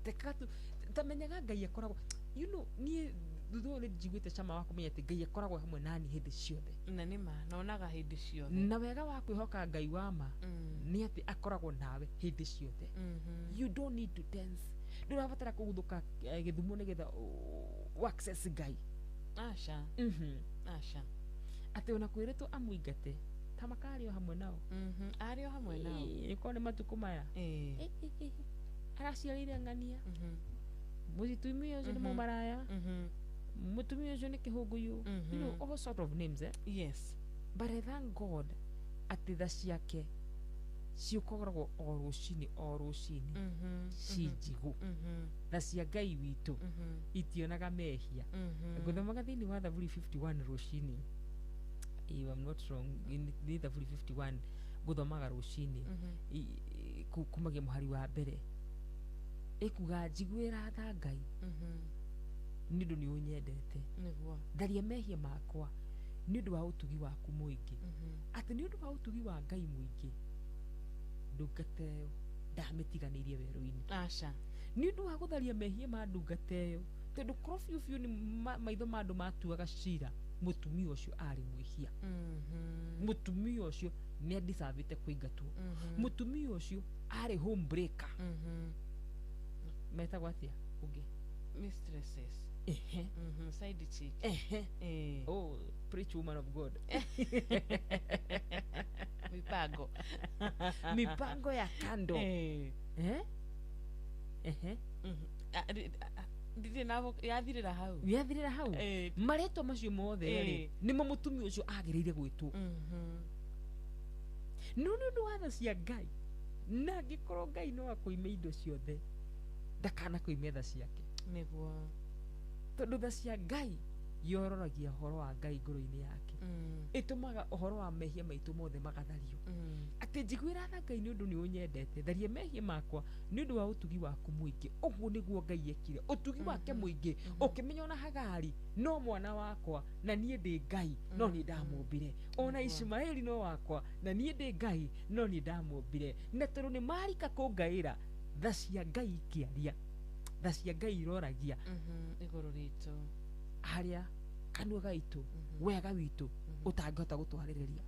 Tekaga tamenyaga Ngai akoragwo, you know, niĩ thutha ũyũ nĩ njiguĩte cama wa kũmenya atĩ Ngai akoragwo hamwe nani hĩndĩ ciothe. Na nĩ ma, nonaga hĩndĩ ciothe. Na wega wa kwĩhoka Ngai wa ma nĩ atĩ akoragwo nawe hĩndĩ ciothe. You don't need to tense. Ndũrabatara kũguthũka gĩthumo nĩgetha access Ngai. Aca. Aca. Atĩ ona kwĩrĩtwo amũingate ta makarĩ o hamwe nao. Arĩ o hamwe nao. Ĩkorwo nĩ matukũ maya. Araciarĩire ng'ania. Mũtumia ũcio nĩ mũmaraya. Mũtumia ũcio nĩ kĩhũngũyũ. You know, all sort of names, eh? Yes. But I thank God atĩ tha ciake ciũkoragwo o rũcinĩ o rũcinĩ ci njigũ. Tha cia Ngai witũ itionaga mehia. Ngũthomaga thĩinĩ wa Thaburi 51 rũcinĩ. If I'm not wrong, nĩ Thaburi 51 ngũthomaga rũcinĩ kumagia mũhari wa mbere. Ĩkuga njiguĩra tha Ngai nĩ ũndũ nĩ ũnyendete. Tharia mehia makwa nĩ ũndũ wa ũtugi waku mũingĩ. Atĩ nĩ ũndũ wa ũtugi wa Ngai mũingĩ ndungata ĩyo ndamĩtiganĩirie werũ-inĩ. Aca. Nĩ ũndũ wa gũtharia mehia ma ndungata ĩyo, tondũ korwo biũ biũ nĩ maitho ma andũ matuaga cira, mũtumia ũcio arĩ mwĩhia. Mũtumia ũcio nĩ andicavĩte kũingatwo. Mũtumia ũcio arĩ home breaker. Metagwo atĩa ũngĩ? Mistresses. Ehe. Side chick. Ehe. Oh, preach woman of God. Mipango. Mipango ya kando. Eh? Ehe. Ndirĩ na yathirĩra hau. Yathirĩra hau. Marĩtwa macio mothe rĩ, nĩmo mũtumia ũcio agĩrĩire gwĩtwo. No nĩ ũndũ wa tha cia Ngai, na angĩkorwo Ngai no akũime indo ciothe, ndakanakuime tha ciake. Nĩguo. Tondũ tha cia Ngai yororagia ũhoro wa Ngai ngoro-inĩ yake. Ĩtũmaga ũhoro wa mehia maitũ mothe magathario. Atĩ njiguĩra tha Ngai nĩ ũndũ nĩ ũnyendete, tharia mehia makwa nĩ ũndũ wa ũtugi waku mũingĩ. Ũguo nĩguo Ngai ekire. Ũtugi wake mũingĩ, ũkĩmenya ona Hagari no mwana wakwa na niĩ ndĩ Ngai no niĩ ndamũmbire. Ona Ishumaeli no wakwa na niĩ ndĩ Ngai no niĩ ndamũmbire. Na tondũ nĩ marika kũngaĩra, tha cia Ngai ikĩaria, tha cia Ngai iroragia igũrũ ritũ harĩa kanua gaitũ wega witũ ũtangĩhota gũtwarĩrĩria.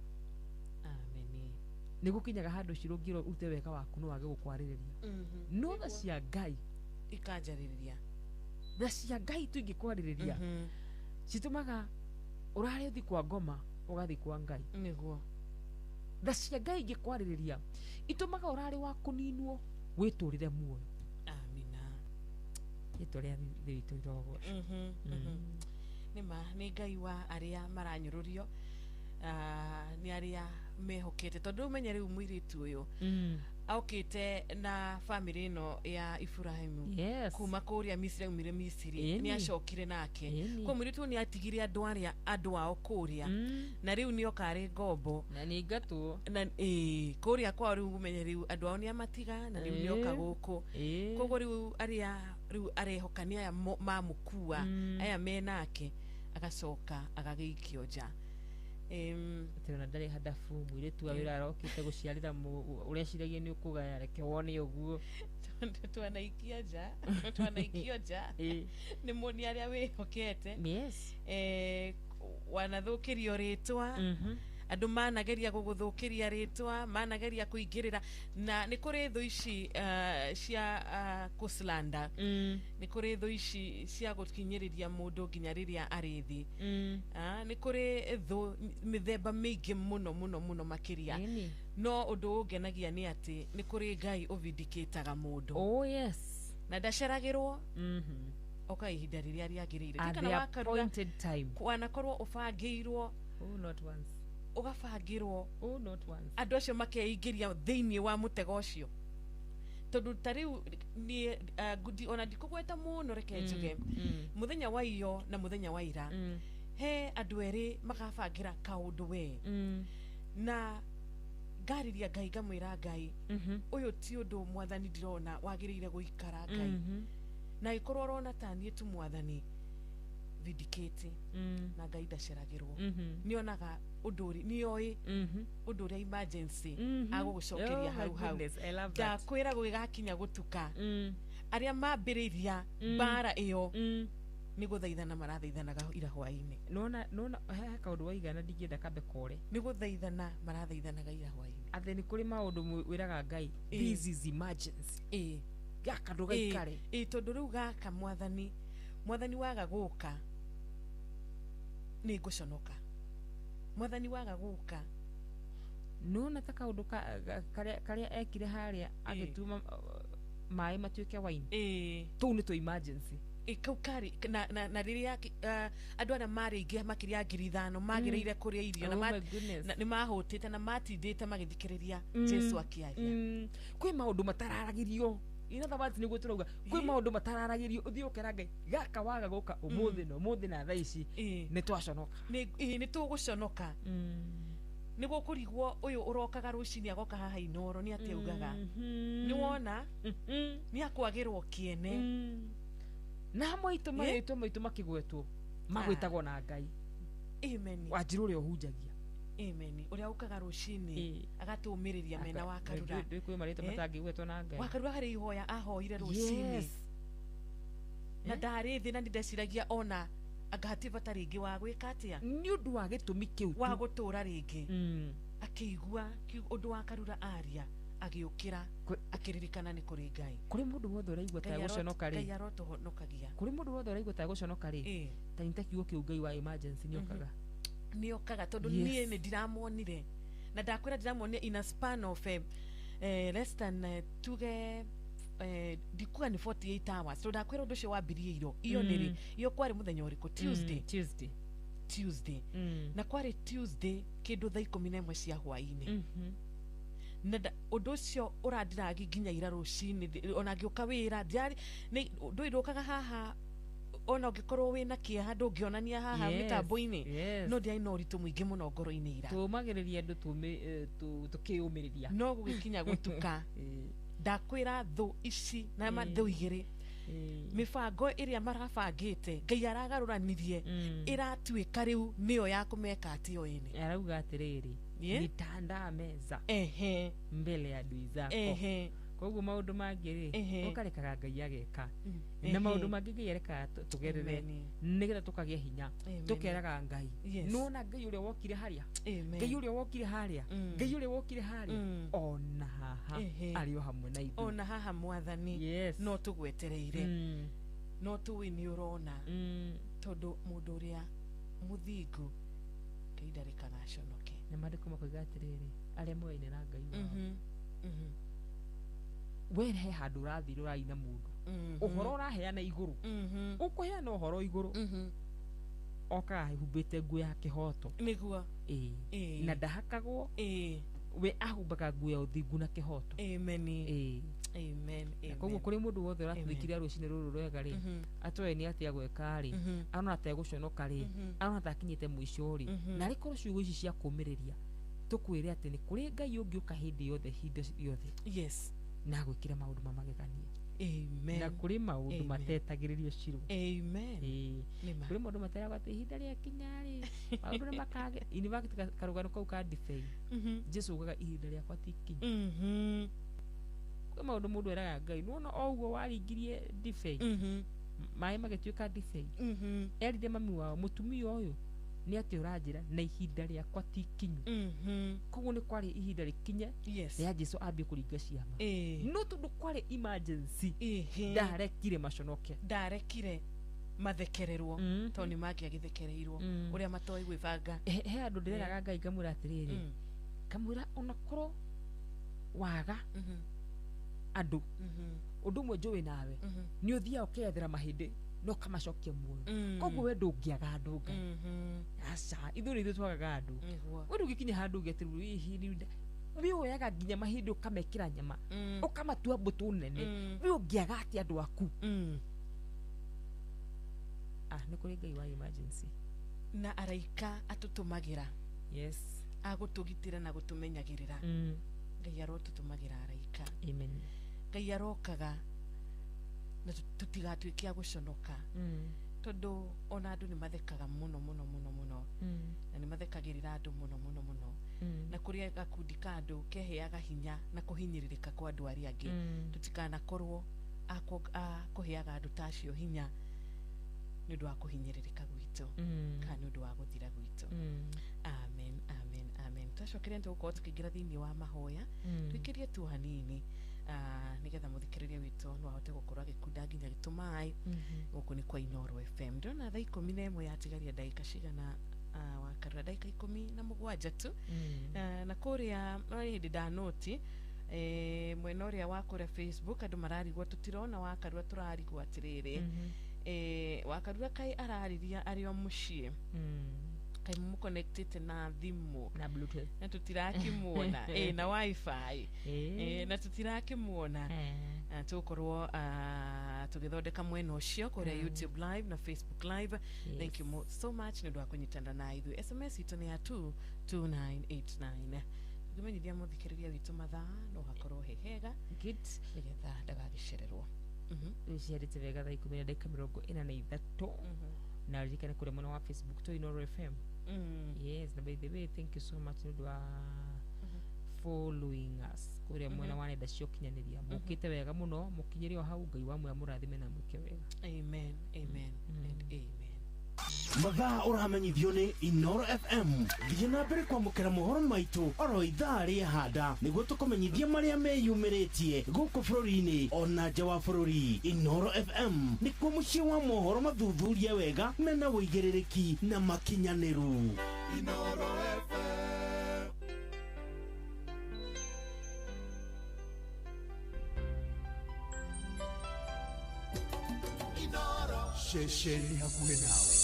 Ameni. Nĩ gũkinyaga handũ cirũngĩrwo ũrute wega waku no wage gũkwarĩrĩria. No tha cia Ngai ikanjarĩrĩria. Tha cia Ngai tũingĩkwarĩrĩria citũmaga ũrarĩ ũthi kwa ngoma ũgathiĩ kwa Ngai. Nĩguo. Tha cia Ngai ingĩkwarĩrĩria itũmaga ũrarĩ wa kũninwo wĩtũrĩre muoyo. Amina. Rĩtwa rĩa Ithe witũ rĩrogocwo. Nĩma nĩ Ngai wa arĩa maranyũrũrio, nĩ arĩa mehokete, tondũ ũmenye rĩu mũirĩtu ũyũ aokĩte na bamĩrĩ ĩno ya Ibrahimu. Yes. Kuma kũrĩa Misiri, aumire Misiri, nĩ acokire nake. Kwa mũirĩtu nĩ atigire andũ arĩa andũ ao kũrĩa, na rĩu nĩ oka arĩ ngombo na nĩ ingatwo na kũrĩa kwao. Rĩu ũmenye rĩu andũ ao nĩ amatiga na rĩu nĩ oka gũkũ. Koguo rĩu arĩa rĩu arehoka nĩ aya mamũkua, aya me nake, agacoka agagĩikio nja. Atĩ ona ndarĩ handabu, mũirĩtu wa wĩra arokĩte gũciarĩra ũreciragia nĩ ũkũgaya, reke wone ũguo. Twanaikia nja, twanaikio nja nĩ nĩ arĩa wĩhokete. Yes. Wanathũkĩrio rĩtwa, andũ manageria gũgũthũkĩria rĩtwa, manageria kũingĩrĩra, na nĩ kũrĩ thũ ici cia kũslanda, nĩ kũrĩ thũ ici cia gũkinyĩrĩria mũndũ nginya rĩrĩa arĩ thĩ. Nĩ kũrĩ thũ mĩthemba mĩingĩ mũno mũno mũno makĩria. No ũndũ ũngenagia nĩ atĩ nĩ kũrĩ Ngai ũvindicataga mũndũ. Oh yes. Na ndaceragĩrwo oka ihinda rĩrĩa rĩagĩrĩire. At the appointed time. Wanakorwo ũbangĩirwo. Oh, not once. Ũgabangĩrwo. Oh, not once. Andũ acio makeingĩria thĩinĩ wa mũtego ũcio. Tondũ ta rĩu niĩ ona ndikũgweta mũno, reke njuge mũthenya wa iyo na mũthenya wa ira, he andũ erĩ makabangĩra kaũndũ we, na ngarĩria Ngai ngamwĩra Ngai, ũyũ ti ũndũ mwathani ndĩrona wagĩrĩire gũikara Ngai, na ĩkorwo ũrona ta niĩ tu mwathani vindicate, na Ngai ndaceragĩrwo. Nĩonaga ũndũ ũrĩ nĩoĩ ũndũ ũrĩa emergency agũgũcokeria hau hau. Ndakwĩra gũgĩgakinya gũtuka, arĩa mambĩrĩria mbara ĩyo nĩ gũthaithana marathaithanaga ira hwaĩ-inĩ. Nona he kaũndũ waigana ndingĩenda kambe kore. Nĩ gũthaithana marathaithanaga ira hwaĩ-inĩ. Atĩ nĩ kũrĩ maũndũ wĩraga Ngai, this is emergency. Gaka ndũgaikare. Tondũ rĩu gaka mwathani, mwathani waga gũka nĩ ngũconoka. Mwathani waga gũka. Nona ta kaũndũ karĩa ekire harĩa agĩtuma Maĩ matuĩke wine. Tũu nĩ tũ emergency. Kau karĩ na rĩrĩa andũ arĩa marĩ aingĩ makĩria 5,000 magĩrĩire kũrĩa irio na nĩ mahũtĩte na matindĩte magĩthikĩrĩria Jesu akĩaria. Kwĩ maũndũ matararagĩrio. In other words, nĩguo tũrauga kwĩ maũndũ matararagĩrio ũthiĩ ũkera Ngai gaka waga gũka ũmũthĩ na ũmũthĩ na thaa ici nĩ twaconoka. Nĩ tũgũconoka. Nĩguo kũrigwo ũyũ ũrokaga rũcinĩ agoka haha Inooro nĩ atĩa augaga. Nĩ wona nĩ akwagĩrwo kĩene. Na maitũ marĩtwo maitũ makĩgwetwo magwĩtagwo na Ngai. Amen. Wanjirũ ũrĩa ũhunjagia. Amen. Ũrĩa ũkaga rũcinĩ agatũmĩrĩria mena wa Karura. Kwĩ marĩtwa matangĩgwetwo na Ngai. Wa Karura harĩ ihoya ahoire rũcinĩ. Na ndarĩ thĩ na nĩndeciragia ona anga hatirĩ bata rĩngĩ wa gwĩka atĩa. Nĩ ũndũ wa gĩtũmi kĩu wa gũtũra rĩngĩ. Akĩigua ũndũ wa Karura aria agĩũkĩra akĩririkana nĩ kũrĩ Ngai. Kũrĩ mũndũ wothe ũraigua ta egũconoka rĩ. Ngai arotũhonokagia. Kũrĩ mũndũ wothe ũraigua ta egũconoka rĩ. Ta nyita kiugo kĩu Ngai wa emergency nĩokaga. Nĩokaga tondũ niĩ nĩ ndiramuonire. Na ndakwĩra ndiramuonire in a span of less than tuge ndikuga nĩ 48 hours. Tondũ ndakwĩra ũndũ ũcio wambirie iro. Iyo nĩ rĩ. Iyo kwarĩ mũthenya ũrĩkũ? Tuesday. Na kwarĩ Tuesday kĩndũ thaa 11 cia hwaĩ-inĩ. Na ũndũ ũcio ũrandiragi nginya ira rũcinĩ ona ngĩũka wĩra ndiarĩ ndũĩ ndũkaga haha ona ũngĩkorwo wĩna kĩeha ndũngĩonania haha mĩtambo-inĩ no ndiarĩ na ũritũ mũingĩ mũno ngoro-inĩ ira. Tũmagĩrĩria andũ tũkĩyũmĩrĩria. No gũgĩkinya gũtuka ndakwĩra thũ ici na thũ igĩrĩ mĩbango ĩrĩa marabangĩte Ngai aragarũranirie ĩratuĩka rĩu nĩyo ya kũmeka atĩ o ene. Arauga atĩrĩrĩ nitaandaa meza mbele ya adui zako. Koguo maũndũ mangĩ rĩ ũkarekaga Ngai ageka. Na maũndũ mangĩ Ngai arekaga tũgerere nĩgetha tũkagĩa hinya tũkeraga Ngai. Nĩwona Ngai ũrĩa wokire harĩa. Ngai ũrĩa wokire harĩa. Ngai ũrĩa wokire harĩa. Ona haha arĩ o hamwe na ithuĩ. Ona haha Mwathani no tũgwetereire. No tũĩ nĩ ũrona tondũ mũndũ ũrĩa mũthingu Ngai ndarekaga aconoke. Na maandĩko makoiga atĩrĩrĩ arĩa moyaine na Ngai wao. We he handũ ũrathiĩ ũraina mũndũ ũhoro ũraheana igũrũ ũkũheana ũhoro igũrũ okaga ahumbĩte nguo ya kĩhoto nĩguo na ndahakagwo we ahumbaga nguo ya ũthingu na kĩhoto. Amen. Amen. Koguo kũrĩ mũndũ wothe ũratũthikĩrĩria rũcinĩ rũrũ rwega rĩ atoe nĩ atĩa gwĩka rĩ arona ta egũconoka rĩ arona ta akinyĩte mũico rĩ na arĩ korwo ciugo ici cia kũũmĩrĩria tũkwĩre atĩ nĩ kũrĩ Ngai ũngĩũka hĩndĩ yothe hingo yothe. Yes. Na gwĩkĩra maũndũ ma magegania. Amen. Na kũrĩ maũndũ matetagĩrĩrio cirũ. Amen. Kũrĩ maũndũ materagwo atĩ ihinda rĩakinya rĩ maũndũ nĩ makage. In fact karũgano kau ka ndibei Jesu augaga ihinda rĩakwa ti ikinyu. Kwĩ maũndũ mũndũ eraga Ngai nĩwona o ũguo waringirie ndibei maĩ magĩtuĩka ndibei erire mami wao mũtumia ũyũ nĩ atĩ ũranjĩra na ihinda rĩakwa ti ikinyu. Koguo nĩ kwarĩ ihinda rĩkinye rĩa Jesu ambie kũringa ciama. No tondũ kwarĩ emergency ndarekire maconoke. Ndarekire mathekererwo tondũ nĩ mangĩagĩthekereirwo ũrĩa matoĩ gwĩbanga. He andũ ndĩreraga Ngai ngamwĩra atĩrĩrĩ kamwĩra onakorwo waga andũ ũndũ ũmwe njũĩ nawe nĩ ũthiaga ũkeyethera mahĩndĩ no kamacokia muoyo. Koguo we ndũngĩaga andũ Ngai. Aca ithuĩ nĩ ithuĩ twagaga andũ. We ndũngĩkinya handũ uge atĩrĩrĩ hihi we woyaga nginya mahĩndĩ ũkamekĩra nyama ũkamatua mbũtũ nene we ũngĩaga atĩa andũ aku. Nĩ kũrĩ Ngai wa emergency. Na araika atũtũmagĩra. Yes. Agũtũgitĩra na gũtũmenyagĩrĩra. Ngai arotũtũmagĩra araika. Amen. Ngai arokaga na tũtigatuĩke a gũconoka. Tondũ ona andũ nĩ mathekaga mũno mũno mũno mũno. Na nĩ mathekagĩrĩra andũ mũno mũno mũno. Na kũrĩ gakundi ka andũ keheaga hinya na kũhinyĩrĩrĩka kwa andũ arĩa angĩ. Tũtikanakorwo a kũheaga andũ ta acio hinya nĩ ũndũ wa kũhinyĩrĩrĩka gwitũ kana nĩ ũndũ wa gũthira gwitũ. Amen, amen, amen. Twacokeria nĩ tũgũkorwo tũkĩingĩra thĩinĩ wa mahoya tũikĩrie tu hanini nĩgetha mũthikĩrĩria witũ no ahote gũkorwo agĩkunda nginya gĩtũmaĩ. Gũkũ nĩ kwa Inooro FM. Ndĩrona thaa 11 yatigaria ndagĩka cigana wakarura ndagĩka 17 tu. Na kũrĩa no hĩndĩ ndanoti Mwena ũrĩa wa kũrĩa Facebook andũ mararigwo tũtirona Wakarua, tũrarigwo atĩrĩrĩ, Wakarua kaĩ arariria arĩ o mũciĩ, kaĩ mũconnectĩte na thimũ na Bluetooth na tũtirakĩmuona, na wifi, na tũtirakĩmuona. Tũgũkorwo tũgĩthondeka mwena ũcio kũrĩa YouTube live na Facebook live. Thank you so much nĩ ũndũ wa kũnyitana na ithuĩ. SMS itũ nĩ ya 22989. Tũngĩmenyithia mũthikĩrĩria witũ mathaa no hakorwo he hega nĩgetha ndagagĩcererwo. Ciarĩte wega thaa 10:43, na ririkane kũrĩa mwena wa Facebook to Inooro FM. Yes, na by the way, thank you so much nĩ ũndũ wa following us kũrĩa mwena wa nenda cia ũkinyanĩria. Mũkĩte wega mũno, mũkinyĩre o hau. Ngai wa muoya mũrathime na mwĩke wega. Amen, amen and amen. Mathaa ũramenyithio nĩ Inooro FM. Thiĩ na mbere kwamũkĩra mohoro maitũ oro ithaa rĩa handa nĩguo tũkũmenyithie marĩa meyumĩrĩtie gũkũ bũrũri-inĩ ona nja wa bũrũri. Inooro FM nĩkuo mũciĩ wa mohoro mathuthurie wega mena ũigĩrĩrĩki na makinyanĩru. Inooro FM. Inooro. Ceceni hakuhĩ nawe.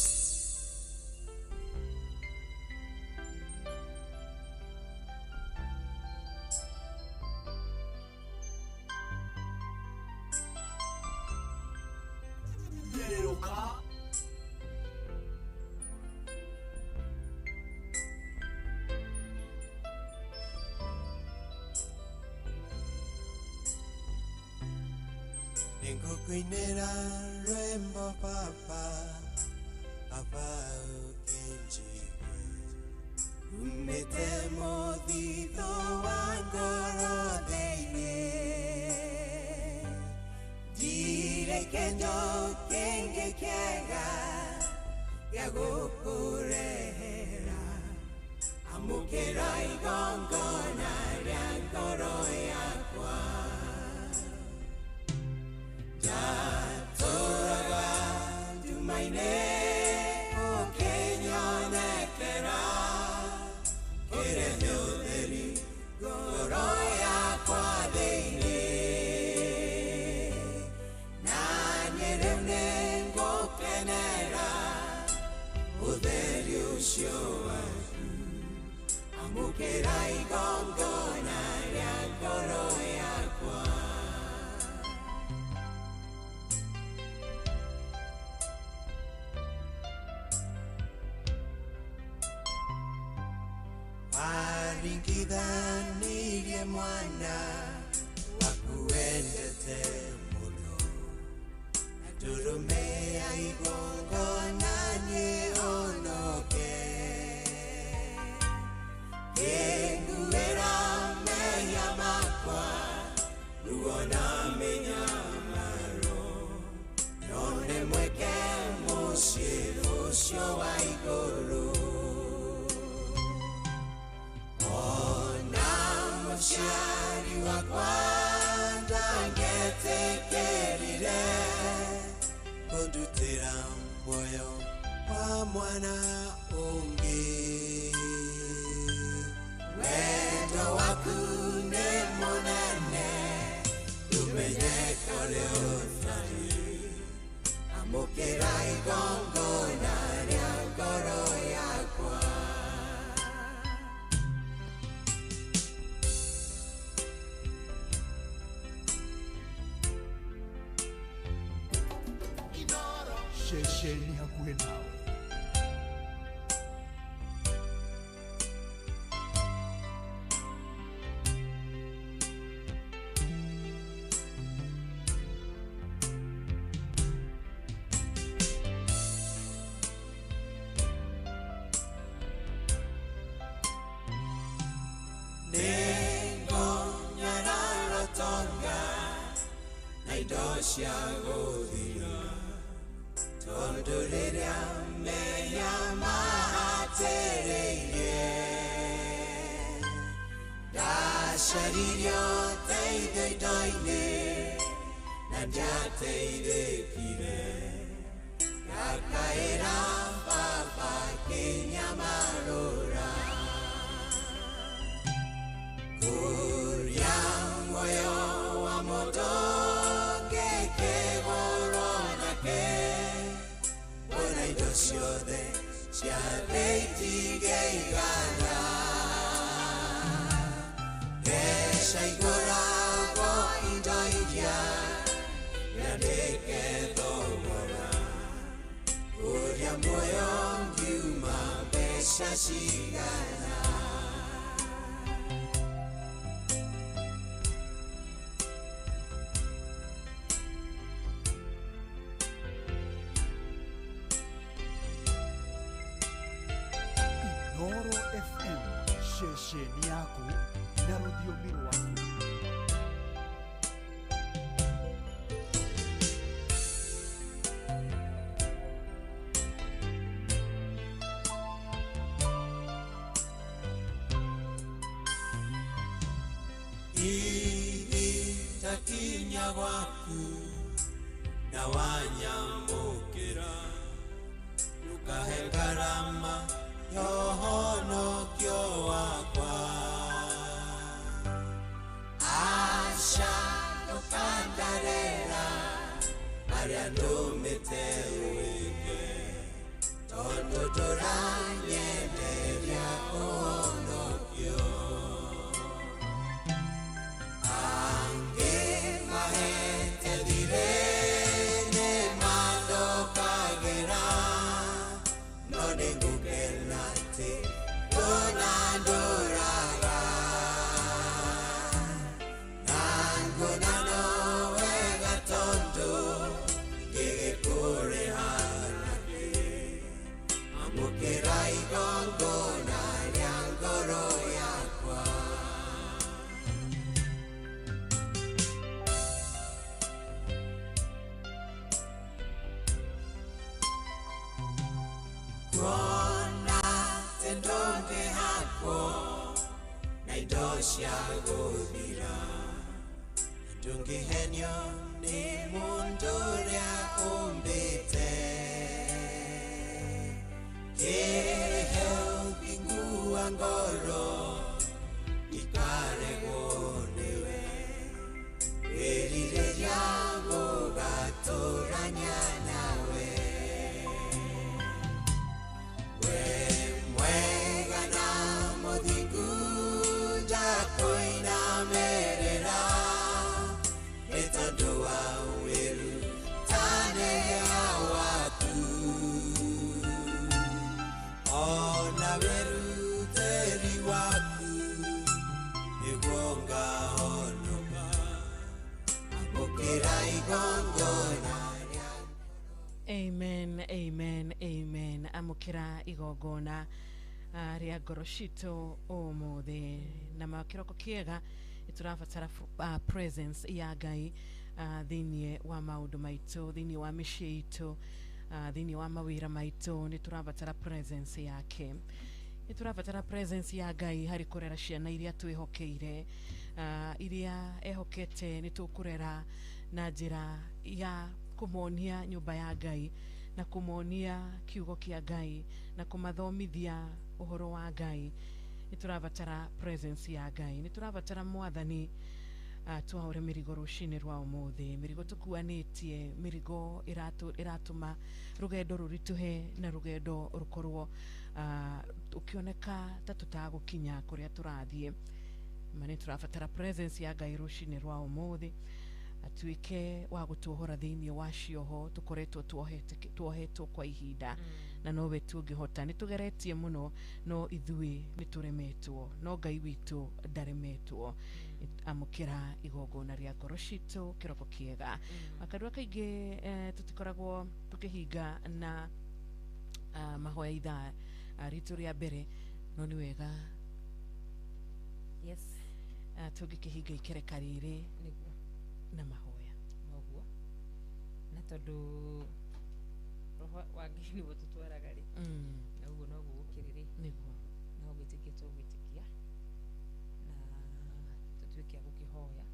Nĩngũkũinĩra rwĩmbo baba, baba ũkĩnjigue, umĩte mũthithũ wa ngoro thĩinĩ. Ndirĩ kĩndũ kĩngĩ kĩega gĩa gũkũrehera, amũkĩra igongona rĩa ngoro yakwa. Ndatũraga nduma-inĩ ũkĩnyonekera, kĩrehe ũtheri ngoro yakwa thĩinĩ. Na niĩ rĩu nĩngũkenera ũtheri ũcio waku, amũkĩra igongona rĩa ngoro yakwa. Waringithanirie mwana waku wendete mũno, na ndũrũme ya igongona nĩhonoke. Kĩnguĩra mehia makwa, ruo na mĩnyamaro, no nĩ mweke mũciĩ ũcio wa igũrũ. Ona mũciari wakwa ndangĩtĩkĩrire kũndutĩra muoyo wa mwana ũngĩ. Wendo waku nĩ mũnene, ndũmenye kũrĩa ũtariĩ, amũkĩra igongona rĩa ngoro yakwa. Ceceni hakuhĩ nawe. Nĩngũnyarara ũtonga na indo cia gũthira, tondũ rĩrĩa mehia mahatĩrĩirie, ndacaririe ũteithio indo-inĩ na ndiateithĩkire, ngakaĩra baba kĩnyamarũra. Kũrĩa ciothe cia thĩ itingĩigana. Mbeca igũragwo indo iria nyandĩke thogora, ũrĩa muoyo ngiuma mbeca cigana. Inooro FM, ceceni yaku na rũthiomi rwaku. Itakinya gwaku na wanyamũkĩra, ndũkahe ngarama ya ũhonokio wakwa. Aca ndũkandarĩra marĩa ndũmĩte wĩke, tondũ ndũranyenderia ũhonokio. Angĩ mahete thirĩ nĩmandokagĩra, no nĩngũkena atĩ ndũnandũraga. Na nguona no wega tondũ ngĩgĩkũrĩha nakĩ, amũkĩra igongona rĩa ngoro yakwa. Kuona atĩ ndũngĩhakwo na indo cia gũthira, ndũngĩhenio nĩ mũndũ ũrĩa ũmbĩte. Kĩhe ũthingu wa ngoro ndikaregwo nĩwe, wĩrirĩria gũgatũrania nawe. We mwega na mũthingu ndakũinamĩrĩra, nĩ tondũ wa wĩrutanĩria waku. Ona wĩrutĩri waku nĩguo ngahonoka, amũkĩra igongona. Amen, amen, amen. Amũkĩra igongona rĩa ngoro citũ ũmũthĩ na kĩroko kĩega. Nĩtũrabatara presence ya Ngai thĩinĩ wa maũndũ maitũ, thĩinĩ wa mĩciĩ itũ, thĩinĩ wa mawĩra maitũ. Nĩtũrabatara presence yake. Nĩtũrabatara presence ya Ngai harĩ kũrera ciana iria twĩhokeire, iria ehokete nĩtũkũrera na njĩra ya kũmonia nyũmba ya Ngai na kũmonia kiugo kĩa Ngai na kũmathomithia ũhoro wa Ngai. Nĩtũrabatara presence ya Ngai. Nĩtũrabatara Mwathani twaũre mĩrigo rũcinĩ rwa ũmũthĩ, mĩrigo tũkuanĩtie, mĩrigo ĩratũma rũgendo rũritũhe na rũgendo rũkorwo ũkĩoneka ta tũtagũkinya kũrĩa tũrathiĩ. Ma nĩtũrabatara presence ya Ngai rũcinĩ rwa ũmũthĩ, atuĩke wa gũtuohora thĩinĩ wa cioho tũkoretwo tuohetwo kwa ihinda, na nowe tu ũngĩhota. Nĩtũgeretie mũno no ithuĩ nĩtũremetwo, no Ngai witũ ndaremetwo. Amũkĩra igongona rĩa ngoro citũ kĩroko kĩega. Makarua kaingĩ tũtikoragwo tũkĩhinga na mahoya ithaa ritũ rĩa mbere, no nĩ wega yes tũngĩkĩhinga ikereka rĩrĩ nĩguo na mahoya noguo, na tondũ roho wa Ngai nĩguo tũtwaraga rĩ, na ũguo noguo gũkĩrĩ rĩ, nĩguo no gwĩtĩkia tũgwĩtĩkia na tũtuĩke a gũkĩhoya,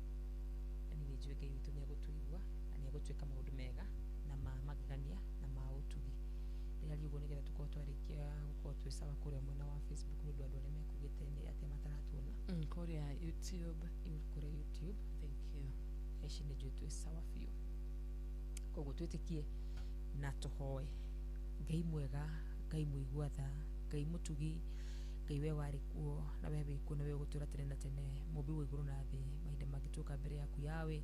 na niĩ nĩnjũĩ Ngai witũ nĩegũtũigua na nĩegũtuĩka maũndũ mega na ma magegania na ma ũtugi. Ndĩraria ũguo nĩgetha tũkorwo twarĩkia gũkorwo twĩ sawa kũrĩa mwena wa Facebook, nĩ ũndũ andũ arĩa mekugĩte nĩ atĩa mataratuona kũrĩa YouTube. Kũrĩa YouTube. Thank you. Thaa ici nĩ njũĩ twĩ sawa biũ, koguo twĩtĩkie na tũhoe. Ngai mwega, Ngai mũigua tha, Ngai mũtugi, Ngai we warĩ kuo na we wĩ kuo na we ũgũtũũra tene na tene, mũmbi wa igũrũ na thĩ. Mahinda mangĩ tũka mbere yaku yawe,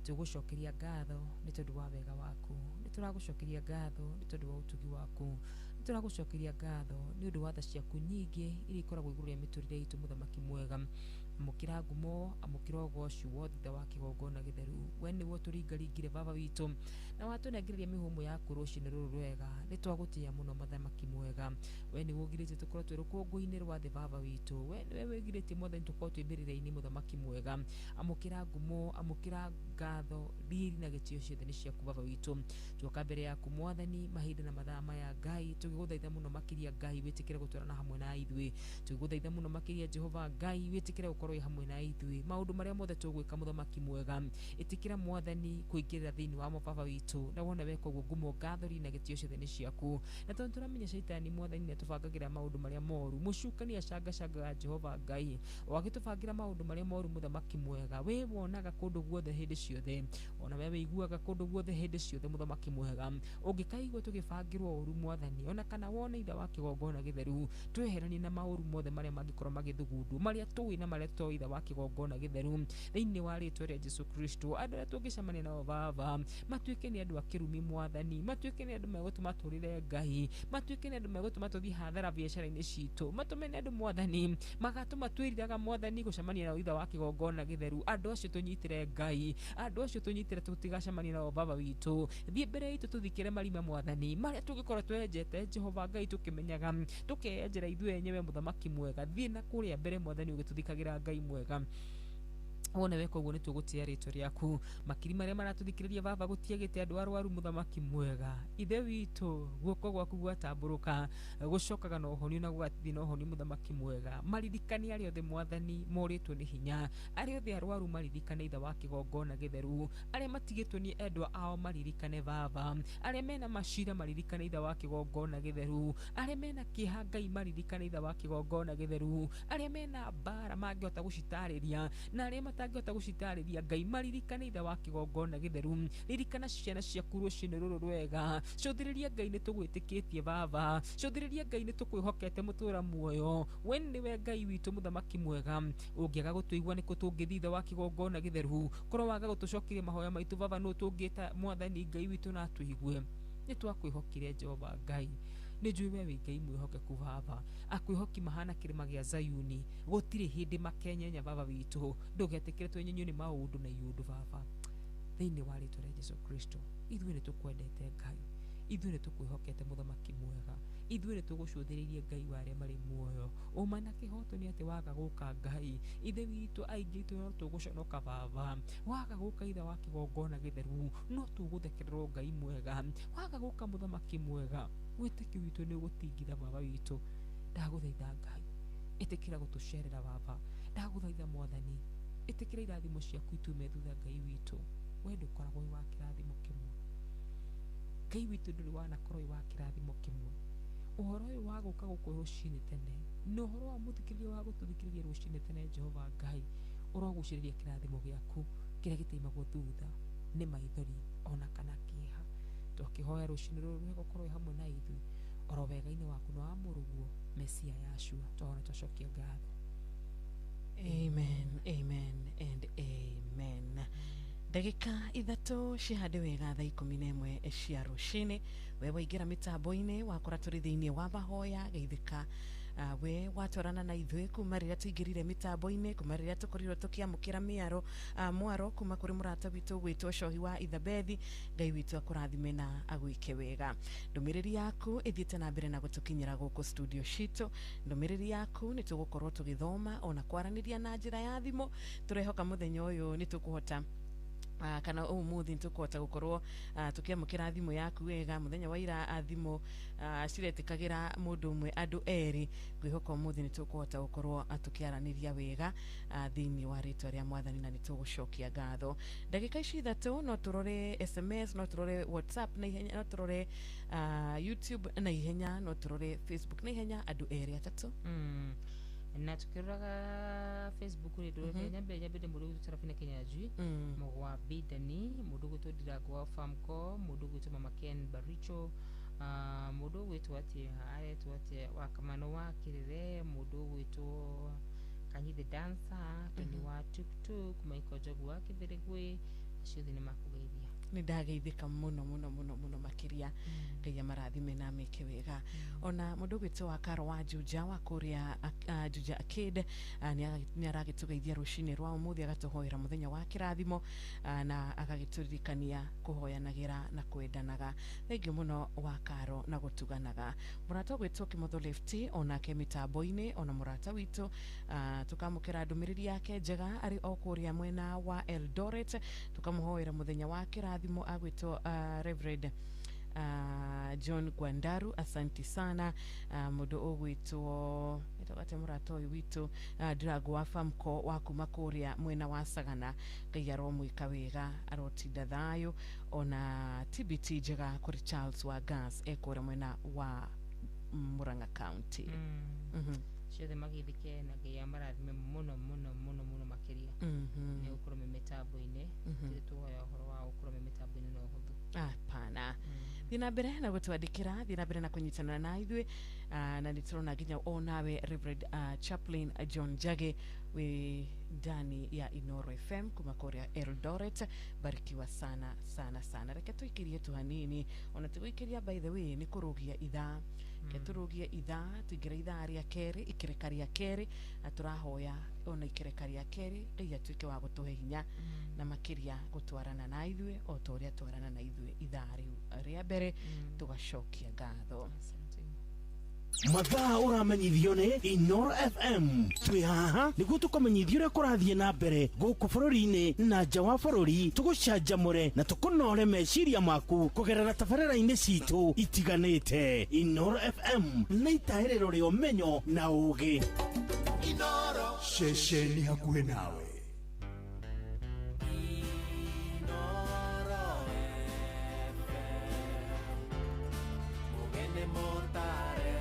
tũgũcokeria ngatho nĩ tondũ wa wega waku, nĩ tũragũcokeria ngatho nĩ tondũ wa ũtugi waku, nĩ tũragũcokeria ngatho nĩ ũndũ wa tha ciaku nyingĩ iria ikoragwo igũrũ rĩa mĩtũrĩre itũ. Mũthamaki mwega, amũkĩra ngumo, amũkĩra ũgoci wothe thutha wa kĩgongona gĩtheru. We nĩwe ũtũringaringire baba witũ na watũnengereria mĩhũmũ yaku rũcinĩ rũrũ rwega. Nĩ twagũtĩĩa mũno mũthamaki mwega. We nĩwe ũgirĩtie tũkorwo twĩ rũkũngũ-inĩ rwa thĩ baba witũ. We nĩwe wĩgirĩtie mwathani tũkorwo twĩ mbĩrĩra-inĩ. Mũthamaki mwega, amũkĩra ngumo, amũkĩra ngatho, riri na gĩtĩo ciothe nĩ ciaku baba witũ. Tuoka mbere yaku mwathani mahinda na mathaa maya Ngai, tũgĩgũthaitha mũno makĩria Ngai wĩtĩkĩre gũtwarana hamwe na ithuĩ. Tũgĩgũthaitha mũno makĩria Jehova Ngai wĩtĩkĩre gũkorwo wĩ hamwe na ithuĩ maũndũ marĩa mothe tũgwĩka. Mũthamaki mwega, ĩtĩkĩra mwathani kũingĩrĩra thĩinĩ wa baba witũ, na wona weka ũguo ngumo, ngatho, riri na gĩtĩo ciothe nĩ ciaku. Na tondũ tũramenya caitani mwathani nĩ atũbangagĩra maũndũ marĩa moru, mũcukani acangacangaga Jehova Ngai o agĩtũbangĩra maũndũ marĩa moru. Mũthamaki mwega, we wonaga kũndũ guothe hĩndĩ ciothe, ona we wĩiguaga kũndũ guothe hĩndĩ ciothe. Mũthamaki mwega, ũngĩkaigua tũgĩbangĩrwo ũru mwathani, ona kana wone itha wa kĩgongona gĩtheru, tweheranie na maũru mothe marĩa mangĩkorwo magĩthugundwo, marĩa tũĩ na marĩa tũtoĩ itha wa kĩgongona gĩtheru, thĩinĩ wa rĩtwa rĩa Jesu Kristo. Andũ arĩa tũngĩcemania nao baba matuĩke nĩ andũ a kĩrumi mwathani, matuĩke nĩ andũ megũtũma tũrĩre Ngai, matuĩke nĩ andũ megũtũma tũthiĩ hathara biacara-inĩ citũ, matũme nĩ andũ mwathani magatũma twĩriraga mwathani gũcemania nao itha wa kĩgongona gĩtheru. Andũ acio tũnyitĩre Ngai, andũ acio tũnyitĩre tũtigacemania nao baba witũ. Thiĩ mbere itũ tũthikĩre marima mwathani marĩa tũngĩkorwo twenjete Jehova Ngai, tũkĩmenyaga tũkeyenjera ithuĩ enyewe. Mũthamaki mwega, thiĩ na kũrĩa mbere mwathani ũgĩtũthikagĩra Ngai mwega. Wona weka ũguo nĩ tũgũtĩĩa rĩtwa rĩaku. Makiri marĩa maratũthikĩrĩria baba, gũtiagĩte andũ arwaru. Mũthamaki mwega, ithe witũ, guoko gwaku gwatambũrũka gũcokaga na ũhonio na gũgathiĩ na ũhonio. Mũthamaki mwega, maririkane arĩa othe mwathani morĩtwo nĩ hinya, arĩa othe arwaru maririkane itha wa kĩgongona gĩtheru, arĩa matigĩtwo nĩ endwa ao maririkane baba, arĩa mena macira maririkane itha wa kĩgongona gĩtheru, arĩa mena kĩeha Ngai maririkane itha wa kĩgongona gĩtheru, arĩa mena mbara mangĩhota gũcitarĩria na arĩa matangĩhota gũcitarĩria Ngai maririkane itha wa kĩgongona gĩtheru. Ririkana ciana ciaku rũcinĩ rũrũ rwega, cũthĩrĩria Ngai nĩ tũgwĩtĩkĩtie baba, cũthĩrĩria Ngai nĩ tũkwĩhokete mũtũra muoyo. We nĩwe Ngai witũ mũthamaki mwega, ũngĩaga gũtũigua nĩkũ tũngĩthiĩ itha wa kĩgongona gĩtheru? Korwo waga gũtũcokeria mahoya maitũ baba, nũ tũngĩta mwathani Ngai witũ na atũigue? Nĩ twakwĩhokire Jehova Ngai, nĩ njũĩ we wĩ Ngai mwĩhokeku baba. Akwĩhoki mahana kĩrĩma gĩa Zayuni, gũtirĩ hĩndĩ makenyenya baba witũ. Ndũgetĩkĩre twenyenyio nĩ maũndũ na iũndũ baba, thĩinĩ wa rĩtwa rĩa Jesu Kristo. Ithuĩ nĩ tũkwendete Ngai, ithuĩ nĩ tũkwĩhokete mũthamaki mwega, ithuĩ nĩ tũgũcũthĩrĩirie Ngai wa arĩa marĩ muoyo. Ũma na kĩhoto nĩ atĩ waga gũka Ngai ithe witũ, aingĩ itũ no tũgũconoka baba. Waga gũka ithe wa kĩgongona gĩtheru, no tũgũthekererwo Ngai mwega. Waga gũka mũthamaki mwega, wĩtĩkio witũ nĩ ũgũtingitha baba witũ. Ndagũthaitha Ngai, ĩtĩkĩra gũtũcerera baba. Ndagũthaitha mwathani, ĩtĩkĩra irathimo ciaku itume thutha Ngai witũ. We ndũkoragwo wĩ wa kĩrathimo kĩmwe Ngai witũ, ndũrĩ wanakorwo wĩ wa kĩrathimo kĩmwe. Ũhoro ũyũ wa gũka gũkũ rũcinĩ tene na ũhoro wa mũthikĩrĩria wa gũtũthikĩrĩria rũcinĩ tene, Jehova Ngai, ũrogucĩrĩria kĩrathimo gĩaku kĩrĩa gĩtaimagwo thutha nĩ maithori ona kana kĩeha. Twakĩhoya rũcinĩ rũrũ rwega ũkorwo wĩ hamwe na ithuĩ oro wega-inĩ waku na wa mũrũguo Mesia Yashua. Twahona twacokia ngatho. Amen, amen and amen. Ndagĩka 3 cihande wega thaa 11 cia rũcinĩ. We waingĩra mĩtambo-inĩ wakora tũrĩ thĩinĩ wa mahoya, geithĩka. We watwarana na ithuĩ kuma rĩrĩa tũingĩrire mĩtambo-inĩ, kuma rĩrĩa tũkorirwo tũkĩamũkĩra mĩaro mwaro kuma kũrĩ mũrata witũ gwĩtwo Cohi wa Ithabethi. Ngai witũ akũrathime na agwĩke wega. Ndũmĩrĩri yaku ĩthiĩte na mbere na gũtũkinyĩra gũkũ studio citũ. Ndũmĩrĩri yaku nĩ tũgũkorwo tũgĩthoma ona kwaranĩria na njĩra ya thimũ. Tũrehoka mũthenya ũyũ nĩ tũkũhota kana ũmũthĩ nĩ tũkũhota gũkorwo tũkĩamũkĩra thimũ yaku wega. Mũthenya wa ira thimũ ciretĩkagĩra mũndũ ũmwe andũ erĩ. Ngwĩhoka ũmũthĩ nĩ tũkũhota gũkorwo tũkĩaranĩria wega thĩinĩ wa rĩtwa rĩa mwathani, na nĩ tũgũcokia ngatho. Ndagĩka ici 3 no tũrore SMS, no tũrore WhatsApp na ihenya, no tũrore YouTube na ihenya, no tũrore Facebook na ihenya, andũ erĩ atatũ. Na tukiroraga Facebook rĩ nyambe mũndũ gwĩtwo Sarafina Kinyanjui, Mũgwa Bidani, mũndũ gwĩtwo Ndirango wa Famco, mũndũ gwĩtwo Mama Ken Baricho, Mũndũ ũgwĩtwo atĩa aretwo atĩa wa Kamano wa Kĩrĩre, mũndũ ũgwĩtwo Kanyi the dancer, Kenny wa Tuktuk, Michael Njogu wa Kĩthĩrĩgwĩ, acio othe nĩ makũgeithia. Nĩ ndageithĩka mũno mũno mũno mũno makĩria. Ngai amarathime na ameke wega. Ona mũndũ ũgwĩtwo wa Karo wa Juja wa kũrĩa Juja Arcade nĩ aragĩtũgeithia rũcinĩ rwa ũmũthĩ, agatũhoera mũthenya wa kĩrathimo na agagĩtũririkania kũhoyanagĩra na kwendanaga. Thengiũ mũno wa Karo na gũtuganaga. Mũrata ũgwĩtwo Kĩmotho Lefty onake mĩtambo-inĩ, ona mũrata witũ tũkamũkĩra ndũmĩrĩri yake njega arĩ o kũrĩa mwena wa Eldoret, tũkamũhoera mũthenya wa kĩrathimo agwĩtwo Reverend John Gwandaru, asanti sana. Mũndũ ũgwĩtwo etagwo mũrata ũyũ witũ Ndirango wa Famco wa kuma kũrĩa mwena wa Sagana, Ngai aromwĩka wega, arotinda thayũ. Ona TBT njega kũrĩ Charles wa Gas ekũrĩa mwena wa Murang'a County. Ciothe magithike na Ngai amarathime mũno mũno mũno mũno makĩria. Nĩ gũkorwo me mĩtambo-inĩ, tũtirĩ tuoya ũhoro wa gũkorwo me mĩtambo-inĩ na ũhũthũ. Hapana. Thiĩ na mbere na gũtwandĩkĩra, thiĩ na mbere na kũnyitanĩra na ithuĩ, na nĩ tũrona nginya o nawe Reverend Chaplain John Njage wĩ ndani ya Inoro FM kuma kũrĩa Eldoret, barikiwa sana sana sana. Reke tũikĩrie tu hanini, ona tũgũikĩria by the way nĩ kũrũgia ithaa. Reke tũrũgie ithaa, tũingĩre ithaa rĩa kerĩ, ikereka rĩa kerĩ, na tũrahoya ona ikereka rĩa kerĩ Ngai atuĩke wa gũtũhe hinya na makĩria gũtwarana na ithuĩ o ta ũrĩa twarana na ithuĩ ithaa rĩu rĩa mbere, tũgacokia ngatho. Mathaa ũramenyithio nĩ Inoro FM. Twĩ haha nĩguo tũkũmenyithia ũrĩa kũrathiĩ na mbere gũkũ bũrũri-inĩ na nja wa bũrũri, tũgũcanjamũre na tũkũnore meciria maku kũgerera tabarĩra-inĩ citũ itiganĩte. Inoro FM nĩ itaĩrĩro rĩa ũmenyo na ũũgĩ. Inoro ceceni hakuhĩ nawe. Inoro FM mugene motare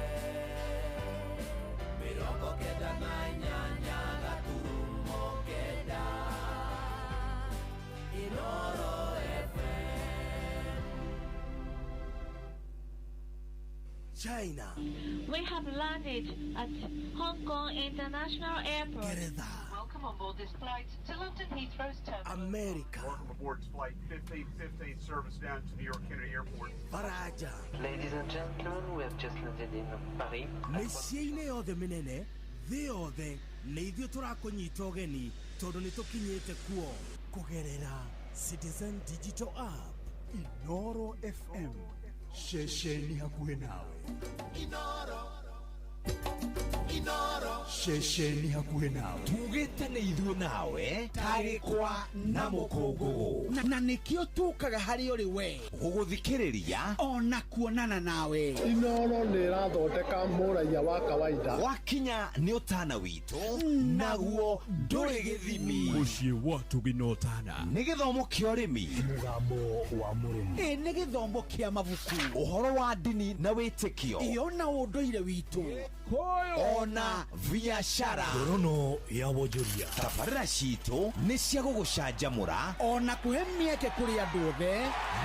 98 9 Inoro FM. China. We have landed at Hong Kong International Airport. Geretha. Welcome on board this flight to London Heathrow's terminal. America. Welcome aboard flight 1515 service down to New York Kennedy Airport. Faraja. Ladies and gentlemen, we have just landed in Paris. Mĩciĩ-inĩ yothe mĩnene thĩ yothe nĩ ithuĩ tũrakũnyita ũgeni tondũ nĩ tũkinyĩte kuo kũgerera Citizen Digital App. Inoro FM, ceceni hakuhĩ nawe. Inoro Inoro ceceni hakuhĩ nawe. Tugĩte nĩ ithuĩ nawe tarĩ kwa na mũkũngũgũ, na nĩkĩo tũkaga harĩ ũrĩ we gũgũthikĩrĩria ona kuonana nawe. Inoro nĩ ĩrathondeka mũraiya wa kawaida. Wakinya nĩ ũtana witũ naguo ndũrĩ gĩthimi. Mũciĩ wa tũginotana nĩ gĩthomo kĩa ũrĩmi, mũgambo wa mũrĩmi, nĩ gĩthomo kĩa mabuku, ũhoro wa ndini na wĩtĩkio, iyo na ũndũire witũ, ona biashara. Ngorono ya wonjoria. Tabarĩra citũ nĩ cia gũgũcanjamũra ona kũhe mĩeke kũrĩ andũ othe,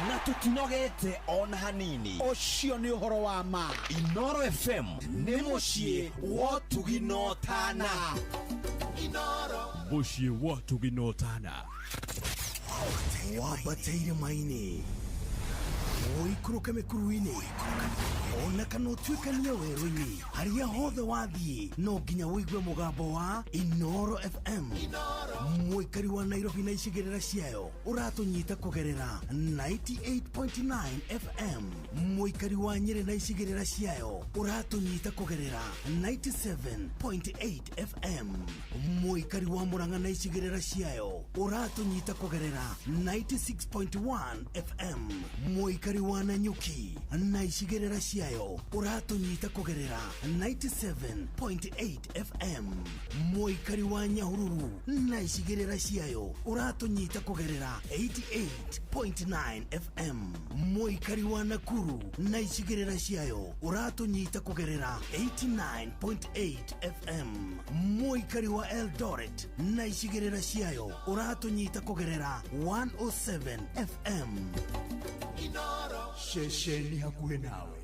na tũtinogete ona hanini. Ũcio nĩ ũhoro wa ma. Inoro FM nĩ mũciĩ wa tũginotana. Inoro mũciĩ wa tũginotana. Wambate irĩma-inĩ, ũikũrũke mĩkuru-inĩ, ona kana ũtuĩkanie werũ-inĩ, harĩa hothe wathiĩ no nginya ũigue mũgambo wa Inoro FM. Mũikari wa Nairobi na icigĩrĩra ciayo ũratũnyita kũgerera 98.9 FM. Mũikari wa Nyĩrĩ na icigĩrĩra ciayo ũratũnyita kũgerera 97.8 FM. Mũikari wa Murang'a na icigĩrĩra ciayo ũratũnyita kũgerera 96.1 FM. Mũikari wa Nanyuki na icigĩrĩra ciayo ũratũnyita kũgerera 97.8 FM. Mũikari wa Nyahururu na icigĩrĩra ciayo ũratũnyita kũgerera 88.9 FM. Mũikari wa Nakuru na icigĩrĩra ciayo ũratũnyita kũgerera 89.8 FM. Mũikari wa Eldoret na icigĩrĩra ciayo ũratũnyita kũgerera 107 FM. Inoro ceceni hakuhĩ nawe.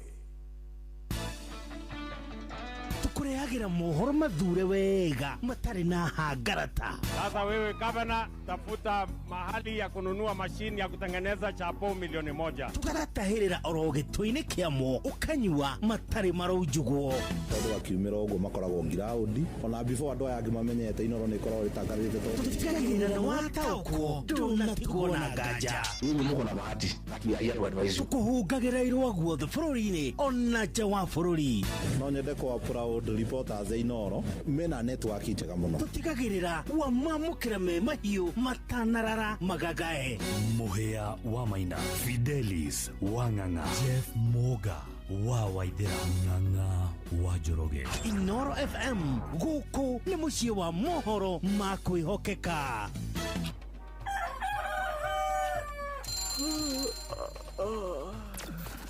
Tũkũrehagĩra mohoro mathure wega matarĩ na hangarata. Sasa wewe gavana, tafuta mahali ya kununua mashini ya kutengeneza chapo 1,000,000. Tũgaratahĩrĩra oro gĩtũ-inĩ kĩamo ũkanyua matarĩ maraunjugwo. Tondũ akiumĩra ũguo makoragwo ngiraũndi ona before andũ aya angĩ mamenyete Inoro nĩ ĩkoragwo ĩtangathĩte tondũ tũtigagĩrĩra nĩ wataũkwo ndũnatigwo na nganja. Nyinyi muko na bahati but we are here to advise you. Tũkũhungagĩra irũa guothe bũrũri-inĩ ona nja wa bũrũri. No nyende kwa proud reporters Inoro mena network njega mũno. Tũtigagĩrĩra wamamũkĩra me mahiũ matanarara magagae. Mũhĩa wa Maina, Fidelis wa Ng'ang'a, Jeff Moga wa Waithera, Ng'ang'a wa Njoroge. Inoro FM gũkũ nĩ mũciĩ wa mohoro ma kwĩhokeka.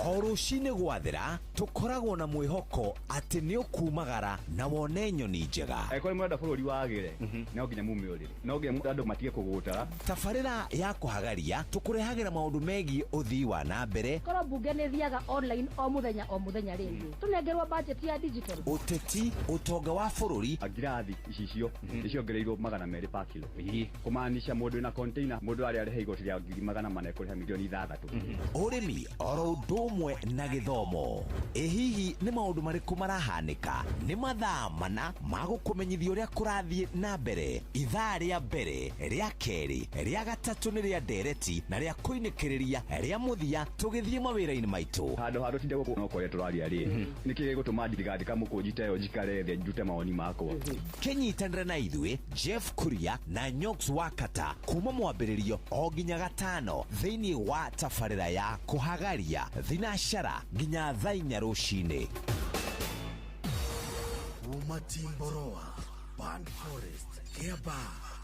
O rũcinĩ gwathera tũkoragwo na mwĩhoko atĩ nĩ ũkumagara na wone nyoni njega. Angĩkorwo nĩ mũrenda bũrũri wagĩre, no nginya mume ũrĩrĩ, no nginya andũ matige kũgũta. Tabarĩra ya kũhagaria tũkũrehagĩra maũndũ megiĩ ũthii wa na mbere. Korwo mbunge nĩ thiaga online o mũthenya o mũthenya rĩngĩ tũnengerwo budget ya digital. Ũteti, ũtonga wa bũrũri. Ngirathi icicio nĩciongereirwo 200 per kilo, kũmaanisha mũndũ wĩna container mũndũ arĩa arĩha igoti rĩa 400,000 ekũrĩha 6 million. Ũrĩmi oro ũndũ ũmwe na gĩthomo. Ĩ hihi nĩ maũndũ marĩkũ marahanĩka? Nĩ mathaa mana ma gũkũmenyithia ũrĩa kũrathiĩ na mbere. Ithaa rĩa mbere, rĩa kerĩ, rĩa gatatũ nĩ rĩa ndereti na rĩa kũinĩkĩrĩria rĩa mũthia tũgĩthiĩ mawĩra-inĩ maitũ. Handũ ha tũtinde gũkũ no kũrĩa tũraria rĩ, nĩkĩ gĩgũtũma ndigandĩka mũkũnji ta ĩyo njikare thĩ njute mawoni makwa. Kĩnyitanĩre na ithuĩ Jeff Kuria na Nyox Wakata kuma mwambĩrĩrio o nginya gatano thĩinĩ wa tabarĩra ya kũhagaria thinashara nginya thaa inya rũcinĩ. Umatimboroa, Band Forest, Kiaba,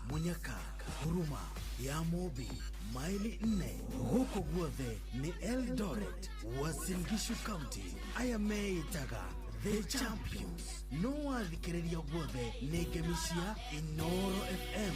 Munyaka, Huruma, ya Mobi, maili 4 gũkũ guothe nĩ Eldoret, Uasin Gishu County. Aya meĩtaga The Champions. No wathikĩrĩria guothe nĩ ngemi cia Inoro FM.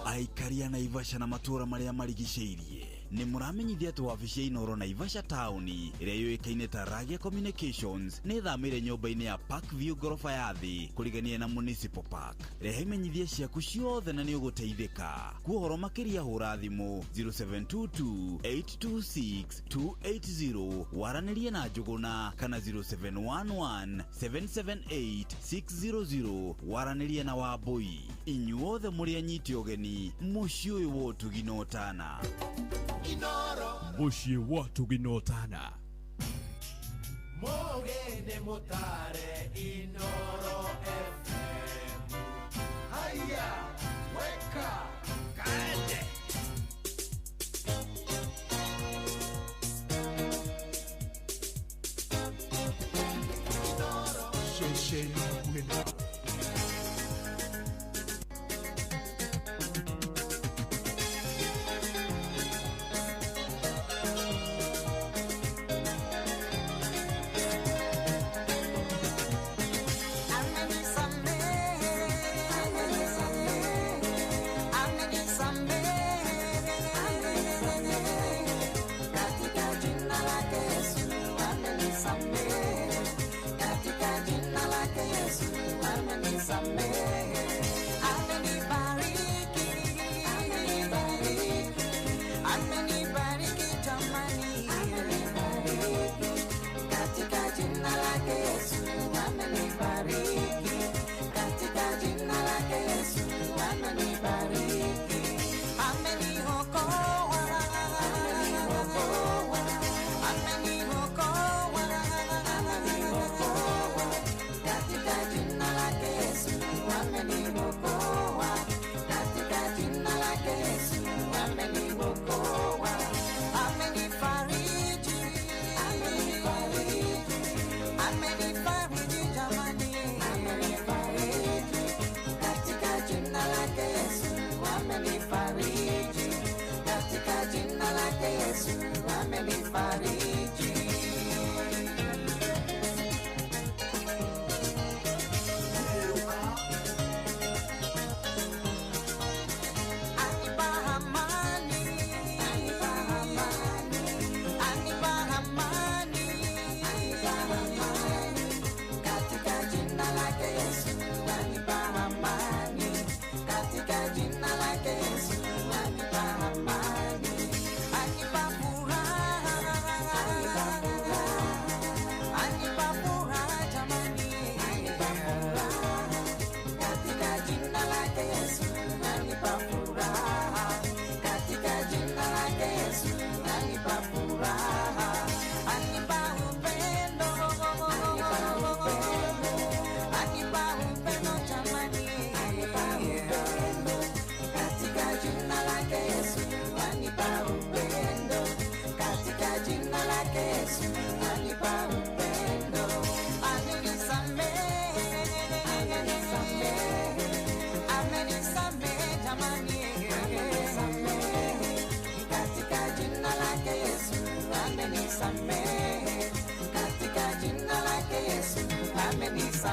Aikari a Naivasha na matũũra marĩa marigicĩirie nĩ mũramenyithia atĩ wabici ya Inoro Naivasha taũni ĩrĩa yũĩkaine ta Ragia Communications nĩ ĩthamĩire nyũmba-inĩ ya Park View ngoroba ya thĩ kũrigania na Municipal Park. Rehe imenyithia ciaku ciothe na nĩ ũgũteithĩka. Kuohoro makĩria hũra thimũ 0722 826 280 waranĩrie na Njũgũna kana 0711 778 600 waranĩrie na Wambui. Inyuothe mũrĩ anyiti ũgeni mũciĩ ũyũ wa ũtugi na ũtana. Mũciĩ wa ũtugi na ũtana. Mũgene mũtare Inoro FM. Haya, weka kaende. Shesheni kwena. Katika jina lake Yesu.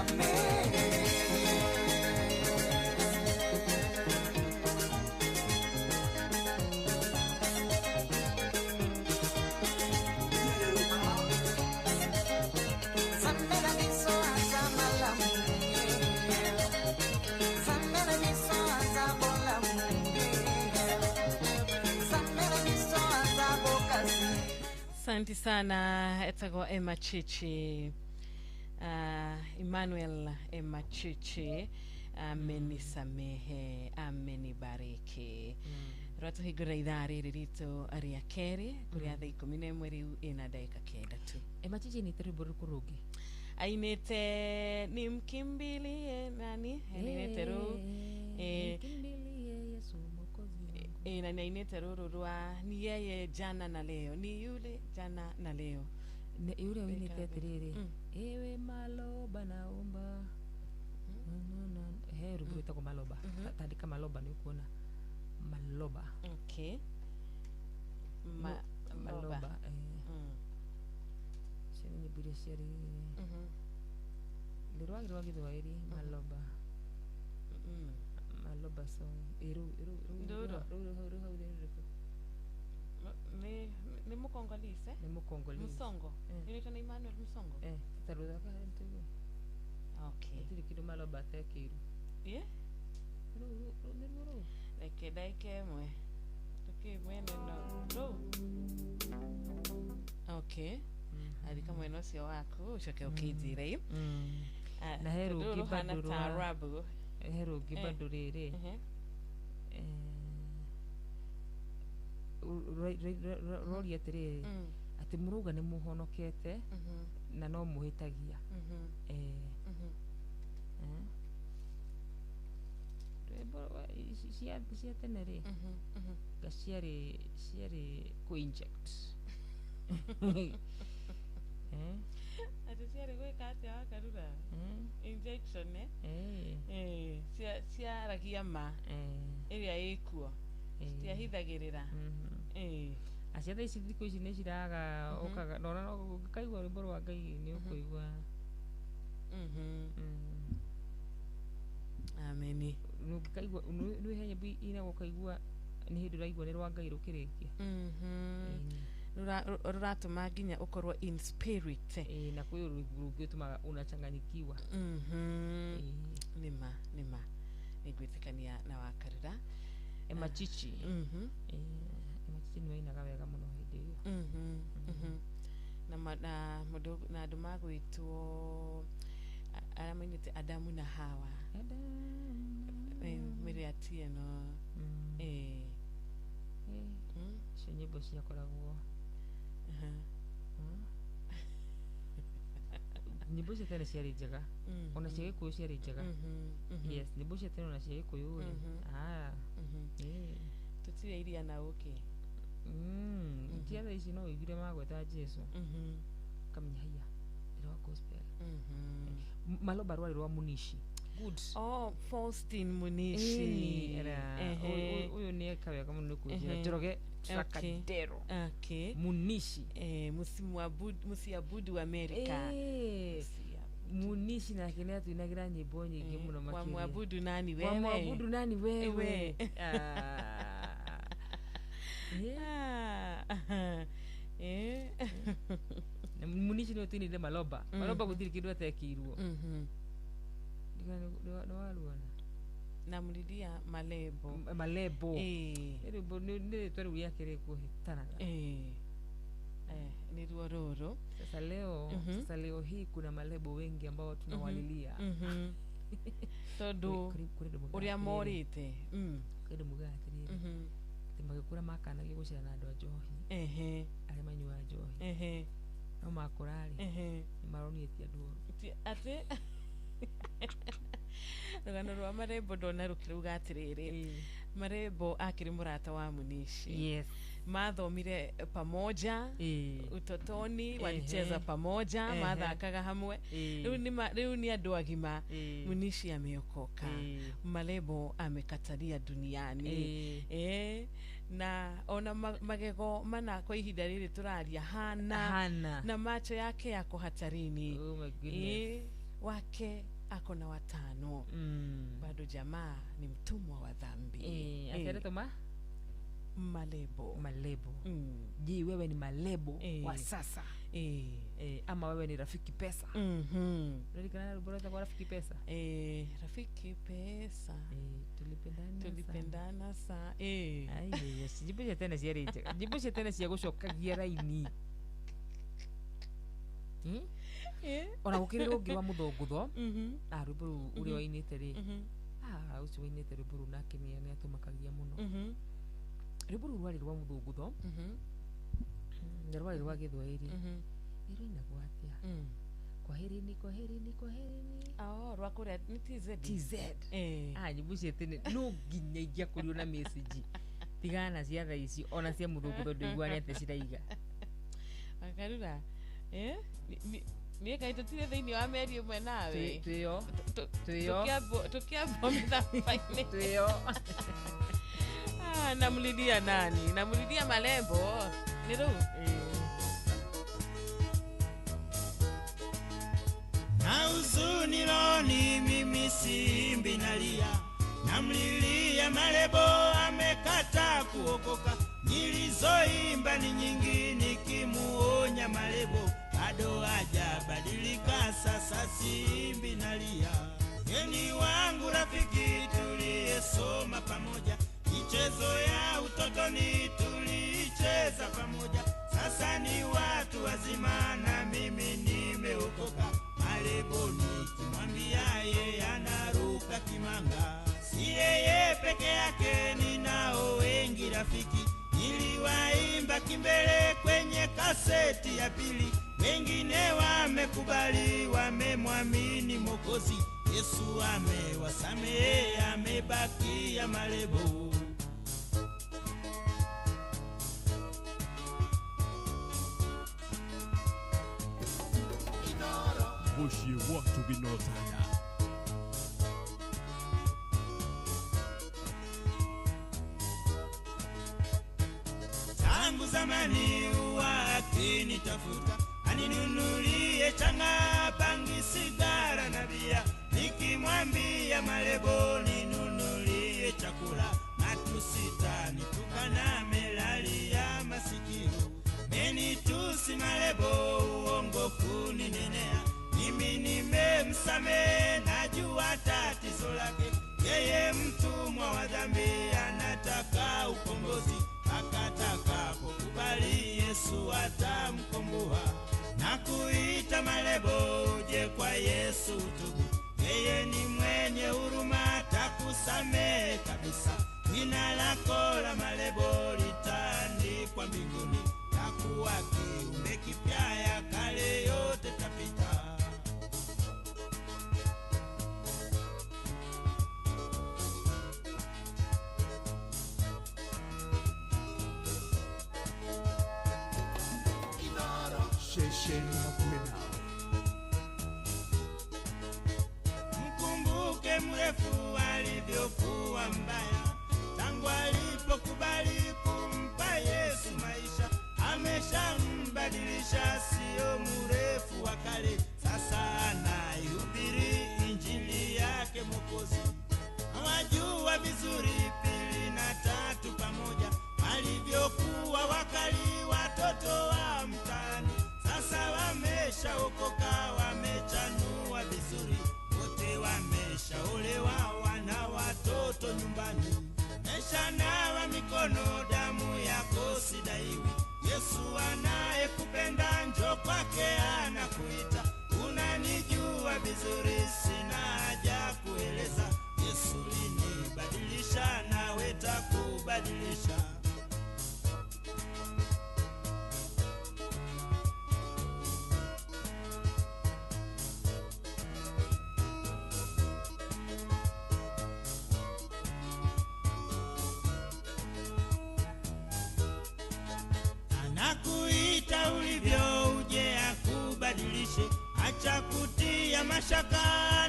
Nisamehe. Asante sana etagwo Emma Chichi, Emmanuel Emma Chichi, amenisamehe amenibariki. Rwatũhingũra ithaa rĩrĩ ritũ rĩa kerĩ kũrĩa thaa 11 rĩu ĩna ndagĩka 9 tu. Emma Chichi nĩ rwĩmbo rũrĩkũ rũngĩ ainĩte nimkimbilie nani ainĩte rũu Nimkimbilie Yesu Mwokozi wangu. Na nĩainĩte rũrũ rwa ni yeye jana na leo, ni yule jana na leo. Nĩ ũrĩa ũinĩte atĩrĩrĩ, ewe maloba naomba. He rwĩmbo rwĩtagwo Maloba. Tandĩka Maloba nĩ ũkuona Maloba. Okay. Maloba. Cio nĩ nyĩmbo iria ciarĩ nĩ rwagĩ rwa Gĩthwaĩri Maloba. Maloba song. Rũu hau nĩ rũrĩkũ? Ni Mkongolese? Ni Mkongolese. Msongo. Inaitwa na Emmanuel Msongo. Tarũthaka harĩa nĩtũigue. Okay. Gũtirĩ kĩndũ Maloba atekĩirwo. Yeah? Rũu nĩruo rũu. Reke ndagĩka ĩmwe. Tũkĩ mwene no. Rũu. Okay. Andĩka mwena ũcio waku ũcoke ũkĩnjĩre. Na he Tondũ rũngĩ rũhana bado rwa taarabu. He rũngĩ bado rĩrĩ. Roria atĩrĩrĩ atĩ mũrauga nĩ mũhonokete na no mũhĩtagia. Rwĩmbo cia tene rĩ nga ciarĩ kũ-inject. Atĩ ciarĩ gwĩka atĩa Wakarura? Injection eh? Ciaragia ma ĩrĩa ĩkuo, citiahithagĩrĩra. Acia thaa ici thikũ ici nĩ ciraga ũkaga nona ũngĩkaigua rwĩmbo rwa Ngai nĩ ũkũigua. Ameni. Ũngĩkaigua nĩ he nyĩmbo inagwo ũkaigua nĩ hĩndĩ ũraigua nĩ rwa Ngai rũkĩrĩkia. Rũratũma nginya ũkorwo in spirit. Na kwĩ rũngĩ ũtũmaga unachanganyikiwa. Nĩma nĩma nĩngwĩtĩkania na Wakarura. Emma Chichi. Emma Chichi nĩwe ainaga wega mũno hĩndĩ ĩyo. Na na andũ magwĩtwo arĩa mainĩte Adamu na Hawa. Mary Atieno. Icio nyĩmbo ciakoragwo nyĩmbo cia tene ciarĩ njega, ona cia Gĩkũyũ ciarĩ njega. Yes, nyĩmbo cia tene ona cia Gĩkũyũ rĩ tũtirĩ iria na ũkĩ. Tia thaa ici no ũiguire magweta Jesu ũkamenya haiya nĩ rwa gospel. Maloba rwarĩ rwa Munishi. Good. Oh, Faustin Munishi. Ũyũ nĩ eka wega mũno nĩ kũnjĩra. Njoroge Trocadero. Okay. Munishi. Musiabudu Amerika. Munishi nake nĩ atũinagĩra nyĩmbo nyingĩ mũno makĩria. Wamwabudu nani wewe? Wamwabudu nani wewe? Munishi nĩwe ũtũinĩire Maloba. Maloba gũtirĩ kĩndũ atekĩirwo. Nĩ waruona? Namlilia Malebo. Malebo. Nĩ rwĩmbo nĩ rĩtwa rĩu rĩake rĩkũhĩtanaga. Ni ruo rũrũ. Sasa leo, sasa leo hii kuna malebo wengi ambao tunawalilia. Tondũ ũrĩa morĩte. Kũrĩ andũ mugaga atĩrĩrĩ, atĩ magĩkũra makanagia gũcera na andũ a njohi. Arĩa manyuaga njohi. No makũra rĩ, nĩ maronire ti andũ oru. Atĩ rũgano rwa Marembo ndona rũkĩrauga atĩrĩrĩ, Marembo akĩrĩ mũrata wa Munishi. Yes. Mathomire pamoja utotoni, walicheza pamoja, mathakaga hamwe. Rĩu nĩ andũ agima. Munishi ameokoka, Marembo amekataria duniani. Na ona magego mana kwa ihinda rĩrĩ tũraria hana, na macho yake yako hatarini. Oh my goodness. Wake Ako na 5. Bado jamaa ni mtumwa wa dhambi. Ateretoma Malebo. Malebo. Je, wewe ni malebo wa sasa? Ama wewe ni rafiki pesa? Unalikana bora kwa rafiki pesa? Rafiki pesa. Tulipendana sa. Ai, yes, jibu cia tene ciarĩ njega. Jibu cia tene cia gũcokagia raini. Ona gũkĩrĩ rũngĩ rwa mũthũngũtho. Rwĩmbo rũu ũrĩa wainĩte rĩ. Ũcio wainĩte rwĩmbo rũu nake nĩ atũmakagia mũno. Rwĩmbo rũu rwarĩ rwa mũthũngũtho. Na rwarĩ rwa Gĩthwaĩri. Nĩ rwainagwo atĩa? Kwaherini, kwaherini, kwaherini. Rwa kũrĩa nĩ TZ. TZ. Nyĩmbo cia tene no nginya ingĩakorirwo na message. Tigana cia thaa ici ona cia mũthũngũtho ndũiguane atĩa ciraiga. Akarura. Niĩ kaĩ tũtirĩ thĩinĩ wa meri ĩmwe nawe. Twĩyo. Twĩyo. Tũkĩambwo mĩthamba-inĩ. Twĩyo. Namlilia nani? Namlilia Malembo. Ni rũu? Na huzuni loni mimi simbi nalia, namlilia Malebo amekata kuokoka. Nilizoimba ni nyingi nikimuonya Malebo, bado hajabadilika, sasa simbi nalia. Yeni wangu rafiki tuliyesoma pamoja, michezo ya utotoni tulicheza pamoja, sasa ni watu wazima na mimi nimeokoka. Malebo nikimwambia yeye anaruka kimanga, si yeye peke yake, ninao wengi rafiki. Niliwaimba kimbele kwenye kaseti ya pili, wengine wamekubali, wamemwamini Mwokozi. Yesu amewasamehe, amebakia Malebo. Muciĩ wa Tũginotana. Tangu zamani huwa akinitafuta, aninunulie chang'aa, bangi, sigara na bia. Nikimwambia Malebo ninunulie chakula, matusita nitukana, melalia masikio. Menitusi Malebo, uongo kuninenea. Mimi nimemsamehe, najua tatizo lake. Yeye mtumwa wa dhambi, anataka ukombozi. Atakapokubali Yesu atamkomboa. Nakuita Malebo, uje kwa Yesu tubu. Yeye ni mwenye huruma, atakusamehe kabisa. Jina lako la Malebo litaandikwa mbinguni, takuwa kiumbe kipya, ya kale yote tapita. Shesheni hakuwe nawe. Mkumbuke mrefu alivyokuwa mbaya, tangu alipokubali kumpa Yesu maisha, ameshambadilisha, sio mrefu wa kale. Sasa anaihubiri injili yake Mwokozi. Hawajua vizuri pili na tatu pamoja, walivyokuwa wakali watoto wa mtaani. Sasa wameshaokoka, wamechanua vizuri, wote wameshaolewa, wana watoto nyumbani. Meshanawa mikono, damu yako sidaiwi. Yesu anayekupenda, njoo kwake anakuita. Unanijua vizuri, sina haja kueleza. Yesu linibadilisha, nawe takubadilisha. Anakuita ulivyo, uje akubadilishe. Acha kutia mashaka,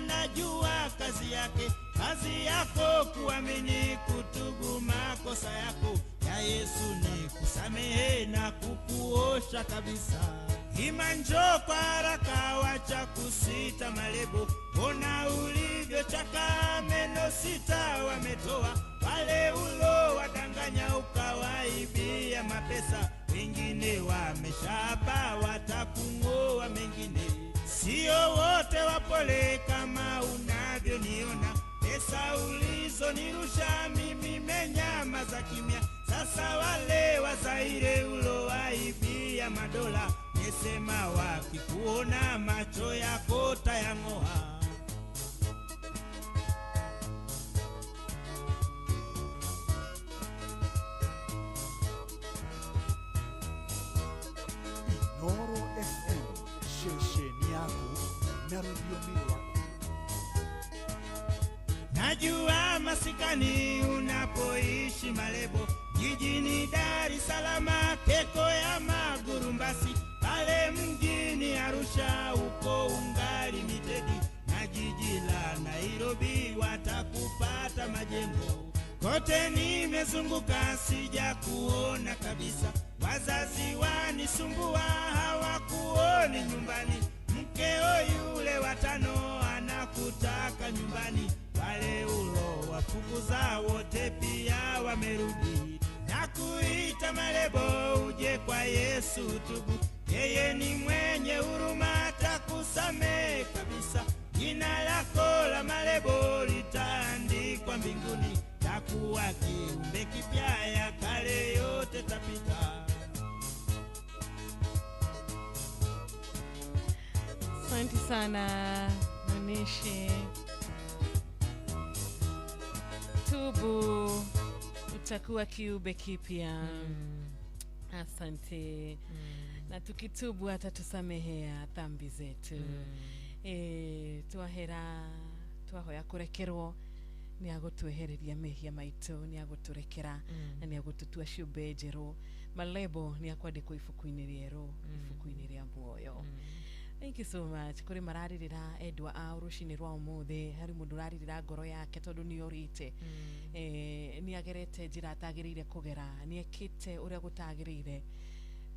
najua kazi yake. Kazi yako kuamini, kutubu makosa yako. Ya Yesu ni kusamehe na kukuosha kabisa. Ima njoo kwa haraka, wacha kusita Malebo. Ona ulivyochaka, meno sita wametoa. Wale ulo wadanganya ukawaibia mapesa. Wengine wameshapa watakungoa mengine. Sio wote wapole kama unavyoniona. Pesa ulizonirusha mimi menyama za kimya. Sasa wale wazaire ulo waibia madola. Nesema wakikuona macho yako tayangoa. Inoro FM, ceceni yaku na rũthiomi rwaku. Najua masikani unapoishi Malebo, jijini Dar es Salaam keko ya magurumbasi, pale mjini Arusha uko ungali mitedi, na jiji la Nairobi watakupata majengo. Kote nimezunguka sija kuona kabisa, wazazi wanisumbua hawakuoni nyumbani, mkeo yule watano anakutaka nyumbani, wale ulo wafukuza wote pia wamerudi. Nakuita Malebo uje kwa Yesu tubu, yeye ni mwenye huruma atakusamehe kabisa. Jina lako la Malebo litaandikwa mbinguni, takuwa kiumbe kipya, ya kale yote tapita. Asante sana Munishi. Tubu utakuwa kiumbe kipya. Asante. Na tukitubu atatusamehea dhambi zetu. Twahera twahoya kurekerwo ni agutwehereria mehia maitu, ni aguturekera na ni agututua ciumbe njeru. Malebo ni akwandikwo ibuku-inĩ rĩerũ, ibuku-inĩ rĩa muoyo. Thank you so much. Kuri mararirira endwa a rucini rwa umuthi, hari mundu raririra ngoro yake tondu ni orite. Ni agerete njira atagiriire kugera, ni ekite uria gutagiriire.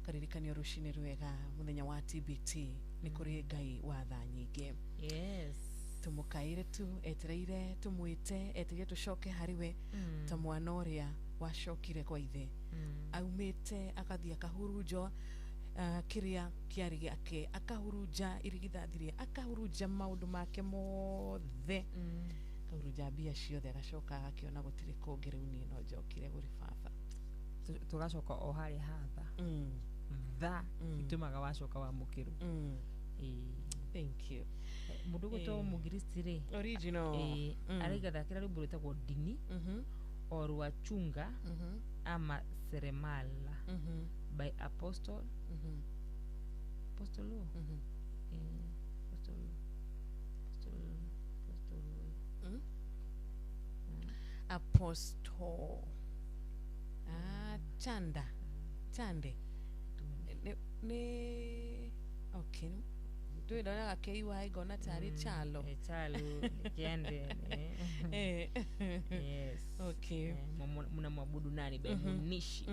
Karirikanio rucini rwega muthenya wa TBT ni kuri Ngai wa tha nyingi. Yes. Tumukaire tu etereire tumwite etereire tucoke hariwe ta mwana uria wacokire kwa ithe. Aumite akathie akahurunjwo kiria kiari giake, akahurunja irigithathirie, akahurunja maundu make mothe, akahurunja mbia ciothe, agacoka agakiona gutiri kungi riu nie no njokire guri baba. Tugacoka o haria hatha tha itumaga wacoka wamukirwo. Thank you. Mundu gwitwo Mugiristi ri original arigathakira rwimbo rwitagwo Dini o rwa Chunga ama Seremala by Apostle Apostle Apostle Chanda Chande ne okay ndu ndonaga KY ngona tari Chalo Chalo Kende yes okay. Mnamwabudu nani by Munishi.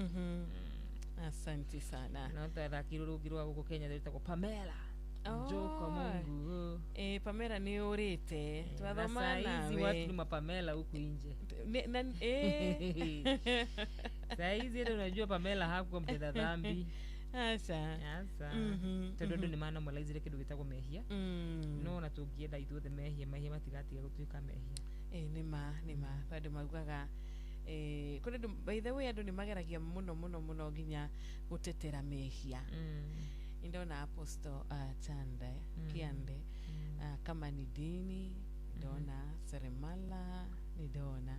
Asante sana. Na twathakirwo rũngĩ rwa gũkũ Kenya rwĩtagwo Pamela. Njoo kwa Mungu. Pamela ni urite. Twathoma nawe. Watu ni mapamela huku nje. Saa hizi ndio unajua Pamela hakuwa mtenda dhambi. Aca. Aca. Tondu andu ni manormalizire kindu gitagwo mehia. No na tungienda ithuothe mehia mehia matigatiga gutuika mehia. Nima nima andu maugaga kuri andu by the way andu ni mageragia muno muno muno nginya gutetera mehia. Ndona Apostle Chande Kiande kama ni dini ndona Seremala ndona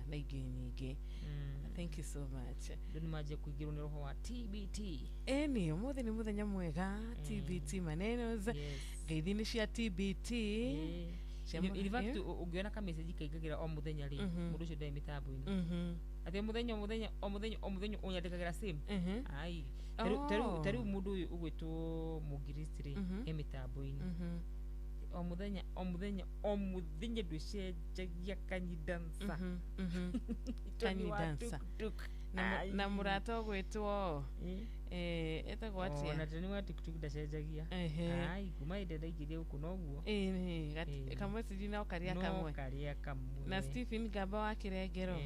na ingĩ nyingĩ. Thank you so much. Ndu ni manjia kuingirwo ni roho wa TBT. Eni umuthi ni muthenya mwega TBT maneno ngeithi ni cia TBT. In fact ungiona ka message kaingagira o muthenya ri mundu ucio ndai mitambo-ini ati muthenya muthenya o muthenya o muthenya unyandikagira same ai taru mundu uyu ugwitwo Mugiristi ri e mitambo-ini O muthenya o muthenya o muthenya ndwicenjagia Kanyi Dancer. Kanyi Dancer na murata ũgwĩtwo etagwo atia? Ona Tony wa TikTok ndacenjagia. Ai kuma inde ndaingĩrie gũkũ noguo. Kamwe sijui no karia kamwe. No karia kamwe. Na Stephen Gamba wa Kirengero.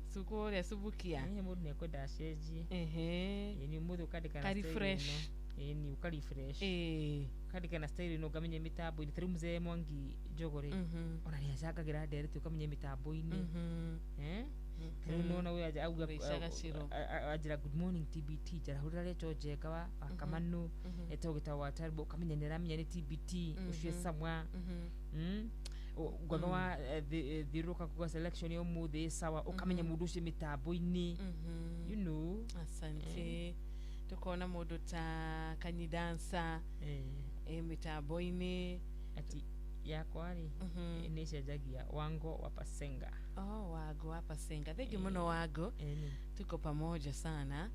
Suku ũrĩa Subukia. Mũndũ nĩekwenda acenjie. Ni mũthĩ ũkandĩka na style ĩno. Ni ũkarefresh. Ũkandĩka na style ĩno ũkamenya mĩtambo-inĩ. Ta rĩu mzee Mwangi Njogo rĩ, ona nĩacangagĩra ndereti ũkamenya mĩtambo-inĩ. Rĩu nĩwona ũyũ auga anjĩra good morning TBT njarahũrĩra Rachel Njenga wa Kamanu etagwo gĩtagwo wa Taribo ũkamenya nĩaramenya nĩ TBT ũcio sawa. Ngotho wa thiũrũrũka kuga selection ya ũmũthĩ sawa ũkamenya mũndũ ũcio mĩtambo-inĩ, you know. Asante. Tukona mũndũ ta Kanyi Dancer mĩtambo-inĩ. Ati yakwa rĩ nĩcenjagia Wango wa Pasenga. Oh, Wango wa Pasenga. Thank you muno Wango. Tuko pamoja sana.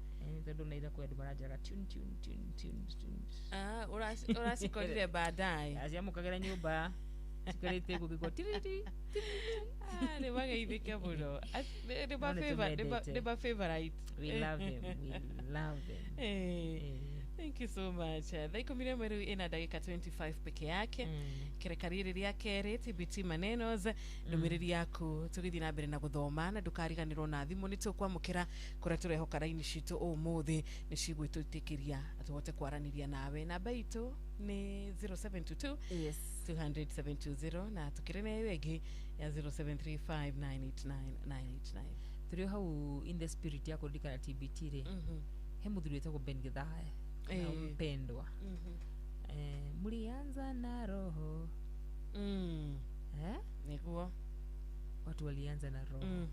Tondu na ira kwĩ andũ maranjĩraga tune tune tune tune tune. Ah, ũracikorire baadaye. Aciamũkagĩra nyũmba cikarĩte gũgĩkwo tiriri. Ah, nĩ mageithĩke mũno. Nĩ ma favorite. We love them. We love them. Thank you so much. Thaa 11 rĩu ĩna ndagĩka 25 peke yake. Kĩreka rĩrĩ rĩa kerĩ TBT Manenos ndũmĩrĩri yaku tũgĩthiĩ na mbere na gũthoma na ndũkariganĩrwo na thimũ nĩ tũkwamũkĩra kũrĩa tũrehoka raini citũ ũmũthĩ nĩ cigwĩtũĩtĩkĩria tũhote kwaranĩria nawe. Namba itũ nĩ 0722 200 720 na tũkĩrĩ na ĩyo ĩngĩ ya 0735 989 989. Tũrĩ hau in the spirit ya kũririkana TBT rĩ, he mũthuri wĩtagwo Ben Githae na mpendwa. Mlianza na roho. Niguo watu walianza na roho.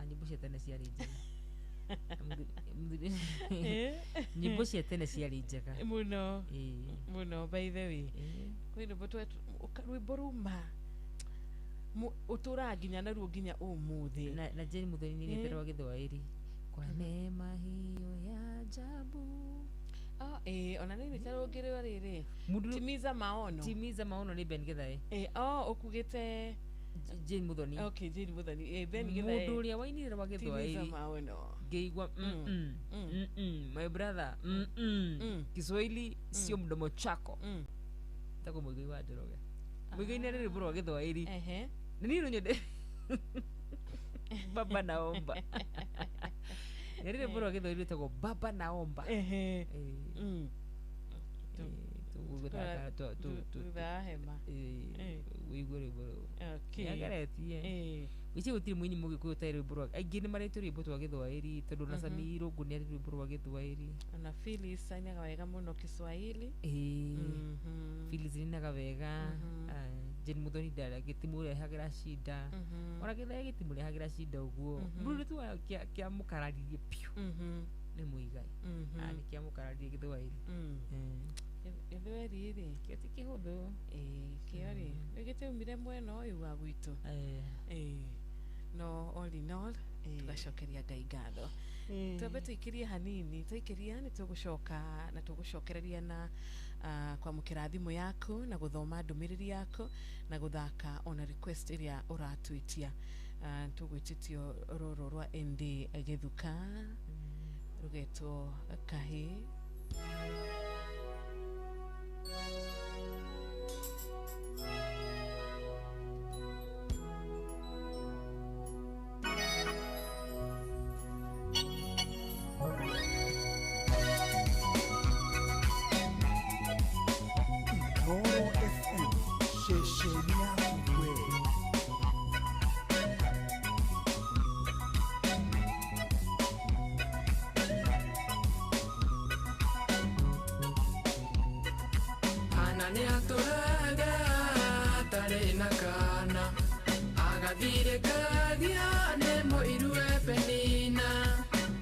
Nyimbo cia tene ciarĩ njega. Nyimbo cia tene ciarĩ njega mũno mũno. By the way, kwĩ rwĩmbo rwĩmbo ruma ũtũraga nginya naruo nginya ũmũthĩ. Na Jane Muthoni nĩ rwa Gĩthwaĩri, kwa neema hiyo ya ajabu. Ona nĩ ta rũngĩ rwa rĩrĩ Timiza Maono. Timiza Maono nĩ Ben Githae. Ũkugĩte Jane Muthoni. Okay, Jane Muthoni. Ben Githae mũndũ ũrĩa wainire rwa Gĩthwaĩri. Timiza Maono. Ngĩigua my brother, Kiswahili sio mdomo chako. Tako Muigai wa Njoroge. Muigai nĩ arĩ rwĩmbo rwa Gĩthwaĩri. Na niĩ no nyende Baba Naomba. Nĩ rwĩmbo rwa Gĩthwaĩri rwĩtagwo Baba Naomba. Thutha wa hema wĩigue rwĩmbo rũu. Nĩageretie. Gwĩciria gũtirĩ mũini mũgĩkũyũ ũtarĩ rwĩmbo rwa, aingĩ nĩ marĩtwo rwĩmbo twa Gĩthwaĩri tondũ na Sammy Irũngũ nĩ arĩ rwĩmbo rwa Gĩthwaĩri. Ona Phyllis ainaga wega mũno Kiswahili. Phyllis ainaga wega. Jane Muthoni gĩtimũrehagĩra cinda. Ona Githae gĩtimũrehagĩra cinda ũguo. Mũndũ tu kĩamũkararirie biũ nĩ Muigai. Nĩ kĩamũkararirie Gĩthwaĩri. Gĩthwaĩri rĩ kĩo ti kĩhũthũ. Kĩo rĩ nĩ gĩtiaumire mwena ũyũ wa gwitũ. No all in all tũgacokeria Ngai ngatho. Twambe tũikĩrie hanini, twaikĩria nĩ tũgũcoka na tũgũcokereria na kwamũkĩra thimũ yaku na gũthoma ndũmĩrĩri yaku na gũthaka ona request ĩrĩa ũratwĩtia. Tũgwĩtĩtio rũrũ rwa ND Gĩthuka rũgetwo Kahĩ. Inooro FM ceceni yaku we. Ana nĩatũraga atarĩ na kana agathire kagia nĩ mũiru we Penina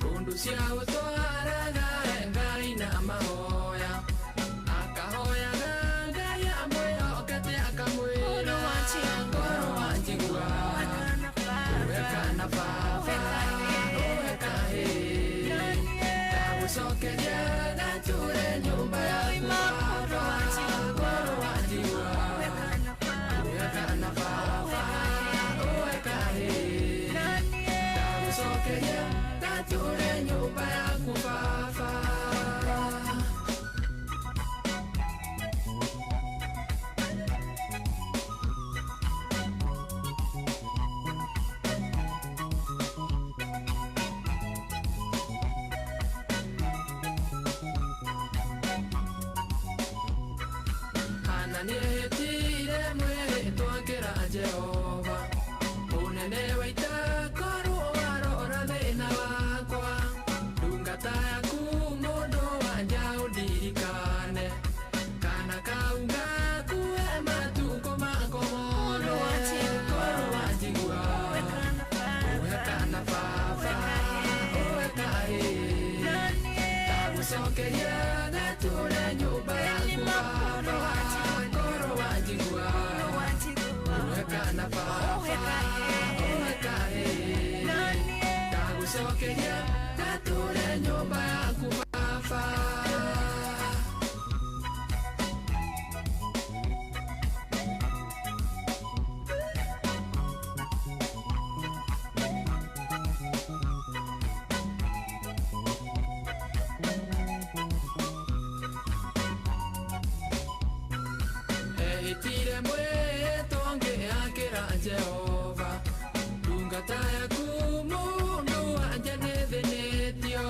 kũndũ cia gũtwaraga Ngai na mahoya akahoyaga Ngai amwĩhokete akamwĩra ngoro wanjigua uwe kana baba uwe kahĩĩ ndagũcokeria ngatũre nyũmba yaku baba ngoro wanjigua Ndagucokeria gatũre nyũmba yaku baba Korwo wanjigua Uhe kana baba Uhe kahĩ Ndagucokeria gatũre nyũmba yaku baba. Ehitire mwĩtwa ngĩakĩra Jehova ndungata yaku mũndũ wanja nĩthĩnĩtio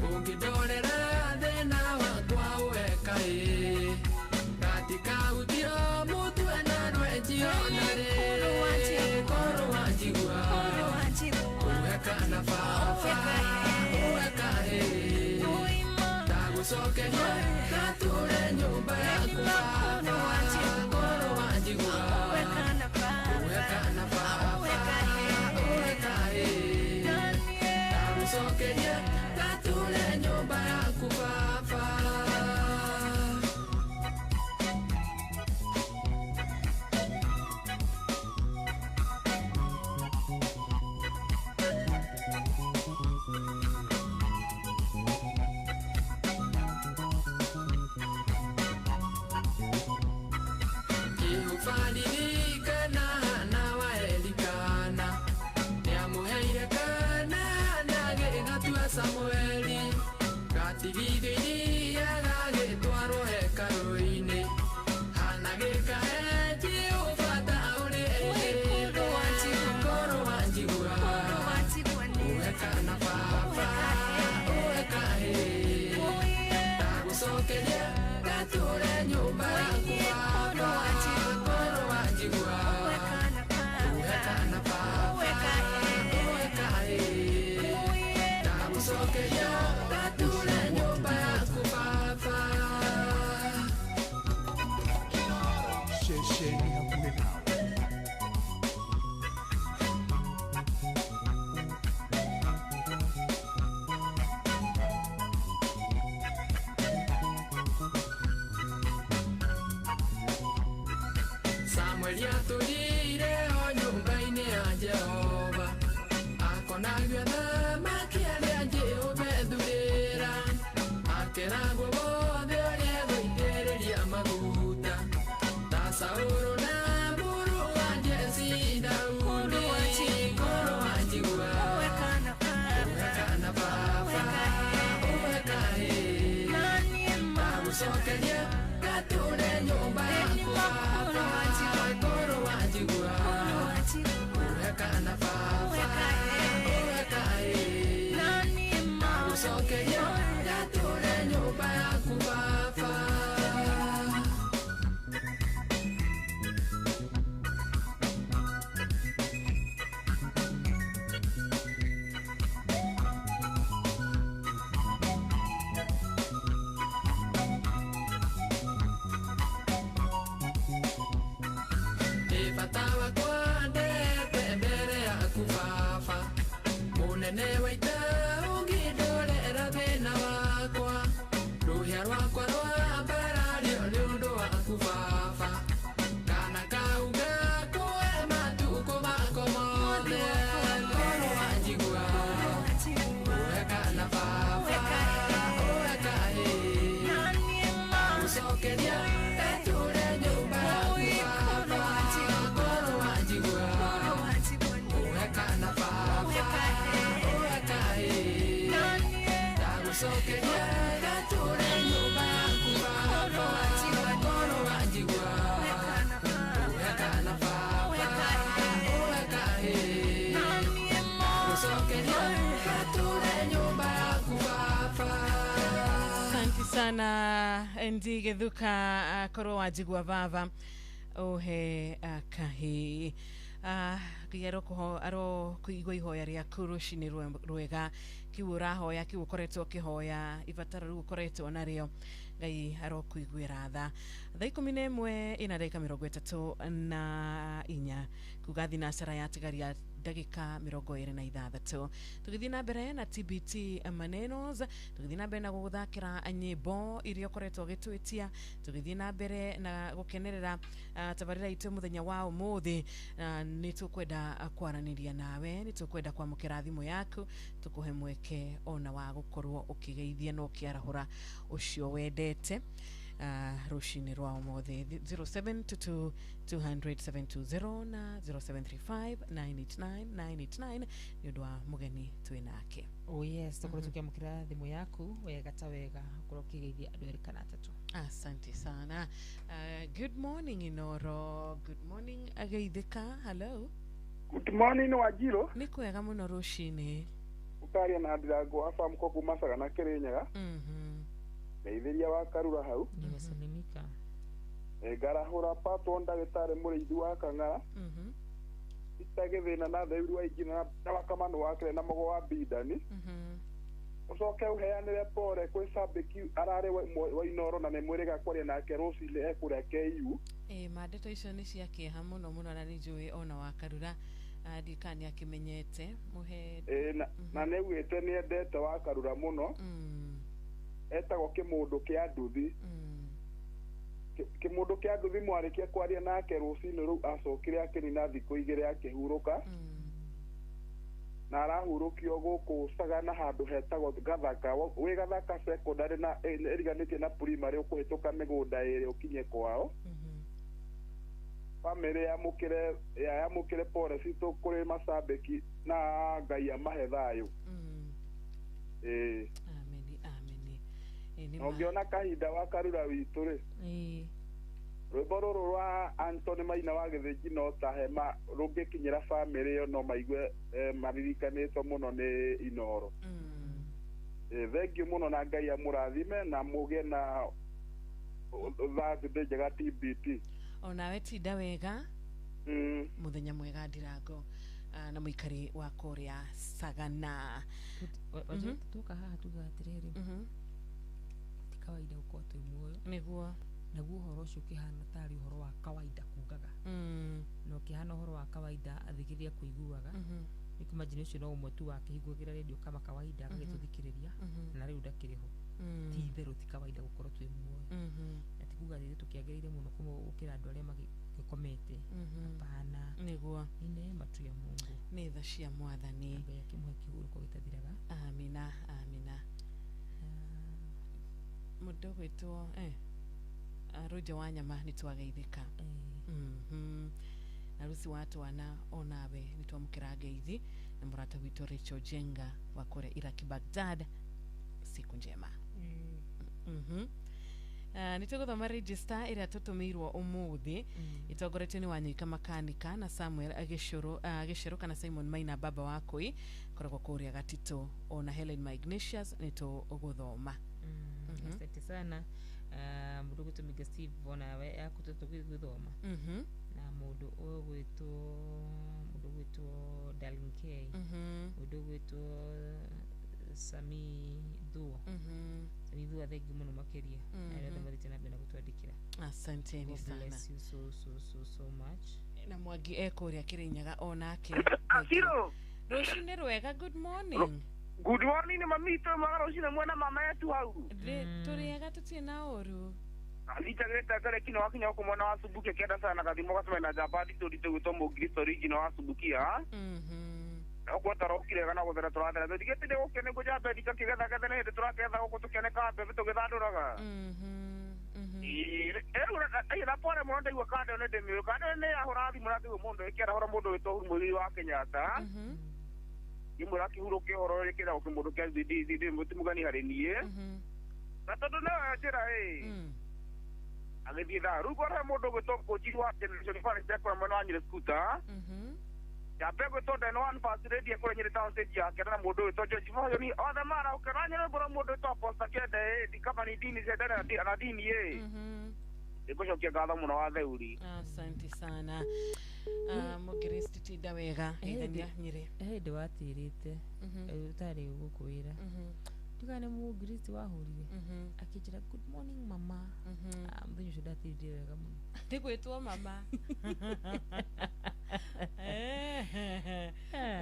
ũngĩndorera thĩna wakwa ũhe kahĩ gatikahutio mũtwe na rwenjio na rĩ korwo wanjigua ũhe kana baba ũhe kahĩ ndagũcokeria gatũre nyũmba yaku baba korwo wanjigua ũhe kana baba ũhe kahĩ ndagũcokeria gatũre nyũmba yaku baba. Jehova na wa Elikana nĩamũheire kana na gĩgatua Samueli gatigithio iria gagĩtwarwo hekarũ-inĩ Hana gĩkahe Jehova ta ũrĩa erĩtwo korwo wanjigua ũhe kana baba ũhe kahĩ ndagũcokeria gatũre nyũmba yaku baba korwo wanjigua ũhe kana baba ũhe kahĩ ndagũcokeria gatũre nyũmba yaku baba. Ceceni hakuhĩ nawe. Samueli atũrire o nyũmba-inĩ ya Jehova akonagio athamaki arĩa Jehova ethurĩra akeragwo wothe ũrĩa egũitĩrĩria maguta ta Saũlũ na mũrũ wa Jesi Daudi korwo wanjigua ũhe kana baba ũhe kahĩ ndagũcokeria gatũre nyũmba yaku baba korwo wanjigua ũhe kana baba ũhe kahĩ ndagũcokeria gatũre nyũmba yaku baba. Bata wakwa ndete mbere yaku baba mũnene wa ita ũngĩndorera thĩna wakwa rũhĩa rwakwa rwa mbarario nĩ ũndũ waku baba kana kau gakũhe matukũ mako mothe korwo wanjigua ũhe kana baba ũhe kahĩ ndagũcokeria gatũre nyũmba yaku baba korwo wanjigua ũhe kana baba ũhe kahĩ ndagũcokeria gatũre nyũmba yaku baba korwo wanjigua ũhe kana baba ũhe kahĩ ndagũcokeria gatũre nyũmba yaku baba. Asante sana Ndi Githuka korwo wanjigua baba uhe kahĩ Ngai arokuigua ihoya rĩaku rũcinĩ rwega kiu ũrahoya kiu ũkoretwo ũkĩhoya ibataro rĩu ũkoretwo narĩo Ngai arokuiguĩra tha. Thaa 11 ina ndagĩka 34 kuga thinacara yatigaria ndagĩka 26. Tũgĩthiĩ na mbere na TBT manenos, tũgĩthiĩ na mbere na gũgũthakĩra nyĩmbo iria ũkoretwo ũgĩtwĩtia, tũgĩthiĩ na mbere na gũkenerera tabarĩra itũ mũthenya wa ũmũthĩ. Nĩ tũkwenda kwaranĩria nawe, nĩ tũkwenda kwamũkĩra thimũ yaku, tũkũhe mweke ona wa gũkorwo ũkĩgeithia na ũkĩarahũra ũcio wendete rũcinĩ rwa ũmũthĩ. 0722 200 720 na 0735 989 989 nĩ ũndũ wa mũgeni twĩ nake. Oh yes, tukorwo tukiamukira thimu yaku wega ta wega, ukorwo ukigeithia andu eri kana atatu. Asante sana. Good morning Inoro, good morning ageithika. Hello. Good morning Wajiro. Nĩ kwega mũno rũcinĩ. Ũkaria na ndirango wa Famco kuma Sagana Kĩrĩnyaga. Ngeithĩria wa Karura hau. Nimesalimika. Ngarahũra patwo ndagĩtarĩ mũrĩithi wa Kang'ara. Itagĩthĩna na theuru wa ingĩ na wakamano wakere na mũgo wa Bindani. Ũcoke ũheanĩre pore kwĩ Sabiki ararĩ wa Inoro na nĩ mwĩrĩga kwaria nake rũcinĩ ekũrĩa KU. Ma ndeto icio nĩ cia kĩeha mũno mũno na nĩ njũĩ ona wa Karura ndikana nĩ akĩmenyete mũhe. Na nĩ augĩte nĩ endete wa Karura mũno. Etagwo kĩmũndũ kĩa nduthi. Kĩmũndũ kĩa nduthi mwarĩkia kwaria nake rũcinĩ rũu acokire akĩnina thikũ igĩrĩ akĩhurũka. Na arahurũkio gũkũ Sagana handũ hetagwo Gathaka, wĩ Gathaka secondary na ĩriganĩtie na primary, ũkũhĩtũka mĩgũnda ĩrĩ ũkinye kwao. Bamĩrĩ yamũkĩre pore citũ kũrĩ macambĩki na Ngai amahe thayũ. Ameni, ameni. Ũngĩona kahinda wa Karura witũ rĩ, rwĩmbo rũrũ rwa Anthony Maina wa Gĩthĩnji no ta hema rũngĩkinyĩra bamĩrĩ ĩyo no maigue maririkanĩtwo mũno nĩ Inoro. Thengiũ mũno na Ngai amũrathime na mũgĩe na Thursday njega TBT. Onawe tinda wega. Mũthenya mwega ndirango na mũikari wa kũrĩa Sagana. Tuka haha tuga atĩrĩrĩ, ti kawaida gũkorwo twĩ muoyo. Nĩguo. Naguo ũhoro ũcio ũkĩhana tarĩ ũhoro wa kawaida kugaga. Na ũkĩhana ũhoro wa kawaida athikĩrĩria kũiguaga. Nĩ kũmajini ũcio no ũmwe tu wakĩhingũrĩra redio kama kawaida agagĩtũthikĩrĩria na rĩu ndakĩrĩ ho. Ti itherũ ti kawaida gũkorwo twĩ muoyo. Na ti kuga atĩ tũkĩagĩrĩire mũno gũkĩra andũ arĩa magĩkomete. Hapana. Nĩguo. Nĩ neema tu ya Mungu. Nĩ tha cia Mwathani. Ngai akĩmũhe kĩhurũko gĩtathiraga. Amina, amina. Mũndũ ũgwĩtwo Roger Wanyama nĩ twageithĩka. Na Rusi wa twana onawe nĩ twamũkĩra ngeithi na mũrata witũ Rachel Jenga wa kũrĩa Iraq Baghdad, siku njema. Nĩ tũgũthoma register ĩrĩa tũtũmĩirwo ũmũthĩ ĩtongoretio nĩ Wanyũika Makanika na Samuel Gĩcũrũ kana Simon Maina baba wakũi koragwo kũrĩa Gatitũ, ona Helen Magnesius nĩ tũgũthoma. Asante sana. Mũndũ ũgwĩtwo Mega Steve onawe akũtũtũ gũthoma. Na mũndũ ũgwĩtwo Darlene K. Mũndũ ũgwĩtwo Sami Thuo. Sami Thuo thengiũ mũno makĩria. Na arĩa othe mathiĩte na mbere na gũtwandĩkĩra. Asanteni sana. God bless you so so so so much. Na Mwangi ekũrĩa Kĩrĩnyaga onake. Akiro. Rũcinĩ rwega, good morning. Good morning mami to magara rũcinĩ mwena mama yetu hau. Tũrĩega tũtirĩ na ũru. Alitageta kare kino wakinya huko mwana wa Subukia kenda sana kathimo gatuma na jabadi tũritũ gwĩtwo Mũkristo original wa Subukia. Na kwa tarokire kana gũthera tũrathera tũtigĩte nĩ gũkene kũ jabadi kakĩgetha getha nĩ hĩndĩ tũraketha gũkũ tũkĩoneka mbembe tũgĩthandũraga. Na pore mũno ndaigua kando nĩ ndĩmĩũĩ kando nĩ ahũra thimũ na ngĩigua mũndũ ĩkĩarahũra mũndũ wĩtwo Uhuru Muigai wa Kenyatta. Ngĩmwĩra akĩhurũke ũhoro ĩkĩragwo kĩmũndũ kĩa DD mũtimũgani harĩ niĩ. Na tondũ no njĩra ĩ agĩthiĩ thaa rĩu ngorwo he mũndũ ũgwĩtwo Kũnjiri wa Generation Forest ekũrĩa mwena wa Nyĩrĩ Scooter. Yambe gwĩtwo Den One First Lady ekũrĩa Nyĩrĩ Town stage yake na mũndũ ũgwĩtwo George Moyoni othe marahũke na Nyĩrĩ mbũra mũndũ ũgwĩtwo Apostle Kende ĩ ndikama ni dini ciendene na dini ĩ. Nĩngũcokia ngatho mũno wa Theuri. Asante sana. Mũngiristi tinda wega ithania Nyĩrĩ. Hĩndĩ watĩrĩte ũtarĩ gũkũ wĩra. Ndigane mũngiristi wahũrire akĩnjĩra good morning mama. Mũthenya ũcio ndatĩrire wega mũno. Ndigwĩtwo mama.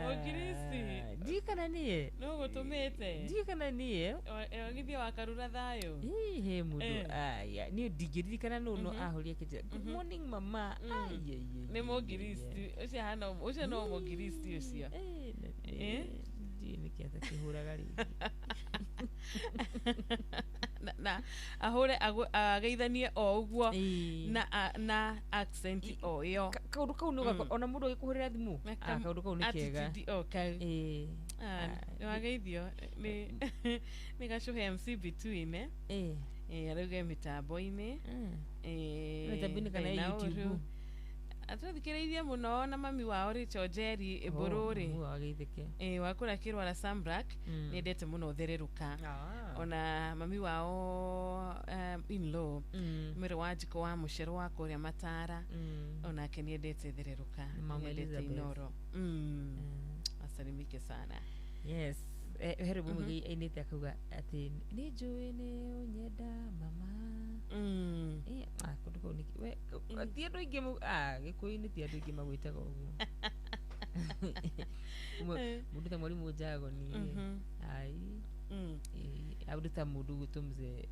Mũkristi. Ndiũĩ kana niĩ. No gũtũmĩte. Ndiũĩ kana niĩ. Ogithia wa Karura thayũ. Ĩ he mũndũ aya niĩ ndingĩririkana nũ no ahũria akĩnjĩra good morning mama. Ai ai. Nĩ mũngiristi ũcio hana ũcio no mũngiristi ũcio. Ndiũĩ nĩkĩ atakĩhũraga rĩngĩ. Na ahũre ageithanie o ũguo na accent o ĩyo. Kaũndũ kau nĩ ona mũndũ agĩkũhũrĩra thimũ kaũndũ kau nĩ kega. Attitude o kau. Nĩ wageithio nĩ Gacũhe MC Between arauga mĩtambo-inĩ. Mĩtambo-inĩ kana YouTube. Atũthikĩrĩirie mũno na mami wao Rachel Njeri Ĩmbũrũ-rĩ wakũra kĩrwara Samrak nĩendete mũno thererũka ona mami wao in-law mwĩrĩ wa Njiko wa Mũcero wa kũrĩa Matara onake nĩendete thererũka nĩendete Inoro. Asalimike sana. Yes. He rwĩmbo Mũigai ainĩte akauga atĩ nĩ njũĩ nĩ ũnyenda mama. Kũndũ kũu ti andũ aingĩ Gĩkũyũ-inĩ ti andũ aingĩ magwĩtaga ũguo. Mũndũ ta Mwarimũ Njagoni ai andũ ta mũndũ ũgwĩtwo mzee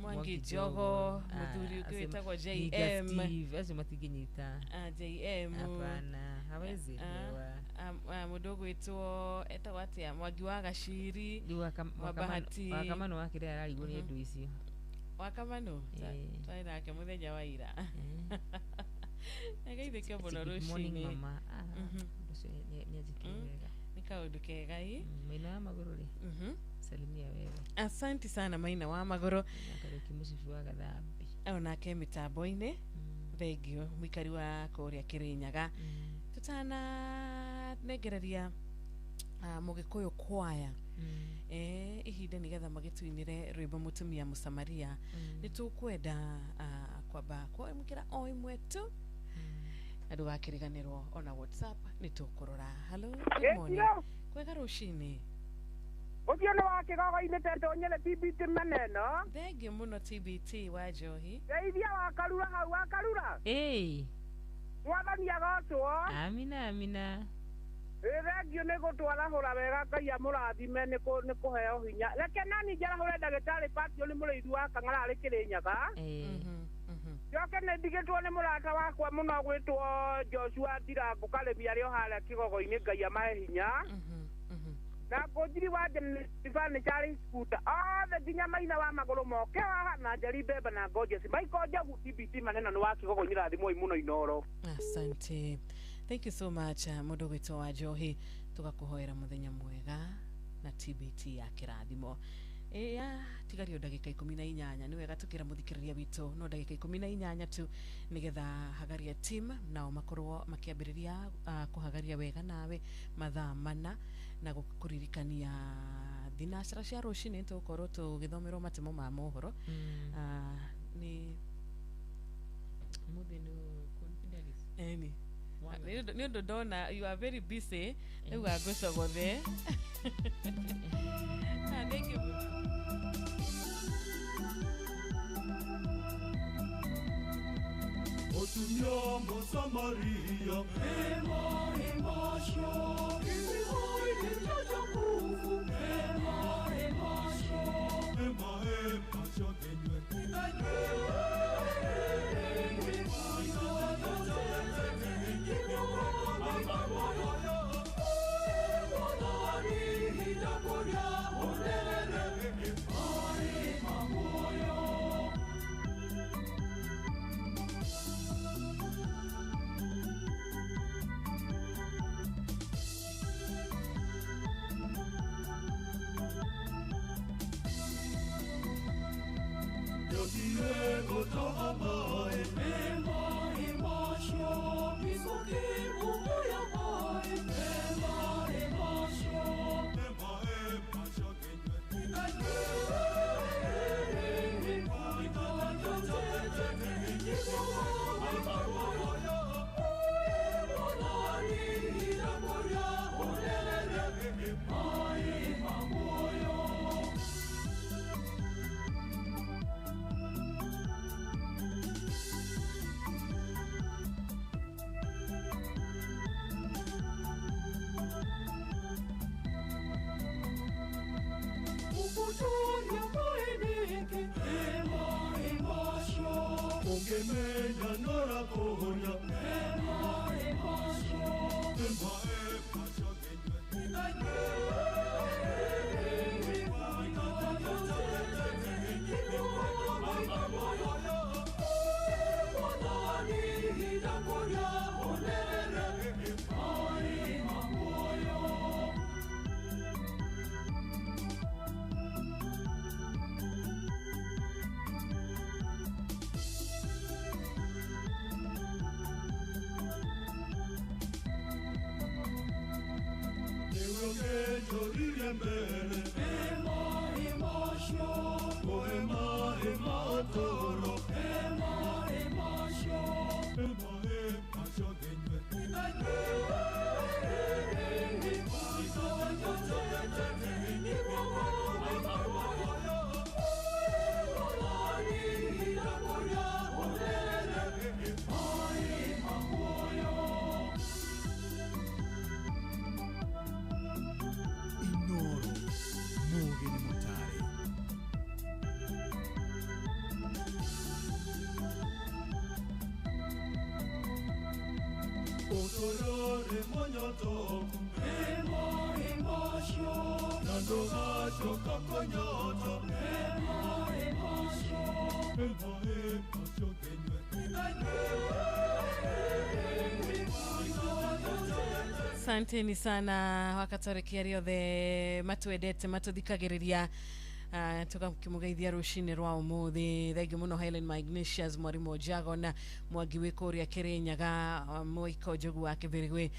Mwangi Njogo mũthuri ũngĩ wĩtagwo JM Steve acio matingĩnyita JM hapana hawezi elewa. Mũndũ ũgwĩtwo etagwo atĩa Mwangi wa Gaciri wa Bahati Wakamano wa kĩrĩa ararigwo nĩ andũ icio Wakamano twarĩ nake mũthenya wa ira. Ageithĩke mũno rũcinĩ. Mama ũcio nĩ anjĩkĩire wega. Nĩ kaũndũ kega ĩ. Maina wa Magũrũ rĩ salimia wewe. Asante sana Maina wa Magũrũ. Kariũki mũcibi wa Gathambi onake mĩtambo-inĩ. Thengio mũikari wa kũrĩa Kĩrĩnyaga. Tũtananengereria Mũgĩkũyũ kwaya ihinda nĩgetha magĩtuinĩre rwĩmbo mũtumia Mũsamaria nĩ tũkwenda kwamba kwamũkĩra o ĩmwe tu na ndũgakĩriganĩrwo ona WhatsApp nĩ tũkũrora. Hello, good morning. Kwega rũcinĩ. Ũcio nĩ wa Kĩgogo-inĩ tete nyene TBT maneno. Thengio mũno TBT wa Njohi. Ndeithia wa Karura hau wa Karura. Mwathani agocwo. Amina amina. Thengio nĩ gũtwarahũra wega Ngai amũrathime nĩ kũheo hinya. Reke nani njarahũre ndagĩtarĩ Patio nĩ mũrĩithi wa Kang'ara arĩ Kĩrĩnyaga. Njoke nĩ ndigĩtwo nĩ mũrata wakwa mũno gwĩtwo Joshua Ndirangũ Karĩmi arĩ o harĩa Kĩgogo-inĩ Ngai amahe hinya. Na Ngũnjiri wa Jennifer nĩ Charles Scooter othe nginya Maina wa Magũrũ moke haha na Njeri Mbembe na Gorgeous Michael Njogu TBT maneno nĩ wa Kĩgogo-inĩ rathimwoi mũno Inoro. Asante. Thank you so much mũndũ gwĩtwo wa Njohi tũgakũhoera mũthenya mwega na TBT ya kĩrathimo. Tigario ndagĩka 18 nĩ wega tũkĩra mũthikĩrĩria witũ no ndagĩka 18 tu nĩgetha hagaria team nao makorwo makĩambĩrĩria kũhagaria wega nawe mathaa mana na gũkũririkania thinacara cia rũcinĩ tũgũkorwo tũgĩthomerwo matemo ma mohoro. Nĩ mũthĩ nĩ confidence eni nĩ ũndũ ndona you are very busy rĩu angũcogothe. Thank you. Mũtumia Mũsamaria ema emasho imoine chachakufu ema emasho ema emasho kenywe Asanteni sana wakatoreki arĩa othe matwendete matuthikagĩrĩria tugakimugeithia rucini rwa umuthi. Thengiũ mũno Helen Magnesius, Mwarimũ Jagona Mwangi wĩ kũrĩa Kirinyaga, Moiko Njogu wa Kĩbĩrĩgwe,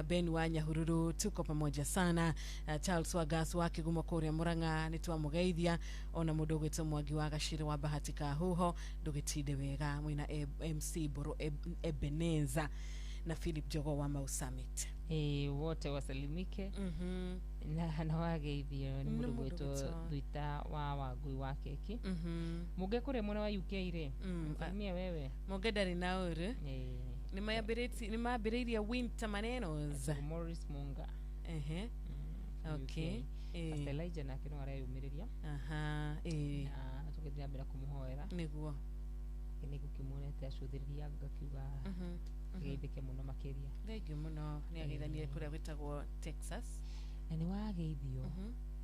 Ben wa Nyahururu, tuko pamoja sana. Charles Wagas wa Kĩgumo kũrĩa Murang'a nĩ twamugeithia, ona mũndũ ũgwĩtwo Mwangi wa Gacĩrĩ wa Bahati Kahuho, ndũgĩtinde wega mwĩna MC Boro Ebeneza na Philip Jogo wa Mau Summit. Wote wasalimike. Na nawageithio ni mundu gwitwo Thuita wa Wangui wa keki. Muge kuria mwena wa UK ri salimia wewe Muge ndari na uru ni mambiriirie winter manenos Morris Munga. Ehe, okay. Pastor Elijah nake no areyumiriria. Aha, na tugithia mbere kumuhoera niguo ni gukimuonete acuthiriria ngakiuga geithike muno makiria. Thengiũ muno ni ageithanie kuria gwitagwo Texas. Na ni wageithio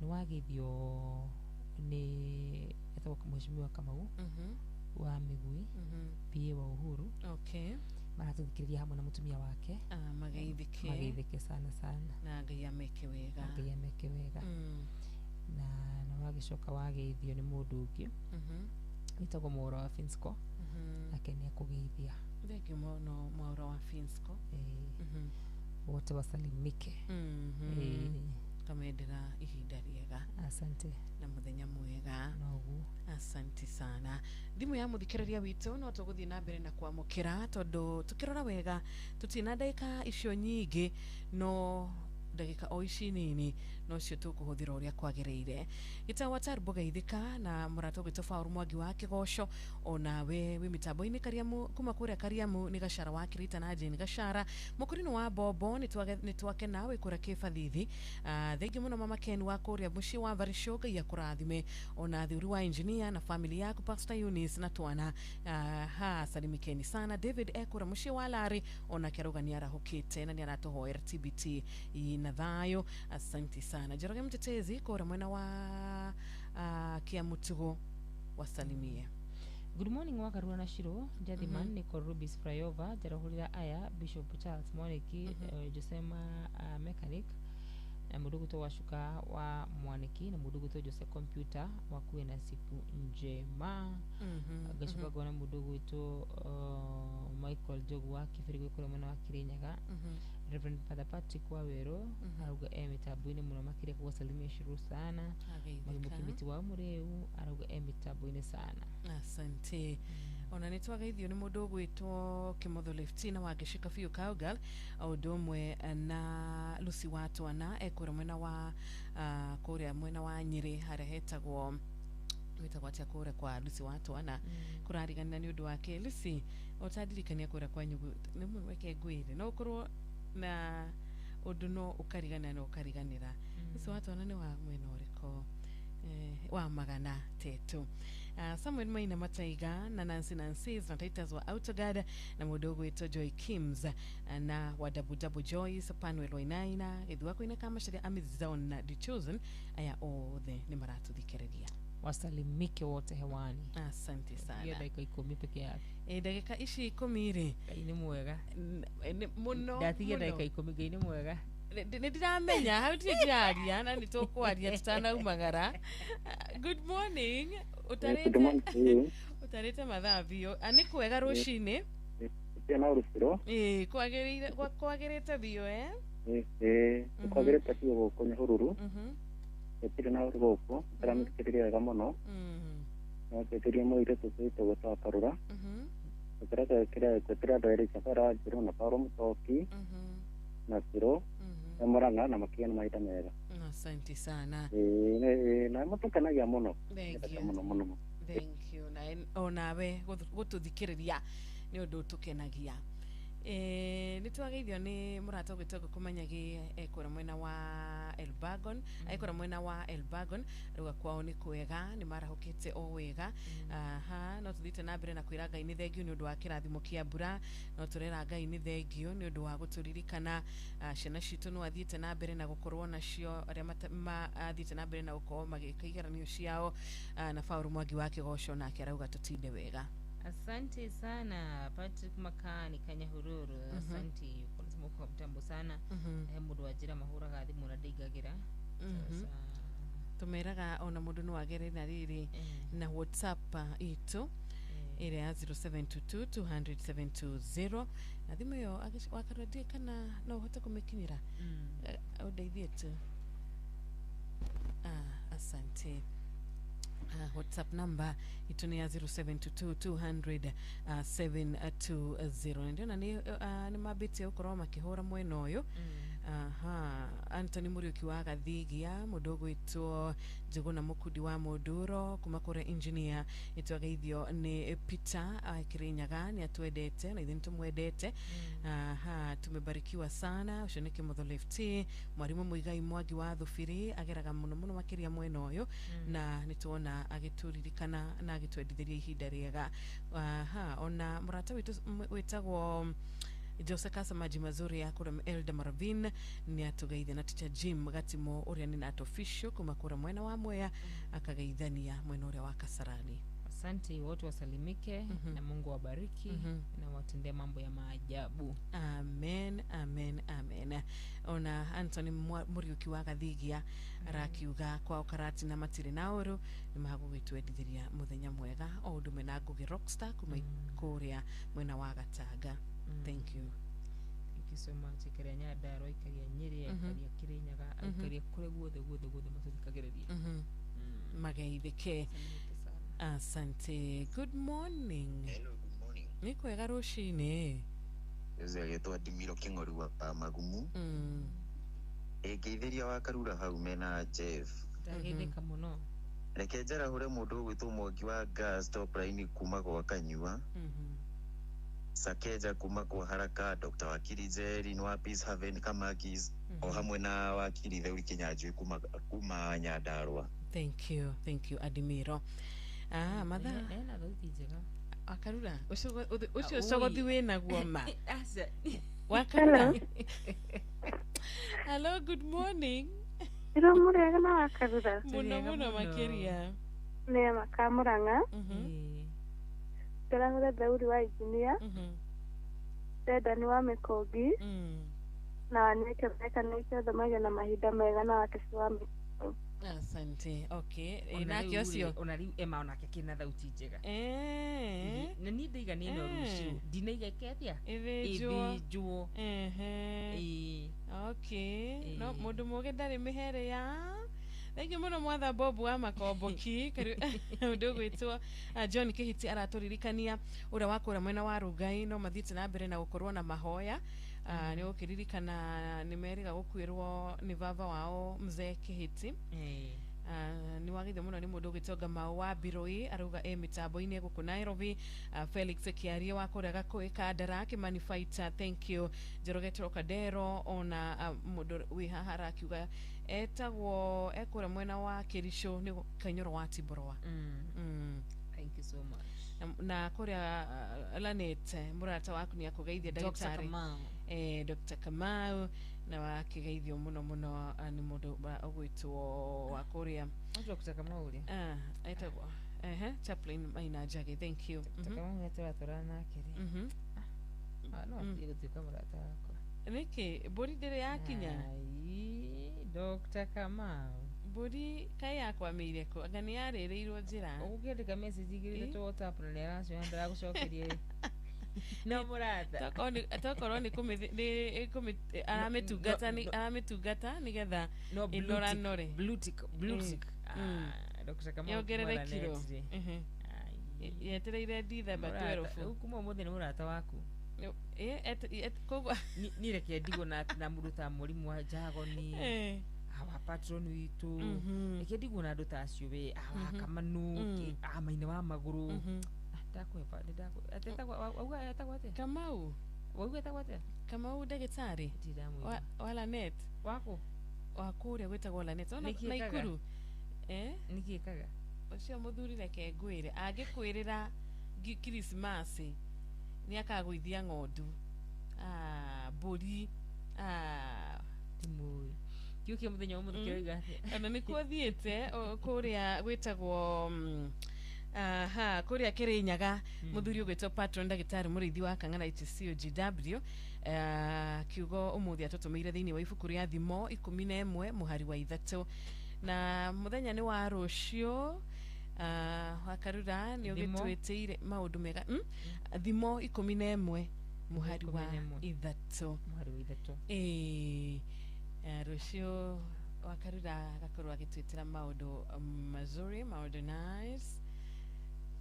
ni wageithio ni etagwo Mheshimiwa Kamau wa Migui, PA wa Uhuru. Okay, maratuthikiriria hamwe na mutumia wake. Mageithike mageithike sana sana, na Ngai ameke wega, Ngai ameke wega. Na na wagicoka wageithio ni mundu ungi witagwo Mwaura wa Finsco, nake ni akugeithia. Thengiũ mũno Mwaura wa Finsco. Wote wasalimike. Kamendera ihinda riega. Asante na muthenya mwega. Noguo. Asante sana. Thimu ya muthikiriria witu no tuguthie na mbere na kwamukira tondu tukirora wega tutina ndagika icio nyingi, no ndagika o ici nini no cio tukuhuthira uria kwagiriire. Gitawa tarbo geithika na murata gwitwo Fauru Mwangi wa Kigoco, onawe wi mitambo-ini Kariamu kuma kuria Kariamu ni Gashara wa Kirita na Jane Gashara mukurino wa Bobo ni twakena wi kuria Kibathithi. Thengiũ muno Mama Ken wa kuria muciĩ wa Varisho, Ngai akurathime, ona thuri wa engineer na family yaku Pastor Eunice na twana. Ha salimikeni sana. David ekura muciĩ wa Lari, ona keruga ni arahukite na ni aratuhoera TBT na thayo. Asante sana. Njoroge Mtetezi kura mwena wa Kiamutugo wasalimie. Good morning wakarura na Shiro Jathiman mm -hmm. Niko Rubis Flyover Jarahurira aya Bishop Charles Mwaniki Josema mechanic na muduguto wa shuka wa Mwaniki na muduguto Jose computer wakuwe na siku njema. Gashuka gona muduguto Michael Jogu wa Kibirigwi kure mwena wa Kirinyaga. Reverend Father Patrick Wawero arauga emitambo-inĩ mũno makĩria kũgũsalimia Shiro sana. Mwalimu Kimiti wa Mureu arauga emitambo-inĩ sana. Asante. Ona nĩ twagaithio nĩ mũndũ ũgwĩtwo Kimotho Leftina wa Gĩcika biũ Cowgirl o ũndũ ũmwe na Lucy wa Twana ekũrĩa mwena wa kũrĩa mwena wa Nyĩrĩ harĩa hetagwo wĩtagwo atĩa kũrĩa kwa Lucy wa Twana kũrariganĩra nĩ ũndũ wake. Lucy ũtandirikania kũrĩa kwanyu nĩ mweke ngwĩre no ũkorwo na ũndũ no ũkariganĩra na ũkariganĩra. Lucy wa Twana nĩ wa mwena ũrĩkũ? Wa magana tetu. Samuel Maina Mataiga na Nancy Nancy's na Titus wa Autoguard na mudogo ito Joy Kims na wa Dabu Dabu Joyce Panuel Wainaina ithuako ina kama sharia Amazon The Chosen aya othe ni maratũthikĩrĩria. Wasalimike wote hewani. Asante sana. Hiyo dakika 10 peke yake. Dakika ici 10 rĩ. Ngai nĩ mwega. Mũno. Ndatigia dakika 10 Ngai nĩ mwega. Nĩ ndiramenya hau ndirĩ ndĩraria na nĩ tũkwaria tutanaumagara. Good morning. Ũtarĩte mathaa biũ. Nĩ kwega rũcinĩ. Na rũcirũ. Kwagĩrĩte biũ Kwagĩrĩte biũ gũkũ Nyahururu. Gũtirĩ na ũru gũkũ ndĩramĩthikĩrĩria wega mũno. No njĩtĩrie mũirĩtu witũ gwĩtwo Karura. Gwĩtĩra andũ erĩ Chabara Njirũ na Paul Mũtoki na Cirũ Murang'a na makinya na mahinda mega. Asante sana. Na mũtũkenagia mũno. Thank you. Mũno mũno. Thank you. Na onawe gũtũthikĩrĩria nĩ ũndũ ũtũkenagia. Nĩ twageithio nĩ mũrata ũgwĩtwo Ngũkũmanyagi ekũra mwena wa Elbagon, ekũra mwena wa Elbagon rauga kwao nĩ kwega, nĩ marahũkĩte o wega. Aha, no tũthiĩte na mbere na kwĩra Ngai nĩ thengio nĩ ũndũ wa kĩrathimo kĩa mbura, no tũrera Ngai nĩ thengio nĩ ũndũ wa gũtũririkana ciana citũ no athiĩte na mbere na gũkorwo nacio arĩa athiĩte na mbere na gũkorwo magĩka igeranio ciao, na Paul Mwangi wa Kĩgoco nake arauga tũtinde wega. Asante sana Patrick Makani Kanyahururu. Asante kwa kwa mtambo sana. Mundu wa njira mahuraga thimu na ndingagira. Tumeraga ona mundu no agere na riri na WhatsApp itu ĩrĩa ya 0722 200 720 na thimu ĩyo wakarora ndiĩ kana no ũhote kũmĩkinyĩra. Ũndeithie tu. Asante. WhatsApp number itu ni ya 0722 200 720. Ndio na ni mabiti ukorwo makihura mwena uyu. Aha, Anthony Muriuki wa Gathigia mundu gwitwo Njuguna Mukundi wa Munduro kuma kure engineer itwageithio ni Peter Kirinyaga ni atwendete na ithuĩ nĩtũmwendete. Aha, tumebarikiwa sana ucio nĩ Kimotho Lefty mwarimu Muigai Mwangi wa Thubiri ageraga muno muno makiria mwena uyu na nĩtuona agĩtũririkana na agĩtwendithĩria ihinda rĩega. Aha, ona mũrata witũ wĩtagwo Jose Kasa maji mazuri ya kura Elda Maravin ni atugeithia na Teacher Jim Gatimo uria ni nat official kuma kura mwena wa Mwea akageithania mwena uria wa Kasarani. Asante wote wasalimike na Mungu awabariki na watendee mambo ya maajabu. Amen, amen, amen. Ona Anthony Muriuki wa Gathigia arakiuga kwao Karati na matire na uru ni magũgĩtwendithĩria muthenya mwega o ũndũ mena Ngugi Rockstar kuma kũrĩa mwena wa Gatanga. Thank you. Thank you so much. Ikaria Nyandarua, ikaria Nyeri, ikaria Kirinyaga, ikaria kũrĩa guothe guothe guothe matũthikagĩrĩria. Mageithĩke. Asante. Good morning. Hello, good morning. Nĩ kwega rũcinĩ. Ũcio agĩtwo Ndimiro Kĩng'oru wa Magumu. Ĩngeithĩria wa Karura hau mena Jeff. Ndageithĩka mũno. Reke njarahũre mũndũ ũgwĩtwo Mwangi wa Gas Top Line kuma gwa Kanyua. Sakeja kuma kwa Haraka, Dr. Wakili Jerry wa Peace Haven Kamakis o hamwe na Wakili Theuri Kinyanjui kuma Nyandarua. Thank you, thank you Adimiro. Matha ena thauti njega. Akarura ucio cogothi wĩ naguo ma. Wakarura. Hello, good morning. Iro murega na Wakarura. Muno muno makiria. Nĩ makamuranga. Ndĩrahũra Thauri wa engineer. Dedani wa Mĩkũngi. Na Wanyoike mekanĩte othe magĩe na mahinda mega na Wakĩci wa Mĩkũngi. Asante. Okay. Nake ũcio ona rĩu Emma onake kĩna thauti njega. Na niĩ ndaiga nĩ ĩno rũciũ ndinaiga ĩke atĩa ĩthĩnjwo. Okay. No mũndũ mũgĩ ndarĩ mĩhere ya Thank you muno mwatha Bob wa Makomboki undu gwitwo John Kihiti araturirikania uria wa kura mwena wa Rugai no mathiite na mbere na gukorwo na mahoya. Ni gukiririkana ni meriga gukwirwo ni baba wao mzee Kihiti. Ni wagithio muno ni mundu ugwitwo Ngamau wa Biroi arauga e mitambo-ini guku Nairobi. Felix Kiarie wa kuria Gakui Kandara Kimani Fighter, thank you. Njoroge Trocadero ona mundu wi haha arakiuga Etagwo ekura mwena wa Kericho ni Kainyoro wa Tiborwa. Thank you so much. Na kuria Lanet murata waku ni akugeithia ndagitari Dr. Kamau na wakigeithio muno muno ni mundu ugwitwo wa kuria Dr. Kamau uri etagwo Chaplain Maina Njagi, thank you. Dr. Kamau nĩ nake ri no atige gutuika murata wakwa niki mburi ndiri yakinya. Dr. Kamau mburi kai yakwamiire ku anga ni yarĩrĩirwo njĩra ũgũkĩandĩka message igĩrĩ tũ WhatsApp na nĩ aracoka ndaragucokeria no mũrata tokorwo nĩ aramĩtungata nĩgetha ĩnoranore blue tick Dr. Kamau yongerere kiro yetereire December 12 kuma ũmũthĩ nĩ mũrata waku koguo ni reke ndigwo na mũndũ ta mũrimũ wa Jagoni awa patron witu reke ndigwo na andũ ta acio we awa Kamanu a Maina wa Magũrũ ndakwepa ndakwe etagwo atĩa Kamau wauga etagwo atĩa Kamau ndagĩtarĩ wa Lanet waku wa kũrĩa gwĩtagwo Lanet ona Naikuru nĩkĩ ĩkaga ũcio mũthuri reke ngwĩre angĩkwĩrĩra Krismasi nĩ akagũithia ng'ondu mbũri timũĩ kĩu kĩa mũthenya wa ũmũthĩ kĩroiga atĩa ona nĩkuo thiĩte kũrĩa gwĩtagwo kũrĩa Kĩrĩnyaga mũthuri ũgwĩtwo patron ndagĩtarĩ mũrĩithi wa Kang'ara HCOGW kiugo ũmũthĩ atũtũmĩire thĩinĩ wa ibuku rĩa Thimo 11 mũhari wa 3 na mũthenya nĩ wa rũciũ Wakarura nĩ ũgĩtwĩtĩire maũndũ mega Thimo 11 mũhari wa 3 mũhari wa 3 rũciũ Wakarura agakorwo agĩtwĩtĩra maũndũ mazuri maũndũ nice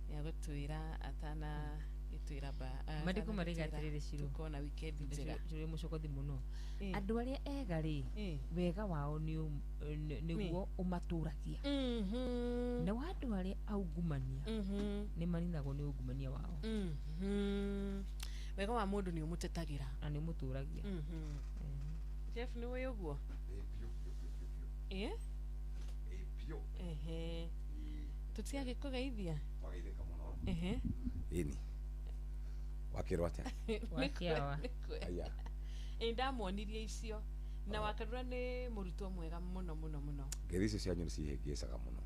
nĩagũtwĩra atana gĩtwĩra ba mandĩko marĩga atĩrĩrĩ Ciro tukona weekend njega tũrĩ mũcokothi mũno andũ arĩa ega rĩ wega wao nĩguo ũmatũragia na wa andũ arĩa aungumania nĩ maninagwo nĩ ungumania wao wega wa mũndũ nĩ ũmũtetagĩra na nĩ ũmũtũragia Jeff nĩ ũĩ ũguo tũtiagĩkũgeithia wageithĩka mũno ĩni wakĩrwo atĩa wakiawa aya ndamuonirie icio na Wakarura nĩ mũrutwo mwega mũno mũno mũno ngeithi icio cianyu nĩ cihĩngĩcaga mũno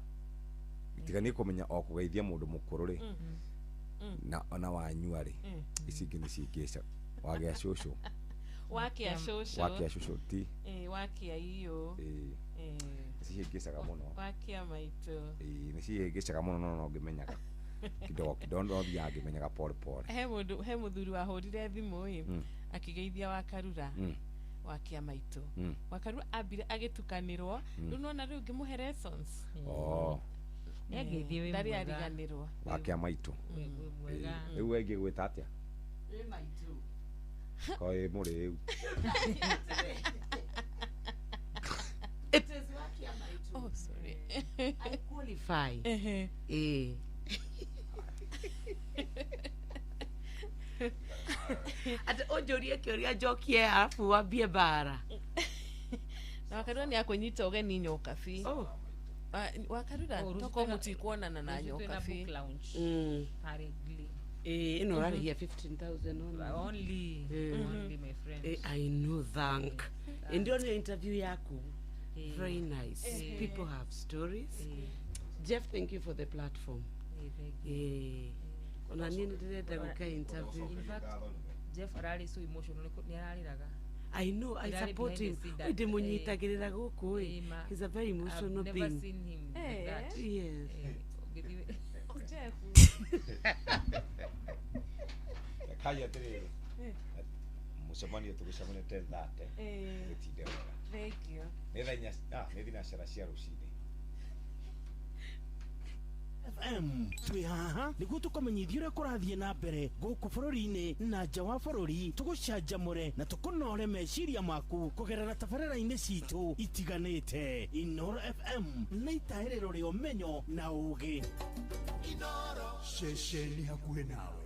tiga nĩ kũmenya o kũgeithia mũndũ mũkũrũ rĩ na wanyua rĩ ici ingĩ nĩ cihĩngĩcaga wagĩa cũcũ wakia cũcũ wakia cũcũ ti wakia iyo nĩ cihĩngĩcaga mũno wakia maitũ nĩ cihĩngĩcaga mũno no ngĩmenyaga kidogo kidogo no thiaga ngĩmenyaga pole pole he mũndũ he mũthuri wahũrire thimũ ĩ akĩgeithia Wakarura wakia maitũ Wakarura ambire agĩtukanĩrwo rĩu nona rĩu ngĩmũhe lessons nĩangeithie wĩ ndarĩ ariganĩrwo wakia maitũ rĩu we ingĩgwĩta atĩa wĩ maitũ koĩ mũrĩu It is wakia maitũ. Oh, sorry. I qualify. Ati ũnjũrie kĩũria njokie arabu wambie mbara na Wakarura nĩ akũnyita ũgeni Nyokabi Wakarura toko mũtikuonana na Nyokabi ĩno ũrarĩhia 15,000 only only my friend I know thank ndionire interview yaku very nice people have stories Jeff, thank you for the platform. Ona niĩ nĩ ndĩrenda gwĩka interview. In fact, Jeff ararĩ so emotional nĩ ararĩraga. I know, I support him. Ndĩmũnyitagĩrĩra gũkũ ĩ. He's a very emotional I've being. never seen him like that. Yes. Jeff. Kai atĩrĩrĩ mũcemanio tũgũcemania 10:30 gĩtinde wega. Thank you. Nĩ thaa inya nĩ thinacara cia rũcinĩ. FM twĩ haha nĩguo tũkũmenyithia ũrĩa kũrathiĩ na mbere gũkũ bũrũri-inĩ na nja wa bũrũri tũgũcanjamũre na tũkũnore meciria maku kũgerera tabarĩra-inĩ citũ itiganĩte. Inoro FM nĩ itaĩrĩro rĩa ũmenyo na ũũgĩ. Ceceni hakuhĩ nawe.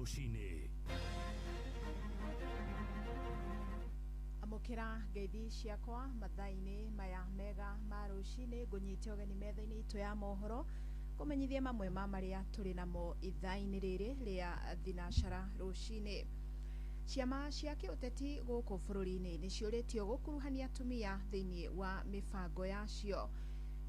Rũcinĩ. Amũkĩra ngeithi ciakwa mathaa-inĩ maya mega ma rũcinĩ, ngũnyite ũgeni metha-inĩ itũ ya mohoro kũmenyithia mamwe ma marĩa tũrĩ namo ithaa-inĩ rĩrĩ rĩa thinacara rũcinĩ. Ciama cia kĩũteti gũkũ bũrũri-inĩ nĩciũrĩtio gũkuruhania atumia thĩinĩ wa mĩbango yacio.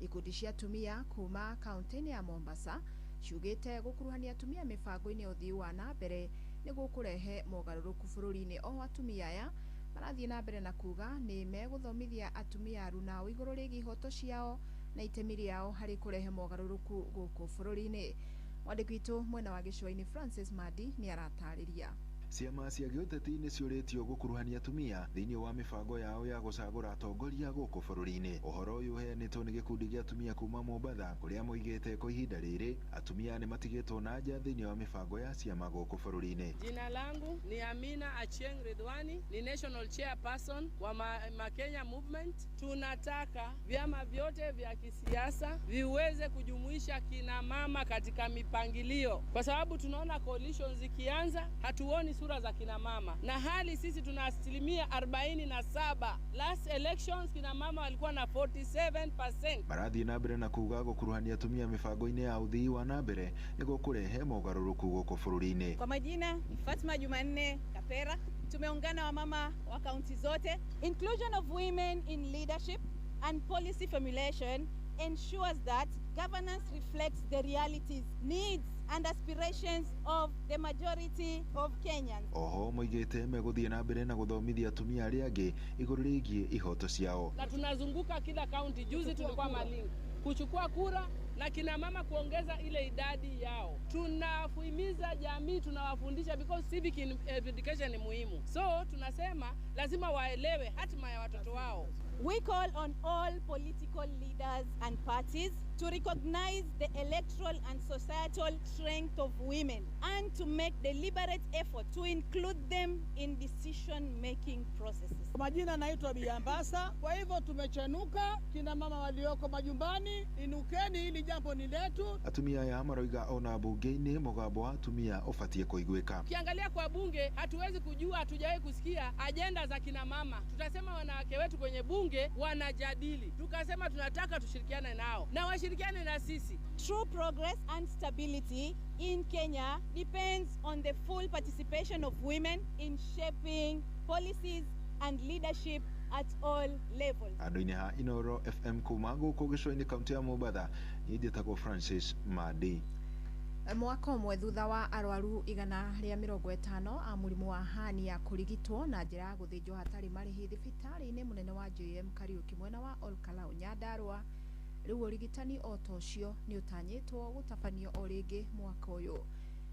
Ikundi cia atumia kuma kaunti-inĩ ya Mombasa ciugĩte gũkuruhania atumia mĩbango-inĩ ya ũthii wa na mbere nĩguo kũrehe mogarũrũku bũrũri-inĩ. Oho atumia aya marathiĩ na mbere na kuga nĩ megũthomithia atumia arunao igũrũ rĩgiĩ ihoto ciao na itemi rĩao harĩ kũrehe mogarũrũku gũkũ bũrũri-inĩ. Mwandĩki witũ mwena wa gĩcũa-inĩ Francis Madi nĩ aratarĩria. Ciama cia gĩũteti nĩciũrĩtio gũkuruhania atumia thĩinĩ wa mĩbango yao ya gũcagũra atongoria gũkũ bũrũri-inĩ. Ũhoro ũyũ ũheanĩtwo nĩ gĩkundi gĩa atumia kuma Mombatha kũrĩa moigĩte kwa ihinda rĩrĩ atumia nĩ matigĩtwo na nja thĩinĩ wa mĩbango ya ciama gũkũ bũrũri-inĩ. Jina langu ni Amina Achieng Ridwani, ni national chairperson wa Makenya Movement. Tunataka vyama vyote vya kisiasa viweze kujumuisha kina mama katika mipangilio, kwa sababu tunaona coalitions zikianza hatuoni sura za kina mama, na hali sisi tuna 47%. Last elections kina mama walikuwa na 47%. Marathiĩ na mbere na kuga gũkuruhania atumia mĩbango-inĩ ya ũthii wa na mbere nĩguo kũrehe mogarũrũku gũkũ bũrũri-inĩ. Kwa majina ni Fatma Jumanne Kapera. Tumeungana wamama wa kaunti zote. Inclusion of women in leadership and policy formulation ensures that governance reflects the realities, needs and aspirations of the majority of Kenyans. Oho moigĩte megũthiĩ na mbere na gũthomithia atumia arĩa angĩ igũrũ rĩgiĩ ihoto ciao. Na tunazunguka kila kaunti. Juzi tulikuwa Malindi kuchukua kura na kina mama kuongeza ile idadi yao. Tunafuimiza jamii, tunawafundisha because civic education ni muhimu. So tunasema lazima waelewe hatima ya watoto wao. We call on all political leaders and parties to recognize the electoral and societal strength of women and to make deliberate effort to include them in decision-making processes. Majina naitwa Biambasa. Kwa hivyo tumechenuka, kina mama walioko majumbani, inukeni, hili jambo ni letu. Atumia aya maroiga ona bunge-inĩ mũgambo wa atumia ũbatiĩ kũiguĩka. Ukiangalia kwa bunge hatuwezi kujua, hatujawahi kusikia ajenda za kina mama. Tutasema wanawake wetu kwenye bunge wanajadili, tukasema tunataka tushirikiane nao na washirikiane na sisi. True progress and stability in Kenya depends on the full participation of women in shaping policies and leadership at all levels. Andũ-inĩ ha Inoro FM kuma gũkũ gĩcũa-inĩ kaunti ya Mombatha, niĩ njĩtagwo Francis Madi. Mwaka ũmwe thutha wa arwaru 150 a mũrimũ wa hernia kũrigitwo na njĩra ya gũthĩnjwo hatarĩ marĩhi thibitarĩ-inĩ mũnene wa JM Kariuki mwena wa Olkalau Nyandarua, rĩu ũrigitani o ta ũcio nĩ ũtanyĩtwo gũtabanio o rĩngĩ mwaka ũyũ.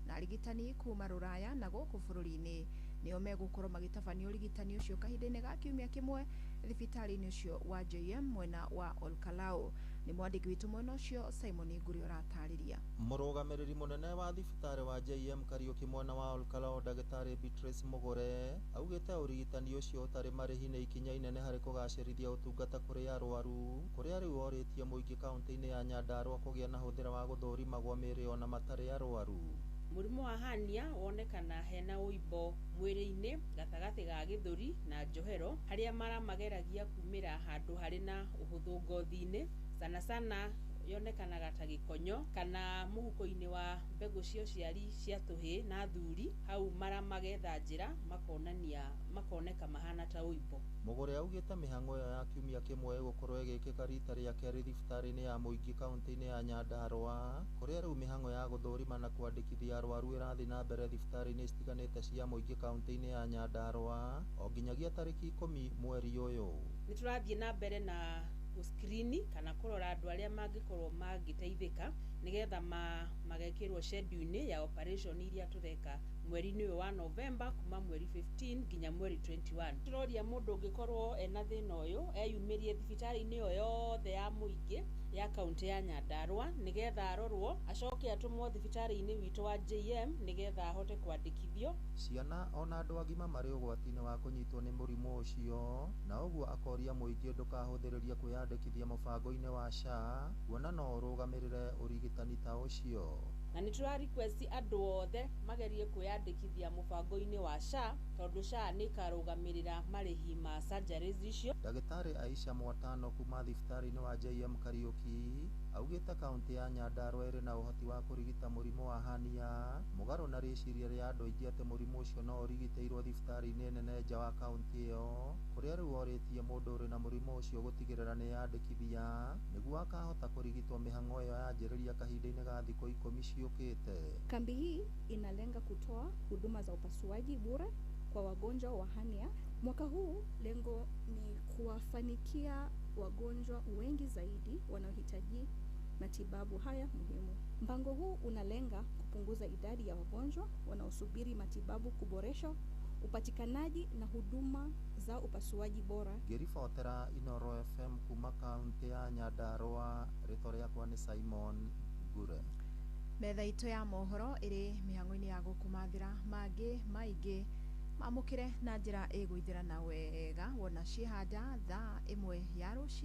Na arigitani kuma rũraya na gũkũ bũrũri-inĩ nĩo megũkorwo magĩtabania ũrigitani ũcio kahinda-inĩ ga kiumia kĩmwe thibitarĩ-inĩ ũcio wa JM mwena wa Olkalau. Nĩ mwandĩki witũ mwena ũcio Simon Nguri ũratarĩria. Mũrũgamĩrĩri mũnene wa thibitarĩ wa JM Kariuki mwena wa Olkalau ndagĩtarĩ Beatrice Mugure augĩte ũrigitani ũcio ũtarĩ marĩhi nĩ ikinya inene harĩ kũgacĩrithia ũtungata kũrĩ arwaru, kũrĩa rĩu orĩtie mũingĩ kaunti-inĩ ya Nyandarua kũgĩa na hũthĩra wa gũthũrimagwo mĩĩrĩ ona matarĩ arwaru. Mũrimũ wa hernia wonekana hena ũimbo mwĩrĩ-inĩ gatagatĩ ga gĩthũri na njohero, harĩa mara mageragia kumĩra handũ harĩ na ũhũthũ ngothi-inĩ, sana sana yonekanaga ta gĩkonyo kana mũhuko-inĩ wa mbegũ cia ũciari cia tũhĩĩ na athuri. Hau mara magetha njĩra makonania makoneka mahana ta ũimbo. Mugure augĩte mĩhang'o ĩyo ya kiumia kĩmwe ĩgũkorwo ĩgĩkĩka rita rĩa kerĩ thibitarĩ-inĩ ya mũingĩ kaunti-inĩ ya Nyandarua, kũrĩa rĩu mĩhang'o ya gũthũrima na kwandĩkithia arwaru ĩrathiĩ na mbere thibitarĩ-inĩ citiganĩte cia mũingĩ kaunti-inĩ ya Nyandarua o nginyagia tarĩki 10 mweri ũyũ. Nĩ tũrathiĩ na mbere na gũskrini kana kũrora andũ arĩa mangĩkorwo mangĩteithĩka nĩgetha magekĩrwo schedule-inĩ ya operation iria tũreka mweri-inĩ ũyũ wa November kuma mweri 15 nginya mweri 21. Tũroria mũndũ ũngĩkorwo ena thĩna ũyũ eyumĩrie thibitarĩ-inĩ o yothe ya mũingĩ ya kaunti ya Nyandarua nĩgetha arorwo acoke atũmwo thibitarĩ-inĩ witũ wa JM nĩgetha ahote kwandĩkithio. Ciana ona andũ agima marĩ ũgwati-inĩ wa kũnyitwo nĩ mũrimũ ũcio, na ũguo akoria mũingĩ ndũkahũthĩrĩrie kwĩyandĩkithia mũbango-inĩ wa SHA kuona no ũrũgamĩrĩre ũrigitani ta ũcio. Na nĩ tũra request andũ othe magerie kwĩyandĩkithia mũbango-inĩ wa SHA, tondũ SHA nĩ ĩkarũgamĩrĩra marĩhi ma surgeries icio. Ndagĩtarĩ Aisha Mwatano kuma thibitarĩ-inĩ wa JM Kariuki augĩte kaunti ya Nyandarua ĩrĩ na ũhoti wa kũrigita mũrimũ wa hernia, mũgarũ na rĩciria rĩa andũ aingĩ atĩ mũrimũ ũcio no ũrigitĩirwo thibitarĩ-inĩ nene nja wa kaunti ĩyo, kũrĩa rĩu orĩtie mũndũ ũrĩ na mũrimũ ũcio gũtigĩrĩra nĩeyandĩkithia nĩguo akahota kũrigitwo mĩhang'o ĩyo yanjĩrĩria kahinda-inĩ ga thikũ 10 ciũkĩte. Kambi hii inalenga kutoa huduma za upasuaji bure kwa wagonjwa wa hernia. Mwaka huu lengo ni kuwafanikia wagonjwa wengi zaidi wanaohitaji matibabu haya muhimu. Mpango huu unalenga kupunguza idadi ya wagonjwa wanaosubiri matibabu, kuboresha upatikanaji na huduma za upasuaji bora. Ngĩribotera Inoro FM kuma kaunti ya Nyandarua, rĩtwa rĩakwa nĩ Simon Ngure. Metha itũ ya mohoro ĩrĩ mĩhang'o-inĩ ya gũkũmathĩra mangĩ maingĩ mamũkĩre na njĩra ĩgũithĩrana wega wona ciĩhanda thaa 1 ya rũciũ.